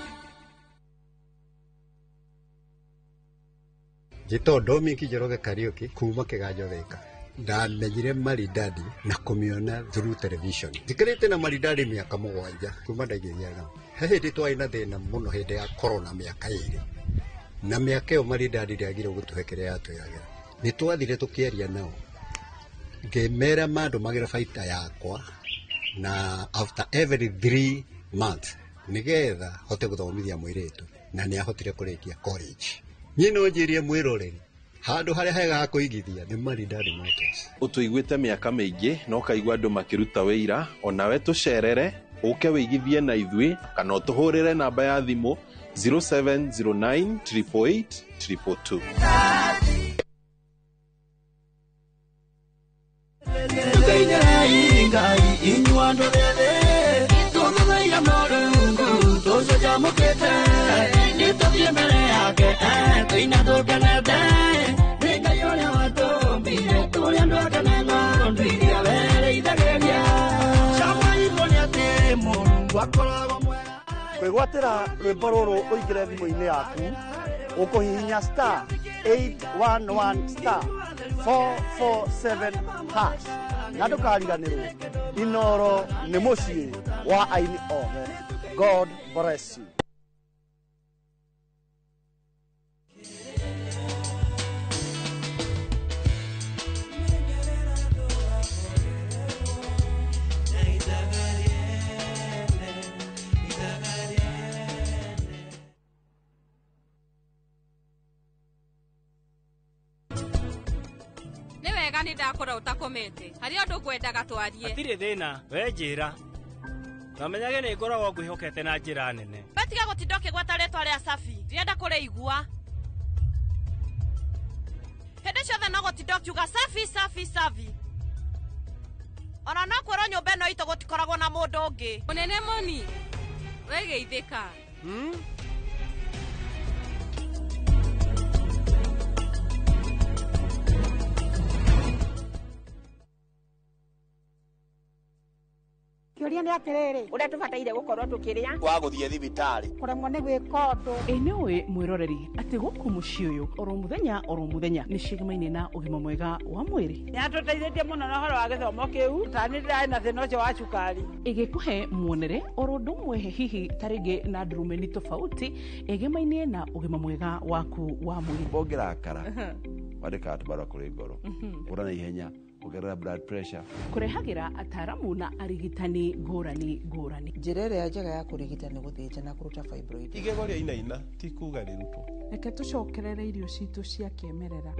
Njĩtwo Dominic Njoroge Kariũki kuma Kĩganjo Thika. Ndamenyire Maridadi na kũmĩona through television. Njikarĩte na Maridadi mĩaka 7 kuma ndaigĩria nao. He hĩndĩ twarĩ na thĩna mũno hĩndĩ ya corona mĩaka 2. Na mĩaka ĩyo Maridadi ndĩagire gũtũhe kĩrĩa yatwĩragĩra. Nĩ twathire tũkĩaria nao. Ngĩmera mandũmagĩra baita yakwa na after every 3 months nĩgetha hote gũthomithia mũirĩtu, na nĩ ahotire kũrĩkia college. Niĩ no njĩrie mwĩroreri handũ harĩa hega ha kũigithia nĩ Maridadi Motors. Ũtũiguĩte mĩaka mĩingĩ na ũkaigua andũ makĩruta wĩira, onawe tũcerere ũke wĩigithie na ithuĩ kana ũtũhũrĩre namba ya thimũ 0709 888 222. Kwĩgwatĩra rwĩmbo rũrũ ũingĩre thimũ-inĩ yaku ũkũhihinya star 811 star 447 hash na ndũkariganĩrwo Inoro nĩ mũciĩ wa aini othe. God bless you. Wega nĩ ndakora ũtakomete harĩ ũndũ ngwendaga twarie. Hatirĩ thĩna, we njĩra. Na menyage nĩ ngoragwo ngwĩhokete na njĩra nene. Batiga gũtinda ũkĩgweta rĩtwa rĩa Safi, ndirenda kũrĩigua. Hĩndĩ ciothe no gũtinda ũkiuga Safi, Safi, Safi. Ona no kwĩrwo nyũmba ĩno itũ gũtikoragwo na mũndũ ũngĩ. Mũnene Moni, we geithĩka. Kĩũria nĩ atĩrĩrĩ, ũrĩa tũbataire gũkorwo tũkĩrĩa wa gũthiĩ thibitarĩ kũremwo nĩ gwĩka ũndũ. Ĩ nĩ ũĩ mwĩroreri atĩ gũkũ mũciĩ ũyũ oro mũthenya nĩ cigemaine na ũgima mwega wa mwĩrĩ. Nĩatũteithĩtie mũno na ũhoro wa gĩthomo kĩu, ta niĩ ndĩrarĩ na thĩna ũcio wa cukari. Ĩgĩkũhe muonere oro ũndũ ũmwe hihi ta rĩngĩ na ndurumeni tofauti ĩgemainie na ũgima mwega waku wa mwĩrĩ. Ũngĩrakara wandĩkaga tũbarũa kũrĩ ngoro, ũra na ihenya ongerera blood pressure. Kũrehagĩra ataramu na arigitani ngũrani ngũrani. Njĩra ĩrĩa njega ya kũrigita nĩ gũthĩnja na kũruta fibroid. Igego rĩa inaina ti kuga rĩrutwo. Reke tũcokerere irio citũ cia kĩmerera.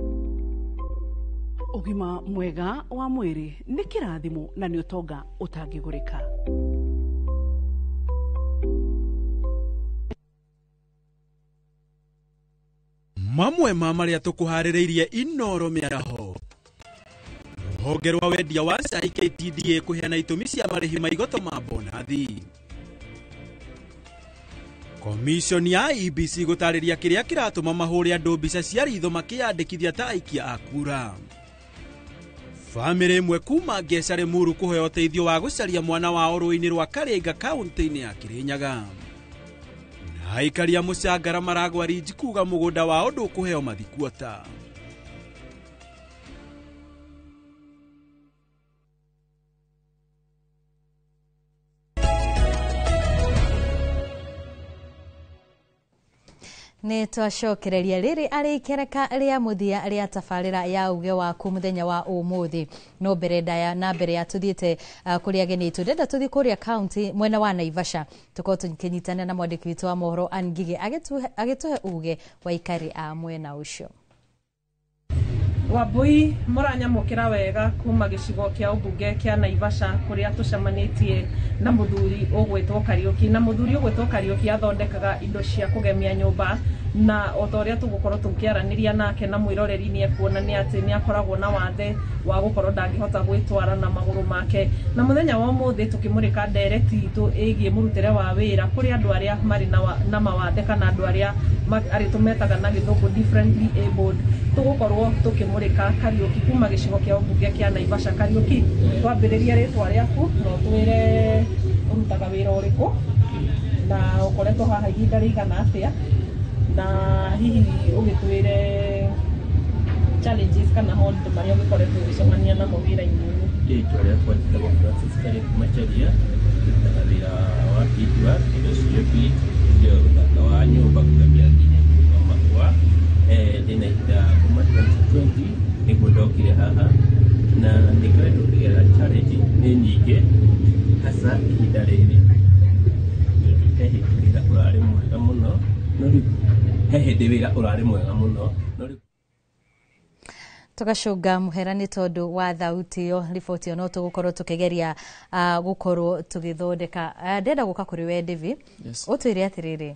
Ũgima mwega wa mwĩrĩ nĩ kĩrathimo na nĩ ũtonga ũtangĩgũrĩka. Mamwe ma marĩa tũkũharĩrĩirie Inoro mĩaraho. Rũhonge rwa wendia wa cai KTDA kũheana itũmi cia marĩhi ma igoto ma bonathi. Commission ya IEBC gũtarĩria kĩrĩa kĩratũma mahũre andũ mbica cia ritho makĩyandĩkithia ta aikia a kura. Bamĩrĩ ĩmwe kuma Ngeca Limuru kũheo ũteithio wa gũcaria mwana wao rũĩ-inĩ rwa Karinga kaunti-inĩ ya Kirinyaga. Na aikari a Mũcangara maragwa rinji kuga mũgũnda wao ndũkũheo mathikuota. Nĩ twacokereria rĩrĩ arĩ ikereka rĩa mũthia rĩa tabarĩra ya uge waku mũthenya wa ũmũthĩ. No mbere ndaya na mbere ya tũthiĩte kũrĩ ageni aitũ, ndĩrenda tũthiĩ kũrĩa kaunti mwena wa Naivasha tũkorwo tũkĩnyitana na mwandĩki witũ wa mohoro Ann Ngigĩ agĩtũhe uge wa aikari a mwena ũcio. Wambui mũranyamũkĩra wega kuma gĩcigo kĩa ũmbunge kĩa Naivasha kũrĩa tũcemanĩtie na mũthuri ũgwĩtwo Kariũki. Na mũthuri ũgwĩtwo Kariũki athondekaga indo cia kũgemia nyũmba, na o ta ũrĩa tũgũkorwo tũkĩaranĩria nake na mwĩroreri nĩ ekuona nĩ atĩ nĩ akoragwo na wathe wa gũkorwo ndangĩhota gwĩtwara na magũrũ make. Na mũthenya wa ũmũthĩ tũkĩmũrĩka ndereti itũ ĩgiĩ mũrutĩre wa wĩra kũrĩ andũ arĩa marĩ na mawathe kana andũ arĩa tũmetaga na gĩthũngũ differently abled, tũgũkorwo tũkĩmũrĩka Kariũki kuma gĩcigo kĩa ũmbunge kĩa Naivasha. Kariũki, twambĩrĩrie rĩtwa rĩaku na ũtwĩre ũrutaga wĩra ũrĩkũ na ũkoretwo haha ihinda rĩigana atĩa, na hihi ũgĩtwĩre challenges kana moritũ marĩa ũgĩkoretwo ũgĩcemania namo wĩra-inĩ ũyũ. Rĩtwa rĩakwa njĩtagwo Francis Kariũki Macharia, ndutaga wĩra wa beadwork, indo cia bead, indo ũthaka wa nyũmba, kũgemia nginya makwa. Ndĩna ihinda kuma 2020 nĩguo ndokire haha, na nĩngoretwo ngĩgerera challenge nĩ nyingĩ, hasa ihinda rĩrĩ tondũ he hĩndĩ wĩra ũrarĩ mwega mũno, no rĩu he hĩndĩ wĩra ũrarĩ mwega mũno, no rĩu tũgacũnga mũhera nĩ tondũ wa thauti ĩyo riboti ĩyo no tũgũkorwo tũkĩgeria gũkorwo tũgĩthondeka. Ndĩrenda gũka kũrĩ we Devi, ũtwĩre atĩrĩrĩ,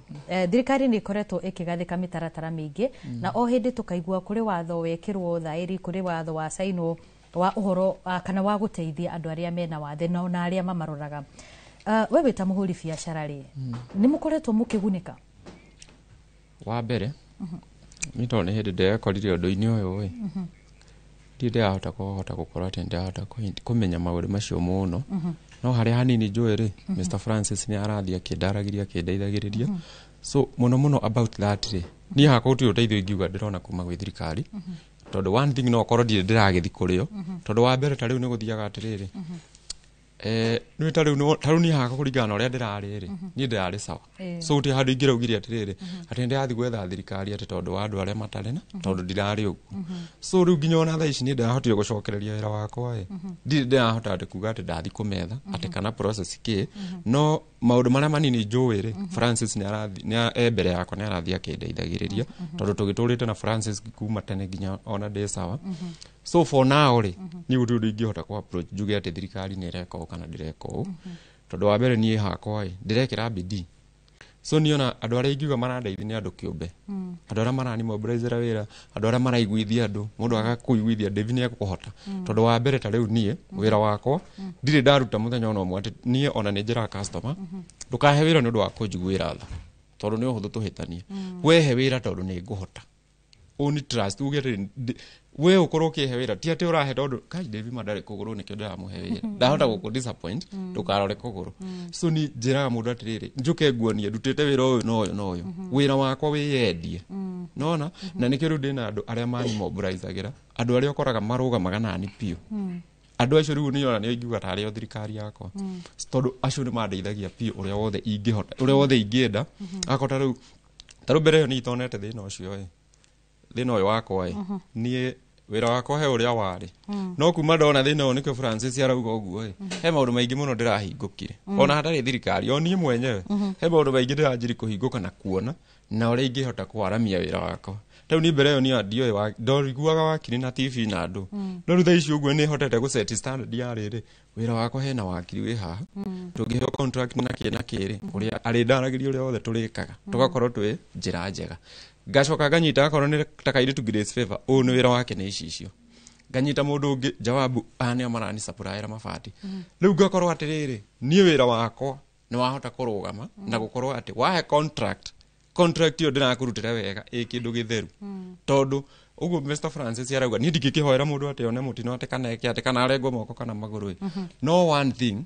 thirikari nĩ ĩkoretwo ĩkĩgathĩka mĩtaratara mĩingĩ, na o hĩndĩ tũkaigua kũrĩ watho wekĩrwo thaĩri, kũrĩ watho wa cainwo wa ũhoro kana wa gũteithia andũ arĩa mena wathe na ona arĩa mamaroraga. We wĩ ta mũhũri biacara rĩ, nĩ mũkoretwo mũkĩgunĩka? Wa mbere niĩ tondũ nĩ hĩndĩ ndekorire ũndũ-inĩ ũyũ ĩ, ndirĩ ndĩrahota kũhota gũkorwo atĩ nĩndĩrahota kũmenya maũndũ macio mũno, no harĩa hanini njũĩ rĩ, Mr Francis nĩ arathiĩ akĩndaragĩria akĩndeithagĩrĩria. So mũno mũno about that rĩ, niĩ hakwa gũtirĩ ũteithio ingiuga ndĩrona kuma gwĩ thirikari, tondũ one thing no ũkorwo ndirĩ ndĩragĩthiĩ kũrĩ o, tondũ wa mbere ta rĩu nĩ gũthiaga atĩrĩrĩ, nĩ ta rĩu niĩ hakwa kũringana na ũrĩa ndĩrarĩ rĩ, niĩ ndĩrarĩ sawa. So gũtirĩ handũ ingĩraugire atĩrĩrĩ atĩ nĩndĩrathiĩ gwetha thirikari atĩ tondũ wa andũ arĩa matarĩ na tondũ ndirarĩ ũguo. So rĩu nginya ona thaa ici niĩ ndĩrahotire gũcokereria wĩra wakwa ĩ, ndirĩ ndĩrahota atĩ kuga atĩ ndathiĩ kũmetha atĩ kana process kĩ, no maũndũ marĩa manini njũĩ rĩ, Francis nĩ e mbere yakwa nĩ arathiĩ akĩndeithagĩrĩria, tondũ tũgĩtũrĩte na Francis kuma tene nginya ona ndĩ sawa. So for now rĩ, niĩ gũtirĩ ũndũ ingĩhota kũ approach njuge atĩ thirikari nĩ ĩreka ũũ kana ndĩreka ũũ, tondũ wa mbere niĩ hakwa ĩ ndĩrekĩra bidii. So niĩ ona andũ arĩa ingiuga marandeithia nĩ andũ kĩũmbe, andũ arĩa maranimobilizera wĩra, andũ arĩa maraiguithia andũ, mũndũ agakũiguithia Devi nĩ ekũhota, tondũ wa mbere ta rĩu niĩ wĩra wakwa ndirĩ ndaruta mũthenya ona ũmwe atĩ niĩ ona nĩ njĩraga customer ndũkahe wĩra nĩ ũndũ wa kũnjiguĩra tha, tondũ nĩ ũhũthũ tũhĩtanie, wehe wĩra tondũ nĩ ngũhota. Ũũ trust uge atĩ we ũkorwo ũkĩhe wĩra ti atĩ ũrahe tondũ kai Devi ma ndarĩ kũgũrũ nĩkĩo ndĩramũhe wĩra, ndahota gũkũ disappoint ndũkarore kũgũrũ. So ni njĩraga mũndũ atĩrĩrĩ, njũke nguonie ndutĩte wĩra ũyũ na ũyũ na ũyũ, wĩra wakwa wĩyendie, nona na nĩkĩo rĩu ndĩna andũ arĩa manimobilizagĩra, andũ arĩa ũkoraga marũgamaga nani biũ, andũ acio rĩu nĩ ona nĩo ingiuga tarĩ o thirikari yakwa, tondũ acio nĩ mandeithagia biũ ũrĩa wothe ingĩhota, ũrĩa wothe ingĩenda. Akorwo ta rĩu mbere ĩyo nĩ itonete thĩna ũcio ĩ, thĩna ũyũ wakwa ĩ, niĩ wĩra wakwa he ũrĩa warĩ, no kuma ndona thĩna ũyũ nĩkĩo Francis arauga ũguo ĩ, he maũndũ maingĩ mũno ndĩrahingũkire ona hatarĩ thirikari, o niĩ mwenyewe he maũndũ maingĩ ndĩranjiri kũhingũka na kuona na ũrĩa ingĩhota kwaramia wĩra wakwa. Rĩu niĩ mbere ĩyo niĩ ndioĩ, ndoriguaga wakiri na TV na andũ, no rĩu thaa ici ũguo nĩ hotete gũ set standard ya rĩrĩ, wĩra wakwa hena wakiri wĩ haha, tũngĩheo contract na kĩ na kĩ rĩ, ũrĩa arĩndaragĩria ũrĩa wothe tũrĩkaga, tũgakorwo twĩ njĩra njega. Ngacoka nganyita akorwo nĩ ta kairĩtu Grace Favor, ũyũ nĩ wĩra wake nĩ icicio, nganyita mũndũ ũngĩ Jawabu, aya nĩo maranicapuraĩra mabati. Rĩu ngakorwo atĩrĩrĩ, niĩ wĩra wakwa nĩ wahota kũrũgama na gũkorwo atĩ wahe contract ĩyo ndĩrakũrutĩra wega ĩ kĩndũ gĩtheru, tondũ Ũguo Mr Francis arauga niĩ ndingĩkĩhoera mũndũ atĩ one mũtino atĩ kana eke atĩ kana arengwo moko kana magũrũ ĩ. No one thing,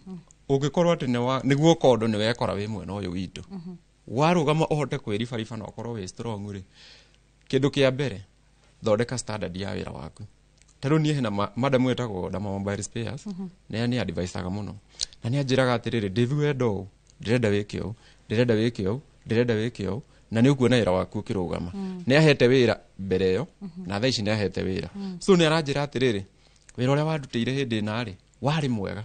ũngĩkorwo atĩ nĩguo kondo nĩ wekora wĩ mwena ũyũ witũ, warũgama ũhote kwĩribariba na ũkorwo wĩ strong rĩ, kĩndũ kĩa mbere, thondeka standard ya wĩra waku. Ta rĩu niĩ hena madam wĩtagwo Dama Mobile Spares, nĩ nĩ advisaga mũno na nĩ anjĩraga atĩrĩrĩ, Dave, wenda ũũ, ndĩrenda wĩke ũũ, ndĩrenda wĩke ũũ, ndĩrenda wĩke ũũ, na nĩ ũkuona wĩra waku ũkĩrũgama. Nĩ ahete wĩra mbere ĩyo, na thaa ici nĩ ahete wĩra. So nĩ aranjĩra atĩrĩrĩ, wĩra ũrĩa wandutĩire hĩndĩ ĩna rĩ, warĩ mwega,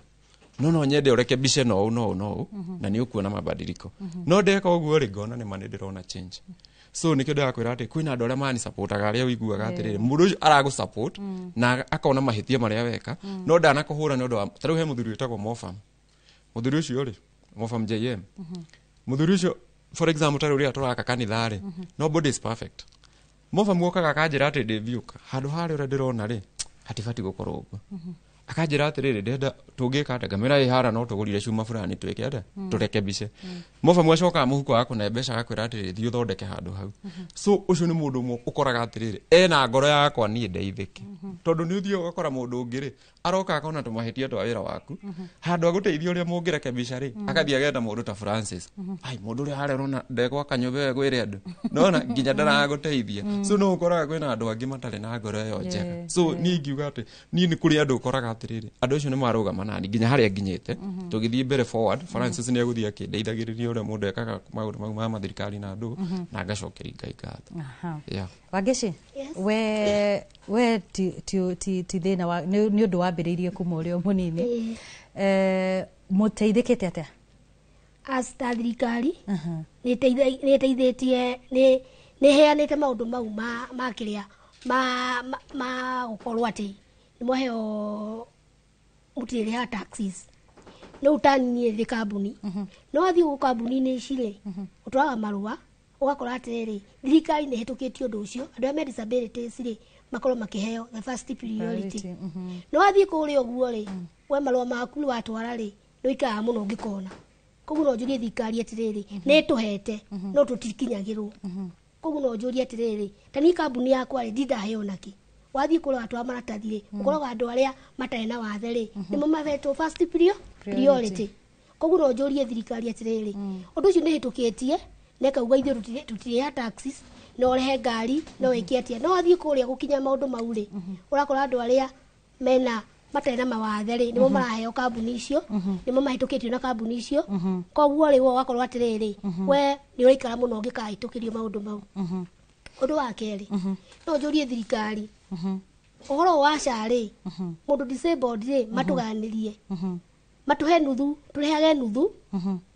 no nyende ũrekebishe no ũũ no ũũ no ũũ, na nĩ ũkuona mabadiliko. No ndeka ũguo rĩ, ngona nĩ ma nĩ ndĩrona change. So nĩkĩo ndĩrakwĩra atĩ kwĩna andũ arĩa manisupportaga, arĩa ũiguaga atĩrĩrĩ, mũndũ ũcio aragũ support na akona mahĩtia marĩa weka, no ndanakũhũra nĩ ũndũ wa ta rĩu he mũthuri wĩtagwo Mofam. Mũthuri ũcio rĩ, Mofam JM, mũthuri ũcio, for example, ta rĩu rĩrĩa tũraka kanitha rĩ, nobody is perfect. Mofam okaga akanjĩra atĩ ndĩthiũka handũ harĩa ũrĩa ndĩrona rĩ, hatibati gũkorwo ũguo. Akanjĩra atĩrĩrĩ, ndĩrenda tũngĩka atĩa? Ngamwĩra ĩ hara no tũgũrire cuma fulani twĩke atĩa, tũrekebishe. Mofam acokaga mũhuko wa kũne mbeca, agakwĩra atĩrĩrĩ, thiĩ ũthondeke handũ hau. So ũcio nĩ mũndũ ũmwe ũkoraga atĩrĩrĩ, ena ngoro yakwa niĩ ndeithĩke, tondũ nĩ ũthiaga ũgakora mũndũ ũngĩ rĩ, aroka akona tũmahĩtia twa wĩra waku, handũ agũteithia ũrĩa mũngĩrekebisha rĩ, akathiĩ ageta mũndũ ta Francis, ai mũndũ ũrĩa harĩa ũrona ndegwaka nyũmba ĩyo ĩgwĩre andũ, nona nginya ndaragũteithia. So no ũkoraga kwĩna andũ angĩ matarĩ na ngoro ĩyo njega. So niĩ ingiuga atĩ niĩ nĩ kũrĩ andũ ũkoraga atĩrĩrĩ, andũ acio nĩ marũgama nani nginya harĩa nginyĩte. Tũgĩthiĩ mbere forward, Francis nĩ egũthiĩ akĩndeithagĩrĩria ũrĩa mũndũ ekaga maũndũ mau ma mathirikari na andũ, na ngacokeria Ngai ngatho. Yeah. Wangeci, we ti thĩna wa nĩ ũndũ wambĩrĩirie kuma ũrĩ o mũnini. Mũteithĩkĩte atĩa? As ta thirikari nĩ ĩteithĩtie, nĩ ĩheanĩte maũndũ mau ma kĩrĩa ma gũkorwo atĩ nĩ mwaheo, mũtirĩrĩhaga taxes. Rĩu ta niĩ ndĩ kambuni, no wathiĩ gũkũ kambuni-inĩ ici rĩ, ũtwaraga marũa, ũgakora atĩrĩrĩ, thirikari nĩ ĩhĩtũkĩtie ũndũ ũcio, andũ arĩa me disabilities rĩ, makorwo makĩheo the first priority. No wathiĩ kũrĩa ũguo rĩ, we marũa maku watwara rĩ, nĩ ũikaraga mũno ũngĩkona. Koguo no njũrie thirikari atĩrĩrĩ, nĩ ĩtũhete no tũtikinyagĩrwo. Koguo no njũrie atĩrĩrĩ, ta niĩ kambuni yakwa rĩ, ndindaheo nakĩ? Wathiĩ kũrĩa watwara maratathi rĩ, ũkoraga andũ arĩa matarĩ na wathe rĩ, nĩmo mahetwo first priority. Koguo no njũrie thirikari atĩrĩrĩ, ũndũ ũcio nĩ ĩhĩtũkĩtie na ĩkauga ithuĩ tũtirĩha taxes, no ũrehe ngari, no wĩke atĩa, no wathiĩ kũrĩa gũkinya maũndũ mau rĩ, ũrakora andũ arĩa mena matarĩ na mawathe rĩ, nĩmo maraheo kambuni icio, nĩmo mahĩtũkĩtio na kambuni icio. Koguo rĩ, we ũgakorwo atĩrĩrĩ, we nĩ ũraikara mũno ũngĩkahĩtũkĩrio maũndũ mau. Ũndũ wa kerĩ, no njũrie thirikari ũhoro wa SHA rĩ, mũndũ disabled rĩ, matũganĩrie, matũhe nuthu, tũrĩhage nuthu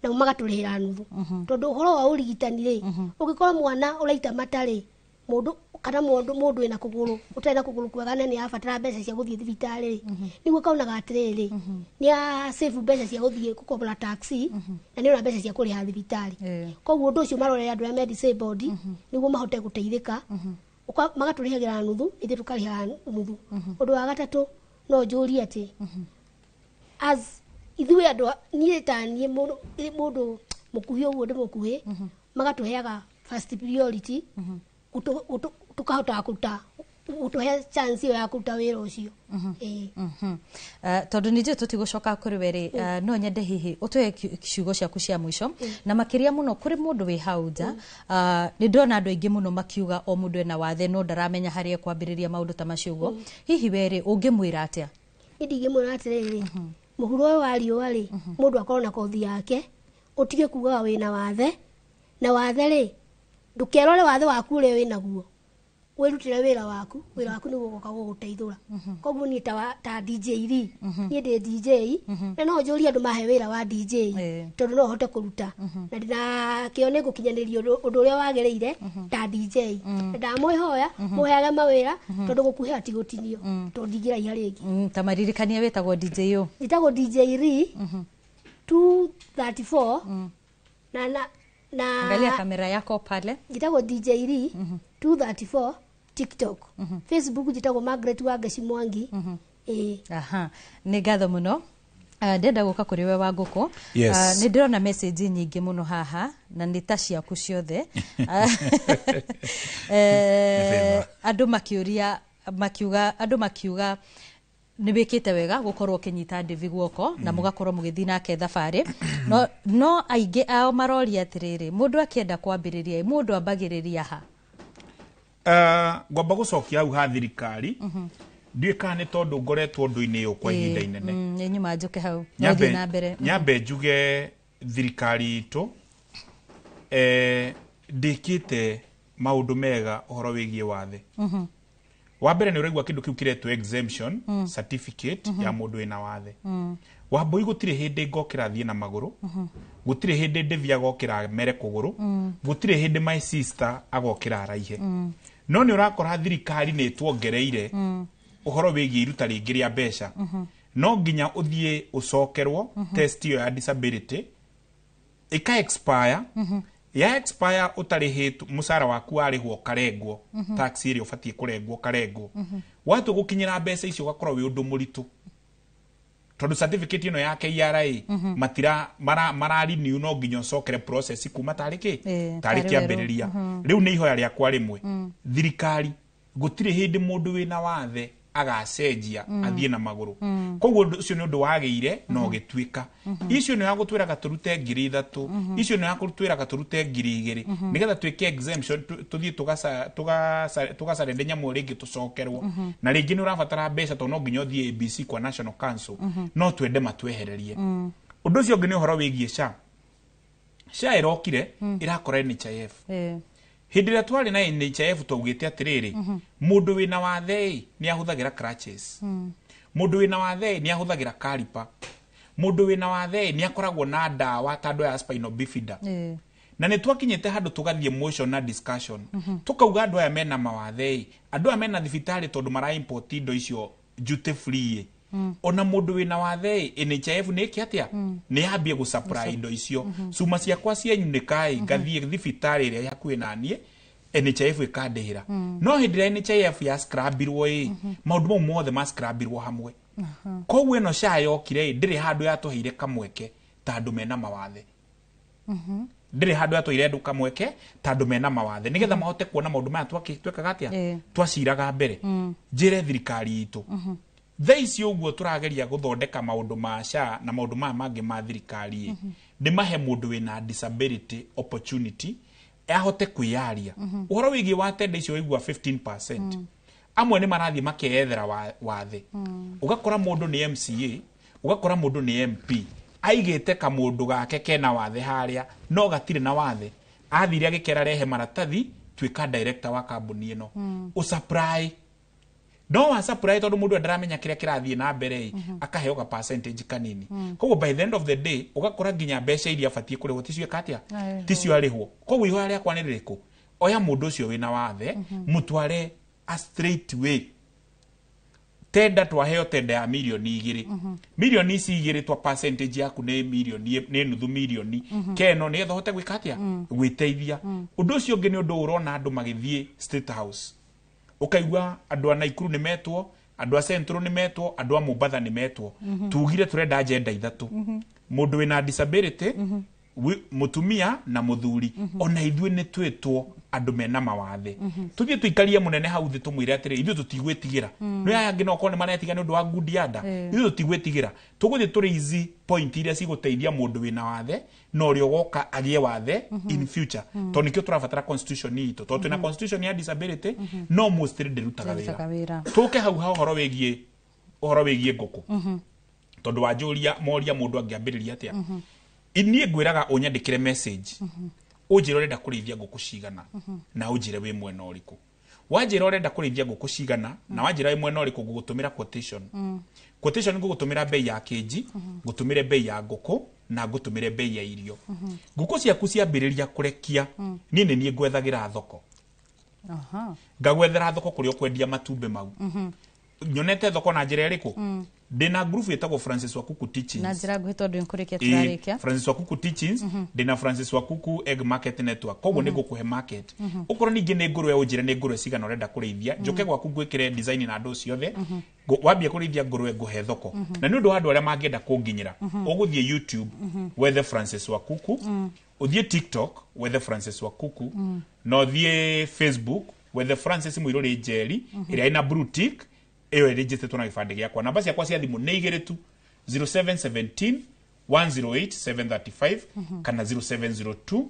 nao magatũrĩhĩra nuthu, tondũ ũhoro wa ũrigitani rĩ, ũngĩkorwo mwana ũraita mata rĩ, mũndũ kana mũndũ wĩna kũgũrũ ũtarĩ na kũgũrũ kwega na nĩ arabatara mbeca cia gũthiĩ thibitarĩ rĩ, nĩguo kaunaga atĩrĩrĩ, nĩ a save mbeca cia gũthiĩ gũkombora taxi na nĩ ona mbeca cia kũrĩha thibitarĩ. Koguo ũndũ ũcio marorere andũ arĩa me disabled nĩguo mahote gũteithĩka. Magatũrĩhagĩra nuthu, ithuĩ tũkarĩhaga nuthu. Ũndũ wa gatatũ, no njũrie atĩ as ithuĩ andũ niĩ ta niĩ mũndũ mũkuhĩ ũguo ndĩ mũkuhĩ, magatũheaga first priority, tũkahotaga kũruta, gũtũhe chance ĩyo ya kũruta wĩra ũcio. Ĩĩ. Tondũ nĩ njũĩ tũtigũcoka kũrĩ we rĩ, no nyende hihi ũtũhe ciugo ciaku cia mũico, na makĩria mũno kũrĩ mũndũ wĩ hau nja. Nĩ ndĩrona andũ aingĩ mũno makiuga o mũndũ ena wathe no ndaramenya harĩa ekwambĩrĩria maũndũ ta macio ũguo. Hihi we rĩ, ũngĩmwĩra atĩa? Niĩ ndingĩmwĩra atĩrĩrĩ, mũhuro ũyũ wa riũa rĩ, mũndũ akorwo na kothi yake, ũtige kugaga wĩna wathe na wathe rĩ, ndũkerore wathe waku ũrĩa wĩnaguo, wĩrutĩre wĩra waku, wĩra waku nĩguo ũgoka gũgũteithũra. Koguo niĩ ta DJ rĩ, niĩ ndĩ DJ na no njũrie andũ mahe wĩra wa DJ, tondũ no hote kũruta na ndĩna kĩo nĩ ngũkinyanĩria ũndũ ũrĩa wagĩrĩire ta DJ, na ndamwĩhoya mũheage mawĩra, tondũ gũkuhĩha ti gũtinio, tondũ ndingĩraiha rĩngĩ. Ta maririkania wĩtagwo DJ ũ? Njĩtagwo DJ Lee 234 na Angalia kamera yako pale. Njĩtagwo DJ Lee 234 TikTok, Facebook njĩtagwo Margaret Wangeci Mwangi. Ĩĩ. Aha, nĩ ngatho mũno. Ndĩrenda gũka kũrĩ we wa ngũkũ. Yes. Nĩ ndĩrona message nyingĩ mũno haha na nĩ ta ciaku ciothe. Andũ makĩũria, makiuga, andũ makiuga nĩ wĩkĩte wega gũkorwo ũkĩnyita Ndĩvi guoko na mũgakorwo mũgĩthiĩ nake thabarĩ, no aingĩ ao maroria atĩrĩrĩ, mũndũ akĩenda kwambĩrĩria, mũndũ ambagĩrĩria ha? Ngwamba gũcokia hau ha thirikari. Ndiũĩ kana nĩ tondũ ngoretwo ũndũ-inĩ ũyũ kwa ihinda inene. Nĩ nyuma njũke hau. No thiĩ na mbere. Nyambe njuge thirikari itũ ndĩkĩte maũndũ mega ũhoro wĩgiĩ wathe. Wa mbere nĩ ũraigua kĩndũ kĩu kĩretwo exemption certificate ya mũndũ wĩna wathe. Wambui, gũtirĩ hĩndĩ ngokĩra thiĩ na magũrũ, gũtirĩ hĩndĩ Ndĩvi agokĩra mere kũgũrũ, gũtirĩ hĩndĩ my sister agokĩra araihe. No nĩ ũrakora thirikari nĩ ĩtuongereire ũhoro wĩgiĩ iruta rĩngĩ rĩa mbeca. No nginya ũthiĩ ũcokerwo test ĩyo ya disability ĩka expire. Ya expire ũtarĩhĩtwo, mũcara waku warĩhwo ũkarengwo tax ĩrĩa ũbatiĩ kũrengwo ũkarengwo. Watua gũkinyĩra mbeca icio ũgakorwo wĩ ũndũ mũritũ, tondũ certificate ĩno ya KRA matira mara renew, no nginya ũcokere process kuma tarĩ kĩ tarĩ tarĩ werũ. Kĩambĩrĩria. Rĩu nĩ ihoya rĩakwa rĩmwe, thirikari, gũtirĩ hĩndĩ mũndũ wĩna wathe agacenjia athiĩ na magũrũ. Koguo ũndũ ũcio nĩ ũndũ wagĩire na ũgĩtuĩka. Icio nĩ yagũtwĩraga tũrute 3,000, icio nĩ yagũtwĩraga tũrute 2,000 nĩgetha twĩke exemption, tũthiĩ tũgacarende nyamũ rĩngĩ tũcokerwo. Na rĩngĩ nĩ ũrabatara mbeca tondũ no nginya ũthiĩ ABC kwa National Council. No twende matwehererie. Ũndũ ũcio ũngĩ nĩ ũhoro wĩgiĩ SHA. SHA ĩrokire ĩrakora NHIF. Hĩndĩ ĩrĩa twarĩ na NHIF twaugĩte atĩrĩrĩ, mũndũ wĩna wathe ĩ nĩ ahũthagĩra crutches, mũndũ wĩna wathe ĩ nĩ ahũthagĩra karipa, mũndũ wĩna wathe ĩ nĩ akoragwo na ndawa ta andũ aya a spinal bifida. Na nĩ twakinyĩte handũ tũgathiĩ motion na discussion, tũkauga andũ aya mena mawathe ĩ, andũ aya mena thibitarĩ, tondũ mara import indo icio duty free ĩ, ona mũndũ wĩna wathe ĩ, NHIF nĩ ĩke atĩa? Nĩ yambie gũsupply indo icio. Cuma ciakwa cienyunĩka ĩ, ngathiĩ thibitarĩ ĩrĩa ĩ hakuhĩ na niĩ, NHIF ĩkandĩhĩra. No hĩndĩ ĩrĩa NHIF ya scrabirwo ĩ, maũndũ mau mothe ma scrabirwo hamwe. Koguo ĩno SHA yokire ĩ, ndĩrĩ handũ yatũheire kamweke ta andũ mena mawathe. Ndĩrĩ handũ yatũheire andũ kamweke ta andũ mena mawathe nĩgetha mahote kuona maũndũ maya twekaga atĩa, twaciraga mbere. Njĩre thirikari itũ, thaa ici ũguo tũrageria gũthondeka maũndũ ma SHA na maũndũ maya mangĩ ma thirikari ĩ, nĩ mahe mũndũ wĩna disability opportunity ahote kwĩyaria. Ũhoro wĩgiĩ wa tenda icio waigua 15%, amwe nĩ marathiĩ makeyethera wathe. Ũgakora mũndũ nĩ MCA, ũgakora mũndũ nĩ MP, aigĩte kamũndũ gake kena wathe harĩa no gatirĩ na wathe, athire agĩkera rehe maratathi, tuĩka director wa kambuni ĩno, ũsupply no wa supply, tondũ mũndũ ndaramenya kĩrĩa kĩrathiĩ na mbere ĩ, akaheo ga percentage kanini. Koguo by the end of the day ũgakora nginya mbeca iria abatiĩ kũrĩhwo ticio ĩka atĩa? Arĩhwo. Ticio arĩhwo. Koguo ihoya rĩakwa nĩ rĩrĩkũ? Oya mũndũ ũcio wĩna wathe, mũtware a straight way tenda. Twaheo tenda ya 2 mirioni, 2 mirioni ici twa percentage yaku nĩ mirioni, nĩ nuthu mirioni keno, nĩgetha ũhote gwĩka atĩa? Gwĩteithia. Ũndũ ũcio ũngĩ nĩ ũndũ ũrona andũ magĩthiĩ State House, ũkaigua andũ a Naikuru nĩ metwo, andũ a Central nĩ metwo, andũ a Mombatha nĩ metwo. Tugire tũrenda agenda ithatũ: mũndũ wĩna disability, mũtumia na mũthuri. Ona ithuĩ nĩ twĩtwo andũ mena mawathe, tũthiĩ tũikarie mũnene hau thĩ, tũmwĩre atĩrĩ, ithuĩ tũtigwĩtigĩra. No aya angĩ no korwo nĩ maretiga nĩ ũndũ wa ngundi ya nda. Ithuĩ tũtigwĩtigĩra, tũgũthiĩ tũrĩ ici point iria cigũteithia mũndũ wĩna wathe na ũrĩa ũgoka agĩe wathe in future, tondũ nĩkĩo tũrabatara constitution itũ, tondũ twĩna constitution ya disability no mostly ndĩrutaga Ndĩrutaga wĩra. wĩra. Tũke hau ha ũhoro wĩgiĩ ngũkũ, tondũ wanjũria moria mũndũ angĩambĩrĩria atĩa. Niĩ ngwĩraga ũnyandĩkĩre message, ũnjĩre ũrenda kũrĩithia ngũkũ cigana na ũnjĩre wĩ mwena ũrĩkũ. Wanjĩra ũrenda kũrĩithia ngũkũ cigana na wanjĩra wĩ mwena ũrĩkũ, ngũgũtũmĩra quotation. Quotation ngũgũtũmĩra bei ya kĩnji, ngũtũmĩre bei ya ngũkũ na ngũtũmĩre bei ya irio. Ngũkũ ciaku ciambĩrĩria kũrekia, niĩ nĩ niĩ ngwethagĩra thoko. Ngagwethera thoko kũrĩa ũkwendia matumbĩ mau. Nyonete thoko na njĩra ĩrĩkũ? Ndĩna group ĩtagwo Francis Wakuku Teachings. Na njĩra nguhĩ tondũ nĩkũrĩkia tũrarĩkia. Francis Wakuku Teachings, ndĩna Francis Wakuku Egg Market Network, koguo nĩ ngũkũhe market. Okorwo ningĩ nĩ ngũrwe, ũnjĩre nĩ ngũrwe cigana ũrenda kũrĩithia, njũke gwaku ngwĩkĩre design na andũ ciothe. Wambia kũrĩithia ngũrwe, ngũhe thoko. Na nĩ ũndũ wa andũ arĩa mangĩenda kũnginyĩra, ũgũthiĩ YouTube wethe Francis Wakuku, ũthiĩ TikTok wethe Francis Wakuku, na ũthiĩ Facebook wethe Francis Mũirũrĩ Njeri, ĩrĩa ĩna blue tick ĩyo ĩrĩnjĩtĩtwo na gĩbandĩ gĩakwa. Namba ciakwa cia thimũ nĩ igĩrĩ tu, 0717 108 735 kana 0702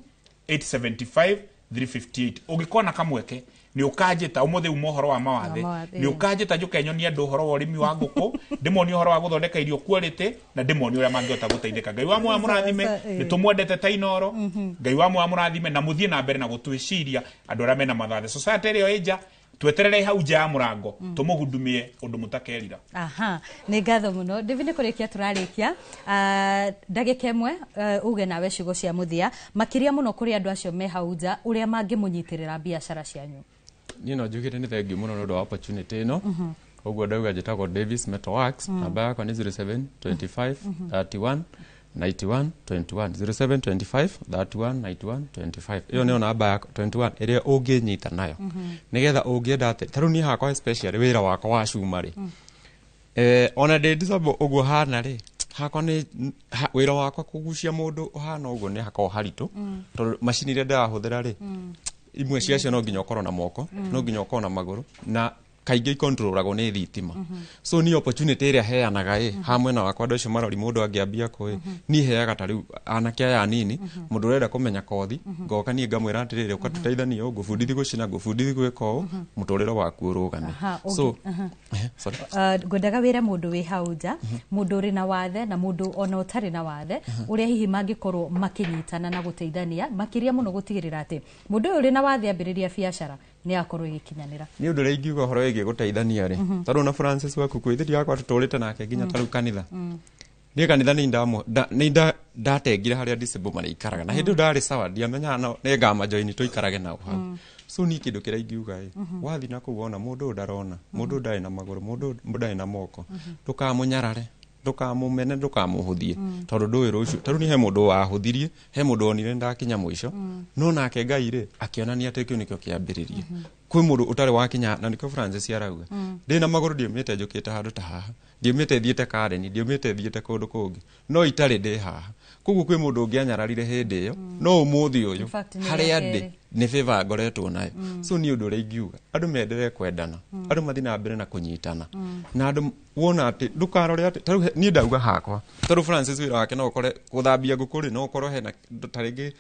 875 358. Ũngĩkona kamweke nĩ ũkanjĩta ũmũthĩ uma ũhoro wa mawathe, mawathe, nĩ ũkanjĩta njũke nyonie andũ ũhoro wa ũrĩmi wa ngũkũ, ndĩmonie ũhoro wa gũthondeka irio quality, na ndĩmonie ũrĩa mangĩhota gũteithĩka. Ngai wa muoyo mũrathime. Sasa, Nĩ tũmwendete ta Inoro. Ngai wa muoyo mũrathime na mũthiĩ na mbere na gũtwĩciria andũ arĩa mena mathathe society ĩrĩa ĩ nja. Tweterere hau nja ya mũrango tũmũhudumie ũndũ mũtakerira. Aha, nĩ ngatho mũno David. Nĩ kũrĩkia tũrarĩkia. Ndagĩka ĩmwe, uge nawe ciugo cia mũthia, makĩria mũno kũrĩ andũ acio me hau nja, ũrĩa mangĩmũnyitĩrĩra biacara cianyu. Niĩ no njugire nĩ thengiũ mũno nĩ ũndũ wa opportunity ĩno. Ũguo ndauga njĩtagwo Davis Metalworks. Namba yakwa nĩ 07 25 31 91 21, 07 25 31 91 25. Ĩyo nĩyo namba yakwa 21 ĩrĩa ũngĩnyita nayo, nĩgetha ũngĩenda atĩ ta rĩu niĩ hakwa especially wĩra wakwa wa cuma rĩ, ona ndĩ disable ũguo hana rĩ, hakwa nĩ wĩra wakwa kũgucia mũndũ ũhana ũguo nĩ hakoragwo haritũ, tondũ macini iria ndĩrahũthĩra rĩ, imwe ciacio no nginya ũkorwo na moko, no nginya ũkorwo na magũrũ, na kaingĩ ikontrolagwo nĩ thitima. So ni opportunity ĩrĩa heanaga ĩ ha mwena wakwa, andũ acio marori mũndũ angĩambia kũ ĩ, niĩ heaga ta rĩu anake aya anini, mũndũ ũrenda kũmenya kothi, ngoka niĩ ngamwĩra atĩrĩrĩ, ũka tũteithanie ũũ, ngũbundithi gũcina, ngũbundithi gwĩka ũũ, mũtũrĩre waku ũrũgame. Aha, So sorry. Ngwendaga wĩre mũndũ wĩ hau nja, mũndũ ũrĩ na wathe na mũndũ ona ũtarĩ na wathe, ũrĩa hihi mangĩkorwo makĩnyitana na gũteithania, makĩria mũno gũtigĩrĩra atĩ mũndũ ũyũ ũrĩ na wathe ambĩrĩria biacara nĩ akorwo ĩgĩkinyanĩra. Nĩ ũndũ ũrĩa ingiuga ũhoro wĩgiĩ gũteithania rĩ, tondũ na Francis waku kwĩthĩria wakwa tũtũrĩte nake nginya ta rĩu kanitha, niĩ kanitha nĩ ndatengire harĩa disable marĩikaraga, na hĩndĩ ĩyo ndarĩ sawa, ndiamenyaga no nĩ ngamajoini tũikarage nao hau. So niĩ kĩndũ kĩrĩa ingiuga ĩ, wathiĩ na kũu wona mũndũ ũyũ ndarona, mũndũ ũyũ ndarĩ na magũrũ, mũndũ ũyũ ndarĩ na moko, ndũkamũnyarare, ndũkamũmene, ndũkamũhũthie, tondũ ndũĩ rũciũ. Ta rĩu niĩ he mũndũ wahũthirie, he mũndũ wonire ndakinya mũico, no nake Ngai rĩ akĩonania atĩ kĩu nĩkĩo kĩambĩrĩria. Kwĩ mũndũ ũtarĩ wakinya, na nĩkĩo Francis arauga ndĩ na magũrũ, ndiumĩte njũkĩte handũ ta haha, ndiumĩte thiĩte Karen, ndiumĩte thiĩte kũndũ kũngĩ, no itarĩ ndĩ haha. Koguo kwĩ mũndũ ũngĩ anyararire hĩndĩ ĩyo, no ũmũthĩ ũyũ In fact, nĩ harĩa rĩa ndĩ kerĩ. Nĩ favor ngoretwo nayo. So niĩ ũndũ ũrĩa ingiuga, andũ menderee kwendana, andũ mathiĩ na mbere na kũnyitana, na andũ wona atĩ ndũkarore atĩ tarĩu niĩ ndauga hakwa, tondũ Francis wĩra wake no ũkore gũthambia ngũkũ rĩ, no ũkorwo hena ta rĩngĩ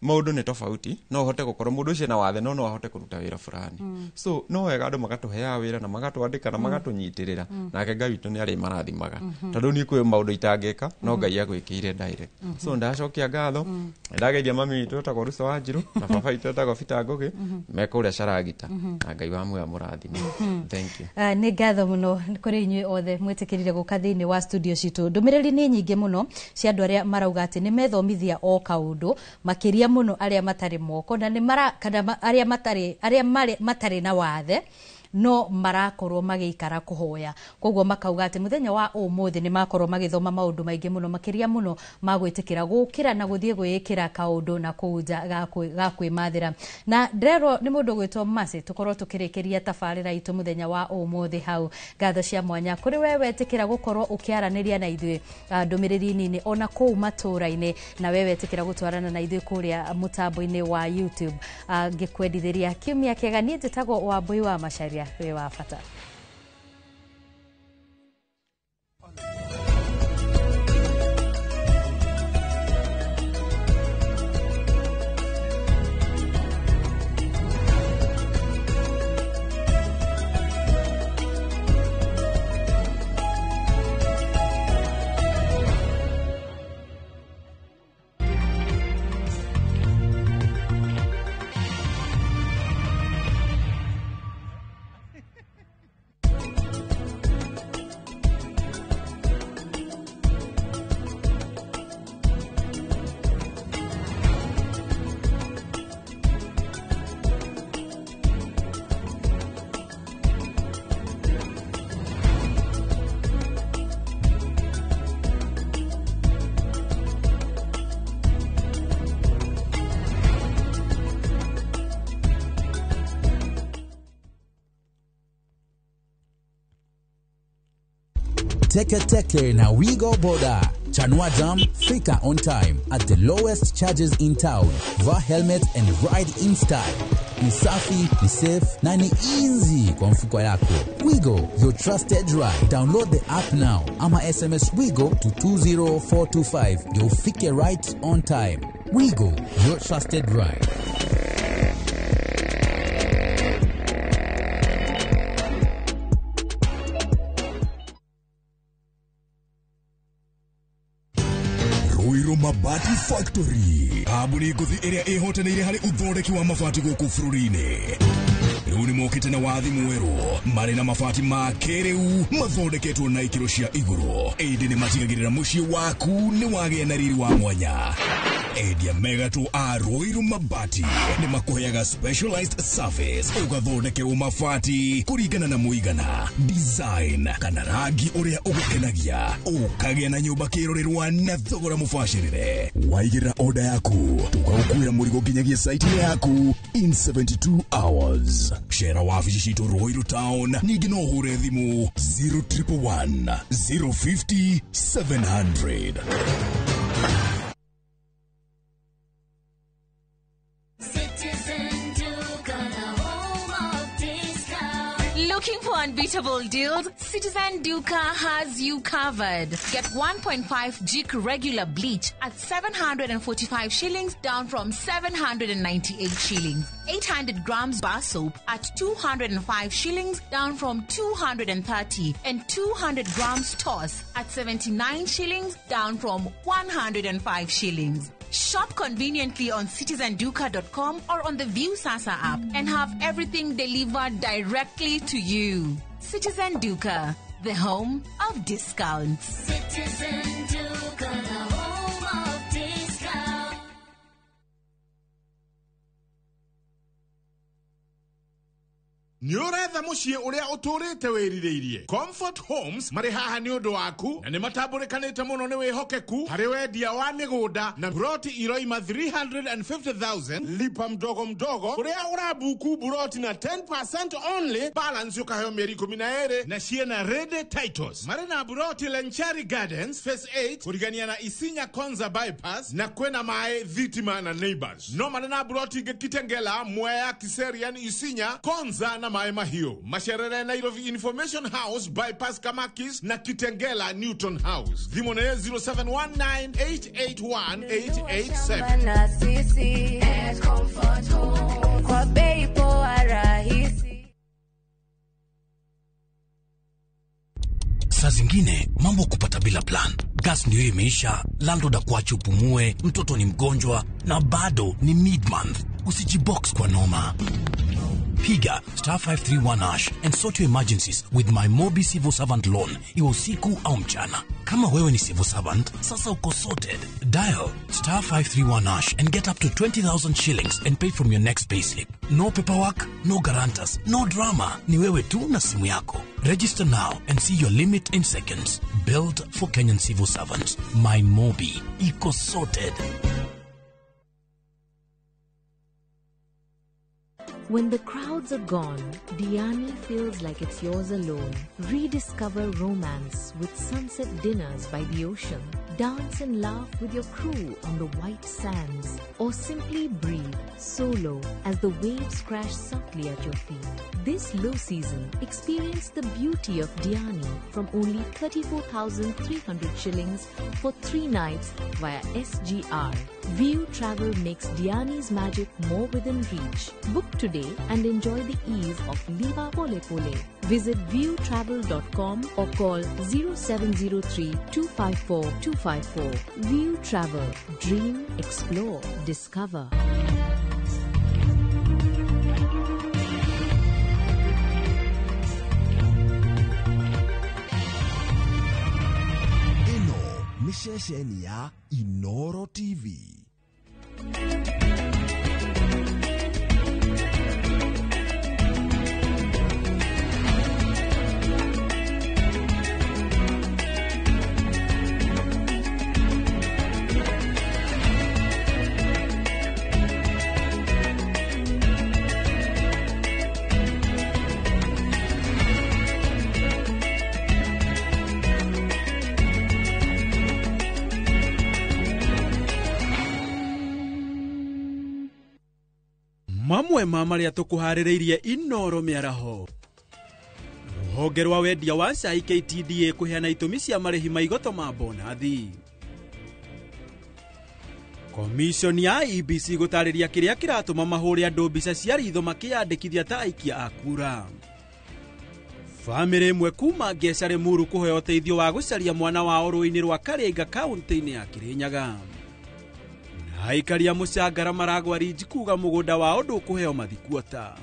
maũndũ nĩ tofauti, no ũhote gũkorwo mũndũ ũcio na wathe, no no ahote kũruta wĩra fulani. So no wega andũ magatũheaga wĩra na magatwandĩka na magatũnyitĩrĩra, nake Ngai witũ nĩ arĩ marathimaga, tondũ niĩ kwĩ maũndũ itangĩka no Ngai agwĩkĩire direct. So ndacokia ngatho, ndageithia mami witũ etagwo Rusa Wanjiru na baba witũ etagwo Peter Ngũgĩ me kũrĩa Caragita, na Ngai wa muoyo amũrathime. Thank you. Nĩ ngatho mũno kũrĩ inyuĩ othe mwĩtĩkĩrire gũka thĩinĩ wa studio citũ. Ndũmĩrĩri nĩ nyingĩ mũno cia andũ arĩa marauga atĩ nĩ methomithia o kaũndũ, makĩria mũno arĩa matarĩ moko na nĩ mara kana arĩa matarĩ, arĩa matarĩ na wathe no marakorwo magĩikara kũhoya. Koguo makauga atĩ mũthenya wa ũmũthĩ nĩ makorwo magĩthoma maũndũ maingĩ mũno, makĩria mũno ma gwĩtĩkĩra gũkĩra na gũthiĩ gwĩĩkĩra kaũndũ na kũu nja ga kwĩmathĩra. Na ndĩrerwo nĩ mũndũ ũgwĩtwo Mercy, tũkorwo tũkĩrĩkĩria tabarĩra itũ mũthenya wa ũmũthĩ hau. Ngatho cia mwanya kũrĩ we wetĩkĩra gũkorwo ũkĩaranĩria na ithuĩ, ndũmĩrĩri nini ona kũu matũũra-inĩ, na we wetĩkĩra gũtwarana na ithuĩ kũrĩa mũtambo-inĩ wa YouTube. Ngĩkwendithĩria kiumia kĩega. Niĩ njĩtagwo Wambui wa Macharia, wĩ wa bata. Teke Teke na Wigo Boda. Chanua Jam, fika on time at the lowest charges in town. Vaa helmet and ride in style. Ni safi, ni safe na ni easy kwa mfuko yako. Wigo, your trusted ride. Download the app now ama SMS Wigo to 20425 ndio ufike right on time. Wigo, your trusted ride. Ruiru Mabati Factory, kambuni ngũthi ĩrĩa ĩhotanĩire harĩ ũthondeki wa mabati gũkũ bũrũri-inĩ. Rĩu nĩ mokĩte na wathi mwerũ marĩ na mabati ma kĩrĩu mathondeketwo na ikĩro cia igũrũ, ĩndĩ nĩ matigagĩrĩra mũciĩ waku nĩ wagĩa na riri wa mwanya. Endia megatũ a Ruiru Mabati nĩ makũheaga specialized service, ũgathondekerwo mabati kũringana na mũigana, design kana rangi ũrĩa ũgũkenagia, ũkagĩa na nyũmba kĩrorerwa na thogora mũbacĩrĩre. Waigĩrĩra order yaku tũgagũkuĩra mũrigo nginyagia site yaku in 72 hours. Cera wabici citũ Ruiru Town, ningĩ no ũhũre thimũ 0111 050 700. Citizen Duka, the home of discount. Looking for unbeatable deals? Citizen Duka has you covered. Get 1.5 Jik regular bleach at 745 shillings, down from 798 shillings. 800 grams bar soap at 205 shillings, down from 230, and 200 grams toss at 79 shillings, down from 105 shillings. Shop conveniently on citizenduka.com or on the Viusasa app and have everything delivered directly to you. Citizen Duka, the home of discounts. Citizen Duka, the home of discounts. Nĩ ũretha mũciĩ ũrĩa ũtũrĩte wĩrirĩirie. Comfort Homes marĩ haha nĩ ũndũ waku na nĩ matambũrĩkanĩte mũno nĩ wĩhokeku harĩ wendia wa mĩgũnda na buroti iroima 350,000 lipa mdogo mdogo, ũrĩa ũrabuku buroti na 10% only, balance ũkaheo mĩeri 12 na ciĩna ready titles. Marĩ na buroti Lenchari Gardens Phase 8 kũrigania na Isinya Konza bypass na kwĩna maĩ, thitima na neighbors. No marĩ na buroti ingĩ Kitengela, Mwea, Kiserian, Isinya, Konza na Maĩ Mahiũ. Macerere Nairobi Information House bypass Kamakis na Kitengela Newton House. Thimũ nĩ 0719881887. Na sisi at Comfort Home kwa bei poa rahisi. Saa zingine mambo kupata bila plan. Gas ndio imeisha, landlord akuache upumue, mtoto ni mgonjwa na bado ni mid-month. Usijibox kwa noma. Piga star 531 hash and sort your emergencies with my Mobi Civil Servant Loan, iwe usiku au mchana. Kama wewe ni civil servant, sasa uko sorted. Dial star 531 hash and get up to 20,000 shillings and pay from your next payslip. No paperwork, no guarantors, no drama. Ni wewe tu na simu yako. Register now and see your limit in seconds. Built for Kenyan civil servants. My Mobi. Iko sorted. When the crowds are gone, Diani feels like it's yours alone. Rediscover romance with sunset dinners by the ocean. Dance and laugh with your crew on the white sands. Or simply breathe solo as the waves crash softly at your feet. This low season, experience the beauty of Diani from only 34,300 shillings for 3 nights via SGR. View Travel makes Diani's magic more within reach. Book today and enjoy the ease of Liva Pole Pole. Visit viewtravel.com or call 0703 254 254. View Travel. Dream, explore, discover. Ĩno nĩ ceceni ya Inoro TV. Mamwe ma marĩa tũkũharĩrĩirie Inoro mĩaraho. Rũhonge rwa wendia wa cai KTDA kũheana itũmi cia marĩhi ma igoto ma bonathi. Komishoni ya IEBC gũtarĩria kĩrĩa kĩratũma mahũre andũ mbica cia ritho makĩyandĩkithia ta aikia a kura. Bamĩrĩ ĩmwe kuma Ngeca Limuru kũheo ũteithio wa gũcaria mwana wao rũĩ-inĩ rwa Karinga kaunti-inĩ ya Kirinyaga. Na aikari a Mũcangara maragwa rinji kuga mũgũnda wao ndũkũheo mathikuota.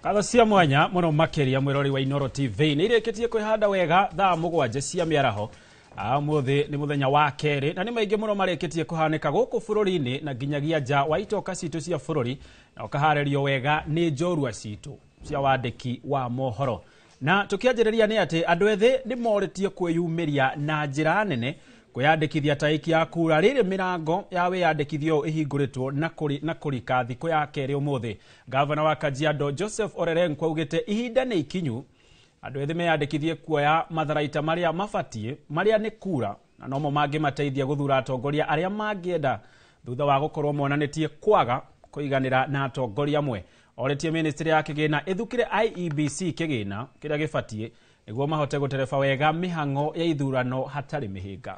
Ngatho cia mwanya muno makiria mwirori wa Inoro TV nä irĩkĩtie kwĩhanda wega thaa 7 cia mĩaraho. Ũmũthĩ nĩ mũthenya wa kerĩ na nĩ maingĩ mũno marĩkĩtie kũhanĩka gũkũ bũrũri-inĩ na nginyagia nja wa itoka citũ cia bũrũri, na ũkaharĩrio wega nĩ njorua citũ cia wandĩki wa mohoro. Na tũkĩanjĩrĩria nĩ atĩ andũ ethĩ nĩ morĩtie kwĩyumĩria na njĩra nene kwĩyandĩkithia ta aikia a kura rĩrĩ mĩrango ya wĩyandĩkithia ũyũ ĩhingũrĩtwo na kũrika thikũ ya kerĩ ũmũthĩ. Gavana wa Kajiado Joseph Olelenku augĩte ihinda nĩ ikinyu andũ ethĩ meyandĩkithie kuoya matharaita marĩa mabatiĩ marĩa nĩ kura, na nomo mangĩmateithia gũthura atongoria arĩa mangĩenda thutha wa gũkorwo monanĩtie kwaga kũiganĩra na atongoria amwe. Orĩtie ministry ya kĩgĩna ĩthukĩre IEBC kĩgĩna kĩrĩa gĩbatiĩ nĩguo mahote gũtereba wega mĩhang'o ya ithurano hatarĩ mĩhĩnga.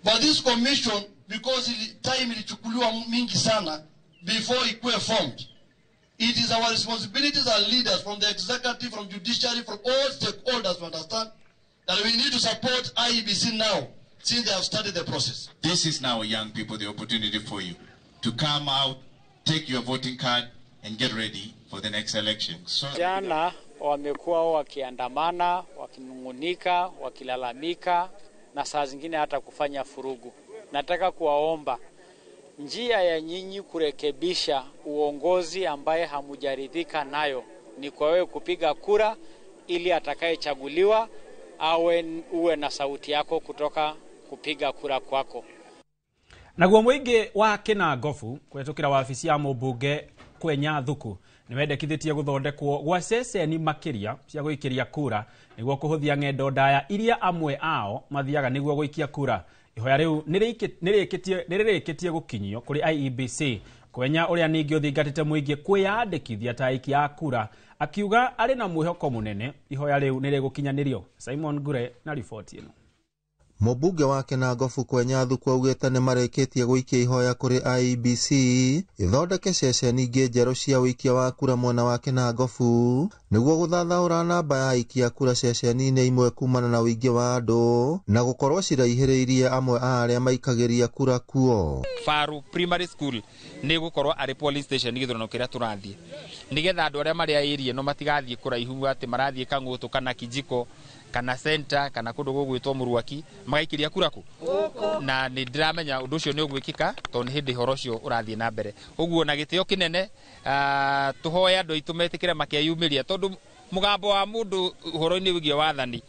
But this commission, because time ilichukuliwa mingi sana before ikuwe formed, it is our responsibilities as leaders from the executive, from judiciary, from all stakeholders to understand that we need to support IEBC now since they have started the process. This is now, young people, the opportunity for you to come out, take your voting card and get ready for the next election. So jana wamekuwa wakiandamana, wakinungunika, wakilalamika na saa zingine hata kufanya furugu. Nataka kuwaomba, njia ya nyinyi kurekebisha uongozi ambaye hamujaridhika nayo ni kwa wewe kupiga kura ili atakayechaguliwa awe uwe na sauti yako kutoka kupiga kura kwako. Naguo mũingĩ wa Kĩnangobu kũhetũkĩra wabici ya mũmbunge Kwenya Thuku nĩwendekithĩtie gũthondekwo gwa ceceni makĩria cia gũikĩria kura nĩguo kũhũthia ng'endo ndaya iria amwe ao mathiaga nĩguo gũikia kura. Ihoya rĩu nĩrĩrĩkĩtie gũkinyio kũrĩ IEBC. Kwenya ũrĩa ningĩ ũthingatĩte mũingĩ kwĩyandĩkithia ta aikia a kura akiuga arĩ na mwĩhoko mũnene ihoya rĩu nĩrĩgũkinyanĩrio. Simon Ngure na riboti ĩno. Mũmbunge wa Kĩnangobu Kwenya Thuku augĩte nĩ marĩkĩtie gũikia ihoya kũrĩ IEBC ĩthondeke ceceni ingĩ njerũ cia ũikia wa kura mwena wa Kĩnangobu nĩguo gũthathaũra namba ya aikia kura ceceni-inĩ imwe kumana na ũingĩ wa andũ na gũkorwo ciraihĩrĩirie amwe a arĩa maikagĩria kura kuo. Faru Primary School nĩ gũkorwo arĩ police station gĩthurano kĩrĩa tũrathiĩ nĩgetha andũ arĩa marĩ a area ĩno matigathiĩ kũraihu atĩ marathiĩ Kang'ũtũ kana Kijiko kana center kana kũndũ gũgwĩtwo Mũruaki magaikiria kura ku na nĩ ndĩramenya ũndũ ũcio nĩ ũgwĩkĩka tondũ nĩ hĩndĩ ũhoro ũcio ũrathiĩ na mbere. Ũguo na gĩtĩo kĩnene tũhoe andũ aitũ metĩkĩre makeyumĩria tondũ mũgambo wa mũndũ ũhoro-inĩ wĩgiĩ wathani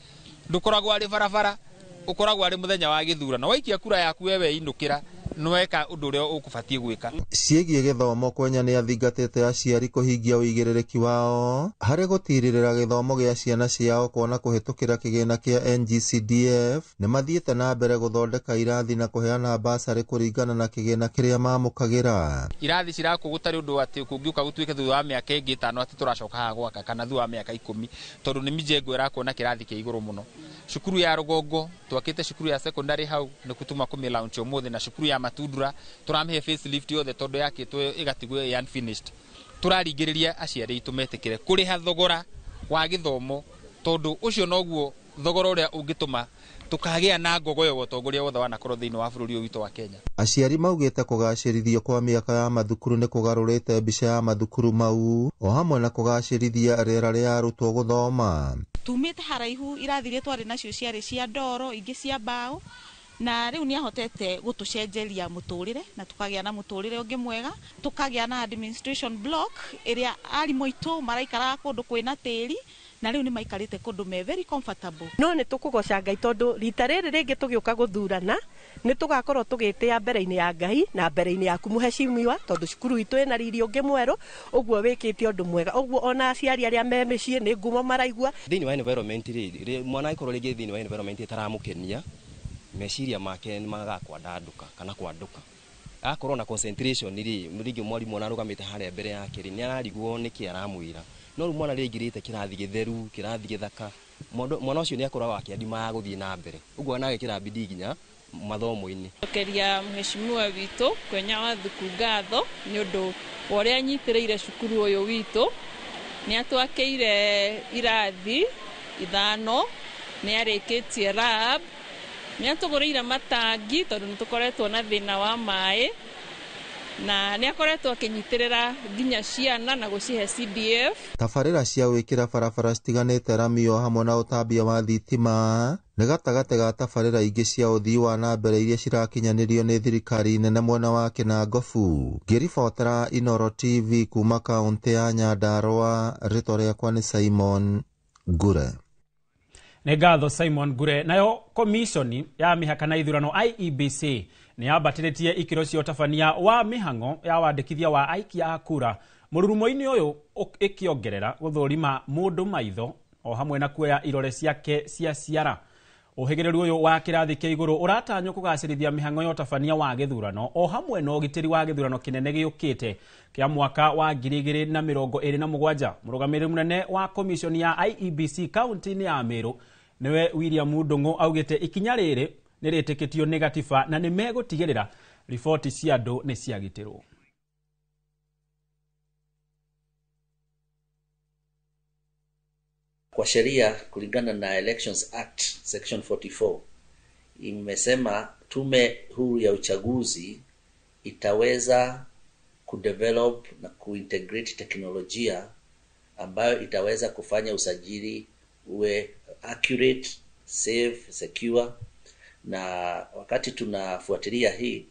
ndũkoragwo arĩ barabara, ũkoragwo arĩ mũthenya wa gĩthurano. Waikia kura yaku wewe inũkĩra nweka ũndũ ũrĩa ũkũbatiĩ gwĩka. Ciĩgiĩ gĩthomo Kwenya nĩ athingatĩte aciari kũhingia ũigĩrĩrĩki wao harĩ gũtirĩrĩra gĩthomo gĩa ciana ciao kuona kũhetũkĩra kĩgĩna kĩa NGCDF nĩ mathiĩte na mbere gũthondeka irathi na kũheana basarĩ kũringana na kĩgĩna kĩrĩa mamũkagĩra. Irathi cirakwo gũtarĩ ũndũ atĩ kũngĩũka gũtuĩke thutha wa mĩaka ĩngĩ 5 atĩ tũracoka haha gwaka kana thutha wa mĩaka 10 tondũ nĩ mijengo ĩrakwo na kĩrathi kĩa igũrũ mũno. Cukuru ya Rũgongo twakĩte cukuru ya secondary hau nĩ kũtuma kũmĩ launch ũmũthĩ na cukuru ya Matundura tũramĩhe facelift yothe tondũ yakĩtwo ĩgatigwo ĩ unfinished. Tũraringĩrĩria aciari aitũ metĩkĩre kũrĩha thogora wa gĩthomo tondũ ũcio noguo thogora ũrĩa ũngĩtũma tũkagĩa na ngogoyo ũtongoria wothe wanakorwo thĩinĩ wa bũrũri ũyũ witũ wa Kenya. Aciari maugĩte kũgacĩrithio kwa mĩaka ya mathukuru nĩ kũgarũrĩte mbica ya mathukuru mau o hamwe na kũgacĩrithia rĩera rĩa arutwo gũthoma. Tumĩte haraihu irathi iria twarĩ nacio ciarĩ cia ndoro ingĩ cia mbaũ Na rĩu nĩ ahotete gũtũcenjeria mũtũrĩre na tũkagĩa na mũtũrĩre ũngĩ mwega, tũkagĩa na administration block ĩrĩa arimũ aitũ maraikaraga kũndũ kwĩna tĩri, na rĩu nĩ maikarĩte kũndũ me very comfortable. No nĩ tũkũgoca Ngai tondũ rita rĩrĩ rĩngĩ tũgĩũka gũthurana nĩ tũgakorwo tũgĩtĩa mbere-inĩ ya Ngai na mbere-inĩ yaku mũhecimiwa, tondũ cukuru itũ ĩna riri ũngĩ mwerũ, ũguo wĩkĩte ũndũ mwega. Ũguo ona aciari arĩa me mĩciĩ nĩ ngumo maraigua. Thĩinĩ wa environment rĩ, mwana angĩkorwo rĩngĩ thĩinĩ wa environment ĩtaramũkenia, meciria make nĩ magaga kwandanduka kana kwanduka. Akorwo na concentration rĩ, rĩngĩ mwarimũ ona arũgamĩte harĩa mbere yake rĩ, nĩ ararigwo nĩkĩ aramwĩra. No rĩu mwana rĩngĩrĩte kĩrathi gĩtheru, kĩrathi gĩthaka, mwana ũcio nĩ akoragwo akĩandimaga gũthiĩ na mbere. Ũguo anagĩkĩra bidii nginya mathomo-inĩ. Cokeria mheshimiwa witũ Kwenya wa Thuku ngatho nĩ ũndũ wa ũrĩa anyitĩrĩire cukuru ũyũ witũ. Nĩ atwakĩire irathi 5, nĩ arĩkĩtie lab, nĩ atũgũrĩire matangi tondũ nĩ tũkoretwo na thĩna wa maĩ, na nĩ akoretwo akĩnyitĩrĩra nginya ciana na gũcihe CDF. Tabarĩra cia gwĩkĩra barabara citiganĩte rami o hamwe na ũtambia wa thitima nĩ gatagatĩ ga tabarĩra ingĩ cia ũthii wa na mbere iria cirakinyanĩrio nĩ thirikari nene mwena wa Kĩnangobu. Ngĩribotera Inooro TV kuma kaũntĩ ya Nyandarũa, rĩtwa rĩakwa nĩ Simon Ngure. Nĩ ngatho Simon Ngure. Nayo komishoni ya mĩhaka na ithurano IEBC nĩ yambatĩrĩtie ikĩro cia ũtabania wa mĩhang'o ya wandĩkithia wa aikia a kura mũrurumo-inĩ ũyũ, ĩkĩongerera gũthũrima mũndũ maitho o hamwe na kuoya irore ciake cia ciara. Ũhĩgĩrĩru ũyũ wa kĩrathi kĩa igũrũ ũratanywo kũgacĩrithia mĩhang'o ya ũtabania wa gĩthurano o hamwe na ũgitĩri wa gĩthurano kĩnene gĩũkĩte kĩa mwaka wa 2027. Mũrũgamĩrĩri mũnene wa komishoni ya IEBC kaunti-inĩ ya Meru nĩwe William Ndung'u augĩte ikinya rĩrĩ nĩ rĩtĩkĩtio nĩ gatiba na nĩ megũtigĩrĩra riboti cia andũ nĩ ciagitĩrwo. Kwa sheria kulingana na Elections Act Section 44 imesema tume huru ya uchaguzi itaweza kudevelop na kuintegrate teknolojia ambayo itaweza kufanya usajili uwe accurate, safe, secure. Na wakati tunafuatilia hii,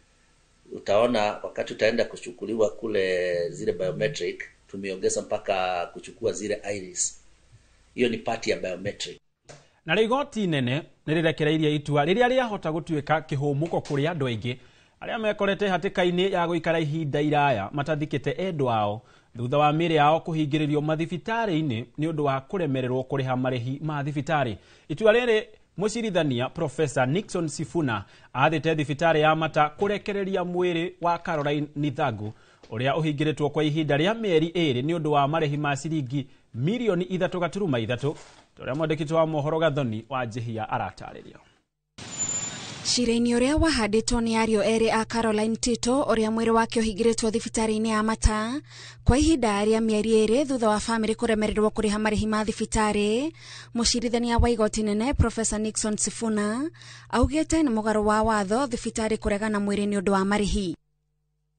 utaona wakati utaenda kuchukuliwa kule zile biometric, tumeongeza mpaka kuchukua zile iris. Hiyo ni part ya biometric. Na rĩu igoti inene nĩ rĩrekereirie itua rĩrĩa rĩahota gũtuĩka kĩhũmũko kũrĩ andũ aingĩ arĩa mekorete hatĩka-inĩ ya gũikara ihinda iraya matathikĩte endwa ao thutha wa mĩĩrĩ yao kũhingĩrĩrio mathibitarĩ-inĩ nĩ ũndũ wa kũremererwo kũrĩha marĩhi ma thibitarĩ. Itua rĩrĩ mũcirithania Professor Nixon Sifuna athĩte thibitarĩ ya Mata kũrekereria mwĩrĩ wa Caroline Nithangu ũrĩa ũhingĩrĩtwo kwa ihinda rĩa mĩeri 2 nĩ ũndũ wa marĩhi ma ciringi milioni 3.3, ũrĩa mwandĩki wa mohoro Gathoni wa Njihia aratarĩria. Cira-inĩ ũrĩa wahandĩtwo nĩ ariũ erĩ a Caroline Tito ũrĩa mwĩrĩ wake ũhingĩrĩtwo thibitarĩ-inĩ ya Mata kwa ihinda rĩa mĩeri 2 thutha wa famĩlĩ kũremererwo kũrĩha marĩhi ma thibitarĩ, mũcirithania wa igoti nene Professor Nixon Sifuna augĩte nĩ mũgarũ wa watho thibitarĩ kũregana mwĩrĩ nĩ ũndũ wa marĩhi.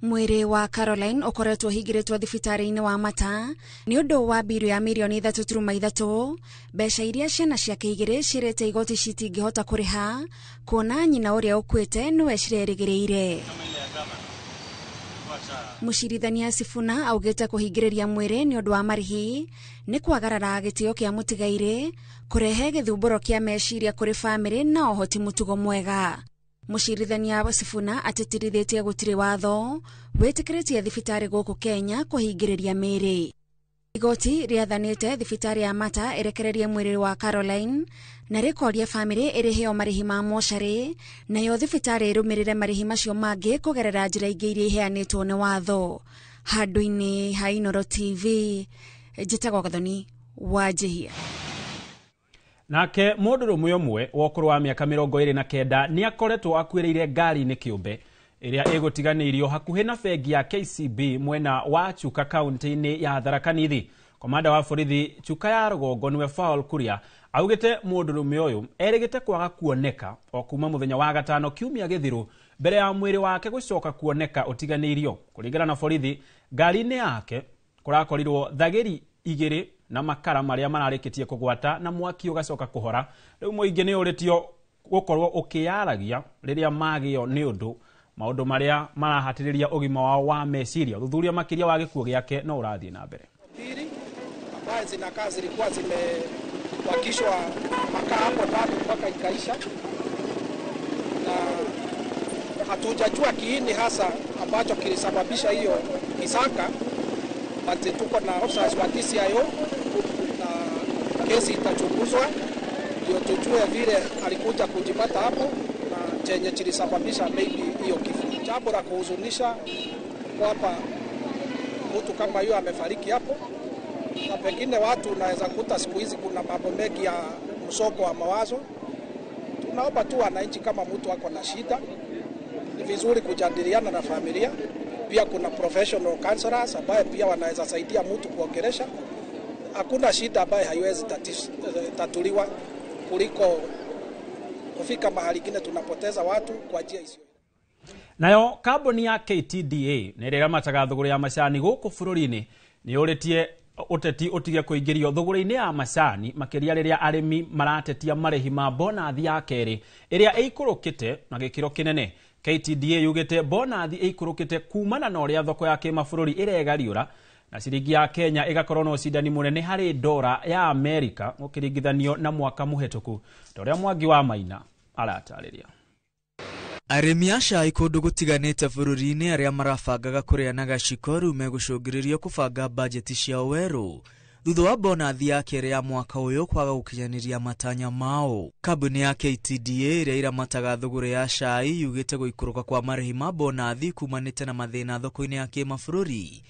Mwĩrĩ wa Caroline ũkoretwo ũhingĩrĩtwo thibitarĩ-inĩ wa Mata nĩ ũndũ wa mbiru ya milioni 3.3, mbeca iria ciana ciake igĩrĩ ciĩrĩte igoti citingĩhota kũrĩha kuona nyina ũrĩa ũkuĩte nĩwe cirerĩgĩrĩire. Mũcirithania Sifuna augĩte kũhingĩrĩria mwĩrĩ nĩ ũndũ wa marĩhi nĩ kwagarara gĩtĩo kĩa mũtigairĩ, kũrehe gĩthumbũro kĩa meciria kũrĩ famĩlĩ na ũhoti mũtugo mwega. Mũcirithania Sifuna atĩtĩrithĩtie gũtirĩ watho wĩtĩkĩrĩtie thibitarĩ gũkũ Kenya kũhingĩrĩria mĩĩrĩ. Igoti rĩathanĩte thibitarĩ ya Mata ĩrekererie mwĩrĩ wa Caroline na rĩkoria famĩlĩ ĩrĩheo marĩhi ma mocarĩ, nayo thibitarĩ ĩrũmĩrĩre marĩhi macio mangĩ kũgerera njĩra ingĩ iria iheanĩtwo nĩ watho. Handũ-inĩ ha Inooro TV, njĩtagwo Gathoni wa Njihia. Nake mũndũrũme ũmwe wa ũkũrũ wa mĩaka 29 nĩ akoretwo akuĩrĩire ngari-inĩ kĩũmbe ĩrĩa ĩgũtiganĩirio hakuhĩ na bengi ya KCB mwena wa Chuka kaunti-inĩ ya Tharaka Nithi. Komanda wa borithi Chuka ya rũgongo nĩwe Paul Kuria augĩte mũndũrũme ũyũ erĩgĩte kwaga kuoneka o kuma mũthenya wa gatano kiumia gĩthiru mbere ya mwĩrĩ wake gũcoka kuoneka ũtiganĩirio. Kũringana na borithi, ngari-inĩ yake kũrakorirwo thagĩri 2 na makara marĩa mararĩkĩtie kũgwata na mwaki ũgacoka kũhora. Rĩu mũingĩ nĩ ũrĩtio gũkorwo ũkĩyaragia rĩrĩa magĩo nĩ ũndũ maũndũ marĩa marahatĩrĩria ũgima wao wa meciria. Ũthuthuria makĩria wa gĩkuũ gĩake no ũrathiĩ na mbere. Pili ambaye zinakaa zilikuwa zimewakishwa makaa hapo ndani mpaka ikaisha, na hatujajua kiini hasa ambacho kilisababisha hiyo kisaka, but tuko na officers wa DCIO na kesi itachunguzwa ndio tujue vile alikuja kujipata hapo na chenye kilisababisha maybe hiyo kifo. Jambo la kuhuzunisha kwamba mtu kama hiyo amefariki hapo, na pengine watu unaweza kuta siku hizi kuna mambo mengi ya msongo wa mawazo. Tunaomba tu wananchi, kama mtu ako na shida ni vizuri kujadiliana na familia. Pia kuna professional counselors ambaye pia wanaweza saidia mtu kuongelesha. Hakuna shida ambaye haiwezi tatuliwa kuliko kufika mahali kingine tunapoteza watu kwa njia isiyo. Nayo kambuni ya KTDA nĩ ĩrĩa ĩramataga thũgũrĩ ya macani gũkũ bũrũri-inĩ nĩ yũrĩtie ũteti ũtige kũingĩrio thũgũrĩ-inĩ ya macani makĩria rĩrĩa arĩmi maratetia marĩhi ma bonathi ya kerĩ ĩrĩa ĩikũrũkĩte na gĩkĩro kĩnene. KTDA yugĩte bonathi ĩikũrũkĩte kumana na ũrĩa thoko ya kĩmabũrũri ĩregariũra na ciringi ya Kenya ĩgakorwo na ũcindani mũnene harĩ ndora ya Amerika ũkĩringithanio na mwaka mũhetũku, ta ũrĩa Mwangi wa Maina aratarĩria. Arĩmi a cai kũndũ gũtiganĩte bũrũri-inĩ arĩa marabangaga kũrĩa na gaciko rĩu megũcũngĩrĩrio kũbanga bajeti ciao werũ thutha wa bonathi ya kerĩ ya mwaka ũyũ kwaga gũkinyanĩria matanya mao. Kambuni ya KTDA ĩrĩa ĩramataga thũgũrĩ ya cai yugĩte gũikũrũka kwa marĩhi ma bonathi kumanĩte na mathĩna thoko-inĩ ya kĩmabũrũri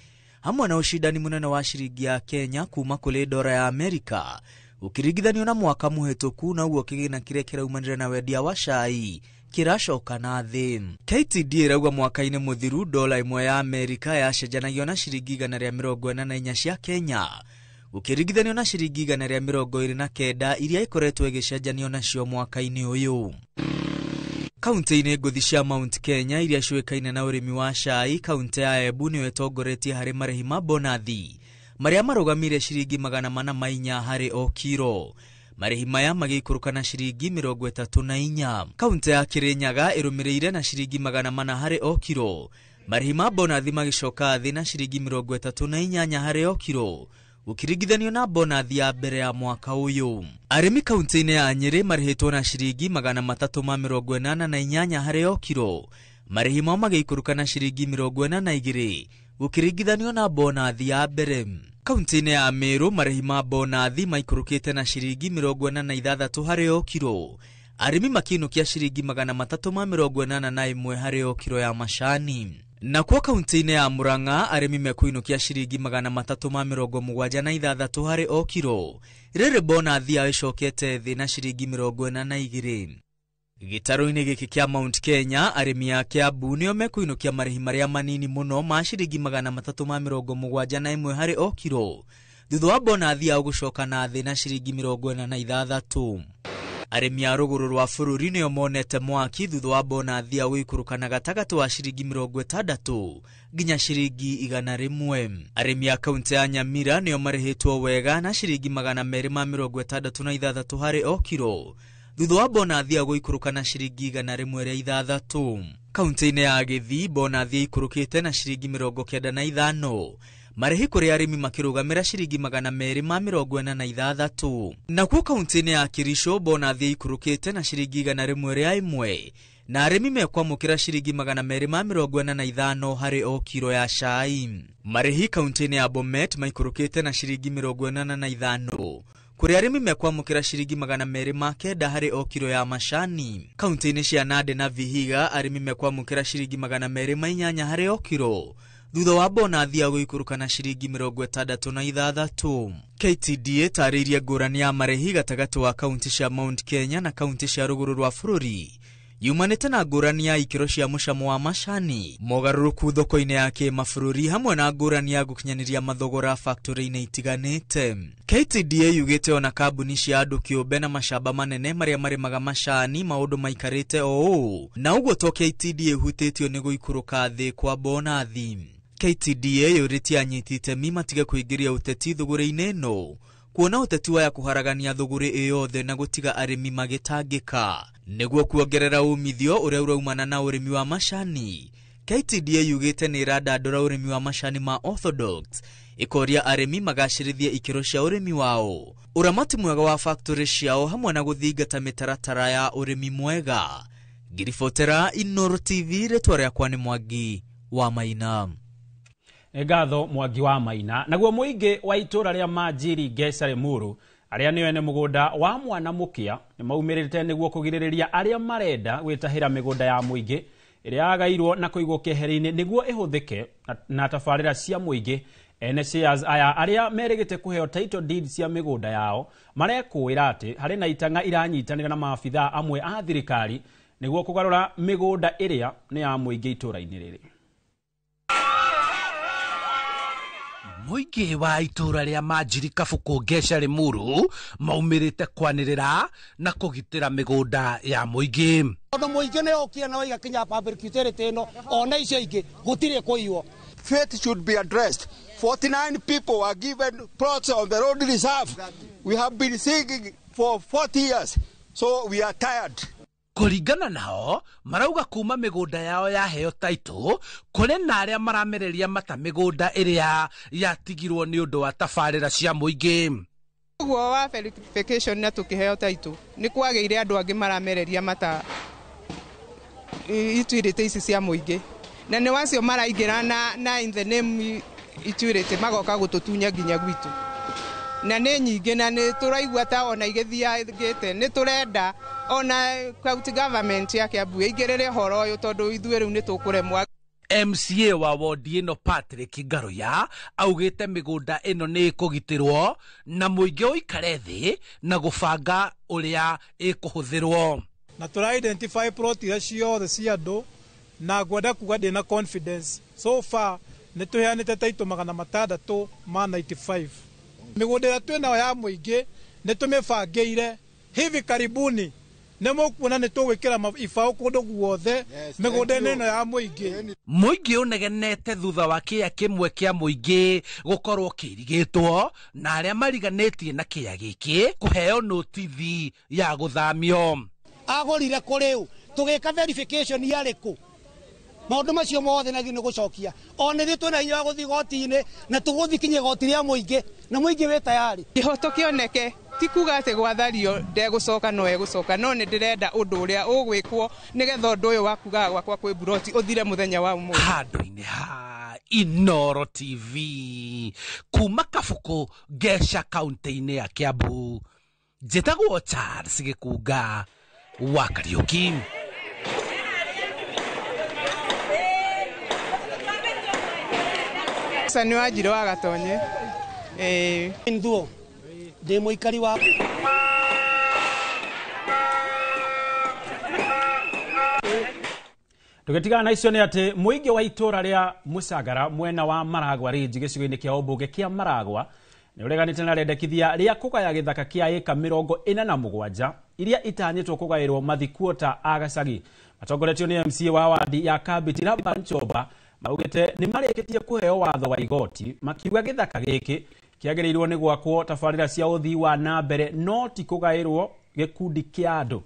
hamwe na ũcindani mũnene wa ciringi ya Kenya kuma kũrĩ ndora ya Amerika ũkĩringithanio na mwaka mũhetũku, na ũguo kĩgĩna kĩrĩa kĩraumanire na wendia wa cai kĩracoka na thĩ. KTDA ĩrauga mwaka-inĩ mũthiru dola ĩmwe ya Amerika yacenjanagio na ciringi 144 cia Kenya ũkĩringithanio na ciringi 129 iria ikoretwo ĩgĩcenjanio nacio mwaka-inĩ ũyũ. Kaunti-inĩ ngũthi cia Mount Kenya iria ciũĩkaine na ũrĩmi wa cai, kaunti ya Embu nĩyo ĩtongoretie harĩ marĩhi ma bonathi marĩa marũgamire ciringi 404 harĩ o kiro. Marĩhi maya magĩikũrũka na ciringi 34. Kaunti ya Kirinyaga ĩrũmĩrĩire na ciringi 400 harĩ o kiro. Marĩhi ma bonathi magĩcoka thĩ na ciringi 38 harĩ o kiro ũkĩringithanio na bonathi ya mbere ya mwaka ũyũ. Arĩmi kaunti-inĩ ya Nyĩrĩ marĩhĩtwo na ciringi 388 harĩ o kiro. Marĩhi mao magĩikũrũka na ciringi 42 gũkĩringithanio na bonathi ya mbere. Kaunti-inĩ ya Meru marĩhi ma bonathi maikũrũkĩte na ciringi 46 harĩ o kiro. Arĩmi makĩinũkia ciringi 381 harĩ o kiro ya macani. Nakuo kaunti-inĩ ya Murang'a arĩmi mekũinũkia ciringi 376 harĩ o kiro. Rĩrĩ bonathi yao ĩcokete thĩ na ciringi 42. Gĩtarũ-inĩ gĩkĩ kĩa Mount Kenya arĩmi a Kiambu nĩo mekũinũkia marĩhi marĩa manini mũno ma ciringi 371 harĩ o kiro thutha wa bonathi yao gũcoka na thĩ na ciringi 46. Arĩmi a rũgũrũ rwa bũrũri nĩo monete mwaki thutha wa bonathi yao gũikũrũka na gatagatĩ wa ciringi 60 nginya ciringi 100. Arĩmi a kaunti ya Nyamira nĩo marĩhĩtwo wega na ciringi 266 harĩ o kiro thutha wa bonathi ya gũikũrũka na ciringi 106. Kaunti-inĩ ya Gĩthii bonathi ĩikũrũkĩte na ciringi 95. Marĩhi kũrĩ arĩmi makĩrũgamĩra ciringi 246. Nakuo kaunti-inĩ ya Kericho bonathi ĩikũrũkĩte na ciringi 101 na arĩmi mekwamũkĩra ciringi 245 harĩ o kiro ya cai. Marĩhi kaunti-inĩ ya Bomet maikũrũkĩte na ciringi 85 kũrĩ arĩmi mekwamũkĩra ciringi 209 harĩ o kiro ya macani. Kaunti-inĩ cia Nandi na Vihiga arĩmi mekwamũkĩra ciringi 208 harĩ o kiro thutha wa bonathi ya gũikũrũka na ciringi 66. KTDA ĩtarĩirie ngũrani ya marĩhi gatagatĩ wa kaunti cia Mount Kenya na kaunti cia rũgũrũ rwa bũrũri yumanĩte na ngũrani ya ikĩro cia mũcamo wa macani, mogarũrũku thoko-inĩ ya kĩmabũrũri hamwe na ngũrani ya gũkinyanĩria mathogora factory-inĩ itiganĩte. KTDA yugĩte ona kambuni cia andũ kĩũmbe na macamba manene marĩa marĩmaga macani maũndũ maikarĩte o ũũ, na ũguo to KTDA ĩhutĩtio nĩ gũikũrũka thĩ kwa bonathi. KTDA yũrĩtie anyiti itemi matige kũingĩria ũteti thũgũrĩ-inĩ ĩno Kuona ũteti waya kũharagania thũgũrĩ ĩyothe na gũtiga arĩmi magĩtangĩka. Nĩguo kuongerera umithio ũrĩa ũraumana na ũrĩmi wa macani, KTDA yugĩte nĩ ĩrandandũra ũrĩmi wa macani ma orthodox, ĩkoria arĩmi magacĩrithie ikĩro cia ũrĩmi wao, ũramati mwega wa factory ciao hamwe na gũthingata mĩtaratara ya ũrĩmi mwega. Ngiribotera Inooro TV, rĩtwa rĩakwa nĩ Mwangi wa Maina. Nĩ ngatho Mwangi wa Maina. Naguo mũingĩ wa itũra rĩa Manjiri Ngeca Limuru arĩa nĩo ene mũgũnda wa Mwana Mũkĩa nĩ maumĩrĩte nĩguo kũgirĩrĩria arĩa marenda gwĩtahĩra mĩgũnda ya mũingĩ ĩrĩa yagairwo na kũigwo keheri-inĩ nĩguo ĩhũthĩke na tabarĩra cia mũingĩ. Ene shares aya arĩa merĩgĩte kũheo title deed cia mĩgũnda yao marekũĩra atĩ harĩ na itang'a iranyitanĩra na maabithaa amwe a thirikari nĩguo kũgarũra mĩgũnda ĩrĩa nĩ ya mũingĩ itũra-inĩ rĩrĩ. Mũingĩ wa itũra rĩa Manjiri Kabũkũ Ngeca Limuru maumĩrĩte kwanĩrĩra na kũgitĩra mĩgũnda ya mũingĩ. Tondũ mũingĩ nĩ ũkire na waiga kinya public utility ĩno ona icio ingĩ gũtirĩ kũiywo. Faith should be addressed. 49 people were given plots on the road reserve. We have been singing for 40 years, so we are tired. Kũringana nao marauga kuma mĩgũnda yao yaheo title kũrĩ na arĩa maramereria mata mĩgũnda ĩrĩa yatigirwo nĩ ũndũ wa tabarĩra cia mũingĩ. Ũguo wa verification na tũkĩheo title nĩ kwagĩire andũ angĩ maramereria mata utility ici cia mũingĩ, na nĩ wacio maraingĩra na in the name utility magoka gũtũtunya nginya gwitũ, na nĩ nyingĩ na nĩ tũraigua ta ona igĩthiangĩte. Nĩ tũrenda ona county government ya Kiambu ĩingĩrĩre ũhoro ũyũ tondũ ithuĩ rĩu nĩ tũkũremwo. MCA wa wodi ĩno Patrick Ngaruya augĩte mĩgũnda ĩno nĩ ĩkũgitĩrwo na mũingĩ ũikare thĩ na gũbanga ũrĩa ĩkũhũthĩrwo. Na tũra identify plot iria ciothe cia andũ na ngwenda kuga ndĩna confidence so far nĩ tũheanĩte taitũ 695. Mĩgũnda ĩrĩa twĩnayo ya mũingĩ nĩ tũmĩbangĩire, hivi karibuni nĩ mũkuona nĩ tũgwĩkĩra ibaũ kũndũ guothe mĩgũnda-inĩ ĩno ya mũingĩ. Mũingĩ ũnegenete thutha wa kĩea kĩmwe kĩa mũingĩ gũkorwo kĩirigĩtwo na arĩa mariganĩtie na kĩea gĩkĩ kũheo notithi ya gũthamio. Agũrire kũrĩ ũ? Tũgĩka verification yarĩ kũ? Maũndũ macio mothe na ithuĩ nĩ gũcokia. O nĩ ithuĩ twĩna hinya wa gũthiĩ igoti-inĩ na tũgũthiĩ kinya igoti rĩa mũingĩ na mũingĩ wĩ tayari. Kĩhoto kĩoneke ti kuga atĩ gwathario ndegũcoka no egũcoka, no nĩ ndĩrenda ũndũ ũrĩa ũgwĩkwo nĩgetha ũndũ ũyũ wa kugaga gwakwa kwĩ buroti ũthire mũthenya wa ũmũthĩ. Handũ-inĩ ha Inooro TV kuma Kabũkũ Ngeca kaunti-inĩ ya Kiambu, njĩtagwo Charles Gĩkunga wa Kariũki. Nĩ wanjirũ wa Gatonye. Nthuo ndĩ mũikari wa Tũgĩtigana na icio nĩ atĩ mũingĩ wa itũra rĩa Mũcangara mwena wa Maragwa Ridge gĩcigo-inĩ kĩa ũmbunge kĩa Maragwa nĩ ũreganĩte na rĩendekithia rĩa kũgaya gĩthaka kĩa ĩka 47 iria itanyĩtwo kũgaĩrwo mathikuota a Gacagi. Matongoretio nĩ MCA wa wadi ya Kambiti Laban Chomba maugĩte nĩ marĩkĩtie kũheo watho wa igoti makiuga gĩthaka gĩkĩ kĩagĩrĩirwo nĩ gwakwo tabarĩra cia ũthii wa na mbere no ti kũgaĩrwo gĩkundi kĩa andũ.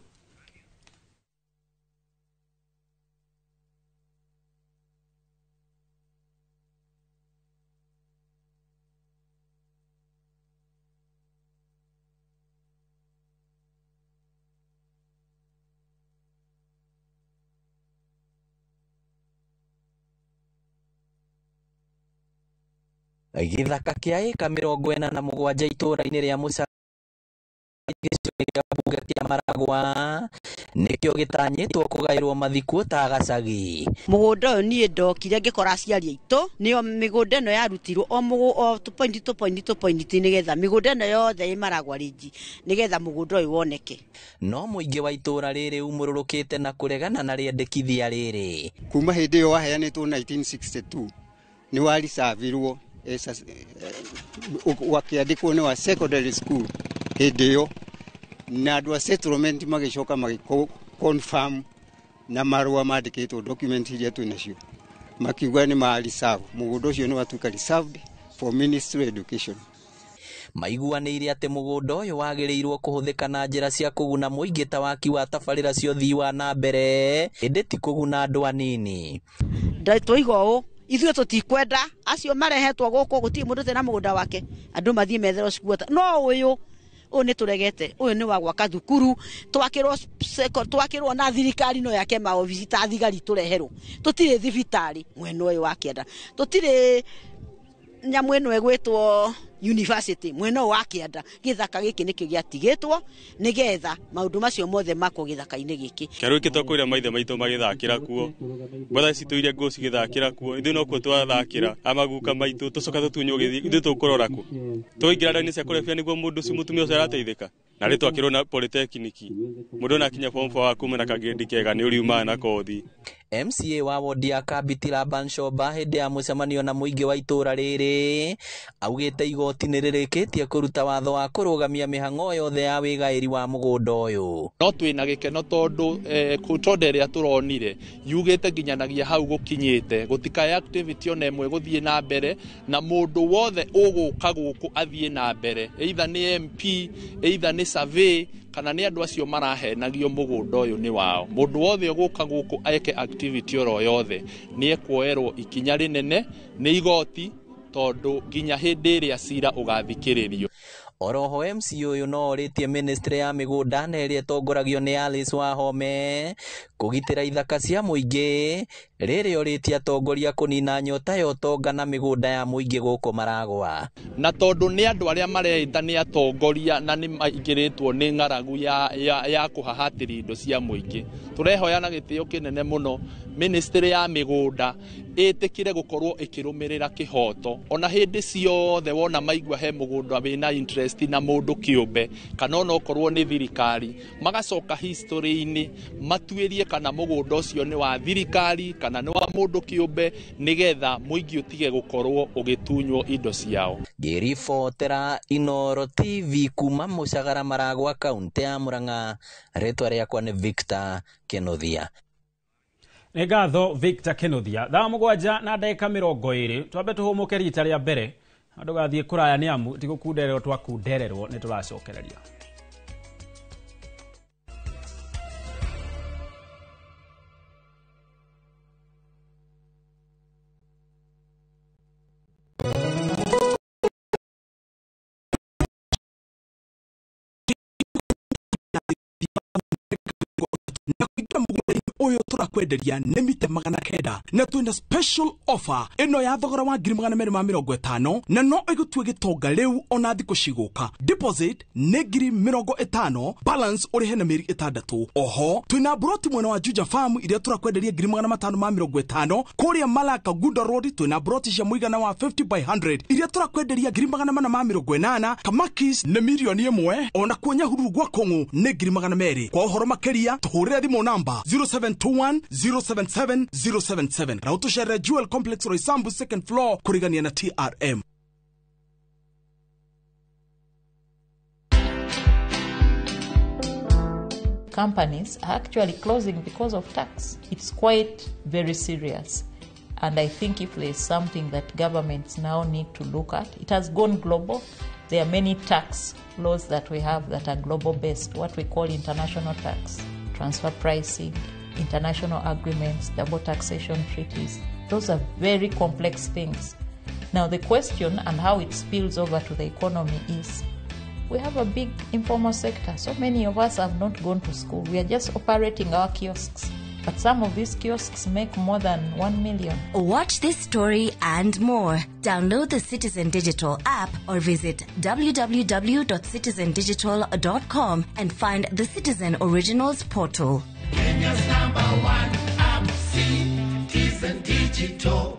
Gĩthaka kĩa ĩka 47 itũra-inĩ rĩa Mũcangara gĩcigo-inĩ kĩa mbunge kĩa Maragwa nĩkĩo gĩtanyĩtwo kũgaĩrwo mathikuo ta Gacagi. Mũgũnda ũyũ niĩ ndokire ngĩkora aciari aitũ, nĩo mĩgũnda ĩno yarutirwo o tũpointi tũpointi tũpointi nĩgetha mĩgũnda ĩno yothe ĩ Maragwa Ridge nĩgetha mũgũnda ũyũ woneke. No mũingĩ wa itũra rĩrĩ umũrũrũkĩte na kũregana na rĩendekithia rĩrĩ. Kuma hĩndĩ ĩyo waheanĩtwo 1962 nĩ waricavirwo wakĩandĩkwo nĩ wa secondary school hĩndĩ ĩyo, na andũ a settlement magĩcoka magĩ confirm na marũa mandĩkĩtwo document iria twĩ nacio, makiuga nĩ ma reserve, mũgũnda ũcio nĩ watuĩka reserved for ministry education. Maiguanĩire atĩ mũgũnda ũyũ wagĩrĩirwo kũhũthĩka na njĩra cia kũguna mũingĩ ta waki wa tabarĩra cia ũthii wa na mbere, ĩndĩ ti kũguna andũ anini. Twoiga ũũ, ithuĩ tũtikwenda acio marehetwo gũkũ, gũtirĩ mũndũ ũtarĩ na mũgũnda wake, andũ mathiĩ metherwo squatter. No ũyũ nĩ tũregete, ũyũ nĩ wa gwaka thukuru, twakĩrwo na thirikari no yake maobici ta thigari tũreherwo. Tũtirĩ thibitarĩ mwena ũyũ wa kĩanda, tũtirĩ nyamũ ĩno ĩgwĩtwo university mwena ũyũ wa kĩanda. Gĩthaka gĩkĩ nĩkĩo gĩatigĩtwo nĩgetha maũndũ macio mothe makwo gĩthaka-inĩ gĩkĩ. Kĩarũ gĩkĩ twakwĩra maithe maitũ magĩthakĩra kuo, mbatha citũ iria ngũũ cigĩthakĩra kuo, ithuĩ nokuo twathakĩra, amaguka maitũ tũcoka tũtunywo gĩthiĩ, ithuĩ tũkũrora kũ? Tũingĩra ndawa-inĩ cia kũrebia nĩguo mũndũ ũcio mũtumia ũcio arateithĩka. Na rĩ twakĩrwo na polytechnic, mũndũ ona akinya form 4 akuma na kangĩndi kega nĩ ũriumaga na kothi. MCA wa wodi ya Kambiti Laban Shoba hĩndĩ ya mũcemanio na mũingĩ wa itũũra rĩrĩ augĩte igoti nĩ rĩrĩkĩtie kũruta watho wa kũrũgamia mĩhang'o yothe ya wĩgaĩri wa mũgũnda ũyũ. No twĩna gĩkeno tondũ court ĩrĩa tũronire yugĩte nginyanagia hau gũkinyĩte, gũtikae activity ona ĩmwe gũthiĩ na mbere, na mũndũ wothe ũgũka gũkũ athiĩ na mbere, either nĩ MP, either nĩ survey, kana nĩ andũ acio marahenagio mũgũnda ũyũ nĩ wao. Mũndũ wothe ũgũka gũkũ eke activity oro yothe nĩ ekuoerwo ikinya rĩnene nĩ igoti, tondũ nginya hĩndĩ ĩrĩa cira ũgathikĩrĩrio. Oroho MC ũyũ no orĩtie ministry ya mĩgũnda na ĩrĩa ĩtongoragio nĩ Alice Wahome kũgitĩra ithaka cia mũingĩ, rĩrĩa orĩtie atongoria kũnina nyota ya ũtonga na mĩgũnda ya mũingĩ gũkũ Maragwa. Na tondũ nĩ andũ arĩa mareita nĩ atongoria na nĩ maingĩrĩtwo nĩ ng'aragu ya kũhahatĩria indo cia mũingĩ, tũrehoya na gĩtĩo kĩnene mũno ministry ya mĩgũnda ĩtĩkĩre gũkorwo ĩkĩrũmĩrĩra kĩhoto. Ona hĩndĩ ciothe wona maigua he mũgũnda wĩna interest na mũndũ kĩũmbe kana ona okorwo nĩ thirikari, magacoka history-inĩ matuĩrie kana mũgũnda ũcio nĩ wa thirikari kana nĩ wa mũndũ kĩũmbe, nĩgetha mũingĩ ũtige gũkorwo ũgĩtunywo indo ciao. Ngĩribotera Inooro TV kuma Mũcagara Maragwa, kaunti ya Murang'a, rĩtwa rĩakwa nĩ Victor Kĩnuthia. Nĩ ngatho Victor Kĩnuthia. Thaa 7:20 twambe tũhũmũke rita rĩa mbere, ndũgathiĩ kũraya nĩ amu ti gũkundererwo twakundererwo nĩ tũracokereria. Ũyũ tũrakwenderia nĩ mita 900 na twĩna special offer ĩno ya thogora wa 250,000 na no ĩgũtue gĩtonga rĩu ona thikũ cigũka. Deposit nĩ 50,000, balance ũrĩhe na mĩeri 6. Oho twĩna broti mwena wa Juja Farm iria tũrakwenderia 550,000. Kũrĩa Malaka Gunda Road twĩna broti cia mũigana wa 50 by 100 iria tũrakwenderia 480,000. Kamakis nĩ 1,000,000, ona kuo Nyahururu gwa Kũng'ũ nĩ 200,000. Kwa ũhoro makĩria tũhũrĩre thimũ namba 0721 077 077 na ũtũcerere Jewel Complex Roysambu second floor kũrigania na TRM. Companies are actually closing because of tax. It's quite very serious. And I think if there's something that governments now need to look at, it has gone global. There are many tax laws that we have that are global based, what we call international tax, transfer pricing, international agreements, double taxation treaties. Those are very complex things. Now the question and how it spills over to the economy is, we have a big informal sector. So many of us have not gone to school. We are just operating our kiosks. But some of these kiosks make more than 1 million. Watch this story and more. Download the Citizen Digital app or visit www.citizendigital.com and find the Citizen Originals portal. Kenya's #1 app, Citizen Digital.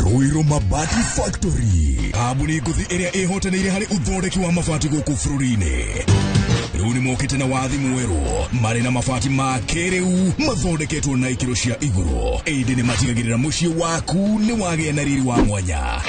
Ruiru Mabati Factory, kambuni ngũthi ĩrĩa ĩhotanĩire harĩ ũthondeki wa mabati gũkũ bũrũri-inĩ. Rĩu nĩmokĩte na wathi mwerũ, marĩ na mabati ma kĩrĩu mathondeketwo na ikĩro cia igũrũ, ĩndĩ nĩmatigagĩrĩra mũciĩ waku nĩ wagĩa na riri wa mwanya.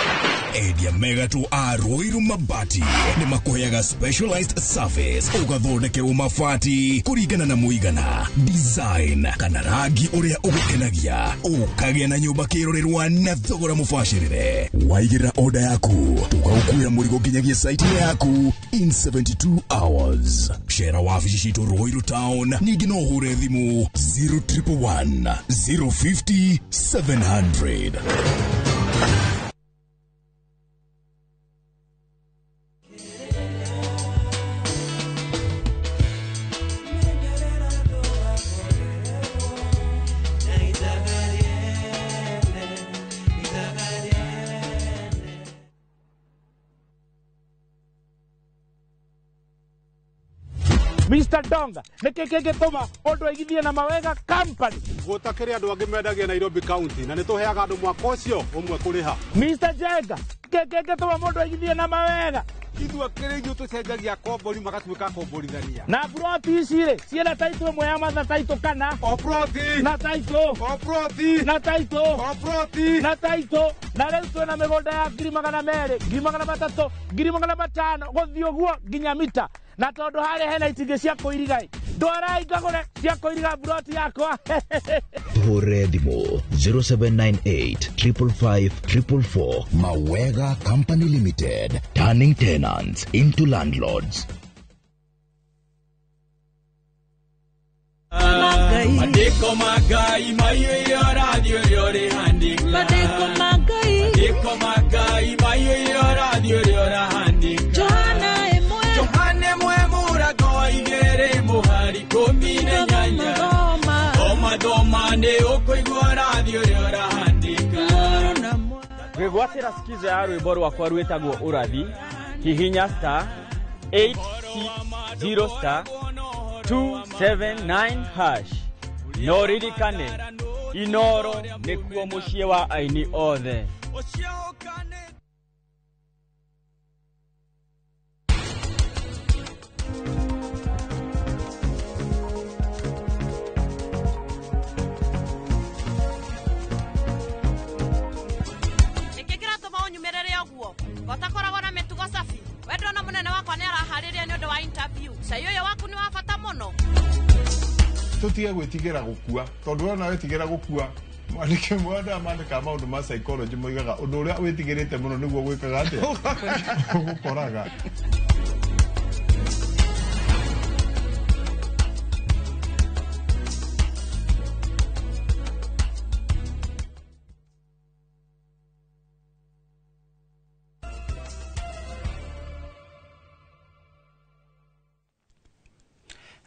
Endia megatũ a Ruiru Mabati nĩ makũheaga specialized service ũgathondekerwo mabati kũringana na mũigana, design kana rangi ũrĩa ũgũkenagia, ũkagĩa na nyũmba kĩrorerwa na thogora mũbacĩrĩre. Waigĩrĩra oda yaku tũgagũkuĩra mũrigo nginyagia site yaku in 72 hours. Cera wabici citũ Ruiru Town, ningĩ no ũhũre thimũ 0111 050 700. Mr. Donga, nĩkĩ kĩngĩtũma ũndũ aigithie na Mawega Company? Gũtakĩrĩ andũ angĩ mendagia Nairobi County na nĩ tũheaga andũ mwaka ũcio ũmwe kũrĩha. Mr. Jenga, nĩkĩ kĩngĩtũma mũndũ aigithie na Mawega? Ithuĩ akĩrĩ ithuĩ tũcenjagia kombori magatuĩka komborithania. Na buroti ici rĩ, ciĩna taitũ ĩmwe ya matha taitũ kana? O buroti. Na taitũ. O buroti. Na taitũ. O buroti. Na taitũ. Na rĩu twĩna mĩgũnda ya 200,000, 300,000, 500,000 gũthiĩ ũguo nginya mita. Na tondũ harĩa hena itingĩ cia kũiriga ĩ, ndwarai ngagũre cia kũiriga buroti yakwa. Tũhũrĩre thimũ 0798 555 444. Mawega Company Limited, turning tenants into landlords. Mandĩko ma Ngai maiyũire ũrathi ũrĩa ũrĩhandĩka. Mandĩko ma Ngai. Mandĩko ma Ngai maiyũire ũrathi ũrĩa ũrahandĩka. Johana ĩmwe. Johana ĩmwe mũrango wa igĩrĩ mũhari 18. Thoma thoma nĩ ũkũigua ũrathi ũrĩa ũrahandĩka. Gwĩgwatĩra skiza ya rwĩmbo rwakwa rwĩtagwo ũrathi, hihinya star 860 star 279 hash. No ririkane Inoro nĩkuo mũciĩ wa aini othe. Nĩkĩ kĩratũma ũnyumĩrĩre ũguo? Gũtakoragwo na mĩtugo safi. We ndona mũnene wakwa nĩ araharĩria nĩ ũndũ wa interview. Cai ũyũ waku nĩ wa bata mũno. Tũtige gwĩtigĩra gũkua tondũ wona wetigĩra gũkua mwandĩki mwanda mandĩkaga maũndũ ma psychology moigaga ũndũ ũrĩa wĩtigĩrĩte mũno nĩguo gwĩkaga atĩa ũgũkoraga.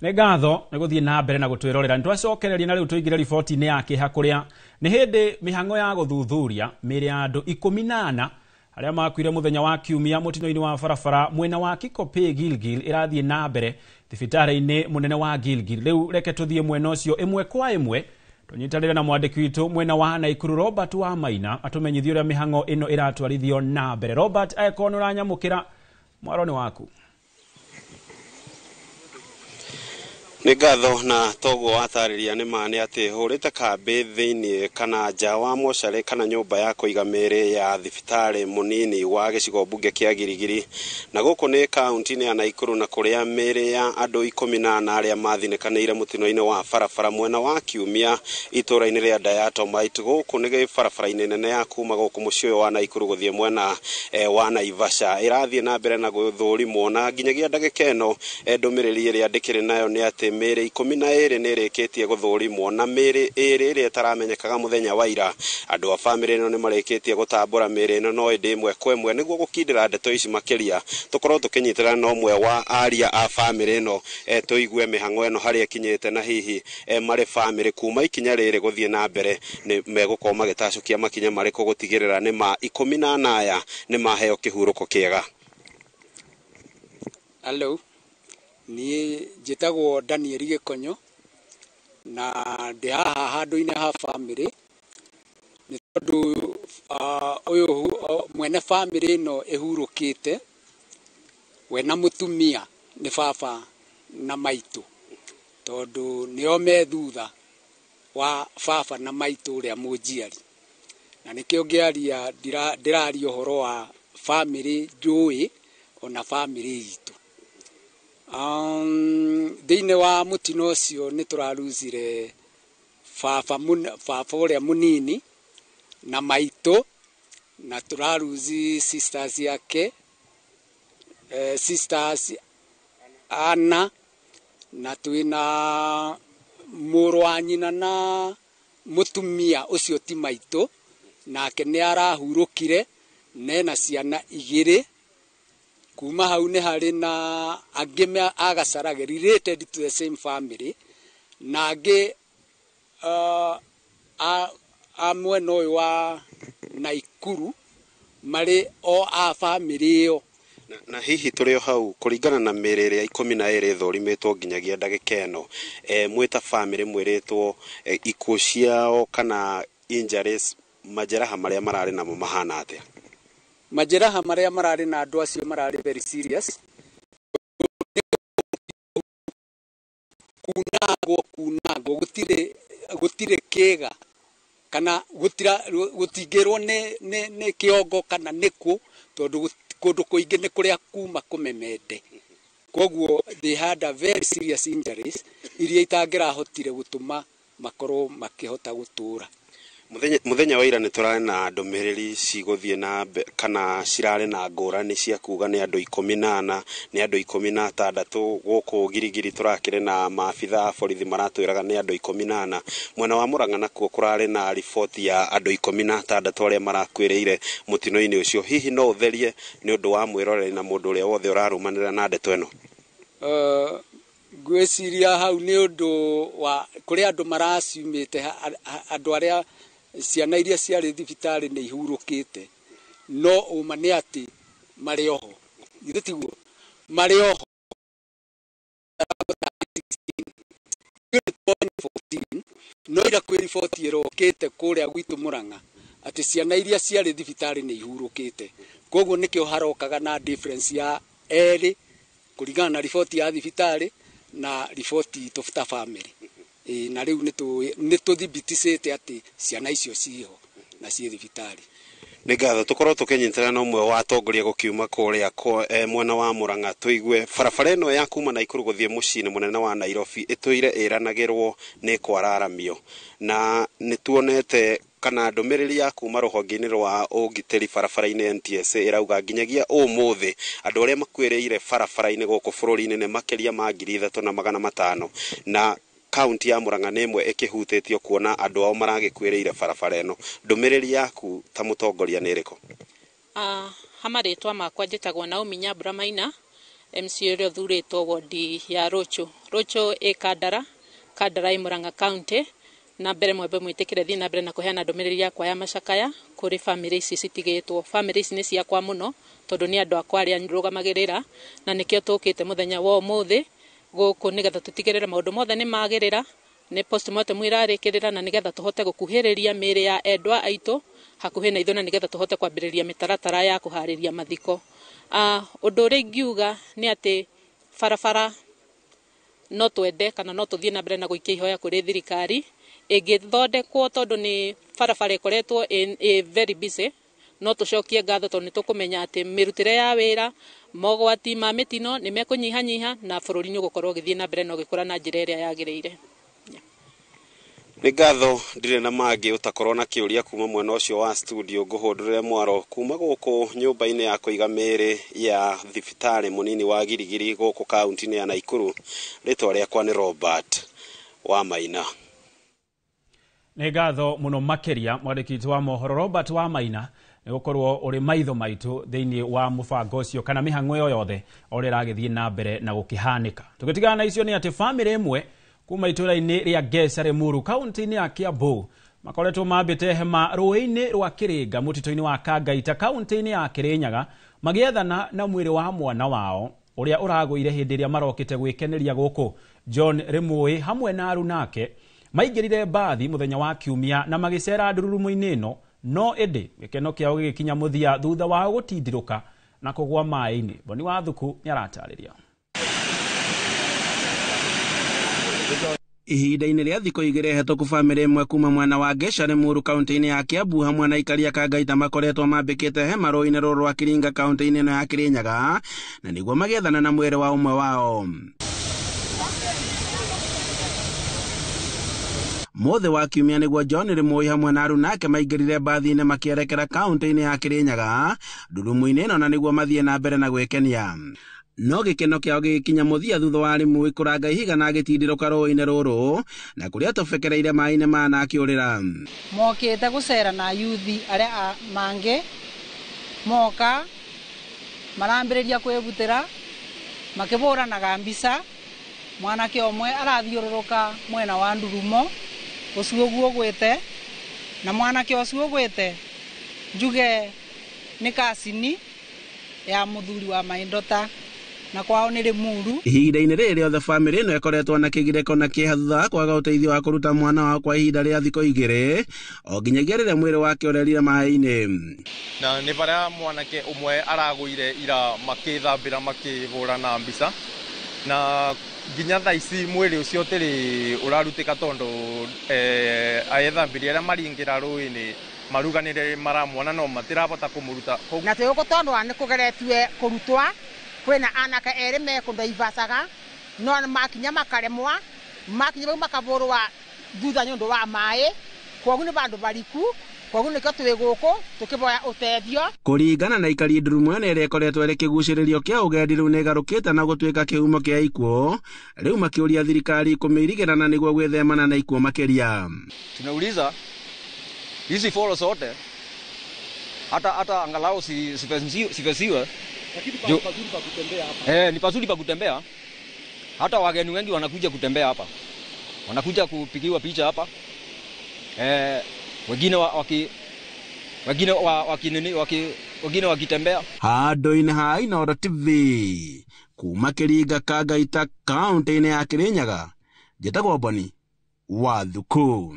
Nĩ ngatho nĩ gũthiĩ na mbere na gũtwĩrorera. Nĩ twacokereria na rĩu tũingĩre riboti-inĩ ya kĩeha kũrĩa nĩ hĩndĩ mĩhang'o ya gũthuthuria mĩĩrĩ ya andũ 14 arĩa makuire mũthenya wa kiumia mũtino-inĩ wa barabara mwena wa Kikopey Gilgil ĩrathiĩ na mbere thibitarĩ-inĩ mũnene wa Gilgil. Rĩu reke tũthiĩ mwena ũcio ĩmwe kwa ĩmwe tũnyitanĩre na mwandĩki witũ mwena wa Naikuru Robert wa Maina atũmenyithie ũrĩa mĩhang'o ĩno ĩratwarithio na mbere. Robert, angĩkorwo nĩ ũranyamũkĩra, mwaro nĩ waku. Nĩ ngatho na toguo watarĩria nĩ ma nĩ atĩ hũrĩte kambĩ thĩinĩ kana nja wa mocarĩ kana nyũmba ya kũiga mĩĩrĩ ya thibitarĩ mũnini wa gĩcigo mbunge kĩa Girigiri, na gũkũ nĩ kaunti-inĩ ya Naikuru na kũrĩa mĩĩrĩ ya andũ 14 arĩa mathinĩkanĩire mũtino-inĩ wa barabara mwena wa kiumia itũũra-inĩ rĩa Diatomite. Gũkũ nĩ barabara-inĩ nene ya kuma gũkũ mũciĩ ũyũ wa Naikuru gũthiĩ mwena wa Naivasha ĩrathiĩ na mbere na gũthũrimwo, na nginyagia ndagĩka ĩno ndũmĩrĩri ĩrĩa ndĩkĩrĩ nayo nĩ atĩ mĩĩrĩ 12 nĩ ĩrĩkĩtie gũthũrimwo, na mĩĩrĩ 2 ĩrĩa ĩtaramenyekaga mũthenya wa ira. Andũ a bamĩrĩ ĩno nĩ marĩkĩtie gũtambũra mĩĩrĩ ĩno no ĩndĩ ĩmwe kwa ĩmwe nĩguo gũkindĩra ndeto ici makĩria tũkorwo tũkĩnyitĩrana na ũmwe wa aria a bamĩrĩ ĩno, tũigue mĩhang'o ĩno harĩa ĩkinyĩte na hihi marĩ bamĩrĩ kuma ikinya rĩrĩ gũthiĩ na mbere nĩ megũkorwo magĩtacũkia makinya marĩkũ gũtigĩrĩra nĩ ma 14 aya nĩ maheo kĩhurũko kĩega. Hello. Niĩ njĩtagwo Daniel Gĩkonyo na ndĩ haha handũ-inĩ ha bamĩrĩ nĩ tondũ ũyũ mwene bamĩrĩ ĩno ĩhurũkĩte we na mũtumia nĩ baba na maitũ, tondũ nĩo me thutha wa baba na maitũ ũrĩa mũnjiari, na nĩkĩo ngĩaria ndĩraria ũhoro wa bamĩrĩ njũĩ ona bamĩrĩ itũ. Thĩinĩ wa mũtino ũcio nĩ tũraruzire baba ũrĩa mũnini na maitũ, na tũraruzi sisters yake, sisters ana, na twĩna mũrũ wa nyina na mũtumia ũcio ti maitũ, nake nĩ arahurũkire nena ciana igĩrĩ. Kuma hau nĩ harĩ na angĩ a Gacarage related to the same family, na angĩ a mwena ũyũ wa Naikuru marĩ o a family ĩyo. Na hihi tũrĩ o hau kũringana na mĩĩrĩ ĩrĩa 12 ĩthũrimĩtwo nginyagia ndagĩka ĩno, mwĩ ta bamĩrĩ mwĩrĩtwo ikuũ ciao kana injuries, majeraha marĩa mararĩ namo mahana atĩa? Majeraha marĩa mararĩ na andũ acio mararĩ very serious. Kunangwo gũtirĩ kĩga kana gũtingĩrwo nĩ kĩongo kana nĩkũ, tondũ kũndũ kũingĩ nĩ kũrĩa kuma kũmemende. Koguo they had a very serious injuries iria itangĩrahotire gũtũma makorwo makĩhota gũtũra. Mũthenya wa ira nĩ tũrarĩ na ndũmĩrĩri cigũthiĩ na kana cirarĩ na ngũrani cia kuga nĩ andũ 14, nĩ andũ 16 gũkũ Girigiri tũrakĩrĩ na maabitha a borithi maratwĩraga nĩ andũ 14. Mwena wa Murang'a nakuo kũrarĩ na riboti ya andũ 16 arĩa marakuĩrĩire mũtino-inĩ ũcio. Hihi no ũtherie nĩ ũndũ wa mwĩroreri na mũndũ ũrĩa wothe ũrarũmanĩrĩra na ndeto ĩno? Ngwĩciria hau nĩ ũndũ wa kũrĩ andũ maraciumĩte, andũ arĩa ciana iria ciarĩ thibitarĩ nĩ ihurũkĩte, no ũma nĩ atĩ marĩ oho, githĩ tiguo? Marĩ oho no ira kwĩ riboti ĩrokĩte kũrĩa gwitũ Murang'a atĩ ciana iria ciarĩ thibitarĩ nĩ ihurũkĩte. Koguo nĩkĩo harokaga na difference ya erĩ kũringana na riboti ya thibitarĩ na riboti itũ ta family. Na rĩu nĩ tũthibiticĩte atĩ ciana icio ciho na ciĩ thibitarĩ. Nĩ ngatho tũkorwo tũkĩnyitana na ũmwe wa atongoria gũkiuma kũrĩa mwena wa Murang'a tũigue barabara ĩno ya kuma Naikuru gũthiĩ mũciĩ-inĩ mũnene wa Nairobi ĩtũire ĩranagĩrwo nĩ kwararamio, na nĩ tuonete kana ndũmĩrĩri ya kuma rũhonge-inĩ rwa ũgitĩri barabara-inĩ NTSA ĩrauga nginyagia ũmũthĩ andũ arĩa makuĩrĩire barabara-inĩ gũkũ bũrũri-inĩ nĩ makĩria ma 3,500, na kaunti ya Murang'a nĩ ĩmwe ĩkĩhutĩtio kuona andũ ao maragĩkuĩrĩire barabara ĩno. Ndũmĩrĩri yaku ta mũtongoria nĩ ĩrĩkũ? Ha marĩtwa makwa njĩtagwo Naomi Nyambura Maina, MC ũrĩa ũthurĩtwo wodi ya Rũchũ. Rũchũ ĩ Kandara, Kandara ĩ Murang'a County. Na mbere mwembe mwĩtĩkĩre thiĩ na mbere na kũheana ndũmĩrĩri yakwa ya macakaya kũrĩ bamĩrĩ ici citigĩtwo. Bamĩrĩ ici nĩ ciakwa mũno tondũ nĩ andũ akwa arĩa ndũgamagĩrĩra, na nĩkĩo tũkĩte mũthenya wa ũmũthĩ gũkũ nĩgetha tũtigĩrĩre maũndũ mothe nĩ magĩrĩra, nĩ postmortem ĩrarĩkĩrĩra, na nĩgetha tũhote gũkuhĩrĩria mĩĩrĩ ya endwa aitũ hakuhĩ na ithuĩ, na nĩgetha tũhote kwambĩrĩria mĩtaratara ya kũharĩria mathiko. Ũndũ ũrĩa ingiuga nĩ atĩ barabara no twende kana no tũthiĩ na mbere na gũikia ihoya kũrĩ thirikari ĩngĩthondekwo, tondũ nĩ barabara ĩkoretwo ĩ very busy. No tũcokie ngatho tondũ nĩ tũkũmenya atĩ mĩrutĩre ya wĩra, mogwati ma mĩtino nĩ mekũnyihanyiha, na bũrũri nĩ ũgũkorwo ũgĩthiĩ na mbere na ũgĩkũra na njĩra ĩrĩa yagĩrĩire. Nĩ ngatho ndirĩ na mangĩ ũtakorwo na kĩũria kuma mwena ũcio wa studio ngũhũndũrĩre mwaro kuma gũkũ nyũmba-inĩ ya kũiga mĩĩrĩ ya thibitarĩ mũnini wa Girigiri gũkũ kaunti-inĩ ya Naikuru. Rĩtwa rĩakwa nĩ Robert wa Maina. Nĩ ngatho mũno makĩria mwandĩki witũ wa mohoro Robert wa Maina nĩ gũkorwo ũrĩ maitho maitũ thĩinĩ wa mũbango ũcio kana mĩhang'o ĩyo yothe ũrĩa ĩragĩthiĩ na mbere na gũkĩhanĩka. Tũgĩtigana na icio nĩ atĩ bamĩrĩ ĩmwe kuma itũũra-inĩ rĩa Ngeca Limuru kaunti-inĩ ya Kiambu makoretwo mambĩte hema rũĩ-inĩ rwa Kĩrĩnga mũtitũ-inĩ wa Kangaita kaunti-inĩ ya Kĩrĩnyaga magĩethana na mwĩrĩ wa mwana wao ũrĩa ũragũire hĩndĩ ĩrĩa marokĩte gwĩkeneria gũkũ. John Rimui hamwe na arunake maingĩrire mbathi mũthenya wa Kiumia na magĩcera ndururumo-inĩ ĩno, no ĩndĩ gĩkeno kĩao gĩgĩkinya mũthia thutha wao gũtindirũka na kũgũa maĩ-inĩ. Boni wa Thuku nĩaratarĩria. Ihinda-inĩ rĩa thikũ igĩrĩ hetũku, bamĩrĩ ĩmwe kuma mwena wa Ngeca Limuru kaunti-inĩ ya Kiambu hamwe na aikari a Kangaita makoretwo mambĩkĩte hema rũĩ-inĩ rũrũ rwa Kiringa kaunti-inĩ ĩno ya Kirinyaga na nĩguo magĩethana na mwĩrĩ wa ũmwe wao. Mũthĩ wa kiumia nĩguo John Rimui hamwe na aruna ake maingĩrire mbathi-inĩ makĩerekera kaunti-inĩ ya Kirinyaga ndurumu-inĩ ĩno na nĩguo mathiĩ na mbere na gwĩkenia. No gĩkeno kĩao gĩgĩkinya mũthia thutha wa Rimui kũranga ihiga na agĩtindirũka rũĩ-inĩ rũrũ na kũrĩa atobekereire maĩ-inĩ maya na akĩũrĩra. Mokĩte gũcera na yuthi arĩa mangĩ moka marambĩrĩria kwĩbutĩra makĩbũranaga mbica. Mwanake ũmwe arathiũrũrũka mwena wa ndurumo ũcio ũguo ũgwĩte, na mwanake ũcio ũgwĩte njuge nĩ kacini ya mũthuri wa Maindota na kwao nĩ Limuru. Ihinda-inĩ rĩrĩ rĩothe bamĩrĩ ĩno ĩkoretwo na kĩgirĩko na kĩeha thutha wa kwaga ũteithio wa kũruta mwana wao kwa ihinda rĩa thikũ igĩrĩ o nginyagia rĩrĩa mwĩrĩ wake ũrerire maĩ-inĩ. Na nĩ barĩa mwanake ũmwe aragũire ira makĩthambĩra makĩhũrana mbica, na nginya thaa ici mwĩrĩ ũcio ũtĩrĩ ũrarutĩka tondũ ethambĩri arĩa maringĩra rũĩ-inĩ maruganĩre maramwona no matirabota kũmũruta. Na twĩ gũkũ tondũ nĩ kũgeretue kũrutwa, kwĩna anake erĩ mekũndaivacaga no makinya makaremwa, makinya bau makabũrwa thutha nĩ ũndũ wa maĩ, kwoguo nĩ bandũ bariku, kwoguo nĩkĩo twĩ gũkũ tũkĩboya ũteithio. Kũringana na aikari, ndurumu ĩno ĩrĩa ĩkoretwo ĩrĩ kĩgucĩrĩrio kĩa ũgendi rĩu nĩ ĩgarũkĩte na gũtuĩka kĩhumo kĩa ikuũ, rĩu makĩũria thirikari kũmĩirigĩra na nĩguo gwĩthemana na ikuũ makĩria. Tunauliza hizi foro zote hata angalau sifesiwe. Ni pazuri pa kutembea. Hata wageni wengi wanakuja kutembea hapa, wanakuja kupigiwa picha hapa. Wengine wakitembea. Handũ-inĩ ha Inooro TV kuma Kiringa Kangaita kaunti-inĩ ya Kirinyaga, njĩtagwo Boni wa Thuku.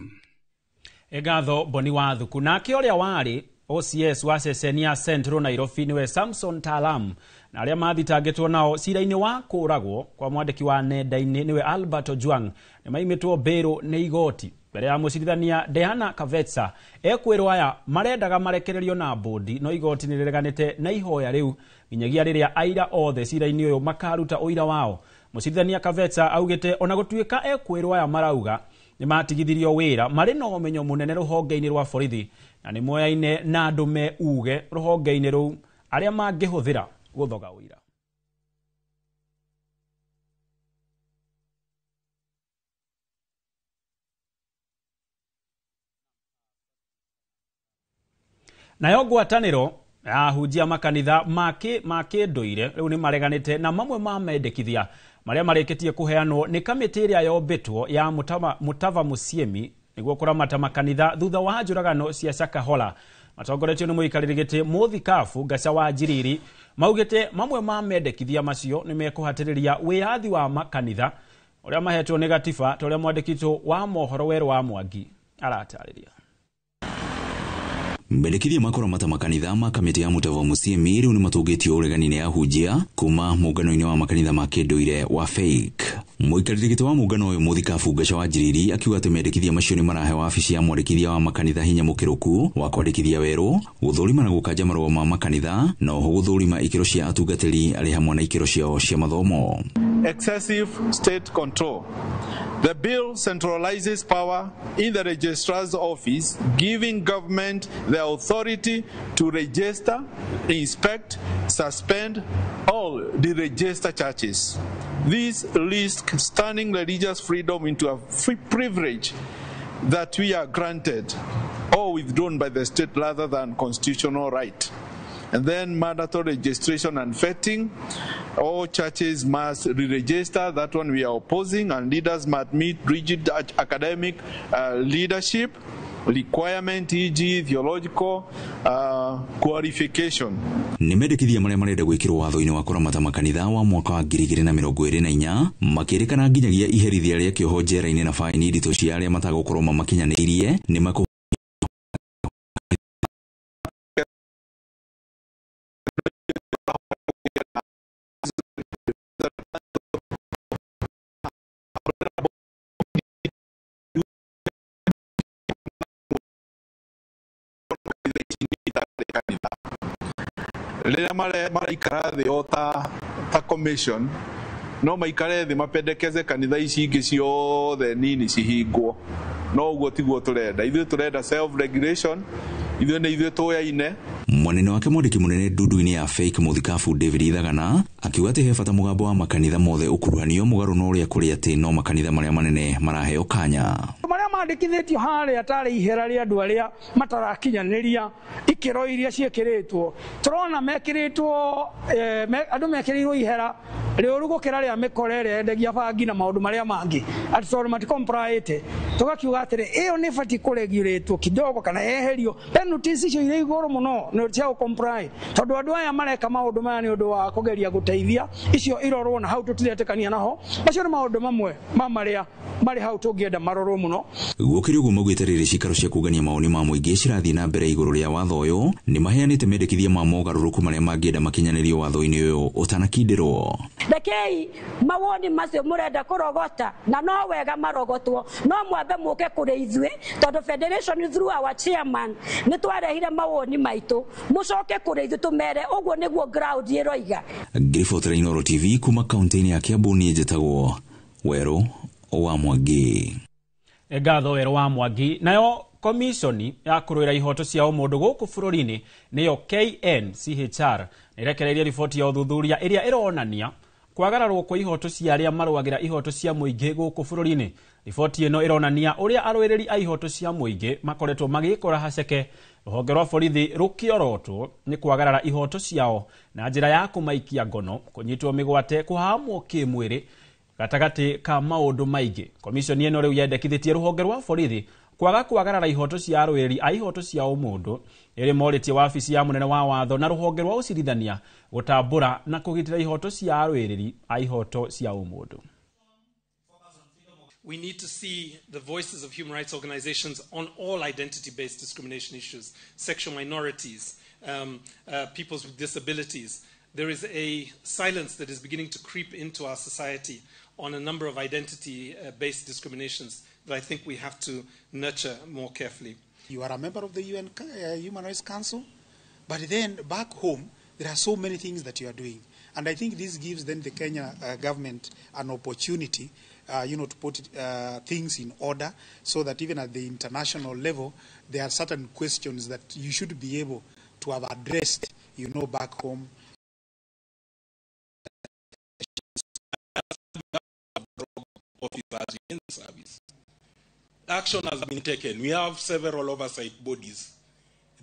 Ĩgatho Boni wa Thuku. Nake ũrĩa warĩ OCS wa ceceni ya Central Nairobi niwe Samson Talam, na arĩa mathitangĩtwo nao cira-inĩ wa kũragwo kwa mwandĩki wa nenda-inĩ niwe Albert Ojwang nĩ maimĩtwo mbĩrũ nĩ igoti mbere ya mũcirithania Diana Kavetsa. Ekwĩrwo aya marendaga marekererio na bodi, no igoti nĩ rĩreganĩte na ihoya rĩu nginyagia rĩrĩa aira othe cira-inĩ ũyũ makaruta ũira wao. Mũcirithania Kavetsa augĩte ona gũtuĩka ekwĩrwo aya marauga nĩ matigithirio wĩra marĩ na ũmenyo mũnene rũhonge-inĩ rwa borithi na nĩ moyaine na andũ me uge rũhonge-inĩ rũu arĩa mangĩhũthĩra gũthoga ũira. Nayo ngwatanĩro ya ahunjia makanitha ma kĩndũire rĩu nĩ mareganĩte na mamwe ma mendekithia marĩa marĩkĩtie kũheanwo nĩ kamĩtĩ ĩrĩa yombĩtwo ya Mutava Musyimi nĩguo kũramata makanitha thutha wa njũragano cia Shakahola. Matongoretio nĩ mũikarĩri gĩtĩ Mũthikabu Ngaca wa Njiriri maugĩte mamwe ma mendekithia macio nĩ mekũhatĩrĩria wĩyathi wa makanitha ũrĩa mahetwo nĩ gatiba ta ũrĩa mwandĩki wa mohoro Werũ wa Mwangi aratarĩria. Mendekithia ma kũramata makanitha ma kamĩtĩ ya Mutava Musyimi rĩu nĩ matũngĩtio ũregani-inĩ ahunjia kuma mũngano-inĩ wa makanitha ma kĩndũire wa FAIC. Mũikarĩri gĩtĩ wa mũngano ũyũ Mũthikabu Ngaca wa Njiriri akiuga atĩ mendekithia macio nĩ marahe wabici ya mwandĩkithia wa makanitha hinya mũkĩrũku wa kwandĩkithia werũ, gũthũrima na gũkanja marũa ma makanitha, na oho gũthũrima ikĩro cia atungatĩri arĩ hamwe na ikĩro ciao cia mathomo. Excessive state control. The bill centralizes power in the registrar's office, giving government the authority to register, inspect, suspend all deregister churches. This risks turning religious freedom into a free privilege that we are granted or withdrawn by the state rather than constitutional right. And then mandatory registration and vetting. All churches must re-register. That one we are opposing. And leaders must meet rigid academic leadership requirement, e.g. theological qualification. Nĩ mendekithia marĩa marenda gwĩkĩrwo watho-inĩ wa kũramata makanitha wa mwaka wa 2024 makĩrĩkana nginyagia iherithia rĩa kĩoho njera-inĩ na baini nditũ cia arĩa matagũkorwo mamakinyanĩirie nĩ makũ Rĩrĩa maraikara thĩ o ta commission, no maikare thĩ mapendekeze kanitha ici ingĩ ciothe nini cihingwo. No ũguo tiguo tũrenda. Ithuĩ tũrenda self regulation, ithuĩ nĩ ithuĩ tũyaine. Mwanene wake mwandĩki mũnene ndundu-inĩ ya Fake Mũthikabu David Ithagana akiuga atĩ he bata mũgambo wa makanitha mothe ũkuruhanio mũgarũ na ũrĩa kũrĩ atĩ no makanitha marĩa manene maraheo kanya. Marĩa mandĩkithĩtio harĩa tarĩ ihera rĩa andũ arĩa matarakinyanĩria ikĩro iria ciĩkĩrĩtwo, tũrona mekĩrĩtwo andũ mekĩrĩirwo ihera rĩũru gũkĩra rĩa mĩkora ĩrĩa yendagia bangi na maũndũ marĩa mangĩ, atĩ tondũ matikomplaĩte. Tũgakiuga atĩrĩ, ĩyo nĩ ĩbatiĩ kũregurĩtwo kidogo kana yeherio penalties icio irĩ igũrũ mũno nĩ cia gũcomply, tondũ andũ aya mareka maũndũ maya nĩ ũndũ wa kũgeria gũteithia, icio irorwo na hau tũtiretĩkania naho. Macio nĩ maũndũ mamwe ma marĩa marĩ hau tũngĩenda marorwo mũno. Gũkĩrĩ ũguo maugĩte rĩrĩ cikaro cia kũngania mawoni ma mũingĩ cirathiĩ na mbere igũrũ rĩa watho ũyũ, nĩ maheanĩte mendekithia ma mogarũrũku marĩa mangĩenda makinyanĩrio watho-inĩ ũyũ ũtanakindĩrwo. Rekei mawoni macio mũrenda kũrogota na no wega marogotwo, no mwambe mũke kũrĩ ithuĩ, tondũ federation through our chairman nĩ twarehire mawoni maitũ, mũcoke kũrĩ ithuĩ tũmere ũguo nĩguo ground ĩroiga. Ngĩribotera Inooro TV kuma kaunti-inĩ ya Kiambu, niĩ njĩtagwo Werũ wa Mwangi. Ngatho Werũ wa Mwangi. Nayo komishoni ya kũrũĩra ihoto cia ũmũndũ gũkũ bũrũri-inĩ nĩyo KNCHR nĩrekereirie riboti ya ũthuthuria ĩrĩa ĩronania kwagararwo kwa ihoto cia arĩa marũagĩra ihoto cia mũingĩ gũkũ bũrũri-inĩ. Riboti ĩno ĩronania ũrĩa arũĩrĩri a ihoto cia mũingĩ makoretwo magĩkora haceke rũhonge rwa borithi rũkĩorotwo nĩ kwagarara ihoto ciao na njĩra ya kũmaikia ngono, kũnyitwo mĩgwate, kũhamwo kĩmwĩrĩ gatagatĩ ka maũndũ maingĩ. Komishoni ĩno rĩu yendekithĩtie rũhonge rwa borithi kwaga kwagarara ihoto cia arũĩrĩri a ihoto cia ũmũndũ, ĩrĩ morĩtie wabici ya mũnene wa watho na rũhonge rwa ũcirithania gũtambũra na kũgitĩra ihoto cia arũĩrĩri a ihoto cia ũmũndũ. We need to see the voices of human rights organizations on all identity-based discrimination issues, sexual minorities, peoples with disabilities. There is a silence that is beginning to creep into our society on a number of identity-based discriminations that I think we have to nurture more carefully. You are a member of the UN Human Rights Council, but then back home, there are so many things that you are doing. And I think this gives then the Kenya government an opportunity to put things in order so that even at the international level, there are certain questions that you should be able to have addressed, back home. Officers in service. Action has been taken. We have several oversight bodies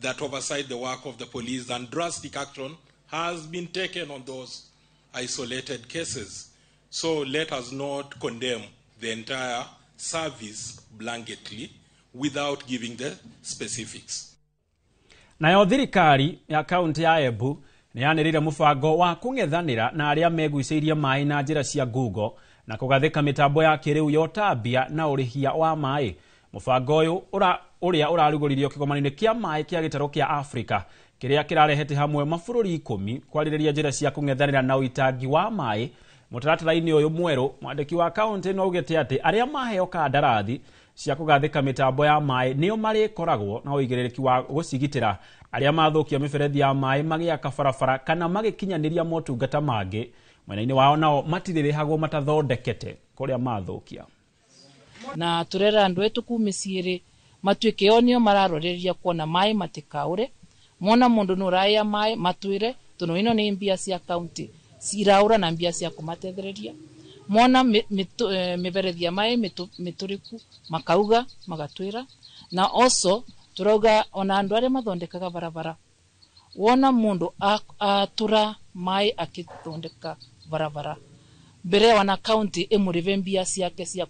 that oversight the work of the police, and drastic action has been taken on those isolated cases. So let us not condemn the entire service blanketly without giving the specifics. Nayo thirikari ya kaunti ya Embu nĩyanĩrĩire mũbango wa kũng'ethanĩra na arĩa megucĩirie maĩ na njĩra cia Google na kũgathĩka mĩtambo ya kĩrĩu ya ũtambia na ũrĩhia wa maĩ. Mũbango ũyũ ũrĩa ũrarugũririo kĩgomano-inĩ kĩa maĩ kĩa gĩtarũ kĩa Afrika kĩrĩa kĩrarehete hamwe mabũrũri 10 kwarĩrĩria njĩra cia kũng'ethanĩra na ũitangi wa maĩ. Mũtaratara-inĩ ũyũ mwerũ, mwandĩki wa kaunti no augĩte atĩ arĩa maheo kandarathi cia kũgathĩka mĩtambo ya maĩ nĩo marĩkoragwo na ũigĩrĩrĩki wa gũcigitĩra arĩa mathũkia mĩberethi ya maĩ magĩaka barabara kana magĩkinyanĩria motungata mangĩ. Mwena-inĩ wao nao matirĩrĩhagwo matathondekete kũrĩa mathũkia. Na turera andu etu ku mĩciĩ matuĩke o nĩo mararoreria kuona maĩ matikaure, mona mundu nũraya maĩ matwĩre tondũ ino nĩ mbia cia county ciraura na mbia cia kũmatethereria, mona mĩberethi ya maĩ mĩtũrĩku makauga magatwĩra. Na also turauga ona andu arĩa mathondekaga barabara, wona mundu atura maĩ akithondeka barabara mbere wana county imurive mbia ciake cia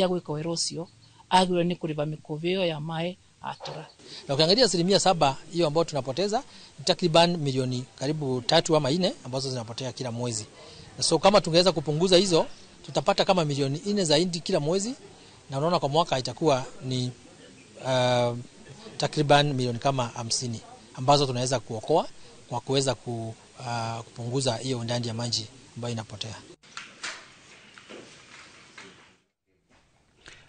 gwĩka wĩra ũcio, agĩrĩirwo nĩ kũrĩba mĩkũbĩ ĩyo ya maĩ atura. Na ukiangalia 7% hiyo ambayo tunapoteza ni takriban milioni karibu 3 ama 4 ambazo zinapotea kila mwezi. So kama tungeweza kupunguza hizo tutapata kama milioni 4 zaidi kila mwezi, na unaona kwa mwaka itakuwa ni takriban milioni kama 50 ambazo tunaweza kuokoa kwa kuweza kupunguza hiyo ndani ya maji ambayo inapotea.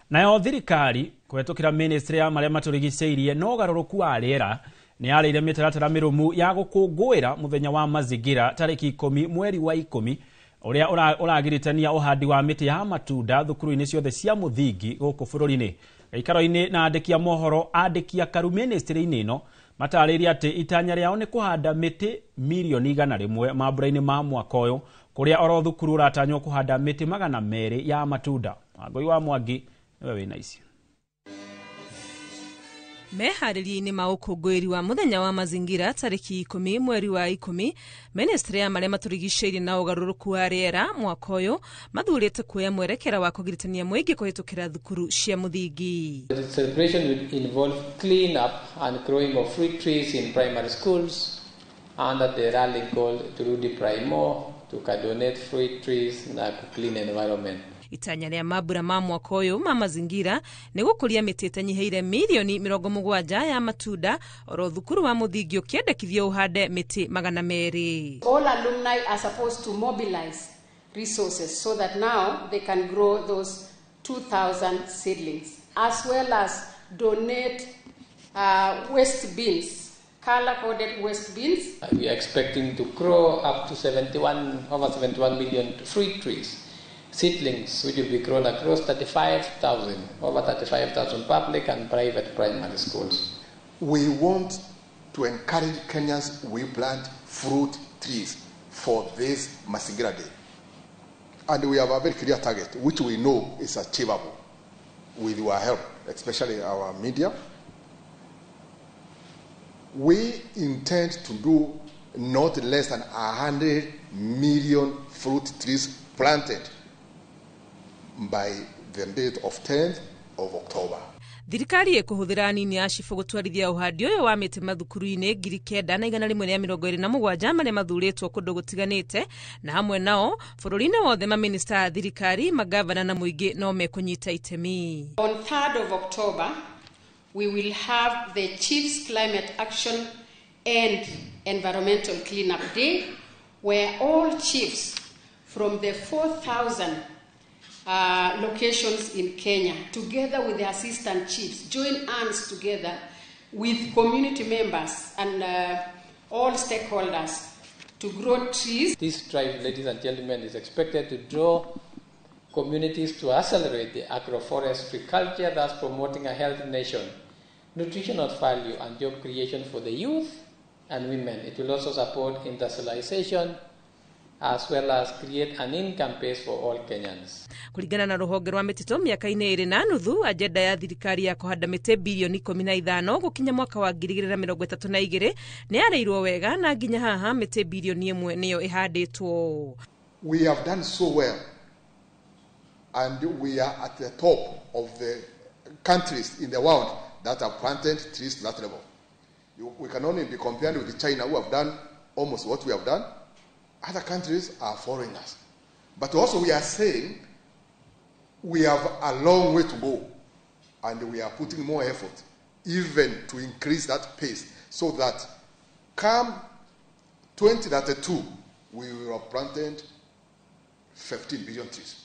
Nayo thirikari kũhetũkĩra ministry ya marĩa matũrigicĩirie no ũgarũrũku wa rĩera Nĩ yarĩire mĩtaratara mĩrũmu ya gũkũngũĩra mũthenya wa mazingira tarĩki 10 mweri wa 10 ũrĩa ũragiritania ũhandi wa mĩtĩ ya matunda thukuru-inĩ ciothe cia mũthingi gũkũ bũrũri-inĩ. Gĩikaro-inĩ na andĩki a mohoro andĩki a karu ministry-inĩ ĩno matarĩirie atĩ itanya rĩao nĩ kũhanda mĩtĩ mirioni 100 mambura-inĩ ma mwaka ũyũ kũrĩa oro thukuru ũratanywo kũhanda mĩtĩ 200 ya matunda. Wangũi wa Mwangi nĩwe wĩna ici. Meharĩria-inĩ ma ũkũngũĩri wa mũthenya wa mazingira tarĩki 10 mweri wa 10, ministry ya marĩa matũrigicĩirie na ũgarũrũku wa rĩera mwaka ũyũ mathurĩte kuoya mwerekera wa kũgiritania mũingĩ kũhĩtũkĩra thukuru cia mũthingi. The celebration will involve clean up and growing of fruit trees in primary schools under the rally called Turudi Primo to donate fruit trees na clean environment. Itanya rĩa mambura ma mwaka ũyũ ma mazingira nĩ gũkũria mĩtĩ ĩtanyihĩire mirioni 70 ya matunda oro thukuru wa mũthingi ũkĩendekithio ũhande mĩtĩ 200. All alumni are supposed to mobilize resources so that now they can grow those 2,000 seedlings, as well as donate waste bins, color-coded waste bins. We are expecting to grow up to over 71 million fruit trees, seedlings, which will be grown across over 35,000 public and private primary schools. We want to encourage Kenyans we plant fruit trees for this Mazingira Day. And we have a very clear target, which we know is achievable with your help, especially our media. We intend to do not less than 100 million fruit trees planted by the date of 10th of October. Thirikari ĩkũhũthĩra nini ya cibũ gũtwarithia ũhandi ũyũ wa mĩtĩ mathukuru-inĩ 9,127 marĩa mathurĩtwo kũndũ gũtiganĩte, na hamwe nao bũrũri-inĩ wothe mamĩnĩsta a thirikari, magavana na mũingĩ no mekũnyita itemi. On 3rd of October, we will have the Chiefs Climate Action and Environmental Cleanup Day, where all chiefs from the 4,000 locations in Kenya, together with the assistant chiefs, join hands together with community members and all stakeholders to grow trees. This drive, ladies and gentlemen, is expected to draw communities to accelerate the agroforestry culture, thus promoting a healthy nation, nutritional value and job creation for the youth and women. It will also support industrialization as well as create an income base for all Kenyans. Kuringana na rũhonge rwa mĩtitũ mĩaka-inĩ 2.5 agenda ya thirikari ya kũhanda mĩtĩ bilioni 15 gũkinya mwaka wa 2032 nĩ yarĩirwo wega na nginya haha mĩtĩ bilioni 1 nĩyo ĩhandĩtwo. We have done so well and we are at the top of the countries in the world that have planted trees to that level. We can only be compared with China, who have done almost what we have done. Other countries are following us. But also we are saying we have a long way to go, and we are putting more effort even to increase that pace so that come 2032, we will have planted 15 billion trees.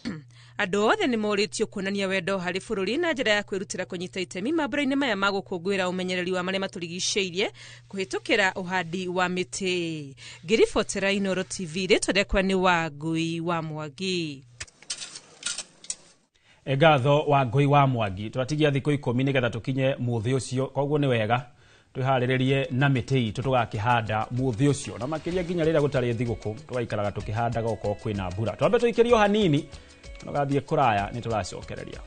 Andũ othe nĩ morĩtio kuonania wendo harĩ bũrũri na njĩra ya kwĩrutĩra kũnyita itemi mambura-inĩ maya ma gũkũngũĩra ũmenyereri wa marĩa matũrigicĩirie kũhĩtũkĩra ũhandi wa mĩtĩ. Ngĩribotera Inooro TV, rĩtwa rĩakwa nĩ Wangũi wa Mwangi. Ngatho Wangũi wa Mwangi. Twatigia thikũ 10 nĩgetha tũkinye mũthĩ ũcio, koguo nĩ wega twĩharĩrĩrie na mĩtĩ itũ tũgakĩhanda mũthĩ ũcio, na makĩria nginya rĩrĩa gũtarĩ thigũkũ tũgaikaraga tũkĩhandaga okorwo kwĩna mbura. Twambe tũikĩrio hanini tũgathiĩ kũraya nĩ tũracokereria.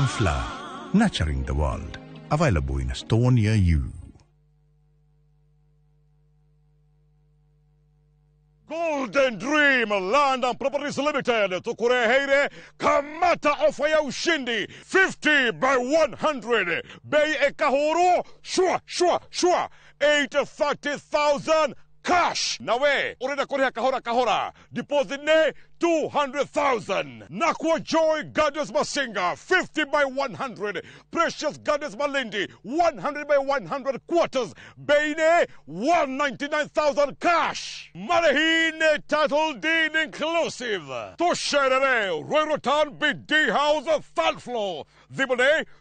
Premium Flour, nurturing the world. Available in a store near you. Golden Dream Land and Properties Limited tukureheire kamata ofa ya ushindi 50 by 100 bei ekahuru shwa shwa shwa 830,000 cash nawe urenda kuriha kahora kahora deposit ne 200,000 Nakwa Joy Gardens Masinga 50 by 100 Precious Gardens Malindi 100 by 100 quarters bei ne 199,000 cash Marehine title deed inclusive Tusherere Ruiru Town BD House third floor Thimũ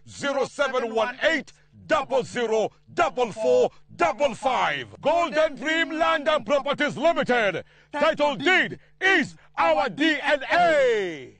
0718 00 44 55. Golden Dream Land and Properties Limited. Title deed is our DNA.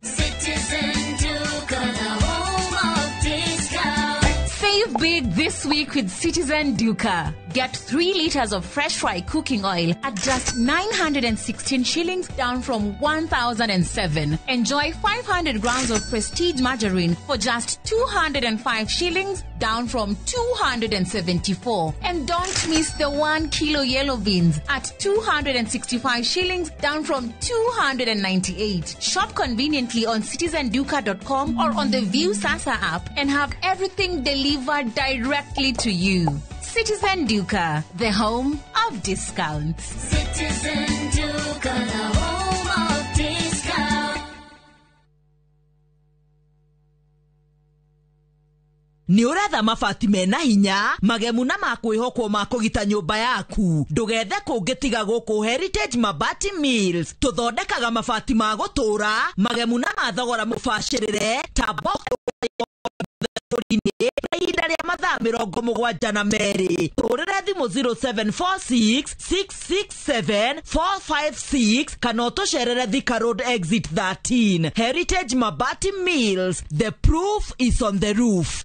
Citizen Duka, the home of discount. Save big this week with Citizen Duka. Get 3 liters of fresh fry cooking oil at just 916 shillings, down from 1,007. Enjoy 500 grams of Prestige margarine for just 205 shillings, down from 274. And don't miss the 1 kilo yellow beans at 265 shillings, down from 298. Shop conveniently on citizenduka.com or on the View Sasa app and have everything delivered directly to you. Citizen Duka, the home of discounts. Citizen Duka, the home of discount. Nĩ ũretha mabati mena hinya magemu na makwĩhokwo ma kũgita nyũmba yaku ndũgethe kũngĩ tiga gũkũ Heritage Mabati Mills tũthondekaga mabati ma gũtũũra magemu na ma thogora mũbacĩrĩre ta box bũrũri-inĩ na ihinda rĩa mathaa 72 tũrĩre thimũ 0746 667 456 kana ũtũcerere Thika Road exit 13. Heritage Mabati Mills, the proof is on the roof.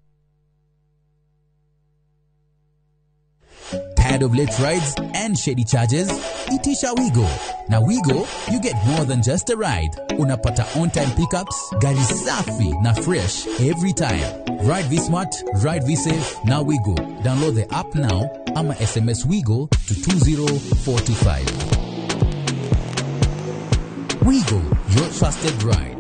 Tired of late rides and shady charges? Itisha Wigo. Na Wigo, you get more than just a ride. Unapata on-time pickups, gari safi na fresh every time. Ride V-Smart, ride V-Safe, na Wigo. Download the app now ama SMS Wigo to 20425. Wigo, your trusted ride.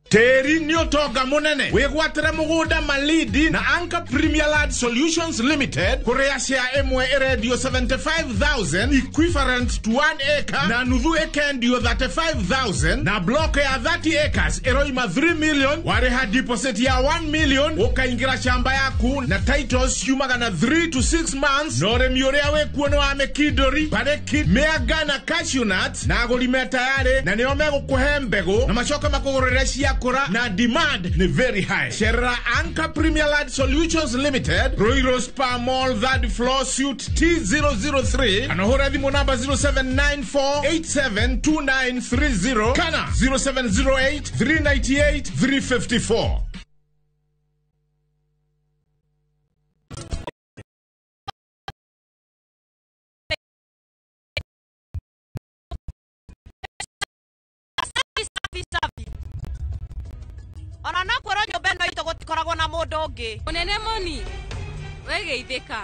Tĩri nĩ ũtonga mũnene wĩgwatĩre mũgũnda Malindi na Anchor Premier Land Solutions Limited kũrĩa share ĩmwe ĩrendio 75,000 equivalent to 1 acre na nuthu ĩkendio 35,000 na block ya 30 acres ĩroima 3 million warĩha deposit ya 1 million ũkaingĩra shamba yaku na titles ciumaga na 3 to 6 months na ũrĩmi ũrĩa wĩkuo nĩ wa mĩkindũri barĩki mĩanga na cashew nuts na agũri me tayarĩ na nĩo megũkũhe mbegũ na macoke makũgũrĩre cia kũra na demand ni very high. Cerera Anchor Premier Land Solutions Limited, Ruiru Spa Mall, third floor, suite T003, kana ũhũre thimũ namba 0794872930 kana 0708 398 354. Safi safi. Ona no kwĩrwo nyũmba ĩno itũ gũtikoragwo na mũndũ ũngĩ. Mũnene Moni, wĩgeithĩka.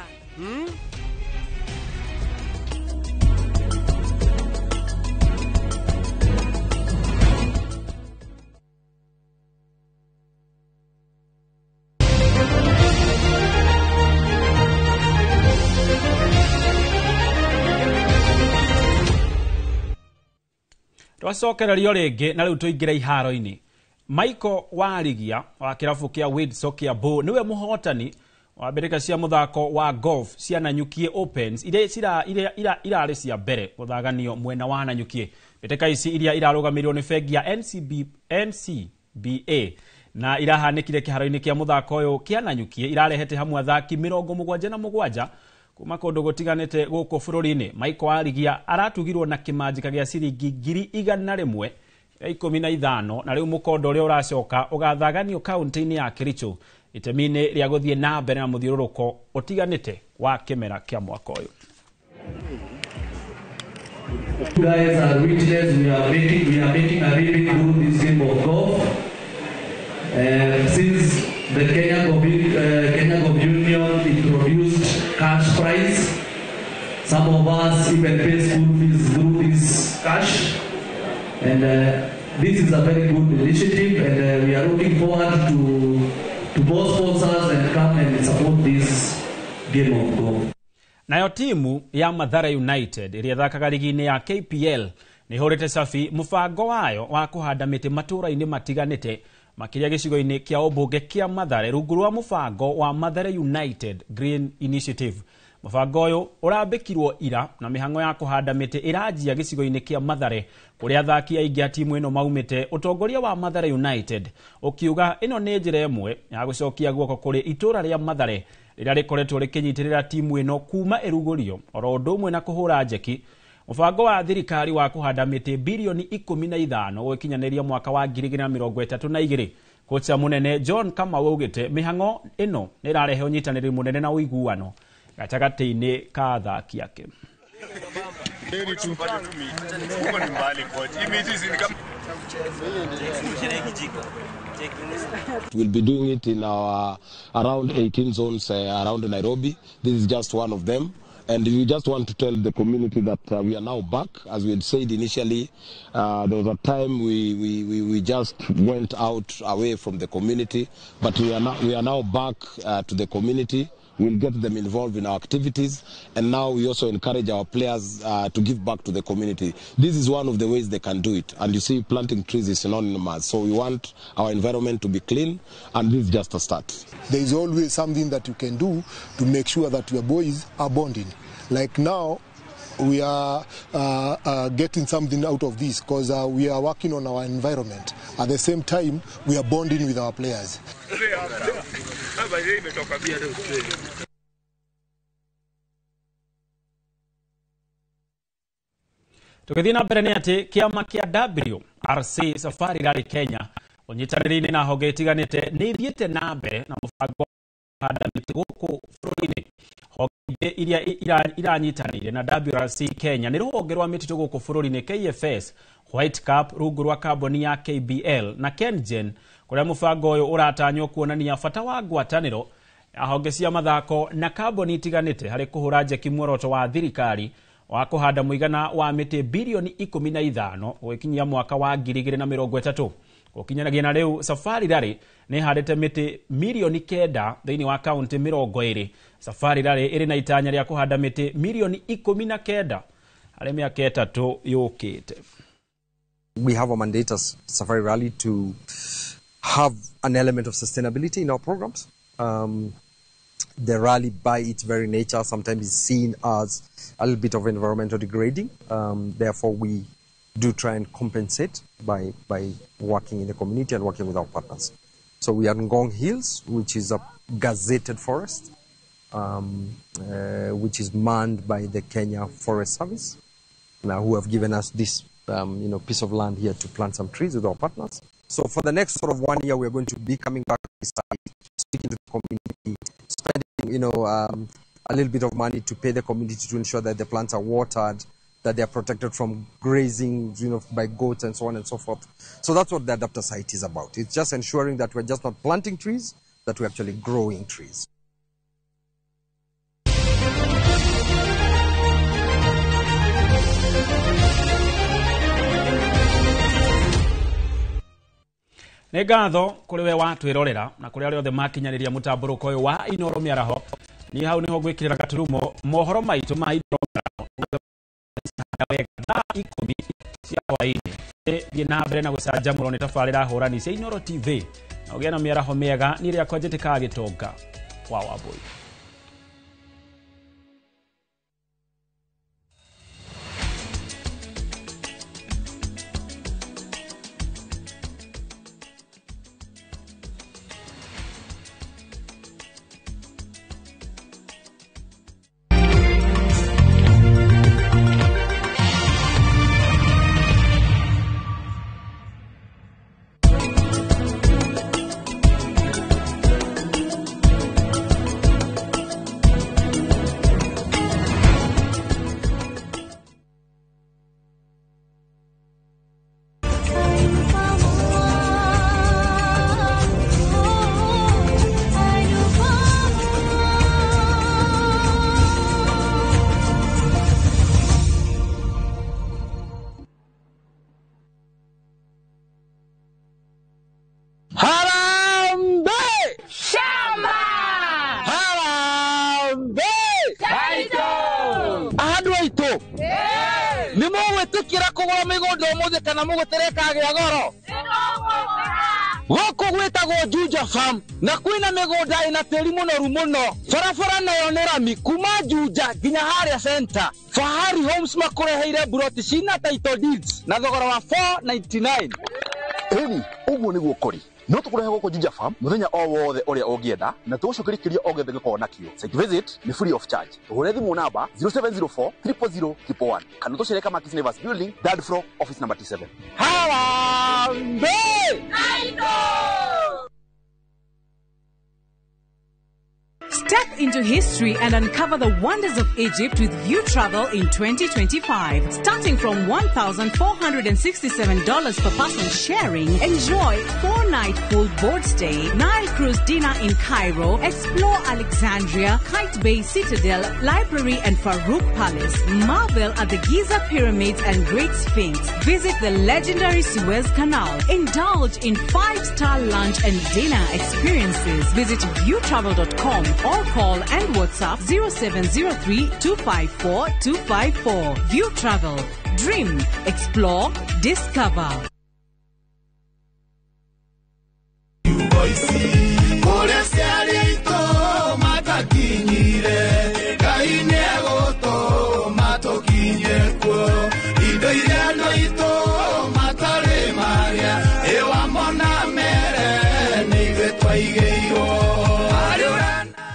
Twacokererio rĩngĩ na rĩu tũingĩre iharo-inĩ. Michael Warigia wa kĩrabu kĩa Windsor Kiambu nĩwe mũhotani wa mbĩrĩka cia mũthako wa golf cia Nanyukie Opens iria irarĩ cia mbere gũthaganio mwena wa Nanyukie. Mbĩtĩka ici iria irarũgamĩrĩirwo nĩ bengi ya NCBA na irahanĩkire kĩharo-inĩ kĩa mũthako ũyũ kĩa Nanyukie irarehete hamwe athaki 77 kuma kũndũ gũtiganĩte gũkũ bũrũri-inĩ. Michael Warigia aratugirwo na kĩmanjĩka gĩa ciringi 115,000 na rĩu mũkondo ũrĩa ũracoka ũgathaganio kaunti-inĩ ya Kericho itemi-inĩ rĩa gũthiĩ na mbere na mũthiũrũrũko ũtiganĩte wa kĩmera kĩa mwaka ũyũ. You guys are witness, we are making a living through this game of golf. Since the Kenya Golf Union introduced cash prize, some of us even pay school fees through this cash. And this is a very good initiative, and we are looking forward to more sponsors and come and support this game of golf. Nayo timu ya Mathare United ĩrĩa ĩthakaga ligi-inĩ ya KPL nĩ ĩhũrĩte cabi mũbango wayo wa kũhanda mĩtĩ matũũra-inĩ matiganĩte makĩria gĩcigo-inĩ kĩa ũmbunge kĩa Mathare rungu rwa mũbango wa Mathare United Green Initiative. Mũbango ũyũ ũrambĩkirwo ira na mĩhang'o ya kũhanda mĩtĩ ĩranjia gĩcigo-inĩ kĩa Mathare kũrĩa athaki aingĩ a timu ĩno maumĩte. Ũtongoria wa Mathare United ũkiuga ĩno nĩ njĩra ĩmwe ya gũcokia guoko kũrĩ itũũra rĩa Mathare rĩrĩa rĩkoretwo rĩkĩnyitĩrĩra timu ĩno kuma ĩrugũrio oro ũndũ ũmwe na kũhũra njeki mũbango wa thirikari wa kũhanda mĩtĩ bilioni 15 gũgĩkinyanĩria mwaka wa 2032. Kocha mũnene John Kamau augĩte mĩhang'o ĩno nĩ ĩrarehe ũnyitanĩri mũnene na ũiguano gatagatĩ-inĩ ka athaki ake. We'll be doing it in our around 18 zones around Nairobi. This is just one of them. And we just want to tell the community that we are now back. As we had said initially, there was a time we just went out away from the community, but we are now back to the community. We'll get them involved in our activities, and now we also encourage our players to give back to the community. This is one of the ways they can do it. And you see, planting trees is synonymous. So we want our environment to be clean, and this is just a start. There is always something that you can do to make sure that your boys are bonding. Like now, we are getting something out of this because we are working on our environment. At the same time, we are bonding with our players. Tũgĩthiĩ na mbere nĩ atĩ kĩama kĩa WRC Safari Rally Kenya ũnyitanĩri-inĩ na honge itiganĩte nĩ ithiĩte na mbere na mũbango wa kũhanda mĩtĩ gũkũ bũrũri-inĩ. Honge iria iranyitanĩire na WRC Kenya nĩ rũhonge rwa mĩtitũ gũkũ bũrũri-inĩ KFS, White Cap rungu rwa kambuni ya KBL na KenGen, kũrĩa mũbango ũyũ ũratanywo kuonania bata wa ngwatanĩro ya honge cia mathako na kambuni itiganĩte harĩ kũhũra njeki muoroto wa thirikari wa kũhanda mũigana wa mĩtĩ bilioni 15 gũgĩkinyia mwaka wa 2030. Gũkinyanagia na rĩu Safari Rally nĩ ĩhandĩte mĩtĩ milioni 9 thĩinĩ wa kaunti 20. Safari Rally ĩrĩ na itanya rĩa kũhanda mĩtĩ milioni 19 harĩ mĩaka 3 yũkĩte. We have a mandate as Safari Rally to have an element of sustainability in our programs. The rally, by its very nature, sometimes is seen as a little bit of environmental degrading. Therefore, we do try and compensate by working in the community and working with our partners. So we are in Ngong Hills, which is a gazetted forest, which is manned by the Kenya Forest Service, now who have given us this piece of land here to plant some trees with our partners. So for the next sort of 1 year, we are going to be coming back to this site, speaking to the community, spending a little bit of money to pay the community to ensure that the plants are watered, that they are protected from grazing, by goats and so on and so forth. So that's what the adapter site is about. It's just ensuring that we're just not planting trees, that we're actually growing trees. Nĩ ngatho kũrĩ we watwĩrorera na kũrĩ arĩa othe makinyanĩria mũtambũrũko ũyũ wa Inoro Mĩaraho. Niĩ hau nĩho ngwĩkĩrĩra gaturumo mohoro maitũ ma Inoro Mĩaraho wega thaa 10 cia hwaĩ-inĩ. Thiĩ na mbere na gũcanjamũrwo nĩ tabarĩra hũrani cia Inoro TV na ũgĩe na mĩaraho mĩega. Niĩ rĩakwa njĩtĩkaga Gĩtonga wa Wambũi. Andũ aitũ nĩ mũgwĩtĩkĩra kũgũra mĩgũnda ũmũthĩ kana mũgũtere ĩkagĩa goro? Gũkũ gwĩtagwo Juja Farm na kwĩna mĩgũnda ĩna tĩri mũnoru mũno, barabara nayo nĩ rami kuma Juja nginya harĩa center. Fahari Homes makũreheire buroti cina title deeds na thogora wa 499. Ĩni ũguo nĩguo kũrĩ, no tũkũrehe gũkũ Juja Farm mũthenya o wothe ũrĩa ũngĩenda na tũgũcokeria kĩũria o gĩothe gĩkorwo nakĩo. Site visit nĩ free of charge. Tũhũre thimũ namba 0704 000 111 kana tũcere Kamakis Neighbors Building, third floor, office number T7. Harambee! Step into history and uncover the wonders of Egypt with View Travel in 2025. Starting from $1,467 per person sharing, enjoy 4-night full board stay, Nile cruise dinner in Cairo, explore Alexandria, Kite Bay Citadel, Library and Farouk Palace, marvel at the Giza Pyramids and Great Sphinx, visit the legendary Suez Canal, indulge in 5-star lunch and dinner experiences. Visit viewtravel.com or call and WhatsApp 0703 254 254. View Travel. Dream, explore, discover.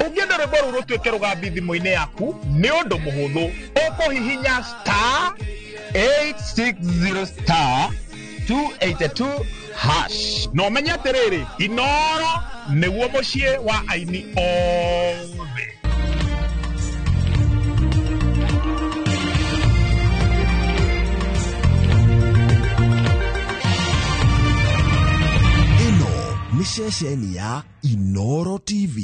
Ũngĩenda rwĩmbo rũu rũtuĩke rũgambi thimũ-inĩ yaku nĩ ũndũ mũhũthũ, ũkũhihinya star 860 star 282 hash na ũmenye atĩrĩrĩ, Inoro nĩguo mũciĩ wa aini othe. Ĩno nĩ ceceni ya Inoro TV.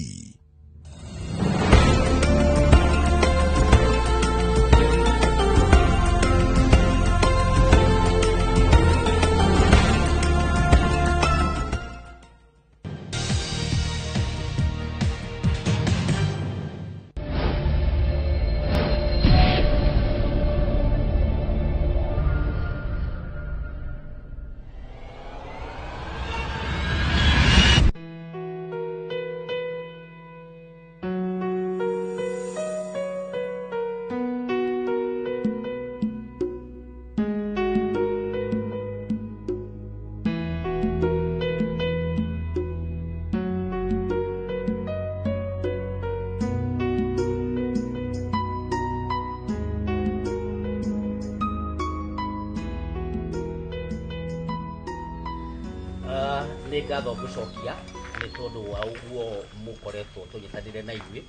Nĩ ngatho ngũcokia nĩ tondũ wa ũguo mũkoretwo tũnyitanĩre na ithuĩ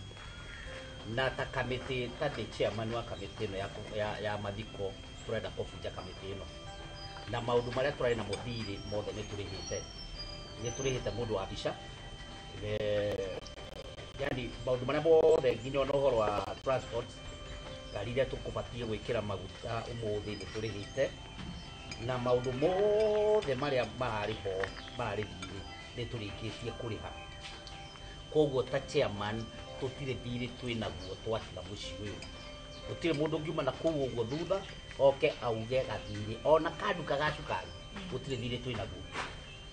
na ta kamĩtĩ, ta ndĩ chairman wa kamĩtĩ ĩno ya mathiko, tũrenda kũbunja kamĩtĩ ĩno na maũndũ marĩa tũrarĩ namo thirĩ mothe nĩ tũrĩhĩte, nĩ tũrĩhĩte mũndũ wa mbica, yani maũndũ marĩa mothe nginya ona ũhoro wa transport, ngari iria tũkũbatiĩ gwĩkĩra maguta ũmũthĩ nĩ tũrĩhĩte, na maũndũ mothe marĩa mararĩ ho mararĩ thirĩ nĩ tũrĩkĩtie kũrĩha. Koguo ta chairman tũtirĩ thirĩ twĩ naguo twatiga mũciĩ ũyũ, gũtirĩ mũndũ ũngiuma na kũu ũguo thutha oke auge gathirĩ ona kanduka ga cukari, gũtirĩ thirĩ twĩ naguo,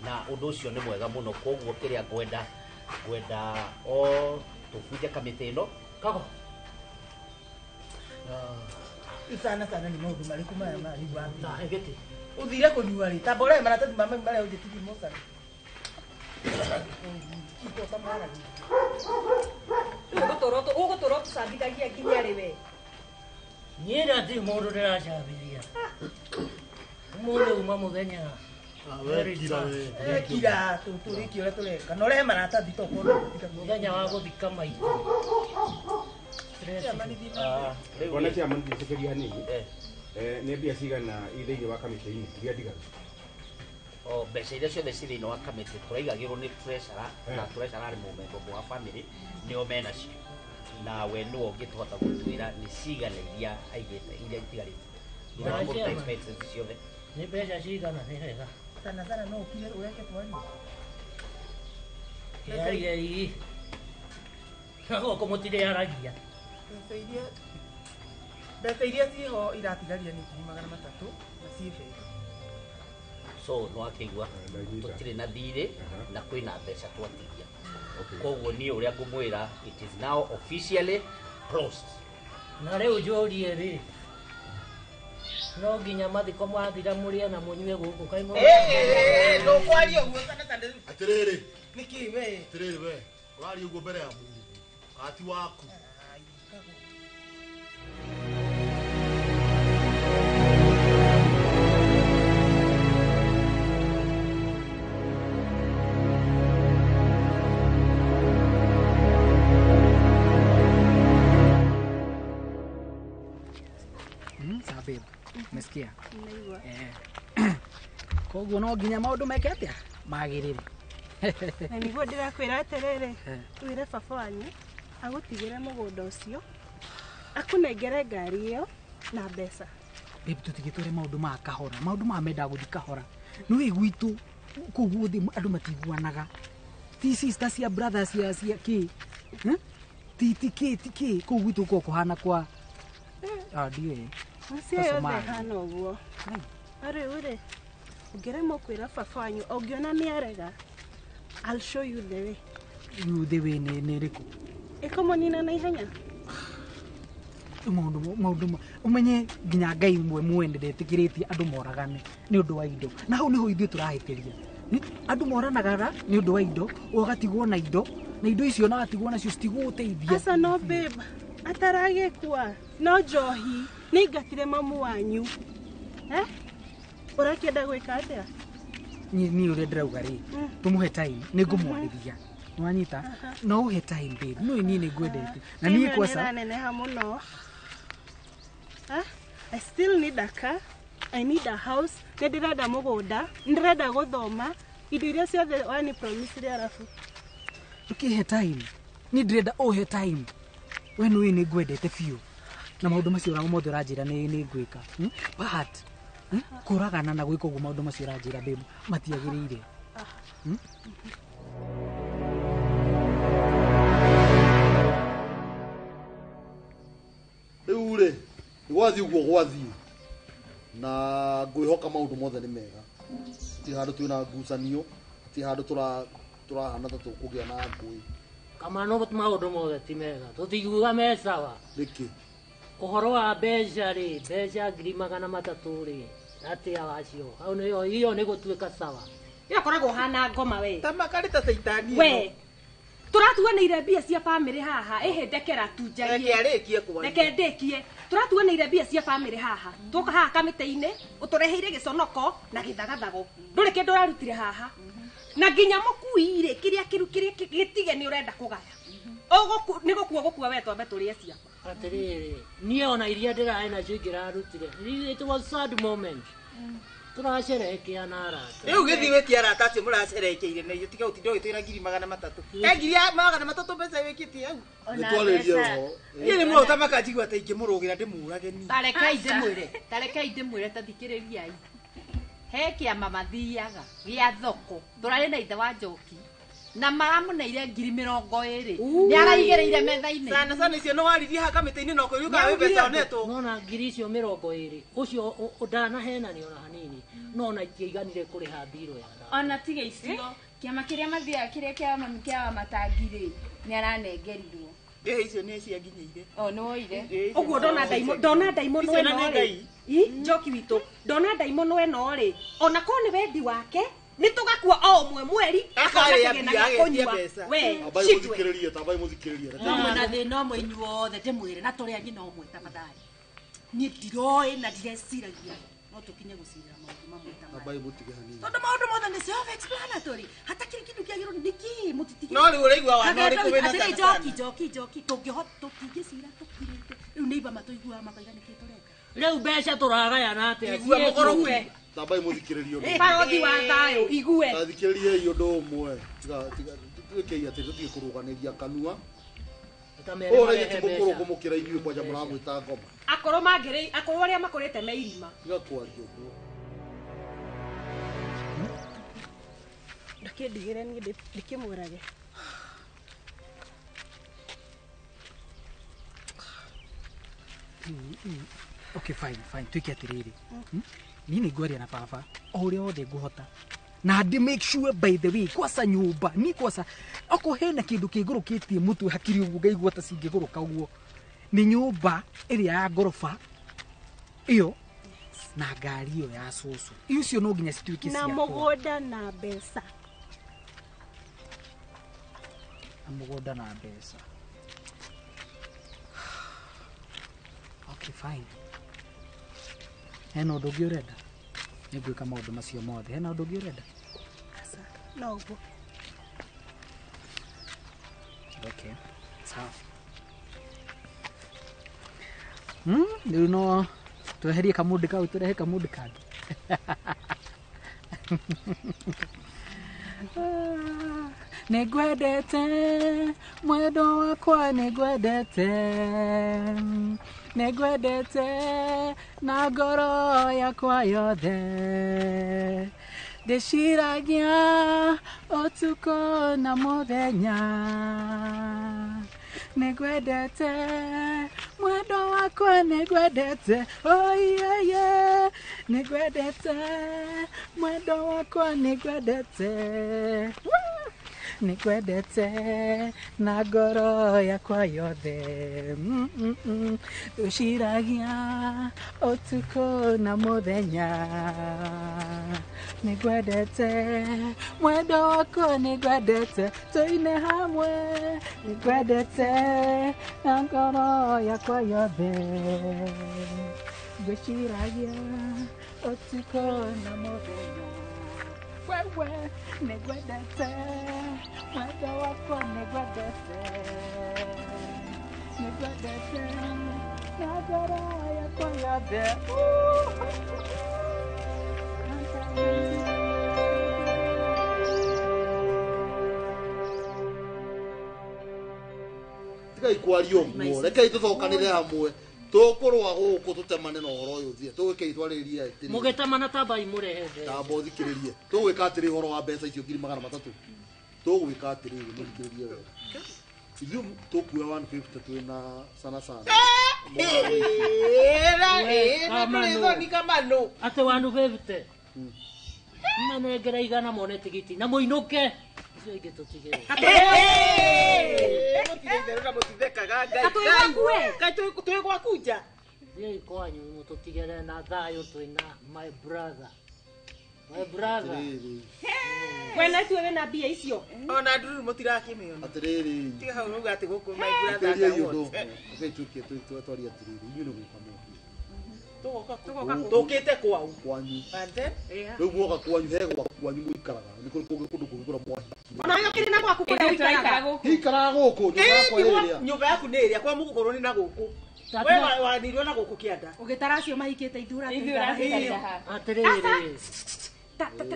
na ũndũ ũcio nĩ mwega mũno. Koguo kĩrĩa ngwenda o tũbunje kamĩtĩ ĩno kago sana sana nĩ maũndũ marĩkũ maya marĩ wa gĩtĩ ũthire kũnyua rĩ tamba ũrehe maratathi ma mami marĩa ũnjĩtirie mocarĩ. Ũgũtũra ũtũcambithagia nginya rĩ we? Niĩ ndirĩ mũndũ ndĩracambithia, ũmũthĩ uma mũthenya. Kira tũrĩkie ũrĩa tũreka na ũrehe maratathi tokorwo mũthenya wa gũthika maitũ. Bwana chairman, njĩtĩkĩria hanini. Nĩ mbia cigana i thĩinĩ wa kamĩtĩ-inĩ iria ndigaru? O mbeca iria ciothe ci thĩinĩ wa kamĩtĩ tũraigagĩrwo nĩ treasurer, na treasurer arĩ mũmemba wa family nĩo menacio, na we nĩwe ũngĩtũhota gũtwĩra nĩ cigana iria aigĩte iria itigarĩte thutha wa kũruta expenses ciothe. Nĩ mbeca cigana? Nĩ wega sana sana no ũkire ũreke twarie. Kĩaria ii gũkũ mũtirĩaragia. Mbeca iria Mbeca iria ciho iratigaria nĩ 300,000 na ciĩ bengi. So no akĩigua tũtirĩ na thirĩ na kwĩna mbeca twatigia. Koguo niĩ ũrĩa ngũmwĩra, it is now officially closed. Na rĩu njũrie rĩ, no nginya mathiko mathira mũrĩe na mũnyue gũkũ kaĩ mũrĩ- Ndũkwaria ũguo sana sana. Atĩrĩrĩ. Nĩkĩ we? Atĩrĩrĩ we, ũraria ũguo mbere ya mũndũ kati waku. Sawa babe, umesikia? Koguo no nginya maũndũ meke atĩa magĩrĩre. Na nĩguo ndĩrakwĩra atĩrĩrĩ, wĩre baba wanyu agũtigĩre mũgũnda ũcio, akũnengere ngari ĩyo na mbeca. Babe, tũtigĩtware maũndũ ma kahora, maũndũ maya mendaga gũthiĩ kahora. Nĩũĩ gwitũ kũu guothe andũ matiguanaga, ti sister cia brother cia kĩ, ti ti kĩ ti kĩ, kũu gwitũ gũkoragwo kũhana kwa ndiũĩ. Mĩciĩ yothe ĩhana ũguo. No rĩu rĩ, ũngĩremwo kwĩra baba wanyu, ũngĩona nĩarega, I'll show you the way. Rĩu the way nĩ ĩrĩkũ? Ĩkũmũnina na ihenya. Maũndũ ũmenye nginya Ngai mwe mwene ndetĩkĩrĩtie andũ moragane nĩ ũndũ wa indo. Na hau nĩho ithuĩ tũrahĩtĩria. Andũ moranaga nĩ ũndũ wa indo, ũgatigwo na indo, na indo icio na watigwo nacio citigũgũteithia. Aca no babe, ataragĩkua no njohi nĩingatire mamu wanyu. Ũrakĩenda gwĩka atĩa? Niĩ ũrĩa ndĩrauga rĩ, tũmũhe time, nĩngũmwarĩria. Nĩwanyita? No ũhe time babe, no niĩ nĩngwendete. Na niĩ kwaca nĩraneneha mũno. I still need a car, I need a house, nĩndĩrenda mũgũnda, nĩndĩrenda gũthoma, indo iria ciothe wani promise arabu. Ndũkĩhe time, niĩ ndĩrenda ũhe time. We nĩũĩ nĩngwendete biũ. Na maũndũ macio mothe ũranjĩra nĩ ngwĩka. But kũragana na gwĩka ũguo maũndũ macio ũranjĩra babe matiagĩrĩire. Rĩu rĩ, nĩ gwathiĩ ũguo gwathiĩ na ngwĩhoka maũndũ mothe nĩ mega. Ti handũ twĩna ngucanio, ti handũ tũrahana ta tũkũgĩa na ngũĩ. Kama no maũndũ mothe ti mega, tũtiguaga me sawa. Nĩkĩ? Ũhoro wa mbeca rĩ, mbeca 300,000 rĩ, atĩa wacio? Hau nĩyo iyo nĩ gũtuĩka sawa. Ĩyo koragwo ũhana ngoma we. Ta makarĩ ta caitani. We. Tũratuanĩire mbia cia bamĩrĩ haha, ĩhĩ ndekera tu njarie. Reke arĩkie kwaria. Reke ndĩkie. Tũratuanĩire mbia cia bamĩrĩ haha. Tũka haha kamĩtĩ-inĩ, ũtũreheire gĩconoko na gĩthagathago. Ndũrĩ kĩndũ ũrarutire haha. Na nginya mũkui rĩ, kĩrĩa gĩtige nĩ ũrenda kũgaya. Ũgũku nĩ gũkua gũkua we twambe tũrĩe ciakwa. Atĩrĩrĩ, niĩ ona iria ndĩrarĩ nacio ingĩrarutire. It was sad moment. Tũracerehekea na arata. Rĩu gĩthiĩ wĩtie arata acio mũracerehekeire na irio tiga gũtinda ũgĩtwĩra 300,000. He 300,000 mbeca wĩkĩtie hau. Nĩtwarĩrie ũhoro. Niĩ nĩ mũrota makanjigua ta ingĩmũrũgĩra ndĩmũrage niĩ. Tarekai ndĩmwĩre, tarekai ndĩmwĩre ta thikĩrĩriai. He kĩama mathiaga gĩa thoko, tũrarĩ na ithe wa Njoki na maramũneire 20,000. Nĩaraigĩrĩire metha-inĩ. Sana sana icio nĩ waririe haha kamĩtĩ-inĩ na ũkĩũria kana wĩ mbeca onetwo. Nona ngiri icio 20, ũcio ndanahenania ona hanini, no ona itiaiganire kũrĩha mbirũ ya ona tiga icio kĩama kĩrĩa mathiaga kĩrĩa kĩa mami kĩa wa matangi rĩ, nĩaranengerirwo. Icio nĩ cianginyĩire. O nĩwoire. Ũguo ndona ndaimono ĩno rĩ. Njoki witũ, ndona ndaimono ĩno rĩ, ona korwo nĩ wendi wake, nĩ tũgakua o ũmwe mweri, Akarĩa akona mbia, kĩgĩna gĩa agetia kũnyua. mbeca. We, Ambai shitwe. mũthikĩrĩrie, tambai mũthikĩrĩrie. No mwena thĩna ũmwe inyuothe ndĩmwĩre na tũrĩ a nyina ũmwe tafadhali. Niĩ ndiroĩ na ndireciragia no tũkinye gũcirĩra maũndũ mamwe ta maya. Ambai mũtige hanini. Tondũ maũndũ mothe nĩ self explanatory. Hatakĩrĩ kĩndũ kĩagĩrĩirwo nĩ kĩ mũtitige. No rĩu ũraigua wa no ũrĩkũ wĩna Atĩrĩ, sana njoki sana. njoki njoki tũngĩhota tũtingĩcira tũkirĩte. Rĩu nĩ iba matũiguaga makaiga nĩkĩ tũreka. Rĩu mbeca tũragayana atĩa? Igua mũkoroku. Tambai mũthikĩrĩrie ũndũ. Barothi wa thayũ, igue. Tathikĩrĩriei ũndũ ũmwe. Tiga twĩkei atĩ tũtige kũrũganĩria kanua. Ta mere Ũũ marehe ti mũkũrũ mbeca. kũmũkĩra inyuĩ kwanja mũramwĩta ngoma. Akorwo mangĩrĩ, akorwo arĩa makũrĩte me irima. Tiga kwaria ũguo. Ndũkĩndigĩre niĩ ndĩkĩmũrage. Okay, fine, fine. Twike atiriri. Ni nĩ ngwaria na baba o ũrĩa wothe ngũhota. Na ndĩ make sure by the way kwasa nyũmba ni kwasa oko hena kĩndũ kĩgũrũkĩtie mũtwe hakiri ũguo ngaigua ta cingĩgũrũka ũguo. Nĩ nyũmba ĩrĩa ya ngoroba ĩyo na ngari ĩyo ya cũcũ. Icio no nginya cituĩke Na ciakwa. mũgũnda na mbeca. Na mũgũnda na mbeca. Okay, fine. Hena ũndũ ũngĩ ũrenda? Nĩngwĩka maũndũ macio mothe. Hena ũndũ ũngĩ ũrenda? Aca, no ũguo. Okay, sawa. Rĩu no tweherie kamũndĩ kau tũrehe kamũndĩ kangĩ. Nĩngwendete mwendo wakwa, nĩngwendete, nĩngwendete na ngoro yakwa yothe. Ndĩciragia ũtukũ na mũthenya, nĩngwendete mwendo wakwa, nĩngwendete, oh yeah yeah, nĩngwendete mwendo wakwa, nĩngwendete, nĩngwendete na ngoro yakwa yothe. Ndĩciragia ũtukũ na mũthenya, nĩngwendete mwendo wakwa, nĩngwendete, tũine hamwe, nĩngwendete na ngoro yakwa yothe. Ndĩciragia ũtukũ na mũthenya, wewe nĩngwendete mwendo wakwa, nĩngwendete, nĩngwendete na ngoro yakwa yothe. Tigai kwaria ũguo, rekei tũcokanĩre hamwe. Tũkũrũa gũkũ tũtemane na ũhoro ũyũ ũthiĩ. Tũgwĩkei twarĩrie atĩrĩrĩ. Mũgĩtemana tambai mũrehe mbeca. Tamba ũthikĩrĩrie. Tũgwĩka atĩrĩ ũhoro wa mbeca icio 300,000. Tũgwĩka atĩrĩrĩ, mũthikĩrĩrie wega. Ithuĩ tũkuoya 150 twĩna sana sana. Atĩ 150. Manengera 100 mone tigiti na mũinũke. Icio ingĩ tũtigĩre. Twĩ gwaku nja. Thiĩi kwanyu mũtũtigĩre na thayũ twĩna my brother. My brother. We na ithuĩ wĩna mbia icio. Ona ndururu mũtirakĩmĩona. Atĩrĩrĩ. Tiga hau rauga atĩ gũkũ my brother. Atĩrĩrĩ ũndũ ũmwe. Rekei tuĩke twarie atĩrĩrĩ, inyuĩ nĩ gũka mũkire. Tũkĩte kwao. Kwanyu. And then? Rĩu mwoka kwanyu, he gwaku kwanyu mũikaraga. Nĩ kũrĩ kũndũ kũngĩ kũrĩa mwahikire. Ona wewe ũkĩrĩ na gwaku kũrĩa ũikaraga. Ikaraga gũkũ, nyũmba yakwa ĩrĩa. Nyũmba yaku nĩ ĩrĩa kwa mũgũkũrũ nĩ na gũkũ. We wanirwo na gũkũ kĩanda. Ũgĩtara acio mahikĩte ithuĩ Atĩrĩrĩ.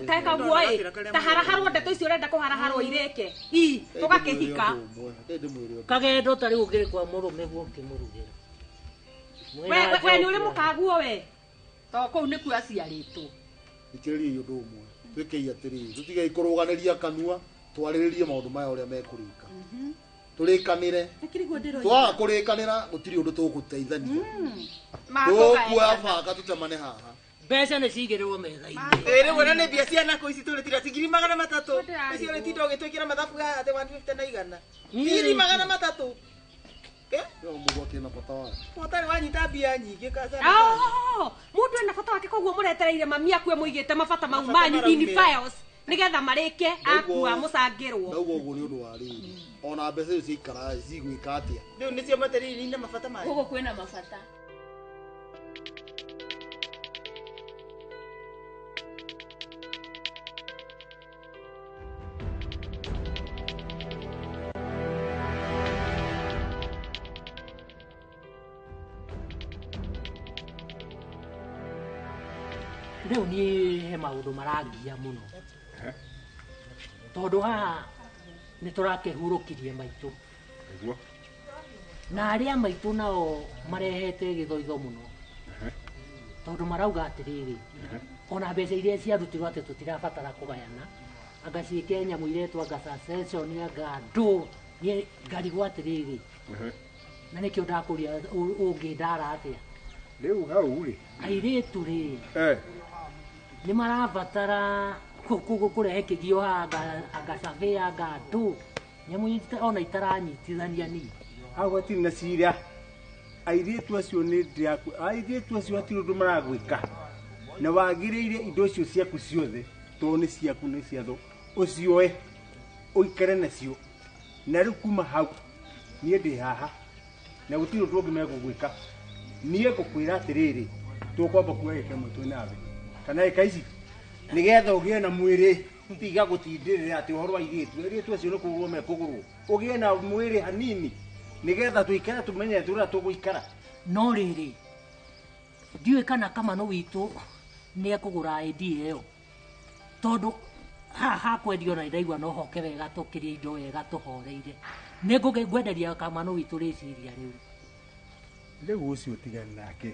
Teka guo ĩ, ta haraharwo ndeto icio ũrenda kũharaharwo irĩke. Ii, tũgakĩhika. Kagendo ta rĩu ũkĩrĩ kwa mũrũme guo ũkĩmũrugĩra. We nĩ ũrĩ mũkaguo we. To kũu nĩkuo aciarĩtwo. Thikĩrĩriai ũndũ ũmwe. Twĩkei atĩrĩrĩ, tũtigei kũrũganĩria kanua, twarĩrĩrie maũndũ maya ũrĩa mekũrĩka. Tũrĩkanĩre. Twaga kũrĩkanĩra gũtirĩ ũndũ tũgũteithania. Tũkuoya banga tũtemane haha. Mbeca nĩ cigĩrĩrwo metha-inĩ. Ĩ rĩu ona nĩ mbia cia nako ici tũrĩtira ti 300,000. Icio ũrĩtinda ũgĩtwĩkĩra mathabu haha atĩ 150 na 100. 300,000. Mũndũ akĩrĩ na bata wake. Ũtarĩ wanyita mbia nyingĩ kaca. Mũndũ ena bata wake koguo mũretereire mami akue mũigĩte mabata mau manyu in files nĩgetha marĩke akua mũcangĩrwo. Ndauga ũguo nĩ ũndũ wa rĩrĩ. Ona mbeca icio ciaikara cigwĩka atĩa? Rĩu nĩcio metereire na mabata manyu. Gũkũ kwĩna mabata. Rĩu niĩ he maũndũ marangia mũno. Tondũ haha nĩ tũrakĩhurũkirie maitũ. Nĩguo. Na arĩa maitũ nao marehete gĩthoitho mũno. Tondũ marauga atĩrĩrĩ, ona mbeca iria ciarutirwo atĩ tũtirabatara kũgayana, anga ciĩke nyamũ iretwo anga succession, anga ndũ, niĩ ngarigwo atĩrĩrĩ, na nĩkĩo ndakũria ũngĩndara atĩa. Rĩu hau rĩ airĩtu rĩ nĩ marabatara kũrehe kĩgio haha anga survey anga andũ nyamũ ona itaranyitithania ni hau hatirĩ na cira airĩtu acio nĩ ndĩraku airĩtu acio hatirĩ ũndũ maragwĩka na wagĩrĩire indo icio ciaku ciothe tondũ nĩ ciaku nĩ ciatho ũcioe ũikare nacio na rĩu kuma hau niĩ ndĩ haha na gũtirĩ ũndũ ũngĩ megũgwĩka niĩ ngũkwĩra atĩrĩrĩ tũkwamba kuoya ĩka ĩmwe twĩ nawe kana ĩka ici nĩgetha ũgĩe na mwĩrĩ tiga gũtindĩrĩra atĩ ũhoro wa airĩtu airĩtu acio nĩ kũgũrwo mekũgũrwo ũgĩe na mwĩrĩ hanini nĩgetha tũikare tũmenye ũrĩa tũgũikara no rĩrĩ ndiũĩ kana Kamano witũ nĩ ekũgũra ID ĩyo tondũ haha hakwendio na ndaigua no hoke wega tũkĩrie indo wega tũhoreire nĩ ngwenderia Kamano witũ rĩciria rĩu rĩu ũcio tigana nake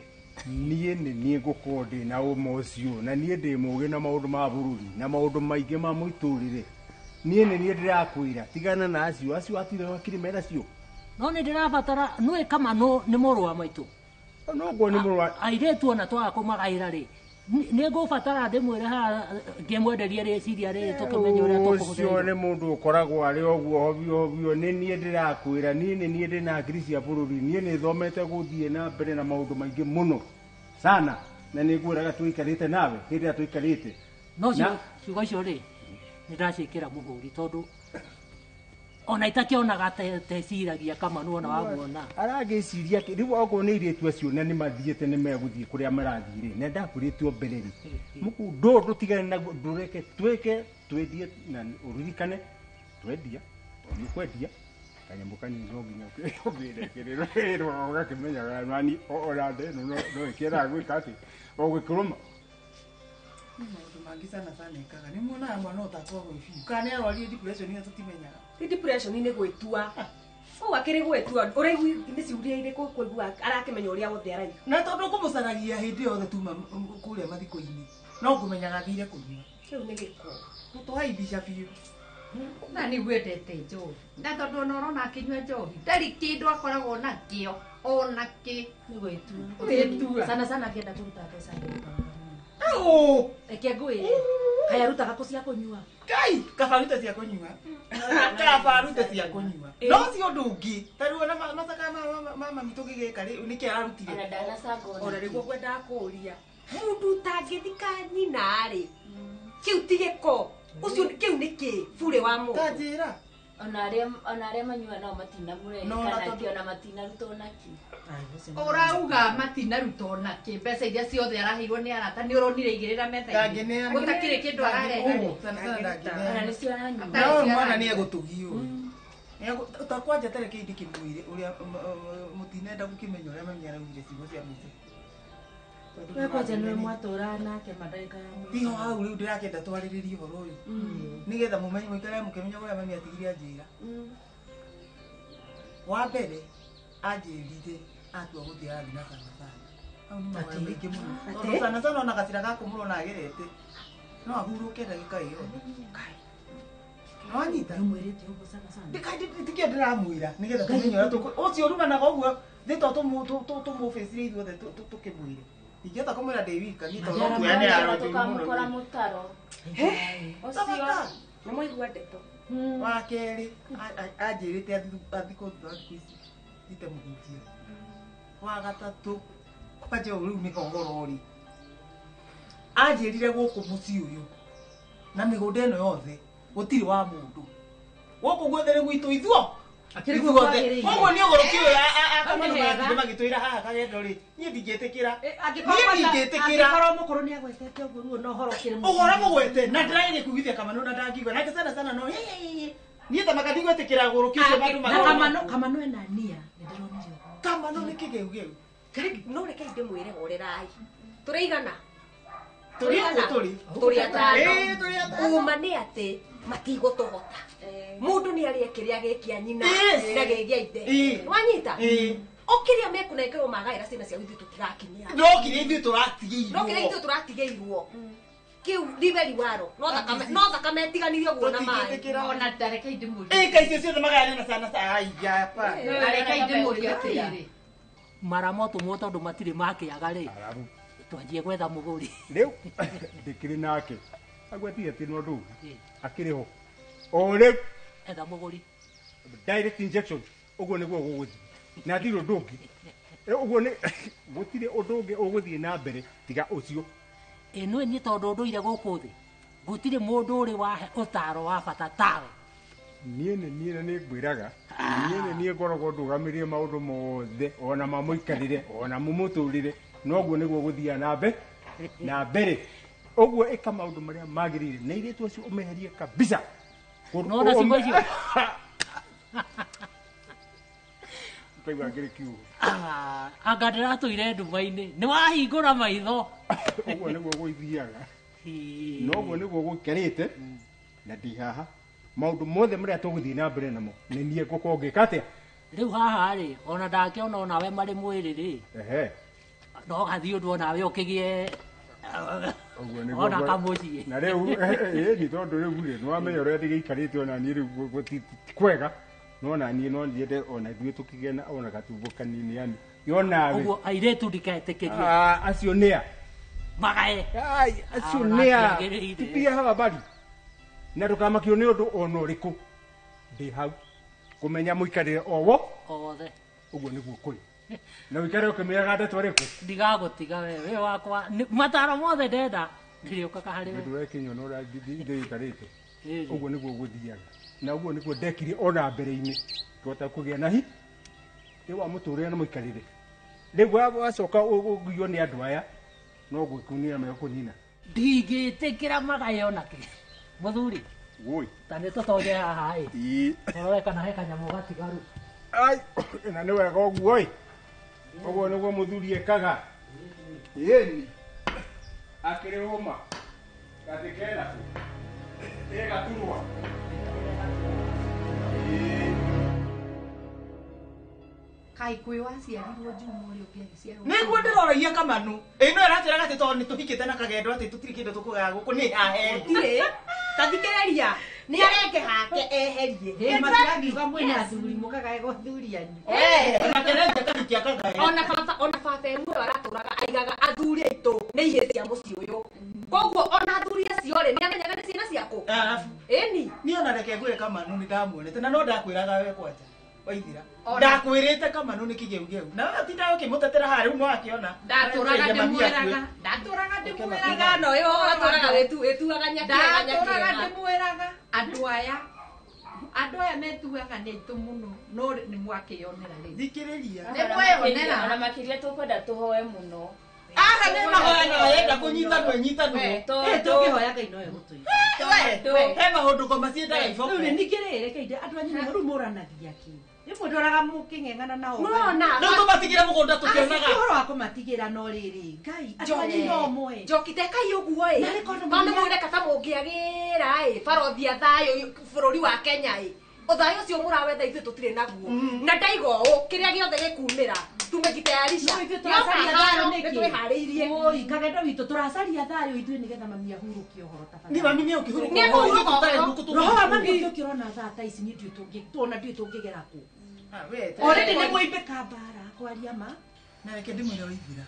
niĩ nĩ niĩ ngũkorwo ndĩ na ũma ũcio na niĩ ndĩ mũgĩ na maũndũ ma bũrũri na maũndũ maingĩ ma mũitũrĩre niĩ nĩ niĩ ndĩrakwĩra tigana na acio acio hatirĩ hakiri menacio no nĩ ndĩrabatara nĩũĩ Kamano nĩ mũrũ wa maitũ noguo nĩ mũrũ wa airĩtu ona twaga kũmagaĩra rĩ nĩ ngũbatara ndĩmwĩre haha ngĩmwenderie rĩciria rĩrĩ tũkĩmenye ũrĩa ũcio nĩ mũndũ ũkoragwo arĩ ũguo hobio hobio nĩ niĩ ndĩrakwĩra niĩ nĩ niĩ ndĩ na hakiri cia bũrũri niĩ nĩ thomete gũthiĩ na mbere na maũndũ maingĩ mũno sana na nĩ ngwĩraga tũikarĩte nawe hĩndĩ ĩrĩa tũikarĩte no ciugo icio rĩ nĩ ndaciĩkĩra mũhũri tondũ ona itakĩonaga teciragia Kamano ona wamuona aragĩciria rĩu okorwo nĩ airĩtu acio na nĩ mathiĩte nĩ megũthiĩ kũrĩa marathiĩ rĩ na ndakwĩrĩte mbere rĩ mũkũndũ ũyũ ndũtigane naguo ndũreke twĩke twendie na ũririkane twendia tondũ nĩ ũkwendia kanyamũ kanini no nginya ũkĩrekererwo ũgakĩmenyaga nani ona nda ĩno no ĩkĩendaga gwĩka atĩ o gũkĩrũma maũndũ mangĩ sana sana ekaga nĩ muonaga mwana ũtakoragwo biũ kana nĩ arwarire depression ĩyo tũtimenyaga ti depression nĩ gwĩtua ũguo akĩrĩ gwĩtua ũraigua nĩ ciũria irĩkũ kũigua arakĩmenya ũrĩa wothe araigua na tondũ kũmũcaragia hĩndĩ yothe tuma kũrĩa mathiko-inĩ no ngũmenyaga athire kũnyua kĩu nĩ gĩko tũtũhaibica biũ na nĩ wendete njohi na tondũ ona ũrona akĩnyua njohi ndarĩ kĩndũ akoragwo nakĩo ona kĩ nĩ gwĩtua sana sana akĩenda kũruta mbeca reke ngwĩre kaya rutaga kũ cia kũnyua Kai kaba rute cia kũnyua kaba rute cia kũnyua no ti ũndũ ũngĩ ta rĩu ona macaka ma mami tũgĩgĩka rĩ nĩkĩ ararutire ona nĩguo ngwendaga kũũria mũndũ ũtangĩthika nyina rĩ kĩu ti gĩko ũcio kĩu nĩ kĩ burĩ wa mũndũ ta njĩra ona arĩa manyua nao matinamũrehe kana kĩ ona matinaruta onakĩ ũrauga matinaruta onakĩ mbeca iria ciothe araheirwo nĩ arata nĩ ũronire igĩrĩra metha-inĩ gũtakĩrĩ kĩndũ ararehe ona nĩcio aranyua no mwana nĩ egũtũgio ta kwanja tareke ndĩkĩmwĩre ũrĩa mũtinenda gũkĩmenya ũrĩa mami araugire ciugo cia mũico we kwanja nĩwe mwatũraga nake mandagĩka ya mũico tiho hau rĩu ndĩrakĩenda twarĩrĩrie ũhoro ũyũ nĩgetha mũmenye mũikare mũkĩmenya ũrĩa mami atigire anjĩra wa mbere anjĩrire atua gũthiĩ arathiĩ na sana sana hau nĩ mahoya maingĩ mũno tondũ sana sana ona gacĩra gakũ mũrona agerete no ahurũke ndagĩka ĩyo nĩwanyita tikĩo ndĩramwĩra nĩgetha tũmenye ũrĩa ũcio ũrumanaga ũguo thĩ to tũmũbĩcire ithuothe tũkĩmwĩre ingĩhota kũmwĩra ndĩ wika niĩ tondũ no tuoyane aro tũkamũkora mũtaro ũcio nĩ mwaigua ndeto wa kerĩ anjĩrĩte athikũ thutha wa thikũ ici thite mũhunjia wa gatatũ kwanja ũyũ rĩu nĩho ũhoro ũrĩ anjĩrire gũkũ mũciĩ ũyũ na mĩgũnda ĩno yothe gũtirĩ wa mũndũ gũkũ guothe nĩ gwitũ ithuo koguo nĩ ũgũrũki ũyũ akamano maratinde magĩtwĩra haha kagendo rĩ niĩ ndingĩtĩkĩra niĩ ndingĩtĩkĩra angĩkorwo mũkũrũ nĩ agwetete ũguo ruo no ũhoro ũkĩrĩ ũhoro mũgwete na ndĩrageria kugithia Kamano na ndangigua nake sana sana no niĩ thamaka ndigwĩtĩkĩra ũgũrũki ũcio mandũ na Kamano Kamano ena nia nĩ ndĩronire ũguo Kamano nĩ kĩgeugeu no reke ndĩmwĩre horerai tũrĩigana tũrĩ ũguo tũrĩ tũrĩ atano uma nĩ atĩ matigũtũhota mũndũ nĩ arĩe kĩrĩa gĩkia nyina na gĩgia ithe wanyita o kĩrĩa mekũnengerwo magaĩra ciana ciao ithuĩ tũtirakinyĩra no kĩrĩa ithuĩ tũratigĩirwo no kĩrĩa ithuĩ tũratigĩirwo kĩu riberi waro no thakame ĩtiganirie ũguo na maĩ ona ndareke ndĩmũrie ĩka icio ciothe magayane na sana aiya pa reke ndĩmũrie atĩrĩrĩ Maramoto tondu matire makiaga ri. Twanjie gwetha muguri. Riu ndikiri nake. Agwetie ati no ndu. Akiri ho. O riu etha muguri. Direct injection uguo niguo guguthi. Na thiri undu ungi. Uguo ni gutire undu ungi uguthie na mbere tiga ucio. Ĩno ni tondu nduire guku thi. Gutire mundu uri wahe utaro wa bata tawe. Niĩ nĩ ngwĩraga niĩ nĩ ngoragwo ndũgamĩrĩire maũndũ mothe ona mamũikarĩre ona mũmũtũrĩre noguo nĩguo gũthiaga na mbere ũguo ĩka maũndũ marĩa magĩrĩire na airĩtu acio ũmeherie kabisa. Nona ciugo icio ngaigua ngĩrĩ kiugo. Anga ndĩratũire nduma-inĩ nĩ wahingũra maitho. Ũguo nĩguo gũthiaga noguo nĩguo gũikarĩte na ndĩ haha maundu mothe maria tũgũthiĩ na mbere namo nĩ niĩ ngũkorwo ngĩka atĩa. Rĩu haha rĩ ona ndakĩona onawe marĩ mwĩrĩ rĩ no gathiĩ ũndũ onawe ũkĩgĩe ona kamũciĩ. Na rĩu ĩni tondũ rĩu rĩ nĩwamenya ũrĩa ndĩgĩikarĩte ona niĩ rĩu ti kwega no na niĩ no nyende ona ithuĩ tũkĩgĩe na ona gatumbo kanini yani yonawe ũguo airĩtu ndiketĩkĩrie acio nĩa magae acio nĩa tupia hawa bari na ndukamakio ni undu ona uriku ndi hau kumenya muikarire owo othe uguo niguo kuri na uikare ukimiraga ndeto iriku ndigagutiga we wakwa mataro mothe ndenda ndiriukaga hari we ndu wekinyona uria ndiikarite uguo niguo guthiaga na uguo niguo ndekire ona mbere-ini ngihota kugia na hi riu wa muturire na muikarire riu wacoka ugio ni andu aya no gwikunira mekunina ndingĩtĩkĩra magae ona kĩ muthuri woi ta nĩ tũtonye haha ĩ ũrore kana he kanyamũ gatigaru. Ai na nĩ wega ũguo ĩ ũguo nĩguo mũthuri ekaga ĩni akĩrĩ ũma gatĩ kenako ĩgaturwa. Kai kwĩ waciarirwo Juma ũrĩa ũngĩ agĩciarwo. Nĩguo ndĩroragia Kamanu ĩno ĩranjĩraga atĩ tondũ nĩtũhikĩte na Kagendo atĩ tũtirĩ kĩndũ tũkũgaya gũkũ nĩ hahe. Gũtirĩ. Tathikĩrĩria nĩ arenge hake eherie. Matirakiuga mwĩna athuri mũkagae gwa athuri anyu. Ona baba ona baba ĩmwe aratũraga aigaga athuri aitũ nĩ ihĩĩ cia mũciĩ ũyũ. Koguo ona athuri acio rĩ nĩ amenyaga nĩ ciana ciakũ. Ĩni. Niĩ ona reke ngwĩre Kamanu nĩ ndamuonete na no ndakwĩraga we kwanja. Waithira. Ndakwĩrĩte Kamanu nĩ kĩgeugeu. Na we tindaga ũkĩmũtetera haha rĩu no akĩona. Ndatũraga ndĩmwĩraga. Ndatũraga ndĩmwĩraga. Igano ĩyo watũraga wĩtuaga nyakĩega Ndatũraga ndĩmwĩraga andũ aya metuaga nĩ aitũ mũno no nĩ mwakĩonera rĩu. Thikĩrĩria. Nĩ mweyonera. Ona makĩria tũkwenda tũhoe mũno. Aha nĩ mahoya na wenda kũnyitanwo nyitanwo. Tũngĩhoya Ngai no egũtũigua. He maũndũ ngoma ciendaga iboko. Rĩu ningĩ rĩ reke inde andũ anyu rĩu mũranagia kĩ? Rĩmwe ndoraga mũkĩng'eng'ana nao. Nĩwona. Rĩu tũmatigĩre mũgũnda tũkĩonaga. Ti ũhoro wa kũmatigĩra no rĩrĩ Ngai andũ anyu no moe. Njoki tekai ũguo ĩ. Tondũ mũreka ta mũngĩagĩra ĩ barothi a thayũ bũrũri wa Kenya ĩ. Ũthayũ ũcio mũrawetha ithuĩ tũtirĩ naguo. Na ndaiga ũũ kĩrĩa gĩothe gĩkumĩra tumejitayarisha. Nĩtwĩharĩirie. Oi Kagendo witũ tũracaria thayũ ithuĩ nĩgetha mami ahurũkie ũhoro tafadhali. Ni mami nĩ ũkĩhurũka. Nĩ ekũhurũka ũhoro. Roho wa mami ũkĩrona thaa ta ici niĩ ndiũĩ ndiũĩ tũngĩgera kũ. Already nĩ mwoimbĩka mbara kwaria ma. Na reke ndĩmwĩre Waithira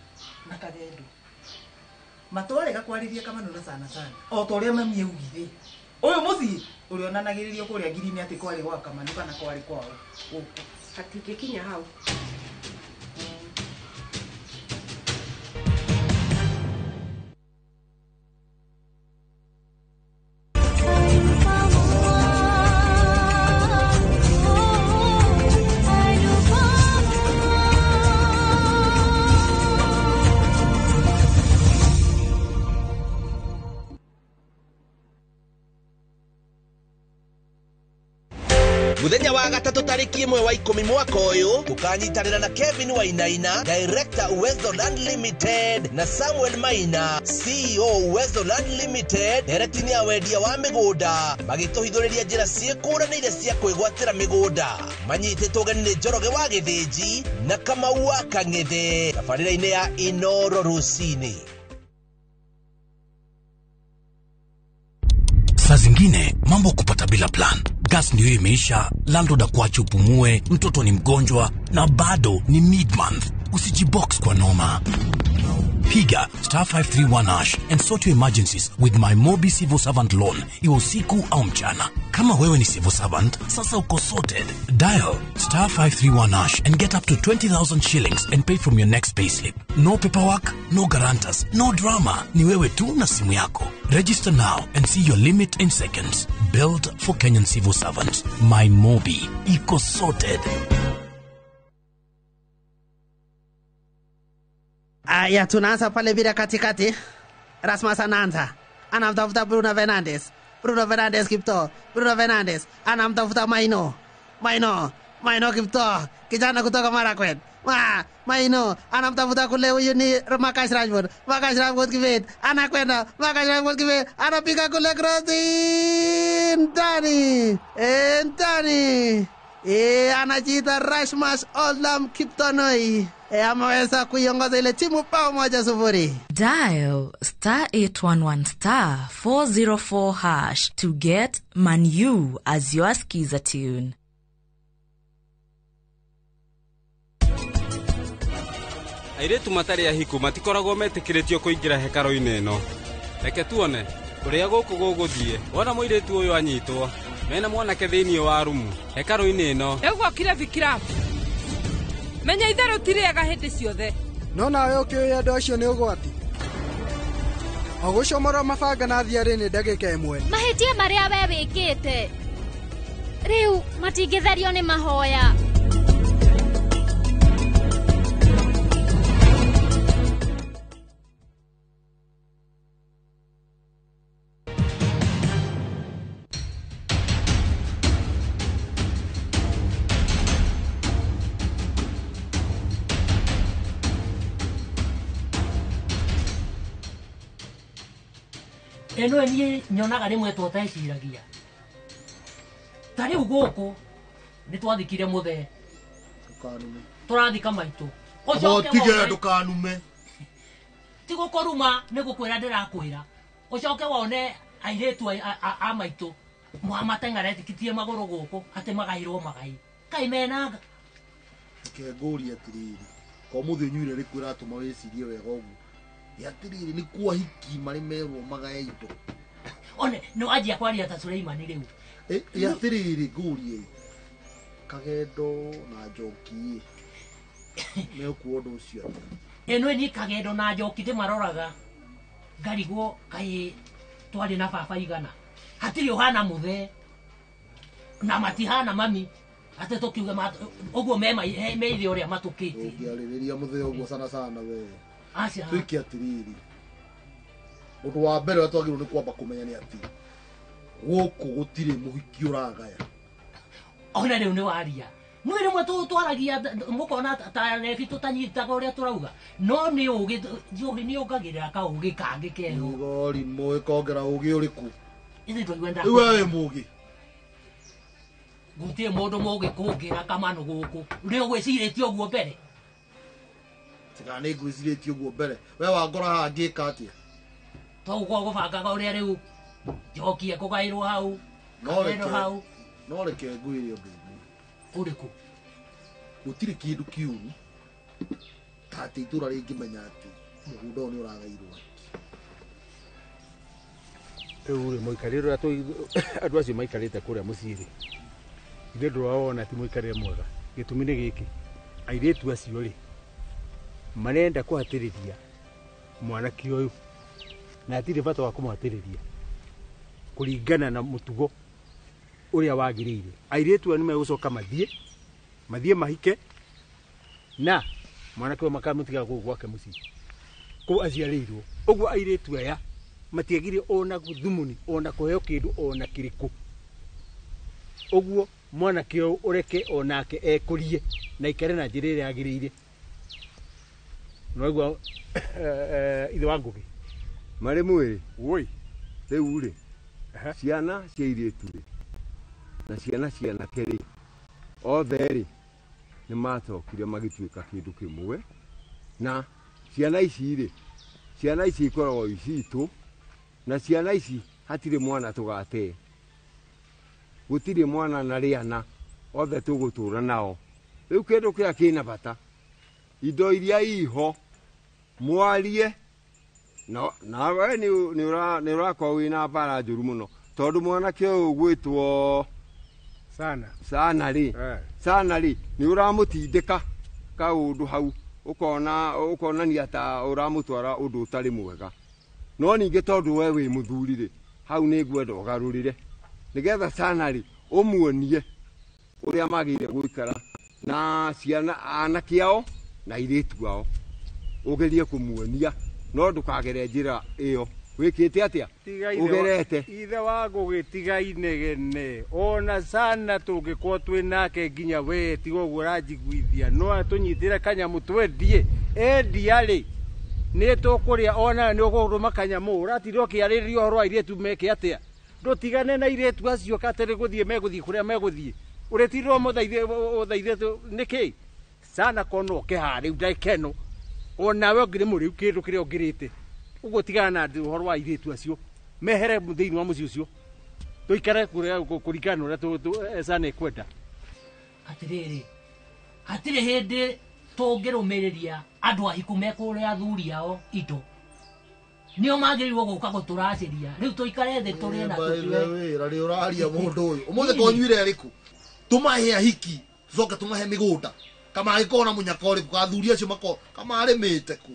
na Kagendo. Matwarega kwarĩria Kamanu na sana sana. O ta ũrĩa mami augire. Ũyũ mũciĩ ũrĩa onanagĩrĩrio kũrĩa ngiri-inĩ atĩ kwarĩ gwa Kamanu kana kwarĩ kwao gũkũ. Hatingĩkinya hau. Muthenya wa gatatu tariki 1 wa 10 mwaka uyu tukanyitanira na Kevin Wainaina, Director Uwezo Land Limited, na Samuel Maina, CEO Uwezo Land Limited, ndereti ya wendia wa migunda magituhithuriria njira ciikuranire cia kwigwatira migunda. Manyititwo ũgeni nĩ Njoroge wa Githinji na Kamau wa Kang'ethe tabarĩra-inĩ ya Inoro rũcinĩ. Saa zingine mambo kupata bila plan. Gas ndio imeisha, landlord akuache upumue, mtoto ni mgonjwa na bado ni mid-month. Usijibox kwa noma. Piga star 531 hash and sort your emergencies with My Mobi Civil Servant Loan, iwe usiku au mchana. Kama wewe ni civil servant, sasa uko sorted. Dial star 531 hash and get up to 20,000 shillings and pay from your next payslip. No paperwork, no guarantors, no drama. Ni wewe tu na simu yako. Register now and see your limit in seconds. Built for Kenyan civil servants. My Mobi. Iko sorted. Aya, tunaanza pale bila katikati. Rasmus anaanza, anamtafuta Bruno Fernandes. Bruno Fernandes Kipto. Bruno Fernandes anamtafuta Maino. Maino, Maino Kipto, kijana kutoka Marakwet. Maino anamtafuta kule, huyu ni Marcus Rashford. Marcus Rashford Kibet anakwenda, Marcus Rashford Kibet anapiga kule cross ndani, ndani. Anajiita Rasmus Olam Kiptonoi. Ameweza kuiongoza ile timu bao 1-0. Dial star 811 star 404 hash to get Manu as your skiza tune. Airĩtu matarĩ ahiku matikoragwo metĩkĩrĩtio kũingĩra hekarũ-inĩ ĩno. Reke tuone ũrĩa gũkũ gũgũthiĩ. Wona mũirĩtu ũyũ anyitwo mena mwanake thĩinĩ wa rumu hekarũ-inĩ ĩno. Rĩu gwokire Vikirabu. Menya itherũ ti rĩega hĩndĩ ciothe. No nawe ũkĩũĩ andũ acio nĩ ũgwati. O gũcomorwo mabanga na thiarĩ nĩ ndagĩka ĩmwe. Mahĩtia marĩa we wĩkĩte rĩu matingĩtherio nĩ mahoya. Eno niĩ nyonaga rĩmwe twateciragia ta rĩu gũkũ nĩ twathikire mũthee, tũrathika maitũ. Ũtige ndũkanume. Ti gũkũruma nĩ gũkwĩra ndĩrakwĩra. Ũcoke wone airĩtu a maitũ mateng'aretie magũrũ gũkũ atĩ magairwo magai. Kaĩ menaga. Reke ngũrie atĩrĩrĩ, ko mũthĩ ũnyuire rĩku ĩratũma wĩcirie wega ũguo? Atĩrĩrĩ, nĩ kuo ahiki marĩ merwo magae indo. One no anjia kwaria ta Suleimani rĩu. Atĩrĩrĩ, ngũrie Kagendo na Njoki mekuo ũndũ ũcio atĩa? Ĩno niĩ Kagendo na Njoki ndĩmaroraga ngarigwo kaĩ twarĩ na baba igana. Hatirĩ ũhana mũthee na matihana mami atĩ tũkiuge ũguo meithe ũrĩa matũkĩtie. Ũngĩarĩrĩria mũthee ũguo sana sana we. Aca. Twĩke atĩrĩrĩ, ũndũ wa mbere ũrĩa twagĩrĩirwo nĩ kwamba kũmenya nĩ atĩ gũkũ gũtirĩ mũhiki ũragaya. Ona rĩu nĩ waria. Nĩ rĩmwe twaragia mũkona ta rebi tũtanyitaga ũrĩa tũrauga. No nĩ ũgĩ njohi nĩ yongagĩrĩra kaũgĩ kangĩ keho. Igorimũ ĩkongera ũgĩ ũrĩkũ? Ithuĩ twaigua Rĩu we wĩ mũgĩ. Gũtirĩ mũndũ mũgĩ kũngĩra kamanũ gũkũ. Nĩ ũgwĩcirĩtie ũguo mbere. Tiga nĩ ngwĩcirĩtie ũguo mbere. We wangora haha ngĩka atĩa? Tũgũkorwo gũbangaga ũrĩa rĩu Njoki ekũgaĩrwo hau, Kagendo hau. No reke ngwĩre ũndũ ũmwe. Ũrĩkũ? Gũtirĩ kĩndũ kĩũru ta atĩ itũra rĩngĩmenya atĩ mũgũnda ũyũ nĩ ũragairwo. Rĩu rĩ mũikarĩre ũrĩa andũ acio maikarĩte kũrĩa mũciĩ rĩ, ithuĩ ndũrawona ti mũikarĩre mwega. Gĩtũmi nĩ gĩkĩ, airĩtu acio rĩ marenda kũhatĩrĩria mwanake ũyũ na hatirĩ bata wa kũmũhatĩrĩria kũringana na mũtugo ũrĩa wagĩrĩire. Airĩtu aya nĩ megũcoka mathiĩ mahike na mwanake ũyũ makamũtiga kũu gwake mũciĩ kũu aciarĩirwo. Ũguo airĩtu aya matiagire ona thumuni ona kũheo kĩndũ ona kĩrĩkũ. Ũguo mwanake ũyũ ũreke onake ekũrie na aikare na njĩra ĩrĩa yagĩrĩire. Nĩwaigua ithe wa Ngũgĩ? Marĩ mwĩrĩ. Woi. Rĩu rĩ, ciana cia airĩtu rĩ na ciana cia anake rĩ, othe rĩ nĩ macokire magĩtuĩka kĩndũ kĩmwe. Na ciana ici rĩ, ciana ici ikoragwo i citũ, na ciana ici hatirĩ mwana tũgatee. Gũtirĩ mwana na rĩana, othe tũgũtũra nao. Rĩu kĩndũ kĩrĩa kĩna bata Indo iria iho mwarie no nawe ni ũrakorwo wĩna mbara njũru mũno tondũ mwanake ũyũ ũgwĩtwo sana sana rĩ sana rĩ nĩ ũramũtindĩka kaũndũ hau ũkona ũkonania ta ũramũtwara ũndũ ũtarĩ mwega no ningĩ tondũ we wĩ mũthuri rĩ hau nĩ ngwenda ũgarũrĩre nĩgetha sana rĩ ũmuonie ũrĩa magĩrĩire gũikara na ciana anake ao na airĩtu ao ũgerie kũmuonia no ndũkagere njĩra ĩyo wĩkĩte atĩa ũgerete ithe wa gũgĩtiga inegene ona sana tũngĩkorwo twĩ nake nginya we tiga ũguo ũranjiguithia no atũnyitĩre kanyamũ twendie endia rĩ nĩ tũkũrĩa ona nĩ ũkũrũma kanyamũ ũratinda ũkĩarĩrĩria ũhoro wa airĩtu meke atĩa ndũtigane na airĩtu acio katarĩ gũthiĩ megũthiĩ kũrĩa megũthiĩ ũrĩtinda ũmũthaithĩte nĩkĩ sana kono ũke haha rĩu ndagĩka ĩno onawe ũngĩrĩ mũrĩu kĩndũ kĩrĩa ũngĩrĩte ũguo tigana na ũhoro wa airĩtu acio mehere thĩinĩ wa mũciĩ ũcio tũikare kũringana na ũrĩa sana ĩkwenda. Atĩrĩrĩ hatirĩ hĩndĩ tũngĩrũmĩrĩria andũ ahiku mekũrĩa athuri ao indo nĩo magĩrĩirwo gũka gũtũracĩria rĩu tũikare thĩ tũrĩe na tũtue wĩra rĩ ũraria mũndũ ũyũ ũmũthĩ konyuire arĩkũ tũmahe ahiki tũcoke tũmahe mĩgũnda kamagĩkorwo na mũnyaka ũrĩkũ kathuri acio makorwo kamarĩmĩte ku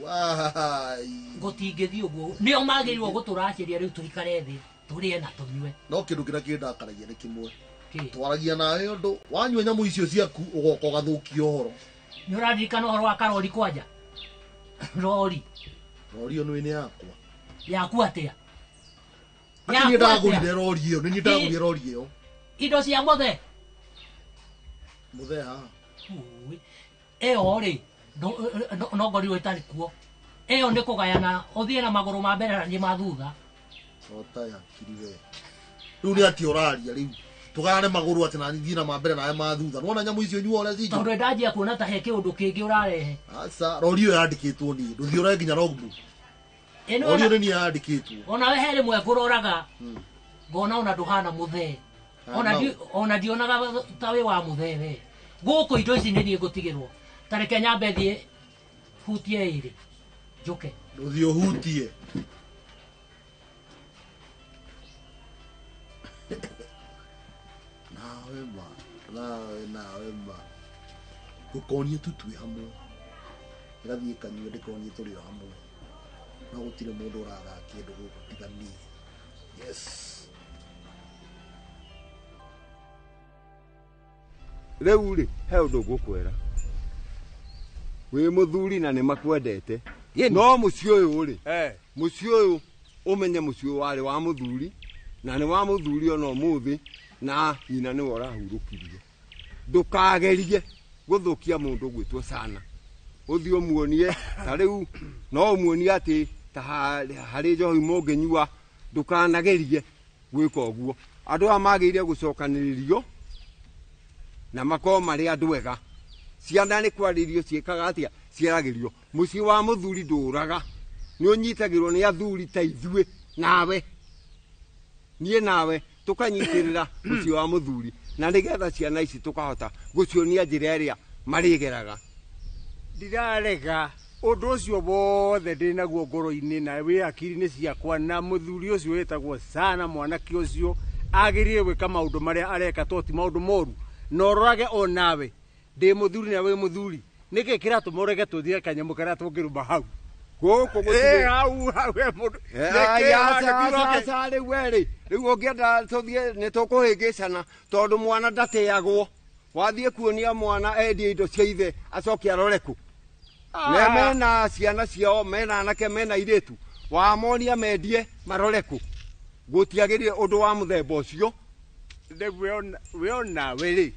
gũtingĩthiĩ ũguo nĩo magĩrĩirwo gũtũracĩria rĩu tũikare thĩ tũrĩe na tũnyue no kĩndũ kĩrĩa kĩndakaragia nĩ kĩmwe twaragia nawe ũndũ wanyua nyamũ icio ciaku ũgoka ũgathũkia ũhoro. Nĩ ũraririkana ũhoro wa karori kwanja rori rori ĩyo nĩ yakwa yaku atĩa niĩ ndagũrire rori ĩyo nĩ niĩ ndagũrire rori ĩyo indo cia mũthe mũthe haha ĩyo rĩ no ngorirwo ĩtarĩ kuo ĩyo nĩ kũgayana ũthiĩ na magũrũ ma mbere na niĩ ma thutha ota yakiri we rĩu nĩ atĩ ũraria rĩu tũgayane magũrũ atĩ na thiĩ na ma mbere nawe ma thutha nĩwona nyamũ icio nyua ũrĩa cinjũ tondũ ndanjia kuona ta he kĩũndũ kĩngĩ ũrarehe aca rori ĩyo yandĩkĩtwo niĩ ndũthiĩ ũroe nginya logbook rori ĩyo nĩ niĩ yandĩkĩtwo onawe he rĩmwe ngũroraga ngona ona ndũhana mũthee ona ndionaga ta wĩ wa mũthee we gũkũ indo ici nĩ niĩ ngũtigĩrwo ta reke nyambe thiĩ hutie ĩrĩ njũke ndũthiĩ ũhutie nawe ma nawe nawe ma ngũkonie tu twĩ hamwe ĩgathiĩ kanyue ndĩkonie tũrĩ o hamwe no gũtirĩ mũndũ ũragaa kĩndũ gũkũ tiga niĩ yes. Rĩu rĩ he ũndũ ngũkwĩra wĩ mũthuri na nĩ makwendete no mũciĩ ũyũ rĩ mũciĩ ũyũ ũmenye mũciĩ warĩ wa mũthuri na nĩ wa mũthuri ona ũmũthĩ na nyina nĩwe ũrahurũkirio ndũkagerie gũthũkia mũndũ ũgwĩtwo sana ũthiĩ ũmuonie ta rĩu no ũmuonie atĩ ta harĩ njohi mũngĩnyua ndũkanagerie gwĩka ũguo andũ aya magĩrĩire gũcokanĩrĩrio na makorwo marĩ andũ ega ciana nĩ kwarĩrio ciĩkaga atĩa ciaragĩrio mũciĩ wa mũthuri ndũraga nĩ ũnyitagĩrwo nĩ athuri ta ithuĩ nawe niĩ nawe tũkanyitĩrĩra mũciĩ wa mũthuri na nĩgetha ciana ici tũkahota gũcionia njĩra ĩrĩa marĩgeraga. Ndirarega ũndũ ũcio wothe ndĩ naguo ngoro-inĩ na wĩ hakiri-inĩ ciakwa na mũthuri ũcio wĩtagwo sana mwanake ũcio agĩrĩire gwĩka maũndũ marĩa areka to ti maũndũ moru na ũrorage o nawe ndĩ mũthuri na wĩ mũthuri nĩkĩ kĩratũma ũrege tũthiĩ kanyamũ karĩa tũngĩrũma hau gũkũ gũtirĩ hau hau he mũndũ aca rĩu we rĩ rĩu ũngĩenda tũthiĩ nĩ tũkũhĩngĩcana tondũ mwana ndatĩagwo wathiĩ kuonia mwana endie indo cia ithe acoke arore kũ na mena ciana ciao mena anake mena airĩtu wamonia mendie marore kũ gũtiagĩrĩire ũndũ wa mũthemba ũcio rĩu we onawe rĩ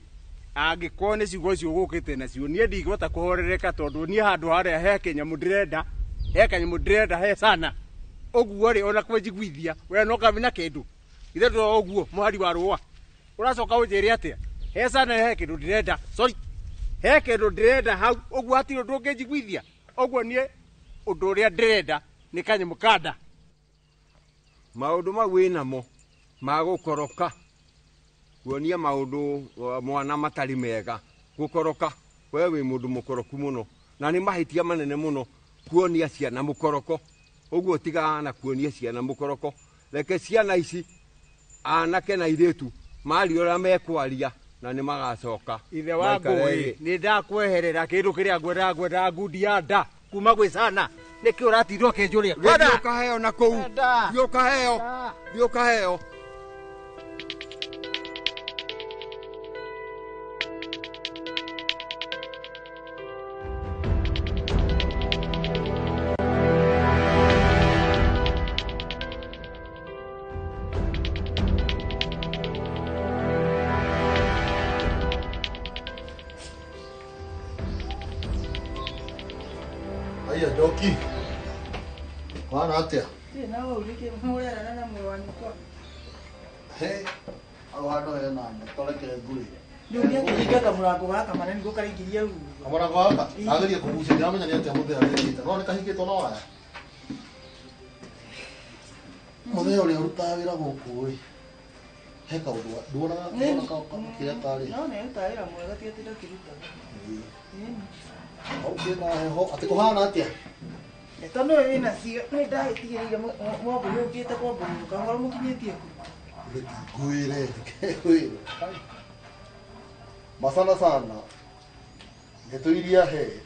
angĩkorwo nĩ ciugo icio ũgũkĩte nacio niĩ ndingĩhota kũhorereka tondũ niĩ handũ harĩa he kĩnyamũ ndĩrenda he kanyamũ ndĩrenda he sana ũguo rĩ ona kwĩnjiguithia we no kamĩ na kĩndũ ithe ndũra ũguo mũhari wa rũa ũracoka ũnjĩre atĩa he sana he kĩndũ ndĩrenda sorry he kĩndũ ndĩrenda hau ũguo hatirĩ ũndũ ũngĩnjiguithia ũguo niĩ ũndũ ũrĩa ndĩrenda nĩ kanyamũ kanda maũndũ mau wĩnamo ma gũkoroka kuonia maũndũ mwana matarĩ mega gũkoroka we wĩ mũndũ mũkoroku mũno Na nĩ mahĩtia manene mũno kuonia ciana mũkoroko. Ũguo tigana na kuonia ciana mũkoroko. Reke ciana ici anake na airĩtu maria ũrĩa mekwaria na nĩ magacoka. Ithe wa ngũĩ nĩ ndakweherera kĩndũ kĩrĩa ngwendaga ngundi ya nda kuma gwĩ sana nĩkĩ ũratinda ũkĩnjũria. Thiĩ ũkaheo na kũu. Thiĩ ũkaheo. Thiĩ ũkaheo. Aya Njoki. Kwana atia? Ndirĩ na ũru nĩkĩ mũrerana na mũrũ wa nyũkwa. He, hau handũ hena ndeto reke ngwĩre. Rĩu nĩakĩhinga kamũrango gaka mana nĩguo karaingĩria rũhuho. Kamũrango gaka? Ndageria kũgucia ndiramenya nĩ atĩa mũthee arĩkĩte. No nĩ kahingĩtwo na waya. Mũthee ũrĩa ũrutaga wĩra gũkũ ĩ, he kaũndũ nduonaga kĩrĩa karĩ. No nĩ arutaga wĩra mwega ti atĩ ndakĩrutaga. Hau kwĩna heho atĩ kũhana atĩa? Ndeto nĩwe wĩnacio nĩ ndagĩtigĩrĩire mwambũrũkĩte kwambũrũka ũhoro mũkinyĩtie kũ? Ngwĩre, ngwĩre. Masana sana ndeto iria he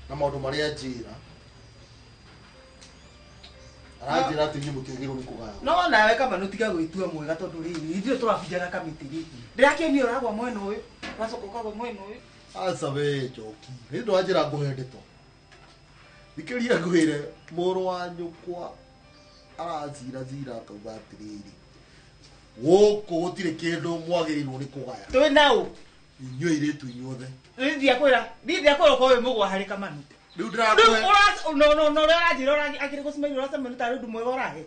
na maũndũ marĩa njĩra aranjĩra atĩ inyuĩ mũtiagĩrĩirwo nĩ kũgaya. No nawe kama nũtiga gwĩtua mwega tondũ rĩrĩ ithuĩ tũrabinjaga kamĩtĩ rĩ ndĩrakĩonio ũragwa mwena ũyũ ũgacoka ũkagwa mwena ũyũ. Aca we Njoki, nĩ ndwanjĩra ngũhe ndeto. Thikĩrĩria ngwĩre mũrũ wa nyũkwa aracira cira akauga atĩrĩrĩ gũkũ gũtirĩ kĩndũ mwagĩrĩirwo nĩ kũgaya. Twĩ naũ? Inyuĩ airĩtu inyuothe. Ndiakwĩra ũkorwo wĩ mũgwa harĩ Kamanu. Rĩu ndĩrakũhe. No no ũrĩa ũranjĩra akĩrĩ gũcemania ũracemania tarĩ ũndũ mwega ũrahe.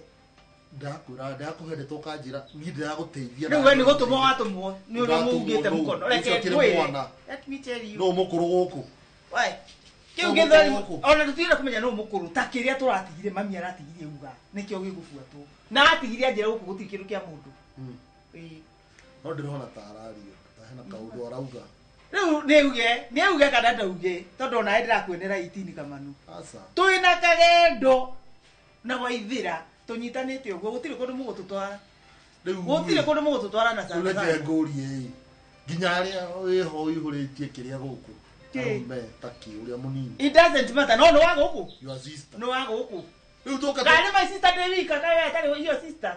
Ndakwĩra ndĩrakũhe ndeto ũkanjĩra niĩ ndĩragũteithia. Rĩu we nĩ gũtũmwo watũmwo nĩ ũrĩa mũugĩte mũkono. Reke ngwĩre. Let me tell you. Nũ mũkũrũ gũkũ? We kĩu gĩthweri ona tũtirenda kũmenya nũ mũkũrũ ta kĩrĩa tũratigire mami aratigirie uga nĩkĩo gĩgũbuatwo na atigirie anjĩra gũkũ gũtirĩ kĩndũ kĩa mũndũ. No ndĩrona ta araria ta hena kaũndũ arauga. Rĩu nĩ uge kana ndauge tondũ onawe ndĩrakuonera itini Kamanu. Aca. Twĩna kagendo na Waithĩra tũnyitanĩte ũguo gũtirĩ kũndũ mũgũtũtwara. Gũtirĩ kũndũ mũgũtũtwara na sana. Rĩu reke ngũrie ĩ nginya arĩa wĩho ũihũrĩtie kĩrĩa gũkũ. Arũme ta kĩ ũrĩa mũnini. It doesn't matter. No nĩ wa gũkũ. Your sister. Nĩ wa gũkũ. Rĩu tũka. Kana my sister ndĩ wika kana we atarĩ your sister.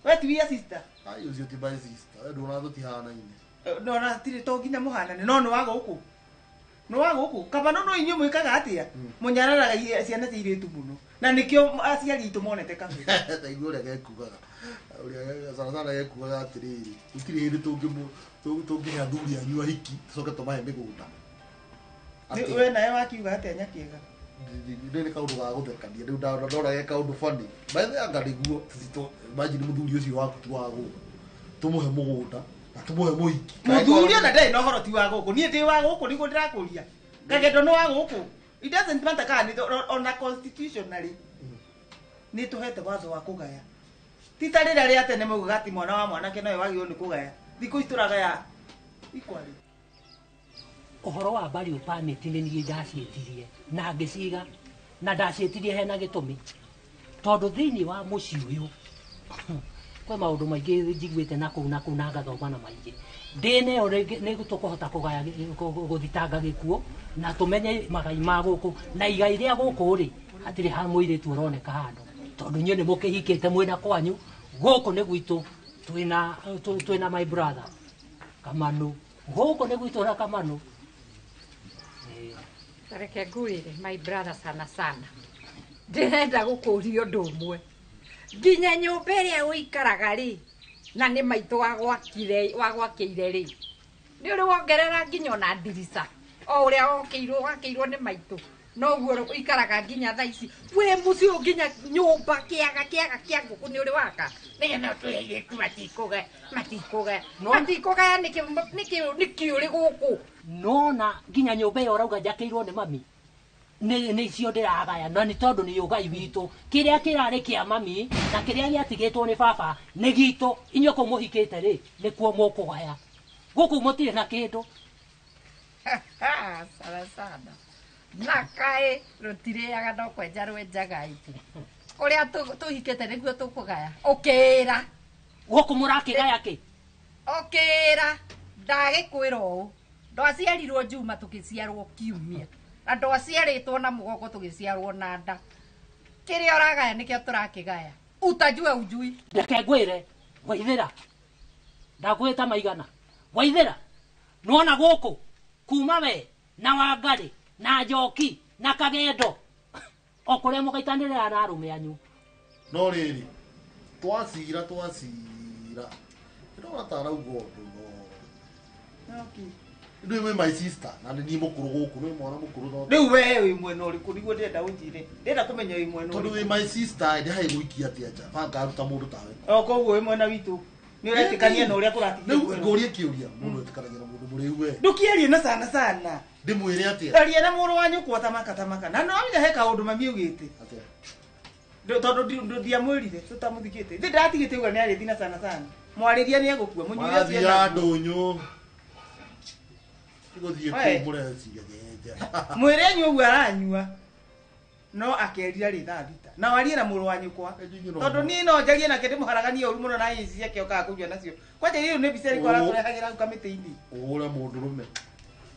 We ti your sister. Ai ũcio ti my sister. We nduona tũtihanaine. No na tirĩ to nginya mũhanane no nĩ wa gũkũ. Nĩ wa gũkũ. Kamanu no inyuĩ mwĩkaga atĩa? Mũnyararaga ciana cia airĩtu mũno. Na nĩkĩo aciari aitũ monete kabere. Ta igua ũrĩa gekugaga. Ũrĩa sana sana gekugaga atĩrĩrĩ gũtirĩ hĩndĩ tũngĩhe athuri anyu ahiki tũcoke tũmahe mĩgũnda. We nawe wakiuga atĩa Nyakĩega? Nĩ kaũndũ ga gũthekania rĩu ndona ge kaũndũ funny. By the way anga nĩguo imagine mũthuri ũcio waku ti wa gũkũ tũmũhe mũgũnda na tũmũhe mũhiki. Mũthuri ona ndarĩ na ũhoro ti wa gũkũ niĩ ndĩ wa gũkũ nĩguo ndĩrakũria. Kagendo nĩ wa gũkũ. It doesn't matter kana ona constitutionally nĩ tũhete watho wa kũgaya. Ti ta rĩrĩa rĩa tene maugaga atĩ mwana wa mwanake nowe wagĩrĩirwo nĩ kũgaya. Thikũ ici tũragaya equally. Ũhoro wa burial permit nĩ niĩ ndaciĩtirie na ngĩciga na ndaciĩtirie hena gĩtũmi tondũ thĩinĩ wa mũciĩ ũyũ kwĩ maũndũ maingĩ njiguĩte na kũu na kũu na ngathoma na maingĩ ndĩneo nĩ tũkũhota kũgaya gũthitanga gĩkuũ na tũmenye magai ma gũkũ na igai rĩa gũkũ rĩ hatirĩ ha mũirĩtu ũroneka handũ tondũ inyuĩ nĩ mũkĩhikĩte mwĩna kwanyu gũkũ nĩ gwitũ twĩna my brother Kamanu gũkũ nĩ gwitũ na Kamanu. Reke ngwĩre my brother sana sana ndĩrenda gũkũria ũndũ ũmwe nginya nyũmba ĩrĩa ũikaraga rĩ na nĩ maitũ wagwakĩire rĩ nĩ ũrĩ wongerera nginya ona ndirica o ũrĩa wakĩirwo nĩ maitũ noguo ũikaraga nginya thaa ici wĩ mũciĩ ũyũ nginya nyũmba kĩaga kĩa ngũkũ nĩ ũrĩ waka nĩgetha ũtwĩre airĩtu matikũgaya nĩkĩ ũrĩ gũkũ nona nginya nyũmba ĩyo ũrauga njakĩirwo nĩ mami nĩ icio ndĩragaya na nĩ tondũ nĩ ũgai witũ kĩrĩa kĩrarĩ kĩa mami na kĩrĩa gĩatigĩtwo nĩ baba nĩ gitũ inyuĩ kũu mũhikĩte rĩ nĩkuo mũkũgaya gũkũ mũtirĩ na kĩndũ. Sana sana Na kaĩ rũtirĩaga no kwenja rwenjaga ĩ. Ũrĩa tũhikĩte nĩguo tũkũgaya. Ũkĩĩra. Gũkũ mũrakĩgaya kĩ? Ũkĩĩra. Ndagĩkwĩra ũũ. Ndwaciarirwo Juma tũgĩciarwo Kiumia. Na ndwaciarĩtwo na mũgongo tũgĩciarwo na nda. Kĩrĩa ũragaya nĩkĩo tũrakĩgaya. Utajua ujui. Reke ngwĩre, Waithĩra. Ndakwĩta maigana. Waithĩra. Nĩwona gũkũ kuma we na Wangarĩ na Njoki na Kagendo o kũrĩa mũgaitanĩrĩra na arũme anyu. No rĩrĩ twacira ndĩrona ta arauga ũndũ no rĩu wĩ my sister na nĩ niĩ mũkũrũ gũkũ nĩ mwana mũkũrũ no Rĩu we wĩ mwena ũrĩkũ nĩguo ndĩrenda ũnjĩre. Ndĩrenda kũmenya wĩ mwena tondũ ũrĩkũ. wĩ my sister ndĩhaĩ gũikia atĩa nja banga aruta mũndũ tawe. O koguo wĩ mwena witũ. Nĩ ũretĩkania na ũrĩa kũratigio. Rĩu ngũrie kĩũria mũndũ etĩkanagia na mũndũ mũrĩu we. Ndũkĩarie na sana sana. Ndĩmwĩre atĩa? Aria na mũrũ wa nyũkwa tamaka tamaka. Na no amenya he kaũndũ mami augĩte. Atĩa? Tondũ ndiamwĩrire tũtamũthikĩte. Thĩ ndatigĩte uga nĩ arĩthi na sana sana. Mwarĩria nĩ egũkua mũnyuire Mathiĩ ndũnyũ. Gũthiĩ Oe. kũu mũreciria nyenja. Mwĩre anyue ũguo aranyua. No akerira rĩ thaa thita. Na warie na mũrũ wa nyũkwa. Tondũ niĩ no njarie nake ndĩmũharaganie ũru mũno na ici ciake okaga kũnyua nacio. Kwanja rĩu nĩ mbica ĩrĩkũ aratũrehagĩra hau kamĩtĩ-inĩ. Ũhũre mũndũrũme.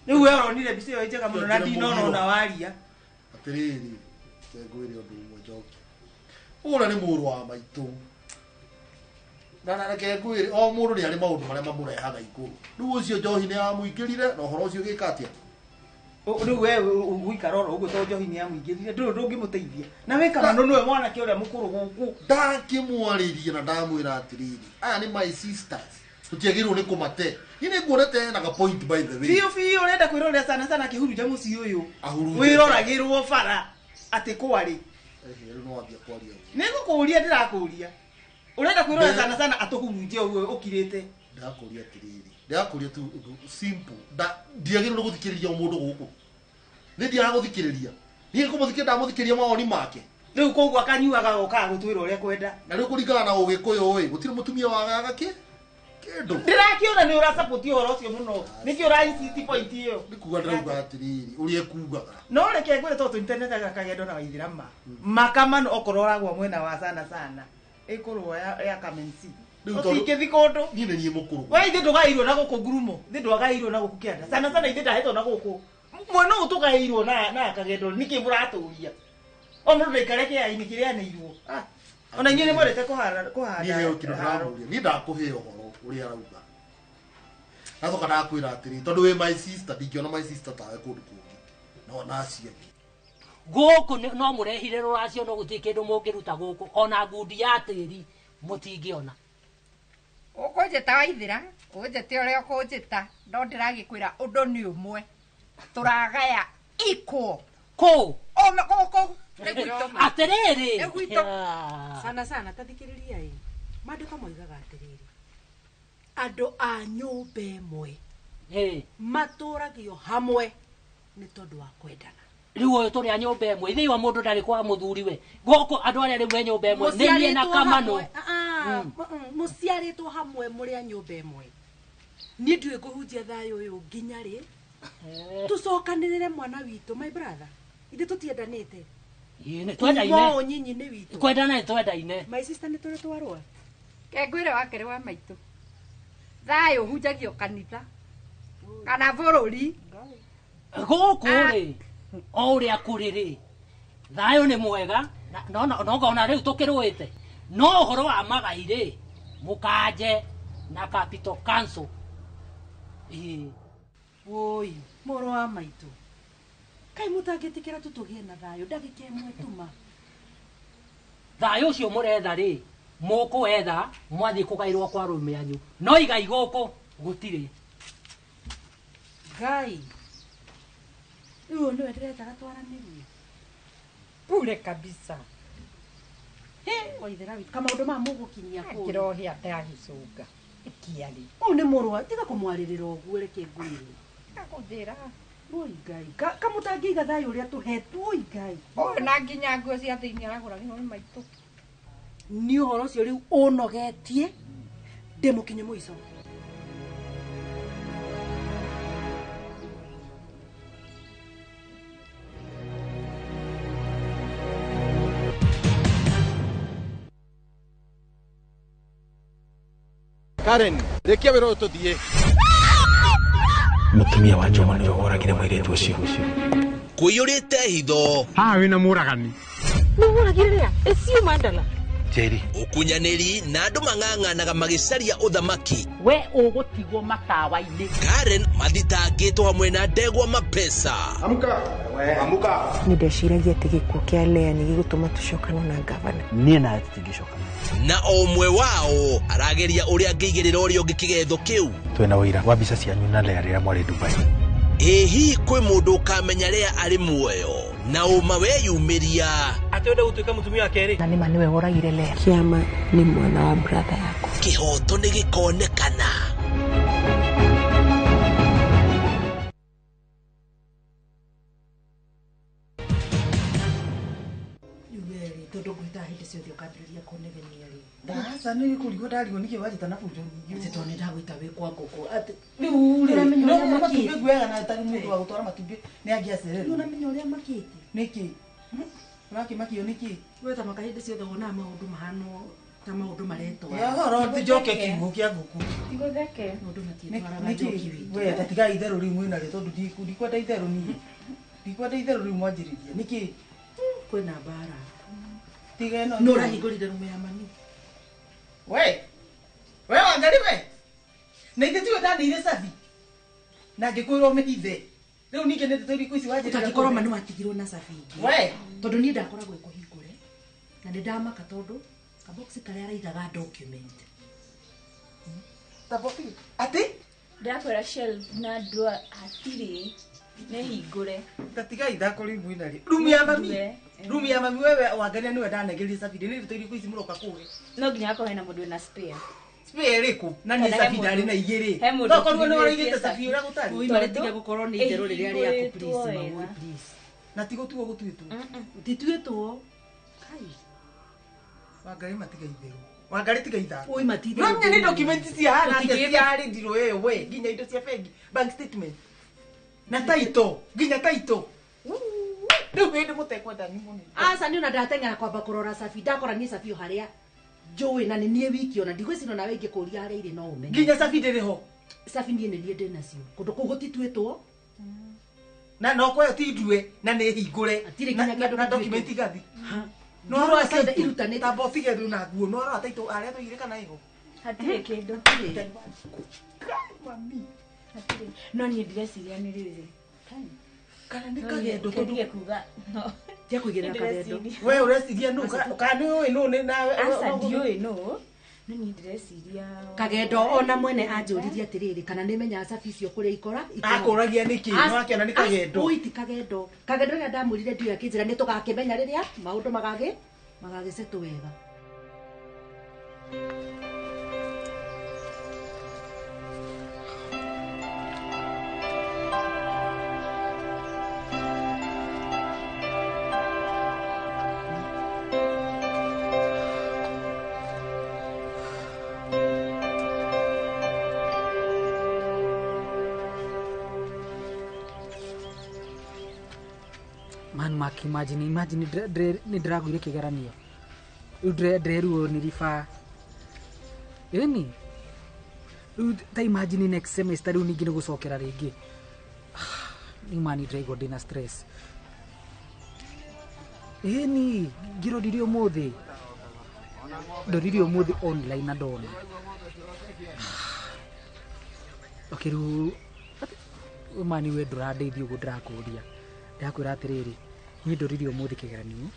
Rĩu we ũronire mbica ĩyo ĩ njega mũno na ndinona ona waria. Atĩrĩrĩ, reke ngwĩre ũndũ ũmwe Njoki. Ũrĩa nĩ mũrũ wa maitũ. Na reke ngwĩre o mũndũ nĩ arĩ maũndũ marĩa mamũrehaga igũrũ. Rĩu ũcio njohi nĩ yamũingĩrire na ũhoro ũcio ũgĩka atĩa? Rĩu we ũgũikara oro ũguo tondũ njohi nĩ yamũingĩrire ndũrĩ ũndũ ũngĩmũteithia. Na wĩ Kamanũ nĩwe mwanake ũrĩa mũkũrũ gũkũ. Ndakĩmwarĩria na ndamwĩra atĩrĩrĩ, aya nĩ my sisters. Tũtiagĩrĩirwo nĩ kũmate. Niĩ nĩ nguonete ena ga point by the way. Biũ biũ ũrenda kwĩrorera sana sana akĩhurunja mũciĩ ũyũ. Ahurunjĩte. Wĩroragĩrwo bara atĩ kwarĩ. Ehe, rĩu no wambia kwaria ũguo. Nĩ ngũkũria ndĩrakũria. Ũrenda kwĩrorera sana sana atũhurunje ũguo ũkirĩte. Ndakũria atĩrĩrĩ, ndakũria tu ũndũ simple. Ndiagĩrĩirwo nĩ gũthikĩrĩria mũndũ gũkũ. Nĩ ndiaga gũthikĩrĩria. Niĩ ngũmũthikĩrĩria ndamũthikĩrĩria mawoni make. Rĩu koguo akanyuaga gokaga gũtwĩra ũrĩa kwenda. Na rĩu kũringana na ũgĩkũyũ ĩ, gũtirĩ mũtumia wagaga kĩ? Kĩndũ. Ndĩrakĩona nĩ ũrasupport ũhoro ũcio mũno. Nĩkĩo ũra insist point ĩyo. Nĩ kuga ndĩrauga atĩrĩrĩ, ũrĩa ekugaga. No reke ngwĩre tondũ tũintanetaga Kagendo na Waithĩra ma. Makamano okorwo ũragwa mwena wa sana sana. Ĩkũrũa ya Kamensi. Rĩu tondũ- Ũtingĩthi kũndũ. Niĩ nĩ niĩ mũkũrũ. We ithuĩ ndũgaĩirwo na gũkũ ngurumo. Ithuĩ ndwagaĩirwo na gũkũ kĩanda. Sana sana ithuĩ ndahetwo na gũkũ. Mwena ũyũ tũgaĩirwo na Kagendo nĩkĩ mũratũria. O mũndũ ndaikare kĩainĩ kĩrĩa anĩirwo. Ona inyuĩ nĩ mwendete kũhanda Niĩ heo kĩndũ ndĩramũria. Niĩ ndakũhe ũhoro ũrĩa arauga. Ndacoka ndakwĩra atĩrĩrĩ, tondũ wĩ my sister, ndingĩona my sister tawe kũndũ kũngĩ. No nacio. Gũkũ no mũrehire rũracio no gũtirĩ kĩndũ mũngĩruta gũkũ ona ngundi ya tĩri mũtingĩona. Ũkũnjĩta Waithĩra, ũnjĩte ũrĩa ũkũnjĩta, no ndĩragĩkwĩra ũndũ nĩ ũmwe. Tũragaya equal. Kũ? Gũkũ. Nĩ gwitũ. Atĩrĩrĩ. Nĩ gwitũ. Sana sana tathikĩrĩria ĩ. Maandĩko moigaga atĩrĩrĩ. Andũ a nyũmba ĩmwe matũragio hamwe nĩ tondũ wa kwendana. Rĩu ũyũ tũrĩ a nyũmba ĩmwe ithe wa mũndũ ndarĩ kwa mũthuri we. Gũkũ andũ arĩa rĩu me nyũmba ĩmwe nĩ niĩ na Kamanũ. Mũciarĩtwo hamwe mũrĩ a nyũmba ĩmwe. Niĩ ndiũĩ ngũhunjia thayũ ũyũ nginya rĩ. Tũcokanĩrĩre mwana witũ my brother. Ithuĩ tũtiendanĩte. Ĩĩ, nĩ twendaine. Kuma ũnyinyi-inĩ witũ. Kwendana nĩ twendaine. My sister nĩ tũrĩ twarũa. Ke ngwĩre wakerĩ wa maitũ. Thayũ ũhunjagio kanitha kana bũrũri. Gũkũ rĩ o ũrĩa kũrĩ rĩ thayũ nĩ mwega no no ngona rĩu tũkĩrũĩte no ũhoro wa magai rĩ mũkanje na Capital Council. Ĩĩ. Woi, mũrũ wa maitũ. Kaĩ mũtangĩtĩkĩra tũtũgĩe na thayũ ndagĩka ĩmwe tuma. Thayũ ũcio mũretha rĩ mũkũwetha mwathiĩ kũgaĩrwo kwa arũme anyu no igai gũkũ gũtirĩ. Ngai. Rĩu nĩwe ndĩrethaga twaranĩrie. Bure kabisa. Waithĩra witũ kamaũndũ maya mũgũkinyia kũu. Kĩrohĩa ndagĩcũnga. Ĩkiarĩ. Ũyũ nĩ mũrũ wa tiga kũmwarĩrĩra ũguo reke ngwĩre. Akũnjĩra. Oi Ngai, kamũtangĩiga thayũ ũrĩa tũhetwo oi Ngai. Ũyũ na nginya nguo cia thĩinĩ aragũragĩrwo nĩ maitũ. Nĩ ũhoro ũcio rĩu ũnogetie ndĩmũkinye mũico. Karen, rĩkia wĩra ũyũ tũthiĩ. Mũtumia wa Juma nĩwe woragire mũirĩtu ũcio. Kũiyũrĩte hitho. Haha wĩna mũragani. Nĩmũragire rĩa? Ĩcio mandala. Njeri. Ũkunyanĩri na andũ mang'ang'anaga magĩcaria ũthamaki. We ũgũtigwo matawa-inĩ. Karen mathitangĩtwo hamwe na ndegwa mapesa. Amuka. Amuka. Nĩ ndeciragia atĩ gĩkuũ kĩa Lea nĩ gĩgũtũma tũcokane na ngavana. Niĩ nawe tũtingĩcokana. Na o ũmwe wao arageria ũrĩa angĩigĩrĩra ũrĩa ũngĩ kĩgetho kĩu. Twĩna ũira wa mbica cianyu na Lea rĩrĩa mwarĩ Dubai. Ĩ hihi kwĩ mũndũ ũkamenya Lea arĩ muoyo na ũma weyumĩria. Atĩ wenda gũtuĩka mũtumia wa kerĩ. Na nĩma nĩwe woragire Lea. Kĩama nĩ mwana wa brother yakwa. Kĩhoto nĩ gĩkonekana. Tondũ ngwĩtaga hĩndĩ ciothe ũkambĩrĩria kũnegenia rĩ. Aca nĩ kũrigwo ndarigwo nĩkĩ wanjĩta na bunjo nyingĩ. Atĩ tondũ nĩ ndagwĩta wĩ kwa ngũkũ. Atĩ Rĩu rĩ, Ũramenya no ũrĩa matumbĩ makĩte? nguoyaga na tarĩ mũndũ wa gũtwara matumbĩ nĩ angĩacererwo. Nĩ ũramenya ũrĩa makĩte? Nĩkĩ? Ũrakĩmakio nĩkĩ? We ta maka hĩndĩ ciothe wonaga maũndũ mahano ta maũndũ maretwara. Ya horo njoke kiugũ kĩa ngũkũ. Tigũtheke. Maũndũ matiĩtwaraga Nĩkĩ? njoki witũ. We ta tigai itherũ rĩu mwĩnarĩo tondũ ndikwenda itherũ niĩ. Ndikwenda itherũ rĩu mwanjĩrĩria. Nĩkĩ? Kwĩna mbara. Tiga ĩno. Nĩ ũrahingũrire rumu ya mami. We. We Wangari we. Na ithe tiwe ndaneire cabi. Na ngĩkwĩrwo ũmĩhithe. Rĩu ningĩ nĩ ndeto irĩkũ ici wanjĩrĩria? Ũtangĩkorwo ma nĩ watigirwo na cabi ingĩ. We. Tondũ niĩ ndakoragwo ĩkũhingũre na nĩ ndamaka tondũ kabox karĩa araigaga document. Atĩ? Ndakwĩra shelf na drawer hatirĩ nĩ hingũre. Ta tigai ithako rĩu mwĩnarĩo. Rumu ya mami. Rumu ya mami wewe Wangari nĩwe ndanengereire cabi. Nĩ ndeto irĩkũ ici mũroka kũhe? No nginya hakorwo hena mũndũ wĩna spare. Spare ĩrĩkũ? Na niĩ Kana he cabi ndarĩ mũndũ- na igĩrĩ. he mũndũ No korwo nĩ ũtigithĩtie ũraigĩte cabi cabi. ũrĩa gũtarĩ. Oi, Tondũ tiga gũkorwo nĩ itherũ rĩrĩa rĩaku, please, ĩhingũrĩtwo mami, wega. please. Na ti gũtuo gũtuĩtwo. Tituĩtwo. Kai. Wangari matiga itherũ. Wangari tiga ithako. Oi, mati No nginya nĩ document cihana atĩa Tũtingĩka- ciarĩ ndirũ ĩyo we nginya indo cia bengi bank statement na title nginya title. Rĩu hĩndĩ mũtekwenda nĩ mũnene. Aca nĩ ona ndateng'era kwamba kũrora cabi ndakora niĩ cabi o harĩa njũĩ na nĩ niĩ wiki ona ndigwĩciria onawe ingĩkũria harĩa irĩ no ũmenye. Nginya cabi ndĩrĩ ho. Cabi niĩ nĩ niĩ ndĩ nacio kũndũ kũu gũtituĩtwo. Na no kwayo ti ndue na nĩ hingũre. Hatirĩ nginya kĩndũ na gĩtuĩtwo. document igathi. No Drawer arora ciothe title. irutanĩte. Tamba ũtige rĩu na nguo no arora title harĩa tũigire kana ĩho. Hatirĩ kĩndũ. Mami. Hatirĩ. No niĩ ndĩreciria nĩ rĩrĩ. Kana nĩ kagendo tondũ Ndige kuga. No. Tiga kũigĩrĩra kagendo. We ũreciria nũ kana nĩ ũĩ nũ nĩ nawe. Aca ndiũĩ nũ. No niĩ ndĩreciria. Kagendo ona mwene anjũririe atĩrĩrĩ kana nĩ menyaga cabi icio kũrĩa ikora Akũragia nĩkĩ? No akĩona nĩ kagendo. Oi ti kagendo. Kagendo rĩrĩa ndamwĩrire ndiũĩ akĩnjĩra nĩ tũgakĩmenya rĩrĩa maũndũ magagĩcetwo wega. Man, Mark, imagine nĩ ndĩragũire kĩgeranio. Rĩu ndĩrerirwo nĩ riba. Ĩni. Rĩu ta imagine next semester rĩu ningĩ nĩ gũcokera rĩngĩ. Nĩ ma nĩ ndĩraigua ndĩna stress. Ĩni, ngĩrorire ũmũthĩ. Ndorire ũmũthĩ online na ndona. Okay, rĩu mani we ndũrandeithia ũguo ndĩrakũria. Ndakwĩra atĩrĩrĩ, niĩ ndorire ũmũthĩ kĩgeranio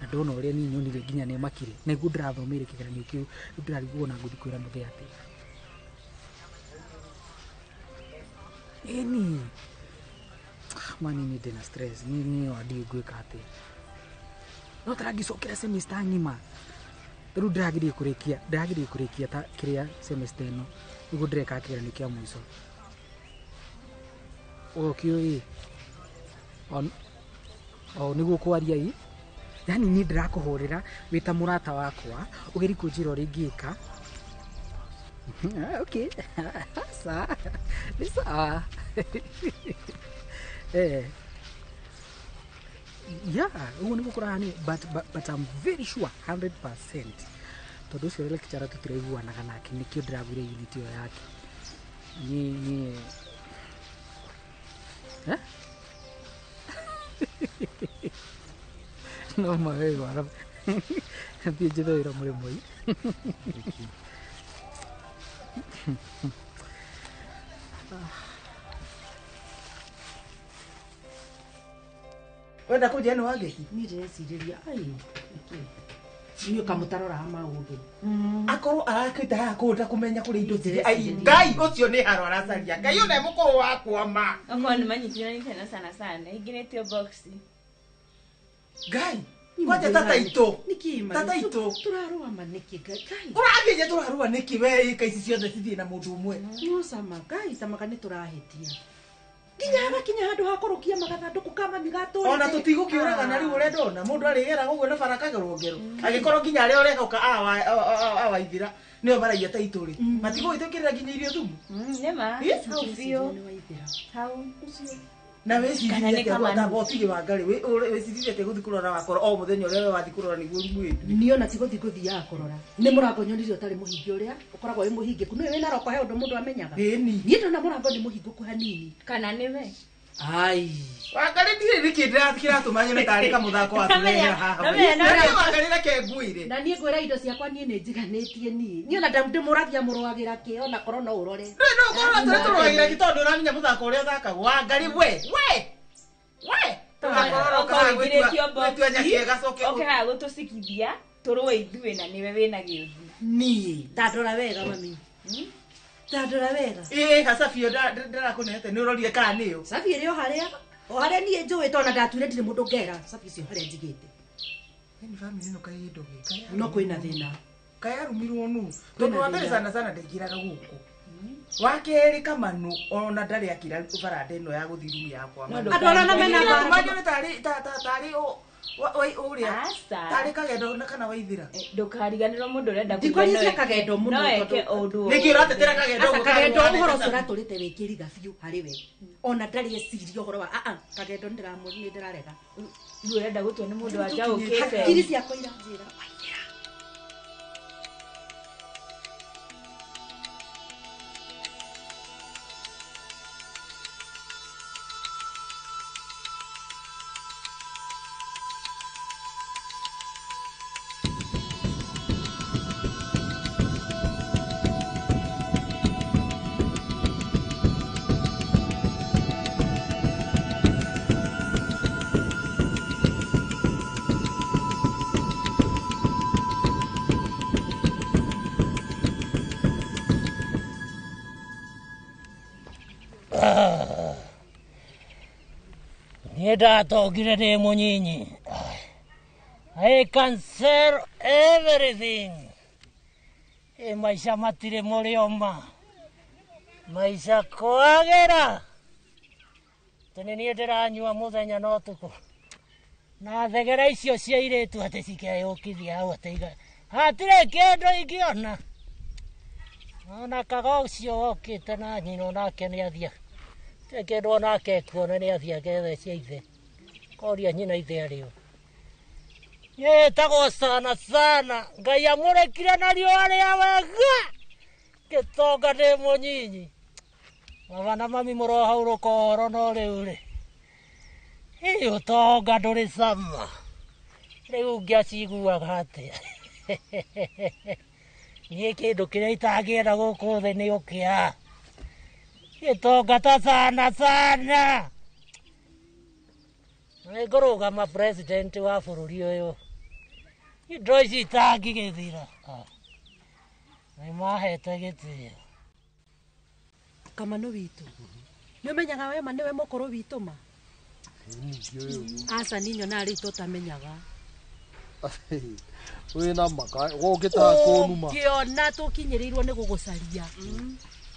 na ndona ũrĩa niĩ nyonire nginya nĩ makire. Nĩguo ndĩrathomeire kĩgeranio kĩu, rĩu ndĩrarigwo ona ngũthiĩ kwĩra mũthee atĩa. Ĩni. Mani niĩ ndĩna stress, niĩ no ndiũĩ ngwĩka atĩa. No tarangĩcokera semester ng'ima. Rĩu ndĩrageria kũrĩkia ta kĩrĩa semester ĩno nĩguo ndĩreka kĩgeranio kĩa mũico. Ũkĩũĩ o nĩguo kwaria ĩ yani niĩ ndĩrakũhũrĩra wĩ ta mũrata wakwa ũgerie kũnjĩra ũrĩa ingĩka. Okay. Sawa. Nĩ sawa. Yeah, ũguo nĩguo kũrahani but I'm very sure 100% Tondũ ũcio lecturer tũtiraiguanaga nake nĩkĩo ndĩragũire unit ĩyo yake. Niĩ eh? No mawe wara. Thiĩ njethe wĩra mũrĩmo ii. Wenda kũnjia nĩ wangeci? Niĩ ndĩrecirĩria ai niĩ kamũtaroraga maũndũ. Akorwo arakĩte haha kũnda kũmenya kũrĩa indo cirĩ. Ai Ngai ũcio nĩ haro aracaria. Ngai ũna mũkũrũ wakwa ma. Okorwo nĩ manyitithanĩte na sana sana ingĩrĩtio box. Ngai kwanja tata itũ. Nĩkĩ Tata itũ. Tũrarũa ma nĩkĩ Ngai? Ũrathiĩ tũrarũa nĩkĩ we ĩka ici ciothe cithiĩ na mũndũ ũmwe. No sama Ngai samaga nĩ tũrahĩtia. Nginya hagakinya handũ ha kũrũkia magathandũkũ ka mami gatũrĩte. Ona tũtigũkĩũragana rĩu ũrĩa ndona mũndũ arĩgeraga ũguo na bara akagerwo ngero. Angĩkorwo nginya arĩa ũrehoka awaithira nĩo maraiya ta itũ rĩ. Matigũgĩtwĩkĩrĩra nginya irio thumu. Nĩma hau biũ. Hau. Na wĩciririe atĩa gwatamba ũtige wa Ngai wĩciririe atĩa gũthiĩ kũrora wakora o mũthenya ũrĩa we wathiĩ kũrora nĩguo rumu ĩndũ. Niĩ ona ti gũthiĩ ngũthiaga kũrora. Nĩ mũrango nyonire ũtarĩ mũhinge ũrĩa ũkoragwo wĩ mũhingĩku. Nĩũĩ wĩna roko he ũndũ mũndũ amenyaga. Ĩni. Niĩ ndona mũrango nĩ mũhingũku hanini. Kana nĩwe. Ai. Wangarĩ ndirĩ nĩkĩ kĩratũma nyone tarĩ kamũthako wa tũrehera haha. Wangarĩ reke ngwĩre. Na niĩ ngwĩra indo ciakwa niĩ nĩ njiganĩtie niĩ. Niĩ ona ndĩmũragia mũrũagĩra kĩ ona korwo no ũrore. Rĩu no ũkorwo tũrĩ tũrũagĩra kĩ tondũ ũramenya mũthako ũrĩa ũthakagwo. Wangarĩ we we we. Tũgakorwo nyaki ĩgacoke. Oke haha gũtũcikithia tũrũe ithuĩ na nĩwe wĩna gĩũthi. Niĩ. Tandora wega mami. Tandora wega. Ĩĩ hacabi ĩyo ndĩrakũnete nĩ ũrorire kana nĩyo. Cabi ĩrĩ o harĩa. O harĩa niĩ njũĩ tondũ ndatuire ndirĩ mũndũ ngera. Cabi icio harĩa njigĩte. Yaani family ĩno kaĩ ĩndũgĩ. No kwĩna thĩna. Kaĩ arumirwo nũ. Tondũ wa mbere sana sana ndaingĩraga gũkũ. Wa kerĩ Kamanu ona ndarĩ akĩra baranda ĩno ya gũthiĩ rumu yakwa. Andũ arĩa ona mena mbara. Manyo tarĩ tarĩ ũrĩa. Tarĩ Kagendo na kana Waithira. Ndũkariganĩrwo mũndũ ũrenda Ndikwarĩria Kagendo mũno tondũ ũndũ. Nĩkĩ ũratetera Kagendo ũguo? Kagendo ũhoro ũcio ũratũrĩte wĩkĩriga biũ harĩ we. Ona ndarĩ eciria ũhoro wa Kagendo nĩ ndĩrarega. Rĩu ũrenda gũtua nĩ mũndũ wa nja ũkĩte. Hakiri ciakwa iranjĩra Waithira. Niĩ ndatongire ndĩ mũnyinyi. I can sell everything. Ĩ maica matirĩ mũrĩo ma. Maica kwagĩra. Tene niĩ ndĩranyua mũthenya na ũtukũ. Na thegera icio cia airĩtu atĩ cikeyũkithia hau atĩ hatirĩ kĩndũ ingĩona. Ona kaga ũcio wokĩte na nyina onake nĩ athia. Kĩndũ onake ekuona nĩ athiĩ agethe cia ithe. Koria nyina ithe arĩ ũ. Ĩtagwo sana sana. Ngai amũrekire na riũa rĩa wega. Gĩtonga ndĩ mũnyinyi. Baba na mami mũrohaurũka ũhoro no rĩu rĩ. Ĩ ũtonga ndũrĩ cama. Rĩu ngĩaciguaga atĩa. Niĩ kĩndũ kĩrĩa itangĩenda gũkũ thĩ nĩ ũkĩa. Gĩtonga ta sana sana. Nĩngũrũgama president wa bũrũri ũyũ. Indo ici itangĩgĩthira. Nĩ mahete gĩtĩo. Kamano witũ. Nĩ ũmenyaga we ma nĩwe mũkũrũ witũ ma? Aca niĩ nyonaga rĩu tũtamenyaga. Wĩna maka wokĩte kũnuma. Ũngĩona tũkinyĩrĩirwo nĩ gũgũcaria.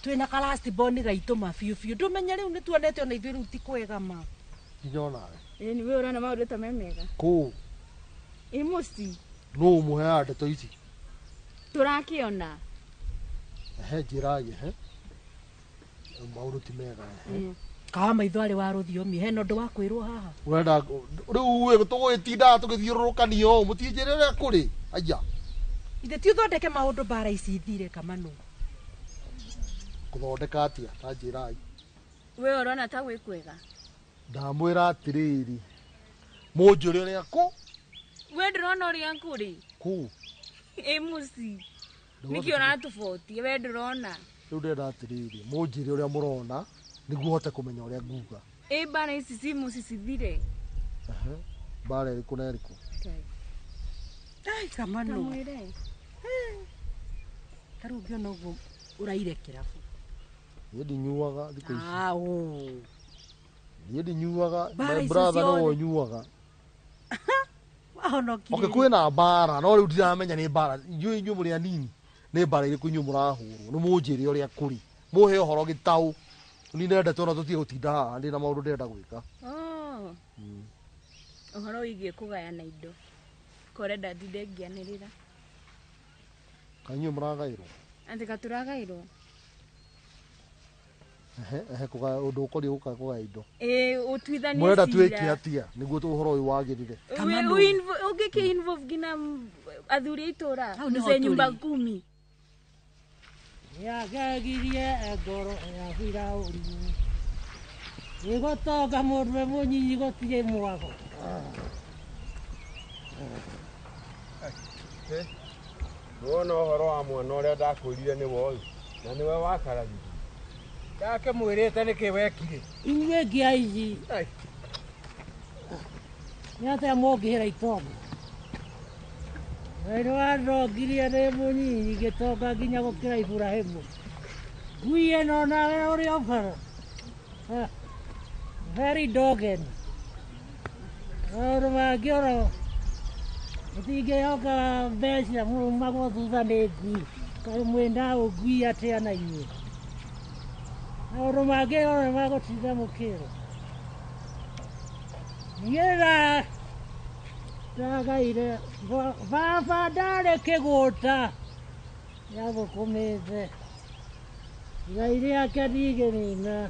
Twĩna ka last born gaitũ ma biũ biũ. Ndũmenye rĩu nĩ tuonete ona ithuĩ rĩu ti kwega ma. Nginya onawe. Ĩĩ nĩwe ũrona maũndũ ta me mega. Kũ? Ĩ mũci. Nũ ũmũheaga ndeto ici? Tũrakĩona. Ehe njĩrai ehe. Maũndũ ti mega ehe. Kawa maitho arĩ wa rũthiomi hena ũndũ wa kwĩrwo haha. Ũrenda rĩu tũgũgĩtindaga tũgĩthiũrũrũkanio ũũ mũtinjĩre ũrĩa kũrĩ. Aya. Ithe ti ũthondeke maũndũ mbara ici ithire Kamanu. Kũthondeka atĩa? Ta njĩrai. We ũrona ta gwĩ kwega? Ndamwĩra atĩrĩrĩ, mũnjũre ũrĩa kũ? We ndũrona ũrĩa kũrĩ? Kũ? Ĩ mũciĩ. Nĩkĩ ũratũbotia? We ndũrona? Rĩu ndĩrenda atĩrĩrĩ, mũnjĩre ũrĩa mũrona nĩguo hote kũmenya ũrĩa nguga. Ĩ mbara ici ci mũciĩ cithire. Mbara ĩrĩkũ na ĩrĩkũ? Ai Kamanu. Ta rĩu ũngĩona ũguo ũraire kĩrabu. Niĩ ndinyuaga thikũ ici. Ah, oh. Niĩ ndinyuaga, my brother no ũnyuaga. Wahonokire. Okay, kwĩna mbara, no rĩu ndiramenya nĩ mbara. Inyuĩ inyuĩ mũrĩ anini, nĩ mbara ĩrĩkũ inyuĩ mũrahũrwo? Nĩ mũnjĩre ũrĩa kũrĩ. Mũhe ũhoro gĩtaũ. Niĩ ndĩrenda tũona tũtige gũtinda haha, ndĩna maũndũ ndĩrenda gwĩka. Oh. Ũhoro wĩgiĩ kũgayana indo. Korenda ndinde ngĩanĩrĩra. Kaĩ inyuĩ mũragaĩrwo? Atĩ katũragaĩrwo? Ehe, kũgaya ũndũ ũkoniĩ kũgaya indo. Ĩ, ũtuithanie Mũrenda cira. twĩke atĩa nĩguo ũhoro ũyũ wagĩrĩre? Ũngĩkĩ involve nginya athuri a itũra, Hau nĩho mzee nyumba tũrĩ. kumi. Nĩagegirie ngoro ya Firaũni. Nĩgũtonga mũndũ e mũnyinyi gũtirĩ mwago. Nĩwona ũhoro wa mwana ũrĩa ndakwĩrire nĩwe ũyũ, na nĩwe wakararirie. Ndakĩmwĩrĩte nĩkĩ wekire? Inyuĩ ngia ici. Nĩ atĩa mũngĩhĩra itonga? Ngai nĩwandongirie ndĩ mũnyinyi ngĩtonga nginya gũkĩra Iburahĩmu. Ngui ĩno nawe ũrĩ o bara. Very dogged. Maũndũ mangĩ oro mũtingĩhoka mbeca mũrũmagwo thutha nĩ ngui. Kaĩ mwĩna ũngui atĩa na inyuĩ? Maũndũ mangĩ oro nĩmagũtinda mũkĩrwo. Niĩ ndagaire baba ndarĩ kĩgũta nĩathũkũmĩte. Igai rĩake ndigĩnina.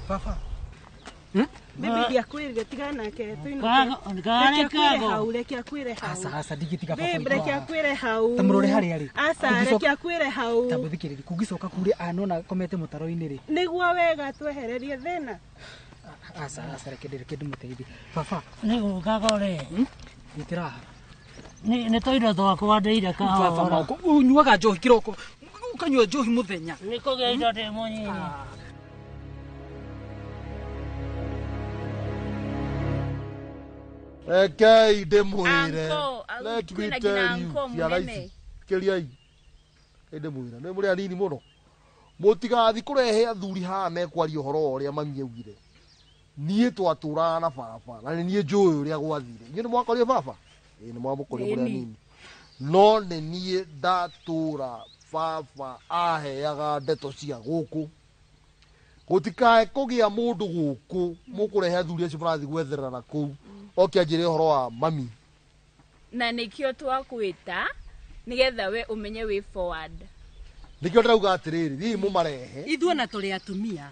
Baba. Baby ndiakwĩrire tigana nake tũinũke. Karĩ Reke akwĩre kago. hau, reke akwĩre hau. Aca, aca, ndingĩtiga baba Babe, reke witũ. akwĩre hau. Ta mũrore harĩa rĩ. Aca, Kũngĩcoka- reke akwĩre hau. Ta mũthikĩrĩrie, kũngĩcoka kure anona komete mũtaro-inĩ rĩ. Nĩguo wega twehererie thĩna. Aca, aca, reke ndĩmũteithie. Baba. Nĩ gũkaga rĩ. Nyitĩra haha. Nĩ tũindo twakwa ndĩire Baba kahora. moko, ũnyuaga njohi kĩroko. Ũkanyua njohi mũthenya. Nĩ kũgĩa indo ndĩ mũnyinyi. Rekei ndĩmwĩre. Uncle, Let me kwĩna tell nginya you, uncle ciana mũnene. ici, kĩriai. Rekei ndĩmwĩre, nĩ mũrĩ anini mũno. Mũtigathiĩ kũrehe athuri haha mekwaria ũhoro wa ũrĩa mami augire. Niĩ twatũraga na baba, na nĩ niĩ njũĩ ũrĩa gwathire. Inyuĩ nĩ mwakorire baba? Ĩĩ nĩ mwamũkorire mũrĩ anini. No nĩ niĩ ndatũra baba aheaga ndeto cia gũkũ. Gũtikae kũgĩa mũndũ gũkũ mũkũrehe athuri acio mũrathiĩ gwetherera na kũu oke anjĩre ũhoro wa mami. Na nĩkĩo twakwĩta nĩgetha we ũmenye way forward. Nĩkĩo ndĩrauga atĩrĩrĩ, thiĩi mũmarehe. Ithuĩ ona tũrĩ atumia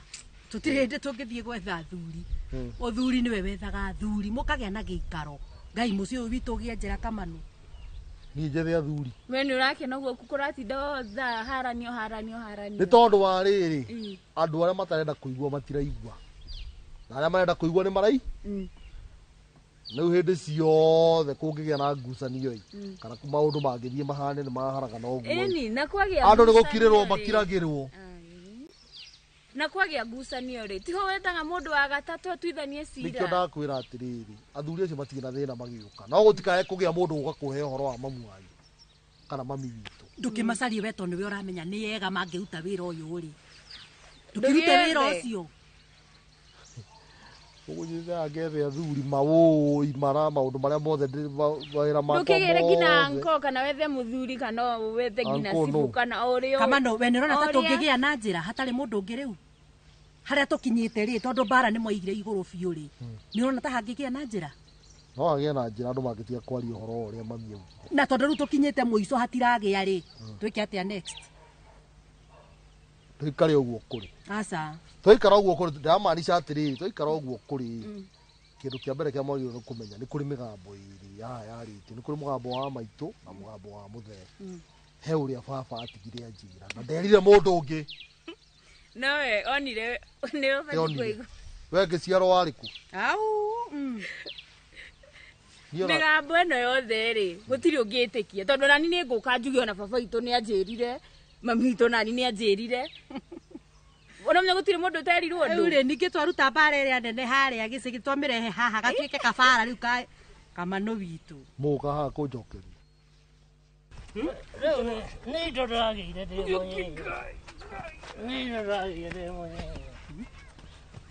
tũtirĩ hĩndĩ tũngĩthiĩ gwetha athuri. Mũthuri nĩwe wethaga athuri mũkagĩa na gĩikaro. Ngai mũciĩ ũyũ witũ ũgĩe njĩra Kamanu. Niĩ njethe athuri. We nĩ ũrakena ũguo kũratinda thaa haranio haranio haranio. Nĩ tondũ wa rĩrĩ, andũ arĩa matarenda kũigua matiraigua. Na arĩa marenda kũigua nĩ marai. Rĩu hĩndĩ ciothe kũngĩgĩa na ngucanio ĩ, kana maũndũ mangĩthiĩ mahane nĩ maharagana ũguo. Ĩni, na kwagĩa Andũ nĩ ngucanio gũkirĩrwo rĩ. makiragĩrwo. Na kwagĩa ngucanio rĩ, tiho wetaga mũndũ wa gatatũ atuithanie Nĩkĩo cira. ndakwĩra atĩrĩrĩ, athuri acio matirĩ na thĩna magĩũka. No gũtikae kũgĩa mũndũ ũga kũhe ũhoro wa mamu wanyu kana mami witũ. Ndũkĩmacarie we tondũ nĩwe ũramenya nĩ ega mangĩruta wĩra ũyũ rĩ. Ndũkĩrute wĩra ũcio. Ũgũnjĩra ngethe athuri mawũi mara maũndũ marĩa mothe mawĩra makwa Ndũkĩgĩre nginya mothe. anko kana wethe mũthuri kana wethe nginya Uncle cibũ no. kana ũrĩa Kamano we nĩ ũrona ta ũrĩa- tũngĩgĩa na njĩra hatarĩ mũndũ ũngĩ rĩu. Harĩa tũkinyĩte rĩ tondũ mbara nĩ mwaigire igũrũ biũ rĩ. Nĩ ũrona ta hangĩgĩa na njĩra? No hagĩe na njĩra andũ mangĩtiga kwaria ũhoro wa ũrĩa mami augire. Na tondũ rĩu tũkinyĩte mũico hatiragĩa rĩ, twĩke atĩa next? Tũikare ũguo kũrĩ. Aca. Twaikara ũguo kũrĩ, ndĩramaanisha atĩrĩrĩ, twaikara ũguo kũrĩ, Kĩndũ kĩa mbere kĩa mwagĩrĩirwo nĩ kũmenya nĩ kũrĩ mĩgambo ĩrĩ ya yarĩtio. Nĩ kũrĩ mũgambo wa maitũ na mũgambo wa mũthee. He ũrĩa baba atigire anjĩra na nderire mũndũ ũngĩ. Nowe onire nĩ ũbatiĩ Onire. kũigua. We ngĩciarwo warĩ kũ? Au. Niĩ ona- Mĩgambo ĩno yothe rĩ, gũtirĩ ũngĩtĩkia tondũ nani nĩ ngũka njuge ona baba witũ nĩ anjĩrire, mami witũ nani nĩ anjĩrire. Ona menya gũtirĩ mũndũ ũterirwo ũndũ. Rĩu rĩ ningĩ twaruta mbara ĩrĩa nene harĩa gĩcagi twamĩrehe haha gatuĩke kabara rĩu ka kamano witũ. Mũgũka haha kũnjokeria. Rĩu nĩ indo ndĩragĩire ndĩ mwenyewe. Nĩ indo ndĩragĩire ndĩ mwenyewe.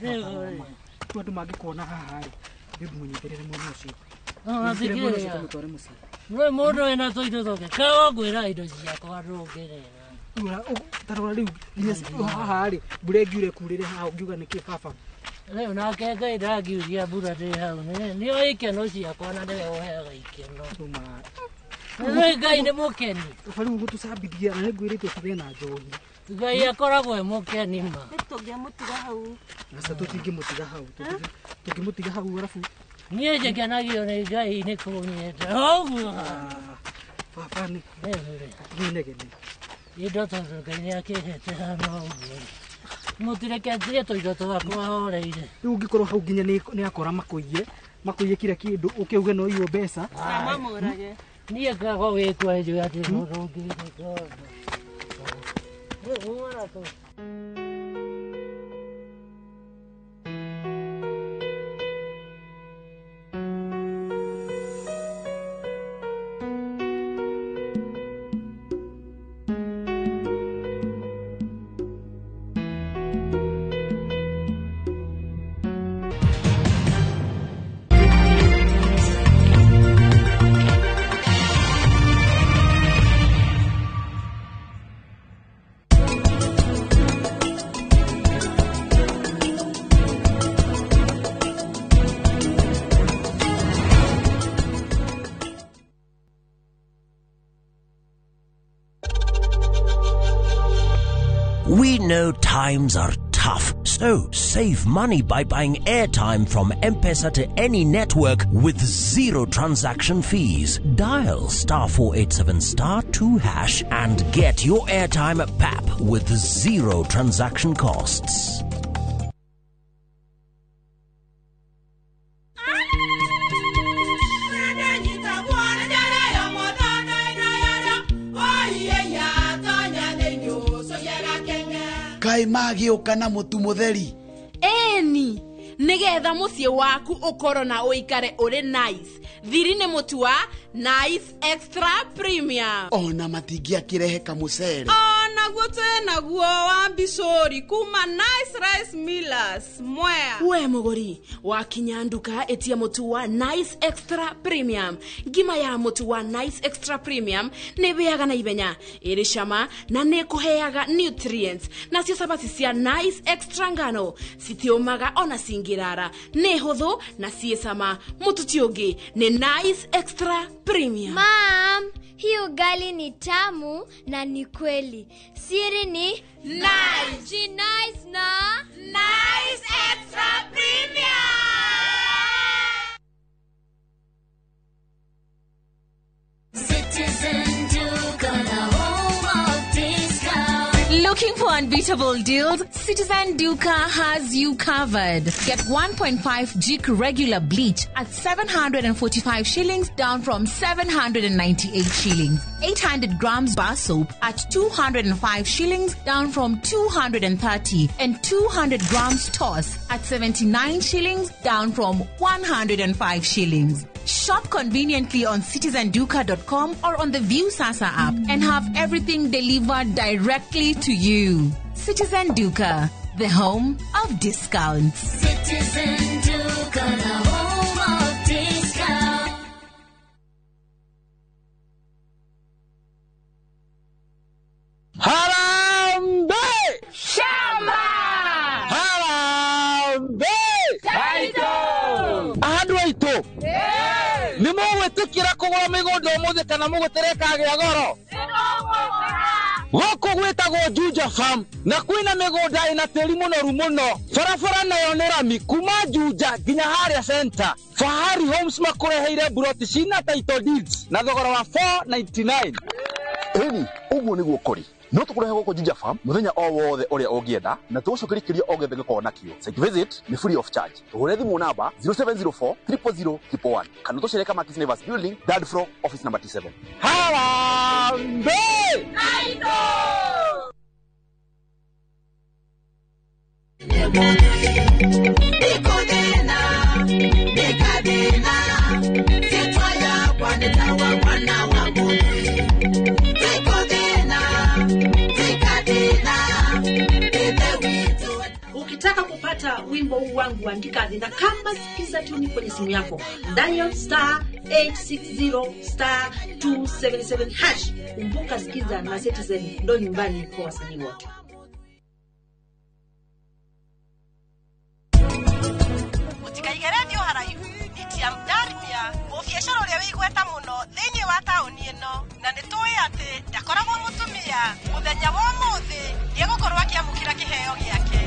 Rĩu rĩ, Rĩu andũ mangĩkuona haha rĩ, rĩu mũnyitĩrĩre mwena ũcio. No, Mũnyitĩrĩre mwena ũcio matingĩrĩa. tũmũtware mũciĩ. Nĩ mũndũ wĩna tũindo twake kawa ngwĩra indo ciakwa ndũngĩrĩa. Ta rora rĩu nginya haha rĩ, mbura ĩngiure kurĩre haha ũngiuga nĩkĩ baba? Rĩu nake Ngai ndangiuria mbura ndĩ hau nĩoĩ ikeno ciakwa na nĩwe ũheaga ikeno. Nĩũĩ Ngai nĩ mũkeni. Baba rĩu ũgũtũcambithia na nĩngwĩrĩte ũtigane na njohi. Ngai akoragwo e mũkeni ma. Tũngĩamũtiga hau. Aca tũtingĩmũtiga hau. Tũngĩmũtiga hau arabu. Niĩ njekenagio nĩ Ngai nĩ kũnyenda ũguo. Baba nĩ inegene. Indo tondũ Ngai nĩ akĩhete hana ũguo. Mũtireke njiye tũindo twakwa horeire. Rĩu ũngĩkorwo hau nginya nĩ akora makũiye, makũiye kila kĩndũ ũkĩuge no iywo mbeca. Mamũrage. Niĩ ngakwa wĩkwa njũĩ atĩ mũndũ ũngĩ Rĩu wona tũ. We know times are tough, so save money by buying airtime from M-Pesa to any network with zero transaction fees. Dial star 487 star 2 hash and get your airtime at PAP with zero transaction costs. Kaĩ magĩũka na mũtu mũtheri. Ĩni, nĩgetha mũciĩ waku ũkorwo na ũikare ũrĩ nice. Thiri nĩ mũtu wa Nice Extra Premium. Ona matingĩakĩrehe kamũcere. Onaguo twĩnaguo wa mbicũri kuma Nice Rice Millers Mwea. We mũgũri wakinya nduka ĩtia mũtu wa Nice Extra Premium. Ngima ya mũtu wa Nice Extra Premium nĩ ĩhĩaga na ihenya, ĩrĩ cama na nĩ ĩkũheaga nutrients. Nacio cabaci cia Nice Extra ngano citiũmaga ona cingĩrara, nĩ hũthũ na ciĩ cama. Mũtu ti ũngĩ nĩ Nice Extra Premium. Mom, hii ugali ni tamu na ni kweli. Siri ni Nice. Nice na Nice Extra Premium. Citizen Duka, the home of discount. Looking for unbeatable deals? Citizen Duka has you covered. Get 1.5 Jik regular bleach at 745 shillings, down from 798 shillings. 800 grams bar soap at 205 shillings, down from 230. And 200 grams toss at 79 shillings, down from 105 shillings. Shop conveniently on citizenduka.com or on the View Sasa app and have everything delivered directly to you. Citizen Duka, the home of discounts. Citizen Duka, the home of discounts. Harambee! Shamba! Harambee! Taito! Andũ aitũ nĩ mũgwĩtĩkĩra kũgũra mĩgũnda ũmũthĩ kana mũgũtereka agĩa goro? Gũkũ gwĩtagwo Juja Farm na kwĩna mĩgũnda ĩna tĩri mũnoru mũno. Barabara nayo nĩ rami kuma Juja nginya harĩa center. Fahari Homes makũreheire buroti cina title deeds na thogora wa 499. Ĩni, ũguo nĩguo kũrĩ. No tũkũrehe gũkũ Juja Farm mũthenya o wothe ũrĩa ũngĩenda na tũgũcokeria kĩrĩa o gĩothe gĩkoragwo nakĩo. Site visit nĩ free of charge. Tũhũre thimũ namba 0704 000 111 kana tũcere Kamakis Neighbors Building, third floor, office number T7. Harambee! Ukitaka kupata wimbo huu wangu andika na kama sikiza tuni kwenye simu yako, dial star 860 star 277 hash. Kumbuka sikiza na Citizen ndo nyumbani kwa wasanii wote. Mũtikaige redio haraihu itia ndarmia mũbiacara ũrĩa wĩ igweta mũno thĩinĩ wa taũni ĩno, na nĩ tũĩ atĩ ndakoragwo mũtumia. Mũthenya wa ũmũthĩ nĩegũkorwo akĩamũkĩra kĩheo gĩake.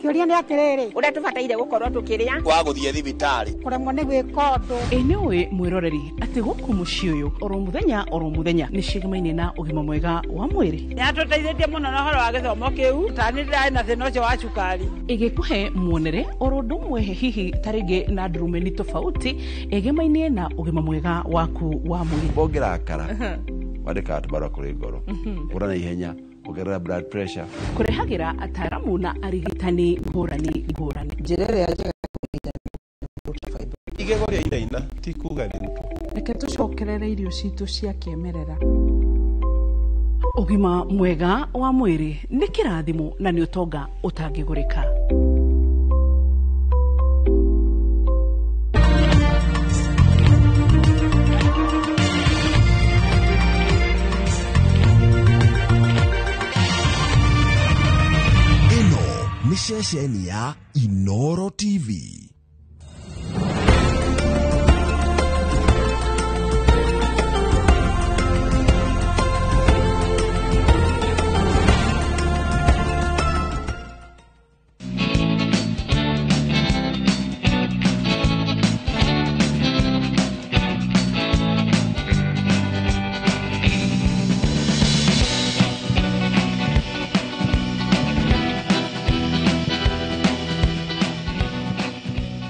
Kĩũria nĩ atĩrĩrĩ, ũrĩa tũbataire gũkorwo tũkĩrĩa wa gũthiĩ thibitarĩ kũremwo nĩ gwĩka ũndũ. Ĩ nĩũĩ mwĩroreri atĩ gũkũ mũciĩ ũyũ oro mũthenya oro mũthenya nĩ cigamaine na ũgima mwega wa mwĩrĩ. Nĩatũteithĩtie mũno na ũhoro wa gĩthomo kĩu, ta nĩ ndĩrarĩ na thĩna ũcio wa cukari. Ĩgĩkũhe muonere oro ũndũ ũmwe hihi ta rĩngĩ na ndurumeni tofauti ĩgemaine na ũgima mwega waku wa mwĩrĩ. Ũngĩrakara wandĩkaga tũbarũa kũrĩ ngoro, ũra na ihenya ongerera blood pressure. Kũrehagĩra ataaramu na arigitani ngũrani ngũrani. Njĩra ĩrĩa njega igego rĩa inaina ti kuga rĩrutwo. Reke tũcokerere irio citũ cia kĩmerera. Ũgima mwega wa mwĩrĩ nĩ kĩrathimo na nĩ ũtonga ũtangĩgũrĩka. Nĩ ceceni ya Inoro TV.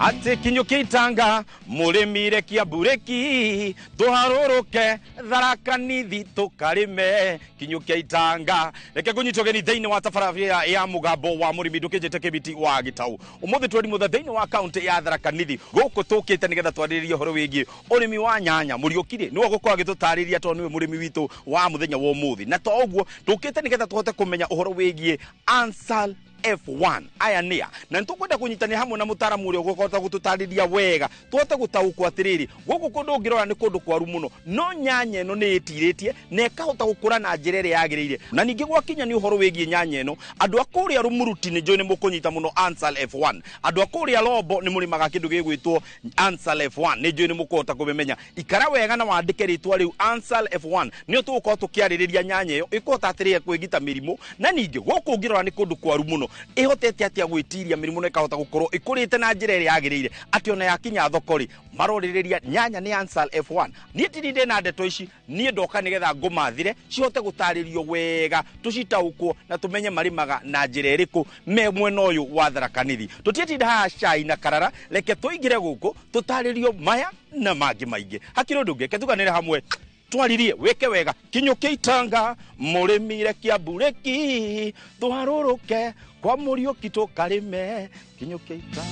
Ati kinyuki itanga murimire kia bureki tuharuruke Tharaka Nithi tukarime kinyuki itanga. Reke ngunyitwo geni thiini wa tabarĩra ya mugambo wa murimi ndukijite kibiti wa gitau. Umuthi twari mutha thiini wa kaunti ya Tharaka Nithi guku tukite nigetha twarĩrĩrie ũhoro wĩgiĩ ũrĩmi wa nyanya. Mũriũki-rĩ nĩwe ũgũkorwo agĩtũtarĩria tondũ nĩwe mũrĩmi witũ wa mũthenya wa ũmũthĩ, na to ũguo tũkĩte nigetha tũhote kũmenya ũhoro wĩgiĩ Ansal F1 aya nĩa, na nĩtũkwenda kũnyitania hamwe na mũtaaramu ũrĩa ũgũkota gũtũtarĩria wega tũhote gũtaũkwo atĩrĩrĩ gũkũ kũndũ ũngĩrora nĩ kũndũ kwaru mũno, no nyanya ĩno nĩ ĩtirĩtie na ĩkahota gũkũra na njĩra ĩrĩa yagĩrĩire. Na ningĩ gwakinya nĩ ũhoro wĩgiĩ nyanya ĩno, andũ a kũrĩa Rumuruti nĩ njũĩ nĩ mũkũnyita mũno Ansal F1, andũ a kũrĩa Rombo nĩ mũrĩmaga kĩndũ gĩgwĩtwo Ansal F1, nĩ njũĩ nĩ mũkũhota kũmĩmenya. Ikara wega na wandĩke rĩtwa rĩu Ansal F1, nĩyo tũgũkorwo tũkĩarĩrĩria nyanya ĩyo ĩkũhota atĩrĩrĩ kwĩgita mĩrimũ. Na ningĩ gũkũ ũngĩrora nĩ kũndũ kwaru mũno, ĩhotete atĩa gwĩtiria mĩrimũ na ĩkahota gũkorwo ĩkũrĩte na njĩra ĩrĩa yagĩrĩire atĩ ona yakinya thoko rĩ marorĩrĩria nyanya nĩ Ansal F1. Niĩ tirinde na ndeto ici, niĩ ndoka nĩgetha ngũmathire cihote gũtarĩrio wega tũcitaũkwo na tũmenye marĩmaga na njĩra ĩrĩkũ me mwena ũyũ wa Tharaka Nithi. Tũtiĩtinda haha cai na karara, reke tũingĩre gũkũ tũtarĩrio maya na mangĩ maingĩ. Hakiri ũndũ ũngĩ, reke tuganĩre hamwe twaririe wike wega kinyuki itanga murimire kia bureki twaruruke kwa Muriuki tukarime kinyuki itanga.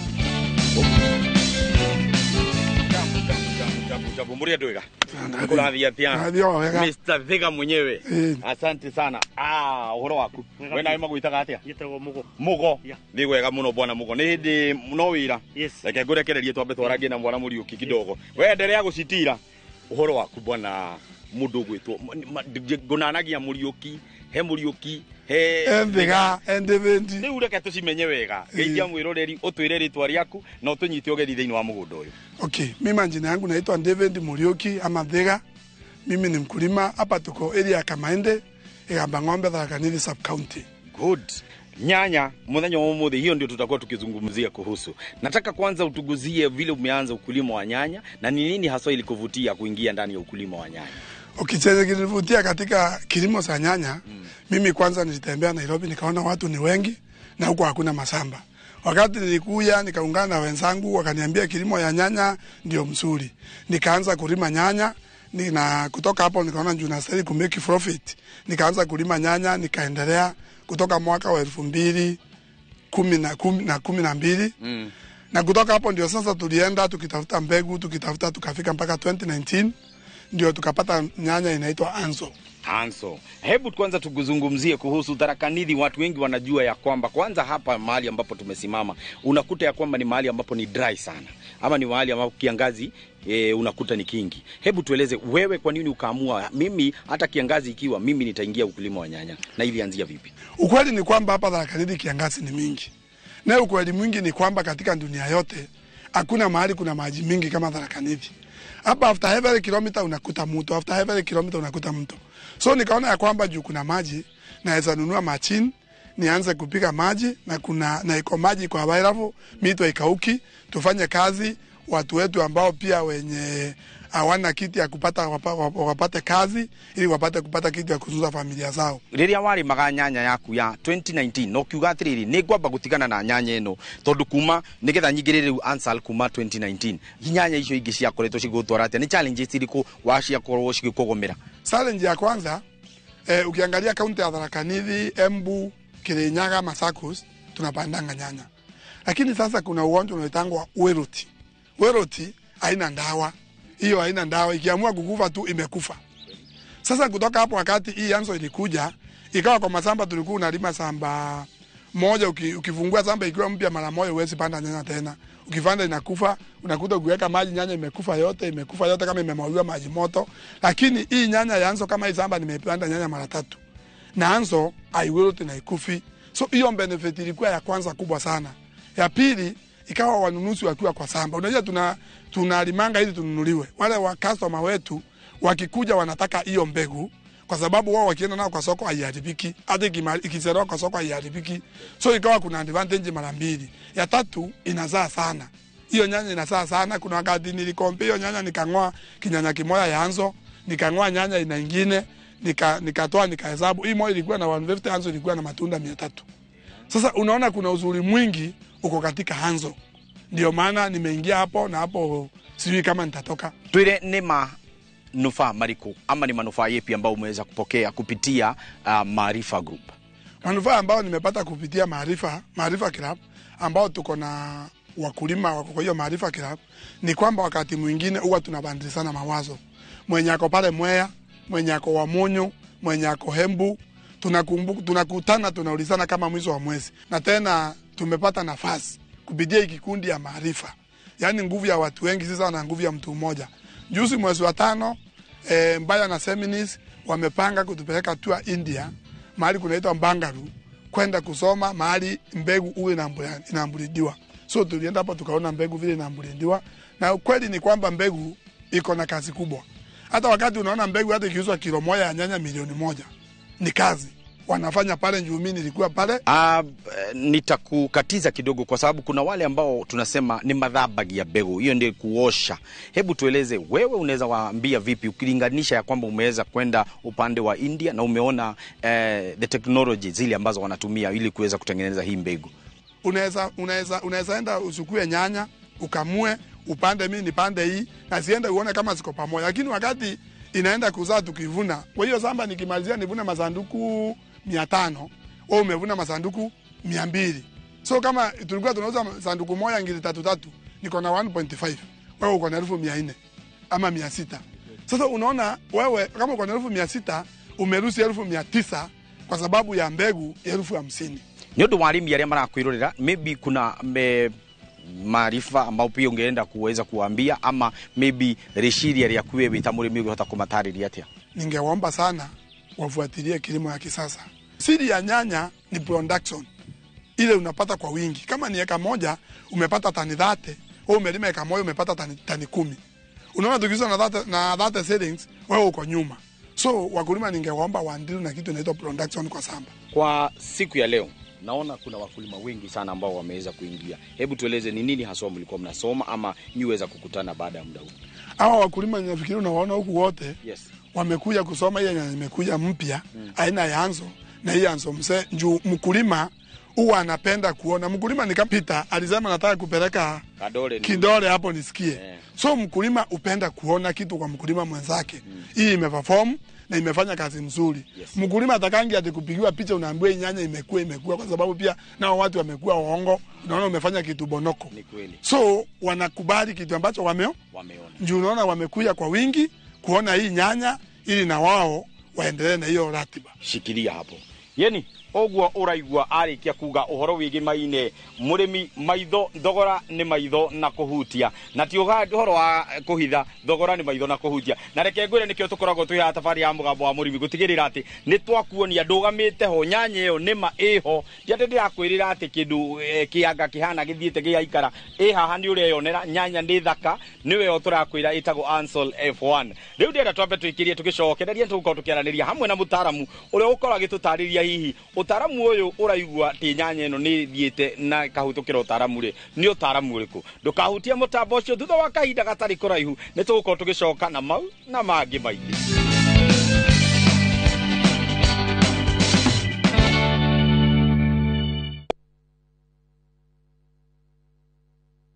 Jambo muri andũ ega kũrathiĩ atĩa? Mr. Thiga mwenyewe, asante sana. Ũhoro waku we nawe magwĩtaga atĩa? Njĩtagwo Mugo. Mugo, nĩ wega mũno bwana Mugo, nĩ hĩndĩ no wĩra. Reke ngũrekererie twambe twarangie na mwana Muriuki kidogo. We endelea gũcitira. Ũhoro waku bwana mũndũ ũgwĩtwo ngũnanagia Muriuki He Muriuki, he Thiga, he Ndĩbĩndi. Rĩu reke tũcimenye wega. Geithia mwĩroreri, ũtwĩre rĩtwa rĩaku na ũtũnyite ũgeni thĩinĩ wa mũgũnda ũyũ. Okay, mimi majina yangu naitwa David Muriuki ama Thiga. Mimi ni mkulima hapa, tuko area ya Kamaende, Igamba Ng'ombe, Tharaka Nithi sub county. Good. Nyanya muthenya wa umuthi, hiyo ndio tutakuwa tukizungumzia kuhusu. Nataka kwanza utuguzie vile umeanza ukulima wa nyanya na ni nini haswa ilikuvutia kuingia ndani ya ukulima wa nyanya. Okay, chenye kilivutia katika kilimo cha nyanya, mimi kwanza nilitembea Nairobi nikaona watu ni wengi na huko hakuna mashamba. Wakati nilikuja nikaungana na wenzangu wakaniambia kilimo ya nyanya ndio mzuri. Nikaanza kulima nyanya na kutoka hapo nikaona juu nastahili ku make profit. Nikaanza kulima nyanya nikaendelea kutoka mwaka wa 2012. Na kutoka hapo ndio sasa tulienda tukitafuta mbegu, tukitafuta tukafika mpaka 2019 ndio tukapata nyanya inaitwa Anzo. Anzo. Hebu kwanza tuguzungumzie kuhusu Tharaka Nithi. Watu wengi wanajua ya kwamba kwanza hapa mahali ambapo tumesimama unakuta ya kwamba ni mahali ambapo ni dry sana, ama ni mahali ambapo kiangazi unakuta ni kingi. Hebu tueleze wewe kwa nini ukaamua mimi hata kiangazi ikiwa mimi nitaingia ukulima wa nyanya, na ilianzia vipi? Ukweli ni kwamba hapa Tharaka Nithi kiangazi ni mingi. Na ukweli mwingi ni kwamba katika dunia yote hakuna mahali kuna maji mingi kama Tharaka Nithi. Hapa after every kilometer unakuta mto, after every kilometer unakuta mto. So nikaona ya kwamba juu kuna maji naweza nunua machine nianze kupiga maji, na kuna na iko maji kwa available, mito ikauki, tufanye kazi watu wetu ambao pia wenye hawana kiti ya kupata wapate kazi ili wapate kupata kitu ya kuzuza familia zao. Riria warimaga nyanya yaku ya 2019 no kiuga atiriri ni ngwamba gutigana na nyanya ino tondu kuma nigetha nyingire riu Ansal kuma 2019 nyanya icio ingi ciakoretwo cigutwara atia, ni challenges iriku waciakorwo cigikugumira? Challenge ya kwanza, ukiangalia kaunti ya Tharaka Nithi, Embu, Kirinyaga, Machakos tunapandanga nyanya. Lakini sasa kuna ugonjwa unaoitangwa weroti. Weroti haina ndawa. Hiyo haina ndawa, ikiamua kukufa tu imekufa. Sasa kutoka hapo wakati hii Anzo ilikuja, ikawa kwa masamba tulikuwa unalima samba moja, ukifungua samba ikiwa mpya mara moja huwezi panda nyanya tena. Ukipanda inakufa, unakuta ukiweka maji nyanya imekufa yote kama imemwagiwa maji moto. Lakini hii nyanya ya Anzo kama hii samba nimepanda nyanya mara tatu. Na Anzo haiweroti na ikufi. So hiyo benefit ilikuwa ya kwanza kubwa sana. Ya pili ikawa wanunuzi wakiwa kwa samba. Unajua tunalimanga ili tununuliwe. Wale wa customer wetu wakikuja wanataka hiyo mbegu kwa sababu wao wakienda nao kwa soko haiharibiki. Hata ikichelewa kwa soko haiharibiki. So ikawa kuna advantage mara mbili. Ya tatu inazaa sana. Hiyo nyanya inazaa sana. Kuna wakati nilikompe hiyo nyanya nikangoa kinyanya kimoja ya Anzo, nikangoa nyanya ina nyingine, nikatoa nikahesabu. Hii moja ilikuwa na 150, Anzo ilikuwa na matunda 300. Sasa unaona kuna uzuri mwingi uko katika Anzo. Ndio maana nimeingia hapo na hapo sijui kama nitatoka. Twire ni manufaa mariku ama ni manufaa yepi ambao umeweza kupokea kupitia Maarifa Group? Manufaa ambao nimepata kupitia Maarifa Club ambao tuko na wakulima wako kwa hiyo Maarifa Club ni kwamba wakati mwingine huwa tunabadilishana mawazo. Mwenye ako pale Mwea, mwenye ako Wamonyo, mwenye ako Hembu, tunakutana tunaulizana kama mwisho wa mwezi. Na tena tumepata nafasi kupitia kikundi ya Maarifa. Yaani nguvu ya watu wengi sasa na nguvu ya mtu mmoja. Juzi mwezi wa 5 Mbaya na Seminis wamepanga kutupeleka tour India, mahali kunaitwa Bangalore, kwenda kusoma mahali mbegu uwe inaambulidiwa. So tulienda hapo tukaona mbegu vile inaambulidiwa, na ukweli ni kwamba mbegu iko na kazi kubwa. Hata wakati unaona mbegu hata ikiuzwa kilo moja ya nyanya 1,000,000 ni kazi wanafanya pale. Njumi nilikuwa pale. Nitakukatiza kidogo kwa sababu kuna wale ambao tunasema ni madhabagi ya mbegu, hiyo ndio kuosha. Hebu tueleze wewe unaweza waambia vipi ukilinganisha ya kwamba umeweza kwenda upande wa India na umeona the technology zile ambazo wanatumia ili kuweza kutengeneza hii mbegu. Unaweza enda usukue nyanya, ukamue, upande mimi nipande hii na siende uone kama ziko pamoja. Lakini wakati inaenda kuzaa tukivuna, kwa hiyo samba nikimalizia nivuna masanduku 500, wewe umevuna masanduku 200. So kama tulikuwa tunauza sanduku moja ngiri 3 niko na 1.5, wewe uko na 1400 ama 600. Sasa unaona wewe kama uko na 1600 umeruhusu 1900 kwa sababu ya mbegu 50,000. Ni undu wa arimi aria marakwirorera, maybe kuna maarifa ambao pia ungeenda kuweza kuambia ama maybe reciria rĩaku wewe ta mũrĩmi ũngĩhota kũmatarĩria atĩa? Ningewaomba sana wafuatilie kilimo ya kisasa. Siri ya nyanya ni production ile unapata kwa wingi. Kama ni eka 1 umepata tani 30, wewe umelima eka 1 umepata tani 10. Unaona tukiuza na 30 shillings, wewe uko nyuma. So wakulima ningewaomba waandili na kitu inaitwa production kwa shamba. Kwa siku ya leo naona kuna wakulima wengi sana ambao wameweza kuingia. Hebu tueleze ni nini haswa mlikuwa mnasoma ama niweza kukutana baada ya muda huu? Hawa wakulima ninafikiri unawaona huku wote. Yes. Wamekuja kusoma ile nyanya imekuja mpya, aina ya Anzo na hii Anzo mse juu mkulima huwa anapenda kuona. Mkulima ni kama Peter alisema nataka kupeleka kidole hapo nisikie. Yeah. So mkulima upenda kuona kitu kwa mkulima mwenzake. Hii imeperform na imefanya kazi nzuri. Yes. Mkulima atakangi ati kupigiwa picha unaambiwa nyanya imekua kwa sababu pia nao watu wamekuwa waongo, unaona umefanya kitu bonoko. Ni kweli. So wanakubali kitu ambacho wameona. Ndio unaona wamekuja kwa wingi kuona hii nyanya ili na wao waendelee na hiyo ratiba. Shikilia hapo. Yeni ogwo uraigua arikia kuga uhoro wigimaine murimi maitho thogora ni maitho na kuhutia na ti uhoro wa kuhitha thogora ni maitho na kuhutia na reke ngwire nikio tukoragwo twi haha tabari ya mugambo wa murimi gutigirira ati ni twakuonia ndugamite ho nyanya iyo nima iho ti ati ndirakwirira ati kindu kianga kihana githiite giaikara i haha ni ureyonera nyanya ni thaka niwe turakwira itagwo Ansel F1 riu ndira twambe twikirie tugicokereria tugukorwo tukiaraniria hamwe na mutaramu uria ukoragwo agitutariria hihi utaramu uyu uraigua ti nyanya ino ni thiite na kahutukira utaramu ri ni utaramu uriku ndukahutie mutambo ucio thutha wa kahinda gatari kuraihu ni tugukorwo tugicoka na mau na mangi maingi.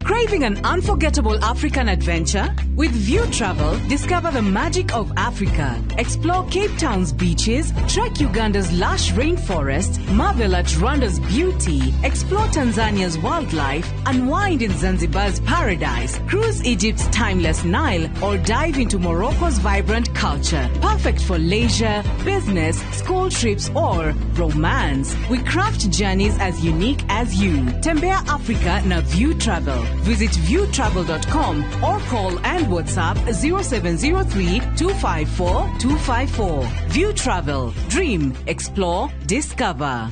Craving an unforgettable African adventure? With View Travel, discover the magic of Africa. Explore Cape Town's beaches, trek Uganda's lush rainforest, marvel at Rwanda's beauty, explore Tanzania's wildlife, unwind in Zanzibar's paradise, cruise Egypt's timeless Nile, or dive into Morocco's vibrant culture. Perfect for leisure, business, school trips, or romance. We craft journeys as unique as you. Tembea Africa na View Travel. Visit viewtravel.com or call and WhatsApp 0703 254 254. View Travel. Dream, explore, discover.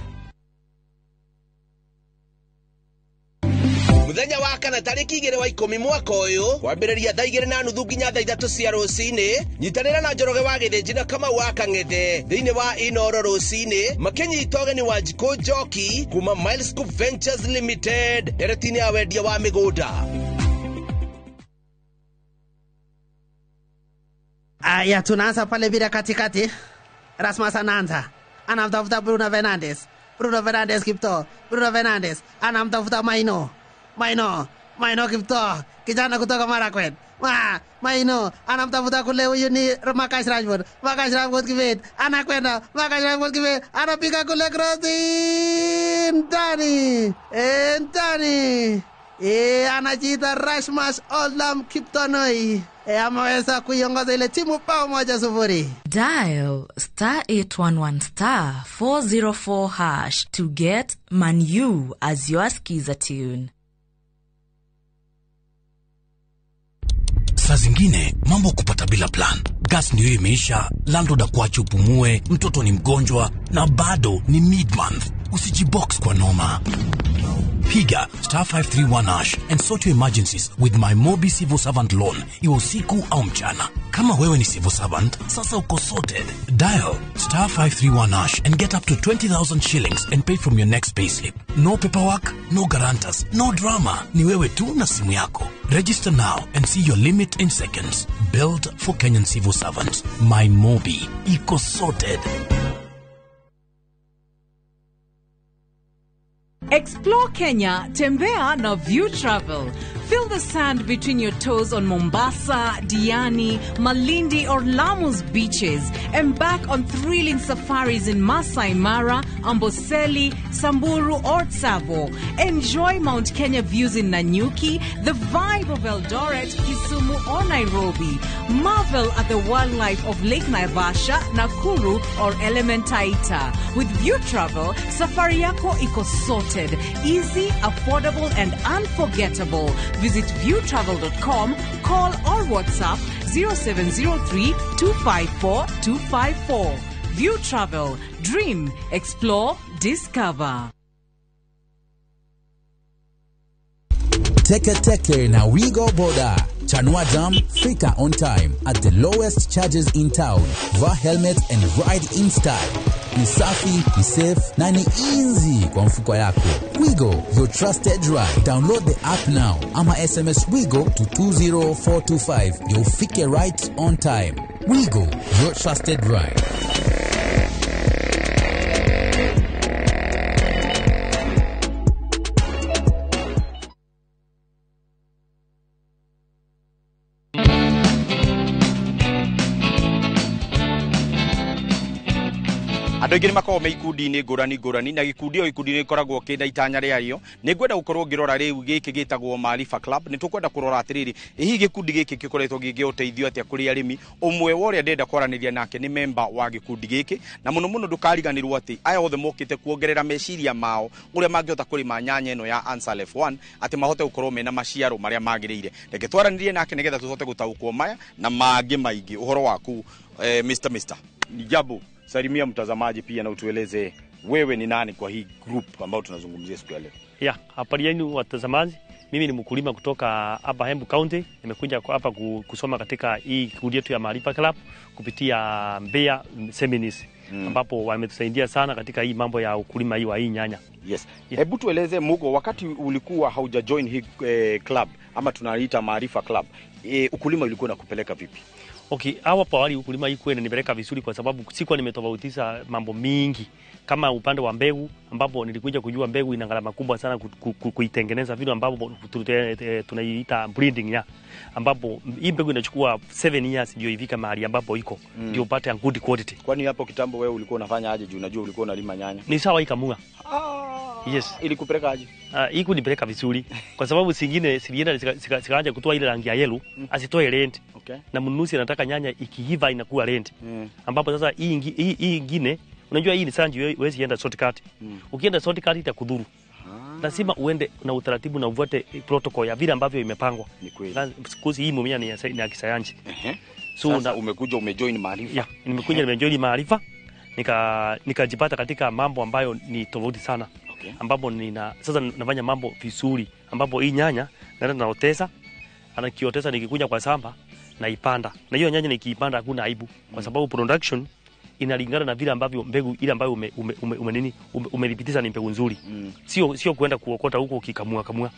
Muthenya wa kana tariki 2 wa 10 mwaka uyu kwambiriria thaa 2:30 nginya thaa 3 cia rucini nyitanira na Njoroge wa Githinji na Kamau wa Kang'ethe thiini wa Inoro rucini makinyita ũgeni wa Njikũ Njoki kuma Miles Scoop Ventures Limited nderetini ya wendia wa migunda. Aya, tunaanza pale bila katikati. Rasmus anaanza, anamtafuta Bruno Fernandes. Bruno Fernandes Kipto. Bruno Fernandes anamtafuta Maino. Maino Kipto, kijana kutoka Marakwet. Maino anamtafuta kule, huyu ni Marcus Rashford. Marcus Rashford Kibet anakwenda, Marcus Rashford Kibet anapiga kule cross ndani. Ndani. Anajiita Rasmus Olam Kiptonoi. Ameweza kuiongoza ile timu bao 1-0. Dial star 811 star 404 hash to get Manu as your skiza tune. Saa zingine mambo kupata bila plan. Gas ndio imeisha, landlord akuache upumue, mtoto ni mgonjwa na bado ni mid-month. Usijibox kwa noma. Piga star 531 hash and sort your emergencies with my Mobi Civil Servant Loan. Iwe usiku au mchana. Kama wewe ni civil servant, sasa uko sorted. Dial star 531 hash and get up to 20,000 shillings and pay from your next payslip. No paperwork, no guarantors, no drama. Ni wewe tu na simu yako. Register now and see your limit in seconds. Built for Kenyan civil servants. My Mobi. Iko sorted. Explore Kenya, Tembea na View Travel. Feel the sand between your toes on Mombasa, Diani, Malindi or Lamu's beaches. Embark on thrilling safaris in Masai Mara, Amboseli, Samburu or Tsavo. Enjoy Mount Kenya views in Nanyuki, the vibe of Eldoret, Kisumu or Nairobi. Marvel at the wildlife of Lake Naivasha, Nakuru or Elementaita. With View Travel, safari yako iko sorted. Easy, affordable and unforgettable. Visit viewtravel.com, call or WhatsApp 0703 254 254. View Travel, dream, explore, discover. Teke Teke na Wigo Boda. Chanua Jam, fika on time at the lowest charges in town. Vaa helmet and ride in style. Ni safi, ni safe na ni easy kwa mfuko yako. Wigo, your trusted ride. Download the app now ama SMS Wigo to 20425. You'll fike right on time. Wigo, your trusted ride. Andũ aingĩ nĩ makoragwo me ikundi-inĩ ngũrani ngũrani, na gĩkundi o gĩkundi nĩ gĩkoragwo kĩna itanya rĩarĩo. Nĩ ngwenda gũkorwo ngĩrora rĩu gĩkĩ gĩtagwo Maarifa Club. Nĩ tũkwenda kũrora atĩrĩrĩ, ĩ hihi gĩkundi gĩkĩ gĩkoretwo gĩkĩ ũteithio atĩa kũrĩ arĩmi. Ũmwe wa ũrĩa ndĩrenda kwaranĩria nake nĩ member wa gĩkundi gĩkĩ, na mũno mũno ndũkariganĩrwo atĩ aya othe mokĩte kuongerera meciria mao ũrĩa mangĩhota kũrĩma nyanya ĩno ya Ansal F1 atĩ mahote gũkorwo mena maciaro marĩa magĩrĩire. Reke twaranĩrie nake nĩgetha tũhote gũtaũkwo maya na mangĩ maingĩ. Ũhoro waku Mr. Jambo, salimia mtazamaji pia na utueleze wewe ni nani kwa hii group ambayo tunazungumzia siku ya leo. Ya, habari yenu watazamaji. Mimi ni mkulima kutoka hapa Embu County. Nimekuja hapa kusoma katika hii kikundi yetu ya Maarifa Club kupitia Mbeya Seminars, ambapo wametusaidia sana katika hii mambo ya ukulima hii wa hii nyanya. Yes. Hebu tueleze Mugo, wakati ulikuwa hauja join hii club ama tunaita Maarifa Club, ukulima ulikuwa unakupeleka vipi? Okay, hapo awali ukulima hii kweli nipeleka vizuri kwa sababu sikuwa nimetofautisha mambo mingi kama upande wa mbegu, ambapo nilikuja kujua mbegu ina gharama kubwa sana kuitengeneza vile ambapo tunaiita breeding ya, ambapo hii mbegu inachukua 7 years ndio ifika mahali ambapo iko ndio upate a good quality. Kwani hapo kitambo wewe ulikuwa unafanya aje juu unajua ulikuwa unalima nyanya? Ni sawa ikamua. Yes. Ilikupeleka aje? Hii kunipeleka vizuri kwa sababu zingine zilienda zikaanza kutoa ile rangi ya yellow, asitoe red. Okay. Na mnunuzi anataka nyanya ikiiva inakuwa red. Ambapo sasa hii ingine unajua hii ni sanji, huwezi enda shortcut. Ukienda shortcut itakudhuru. Lazima uende na utaratibu na ufuate protocol ya vile ambavyo imepangwa. Ni kweli. Siku hii mumia ni ya kisayansi. So sasa umekuja umejoin Maarifa. Yeah, nimekuja nimejoin Maarifa. Nikajipata katika mambo ambayo ni tofauti sana. Okay. Ambapo nina sasa nafanya mambo vizuri, ambapo hii nyanya naenda naoteza, anakioteza nikikuja kwa shamba naipanda. Na hiyo nyanya nikiipanda hakuna aibu kwa sababu production inalingana na vile ambavyo mbegu ile ambayo umelipitisha ni mbegu nzuri. Sio kuenda kuokota huko ukikamua kamua.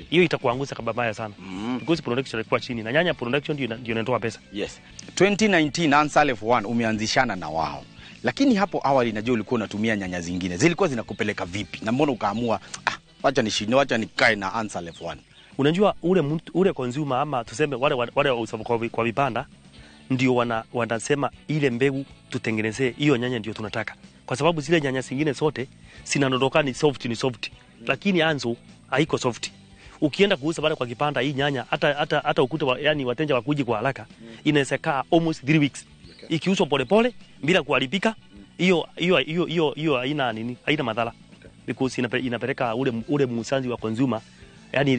Hiyo itakuangusha kabaya sana. Because production ilikuwa chini na nyanya production ndio inatoa pesa. Yes. 2019 Ansal F1 umeanzishana na wao. Lakini hapo awali najua ulikuwa unatumia nyanya zingine. Zilikuwa zinakupeleka vipi? Na mbona ukaamua wacha nishinde, wacha nikae na Ansal F1? Unajua ule consumer ama tuseme wale wauza kwa vibanda ndio wanasema ile mbegu tutengenezee hiyo nyanya ndio tunataka. Kwa sababu zile nyanya zingine zote zinadondoka ni soft, lakini Anzo haiko soft. Ukienda kuuza pale kwa kibanda hii nyanya hata ukute yani wateja wakuji kwa haraka, inaweza kaa almost 3 weeks. Okay. Ikiuzwa polepole bila kuharibika, hiyo haina nini, haina madhara. Okay. Because inapeleka ule muuzaji wa consumer, yani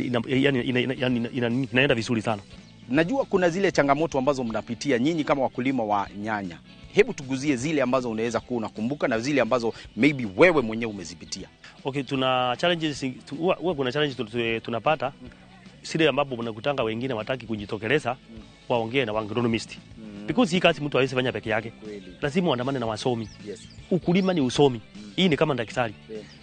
inaenda vizuri sana. Najua kuna zile changamoto ambazo mnapitia nyinyi kama wakulima wa nyanya. Hebu tuguzie zile ambazo unaweza kuwa unakumbuka na zile ambazo maybe wewe mwenyewe umezipitia. Okay, tuna challenges, huwa kuna challenges tunapata sile ambapo mnakutanga wengine wataki kujitokeleza waongee na agronomist. Because hii kazi mtu hawezi fanya peke yake. Lazima uandamane na wasomi. Yes. Ukulima ni usomi. Hii ni kama daktari.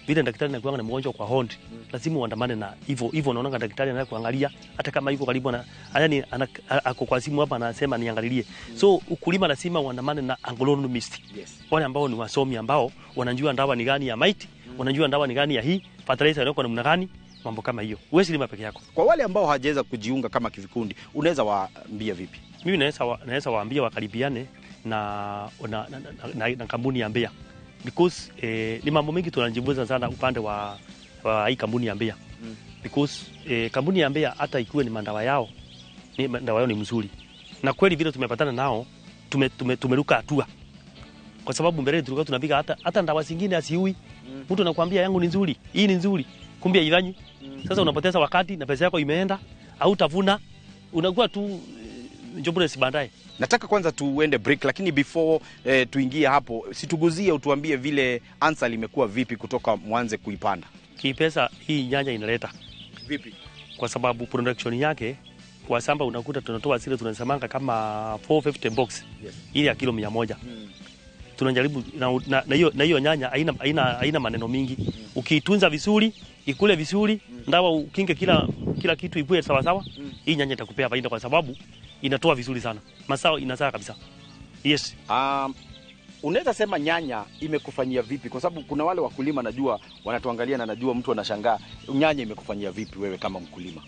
Vile daktari anakuanga na mgonjwa kwa hondi, lazima uandamane na hivyo hivyo. Unaona daktari anaanza kuangalia hata kama yuko karibu na yani ako kwa simu hapa anasema niangalilie. So ukulima lazima uandamane na agronomist. Yes. Wale ambao ni wasomi ambao wanajua ndawa ni gani ya mite, wanajua ndawa ni gani ya hii, fertilizer inakuwa namna gani, mambo kama hiyo. Huwezi lima peke yako. Kwa wale ambao hawajaweza kujiunga kama kivikundi, unaweza waambia vipi? Mimi naweza waambia wakaribiane na kampuni ya Mbeya. Because ni mambo mengi tunajifunza sana upande wa hii kampuni ya Mbeya. Because kampuni ya Mbeya hata ikiwe ni mandawa yao, ni mandawa yao ni mzuri. Na kweli vile tumepatana nao, tumeruka hatua. Kwa sababu mbele tulikuwa tunapiga hata ndawa zingine asiui. Mtu anakuambia yangu ni nzuri, hii ni nzuri, kumbe haifanyi. Sasa unapoteza wakati na pesa yako imeenda, hautavuna, unakuwa tu jobless baadaye. Nataka kwanza tuende break, lakini before tuingie hapo, situguzie utuambie vile Ansal imekuwa vipi kutoka mwanze kuipanda. Kipesa hii nyanya inaleta vipi? Kwa sababu production yake kwa shamba unakuta tunatoa zile tunasemanga kama 450 box. Yes. Ile ya kilo 100. Tunajaribu na hiyo nyanya haina maneno mingi. Ukiitunza vizuri, ikule vizuri, ndawa ukinge kila kitu ikue sawa sawa. Hii nyanya itakupea faida kwa sababu inatoa vizuri sana. Masao inazaa kabisa. Yes. Unaweza sema nyanya imekufanyia vipi? Kwa sababu kuna wale wakulima najua wanatuangalia na najua mtu anashangaa nyanya imekufanyia vipi wewe kama mkulima?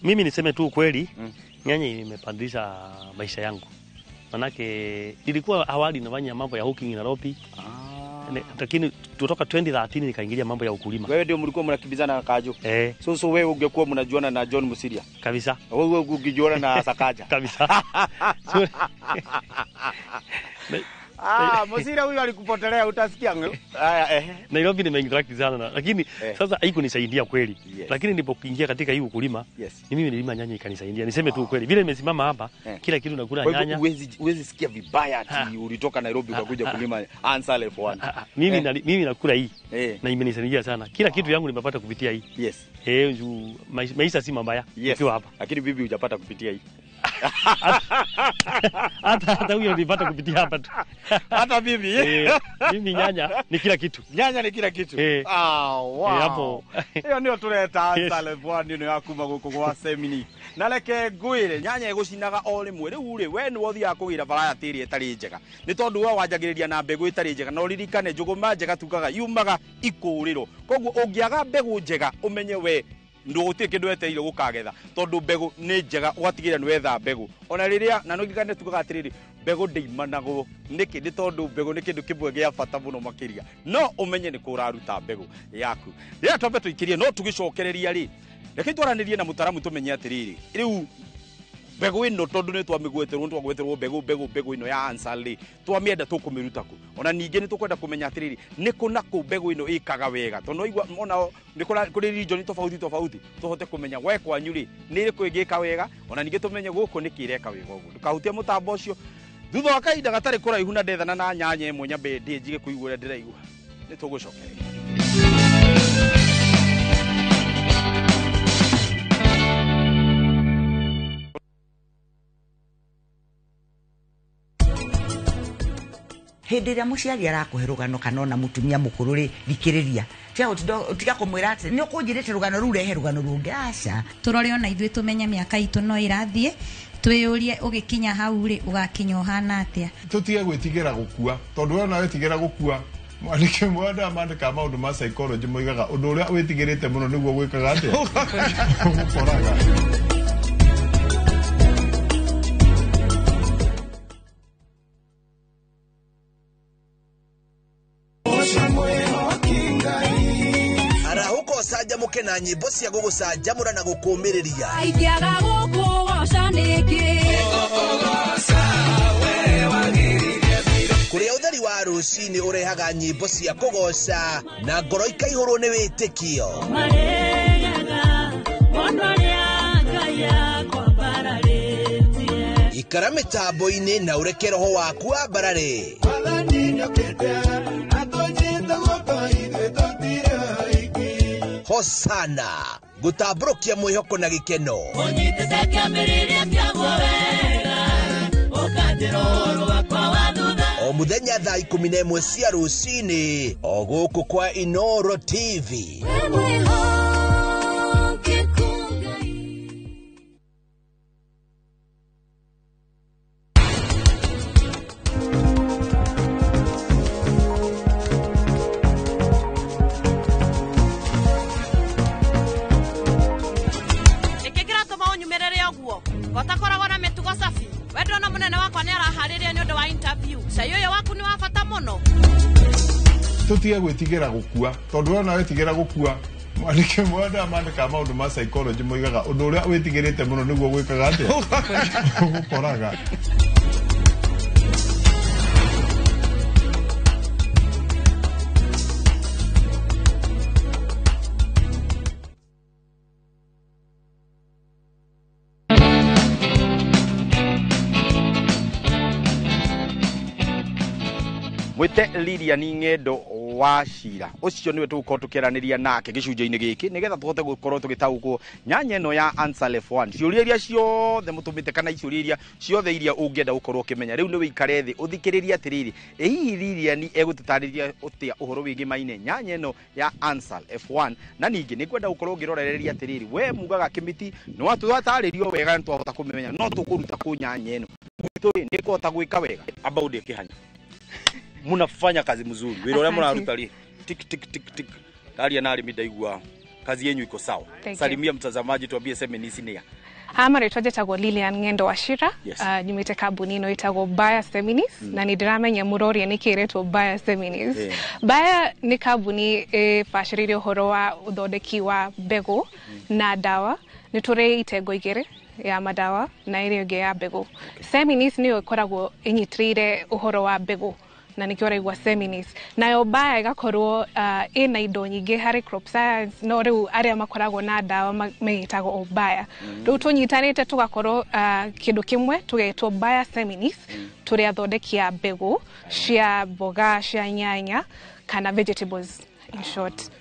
Mimi niseme tu kweli, nyanya imepandisha maisha yangu. Manake nilikuwa awali nafanya mambo ya hawking Nairobi. Lakini kutoka 2013 nikaingilia mambo ya ukulima. Wewe ndio mlikuwa mnakimbizana na Kajo. So wewe ungekuwa mnajuana na John Musiria. Kabisa. Wewe ungejuana na Sakaja. Kabisa. Musiria huyu alikupotelea utasikia. Haya Nairobi nimeinteract sana na lakini sasa haikunisaidia kweli. Yes. Lakini nilipoingia katika hii ukulima, yes, ni mimi nilima nyanya ikanisaidia. Niseme tu kweli. Vile nimesimama hapa, kila kitu nakula nyanya. Huwezi sikia vibaya ati ulitoka Nairobi ukakuja kulima Ansal F1. Mimi nakula hii. Na imenisaidia sana. Kila kitu yangu nimepata kupitia hii. Yes. Maisha si mabaya ukiwa hapa. Lakini bibi hujapata kupitia hii. Hata huyo nilipata kupitia hapa tu. Hata bibi. Mimi nyanya ni kila kitu. Nyanya ni kila kitu. Wow. Hapo. Hiyo ndio tuleta Ansal F1 ino ya kuma guku gwa Semini. Na reke ngwire nyanya igucinaga o rimwe riu ri we ni wothiaga kugira variety ĩrĩa ĩtarĩ njega. Nĩ tondu we wanjagĩrĩria na mbegũ ĩtarĩ njega na ũririkane njũgũma njega tugaga yumaga ikũrĩro. Koguo ũngĩaga mbegũ njega ũmenye we ndũgũtirĩ kĩndũ wetereire gũkagetha tondũ mbegũ nĩ njega ũgatigĩrĩra nĩ wetha mbegũ ona rĩrĩa na nĩũririkane tugaga atĩrĩrĩ mbegũ ndĩimanagwo nĩkĩ nĩ tondũ mbegũ nĩ kĩndũ kĩmwe gĩa bata mũno makĩria no ũmenye nĩ kũ ũraruta mbegũ yaku rĩrĩa twambe tũikĩrie no tũgĩcokereria rĩ reke twaranĩrie na mũtaramu tũmenye atĩrĩrĩ rĩu mbegũ ĩno tondũ nĩ twamĩgweterwo nĩ twagweterwo mbegũ ĩno ya Ansal rĩ twamĩenda tũkũmĩruta kũ ona ningĩ nĩ tũkwenda kũmenya atĩrĩrĩ nĩ kũ na kũ mbegũ ĩno ĩkaga wega tondũ igua ona nĩ kũrĩ region tofauti tofauti tũhote kũmenya we kwanyu rĩ nĩ ĩrĩkũ ĩngĩka wega ona ningĩ tũmenye gũkũ nĩkĩ ĩreka wega ũguo ndũkahutie mũtambo ũcio thutha wa kahinda gatarĩ kũraihu na ndethana na nyanya ĩmwe nyambe ndĩe njige kũigua ũrĩa ndĩraigua nĩ tũgũcokereria. Hĩndĩ ĩrĩa mũciari arakũhe rũgano kana ona mũtumia mũkũrũ rĩ thikĩrĩria tiga kũmwĩra atĩ nĩ ũkũnjĩrĩte rũgano rũu rehe rũgano rũngĩ aca tũrore ona ithuĩ tũmenye mĩaka itũ no ĩrathiĩ twĩyũrie ũgĩkinya hau rĩ ũgakinya ũhana atĩa tũtige gwĩtigĩra gũkua tondũ we ona wetigĩra gũkua mwandĩki mwanda mandĩkaga maũndũ ma psychology moigaga ũndũ ũrĩa wĩtigĩrĩte mũno nĩguo gwĩkaga atĩa ũgũkoraga. Ũcanjamũke na nyĩmbo cia gũgũcanjamũra na gũkũũmĩrĩria. Ingĩaga gũkũgoca nĩkĩ? Kũrĩa ũtheri wa rũcinĩ ũrehaga nyĩmbo cia kũgoca na ngoro ikaihũrwo nĩ wĩtĩkio. Ikara mĩtambo-inĩ na ũreke roho waku wambarare. Hosana gũtambũrũkia mwĩhoko na gĩkeno. O mũthenya thaa 11 cia rũcinĩ o gũkũ kwa Inoro TV. Watakoragwo na mĩtugo safi we ndona mũnene wakwa nĩ araharĩria nĩ ũndũ wa interview cai ũyũ waku nĩ wa bata mũno Tũtige gwĩtigĩra gũkua tondũ we ona wetigĩra gũkua mwandĩki mwanda mandĩkaga maũndũ ma psychology moigaga ũndũ ũrĩa wĩtigĩrĩte mũno nĩguo gwĩkaga atĩa ũgũkoraga. Ngwĩte Lilian Ng'endo wa Cira ũcio nĩwe tũgũkorwo tũkĩaranĩria nake gĩcunjĩ-inĩ gĩkĩ nĩgetha tũhote gũkorwo tũgĩtaũkwo nyanya ĩno ya Ansal F1 ciũria iria ciothe mũtũmĩte kana ciũria iria ciothe iria ũngĩenda gũkorwo ũkĩmenya rĩu nĩ wĩikare thĩ ũthikĩrĩrie atĩrĩrĩ ĩ hihi Lilian egũtũtarĩria ũtĩa ũhoro wĩgiĩ maine nyanya ĩno ya Ansal F1 na ningĩ nĩ ngwenda gũkorwo ngĩrorereria atĩrĩrĩ we mugaga kĩmĩti nĩ watũtarĩrio wega nĩ twahota kũmĩmenya no tũkũruta kũ nyanya ĩno gwitũ rĩ nĩ kũhota gwĩka wega amba ũndĩe kĩhanya munafanya kazi mzuri wĩra ũrĩa mũraruta rĩ tik tik tik tik ndaria na arĩmi ndaigua kazi yenyu iko sawa. Salimia mtazamaji tuambie Seminis nĩa. Marĩtwa njĩtagwo Lilian Ng'endo Wachira. Yes. Nyumĩte kambuni ĩno ĩtagwo Bayer Seminis na nĩ ndĩramenya mũroria nĩkĩ ĩretwo Bayer Seminis. Bayer nĩ kambuni ĩbacĩrĩire ũhoro wa ũthondeki wa mbegũ na ndawa. Nĩ tũrĩ itengo igĩrĩ ya madawa na ĩrĩa ĩngĩ ya mbegũ. Seminis nĩyo ĩkoragwo ĩnyitĩrĩire ũhoro wa mbegũ na nĩkĩo ũraigua Seminis. Nayo Bayer ĩgakorwo ĩna indo nyingĩ harĩ crop science no rĩu arĩa makoragwo na ndawa meyĩtagwo o Bayer. Rĩu tũnyitanĩte tũgakorwo kĩndũ kĩmwe tũgetwo Bayer Seminis tũrĩ athondeki a mbegũ cia mboga cia nyanya kana vegetables in short.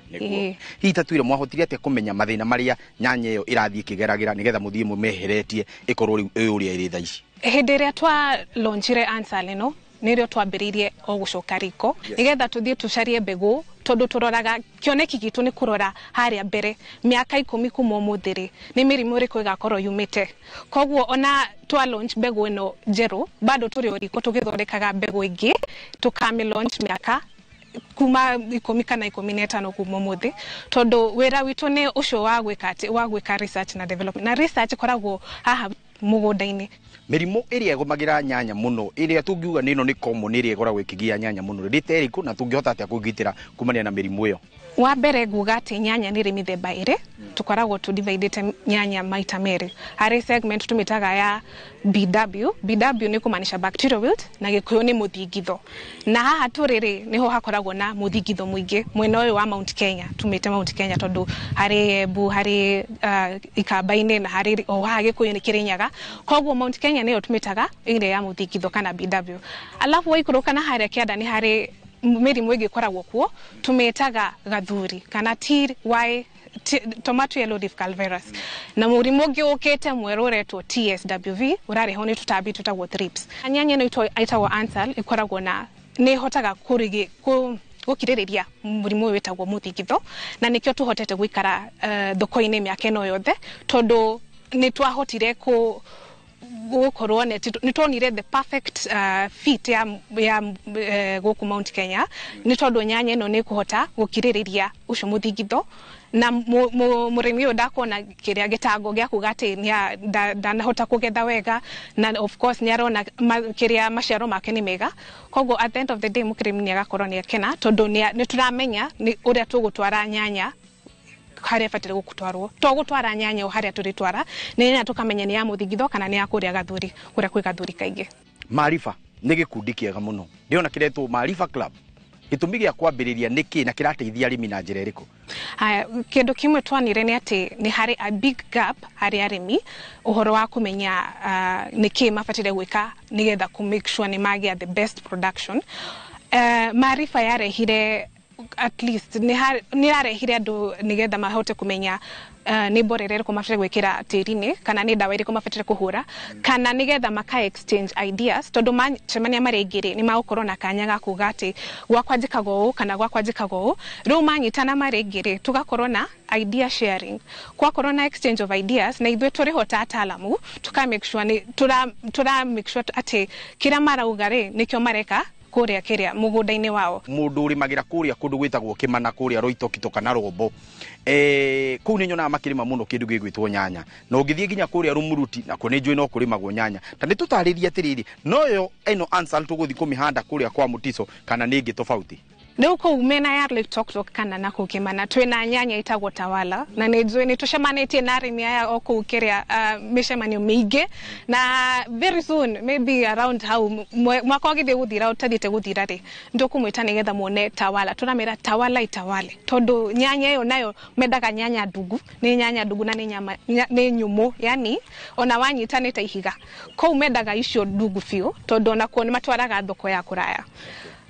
Hihi tatwire mwahotire atĩa kũmenya mathĩna marĩa nyanya ĩyo ĩrathiĩ ĩkĩgeragĩra nĩgetha mũthiĩ mũmeheretie ĩkorwo rĩu ĩ ũrĩa ĩrĩ thaa ici? Hĩndĩ ĩrĩa twa launchire Ansal ĩno nĩrĩo twambĩrĩirie o gũcoka riko nĩgetha tũthiĩ tũcarie mbegũ tondũ tũroraga kĩoneki gitũ nĩ kũrora harĩa mbere mĩaka 10 kuma ũmũthĩ rĩ nĩ mĩrimũ ĩrĩkũ ĩgakorwo yumĩte. Koguo ona twa launch mbegũ ĩno njerũ bado tũrĩ o riko tũgĩthondekaga mbegũ ĩngĩ tũkamĩ launch mĩaka kuma 10 kana 15 kuma ũmũthĩ tondũ wĩra witũ nĩ ũcio wa gwĩka atĩ wa gwĩka research na development na research ĩkoragwo haha mũgũnda-inĩ. Mĩrimũ ĩrĩa ĩgũmagĩra nyanya mũno ĩrĩa tũngiuga nĩ ĩno nĩ common ĩrĩa ĩkoragwo ĩkĩgia nyanya mũno rĩ ta ĩrĩkũ na tũngĩhota atĩa kũgitĩra kumania na mĩrimũ ĩyo? Wa mbere nguga atĩ nyanya nĩ ĩrĩ mĩthemba ĩrĩ tũkoragwo tũdividĩte nyanya maita merĩ harĩ segment tũmĩtaga ya BW. BW nĩ kũmaanisha bacterial wilt na Gĩkũyũ nĩ mũthingitho na haha tũrĩ rĩ nĩho hakoragwo na mũthingitho mũingĩ mwena ũyũ wa Mount Kenya tũmĩte Mount Kenya tondũ harĩ Embu harĩ Ikamba-inĩ na harĩ o haha Gĩkũyũ nĩ Kĩrĩnyaga koguo Mount Kenya nĩyo tũmĩtaga ĩrĩa ya mũthingitho kana BW. Alafu waikũrũka na harĩa kĩanda nĩ harĩ mĩrimũ ĩngĩ ĩkoragwo kuo tũmĩtaga gathuri kana TY tomato yellow leaf virus na mũrimũ ũngĩ ũkĩte mwerũ ũretwo TSWV ũrarehwo nĩ tũtambi tũtagwo thrips. Nyanya ĩno ĩtagwo Ansal ĩkoragwo na nĩ ĩhotaga gũkirĩrĩria mũrimũ ũyũ wĩtagwo mũthingitho na nĩkĩo tũhotete gũikara thoko-inĩ mĩaka ĩno yothe tondũ nĩ twahotire gũkorwo nĩ tuonire the perfect fit ya gũkũ Mount Kenya nĩ tondũ nyanya ĩno nĩ ĩkũhota gũkirĩrĩria ũcio mũthingitho na mũrĩmi ũyũ ndakona kĩrĩa gĩtango gĩa kuga atĩ ndanahota kũgetha wega na of course nĩ arona kĩrĩa maciaro make nĩ mega koguo at the end of the day mũrĩmi nĩ agakorwo nĩ akena tondũ nĩ tũramenya nĩ ũrĩa tũgũtwara nyanya harĩa ĩbataire gũtwarwo to gũtwara nyanya o harĩa tũrĩtwara nĩ nyanya tũkamenya nĩ ya mũthingitho kana nĩ ya kũrĩa gathuri kũrĩa kwĩ gathuri kaingĩ. Maarifa nĩ gĩkundi kĩega mũno ndĩrona kĩretwo Maarifa Club gĩtũmi gĩa kwambĩrĩria nĩkĩ na kĩrateithia arĩmi na njĩra ĩrĩkũ? Haya, kĩndũ kĩmwe twanire nĩ atĩ nĩ harĩ a big gap harĩ arĩmi ũhoro wa kũmenya nĩkĩ mabataire gwĩka nĩgetha kũ make sure nĩ magĩa the best production. Maarifa yarehire at least nĩ yarehire andũ nĩgetha mahote kũmenya nĩ mborera ĩrĩkũ mabataire gwĩkĩra tĩri-inĩ kana nĩ ndawa ĩrĩkũ mabataire kũhũra kana nĩgetha maka exchange ideas tondũ macemania marĩa aingĩ rĩ nĩ magũkorwo na kanya ga kuga atĩ gwakwa njĩkaga ũũ kana gwakwa njĩkaga ũũ rĩu manyitana marĩa aingĩ rĩ tũgakorwo na idea sharing kwakorwo na exchange of ideas na ithuĩ tũrĩho ta ataalamu tuka make sure nĩ tũra make sure atĩ kĩrĩa marauga rĩ nĩkĩo mareka kũrĩa kĩrĩa mũgũnda-inĩ wao. Mũndũ ũrĩmagĩra kũrĩa kũndũ gwĩtagwo Kĩmana kũrĩa Roitokito kana Rombo kũu nĩ nyonaga makĩrĩma mũno kĩndũ gĩgwĩtwo nyanya na ũngĩthiĩ nginya kũrĩa Rumuruti nakuo nĩ njũĩ no kũrĩmagwo nyanya ta nĩ tũtarĩrie atĩrĩrĩ noyo ĩno Ansal tũgũthiĩ kũmĩhanda kũrĩa kwa Mutiso kana nĩ ĩngĩ tofauti? Rĩu kũu mĩena ya Loitoktok kana na kũu Kĩmana twĩna nyanya ĩtagwo Tawala na nĩ njũĩ nĩ tũcemanĩtie na arĩmi aya o kũu kĩrĩa mĩcemanio mĩingĩ na very soon maybe around hau mwaka ũgĩthiĩ gũthira ũtathiĩte gũthira rĩ nĩtũkũmwĩta nĩgetha muone Tawala tũramĩra Tawala itawale tondũ nyanya ĩyo nayo mendaga nyanya ndungu nĩ nyanya ndungu na nĩ nyũmũ yani ona wanyita nĩ ta ihiga kũu mendaga icio ndungu biũ tondũ onakuo nĩ matwaraga thoko ya kũraya.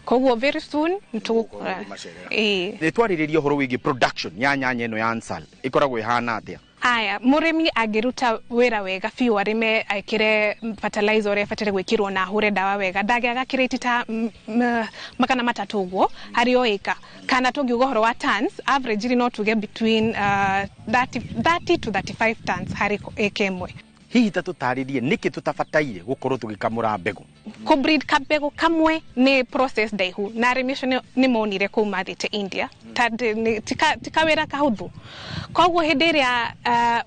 Koguo very soon nĩtũgũkora. Ĩĩ. Nĩ twarĩrĩria ũhoro wĩgiĩ production ya nyanya ĩno ya Ansal, ĩkoragwo ĩhana atĩa? Aya, mũrĩmi angĩruta wĩra wega biũ, arĩme, ekĩre fertilizer ũrĩa ĩbataire gwĩkĩrwo na ahũre ndawa wega, ndangĩaga kĩrĩti ta 300 ũguo harĩ o ĩka. Kana tũngiuga ũhoro wa tons, average no tuge between 30 to 35 tons harĩ ĩka ĩmwe. Hihi ta tũtarĩrie nĩkĩ tũtabataire gũkorwo tũgĩkamũra mbegũ? Kũ-breed kambegũ kamwe nĩ process ndaihu, na arĩmi acio nĩ monire kũu mathiĩte India ti kawĩra kahũthũ. Koguo hĩndĩ ĩrĩa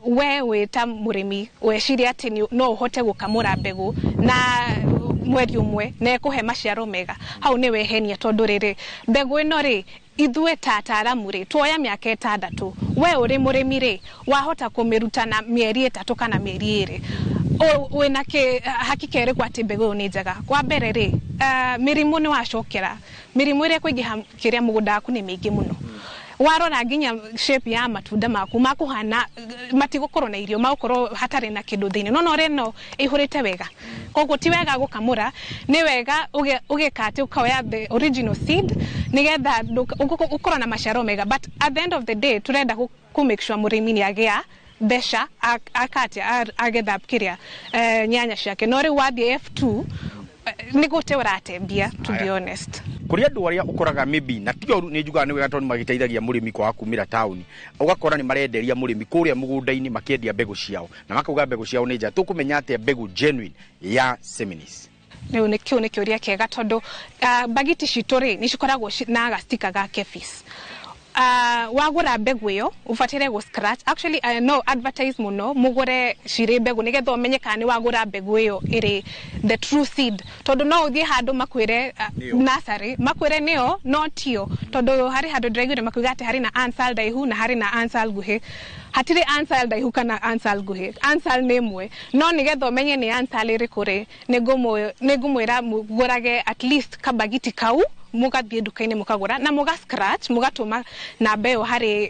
we wĩ ta mũrĩmi weciria atĩ no ũhote gũkamũra mbegũ na mweri ũmwe na ĩkũhe maciaro mega, hau nĩ wehenia, tondũ rĩrĩ mbegũ ĩno rĩ, ithuĩ ta ataaramu rĩ, tuoya mĩaka 6. We ũrĩ mũrĩmi rĩ, wahota kũmĩruta na mĩeri 3 kana mĩeri 2. Wĩna hakika ĩrĩkũ atĩ mbegũ ĩyo nĩ njega? Wa mbere rĩ, mĩrimũ nĩ wacokera, mĩrimũ ĩrĩa ĩkũingĩha kĩrĩa mũgũnda waku nĩ mĩingĩ mũno. Warora nginya shape ya matunda maku makuhana matigũkorwo na irio, magũkorwo hatarĩ na kĩndũ thĩinĩ, no ũrĩa ĩno ĩihũrĩte wega. Koguo ti wega gũkamũra, nĩ wega ũgĩka atĩ ũkoya the original seed nĩgetha ũkorwo na maciaro mega. But at the end of the day tũrenda kũ make sure mũrĩmi nĩ agĩa mbeca, akatia agetha kĩrĩa nyanya ciake. No rĩu wathiĩ F2 nĩ gũte ũratembia, to be honest. Kũrĩ andũ arĩa ũkoraga maybe na ti oru, nĩ njugaga nĩ wega tondũ magĩteithagia mũrĩmi kwaga kumĩra taũni, ũgakora nĩ marenderia mũrĩmi kũrĩa mũgũnda-inĩ makĩendia mbegũ ciao na makauga mbegũ ciao nĩ njega. Tũkũmenya atĩa mbegũ genuine ya Seminis? Rĩu nĩ kĩu nĩ kĩũria kĩega, tondũ bagiti citũ rĩ nĩ cikoragwo na gastika ga KEPHIS. Wagũra mbegũ ĩyo ũbataire gũ scratch. Actually, no advertise mũno mũgũre cirĩ mbegũ nĩgetha ũmenye kana nĩ wagũra mbegũ ĩyo ĩrĩ the true seed, tondũ no ũthiĩ handũ makwĩre nursery makwĩre nĩyo, no tio, tondũ harĩ handũ ndĩraiguire makiuga atĩ harĩ na Ansal ndaihu na harĩ na Ansal nguhĩ. Hatirĩ Ansal ndaihu kana Ansal nguhĩ, Ansal nĩ ĩmwe. No nĩgetha ũmenye nĩ Ansal ĩrĩkũ rĩ, nĩ ngũmwĩra mũgũrage at least kabagiti kau, mũgathiĩ nduka-inĩ mũkagũra na mũga scratch, mũgatũma namba ĩyo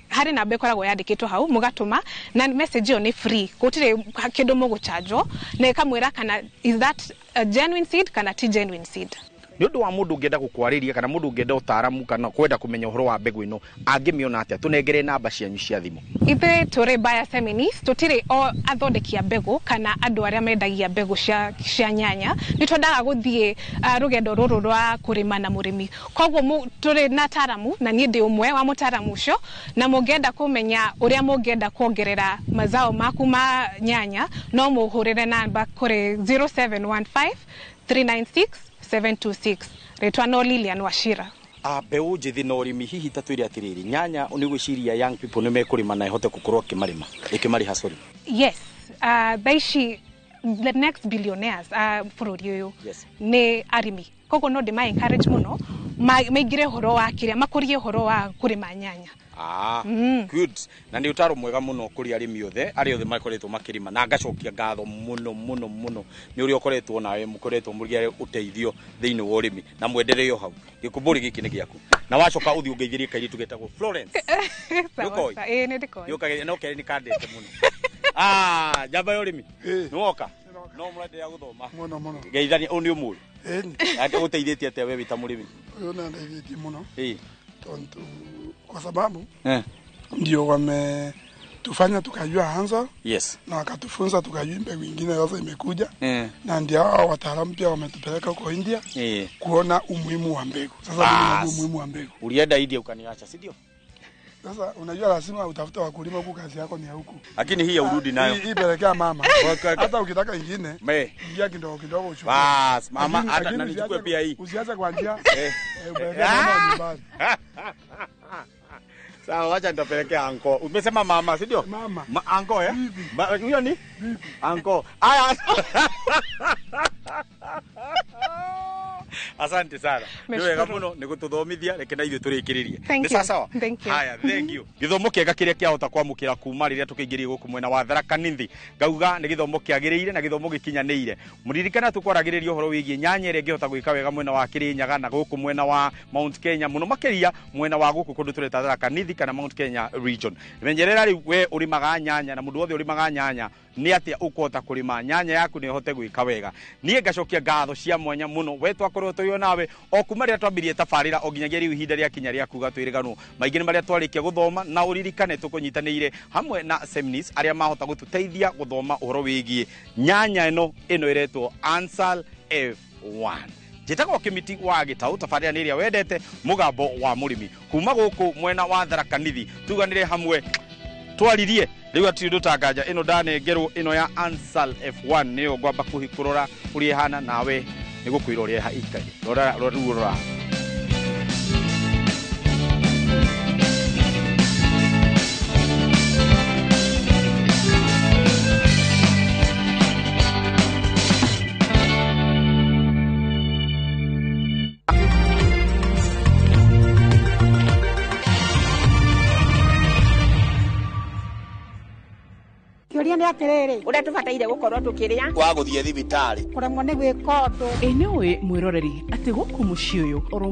harĩ namba ĩkoragwo yandĩkĩtwo hau, mũgatũma na message ĩyo nĩ free, gũtirĩ kĩndũ mũgũchanjwo, na ĩkamwĩra kana is that a genuine seed kana ti genuine seed. Nĩ ũndũ wa mũndũ ũngĩenda gũkwarĩria kana mũndũ ũngĩenda ũtaaramu kana kwenda kũmenya ũhoro wa mbegũ ĩno, angĩmĩona atĩa? Tũnengere namba cianyu cia thimũ. Ithuĩ tũrĩ Bayer Seminis, tũtirĩ o athondeki a mbegũ kana andũ arĩa mendagia mbegũ cia nyanya. Nĩ twendaga gũthiĩ rũgendo rũrũ rwa kũrĩma na mũrĩmi. Koguo tũrĩ na ataaramu na niĩ ndĩ ũmwe wa mũtaaramu ũcio, na mũngĩenda kũmenya ũrĩa mũngĩenda kuongerera mazao maku ma nyanya, no mũhũrĩre namba kũrĩ 0715 396 726. Rĩtwa no Lilian Wachira. Mbeũ njĩthĩ na ũrĩmi, hihi ta twĩre atĩrĩrĩ, nyanya nĩ gwĩciria young people nĩ mekũrĩma na ĩhote gũkorwo ĩkĩmarĩma, ĩkĩmarĩha, sorry? Yes, thaa ici the next billionaires bũrũri ũyũ nĩ arĩmi. Koguo no ndĩma encourage mũno maingĩre ũhoro wa kĩrĩa, makũrie ũhoro wa kũrĩma nyanya. Good. Na nĩ ũtaro mwega mũno kũrĩ arĩmi othe arĩa othe makoretwo makĩrĩma, na ngacokia ngatho mũno mũno mũno nĩ ũrĩa ũkoretwo nawe, mũkoretwo mũrĩ ũteithio thĩinĩ wa ũrĩmi, na mwendelee o hau. Gĩkũmbũri gĩkĩ nĩ gĩaku, na wacoka ũthiĩ ũngeithĩrie kairĩtu getagwo Florence. Nĩũkoĩ? Ĩĩ, nĩ ndĩkoĩ. Nĩũkageria, no kerĩ nĩ kandete mũno. Njamba ya ũrĩmi, nĩwoka? No mũrenderea gũthoma mũno mũno. Geithania, ũyũ nĩ ũmũĩ? Ĩĩ. Ũgũteithĩtie atĩa we wĩ ta mũrĩmi? Ũyũ nĩ andeithĩtie mũno tondu kwa sababu ndio wametufanya tukajua Ansal. Na wakatufunza tukajua mbegu ingine sasa imekuja. Na ndio hao wataalamu pia wametupeleka huko India kuona umuhimu wa mbegu. Sasa mimi najua umuhimu wa mbegu. Ulienda India ukaniacha, si ndio? Sasa unajua lazima utafute wakulima huku, kazi yako ni ya huku. Lakini hii ya urudi nayo. Hii pelekea mama. Hata ukitaka ingine, ingia kidogo kidogo uchukue. Bas, mama hata na nichukue pia hii. Usiache kwa njia. Upelekea mama nyumbani. Sawa, wacha nitapelekea anko. Umesema mama, si ndio? Mama. Anko eh? Huyo ni? Anko. Aya. Asante sana. Nĩ wega mũno nĩ gũtũthomithia, reke na ithuĩ tũrĩkĩrĩrie. Nĩ sawa sawa? Haya, thank you. Gĩthomo kĩega kĩrĩa kĩahota kwamũkĩra kuma rĩrĩa tũkĩingĩrie gũkũ mwena wa Tharaka Nithi, ngauga nĩ gĩthomo kĩagĩrĩire na gĩthomo gĩkinyanĩire. Mũririkana tũkwaragĩrĩria ũhoro wĩgiĩ nyanya ĩrĩa ĩngĩhota gwĩka wega mwena wa Kĩrĩnyaga na gũkũ mwena wa Mount Kenya, mũno makĩria mwena wa gũkũ kũndũ tũreta Tharaka Nithi kana Mount Kenya region. Menyerera rĩu we ũrĩmaga nyanya na mũndũ wothe ũrĩmaga nyanya nĩ atĩa ũkũhota kũrĩma nyanya yaku nĩ ũhote gwĩka wega. Niĩ ngacokia ngatho cia mwanya mũno we twakorwo Twakorwo tũrĩ o nawe o kuma rĩrĩa twambirie tabarĩra o nginyagia rĩu ihinda rĩa kinya rĩa kuga twĩrĩganwo. Maingĩ nĩ marĩa twarĩkia gũthoma, na ũririkane tũkũnyitanĩire hamwe na Semnis arĩa mahota gũtũteithia gũthoma ũhoro wĩgiĩ nyanya ĩno ĩretwo Ansal F1. Njĩtagwo Kĩmiti wa Gĩtaũ, tabarĩra nĩ ĩrĩa wendete, mũgambo wa mũrĩmi kuma gũkũ mwena wa Tharaka Nithi. Tuganĩre hamwe twaririe rĩu atirĩ ũndũ tanganja ĩno ndanengerwo ĩno ya Ansal F1 nĩyo ngwamba kũrora ũrĩa ĩhana, nawe nĩ gũkwĩra ũrĩa ĩikaire. Rora rĩu rora. Kĩũria nĩ atĩrĩrĩ, ũrĩa tũbataire gũkorwo tũkĩrĩa wa gũthiĩ thibitarĩ kũremwo nĩ gwĩka ũndũ. Ĩ nĩ ũĩ mwĩroreri atĩ gũkũ mũciĩ ũyũ oro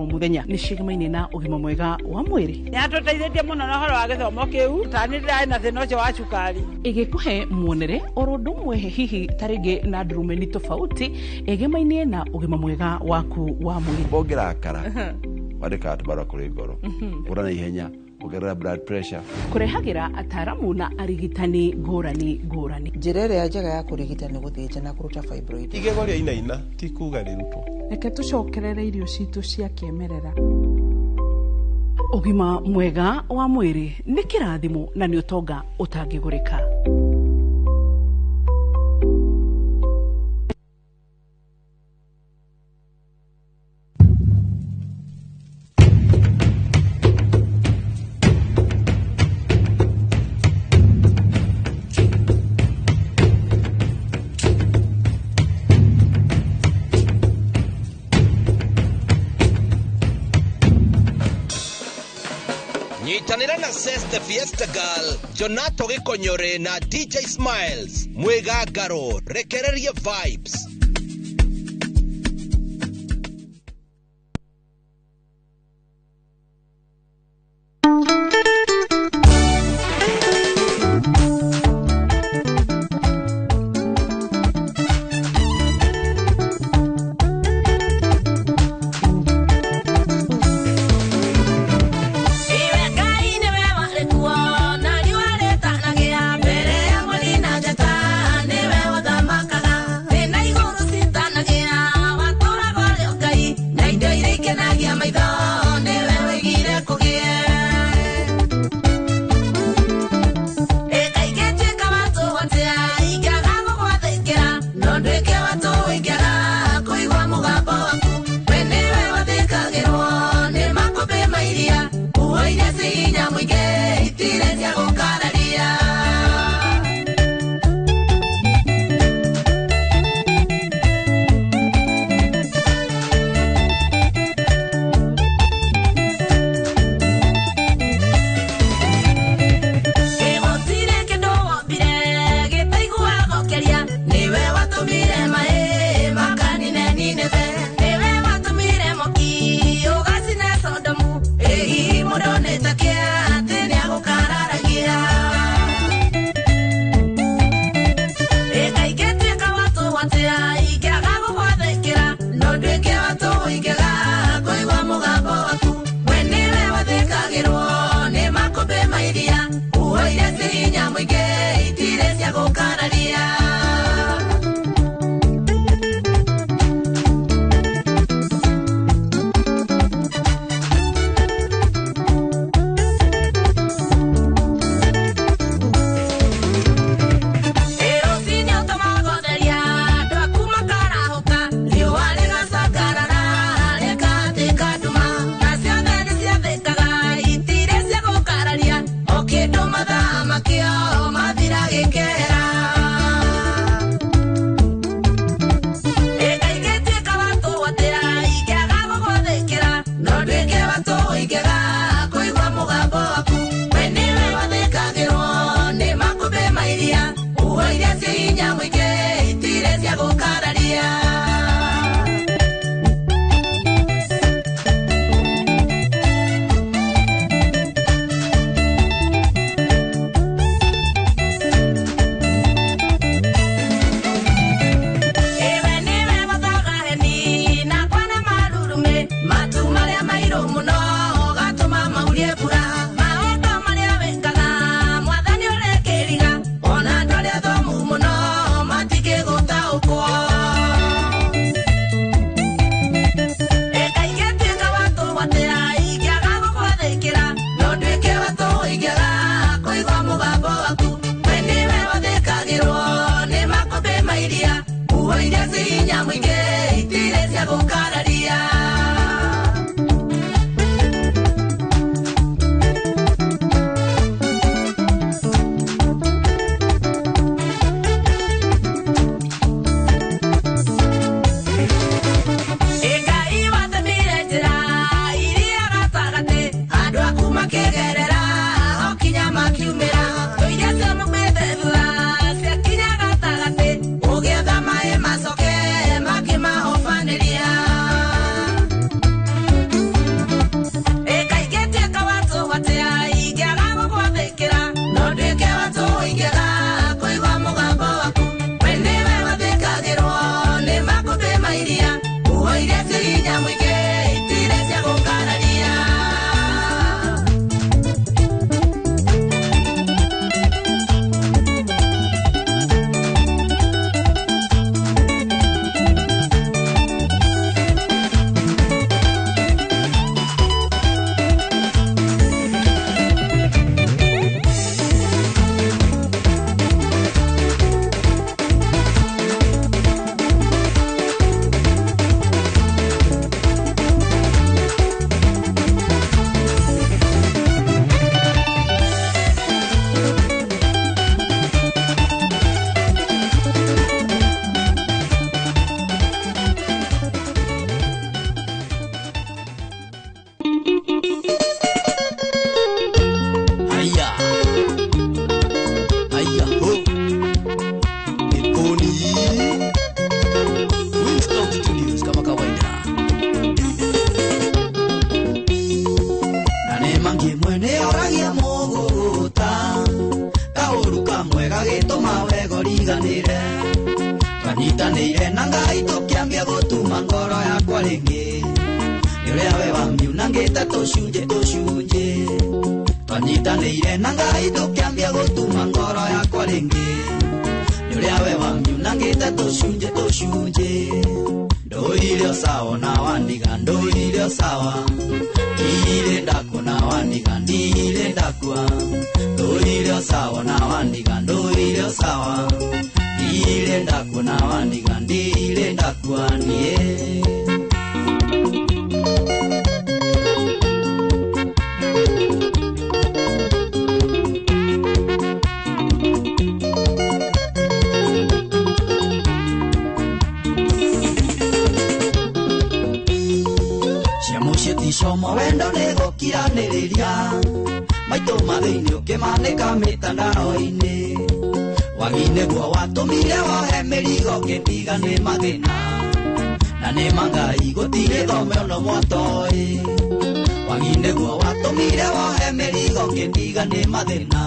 mũthenya nĩ cigemaine na ũgima mwega wa mwĩrĩ. Nĩ atũteithĩtie mũno na ũhoro wa gĩthomo kĩu, ta nĩ ndĩrarĩ na thĩna ũcio wa cukari. Ĩgĩkũhe muonere oro ũndũ ũmwe hihi ta rĩngĩ na ndurumeni tofauti ĩgemainie na ũgima mwega waku wa mwĩrĩ. Ũngĩrakara wandĩkaga tũbarũa kũrĩ ngoro, ũra na ihenya, ongerera blood pressure. Kũrehagĩra ataramu na arigitani ngũrani ngũrani. Njĩra ĩrĩa njega ya kũrigita nĩ gũthĩnja na kũruta fibroid. Igego rĩa inaina ti kuga rĩrutwo. Reke tũcokerere irio citũ cia kĩmerera. Ũgima mwega wa mwĩrĩ nĩ kĩrathimo na nĩ ũtonga ũtangĩgũrĩka. Nyitanĩra na Seste Fiesta Girl, Jonato Gĩkonyore na DJ Smiles, mwĩgangaro, rekereria vibes. Mbere ya mweri na njata, nĩwe wathamakaga. Thĩ na igũrũ. hinya mũingĩ itirĩ cia gũkararia. Ngai watemire njĩra iria gatagatĩ andũ aku makĩgerera o kinya makiumĩra iria ciamũmĩte thutha ciakinya gatagatĩ ũgĩetha maĩ macoke makĩmahobanĩria. Ngai ingĩtuĩka watũ atĩa ingĩaga gũgwathĩkĩra no nduĩke watũ ingĩaga kũigua mũgambo waku we nĩwe wathĩkagĩrwo nĩ makũmbĩ ma iria nguo iria ciĩ hinya mũingĩ itirĩ cia gũkararia. Haya. Haya ho. Nikoni. Winston Studios kama kawaida. Na nĩ mangĩ mwene oragia mũgũta kaũru kamwe gagĩtũma wego riganĩre twanyitanĩire na Ngai tũkĩambia gũtuma ngoro yakwa rĩngĩ nĩ ũrĩa we wamiunangĩte tũcunjĩ tũcunjĩ twanyitanĩire na Ngai tũkĩambia gũtuma ngoro yakwa rĩngĩ nĩ ũrĩa we wamiunangĩte tũcunjĩ tũcunjĩ ndũire sawa na wandiga ndũire sawa ndire ndakwa na wandiga ndire ndakwa ndũire sawa na wandiga ndũire sawa ndire ndakwa na wandiga ndire ndakwa niĩ. Ciamuciĩticomo wendo nĩ gũkiranĩrĩria maitũ mathĩinĩ ũkĩmanĩka mĩtandao-inĩ wagi nĩguo watũmire wohe mĩrigo ngĩtiga nĩ mathĩna na nĩ mangai gũtirĩ thome ono mwatoĩ wagi nĩguo watũmire wohe mĩrigo ngĩtiga nĩ mathĩna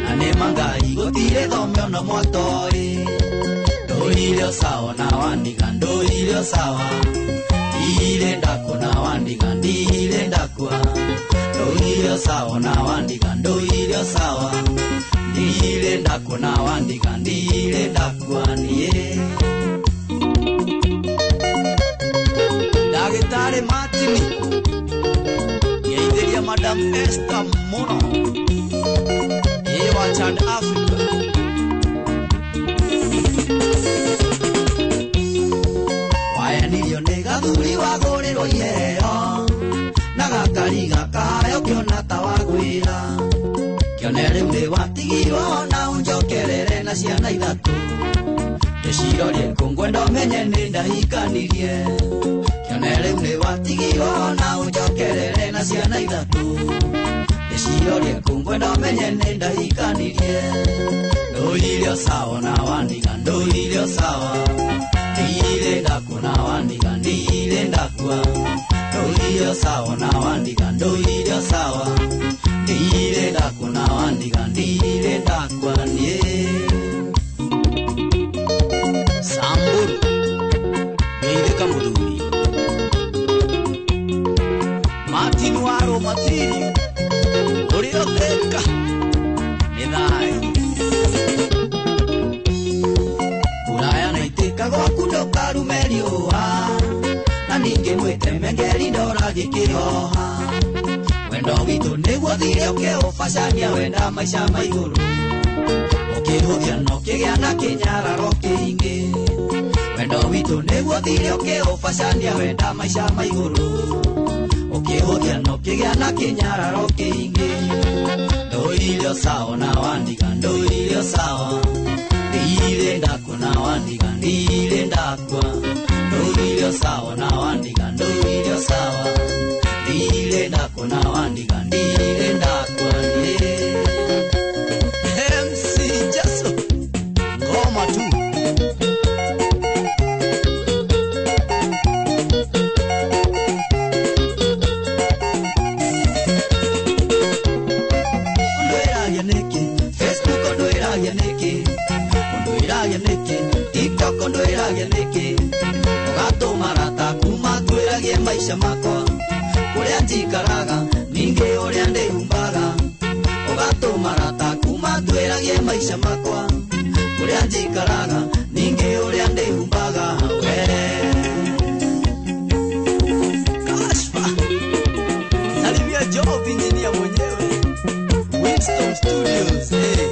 na nĩ mangai gũtirĩ thome ono mwatoĩ ndũire sawa na wandiga ndũire sawa ndire ndakwa na wandiga ndire ndakwa ndũire sawa na wandiga ndũire sawa ndire ndakwa na wandiga ndire ndakwa niĩ. Ndagĩtarĩ Martin ngeithĩria Madam Esther mũno ĩ wa Chad Africa. Wayanirio nĩ gathuri wagũrĩrwo iheo na gakariga kayo kĩona ta wagwĩra kĩone rĩu nĩ watigirwo na ũnjokerere na ciana ithatũ ndĩcirorie kũngwenda ũmenye nĩ ndahikanirie kĩone rĩu nĩ watigirwo na ũnjokerere na ciana ithatũ ndĩcirorie kũngwenda ũmenye nĩ ndahikanirie ndũire sawa na wandiga ndũire sawa ndire ndakwa na wandiga ndire ndakwa ndũire sawa na wandiga ndũire sawa ndire ndakwa na wandiga ndire ndakwa niĩ. Samburu ngeithĩka mũthuri Martin Waro Matirio ũrĩa ũtheka nĩ thayũ Buraya na itĩka gwaku ndũkarume riũa na ningĩ mwĩtemengeri ndora gĩkĩhoha wendo witũ nĩguo thire ũkĩũbacania wenda maica ma igũrũ ũkĩhũthia na ũkĩgĩa na kĩnyararo kĩingĩ Wendo witũ nĩguo thirĩ ũkĩũbacania wenda maica ma igũrũ ũkĩhũthia na ũkĩgĩa na kĩnyararo kĩingĩ ndũire sawa na wandiga ndũire sawa ndire ndakwa na wandiga ndire ndakwa ndũire sawa na wandiga ndũire sawa ndire ndakwa na wandiga ndire ndakwa MC Jaso ngoma tu. TikTok ndwĩragia nĩkĩ ũgatũma rata kuma ngwĩragie maica makwa kũrĩa njikaraga ningĩ ũrĩa ndĩhumbaga ũgatũma rata kuma ngwĩragie maica makwa kũrĩa njikaraga ningĩ ũrĩa ndĩhumbaga we Kashfa salimia Job engineer mwenyewe Winston Studios hey.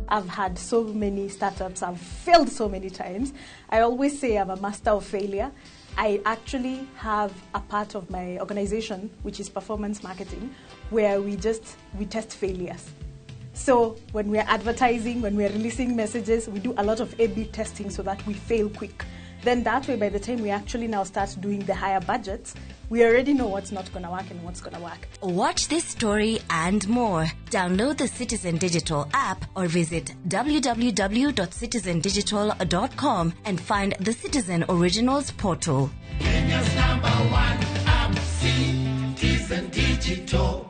I've had so many startups, I've failed so many times. I always say I'm a master of failure. I actually have a part of my organization, which is performance marketing, where we test failures. So when we're advertising, when we're releasing messages, we do a lot of A/B testing so that we fail quick. Then that way, by the time we actually now start doing the higher budgets, we already know what's not going to work and what's going to work. Watch this story and more. Download the Citizen Digital app or visit www.citizendigital.com and find the Citizen Originals portal. Kenya's number one app, Citizen Digital.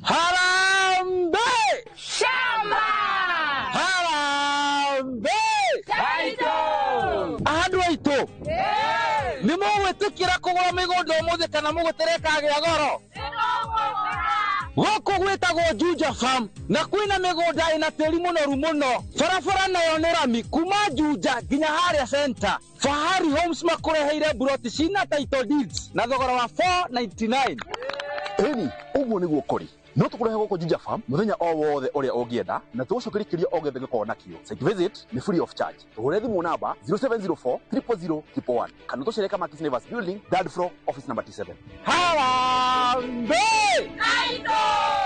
Harambee! Shamba! Harambee! Taito! Andũ aitũ nĩ mũgwĩtĩkĩra kũgũra mĩgũnda ũmũthĩ kana mũgũtereka gĩa goro? Gũkũ gwĩtagwo Juja Farm na kwĩna mĩgũnda ĩna tĩri mũnoru mũno. Barabara nayo nĩ rami kuma Juja nginya harĩa center. Fahari Homes makũreheire mburoti cina title deeds na thogora wa 499. Ĩni, ũguo nĩguo kũrĩ. No tũkũrehe gũkũ Juja Farm mũthenya o wothe ũrĩa ũngĩenda na tũgũcokerie kĩũria o gĩothe gĩkorwo nakĩo. Site visit nĩ free of charge. Tũhũre thimũ namba 0704 000 111 kana tũcere Kamakis Neighbors Building, third floor, office number T7. Harambee! Aito!